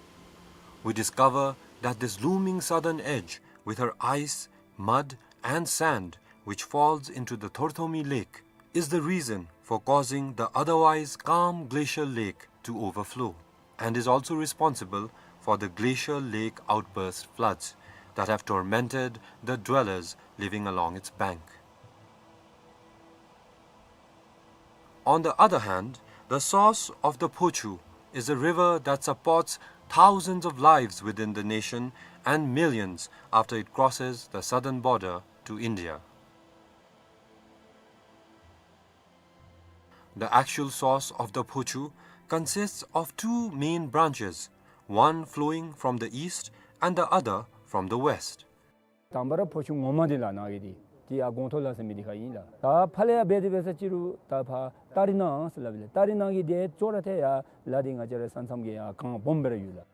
We discover that this looming southern edge, with her ice, mud, and sand, which falls into the Thorthomi Lake, is the reason for causing the otherwise calm glacial lake to overflow, and is also responsible for the glacial lake outburst floods that have tormented the dwellers living along its bank. On the other hand, the source of the Phochu is a river that supports thousands of lives within the nation and millions after it crosses the southern border to India. The actual source of the Phochu consists of two main branches, one flowing from the east and the other from the west. དང་པ་ར་ཕོ་ཆུ་ངོ་མ་འདི་ལ་ནང་གི་འདི་འདི་ཡར་གོང་ཐོག་ལ་ཟེར་མི་འདི་ཁར་ཨིན་ལགས། ད་ཕར་ལས་ཡར་འབད་དེ་འབད་ས་ཅིག་རུང་ད་ཕར་ཏ་རི་ནང་ཟེར་སླབ་ཨིན་ལགས། ཏ་རི་ནང་གི་འདི་ཅོག་ར་འཐདཔ་ལས་འདི་ང་བཅས་ར་ས་མཚམས་ཀྱི་ཡར་གངས་སྦོམ་སྦེ་ར་ཡོད་ལགས།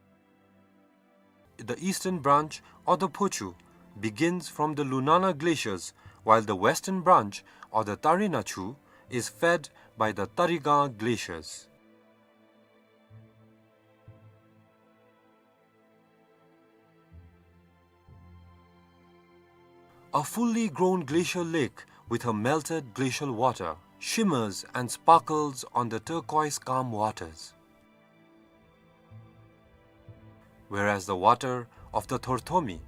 The eastern branch, or the Phochu, begins from the Lunana glaciers, while the western branch, or the Tarina Chu, is fed by the Tarigang glaciers. A fully grown glacial lake with her melted glacial water shimmers and sparkles on the turquoise calm waters. Whereas the water of the Thorthomi,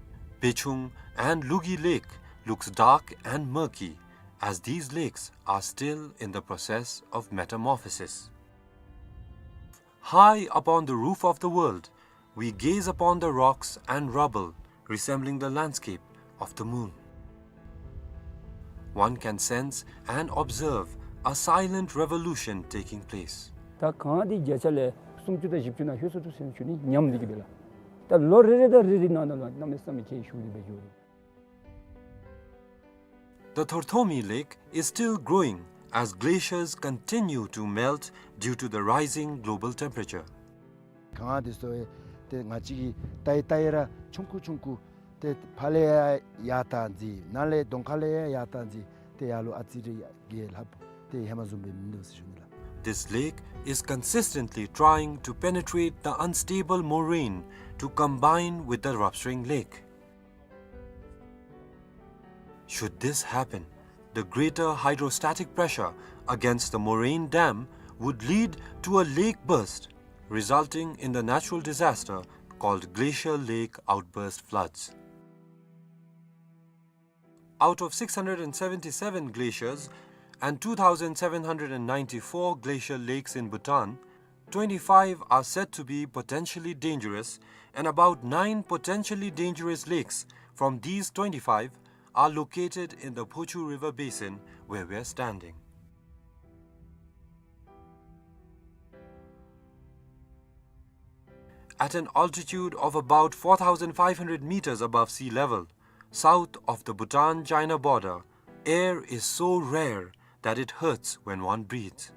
Bechung, and Lugi Lake looks dark and murky, as these lakes are still in the process of metamorphosis. High upon the roof of the world, we gaze upon the rocks and rubble resembling the landscape of the moon. One can sense and observe a silent revolution taking place. ད་གངས་འདི་བརྒྱ་ཆ་ལས་སུམ་ཅུ་དང་བཞི་བཅུ་ནང་ལྷོད་སོང་འདུག་ཟེར་ཞུ་ནི་ཉམས་འདི་གིས་འབད་ལགས། ད་ལོ་རེ་རེ་དང་རེ་རེ་ནང་ན་ལུ་གནམ་མེད་ས་མེད་ཁྱད་ཞུགས་ཏེ་འབད་འགྱོ་རུང་། The Thorthomi Lake is still growing as glaciers continue to melt due to the rising global temperature. གངས་འདི་ཚུ་ཏེ་ང་བཅས་ཀྱིས་བལྟ་ཡི་བལྟ་ཡི་ར་ཆུང་ཀུ་ཆུང་ཀུ་ཏེ་ཕར་ལས་ཡར་ཡར་བཏང་ཅི་ནཱ་ལས་གདོང་ཁ་ལས་ཡར་ཡར་བཏང་ཅི་ཏེ་ཡར་ལུ་ཨ་ཙི་རེ་ཡར་རྒྱས་ལྷགཔ་ཏེ་ཧེ་མ་བཟུམ་སྦེ་མིན་འདུག་ཟེར་ཞུ་ནི་ལགས། This lake is consistently trying to penetrate the unstable moraine to combine with the Rupstring Lake. Should this happen, the greater hydrostatic pressure against the moraine dam would lead to a lake burst, resulting in the natural disaster called glacial lake outburst floods. Out of six hundred and seventy-seven glaciers and two thousand seven hundred and ninety-four glacial lakes in Bhutan, twenty-five are said to be potentially dangerous, and about nine potentially dangerous lakes from these twenty-five are located in the Phochu River basin where we are standing. At an altitude of about four thousand five hundred meters above sea level, south of the Bhutan-China border, air is so rare that it hurts when one breathes.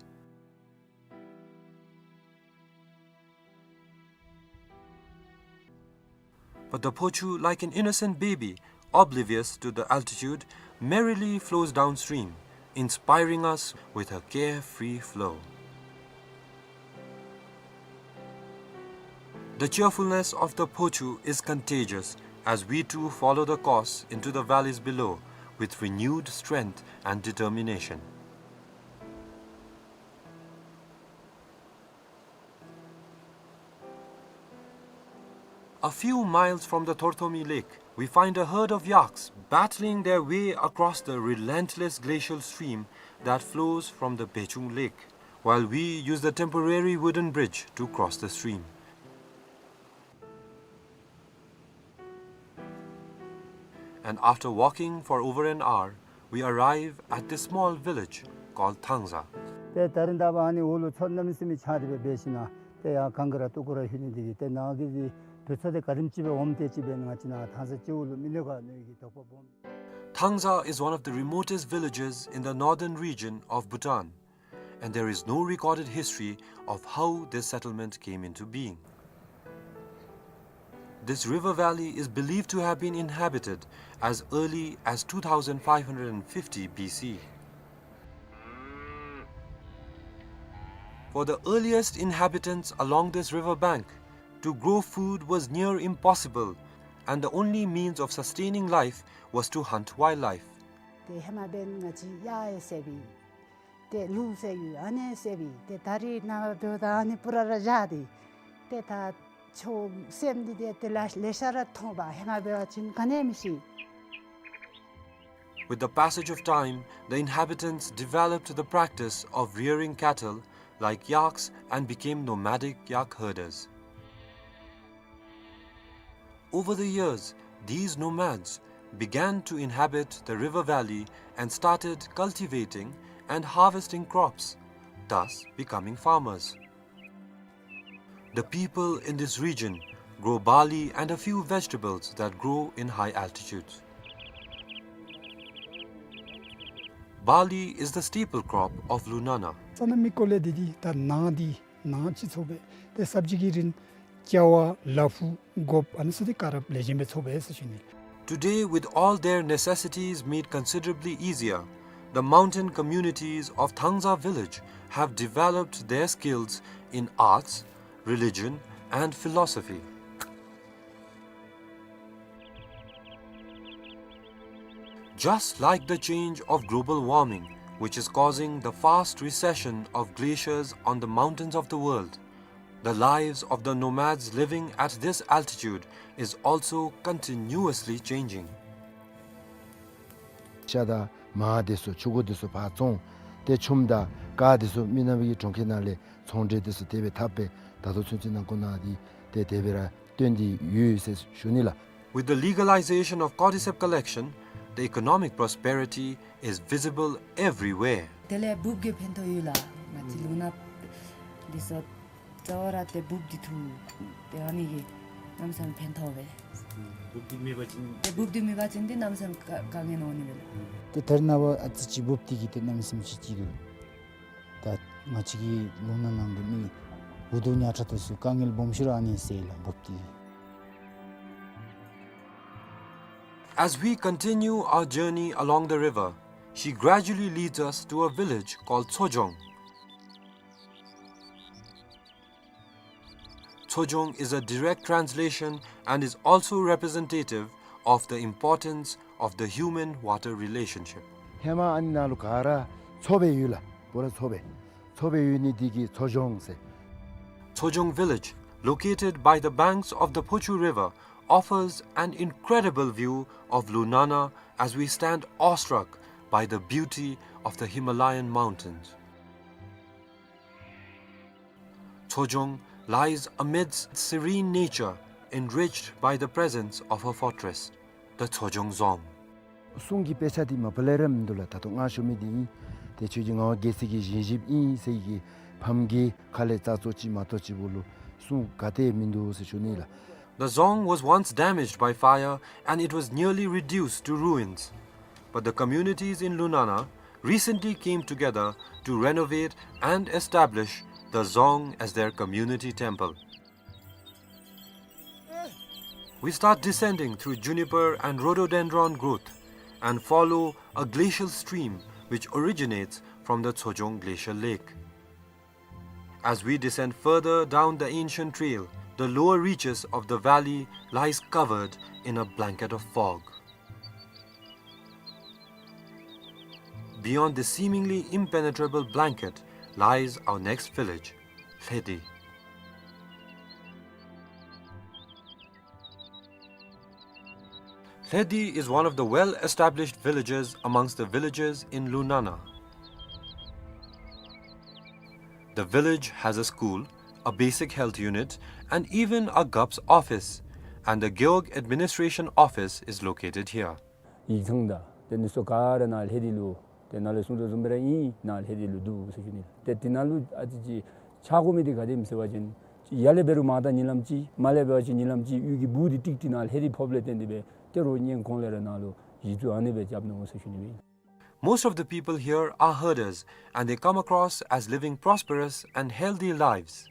But the Phochu, like an innocent baby, oblivious to the altitude, merrily flows downstream, inspiring us with her carefree flow. The cheerfulness of the Phochu is contagious as we too follow the course into the valleys below with renewed strength and determination. A few miles from the Thorthomi Lake, we find a herd of yaks battling their way across the relentless glacial stream that flows from the Bechung Lake, while we use the temporary wooden bridge to cross the stream. And after walking for over an hour, we arrive at this small village called Thangza. ཏེ་ད་རིས་ད་འབདན་ཨ་ནི་འོག་ལུ་མཚོ་གནམ་མེད་ས་མེད་ཆགས་ཏེ་སྦེ་འབད་ཞིནམ་ལས་ཏེ་ཡར་གངས་ཀྱི་ར་ཏོག་ཀུ་ར་ལྷོད་ནི་འདི་གིས་ཏེ་ནཱ་གི་འདི་བོད་མཚོ་འདི་ག་དེམ་ཅིག་སྦེ་འོངམ་དེ་ཅིག་སྦེ་ང་བཅས་ནཱ་ཐང་ས་སྤྱི་བོ་ལུ་མི་ལུ་ག་ནི་གི་དོགས་པ་སྦོམ། Thangza is one of the remotest villages in the northern region of Bhutan, and there is no recorded history of how this settlement came into being. This river valley is believed to have been inhabited as early as two thousand five hundred fifty B C. For the earliest inhabitants along this river bank, to grow food was near impossible, and the only means of sustaining life was to hunt wildlife. ཏེ་ཧེ་མ་འབདན་ང་བཅས་གཡག་ཡང་བསད་པས། ཏེ་ལུག་བསད་ཡོད། ཨ་ནི་བསད་པས། ཏེ་ད་རིས་ནངས་པ་འབདཝ་ད་ཨ་ནི་སྤུ་ར་ར་བཞག་སྟེ། ཏེ་ད་ཆོས་སེམས་འདི་ཏེ་དེ་ལས་ལེ་ཤ་ར་མཐོང་པས། ཧེ་མ་འབད་བ་ཅིན་ག་ནི་མི་ཤེས། With the passage of time, the inhabitants developed the practice of rearing cattle like yaks and became nomadic yak herders. Over the years, these nomads began to inhabit the river valley and started cultivating and harvesting crops, thus becoming farmers. The people in this region grow barley and a few vegetables that grow in high altitudes. Barley is the staple crop of Lunana. ས་གནས་མི་སྐོར་ལས་འདི་འདི་ད་ནཱ་འདི་ནཱ་ཅིག་ཚོགས་པས། ཏེ་སབ་ཇི་གི་རིན་ཅ་བ་ལ་ཕུག་སྒོགཔ་ཨ་ནི་ཚུ་འདི་ག་ར་ལེགས་ཤོམ་སྦེ་ཚོགས་པས་ཟེར་ཞུ་ནི། Today, with all their necessities made considerably easier, the mountain communities of Thangza village have developed their skills in arts, religion, and philosophy. Just like the change of global warming, which is causing the fast recession of glaciers on the mountains of the world, the lives of the nomads living at this altitude is also continuously changing. ཤ་དང་མར་འདི་ཚུ་ཕྱུར་འགོ་འདི་ཚུ་ཕར་བཙོང་། ཏེ་ཆུམ་དང་དཀར་འདི་ཚུ་མི་ནག་པའི་གྲོང་ཁྱེར་ནང་ལས་ཚོང་འབྲེལ་འདི་ཚུ་དེ་སྦེ་འཐབ་སྦེ་ད་ལྟོ་ཚུན་ཚོད་ནང་འཁོད་ནང་འདི་ཏེ་དེ་སྦེ་ར་སྟོན་ཏེ་ཡོད་ཟེར་ཞུ་ནི་ལགས། With the legalization of cordyceps collection, the economic prosperity is visible everywhere. དེ་ལས་འབུཔ་གིས་ཕན་ཐོགས་ཡོད་ལགས། ང་བཅས་ལུང་ནག་འདི་ཚུ་རྩ་བ་ར་ཏེ་འབུཔ་འདི་འཐུ་ཏེ་ཨ་ནི་གིས་གནམ་མེད་ས་མེད་ཕན་ཐོགས་པས། འབུཔ་འདི་མེད་པ་ཅིན་ཏེ་འབུཔ་འདི་མེད་པ་ཅིན་ཏེ་གནམ་མེད་ས་མེད་དཀའ་དཀའ་ངལ་འོང་ནི་མས་ལགས། ཏེ་ད་རེས་ནངས་པ་ཨ་ཙི་ཅིག་འབུཔ་འདི་གིས་ཏེ་གནམ་མེད་ས་མེད་ཅིག་ཅིག་འདུག། ད་ང་བཅས་ཀྱི་ལུང་ནག་ནང་གི་མི་འུ་སྡུག་ཉག་ཕྲ་འདི་ཚུ་དཀའ་ངལ་སྦོམ་ཤོས་ར་ཨ་ནི་སེལ་ལགས་འབུཔ་འདི་གིས། As we continue our journey along the river, she gradually leads us to a village called Tsojong. Tsojong is a direct translation and is also representative of the importance of the human-water relationship. ཧེ་མ་ཨ་ནི་ནང་ལུ་ག་ར་མཚོ་སྦེ་ཡོད་ལགས། བོ་ར་མཚོ་སྦེ་མཚོ་སྦེ་ཡོད་ནི་འདི་གིས་མཚོ་ལྗོངས་ཟེར། Tsojong village, located by the banks of the Phochu River, offers an incredible view of Lunana as we stand awestruck by the beauty of the Himalayan mountains. Tsojong lies amidst serene nature, enriched by the presence of her fortress, the Tsojong Dzong. གསུང་གི་དཔེ་ཆ་འདི་མ་པ་ལས་ར་མིན་འདུག་ལགས། ད་ལྟོ་ང་ཞུ་མི་འདི་ཨིན། ཏེ་ཁྱོད་ཀྱིས་ངག་དབང་རྒྱལ་མཚན་གྱི་ཞལ་བཞེས་ཨིན་ཟེར་གྱི་ཕམ་གྱི་ཁ་ལས་རྩ་ཚོ་ཅིག་མ་གཏོགས་ཅིག་བོ་ལུ་གསུང་ག་ཏེ་མིན་འདུག་ཟེར་ཞུ་ནི་ལགས། The dzong was once damaged by fire and it was nearly reduced to ruins. But the communities in Lunana recently came together to renovate and establish the dzong as their community temple. We start descending through juniper and rhododendron growth and follow a glacial stream which originates from the Tsojong Glacial Lake. As we descend further down the ancient trail, the lower reaches of the valley lies covered in a blanket of fog. Beyond this seemingly impenetrable blanket lies our next village, Lhedi. Lhedi is one of the well-established villages amongst the villages in Lunana. The village has a school, a basic health unit, and even a Gap's office, and the Gewog administration office is located here. ཡིག་ཚང་དང་ཏེ་ཨ་ནི་ཚུ་ག་ར་ནཱ་ལྷོད་དེ་ལུ་ཏེ་ནཱ་ལུ་གསུང་དོ་བཟུམ་སྦེ་ར་ཨིན་ནཱ་ལྷོད་དེ་ལུ་འདུག་ཟེར་ཞུ་ནི། ཏེ་དེ་ནང་ལུ་ཨ་ཙི་ཅིག་ཆགས་དགོ་མི་འདི་ག་དེམ་ཟེར་བ་ཅིན་ཡར་ལས་འབད་རུང་མར་ད་གཉིད་ལམ་ཅིག་མར་ལས་འབད་བ་ཅིན་གཉིད་ལམ་ཅིག་གཡུས་ཀྱི་སྦུག་འདི་ཀྲིག་ཀྲི་ནཱ་ལྷོད་དེ་ཕོགཔ་ལས་བརྟེན་ཏེ་སྦེ་ཏེ་རོགས་སྔོན་གོང་ལས་ར་ནཱ་ལུ་གཞི་བཙུགས་ཨ་ནི་སྦེ་རྐྱབ་ནུག་ཟེར་ཞུ་ནི་སྦེ་ཨིན། Most of the people here are herders and they come across as living prosperous and healthy lives.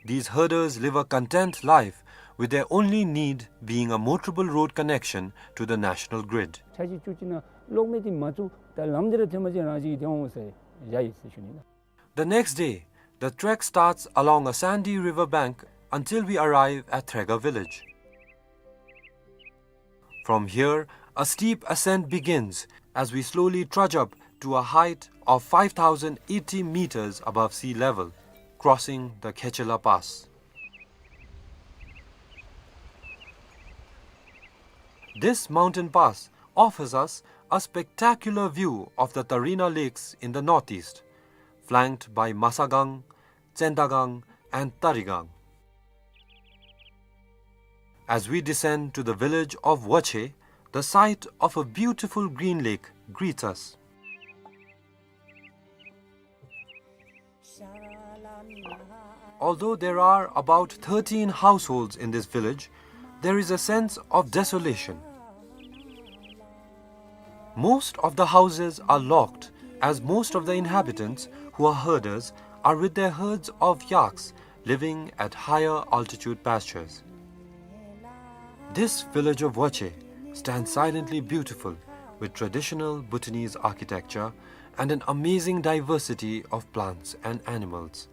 These herders live a content life, with their only need being a motorable road connection to the national grid. ཆ་ཅིག་ཅུ་ཅིག་ནང་གློག་མེ་འདི་མ་བཙུགས་ད་ལམ་འདི་ར་ཐོན་མ་ཅིག་རང་ཅིག་གིས་ཐོན་འོང་ཟེར་བཞག་ཡི་ཟེར་ཞུ་ནི་ལགས། The next day, the trek starts along a sandy river bank until we arrive at Threga village. From here, a steep ascent begins as we slowly trudge up to a height of five thousand eighty meters above sea level, crossing the Khechela Pass. This mountain pass offers us a spectacular view of the Tarina Lakes in the northeast, flanked by Masagang, Tsendagang, and Tarigang. As we descend to the village of Wache, the sight of a beautiful green lake greets us. Although there are about thirteen households in this village, there is a sense of desolation. Most of the houses are locked, as most of the inhabitants, who are herders, are with their herds of yaks living at higher altitude pastures. This village of Wache stands silently beautiful, with traditional Bhutanese architecture and an amazing diversity of plants and animals.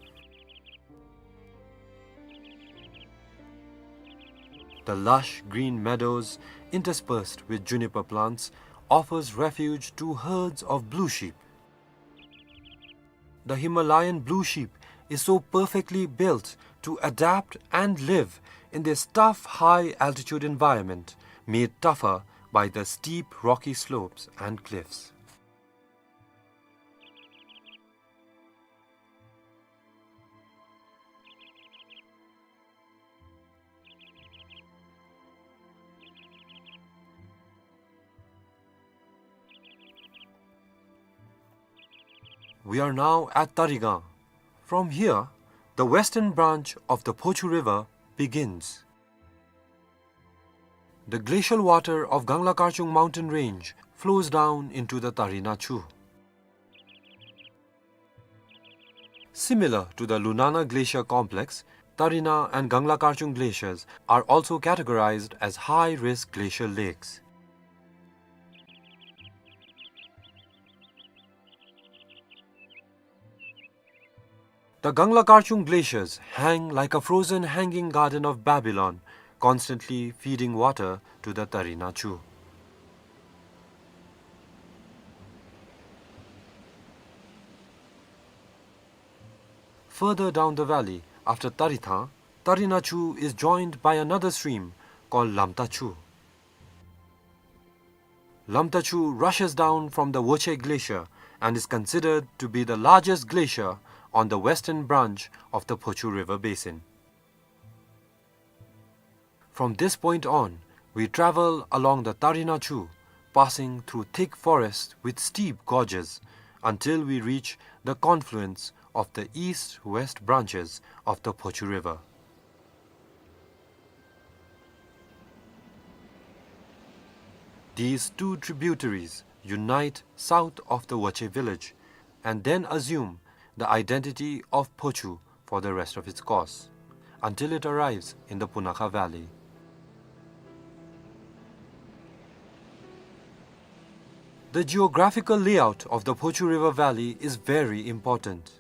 The lush green meadows, interspersed with juniper plants, offers refuge to herds of blue sheep. The Himalayan blue sheep is so perfectly built to adapt and live in this tough high-altitude environment, made tougher by the steep rocky slopes and cliffs. We are now at Tarigang. From here, the western branch of the Phochu River begins. The glacial water of Gangla Karchung mountain range flows down into the Tarina Chu. Similar to the Lunana Glacier Complex, Tarina and Gangla Karchung glaciers are also categorized as high-risk glacial lakes. The Gangla Karchung glaciers hang like a frozen hanging garden of Babylon, constantly feeding water to the Tarina Chu. Further down the valley, after Tarithang, Tarina Chu is joined by another stream called Lamta Chu. Lamta Chu rushes down from the Woche Glacier and is considered to be the largest glacier on the western branch of the Phochu River basin. From this point on, we travel along the Tarina Chu, passing through thick forests with steep gorges, until we reach the confluence of the east-west branches of the Phochu River. These two tributaries unite south of the Woche village and then assume the identity of Phochu for the rest of its course, until it arrives in the Punakha Valley. The geographical layout of the Phochu River Valley is very important.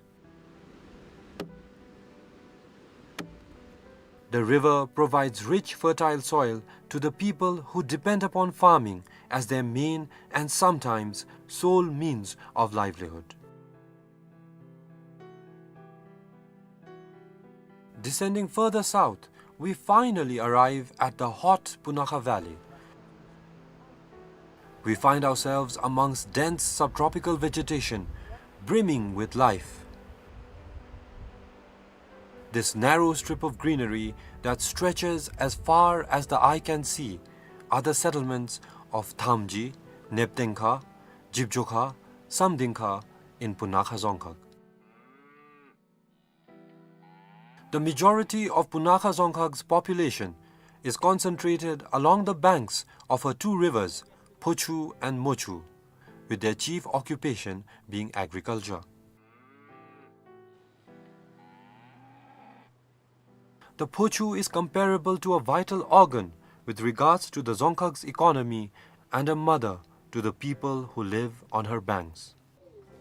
The river provides rich, fertile soil to the people who depend upon farming as their main and sometimes sole means of livelihood. Descending further south, we finally arrive at the hot Punakha Valley. We find ourselves amongst dense subtropical vegetation, brimming with life. This narrow strip of greenery that stretches as far as the eye can see are the settlements of Thamji, Neptengkha, Jibjokha, Samdingkha in Punakha Dzongkhag. The majority of Punakha Dzongkhag's population is concentrated along the banks of her two rivers, Phochu and Mochu, with their chief occupation being agriculture. The Phochu is comparable to a vital organ with regards to the Dzongkhag's economy and a mother to the people who live on her banks.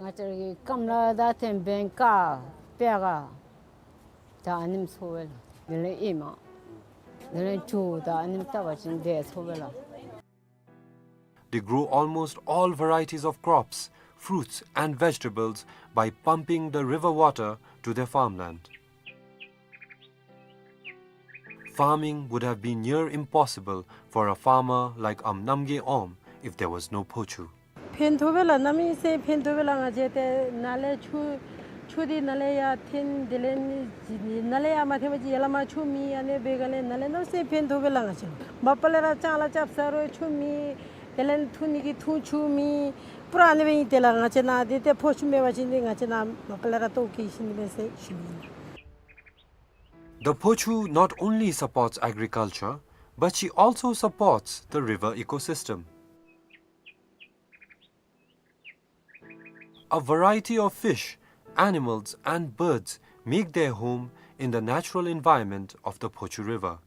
ང་བཅས་ར་གི་སྐམ་ལ་ད་ཐེམ་བེང་ཀ་པེ་ག་ད་ཨ་ནེམ་ཚོ་བེ་ལ། དེ་ལས་ཨི་མ། དེ་ལས་ཇོ་ད་ཨ་ནེམ་ལྟ་བ་ཅིན་དེ་ཚོ་བེ་ལ། They grow almost all varieties of crops, fruits and vegetables by pumping the river water to their farmland. Farming would have been near impossible for a farmer like Am Namgay Om if there was no Phochu. ཕན་ཐོགས་པས་ལགས། གནམ་མེད་ས་མེད་ཕན་ཐོགས་པས་ལགས། ང་བཅས་ཏེ་ནཱ་ལས་ཆུ་ཆུ་འདི་ནཱ་ལས་ཡར་འཐེན། དེ་ལས་ནི་ནཱ་ལས་ཡར་མ་འཐེན་པ་ཅིན་ཡར་ལས་མར་ཆུ་མེད། ཨ་ནི་སྦེ་ག་ལས་ནཱ་ལས་གནམ་མེད་ས་མེད་ཕན་ཐོགས་པས་ལགས། ང་བཅས་མ་པ་ལས་ར་ལྕང་ལཱ་རྐྱབ་ས་རུང་ཆུ་མེད། དེ་ལས་འཐུང་ནི་གི་འཐུང་ཆུ་མེད། པུ་ར་ཨ་ནི་སྦེ་ཨིན་ཏེ་ལགས། ང་བཅས་ནཱ་འདི་ཏེ་ཕོ་ཆུ་མེད་པ་ཅིན་འདི་ང་བཅས་ནཱ་མ་པ་ལས་ར་ལྟོཝ་བཀྱེས་ཤི་ནི་མས་ཟེར་ཞུ་ནི་ཨིན། The Phochu not only supports agriculture, but she also supports the river ecosystem. A variety of fish, animals, and birds make their home in the natural environment of the Phochu River.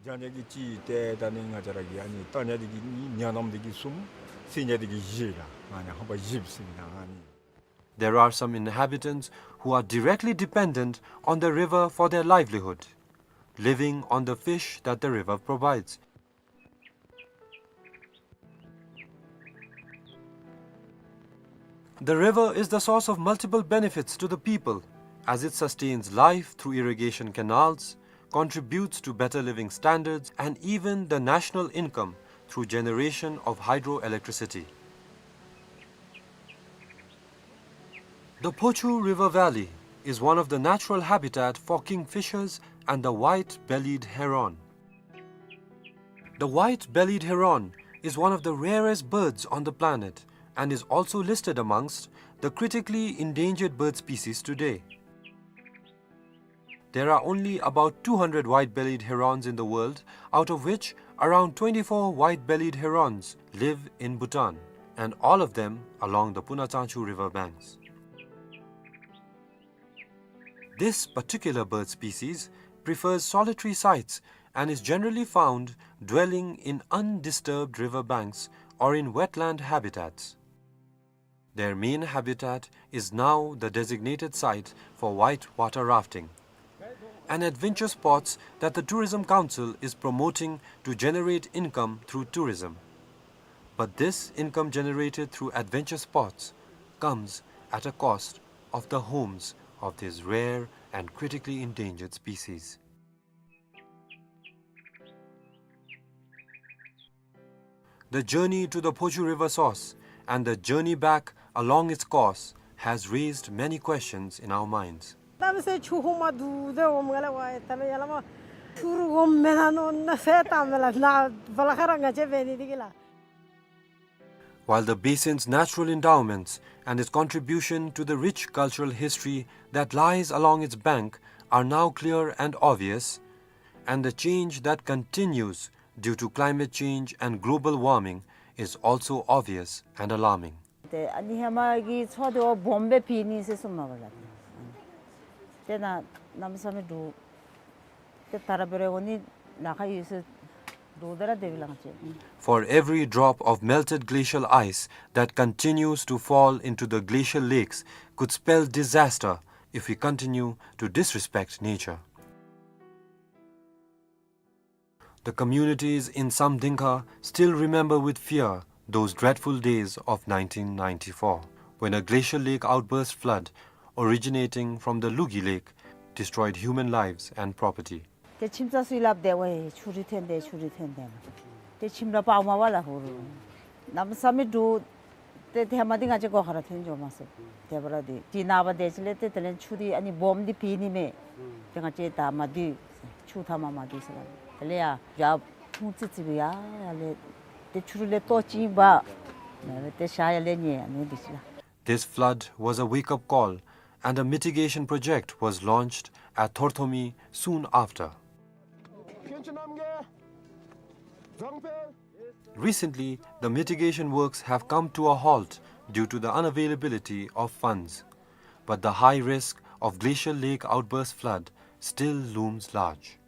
རྒྱ་ཉ་གི་གཅིག་ཏེ་ད་ནི་ང་བཅས་ར་གི་ཨ་ནི་རྟ་ཉ་འདི་གིས་གཉིས། ཉ་ནམ་འདི་གིས་གསུམ། སེང་ཉ་འདི་གིས་བཞི་ལགས། ང་ཉ་ཧམ་པ་བཞི་སེང་ཉ་ཨ་ནི། There are some inhabitants who are directly dependent on the river for their livelihood, living on the fish that the river provides. The river is the source of multiple benefits to the people, as it sustains life through irrigation canals, contributes to better living standards, and even the national income through generation of hydroelectricity. The Phochu River Valley is one of the natural habitat for kingfishers and the white-bellied heron. The white-bellied heron is one of the rarest birds on the planet and is also listed amongst the critically endangered bird species today. There are only about two hundred white-bellied herons in the world, out of which around twenty-four white-bellied herons live in Bhutan, and all of them along the Puna Tsangchu river banks. This particular bird species prefers solitary sites and is generally found dwelling in undisturbed river banks or in wetland habitats. Their main habitat is now the designated site for white water rafting, an adventure sports that the Tourism Council is promoting to generate income through tourism. But this income generated through adventure sports comes at a cost of the homes of these rare and critically endangered species. The journey to the Phochu River source and the journey back along its course has raised many questions in our minds. གནམ་མེད་ས་མེད་ཆུ་ཧོང་མ་འདུག་ཏེ་འོང་མ་ག་ལས་ཝའི་ད་མེད་ཡར་ལས་མར་ཆུ་རུང་འོང་མེན་ན་མནོ་ན་ཟེར་བཏངམ་མས་ལགས། ནཱ་བ་ལ་ཁ་ར་ང་བཅས་འབད་ནི་འདི་གིས་ལགས། While the basin's natural endowments and its contribution to the rich cultural history that lies along its bank are now clear and obvious, and the change that continues due to climate change and global warming is also obvious and alarming. ཏེ་ཨ་ནི་ཧེ་མ་གི་མཚོ་འདི་འབོམ་སྦེ་ཕྱེ་ནི་ཟེར་གསུངམ་མས་ལགས། ཏེ་ནཱ་གནམ་མེད་ས་མེད་འདུག། ཏེ་ད་ར་འབད་རུང་འོང་ནི་ལཱ་ཁག་ཡོད་ཟེར་འདུག། ད་ར་དེ་སྦེ་ལགས། For every drop of melted glacial ice that continues to fall into the glacial lakes could spell disaster if we continue to disrespect nature. The communities in Samdingkha still remember with fear those dreadful days of nineteen ninety-four, when a glacial lake outburst flood originating from the Lugi Lake destroyed human lives and property. ཏེ་ཁྱིམ་ཚང་ཚུ་ལགཔ་དེ་ཝའི་ཆུ་རུང་ཐོན་ཏེ་ཆུ་རུང་ཐོན་ཏེ་ཏེ་ཁྱིམ་ར་སྤརཝ་མས་ལགས། ཧོར་གནམ་མེད་ས་མེད་འདུག། ཏེ་ཧེ་མ་འདི་ང་བཅས་སྒོ་ཁར་ར་ཐོན་འགྱོཝ་མས་ཟེར། དེ་འབད་རུང་འདི་ཅིག་ནངས་པ་དེ་ཅིག་ལས་ཏེ་དེ་ལས་ཆུ་འདི་ཨ་ནི་སྦོམ་འདི་ཕྱེ་ནི་མས། ཏེ་ང་བཅས་ད་མ་སྡོད་ཟེར། ཆུ་མཐའ་མར་མ་སྡོད་ཟེར་ལགས། དེ་ལས་ཡར་ཡར་ཁུངས་ཙི་ཙི་སྦེ་ཡར་ཡར་ལས་ ཏེ་ཆུ་རུད་ལས་ལྟོ་ཅིག་འབག། ཏེ་ཤ་ཡང་ལེན་ནི་ཨ་ནི་འདི་ཅིག་ལགས། This flood was a wake-up call, and a mitigation project was launched at Thorthomi soon after. Recently, the mitigation works have come to a halt due to the unavailability of funds. But the high risk of glacial lake outburst flood still looms large.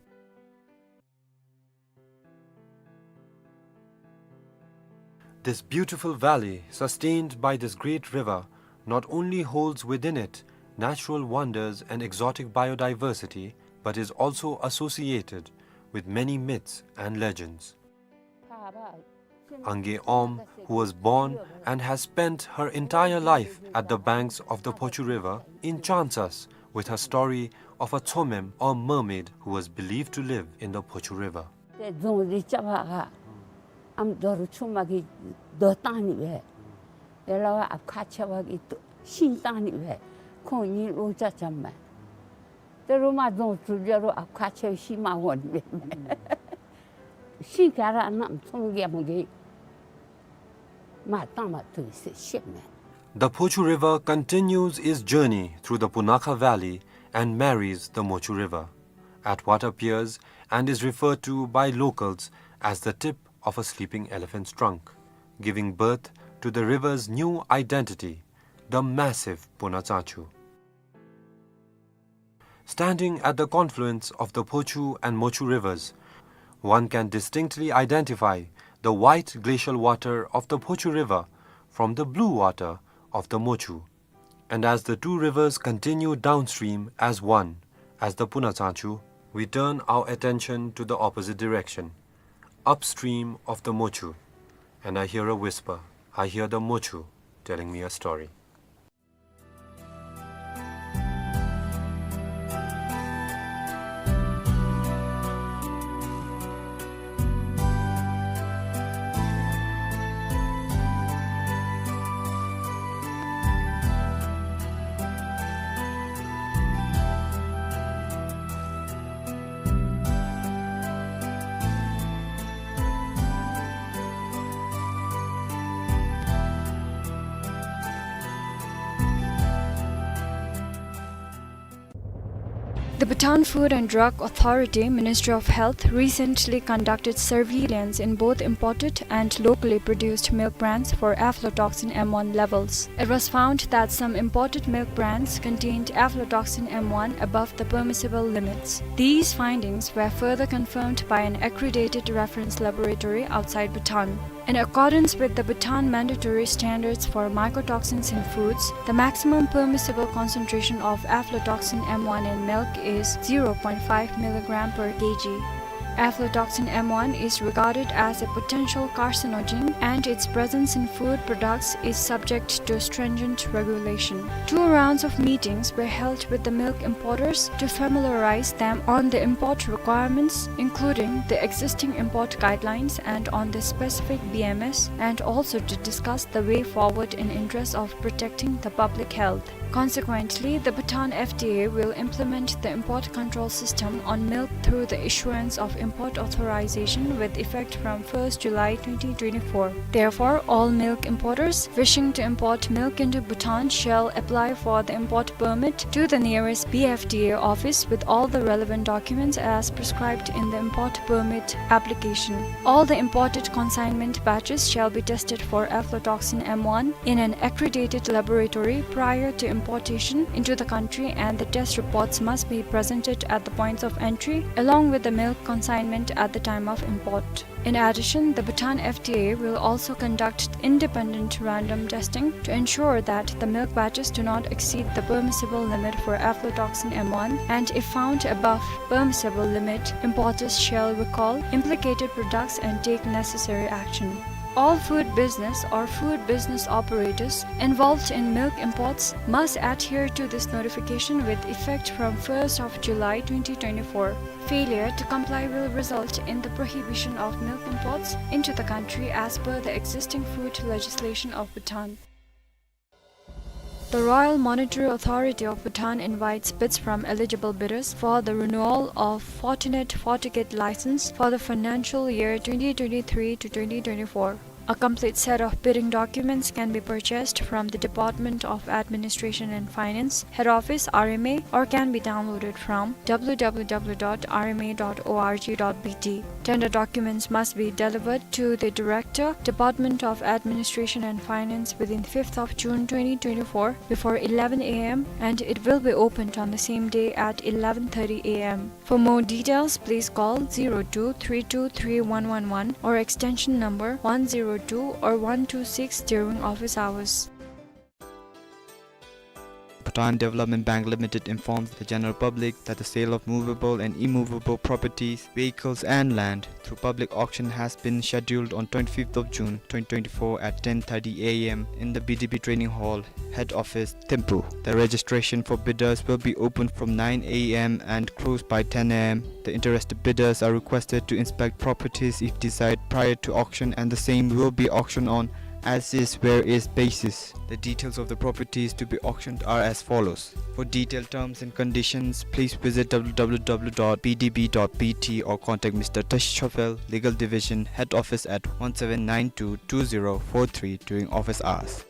This beautiful valley, sustained by this great river, not only holds within it natural wonders and exotic biodiversity, but is also associated with many myths and legends. Angay Om, who was born and has spent her entire life at the banks of the Phochu River, enchants us with her story of a Tsomem or mermaid who was believed to live in the Phochu River. ཏེ་རྫོང་འདི་རྐྱབ་པ་ག་ཨམ་རྡོ་རུ་ཆུང་མ་གིས་རྡོ་བཏང་ནི་སྦེ། ཡ་ལ་བ་ཨཔ་ཁ་ཆེ་བ་གིས་ཤིང་བཏང་ནི་སྦེ། ཁོང་གཉིས་ལོ་ཅ་ཅམ་མས། ཏེ་རུ་མ་རྫོང་གྲུབ་ཡ་རུ་ཨཔ་ཁ་ཆེ་བའི་ཤིང་མ་འོང་ནི་སྦེ། ཤིང་ག་ར་གནམ་ཚོང་རྒྱལ་མོ་གིས་མར་བཏང་མ་བཏུབ་ཟེར་བཤད་མས། The Phochu River continues its journey through the Punakha Valley and marries the Mochu River at what appears and is referred to by locals as the tip of a sleeping elephant's trunk, giving birth to the river's new identity, the massive Punatsachu. Standing at the confluence of the Phochu and Mochu rivers, one can distinctly identify the white glacial water of the Phochu River from the blue water of the Mochu. And as the two rivers continue downstream as one, as the Punatsachu, we turn our attention to the opposite direction, upstream of the Mochu. And I hear a whisper. I hear the Mochu telling me a story. The Bhutan Food and Drug Authority, Ministry of Health, recently conducted surveillance in both imported and locally produced milk brands for aflatoxin M one levels. It was found that some imported milk brands contained aflatoxin M one above the permissible limits. These findings were further confirmed by an accredited reference laboratory outside Bhutan. In accordance with the Bhutan mandatory standards for mycotoxins in foods, the maximum permissible concentration of aflatoxin M one in milk is zero point five milligram per kg. Aflatoxin M one is regarded as a potential carcinogen, and its presence in food products is subject to stringent regulation. Two rounds of meetings were held with the milk importers to familiarize them on the import requirements, including the existing import guidelines and on the specific B M S, and also to discuss the way forward in interest of protecting the public health. Consequently, the Bhutan F D A will implement the import control system on milk through the issuance of import authorization with effect from first July twenty twenty-four. Therefore, all milk importers wishing to import milk into Bhutan shall apply for the import permit to the nearest B F D A office with all the relevant documents as prescribed in the import permit application. All the imported consignment batches shall be tested for aflatoxin M one in an accredited laboratory prior to importation into the country, and the test reports must be presented at the points of entry along with the milk consignment at the time of import. In addition, the Bhutan F D A will also conduct independent random testing to ensure that the milk batches do not exceed the permissible limit for aflatoxin M one, and if found above permissible limit, importers shall recall implicated products and take necessary action. All food business or food business operators involved in milk imports must adhere to this notification with effect from first of July twenty twenty-four. Failure to comply will result in the prohibition of milk imports into the country as per the existing food legislation of Bhutan. The Royal Monetary Authority of Bhutan invites bids from eligible bidders for the renewal of Fortinet FortiGate license for the financial year twenty twenty-three to twenty twenty-four. A complete set of bidding documents can be purchased from the Department of Administration and Finance, Head Office, R M A, or can be downloaded from W W W dot R M A dot org dot B T. Tender documents must be delivered to the Director, Department of Administration and Finance, within fifth of June twenty twenty-four before eleven A M, and it will be opened on the same day at eleven thirty A M. For more details, please call zero two three two three one one one or extension number one zero two or one two six during office hours. Bhutan Development Bank Limited informs the general public that the sale of movable and immovable properties, vehicles and land through public auction has been scheduled on twenty-fifth of June twenty twenty-four at ten thirty A M in the B D B Training Hall, Head Office, Thimphu. The registration for bidders will be open from nine A M and closed by ten A M. The interested bidders are requested to inspect properties if desired prior to auction, and the same will be auctioned on as is where is basis. The details of the properties to be auctioned are as follows. For detailed terms and conditions, please visit W W W dot B D B dot B T or contact Mister Tashi Chofel, Legal Division, Head Office at one seven nine two two zero four three during office hours.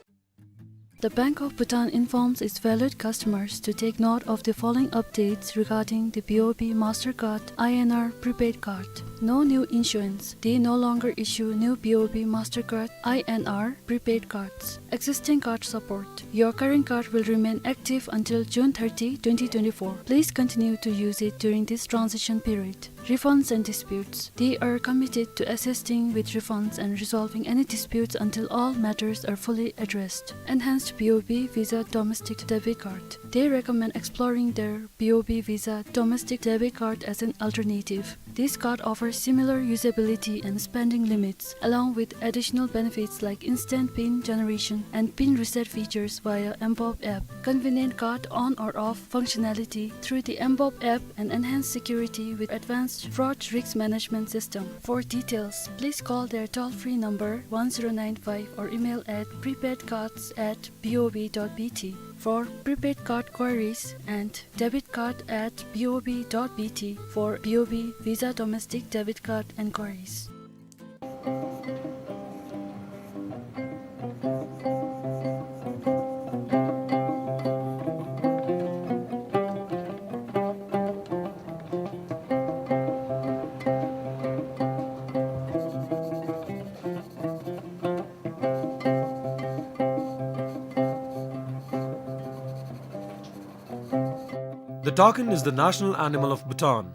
The Bank of Bhutan informs its valued customers to take note of the following updates regarding the B O B Mastercard I N R prepaid card. No new issuance. They no longer issue new B O B Mastercard I N R prepaid cards. Existing card support. Your current card will remain active until June thirty, twenty twenty-four. Please continue to use it during this transition period. Refunds and disputes. They are committed to assisting with refunds and resolving any disputes until all matters are fully addressed. Enhanced B O B Visa Domestic Debit Card. They recommend exploring their B O B Visa Domestic Debit Card as an alternative. This card offers similar usability and spending limits, along with additional benefits like instant pin generation and pin reset features via mBoB app. Convenient card on or off functionality through the mBoB app and enhanced security with advanced fraud risk management system. For details, please call their toll-free number one zero nine five or email at prepaidcards at B O B dot B T for prepaid card queries and debit card at B O B dot B T for B O B Visa domestic debit card enquiries. The takin is the national animal of Bhutan.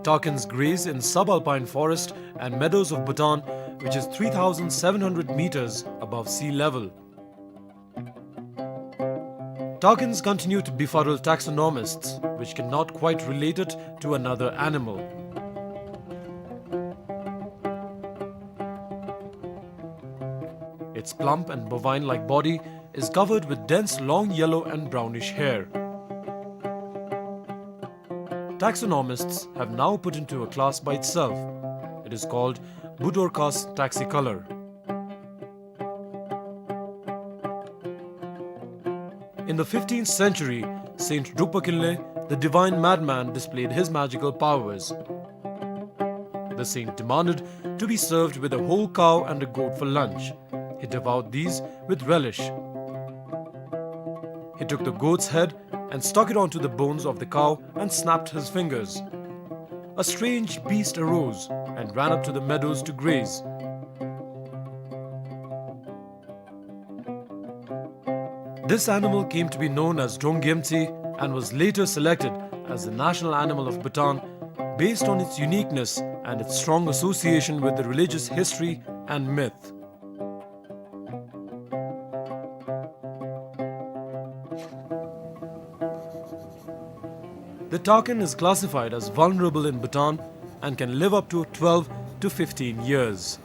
Takins graze in subalpine forest and meadows of Bhutan, which is three thousand seven hundred meters above sea level. Takins continue to befuddle taxonomists, which cannot quite relate it to another animal. Its plump and bovine-like body is covered with dense long yellow and brownish hair. Taxonomists have now put into a class by itself. It is called Budorcas taxicolor. In the fifteenth century, Saint Drukpa Kinley, the divine madman, displayed his magical powers. The saint demanded to be served with a whole cow and a goat for lunch. He devoured these with relish. He took the goat's head and stuck it onto the bones of the cow and snapped his fingers. A strange beast arose and ran up to the meadows to graze. This animal came to be known as Drongyemtsi and was later selected as the national animal of Bhutan based on its uniqueness and its strong association with the religious history and myth. The takin is classified as vulnerable in Bhutan and can live up to twelve to fifteen years.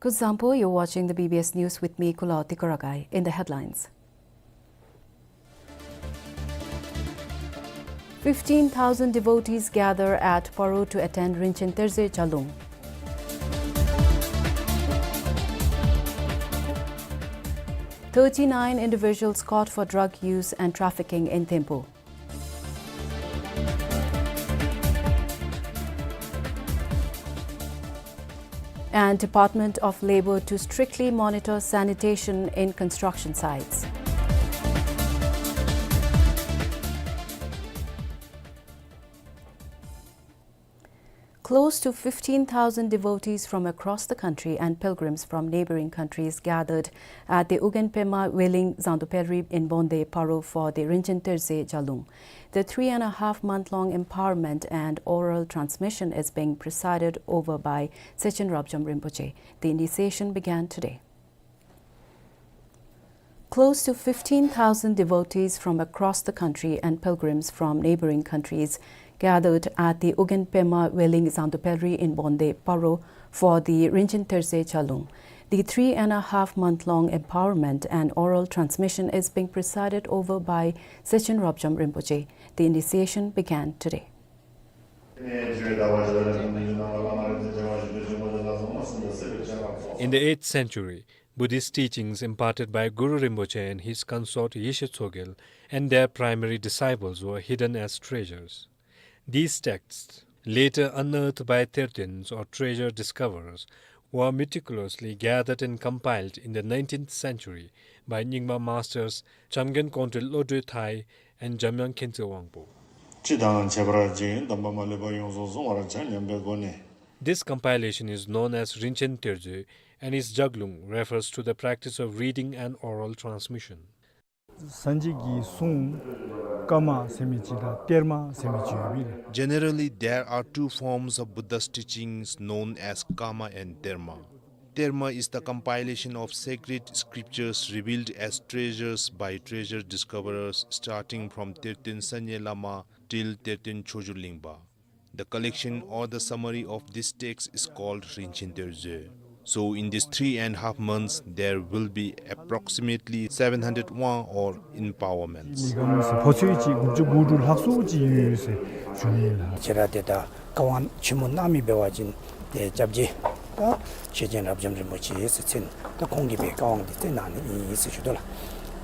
Kuzuzangpo, you're watching the B B S News with me, Kulaw Tikorakai. In the headlines: Fifteen thousand devotees gather at Paro to attend Rinchen Terze Chalung. Thirty-nine individuals caught for drug use and trafficking in Thimphu. And Department of Labour to strictly monitor sanitation in construction sites. Close to fifteen thousand devotees from across the country and pilgrims from neighboring countries gathered at the Ugyen Pema Weling Zangdo Pelri in Bonde Paro for the Rinchen Terze Chalung. The three and a half month long empowerment and oral transmission is being presided over by Sechen Rabjam Rinpoche. The initiation began today. Close to fifteen thousand devotees from across the country and pilgrims from neighboring countries gathered at the Ugyen Pema Weling Zangdo Pelri in Bonde Paro for the Rinchen Terze Chalung. The three and a half month long empowerment and oral transmission is being presided over by Sechen Rabjam Rinpoche. The initiation began today. In the eighth century, Buddhist teachings imparted by Guru Rinpoche and his consort Yeshe Tsogyal and their primary disciples were hidden as treasures. These texts, later unearthed by Tertens or treasure discoverers, were meticulously gathered and compiled in the nineteenth century by Nyingma masters Chamgyen Kongtrul Lodroi Thai and Jamyang Khyentse Wangpo. སྤྱི་དང་བྱེ་བྲག་ཅན་དམ་པ་མ་ལུས་པ་ཡོངས་སུ་བཟུང་བར་བྱ་སྙམ་པའི་སྒོ་ནས། This compilation is known as Rinchen Terze, and its Jaglung refers to the practice of reading and oral transmission. སངས་རྒྱས་ཀྱི་གསུང་ཀ་མ་ཟེར་མི་ཅིག་དང་ཏེར་མ་ཟེར་མི་ཅིག་ཡོད་པས། Generally, there are two forms of Buddha's teachings known as Kama and Terma. Terma is the compilation of sacred scriptures revealed as treasures by treasure discoverers, starting from Terten Sanye Lama till Terten Choju Lingpa. The collection or the summary of this text is called Rinchen Terze. So in these three and a half months, there will be approximately seven hundred wang or empowerments. ལི་གམ་ཟེར་ཕོ་ཚོད་ཅིག་དགུ་བཅུ་གོ་དྲུག་ལྷག་ཙམ་ཅིག་ཡོད་ཟེར་ཞུ་ནི་ལགས། ཁྱེད་ར་དེ་ད་བཀའ་དབང་ཆེན་མོ་གནང་མི་འབད་བ་ཅིན་དེ་སྐྱབས་རྗེ་ད་ཤེར་ཕྱིན་རབ་འབྱམས་རིན་པོ་ཆེ་ཟེར་མཚན་ད་ཁོང་གིས་སྦེ་བཀའ་དབང་དེ་སྩལ་གནང་ནི་ཨིན་ཟེར་ཞུ་དོ་ལགས།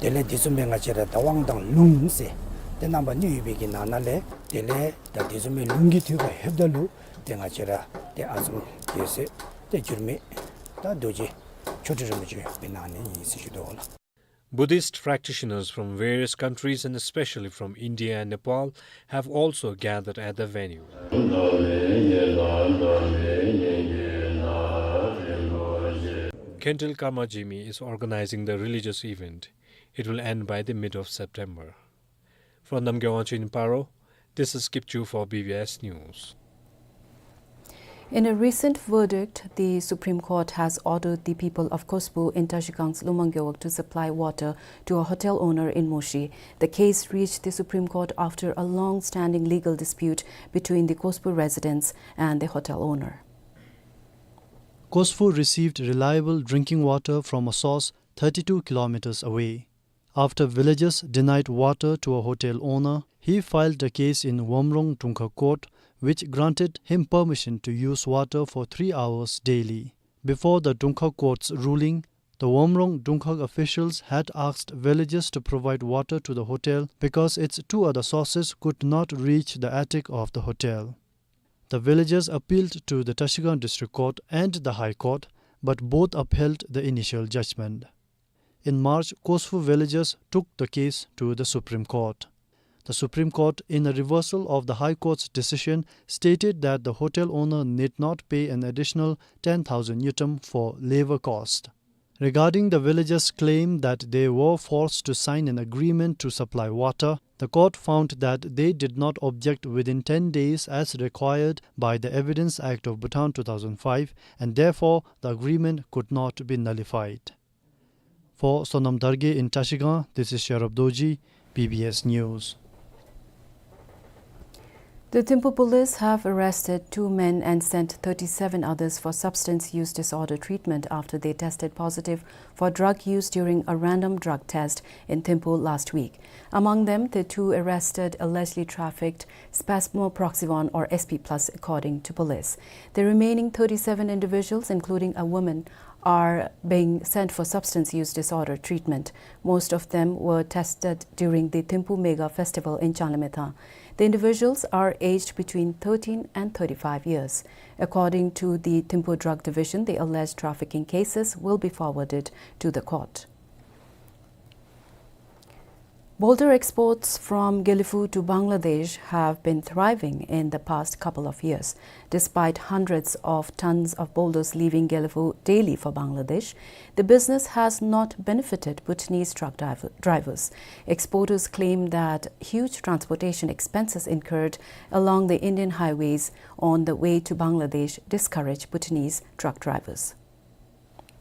དེ་ལས་དེ་བཟུམ་སྦེ་ང་བཅས་ར་ད་དབང་དང་ལུང་ཟེར་དེ་རྣམ་པ་གཉིས་ཡོད་པའི་གི་ནང་ན་ལས་དེ་ལས་ད་དེ་བཟུམ་མའི་ལུང་གི་ཐོས་པ་ལྷོདཔ་ད་ལུ་ཏེ་ང་བཅས་ར་ཏེ་ཨ་ཙུམ་དེ་ཟེར་ཏེ་འགྱུར་མེད་ད་རྡོ་རྗེ་མཆོག་སྤྲུལ་རིན་པོ་ཆེ་སྦེ་གནང་ནི་ཨིན་ཟེར་ཞུ་དོ་ལགས། Buddhist practitioners from various countries and especially from India and Nepal have also gathered at the venue. Khentrul Karma Jigme is organizing the religious event. It will end by the mid of September. From Namgyal Wangchuk in Paro, this is Kipchu for B B S News. In a recent verdict, the Supreme Court has ordered the people of Khospu in Trashigang's Lumang Gewog to supply water to a hotel owner in Moshi. The case reached the Supreme Court after a long-standing legal dispute between the Khospu residents and the hotel owner. Khospu received reliable drinking water from a source thirty-two kilometers away. After villagers denied water to a hotel owner, he filed a case in Womrong Drungkha Court, which granted him permission to use water for three hours daily. Before the Drungkha Court's ruling, the Womrong Drungkha officials had asked villagers to provide water to the hotel because its two other sources could not reach the attic of the hotel. The villagers appealed to the Trashigang District Court and the High Court, but both upheld the initial judgment. In March, Khospu villagers took the case to the Supreme Court. The Supreme Court, in a reversal of the High Court's decision, stated that the hotel owner need not pay an additional ten thousand ngultrum for labour cost. Regarding the villagers' claim that they were forced to sign an agreement to supply water, the court found that they did not object within ten days as required by the Evidence Act of Bhutan two thousand five, and therefore the agreement could not be nullified. For Sonam Dargay in Trashigang, this is Sherab Dorji, B B S News. The Thimphu police have arrested two men and sent thirty-seven others for substance use disorder treatment after they tested positive for drug use during a random drug test in Thimphu last week. Among them, the two arrested allegedly trafficked spasmoproxivon or S P plus, according to police. The remaining thirty-seven individuals, including a woman, are being sent for substance use disorder treatment. Most of them were tested during the Thimphu Mega Festival in Changlimethang. The individuals are aged between thirteen and thirty-five years. According to the Thimphu Drug Division, the alleged trafficking cases will be forwarded to the court. Boulder exports from Gelephu to Bangladesh have been thriving in the past couple of years. Despite hundreds of tons of boulders leaving Gelephu daily for Bangladesh, the business has not benefited Bhutanese truck diver-, drivers. Exporters claim that huge transportation expenses incurred along the Indian highways on the way to Bangladesh discourage Bhutanese truck drivers.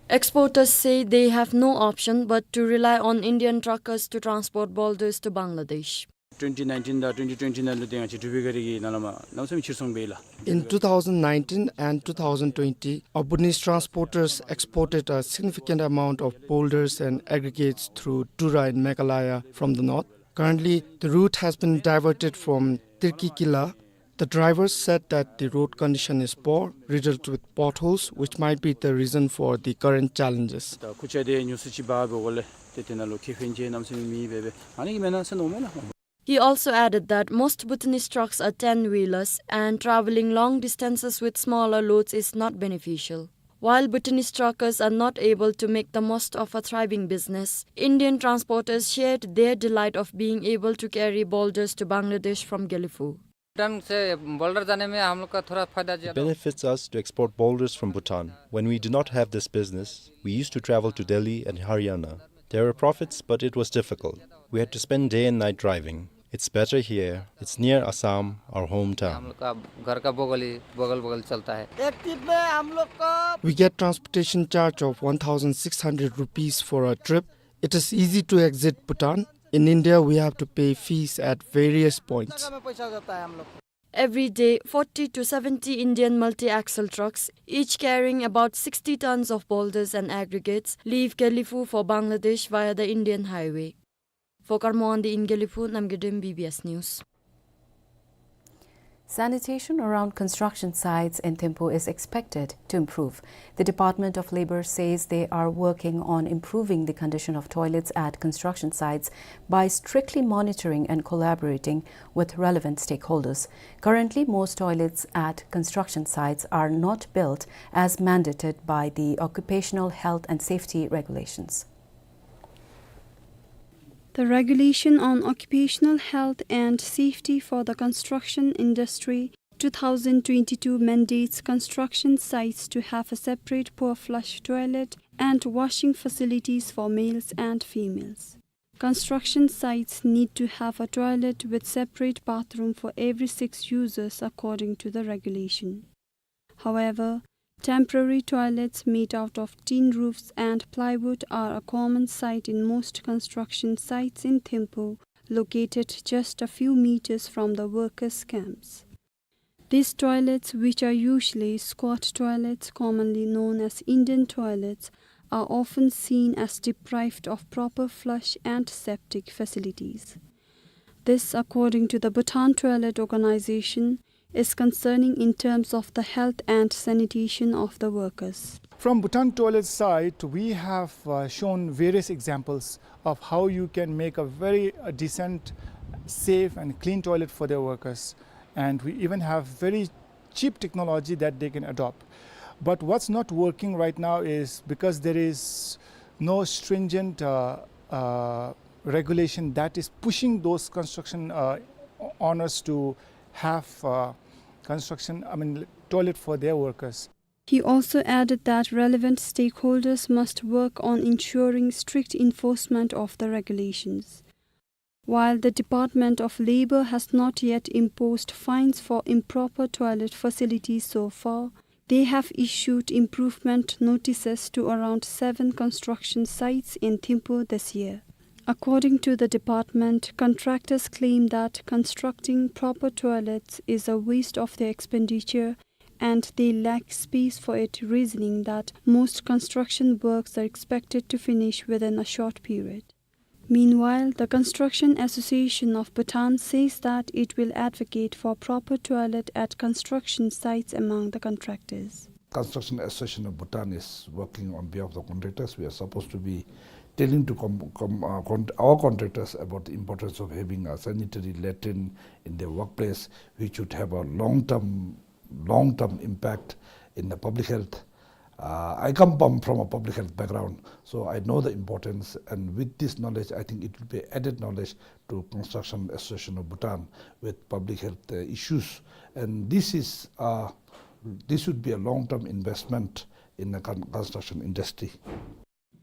Exporters say they have no option but to rely on Indian truckers to transport boulders to Bangladesh. Twenty nineteen དང་twenty twenty ནང་ལུ་ཏེ་ང་བཅས་འབྲུག་པའི་སྒར་གྱི་ནང་ལུ་མར་གནམ་མེད་ས་མེད་ཕྱིར་ཚོང་འབད་ཡི་ལགས། In two thousand nineteen and two thousand twenty, our Bhutanese transporters exported a significant amount of boulders and aggregates through Tura in Meghalaya from the north. Currently, the route has been diverted from Tirkikila. The drivers said that the road condition is poor, riddled with potholes, which might be the reason for the current challenges. ད་ཁུར་ཆ་དེ་ཉུང་སུ་ཅིག་འབག་འབདཝ་ལས་ཏེ་དེ་ནང་ལུ་ཁེ་ཕན་ཅིག་གནམ་མེད་ས་མེད་མེད་པས། ཨ་ནི་གིས་མེན་ན་ཟེར་མནོཝ་མས་ལགས། He also added that most Bhutanese trucks are ten-wheelers and traveling long distances with smaller loads is not beneficial. While Bhutanese truckers are not able to make the most of a thriving business, Indian transporters shared their delight of being able to carry boulders to Bangladesh from Gelephu. Bhutan से बोल्डर जाने में हम लोग का थोड़ा फायदा ज़्यादा होता है। It benefits us to export boulders from Bhutan. When we do not have this business, we used to travel to Delhi and Haryana. There were profits, but it was difficult. We had to spend day and night driving. It's better here. It's near Assam, our hometown. हम लोग का घर का बगल ही, बगल बगल चलता है। एक ट्रिप में हम लोग का We get transportation charge of one thousand six hundred rupees for a trip. It is easy to exit Bhutan. In India, we have to pay fees at various points. में पैसा जाता है हम लोग का। Every day, forty to seventy Indian multi-axle trucks, each carrying about sixty tons of boulders and aggregates, leave Gelephu for Bangladesh via the Indian highway. For Karmoandi in Gelephu, Namgay Dem, B B S News. Sanitation around construction sites in Thimphu is expected to improve. The Department of Labour says they are working on improving the condition of toilets at construction sites by strictly monitoring and collaborating with relevant stakeholders. Currently, most toilets at construction sites are not built as mandated by the Occupational Health and Safety Regulations. The Regulation on Occupational Health and Safety for the Construction Industry two thousand twenty-two mandates construction sites to have a separate pour flush toilet and washing facilities for males and females. Construction sites need to have a toilet with separate bathroom for every six users according to the regulation. However, temporary toilets made out of tin roofs and plywood are a common sight in most construction sites in Thimphu, located just a few meters from the workers' camps. These toilets, which are usually squat toilets, commonly known as Indian toilets, are often seen as deprived of proper flush and septic facilities. This, according to the Bhutan Toilet Organization, is concerning in terms of the health and sanitation of the workers. From Bhutan Toilet site, we have, uh, shown various examples of how you can make a very, uh, decent, safe and clean toilet for their workers. And we even have very cheap technology that they can adopt. But what's not working right now is because there is no stringent, uh, uh, regulation that is pushing those construction, uh, owners to have, uh, construction, I mean, toilet for their workers. He also added that relevant stakeholders must work on ensuring strict enforcement of the regulations. While the Department of Labour has not yet imposed fines for improper toilet facilities so far, they have issued improvement notices to around seven construction sites in Thimphu this year. According to the department, contractors claim that constructing proper toilets is a waste of their expenditure and they lack space for it, reasoning that most construction works are expected to finish within a short period. Meanwhile, the Construction Association of Bhutan says that it will advocate for proper toilet at construction sites among the contractors. Construction Association of Bhutan is working on behalf of the contractors. We are supposed to be telling to com-, com-, uh, con-, our contractors about the importance of having a sanitary latrine in their workplace, which would have a long-term, long-term impact in the public health. Uh, I come from, from a public health background, so I know the importance, and with this knowledge, I think it will be added knowledge to Construction Association of Bhutan with public health, uh, issues. And this is, uh, this would be a long-term investment in the con-, construction industry.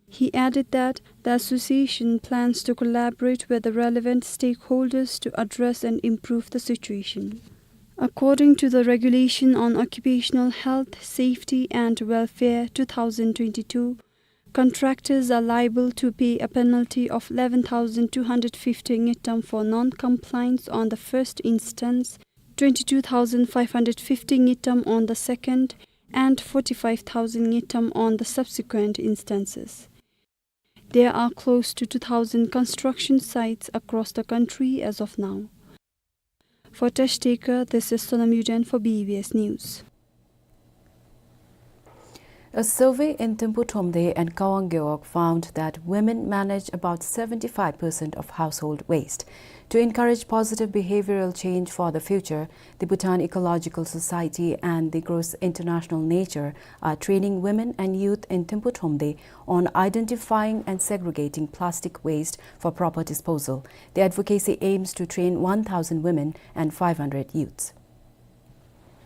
He added that the association plans to collaborate with the relevant stakeholders to address and improve the situation. According to the Regulation on Occupational Health, Safety and Welfare two thousand twenty-two, contractors are liable to pay a penalty of eleven thousand two hundred fifty ngultrum for non-compliance on the first instance, twenty-two thousand five hundred fifty ngultrum on the second, and forty-five thousand ngultrum on the subsequent instances. There are close to two thousand construction sites across the country as of now. For Teshtaker, this is Sonam Yuden for B B S News. A survey in Thimphu Thromde and Kawang Gewog found that women manage about seventy-five percent of household waste. To encourage positive behavioral change for the future, the Bhutan Ecological Society and the Gross International Nature are training women and youth in Thimphu Thromde on identifying and segregating plastic waste for proper disposal. The advocacy aims to train one thousand women and five hundred youths.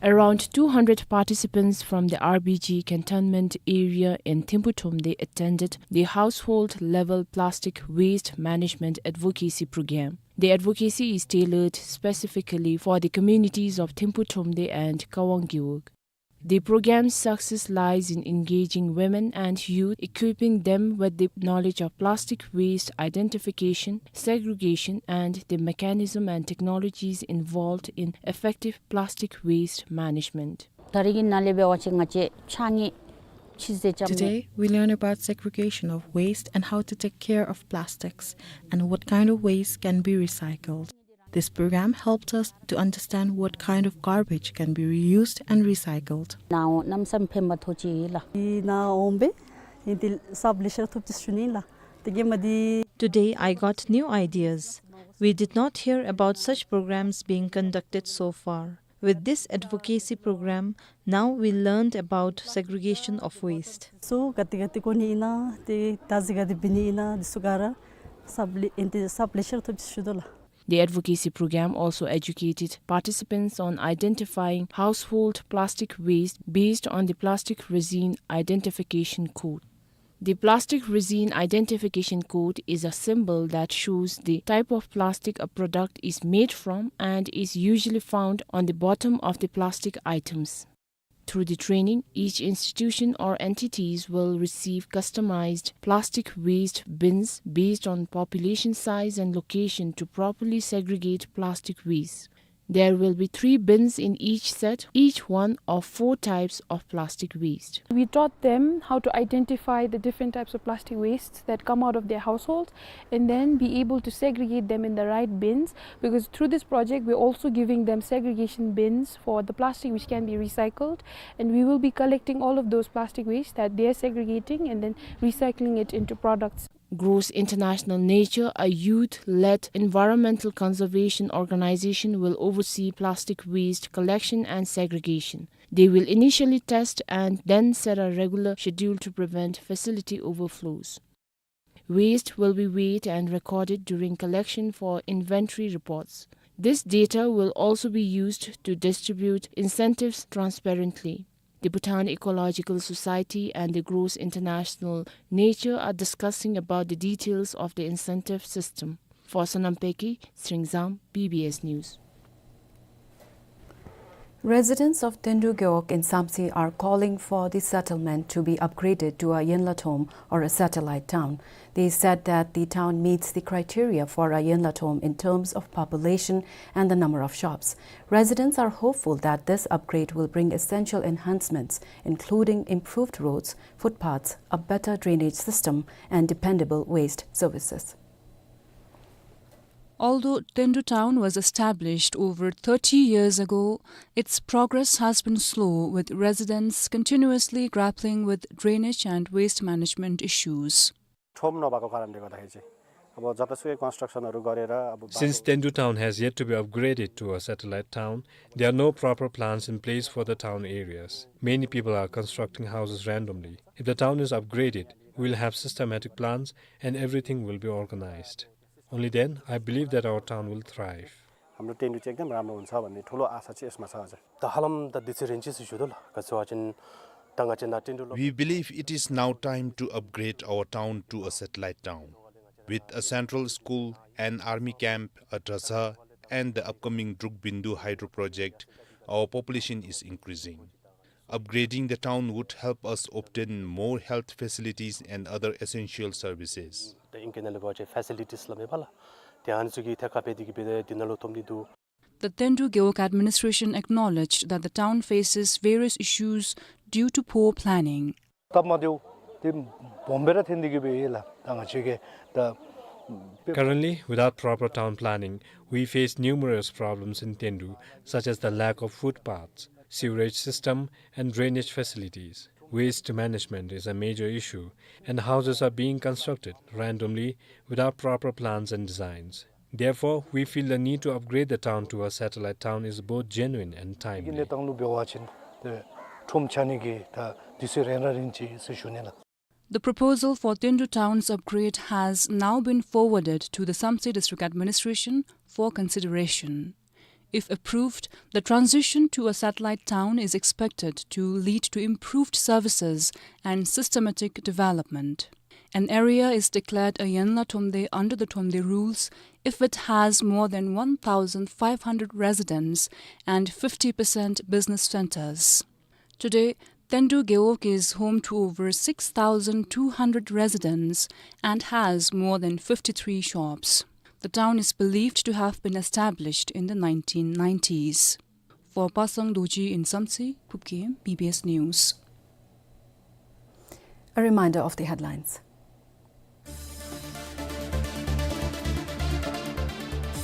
Around two hundred participants from the R B G cantonment area in Thimphu Thromde attended the household level plastic waste management advocacy program. The advocacy is tailored specifically for the communities of Thimphu Thromde and Kawang Gewog. The program's success lies in engaging women and youth, equipping them with the knowledge of plastic waste identification, segregation, and the mechanism and technologies involved in effective plastic waste management. ད་རེས་ཀྱི་ནང་ལས་འབད་བ་ཅིན་ང་བཅས་ཆ་གཉིས་ཕྱེ་ཟེར་ཅམ། Today, we learn about segregation of waste and how to take care of plastics and what kind of waste can be recycled. This program helped us to understand what kind of garbage can be reused and recycled. ནཱ་འོང་གནམ་མེད་ས་མེད་ཕན་པ་ཐོགས་ཅི་ལགས། ཨིན་ན་འོང་སྦེ་ཨིན་ཏེ་གསརཔ་ལེ་ཤ་ཐོབ་ཅི་ཟེར་ཞུ་ནི་ལགས། ཏེ་གེ་མ་འདི། Today I got new ideas. We did not hear about such programs being conducted so far. With this advocacy program, now we learned about segregation of waste. ཚུ་ག་ཏེ་ག་ཏེ་བཀོ་ནི་ཨིན་ན་ཏེ་ད་ཟེར་ག་ཏེ་འབད་ནི་ཨིན་ན་འདི་ཚུ་ག་ར་གསརཔ་ལེ་ཨིན་ཏེ་གསརཔ་ལེ་ཤ་ཐོབ་ཅི་ཟེར་ཞུ་དོ་ལགས། The advocacy program also educated participants on identifying household plastic waste based on the plastic resin identification code. The plastic resin identification code is a symbol that shows the type of plastic a product is made from and is usually found on the bottom of the plastic items. Through the training, each institution or entities will receive customized plastic waste bins based on population size and location to properly segregate plastic waste. There will be three bins in each set, each one of four types of plastic waste. We taught them how to identify the different types of plastic wastes that come out of their household and then be able to segregate them in the right bins, because through this project we're also giving them segregation bins for the plastic which can be recycled, and we will be collecting all of those plastic waste that they are segregating and then recycling it into products. Gross International Nature, a youth-led environmental conservation organization, will oversee plastic waste collection and segregation. They will initially test and then set a regular schedule to prevent facility overflows. Waste will be weighed and recorded during collection for inventory reports. This data will also be used to distribute incentives transparently. The Bhutan Ecological Society and the Gross International Nature are discussing about the details of the incentive system. For Sonam Peki, Sringzam, B B S News. Residents of Tendu Gewog in Samtse are calling for the settlement to be upgraded to a Yenlathom or a satellite town. They said that the town meets the criteria for a Yenlathom in terms of population and the number of shops. Residents are hopeful that this upgrade will bring essential enhancements, including improved roads, footpaths, a better drainage system, and dependable waste services. Although Tendu town was established over thirty years ago, its progress has been slow, with residents continuously grappling with drainage and waste management issues. थोम नभएको कारणले गर्दाखेरि चाहिँ अब जतासुकै construction हरू गरेर अब Since Tendu town has yet to be upgraded to a satellite town, there are no proper plans in place for the town areas. Many people are constructing houses randomly. If the town is upgraded, we will have systematic plans and everything will be organized. Only then, I believe that our town will thrive. हाम्रो टेन्डु चाहिँ एकदम राम्रो हुन्छ भन्ने ठुलो आशा चाहिँ यसमा छ, हजुर। ད་ཧ་ལམ་ད་དུས་ཚོད་རན་ཅི་ཟེར་ཞུ་དོ་ལགས། ག་ཅི་བ་ཅིན་ད་ང་བཅས་ནཱ་ཏིང་རུ་ལོ- We believe it is now time to upgrade our town to a satellite town. With a central school, an army camp, a drazha, and the upcoming Drukbindu hydro project, our population is increasing. Upgrading the town would help us obtain more health facilities and other essential services. ད་ཨིང་སྐད་ནང་ལུ་འབད་བ་ཅིན་ཕེ་སི་ལི་ཊིས་སླབ་མས་པ་ལགས། དེ་ཨ་ནི་ཚུ་གི་ཐད་ཁར་འབད་དེ་གིས་འབད་དེ་ནང་ལུ་ཐོབ་ནི་འདུག། The Tendu Gewog administration acknowledged that the town faces various issues due to poor planning. སྟབས་མ་བདེཝ་དེ་སྦོམ་སྦེ་ར་ཐོན་ཏེ་གིས་འབད་ཡོད་ལགས། ད་ང་བཅས་ཀྱི་ད- Currently, without proper town planning, we face numerous problems in Tendu, such as the lack of footpaths, sewerage system, and drainage facilities. Waste management is a major issue, and houses are being constructed randomly without proper plans and designs. Therefore, we feel the need to upgrade the town to a satellite town is both genuine and timely. གནས་སྟངས་ལུ་འབད་བ་ཅིན་ད་ཁྲོམ་ཆགས་ནི་གི་ད་དུས་ཚོད་རན་ར་རན་ཅི་ཟེར་ཞུ་ནི་ལགས། The proposal for Tendu town's upgrade has now been forwarded to the Samtse District Administration for consideration. If approved, the transition to a satellite town is expected to lead to improved services and systematic development. An area is declared a Yenla Thomde under the Thomde rules if it has more than one thousand five hundred residents and fifty percent business centers. Today, Tendu Gewog is home to over six thousand two hundred residents and has more than fifty-three shops. The town is believed to have been established in the nineteen nineties. For Pasang Dorji in Samtse, Phubkem, B B S News. A reminder of the headlines.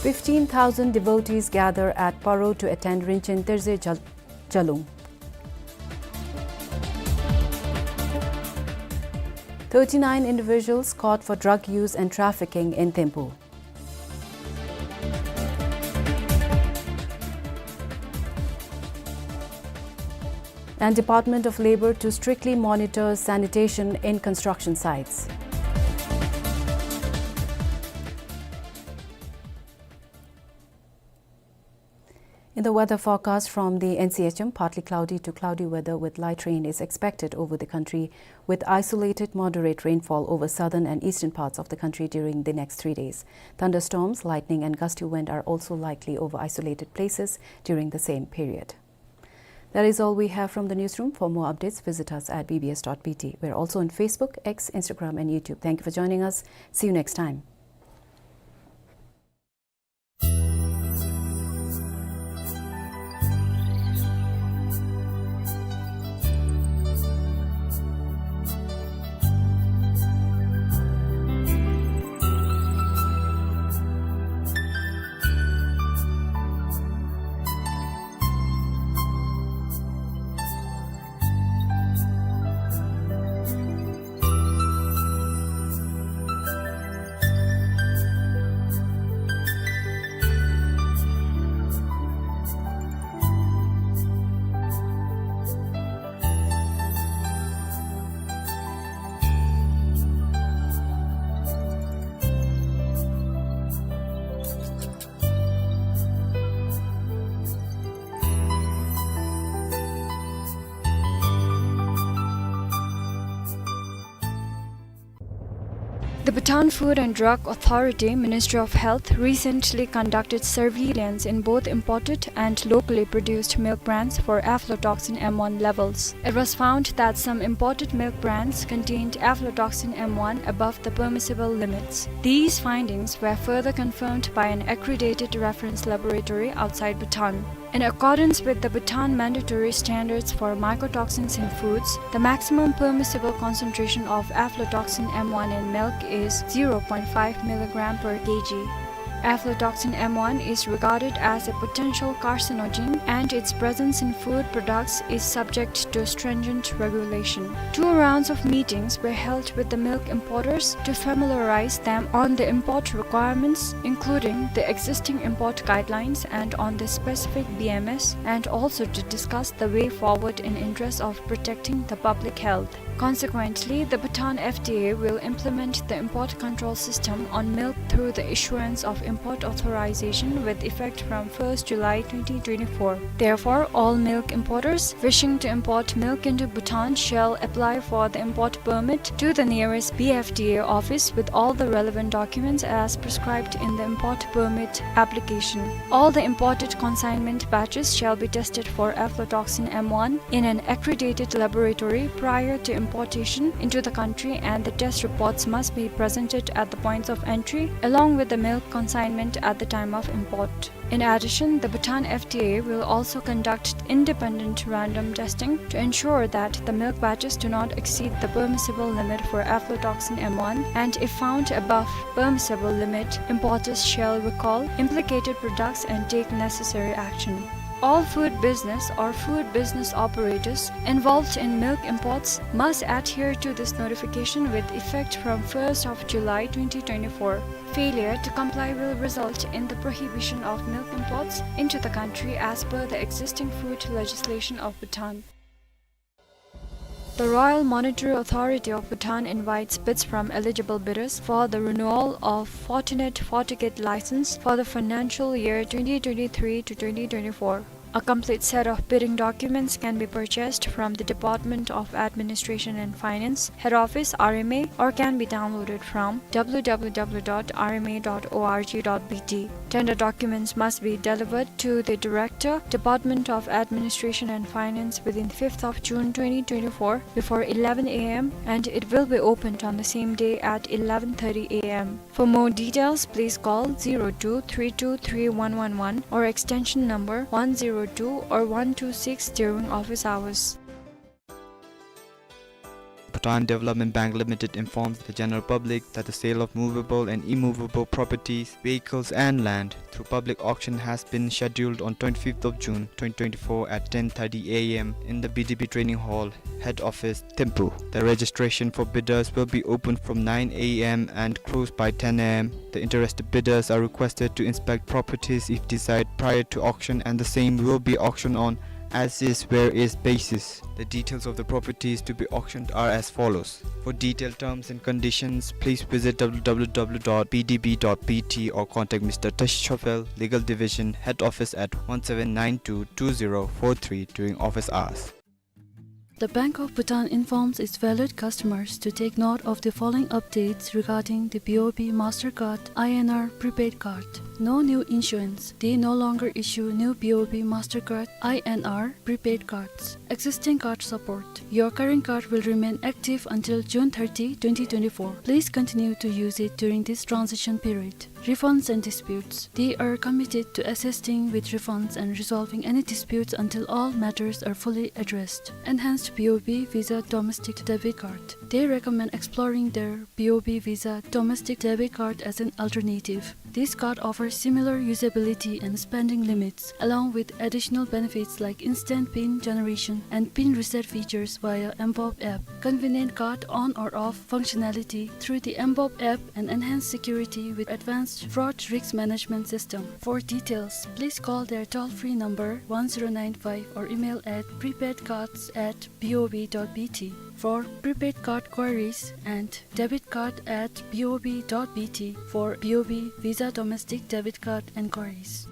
Fifteen thousand devotees gather at Paro to attend Rinchen Terje Jal-, Jalung. Thirty-nine individuals caught for drug use and trafficking in Thimphu. And Department of Labour to strictly monitor sanitation in construction sites. In the weather forecast from the N C H M, partly cloudy to cloudy weather with light rain is expected over the country, with isolated moderate rainfall over southern and eastern parts of the country during the next three days. Thunderstorms, lightning and gusty wind are also likely over isolated places during the same period. That is all we have from the newsroom. For more updates, visit us at B B S dot B T. We're also on Facebook, X, Instagram, and YouTube. Thank you for joining us. See you next time. Bhutan Food and Drug Authority, Ministry of Health, recently conducted surveillance in both imported and locally produced milk brands for aflatoxin M one levels. It was found that some imported milk brands contained aflatoxin M one above the permissible limits. These findings were further confirmed by an accredited reference laboratory outside Bhutan. In accordance with the Bhutan mandatory standards for mycotoxins in foods, the maximum permissible concentration of aflatoxin M one in milk is zero point five milligram per kg. Aflatoxin M one is regarded as a potential carcinogen, and its presence in food products is subject to stringent regulation. Two rounds of meetings were held with the milk importers to familiarize them on the import requirements, including the existing import guidelines and on the specific B M S, and also to discuss the way forward in interest of protecting the public health. Consequently, the Bhutan F D A will implement the import control system on milk through the issuance of import authorization with effect from first July twenty twenty-four. Therefore, all milk importers wishing to import milk into Bhutan shall apply for the import permit to the nearest B F D A office with all the relevant documents as prescribed in the import permit application. All the imported consignment batches shall be tested for aflatoxin M one in an accredited laboratory prior to importation into the country, and the test reports must be presented at the points of entry along with the milk consignment at the time of import. In addition, the Bhutan F D A will also conduct independent random testing to ensure that the milk batches do not exceed the permissible limit for aflatoxin M one, and if found above permissible limit, importers shall recall implicated products and take necessary action. All food business or food business operators involved in milk imports must adhere to this notification with effect from first of July twenty twenty-four. Failure to comply will result in the prohibition of milk imports into the country as per the existing food legislation of Bhutan. The Royal Monetary Authority of Bhutan invites bids from eligible bidders for the renewal of Fortinet FortiGate license for the financial year twenty twenty-three to twenty twenty-four. A complete set of bidding documents can be purchased from the Department of Administration and Finance, Head Office, R M A, or can be downloaded from W W W dot R M A dot org dot B T. Tender documents must be delivered to the Director, Department of Administration and Finance, within fifth of June twenty twenty-four before eleven A M, and it will be opened on the same day at eleven thirty A M. For more details, please call zero two three two three one one one or extension number one zero two or one two six during office hours. Bhutan Development Bank Limited informs the general public that the sale of movable and immovable properties, vehicles and land through public auction has been scheduled on twenty-fifth of June twenty twenty-four at ten thirty A M in the B D B Training Hall, Head Office, Thimphu. The registration for bidders will be open from nine A M and closed by ten A M. The interested bidders are requested to inspect properties if desired prior to auction, and the same will be auctioned on as is where is basis. The details of the properties to be auctioned are as follows. For detailed terms and conditions, please visit W W W dot B D B dot B T or contact Mister Tashi Chopel, Legal Division, Head Office at one seven nine two two zero four three during office hours. The Bank of Bhutan informs its valued customers to take note of the following updates regarding the B O B Mastercard I N R prepaid card. No new issuance. They no longer issue new B O B Mastercard I N R prepaid cards. Existing card support. Your current card will remain active until June thirty, twenty twenty-four. Please continue to use it during this transition period. Refunds and disputes. They are committed to assisting with refunds and resolving any disputes until all matters are fully addressed. Enhanced B O B Visa Domestic Debit Card. They recommend exploring their B O B Visa Domestic Debit Card as an alternative. This card offers similar usability and spending limits, along with additional benefits like instant pin generation and pin reset features via mBoB app. Convenient card on or off functionality through the mBoB app and enhanced security with advanced fraud risk management system. For details, please call their toll-free number one zero nine five or email at prepaidcards at B O B dot B T for prepaid card queries and debit card at B O B dot B T for B O B Visa Domestic Debit Card enquiries.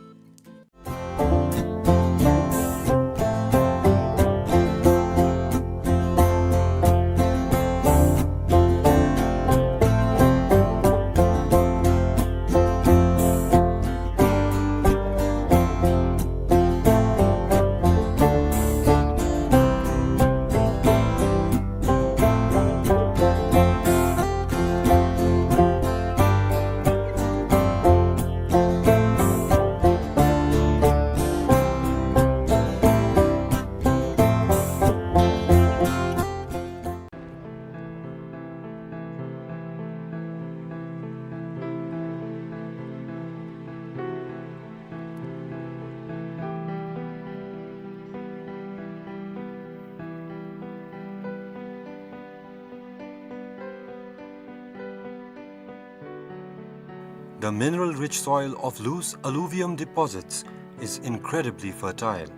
The mineral-rich soil of loose alluvium deposits is incredibly fertile.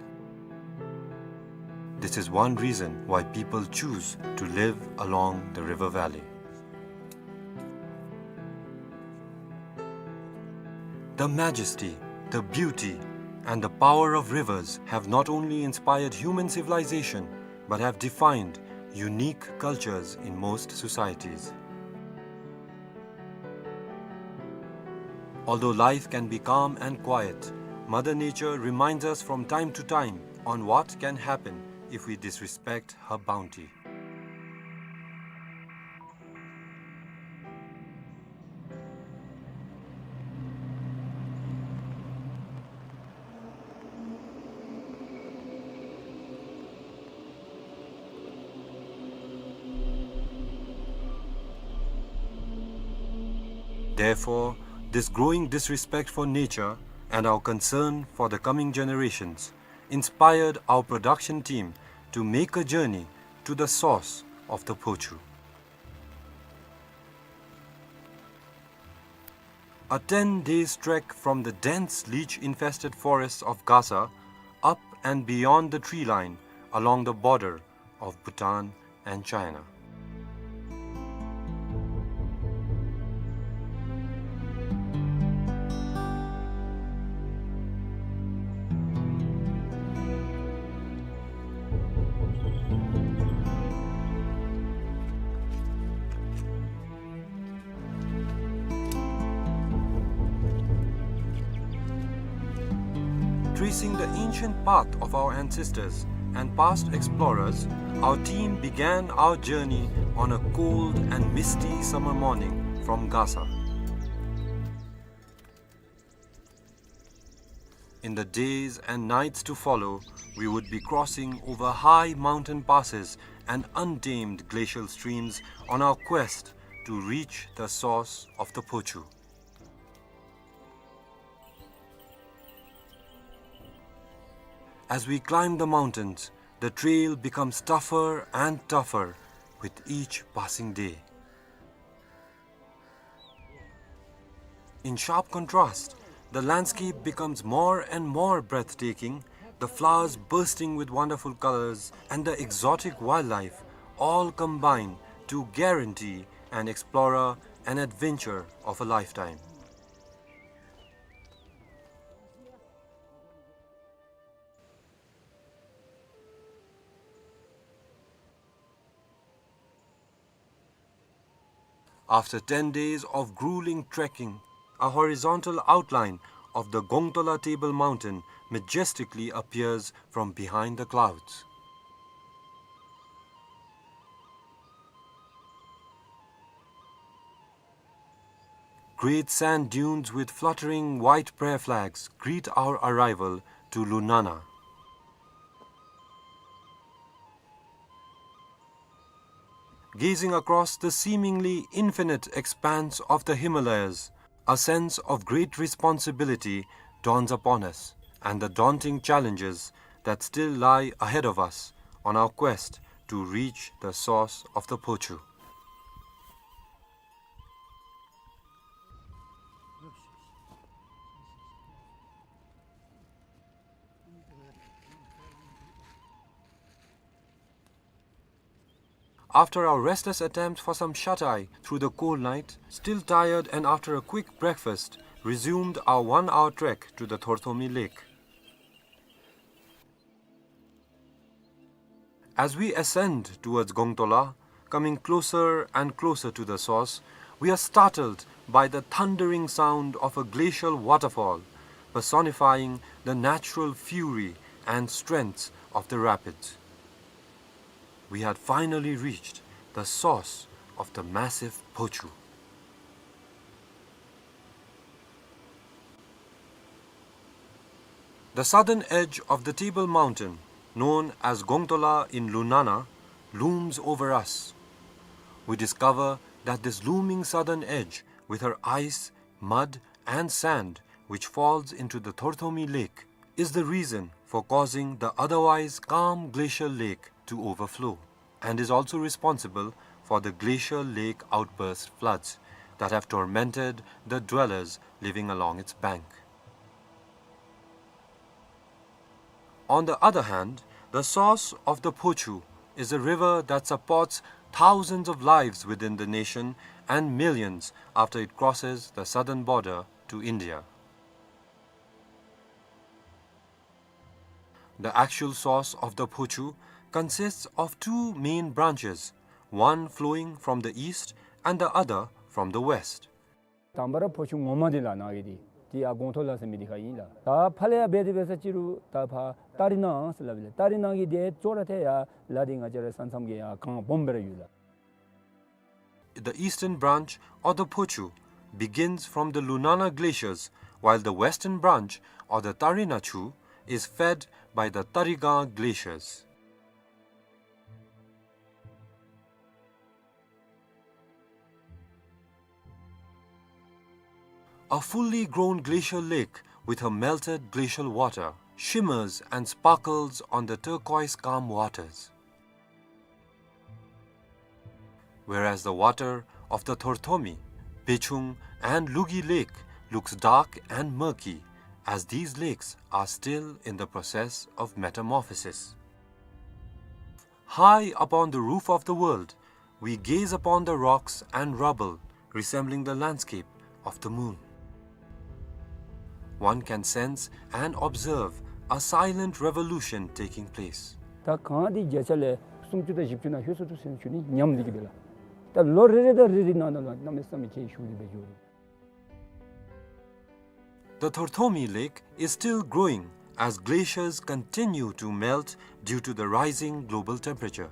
This is one reason why people choose to live along the river valley. The majesty, the beauty, and the power of rivers have not only inspired human civilization, but have defined unique cultures in most societies. Although life can be calm and quiet, Mother Nature reminds us from time to time on what can happen if we disrespect her bounty. Therefore, this growing disrespect for nature and our concern for the coming generations inspired our production team to make a journey to the source of the Phochu. A ten days trek from the dense leech-infested forests of Gasa, up and beyond the tree line along the border of Bhutan and China. Tracing the ancient path of our ancestors and past explorers, our team began our journey on a cold and misty summer morning from Gasa. In the days and nights to follow, we would be crossing over high mountain passes and untamed glacial streams on our quest to reach the source of the Phochu. As we climb the mountains, the trail becomes tougher and tougher with each passing day. In sharp contrast, the landscape becomes more and more breathtaking, the flowers bursting with wonderful colors and the exotic wildlife all combine to guarantee an explorer an adventure of a lifetime. After ten days of grueling trekking, a horizontal outline of the Gongtola Table Mountain majestically appears from behind the clouds. Great sand dunes with fluttering white prayer flags greet our arrival to Lunana. Gazing across the seemingly infinite expanse of the Himalayas, a sense of great responsibility dawns upon us, and the daunting challenges that still lie ahead of us on our quest to reach the source of the Phochu. After our restless attempt for some shut-eye through the cold night, still tired and after a quick breakfast, resumed our one-hour trek to the Thorthomi Lake. As we ascend towards Gongtola, coming closer and closer to the source, we are startled by the thundering sound of a glacial waterfall, personifying the natural fury and strength of the rapids. We had finally reached the source of the massive Phochu. The southern edge of the Table Mountain, known as Gongtola in Lunana, looms over us. We discover that this looming southern edge, with her ice, mud, and sand, which falls into the Thorthomi Lake, is the reason for causing the otherwise calm glacial lake to overflow, and is also responsible for the glacial lake outburst floods that have tormented the dwellers living along its bank. On the other hand, the source of the Phochu is a river that supports thousands of lives within the nation and millions after it crosses the southern border to India. The actual source of the Phochu consists of two main branches, one flowing from the east and the other from the west. དང་པ་ར་ཕོ་ཆུ་ངོ་མ་འདི་ལགས་ནཱ་གི་འདི་འདི་ཡར་སྒོང་ཐོག་ལ་ཟེར་མི་འདི་ཁར་ཨིན་ལགས། ད་ཕར་ལས་ཡར་འབད་དེ་འབད་ས་ཅིག་རུང་ད་ཕར་ཏ་རི་ནང་ཟེར་སླབ་ཨིན་ལགས། ཏ་རི་ནང་གི་འདི་ཅོག་ར་འཐདཔ་ཡར་ལ་འདི་ང་བཅས་ར་ས་མཚམས་ཀྱི་ཡར་གངས་སྦོམ་སྦེ་ར་ཡོད་ལགས། The eastern branch, or the Phochu, begins from the Lunana glaciers, while the western branch, or the Tarina Chu, is fed by the Tarigang glaciers. A fully grown glacial lake with her melted glacial water shimmers and sparkles on the turquoise calm waters. Whereas the water of the Thorthomi, Bechung, and Lugi Lake looks dark and murky, as these lakes are still in the process of metamorphosis. High upon the roof of the world, we gaze upon the rocks and rubble resembling the landscape of the moon. One can sense and observe a silent revolution taking place. ད་གངས་འདི་བརྒྱ་ཆ་ལས་སུམ་ཅུ་དང་བཞི་བཅུ་ནང་ལྷོད་སོ་ནུག་ཟེར་ཞུ་ནི་ཉམས་ལེན་གྱི་འབད་ལགས། ད་ལོ་རེ་རེ་དང་རེ་རེ་ནང་ན་ལུ་གནམ་མེད་ས་མེད་ཁྱད་ཞུགས་ཏེ་འབད་འགྱོ་རུང་། The Thorthomi Lake is still growing as glaciers continue to melt due to the rising global temperature.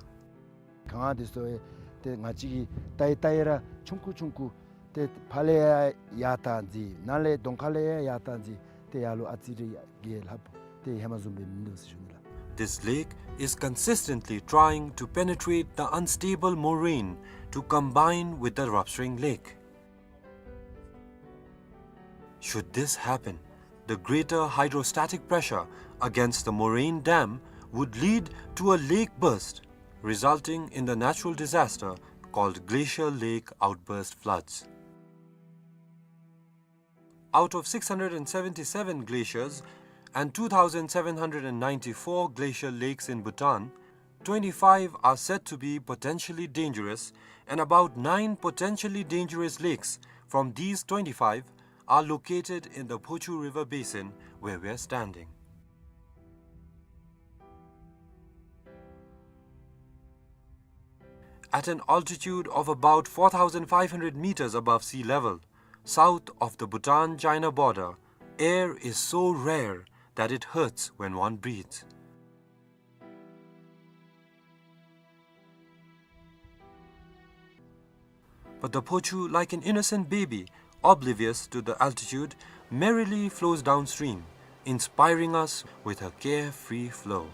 གངས་འདི་ཚུ་ཏེ་ང་བཅས་ཀྱིས་བལྟ་ཡི་བལྟ་ཡི་ར་ཆུང་ཀུ་ཆུང་ཀུ་ཏེ་ཕར་ལས་ཡར་ཡར་བཏང་ཅི་ནཱ་ལས་གདོང་ཁ་ལས་ཡར་ཡར་བཏང་ཅི་ཏེ་ཡར་ལུ་ཨ་ཙི་རེ་ཡར་རྒྱས་ལྷགཔ་ཏེ་ཧེ་མ་བཟུམ་སྦེ་མིན་འདུག་ཟེར་ཞུ་ནི་ལགས། This lake is consistently trying to penetrate the unstable moraine to combine with the Ropshring Lake. Should this happen, the greater hydrostatic pressure against the moraine dam would lead to a lake burst, resulting in the natural disaster called glacial lake outburst floods. Out of six hundred and seventy-seven glaciers and two thousand seven hundred and ninety-four glacial lakes in Bhutan, twenty-five are said to be potentially dangerous, and about nine potentially dangerous lakes from these twenty-five are located in the Phochu River basin where we are standing. At an altitude of about four thousand five hundred meters above sea level, south of the Bhutan-China border, air is so rare that it hurts when one breathes. But the Phochu, like an innocent baby, oblivious to the altitude, merrily flows downstream, inspiring us with her carefree flow.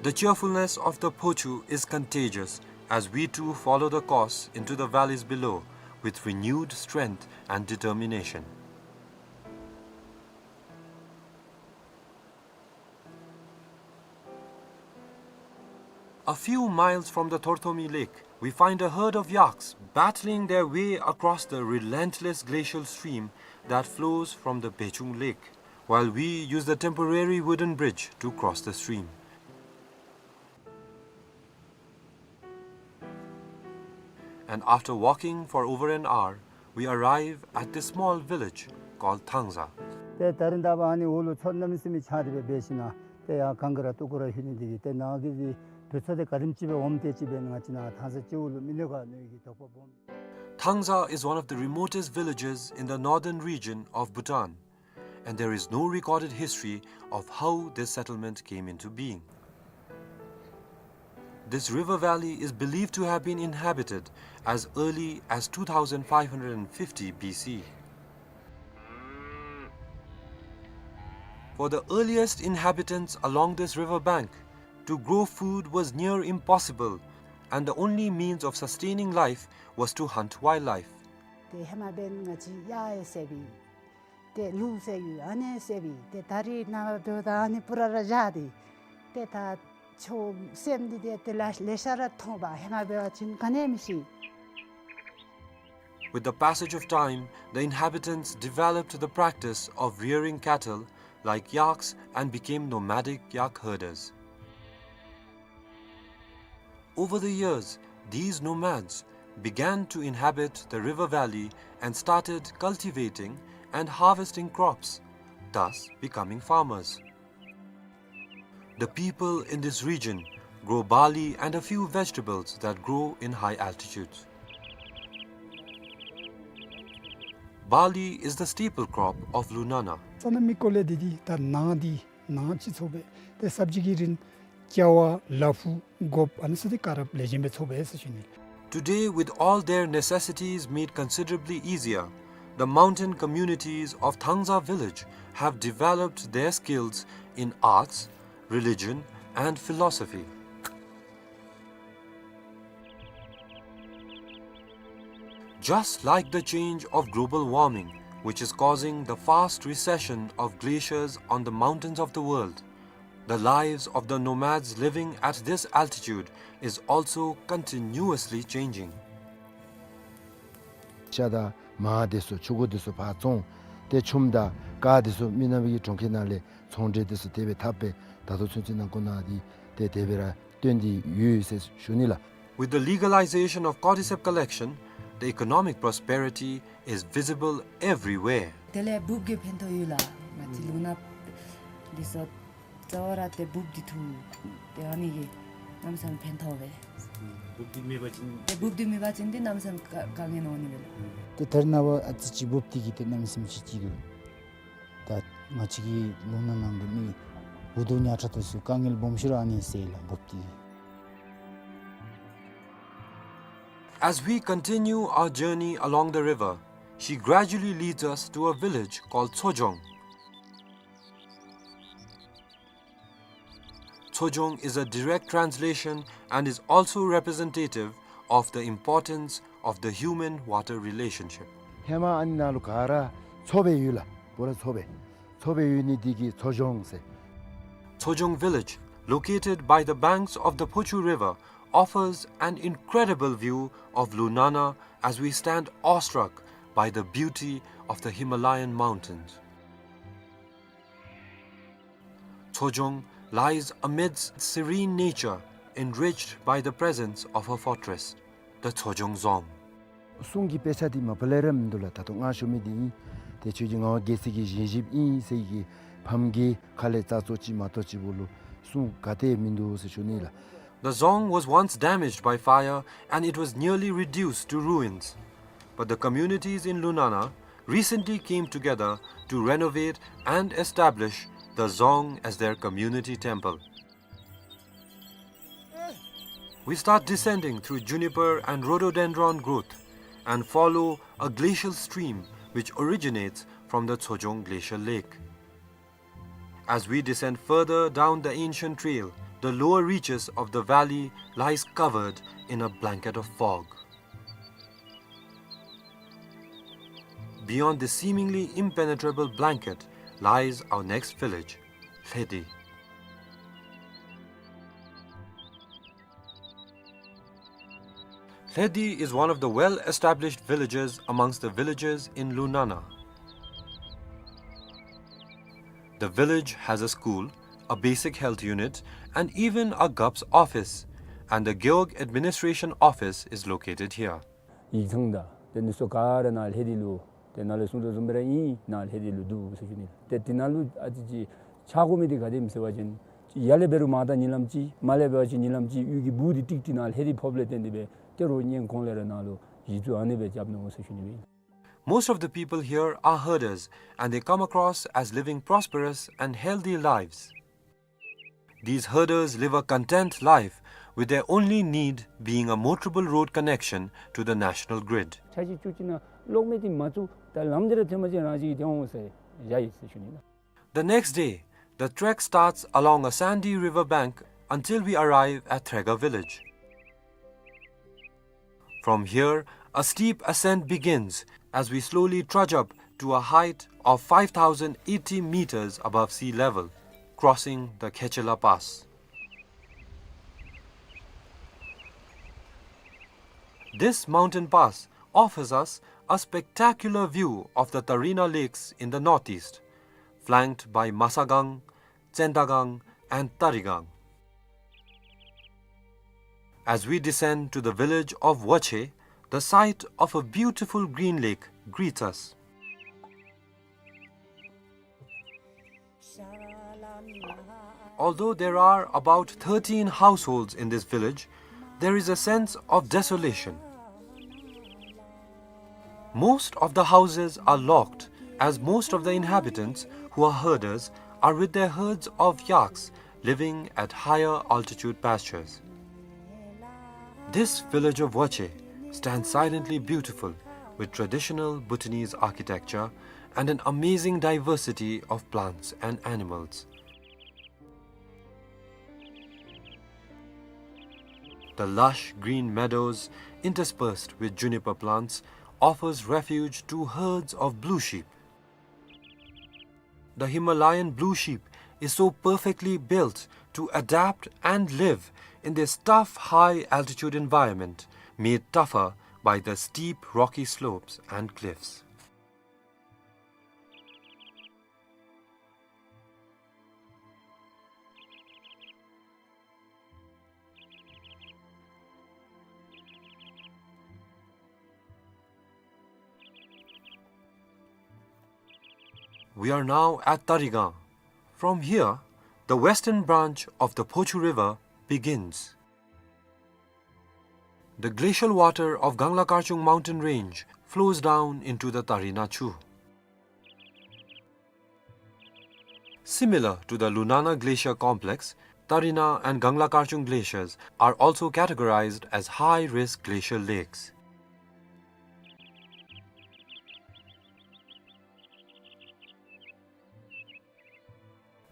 The cheerfulness of the Phochu is contagious as we too follow the course into the valleys below with renewed strength and determination. A few miles from the Thorthomi Lake, we find a herd of yaks battling their way across the relentless glacial stream that flows from the Bechung Lake, while we use the temporary wooden bridge to cross the stream. And after walking for over an hour, we arrive at this small village called Thangza. ཏེ་ད་རིས་ད་ཕར་ཨ་ནི་འོག་ལུ་མཚོ་གནམ་མེད་ས་མེད་ཆགས་ཏེ་སྦེ་འབད་ཞིནམ་ལས་ཏེ་ཡར་གངས་ཀྱི་ར་སྟུག་པོ་ར་ལྷོད་ནི་འདི་གིས་ཏེ་ནཱ་གི་འདི་བོད་ཚུ་ཏེ་ག་དེམ་ཅིག་སྦེ་འོངམ་དེ་ཅིག་སྦེ་ང་བཅས་ནཱ་ཐང་ས་སྤྱི་བོ་ལུ་མི་ནུས་ག་མནོ་བའི་གི་དོགས་པ་སྦོམ། Thangza is one of the remotest villages in the northern region of Bhutan, and there is no recorded history of how this settlement came into being. This river valley is believed to have been inhabited as early as two thousand five hundred fifty B C. For the earliest inhabitants along this river bank, to grow food was near impossible, and the only means of sustaining life was to hunt wildlife. ཏེ་ཧེ་མ་འབདན་ང་བཅས་གཡག་ཡང་བསད་པས། ཏེ་ལུག་བསད་ཡོད། ཨ་ནི་བསད་པས། ཏེ་ད་རིས་ནཱ་ལུ་སྡོདཔ་ད་ཨ་ནི་པུ་ར་ར་བཞག་སྟེ་ཏེ་ད་ ཆོས་སེམས་འདི་དེ་དེ་ལས་ལེ་ཤ་ར་ཐོབ་པ་ཧེ་མ་འབད་བ་ཅིན་ག་ནི་མི་ཤེས། With the passage of time, the inhabitants developed the practice of rearing cattle like yaks and became nomadic yak herders. Over the years, these nomads began to inhabit the river valley and started cultivating and harvesting crops, thus becoming farmers. The people in this region grow barley and a few vegetables that grow in high altitudes. Barley is the staple crop of Lunana. ས་ན་མི་ཀོ་ལེ་འདི་འདི་ད་ནང་འདི་ནང་ཅིག་ཚོ་སྦེ་ཏེ་སབ་ཇི་གི་རིན་ཀྱ་བ་ལ་ཕུག་གོཔ་ཨ་ནི་ཚུ་འདི་ཀ་རབ་ལེགས་ཤོམ་སྦེ་ཚོ་སྦེ་ཟེར་ཞུ་ནི། Today, with all their necessities made considerably easier, the mountain communities of Thangza village have developed their skills in arts, religion, and philosophy. Just like the change of global warming, which is causing the fast recession of glaciers on the mountains of the world, the lives of the nomads living at this altitude is also continuously changing. ཤ་དང་མར་དེ་ཚུ་ཕྱུར་འགོ་དེ་ཚུ་ཕར་བཙོང་། ཏེ་ཆུམ་དང་ཀར་དེ་ཚུ་མི་ནག་པའི་གྲོང་ཁྱེར་ནང་ལས་ཚོང་འབྲེལ་དེ་ཚུ་དེ་སྦེ་འཐབ་སྦེ་ད་ལྟོ་ཚུན་ཚོད་ནང་ཁོ་ན་འདི་ཏེ་དེ་སྦེ་ར་སྟོན་ཏེ་ཡོད་ཟེར་ཞུ་ནི་ལགས། With the legalization of cordyceps collection, the economic prosperity is visible everywhere. དེ་ལས་འབུཔ་གི་ཕན་ཐོགས་ཡོད་ལགས། ང་བཅས་ལུང་ནག་འདི་ཚུ་རྩ་བ་ར་ཏེ་འབུཔ་འདི་འཐུ་སྟེ་ཨ་ནི་གིས་གནམ་མེད་ས་མེད་ཕན་ཐོགས་པས། འབུཔ་འདི་མེད་པ་ཅིན་ཏེ་འབུཔ་འདི་མེད་པ་ཅིན་ཏེ་གནམ་མེད་ས་མེད་དཀའ་དཀའ་ངལ་འོང་ནི་མས་ལགས། ཏེ་ད་རེས་ནངས་པ་ཨ་ཙི་ཅིག་འབུཔ་འདི་གིས་ཏེ་གནམ་མེད་ས་མེད་ཅིག་སྐྱིད་འདུག། ད་ང་བཅས་ཀྱི་ལུང་ནག་ནང་གི་མི་འུ་སྡུག་ཉམ་ཆག་དེ་ཚུ་དཀའ་ངལ་སྦོམ་ཤོས་ར་ཨ་ནི་སེལ་ལགས་འབུཔ་འདི་གིས། As we continue our journey along the river, she gradually leads us to a village called Tsojong. Tsojong is a direct translation and is also representative of the importance of the human-water relationship. ཧེ་མ་ཨ་ནི་ནང་ལུ་ག་ར་མཚོ་སྦེ་ཡོད་ལགས། པུ་ར་མཚོ་སྦེ་མཚོ་སྦེ་ཡོད་ནི་འདི་གིས་མཚོ་ལྗོངས་ཟེར། Tsojong village, located by the banks of the Phochu River, offers an incredible view of Lunana as we stand awestruck by the beauty of the Himalayan mountains. Tsojong lies amidst serene nature, enriched by the presence of her fortress, the Tsojong Dzong. སྲུང་གི་དཔེ་ཆ་འདི་མ་པ་ལས་ར་མིན་འདུག་ལགས། ད་ལྟོ་ང་ཞུ་མི་འདི་ཨིན། ཏེ་ཁྱོད་ཀྱི་ངག་དབང་རྒྱལ་སྲས་ཀྱི་བཞེངས་གཞིཔ་ཨིན་ཟེར་གྱི་ཕམ་གྱི་ཁ་ལས་རྩ་ཚོ་ཅིག་མ་གཏོགས་ཅིག་པོ་ལུ་སྲུང་ག་ཏེ་མིན་འདུག་ཟེར་ཞུ་ནི་ལགས། The dzong was once damaged by fire and it was nearly reduced to ruins. But the communities in Lunana recently came together to renovate and establish the dzong as their community temple. We start descending through juniper and rhododendron growth and follow a glacial stream which originates from the Tsojong Glacial Lake. As we descend further down the ancient trail, the lower reaches of the valley lies covered in a blanket of fog. Beyond this seemingly impenetrable blanket lies our next village, Lhedi. Lhedi is one of the well-established villages amongst the villages in Lunana. The village has a school, a basic health unit, and even a G O P's office, and the Gewog Administration Office is located here. ཡིག་ཚང་དང་དེ་ཚུ་ག་ར་ནཱ་ལྷེ་དི་ལུ་དེ་ནཱ་ལས་གསུངས་དོ་བཟུམ་སྦེ་ར་ཨིན། ནཱ་ལྷེ་དི་ལུ་འདུག་ཟེར་ཞུ་ནི། ཏེ་དེ་ནང་ལུ་ཨ་ཙི་ཅིག་ཆགས་དགོ་མི་འདི་ག་དེམ་ཟེར་བ་ཅིན་ཡར་ལས་འབད་རུང་མར་ད་ཉིན་ལམ་ཅིག་མར་ལས་འབད་བ་ཅིན་ཉིན་ལམ་ཅིག་གཡུས་ཀྱི་སྦུག་འདི་ཏིག་ཏིག་ནཱ་ལྷེ་དི་ཕོགཔ་ལས་བརྟེན་ཏེ་སྦེ་ཏེ་རོགས་སྔོན་གོང་ལས་ར་ནཱ་ལུ་གཞི་བཙུགས་ཨ་ནི་སྦེ་རྐྱབ་ནུག་ཟེར་ཞུ་ནི་ཨིན། Most of the people here are herders and they come across as living prosperous and healthy lives. These herders live a content life, with their only need being a motorable road connection to the national grid. ཆ་ཅིག་བཅུ་གཅིག་ནང་གློག་མེ་འདི་མ་བཙུགས་ད་ལམ་འདི་ར་ཐོན་མ་ཅིག་རང་ཅིག་གིས་ཐོན་འོང་ཟེར་བཞག་ཡི་ཟེར་ཞུ་ནི་ལགས། The next day, the trek starts along a sandy river bank until we arrive at Threga village. From here, a steep ascent begins as we slowly trudge up to a height of five thousand eighty meters above sea level, crossing the Khechela Pass. This mountain pass offers us a spectacular view of the Tarina Lakes in the northeast, flanked by Masagang, Tsendagang, and Tarigang. As we descend to the village of Wache, the sight of a beautiful green lake greets us. Although there are about thirteen households in this village, there is a sense of desolation. Most of the houses are locked, as most of the inhabitants, who are herders, are with their herds of yaks living at higher altitude pastures. This village of Wache stands silently beautiful, with traditional Bhutanese architecture and an amazing diversity of plants and animals. The lush green meadows, interspersed with juniper plants, offers refuge to herds of blue sheep. The Himalayan blue sheep is so perfectly built to adapt and live in this tough high-altitude environment, made tougher by the steep rocky slopes and cliffs. We are now at Tarigang. From here, the western branch of the Phochu River begins. The glacial water of Gangla Karchung mountain range flows down into the Tarina Chu. Similar to the Lunana Glacier complex, Tarina and Gangla Karchung glaciers are also categorized as high-risk glacial lakes.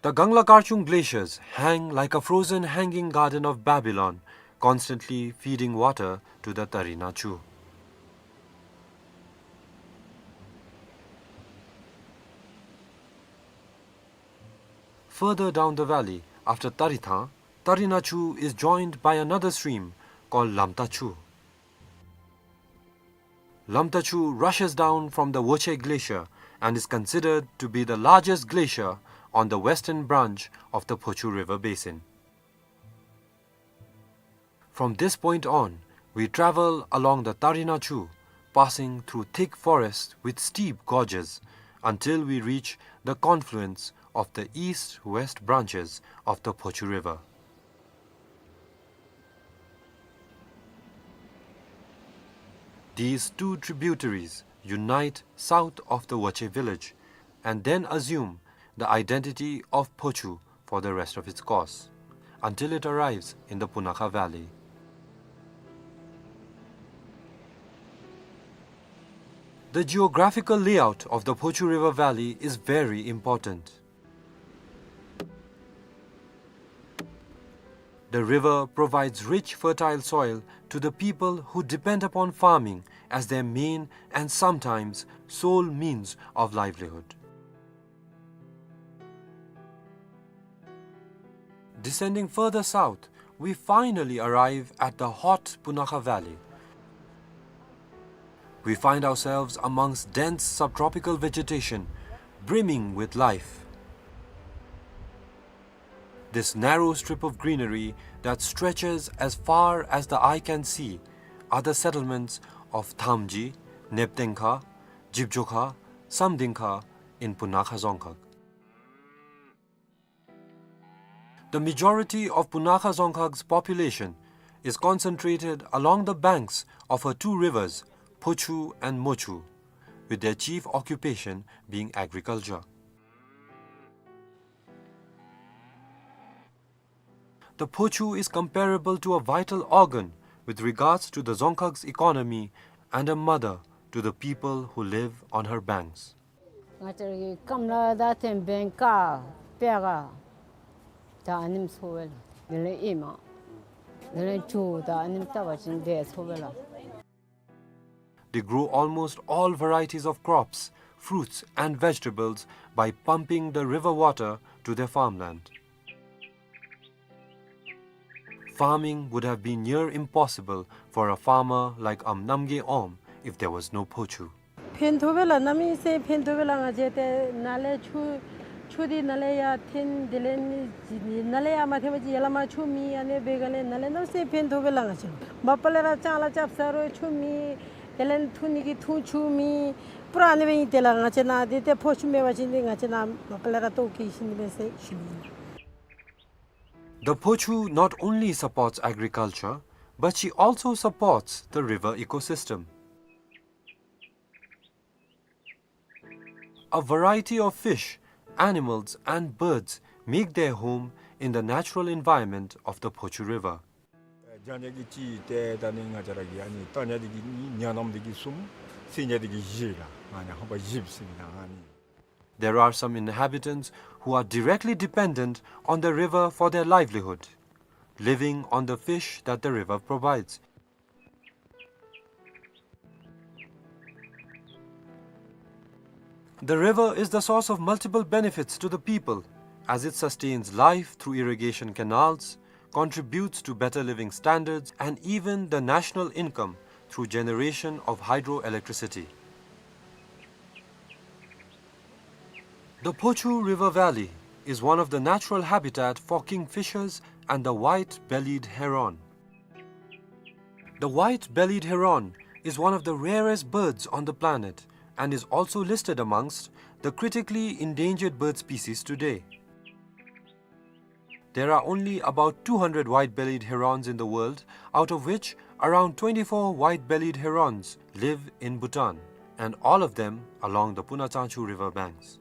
The Gangla Karchung glaciers hang like a frozen hanging garden of Babylon, constantly feeding water to the Tarina Chu. Further down the valley, after Tarithang, Tarina Chu is joined by another stream called Lamta Chu. Lamta Chu rushes down from the Woche Glacier and is considered to be the largest glacier on the western branch of the Phochu River basin. From this point on, we travel along the Tarina Chu, passing through thick forests with steep gorges, until we reach the confluence of the east-west branches of the Phochu River. These two tributaries unite south of the Woche village and then assume the identity of Phochu for the rest of its course, until it arrives in the Punakha Valley. The geographical layout of the Phochu River Valley is very important. The river provides rich, fertile soil to the people who depend upon farming as their main and sometimes sole means of livelihood. Descending further south, we finally arrive at the hot Punakha Valley. We find ourselves amongst dense subtropical vegetation, brimming with life. This narrow strip of greenery that stretches as far as the eye can see are the settlements of Thamji, Neptengkha, Jibjokha, Samdingkha in Punakha Dzongkhag. The majority of Punakha Dzongkhag's population is concentrated along the banks of her two rivers, Phochu and Mochu, with their chief occupation being agriculture. The Phochu is comparable to a vital organ with regards to the Dzongkhag's economy and a mother to the people who live on her banks. Nga char ki kamla da them ben ka pega da anim so wel. Nele ima. Nele chu da anim ta ba chin de so wel. They grow almost all varieties of crops, fruits and vegetables by pumping the river water to their farmland. Farming would have been near impossible for a farmer like Am Namgay Om if there was no Phochu. ཕན་ཐོགས་པས་ལགས། གནམ་མེད་ས་མེད་ཕན་ཐོགས་པས་ལགས། ང་བཅས་ཏེ་ནཱ་ལས་ཆུ་ཆུ་འདི་ནཱ་ལས་ཡར་འཐེན། དེ་ལས་ནི་ནཱ་ལས་ཡར་མ་འཐེན་པ་ཅིན་ཡར་ལས་མར་ཆུ་མེད། ཨ་ནི་འབད་ག་ལས་ནཱ་ལས་གནམ་མེད་ས་མེད་ཕན་ཐོགས་པས་ལགས། ང་བཅས་མ་པ་ལས་ར་ལྕང་ལཱ་རྐྱབ་ས་རུང་ཆུ་མེད། དེ་ལས་འཐུང་ནི་གི་འཐུང་ཆུ་མེད། པུ་ར་ཨ་ནི་སྦེ་ཨིན། དེ་ལས་ང་བཅས་ནཱ་འདི་ཏེ་ཕོ་ཆུ་མེད་པ་ཅིན་འདི་ང་བཅས་ནཱ་མ་པ་ལས་ར་ལྟོཝ་བཀྱེས་ཞིནམ་ལས་ཟེར་ཞུ་ནི་ཨིན། The Phochu not only supports agriculture, but she also supports the river ecosystem. A variety of fish, animals, and birds make their home in the natural environment of the Phochu River. རྒྱང་ཉག་གི་གཅིག་ཏེ་ད་ནི་ང་བཅས་ར་གི་ཨ་ནི་རྟ་ཉག་འདི་གིས་གཉིས། ཉ་ནམ་འདི་གིས་གསུམ། སེང་ཉག་འདི་གིས་བཞི་ལགས། ང་ཉ་ཧམ་པ་བཞི་ཟེར་མི་ད་ཨ་ནི། There are some inhabitants who are directly dependent on the river for their livelihood, living on the fish that the river provides. The river is the source of multiple benefits to the people, as it sustains life through irrigation canals, contributes to better living standards, and even the national income through generation of hydroelectricity. The Phochu River Valley is one of the natural habitat for kingfishers and the white-bellied heron. The white-bellied heron is one of the rarest birds on the planet and is also listed amongst the critically endangered bird species today. There are only about two hundred white-bellied herons in the world, out of which around twenty-four white-bellied herons live in Bhutan, and all of them along the Puna Changchu river banks.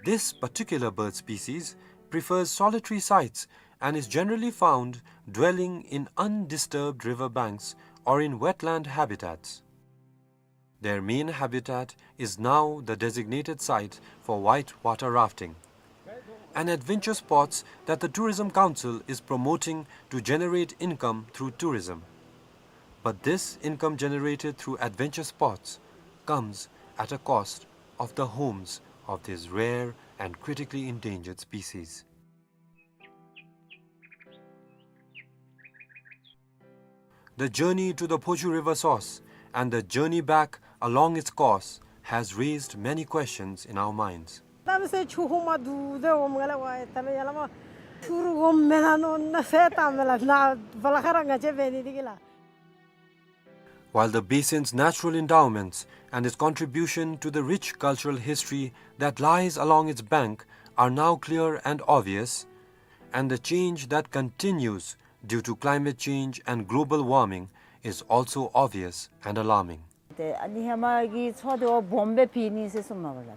This particular bird species prefers solitary sites and is generally found dwelling in undisturbed river banks or in wetland habitats. Their main habitat is now the designated site for white water rafting, an adventure sports that the Tourism Council is promoting to generate income through tourism. But this income generated through adventure sports comes at a cost of the homes of these rare and critically endangered species. The journey to the Phochu River source and the journey back along its course has raised many questions in our minds. གནམ་མེད་ས་མེད་ཆུ་ཧོང་མ་འདུག་དེ་འོངམ་ལས་ཝའེ་ད་ལོ་ཡར་ལས་མར་ཆུ་རུ་འོངམ་མེན་ན་མནོ་ན་ཟེར་བཏངམ་མས་ལགས། ནཱ་བ་ལ་ཁ་ར་ང་བཅས་འབད་ནི་འདི་གིས་ལགས། While the basin's natural endowments and its contribution to the rich cultural history that lies along its bank are now clear and obvious, and the change that continues due to climate change and global warming is also obvious and alarming. ཏེ་ཨ་ནི་ཧེ་མ་གི་མཚོ་འདི་འོ་སྦོམ་སྦེ་ཕྱེ་ནི་ཟེར་གསུངམ་མས་ལགས།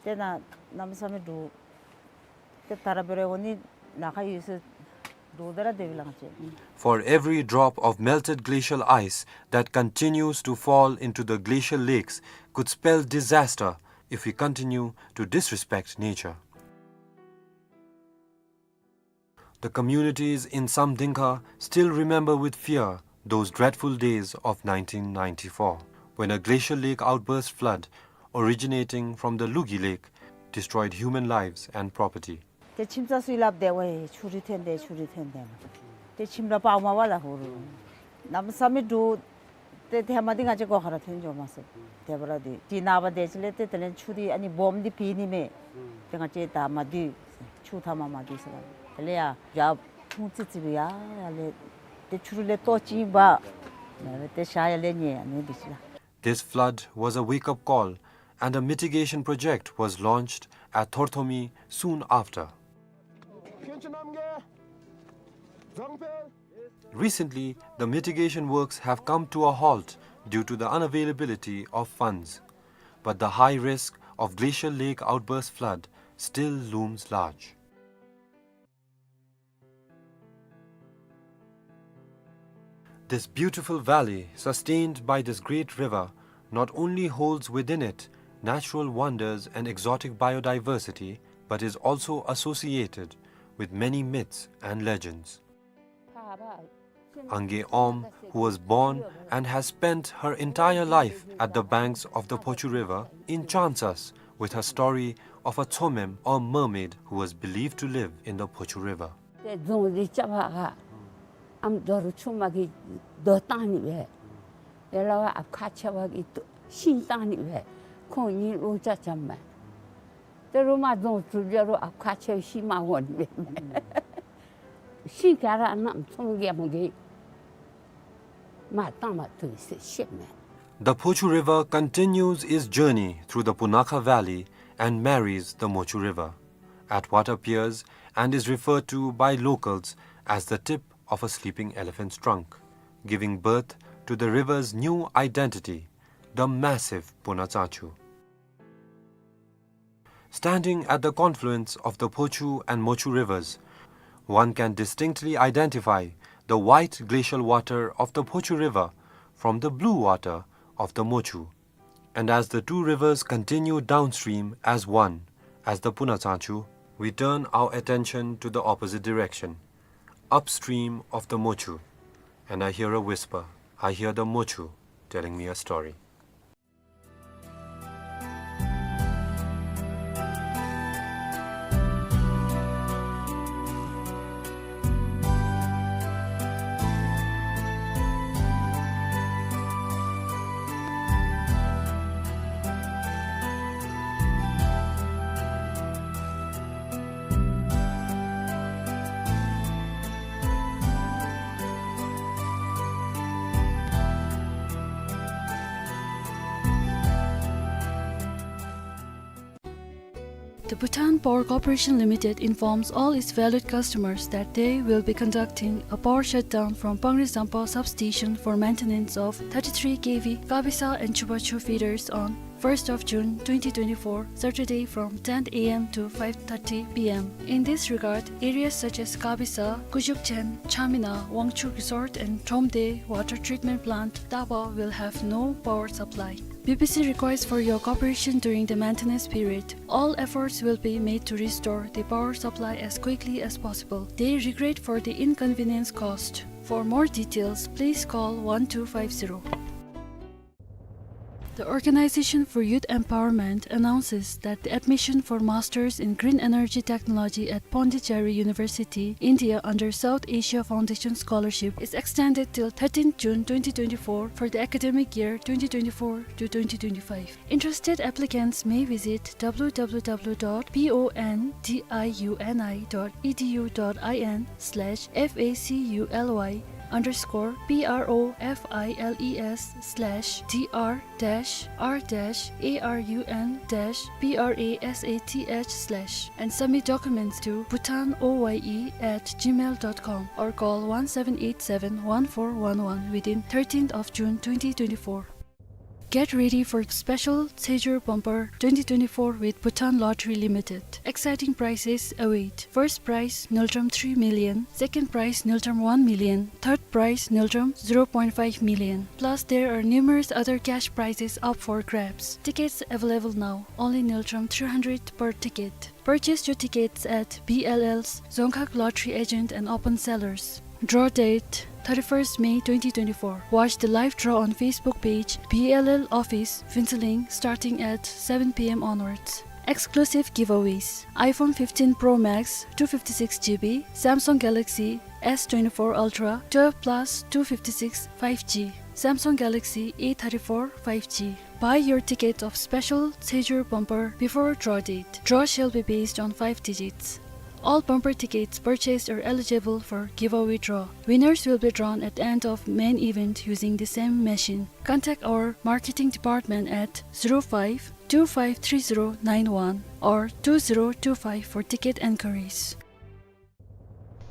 ཏེ་ནཱ་གནམ་མེད་ས་མེད་འདུག། ཏེ་ད་ར་འབད་རུང་འོང་ནི་ལཱ་ཁག་ཡོད་ཟེར་འདུག། ད་ར་དེ་སྦེ་ལགས། ང་བཅས། For every drop of melted glacial ice that continues to fall into the glacial lakes could spell disaster if we continue to disrespect nature. The communities in Samdingkha still remember with fear those dreadful days of nineteen ninety-four, when a glacial lake outburst flood originating from the Lugi Lake destroyed human lives and property. ཏེ་ཁྱིམ་ཚང་ཚུ་གིས་སླབ་སྟེ་ཝའེ་ཆུ་རུད་ཐོན་དེས། ཆུ་རུད་ཐོན་དེས། ཏེ་ཁྱིམ་ར་སྤརཝ་མས་ལགས་ཧོར། གནམ་མེད་ས་མེད་འདུག། ཏེ་ཧེ་མ་འདི་ང་བཅས་སྒོ་ཁར་ར་ཐོན་འགྱོཝ་མས་ཟེར། དེ་འབད་ར་འདི་ཏེ་ནངས་པ་དེ་ཅིག་ལས་ཏེ་དེ་ལས་ཆུ་འདི་ཨ་ནི་སྦོམ་འདི་ཕྱེ་ནི་མས། ཏེ་ང་བཅས་ད་མ་སྡོད། ཆུ་མཐའ་མར་མ་སྡོད་ཟེར་ལགས། དེ་ལས་ཡར་ཡར་ཕུང་ཙི་ཙི་སྦེ་ཡར་ཡར་ལས་ཏེ་ཆུ་རུད་ལས་ལྟོ་ཅིག་འབག། ཏེ་ཤར་ཡར་ལས་ཉལ་ཨ་ནི་འདི་ཅིག་ལགས། This flood was a wake-up call and a mitigation project was launched at Thorthomi soon after. Recently, the mitigation works have come to a halt due to the unavailability of funds, but the high risk of glacial lake outburst flood still looms large. This beautiful valley, sustained by this great river, not only holds within it natural wonders and exotic biodiversity, but is also associated with many myths and legends. Angay Om, who was born and has spent her entire life at the banks of the Phochu River, enchants us with her story of a ཚོ་མེན་or mermaid who was believed to live in the Phochu River. ཏེ་རྫོང་འདི་རྐྱབ་པར་ཨམ་རྡོ་རུ་ཆུང་མ་གིས་རྡོ་བཏང་ནི་སྦེ། ཡ་ལ་བ་ཨཔ་ཁ་ཆེ་བ་གིས་ཤིང་བཏང་ནི་སྦེ། ཁོང་གཉིས་ལོ་ཅ་ཅམ་མས། ཏེ་རུ་མ་རྫོང་གྲུབ་རྒྱ་རུ་ཨཔ་ཁ་ཆེ་བ་ཤིང་མ་འོང་ནི་སྦེ། ཤིང་ག་ར་གནམ་ཚོང་རྒྱལ་མོ་གིས་མ་བཏང་མ་ཐུབ་ཟེར་བཤད་མས། The Phochu River continues its journey through the Punakha Valley and marries the Mochu River at what appears and is referred to by locals as the tip of a sleeping elephant's trunk, giving birth to the river's new identity, the massive Punatsachu. Standing at the confluence of the Phochu and Mochu rivers, one can distinctly identify the white glacial water of the Phochu River from the blue water of the Mochu. And as the two rivers continue downstream as one, as the Punatsachu, we turn our attention to the opposite direction, upstream of the Mochu. And I hear a whisper. I hear the Mochu telling me a story. The Bhutan Power Corporation Limited informs all its valued customers that they will be conducting a power shutdown from Pangri Zampa substation for maintenance of thirty-three K V Kabisa and Chubachu feeders on first of June twenty twenty-four, Saturday, from ten A M to five thirty P M. In this regard, areas such as Kabisa, Kujukchen, Chamina, Wangchuk Resort and Tromde Water Treatment Plant, Taba, will have no power supply. B P C requires for your cooperation during the maintenance period. All efforts will be made to restore the power supply as quickly as possible. They regret for the inconvenience caused. For more details, please call one two five zero. The Organization for Youth Empowerment announces that the admission for Masters in Green Energy Technology at Pondicherry University, India, under South Asia Foundation Scholarship is extended till thirteenth June twenty twenty-four for the academic year twenty twenty-four to twenty twenty-five. Interested applicants may visit W W W dot pondiuni dot E D U dot I N dot E D U dot I N slash F A C U L Y underscore P R O F I L E S slash D R dash R dash A R U N dash P R A S A T H slash and submit documents to bhutan O Y E at gmail dot com or call one seven eight seven one four one one within thirteenth of June twenty twenty-four. Get ready for special Tsheijur Bumper twenty twenty-four with Bhutan Lottery Limited. Exciting prizes await. First prize, Ngultrum three million. Second prize, Ngultrum one million. Third prize, Ngultrum zero point five million. Plus, there are numerous other cash prizes up for grabs. Tickets available now. Only Ngultrum three hundred per ticket. Purchase your tickets at B L L's Dzongkhag Lottery Agent and Open Sellers. Draw date, thirty-first May twenty twenty-four. Watch the live draw on Facebook page B L L Office, Phuentsholing, starting at seven P M onwards. Exclusive giveaways: iPhone fifteen Pro Max, two fifty-six G B, Samsung Galaxy S twenty-four Ultra, twelve plus two fifty-six five G, Samsung Galaxy A thirty-four five G. Buy your ticket of special Tsheijur Bumper before draw date. Draw shall be based on five digits. All bumper tickets purchased are eligible for giveaway draw. Winners will be drawn at the end of main event using the same machine. Contact our marketing department at zero five two five three zero nine one or two zero two five for ticket enquiries.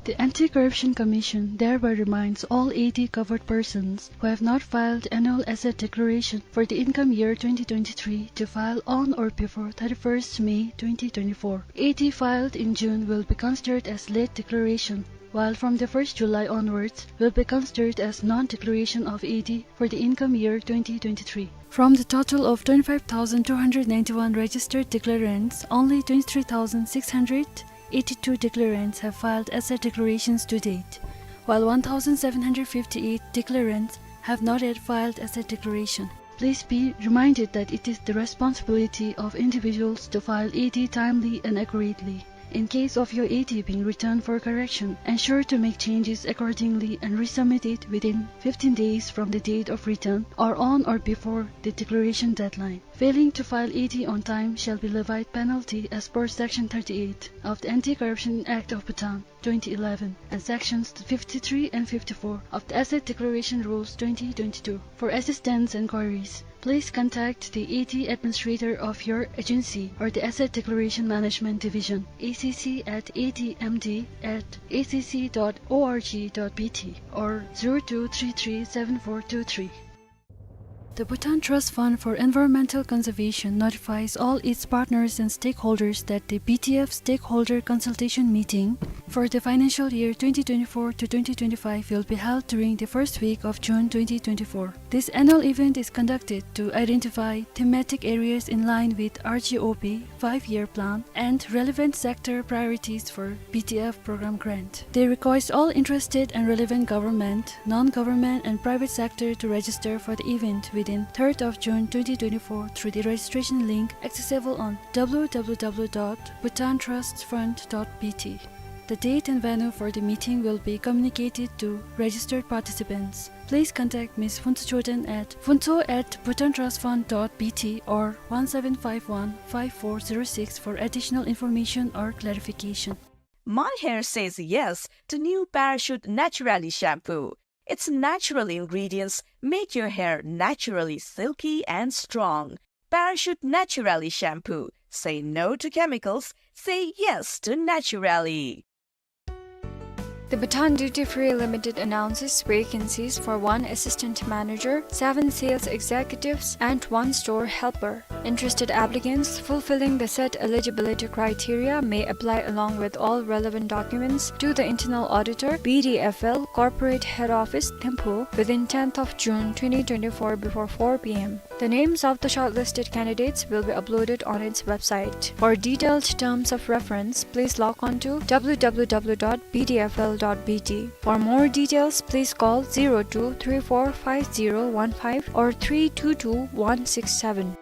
The Anti-Corruption Commission thereby reminds all A D covered persons who have not filed annual asset declaration for the income year twenty twenty-three to file on or before thirty-first May twenty twenty-four. A D filed in June will be considered as late declaration, while from the first July onwards will be considered as non-declaration of A D for the income year twenty twenty-three. From the total of twenty-five thousand two hundred ninety-one registered declarants, only twenty-three thousand six hundred eighty-two declarants have filed asset declarations to date, while one thousand seven hundred fifty-eight declarants have not yet filed asset declaration. Please be reminded that it is the responsibility of individuals to file A D timely and accurately. In case of your A D being returned for correction, ensure to make changes accordingly and resubmit it within fifteen days from the date of return or on or before the declaration deadline. Failing to file A D on time shall be levied penalty as per Section thirty-eight of the Anti-Corruption Act of Bhutan twenty eleven and Sections fifty-three and fifty-four of the Asset Declaration Rules twenty twenty-two. For assistance and queries, please contact the A D administrator of your agency or the Asset Declaration Management Division, A C C at A D M D at A C C dot org dot B T or zero two three three seven four two three. The Bhutan Trust Fund for Environmental Conservation notifies all its partners and stakeholders that the B T F Stakeholder Consultation Meeting for the financial year twenty twenty-four to twenty twenty-five will be held during the first week of June twenty twenty-four. This annual event is conducted to identify thematic areas in line with R G O P five-year plan and relevant sector priorities for B T F program grant. They request all interested and relevant government, non-government and private sector to register for the event within third of June twenty twenty-four through the registration link accessible on w w w dot bhutan trust fund dot b t. The date and venue for the meeting will be communicated to registered participants. Please contact Miss Phuntsho Choden at phuntsho at bhutan trust fund dot b t or one seven five one five four zero six for additional information or clarification. My hair says yes to new Parachute Naturally shampoo. Its natural ingredients make your hair naturally silky and strong. Parachute Naturally shampoo. Say no to chemicals. Say yes to Naturally. The Bhutan Duty Free Limited announces vacancies for one assistant manager, seven sales executives, and one store helper. Interested applicants fulfilling the set eligibility criteria may apply along with all relevant documents to the internal auditor, B D F L, corporate head office, Thimphu, within tenth of June twenty twenty-four before four p m. The names of the shortlisted candidates will be uploaded on its website. For detailed terms of reference, please log on to w w w dot b d f l dot b t. For more details, please call zero two three four five zero one five or three two two one six seven.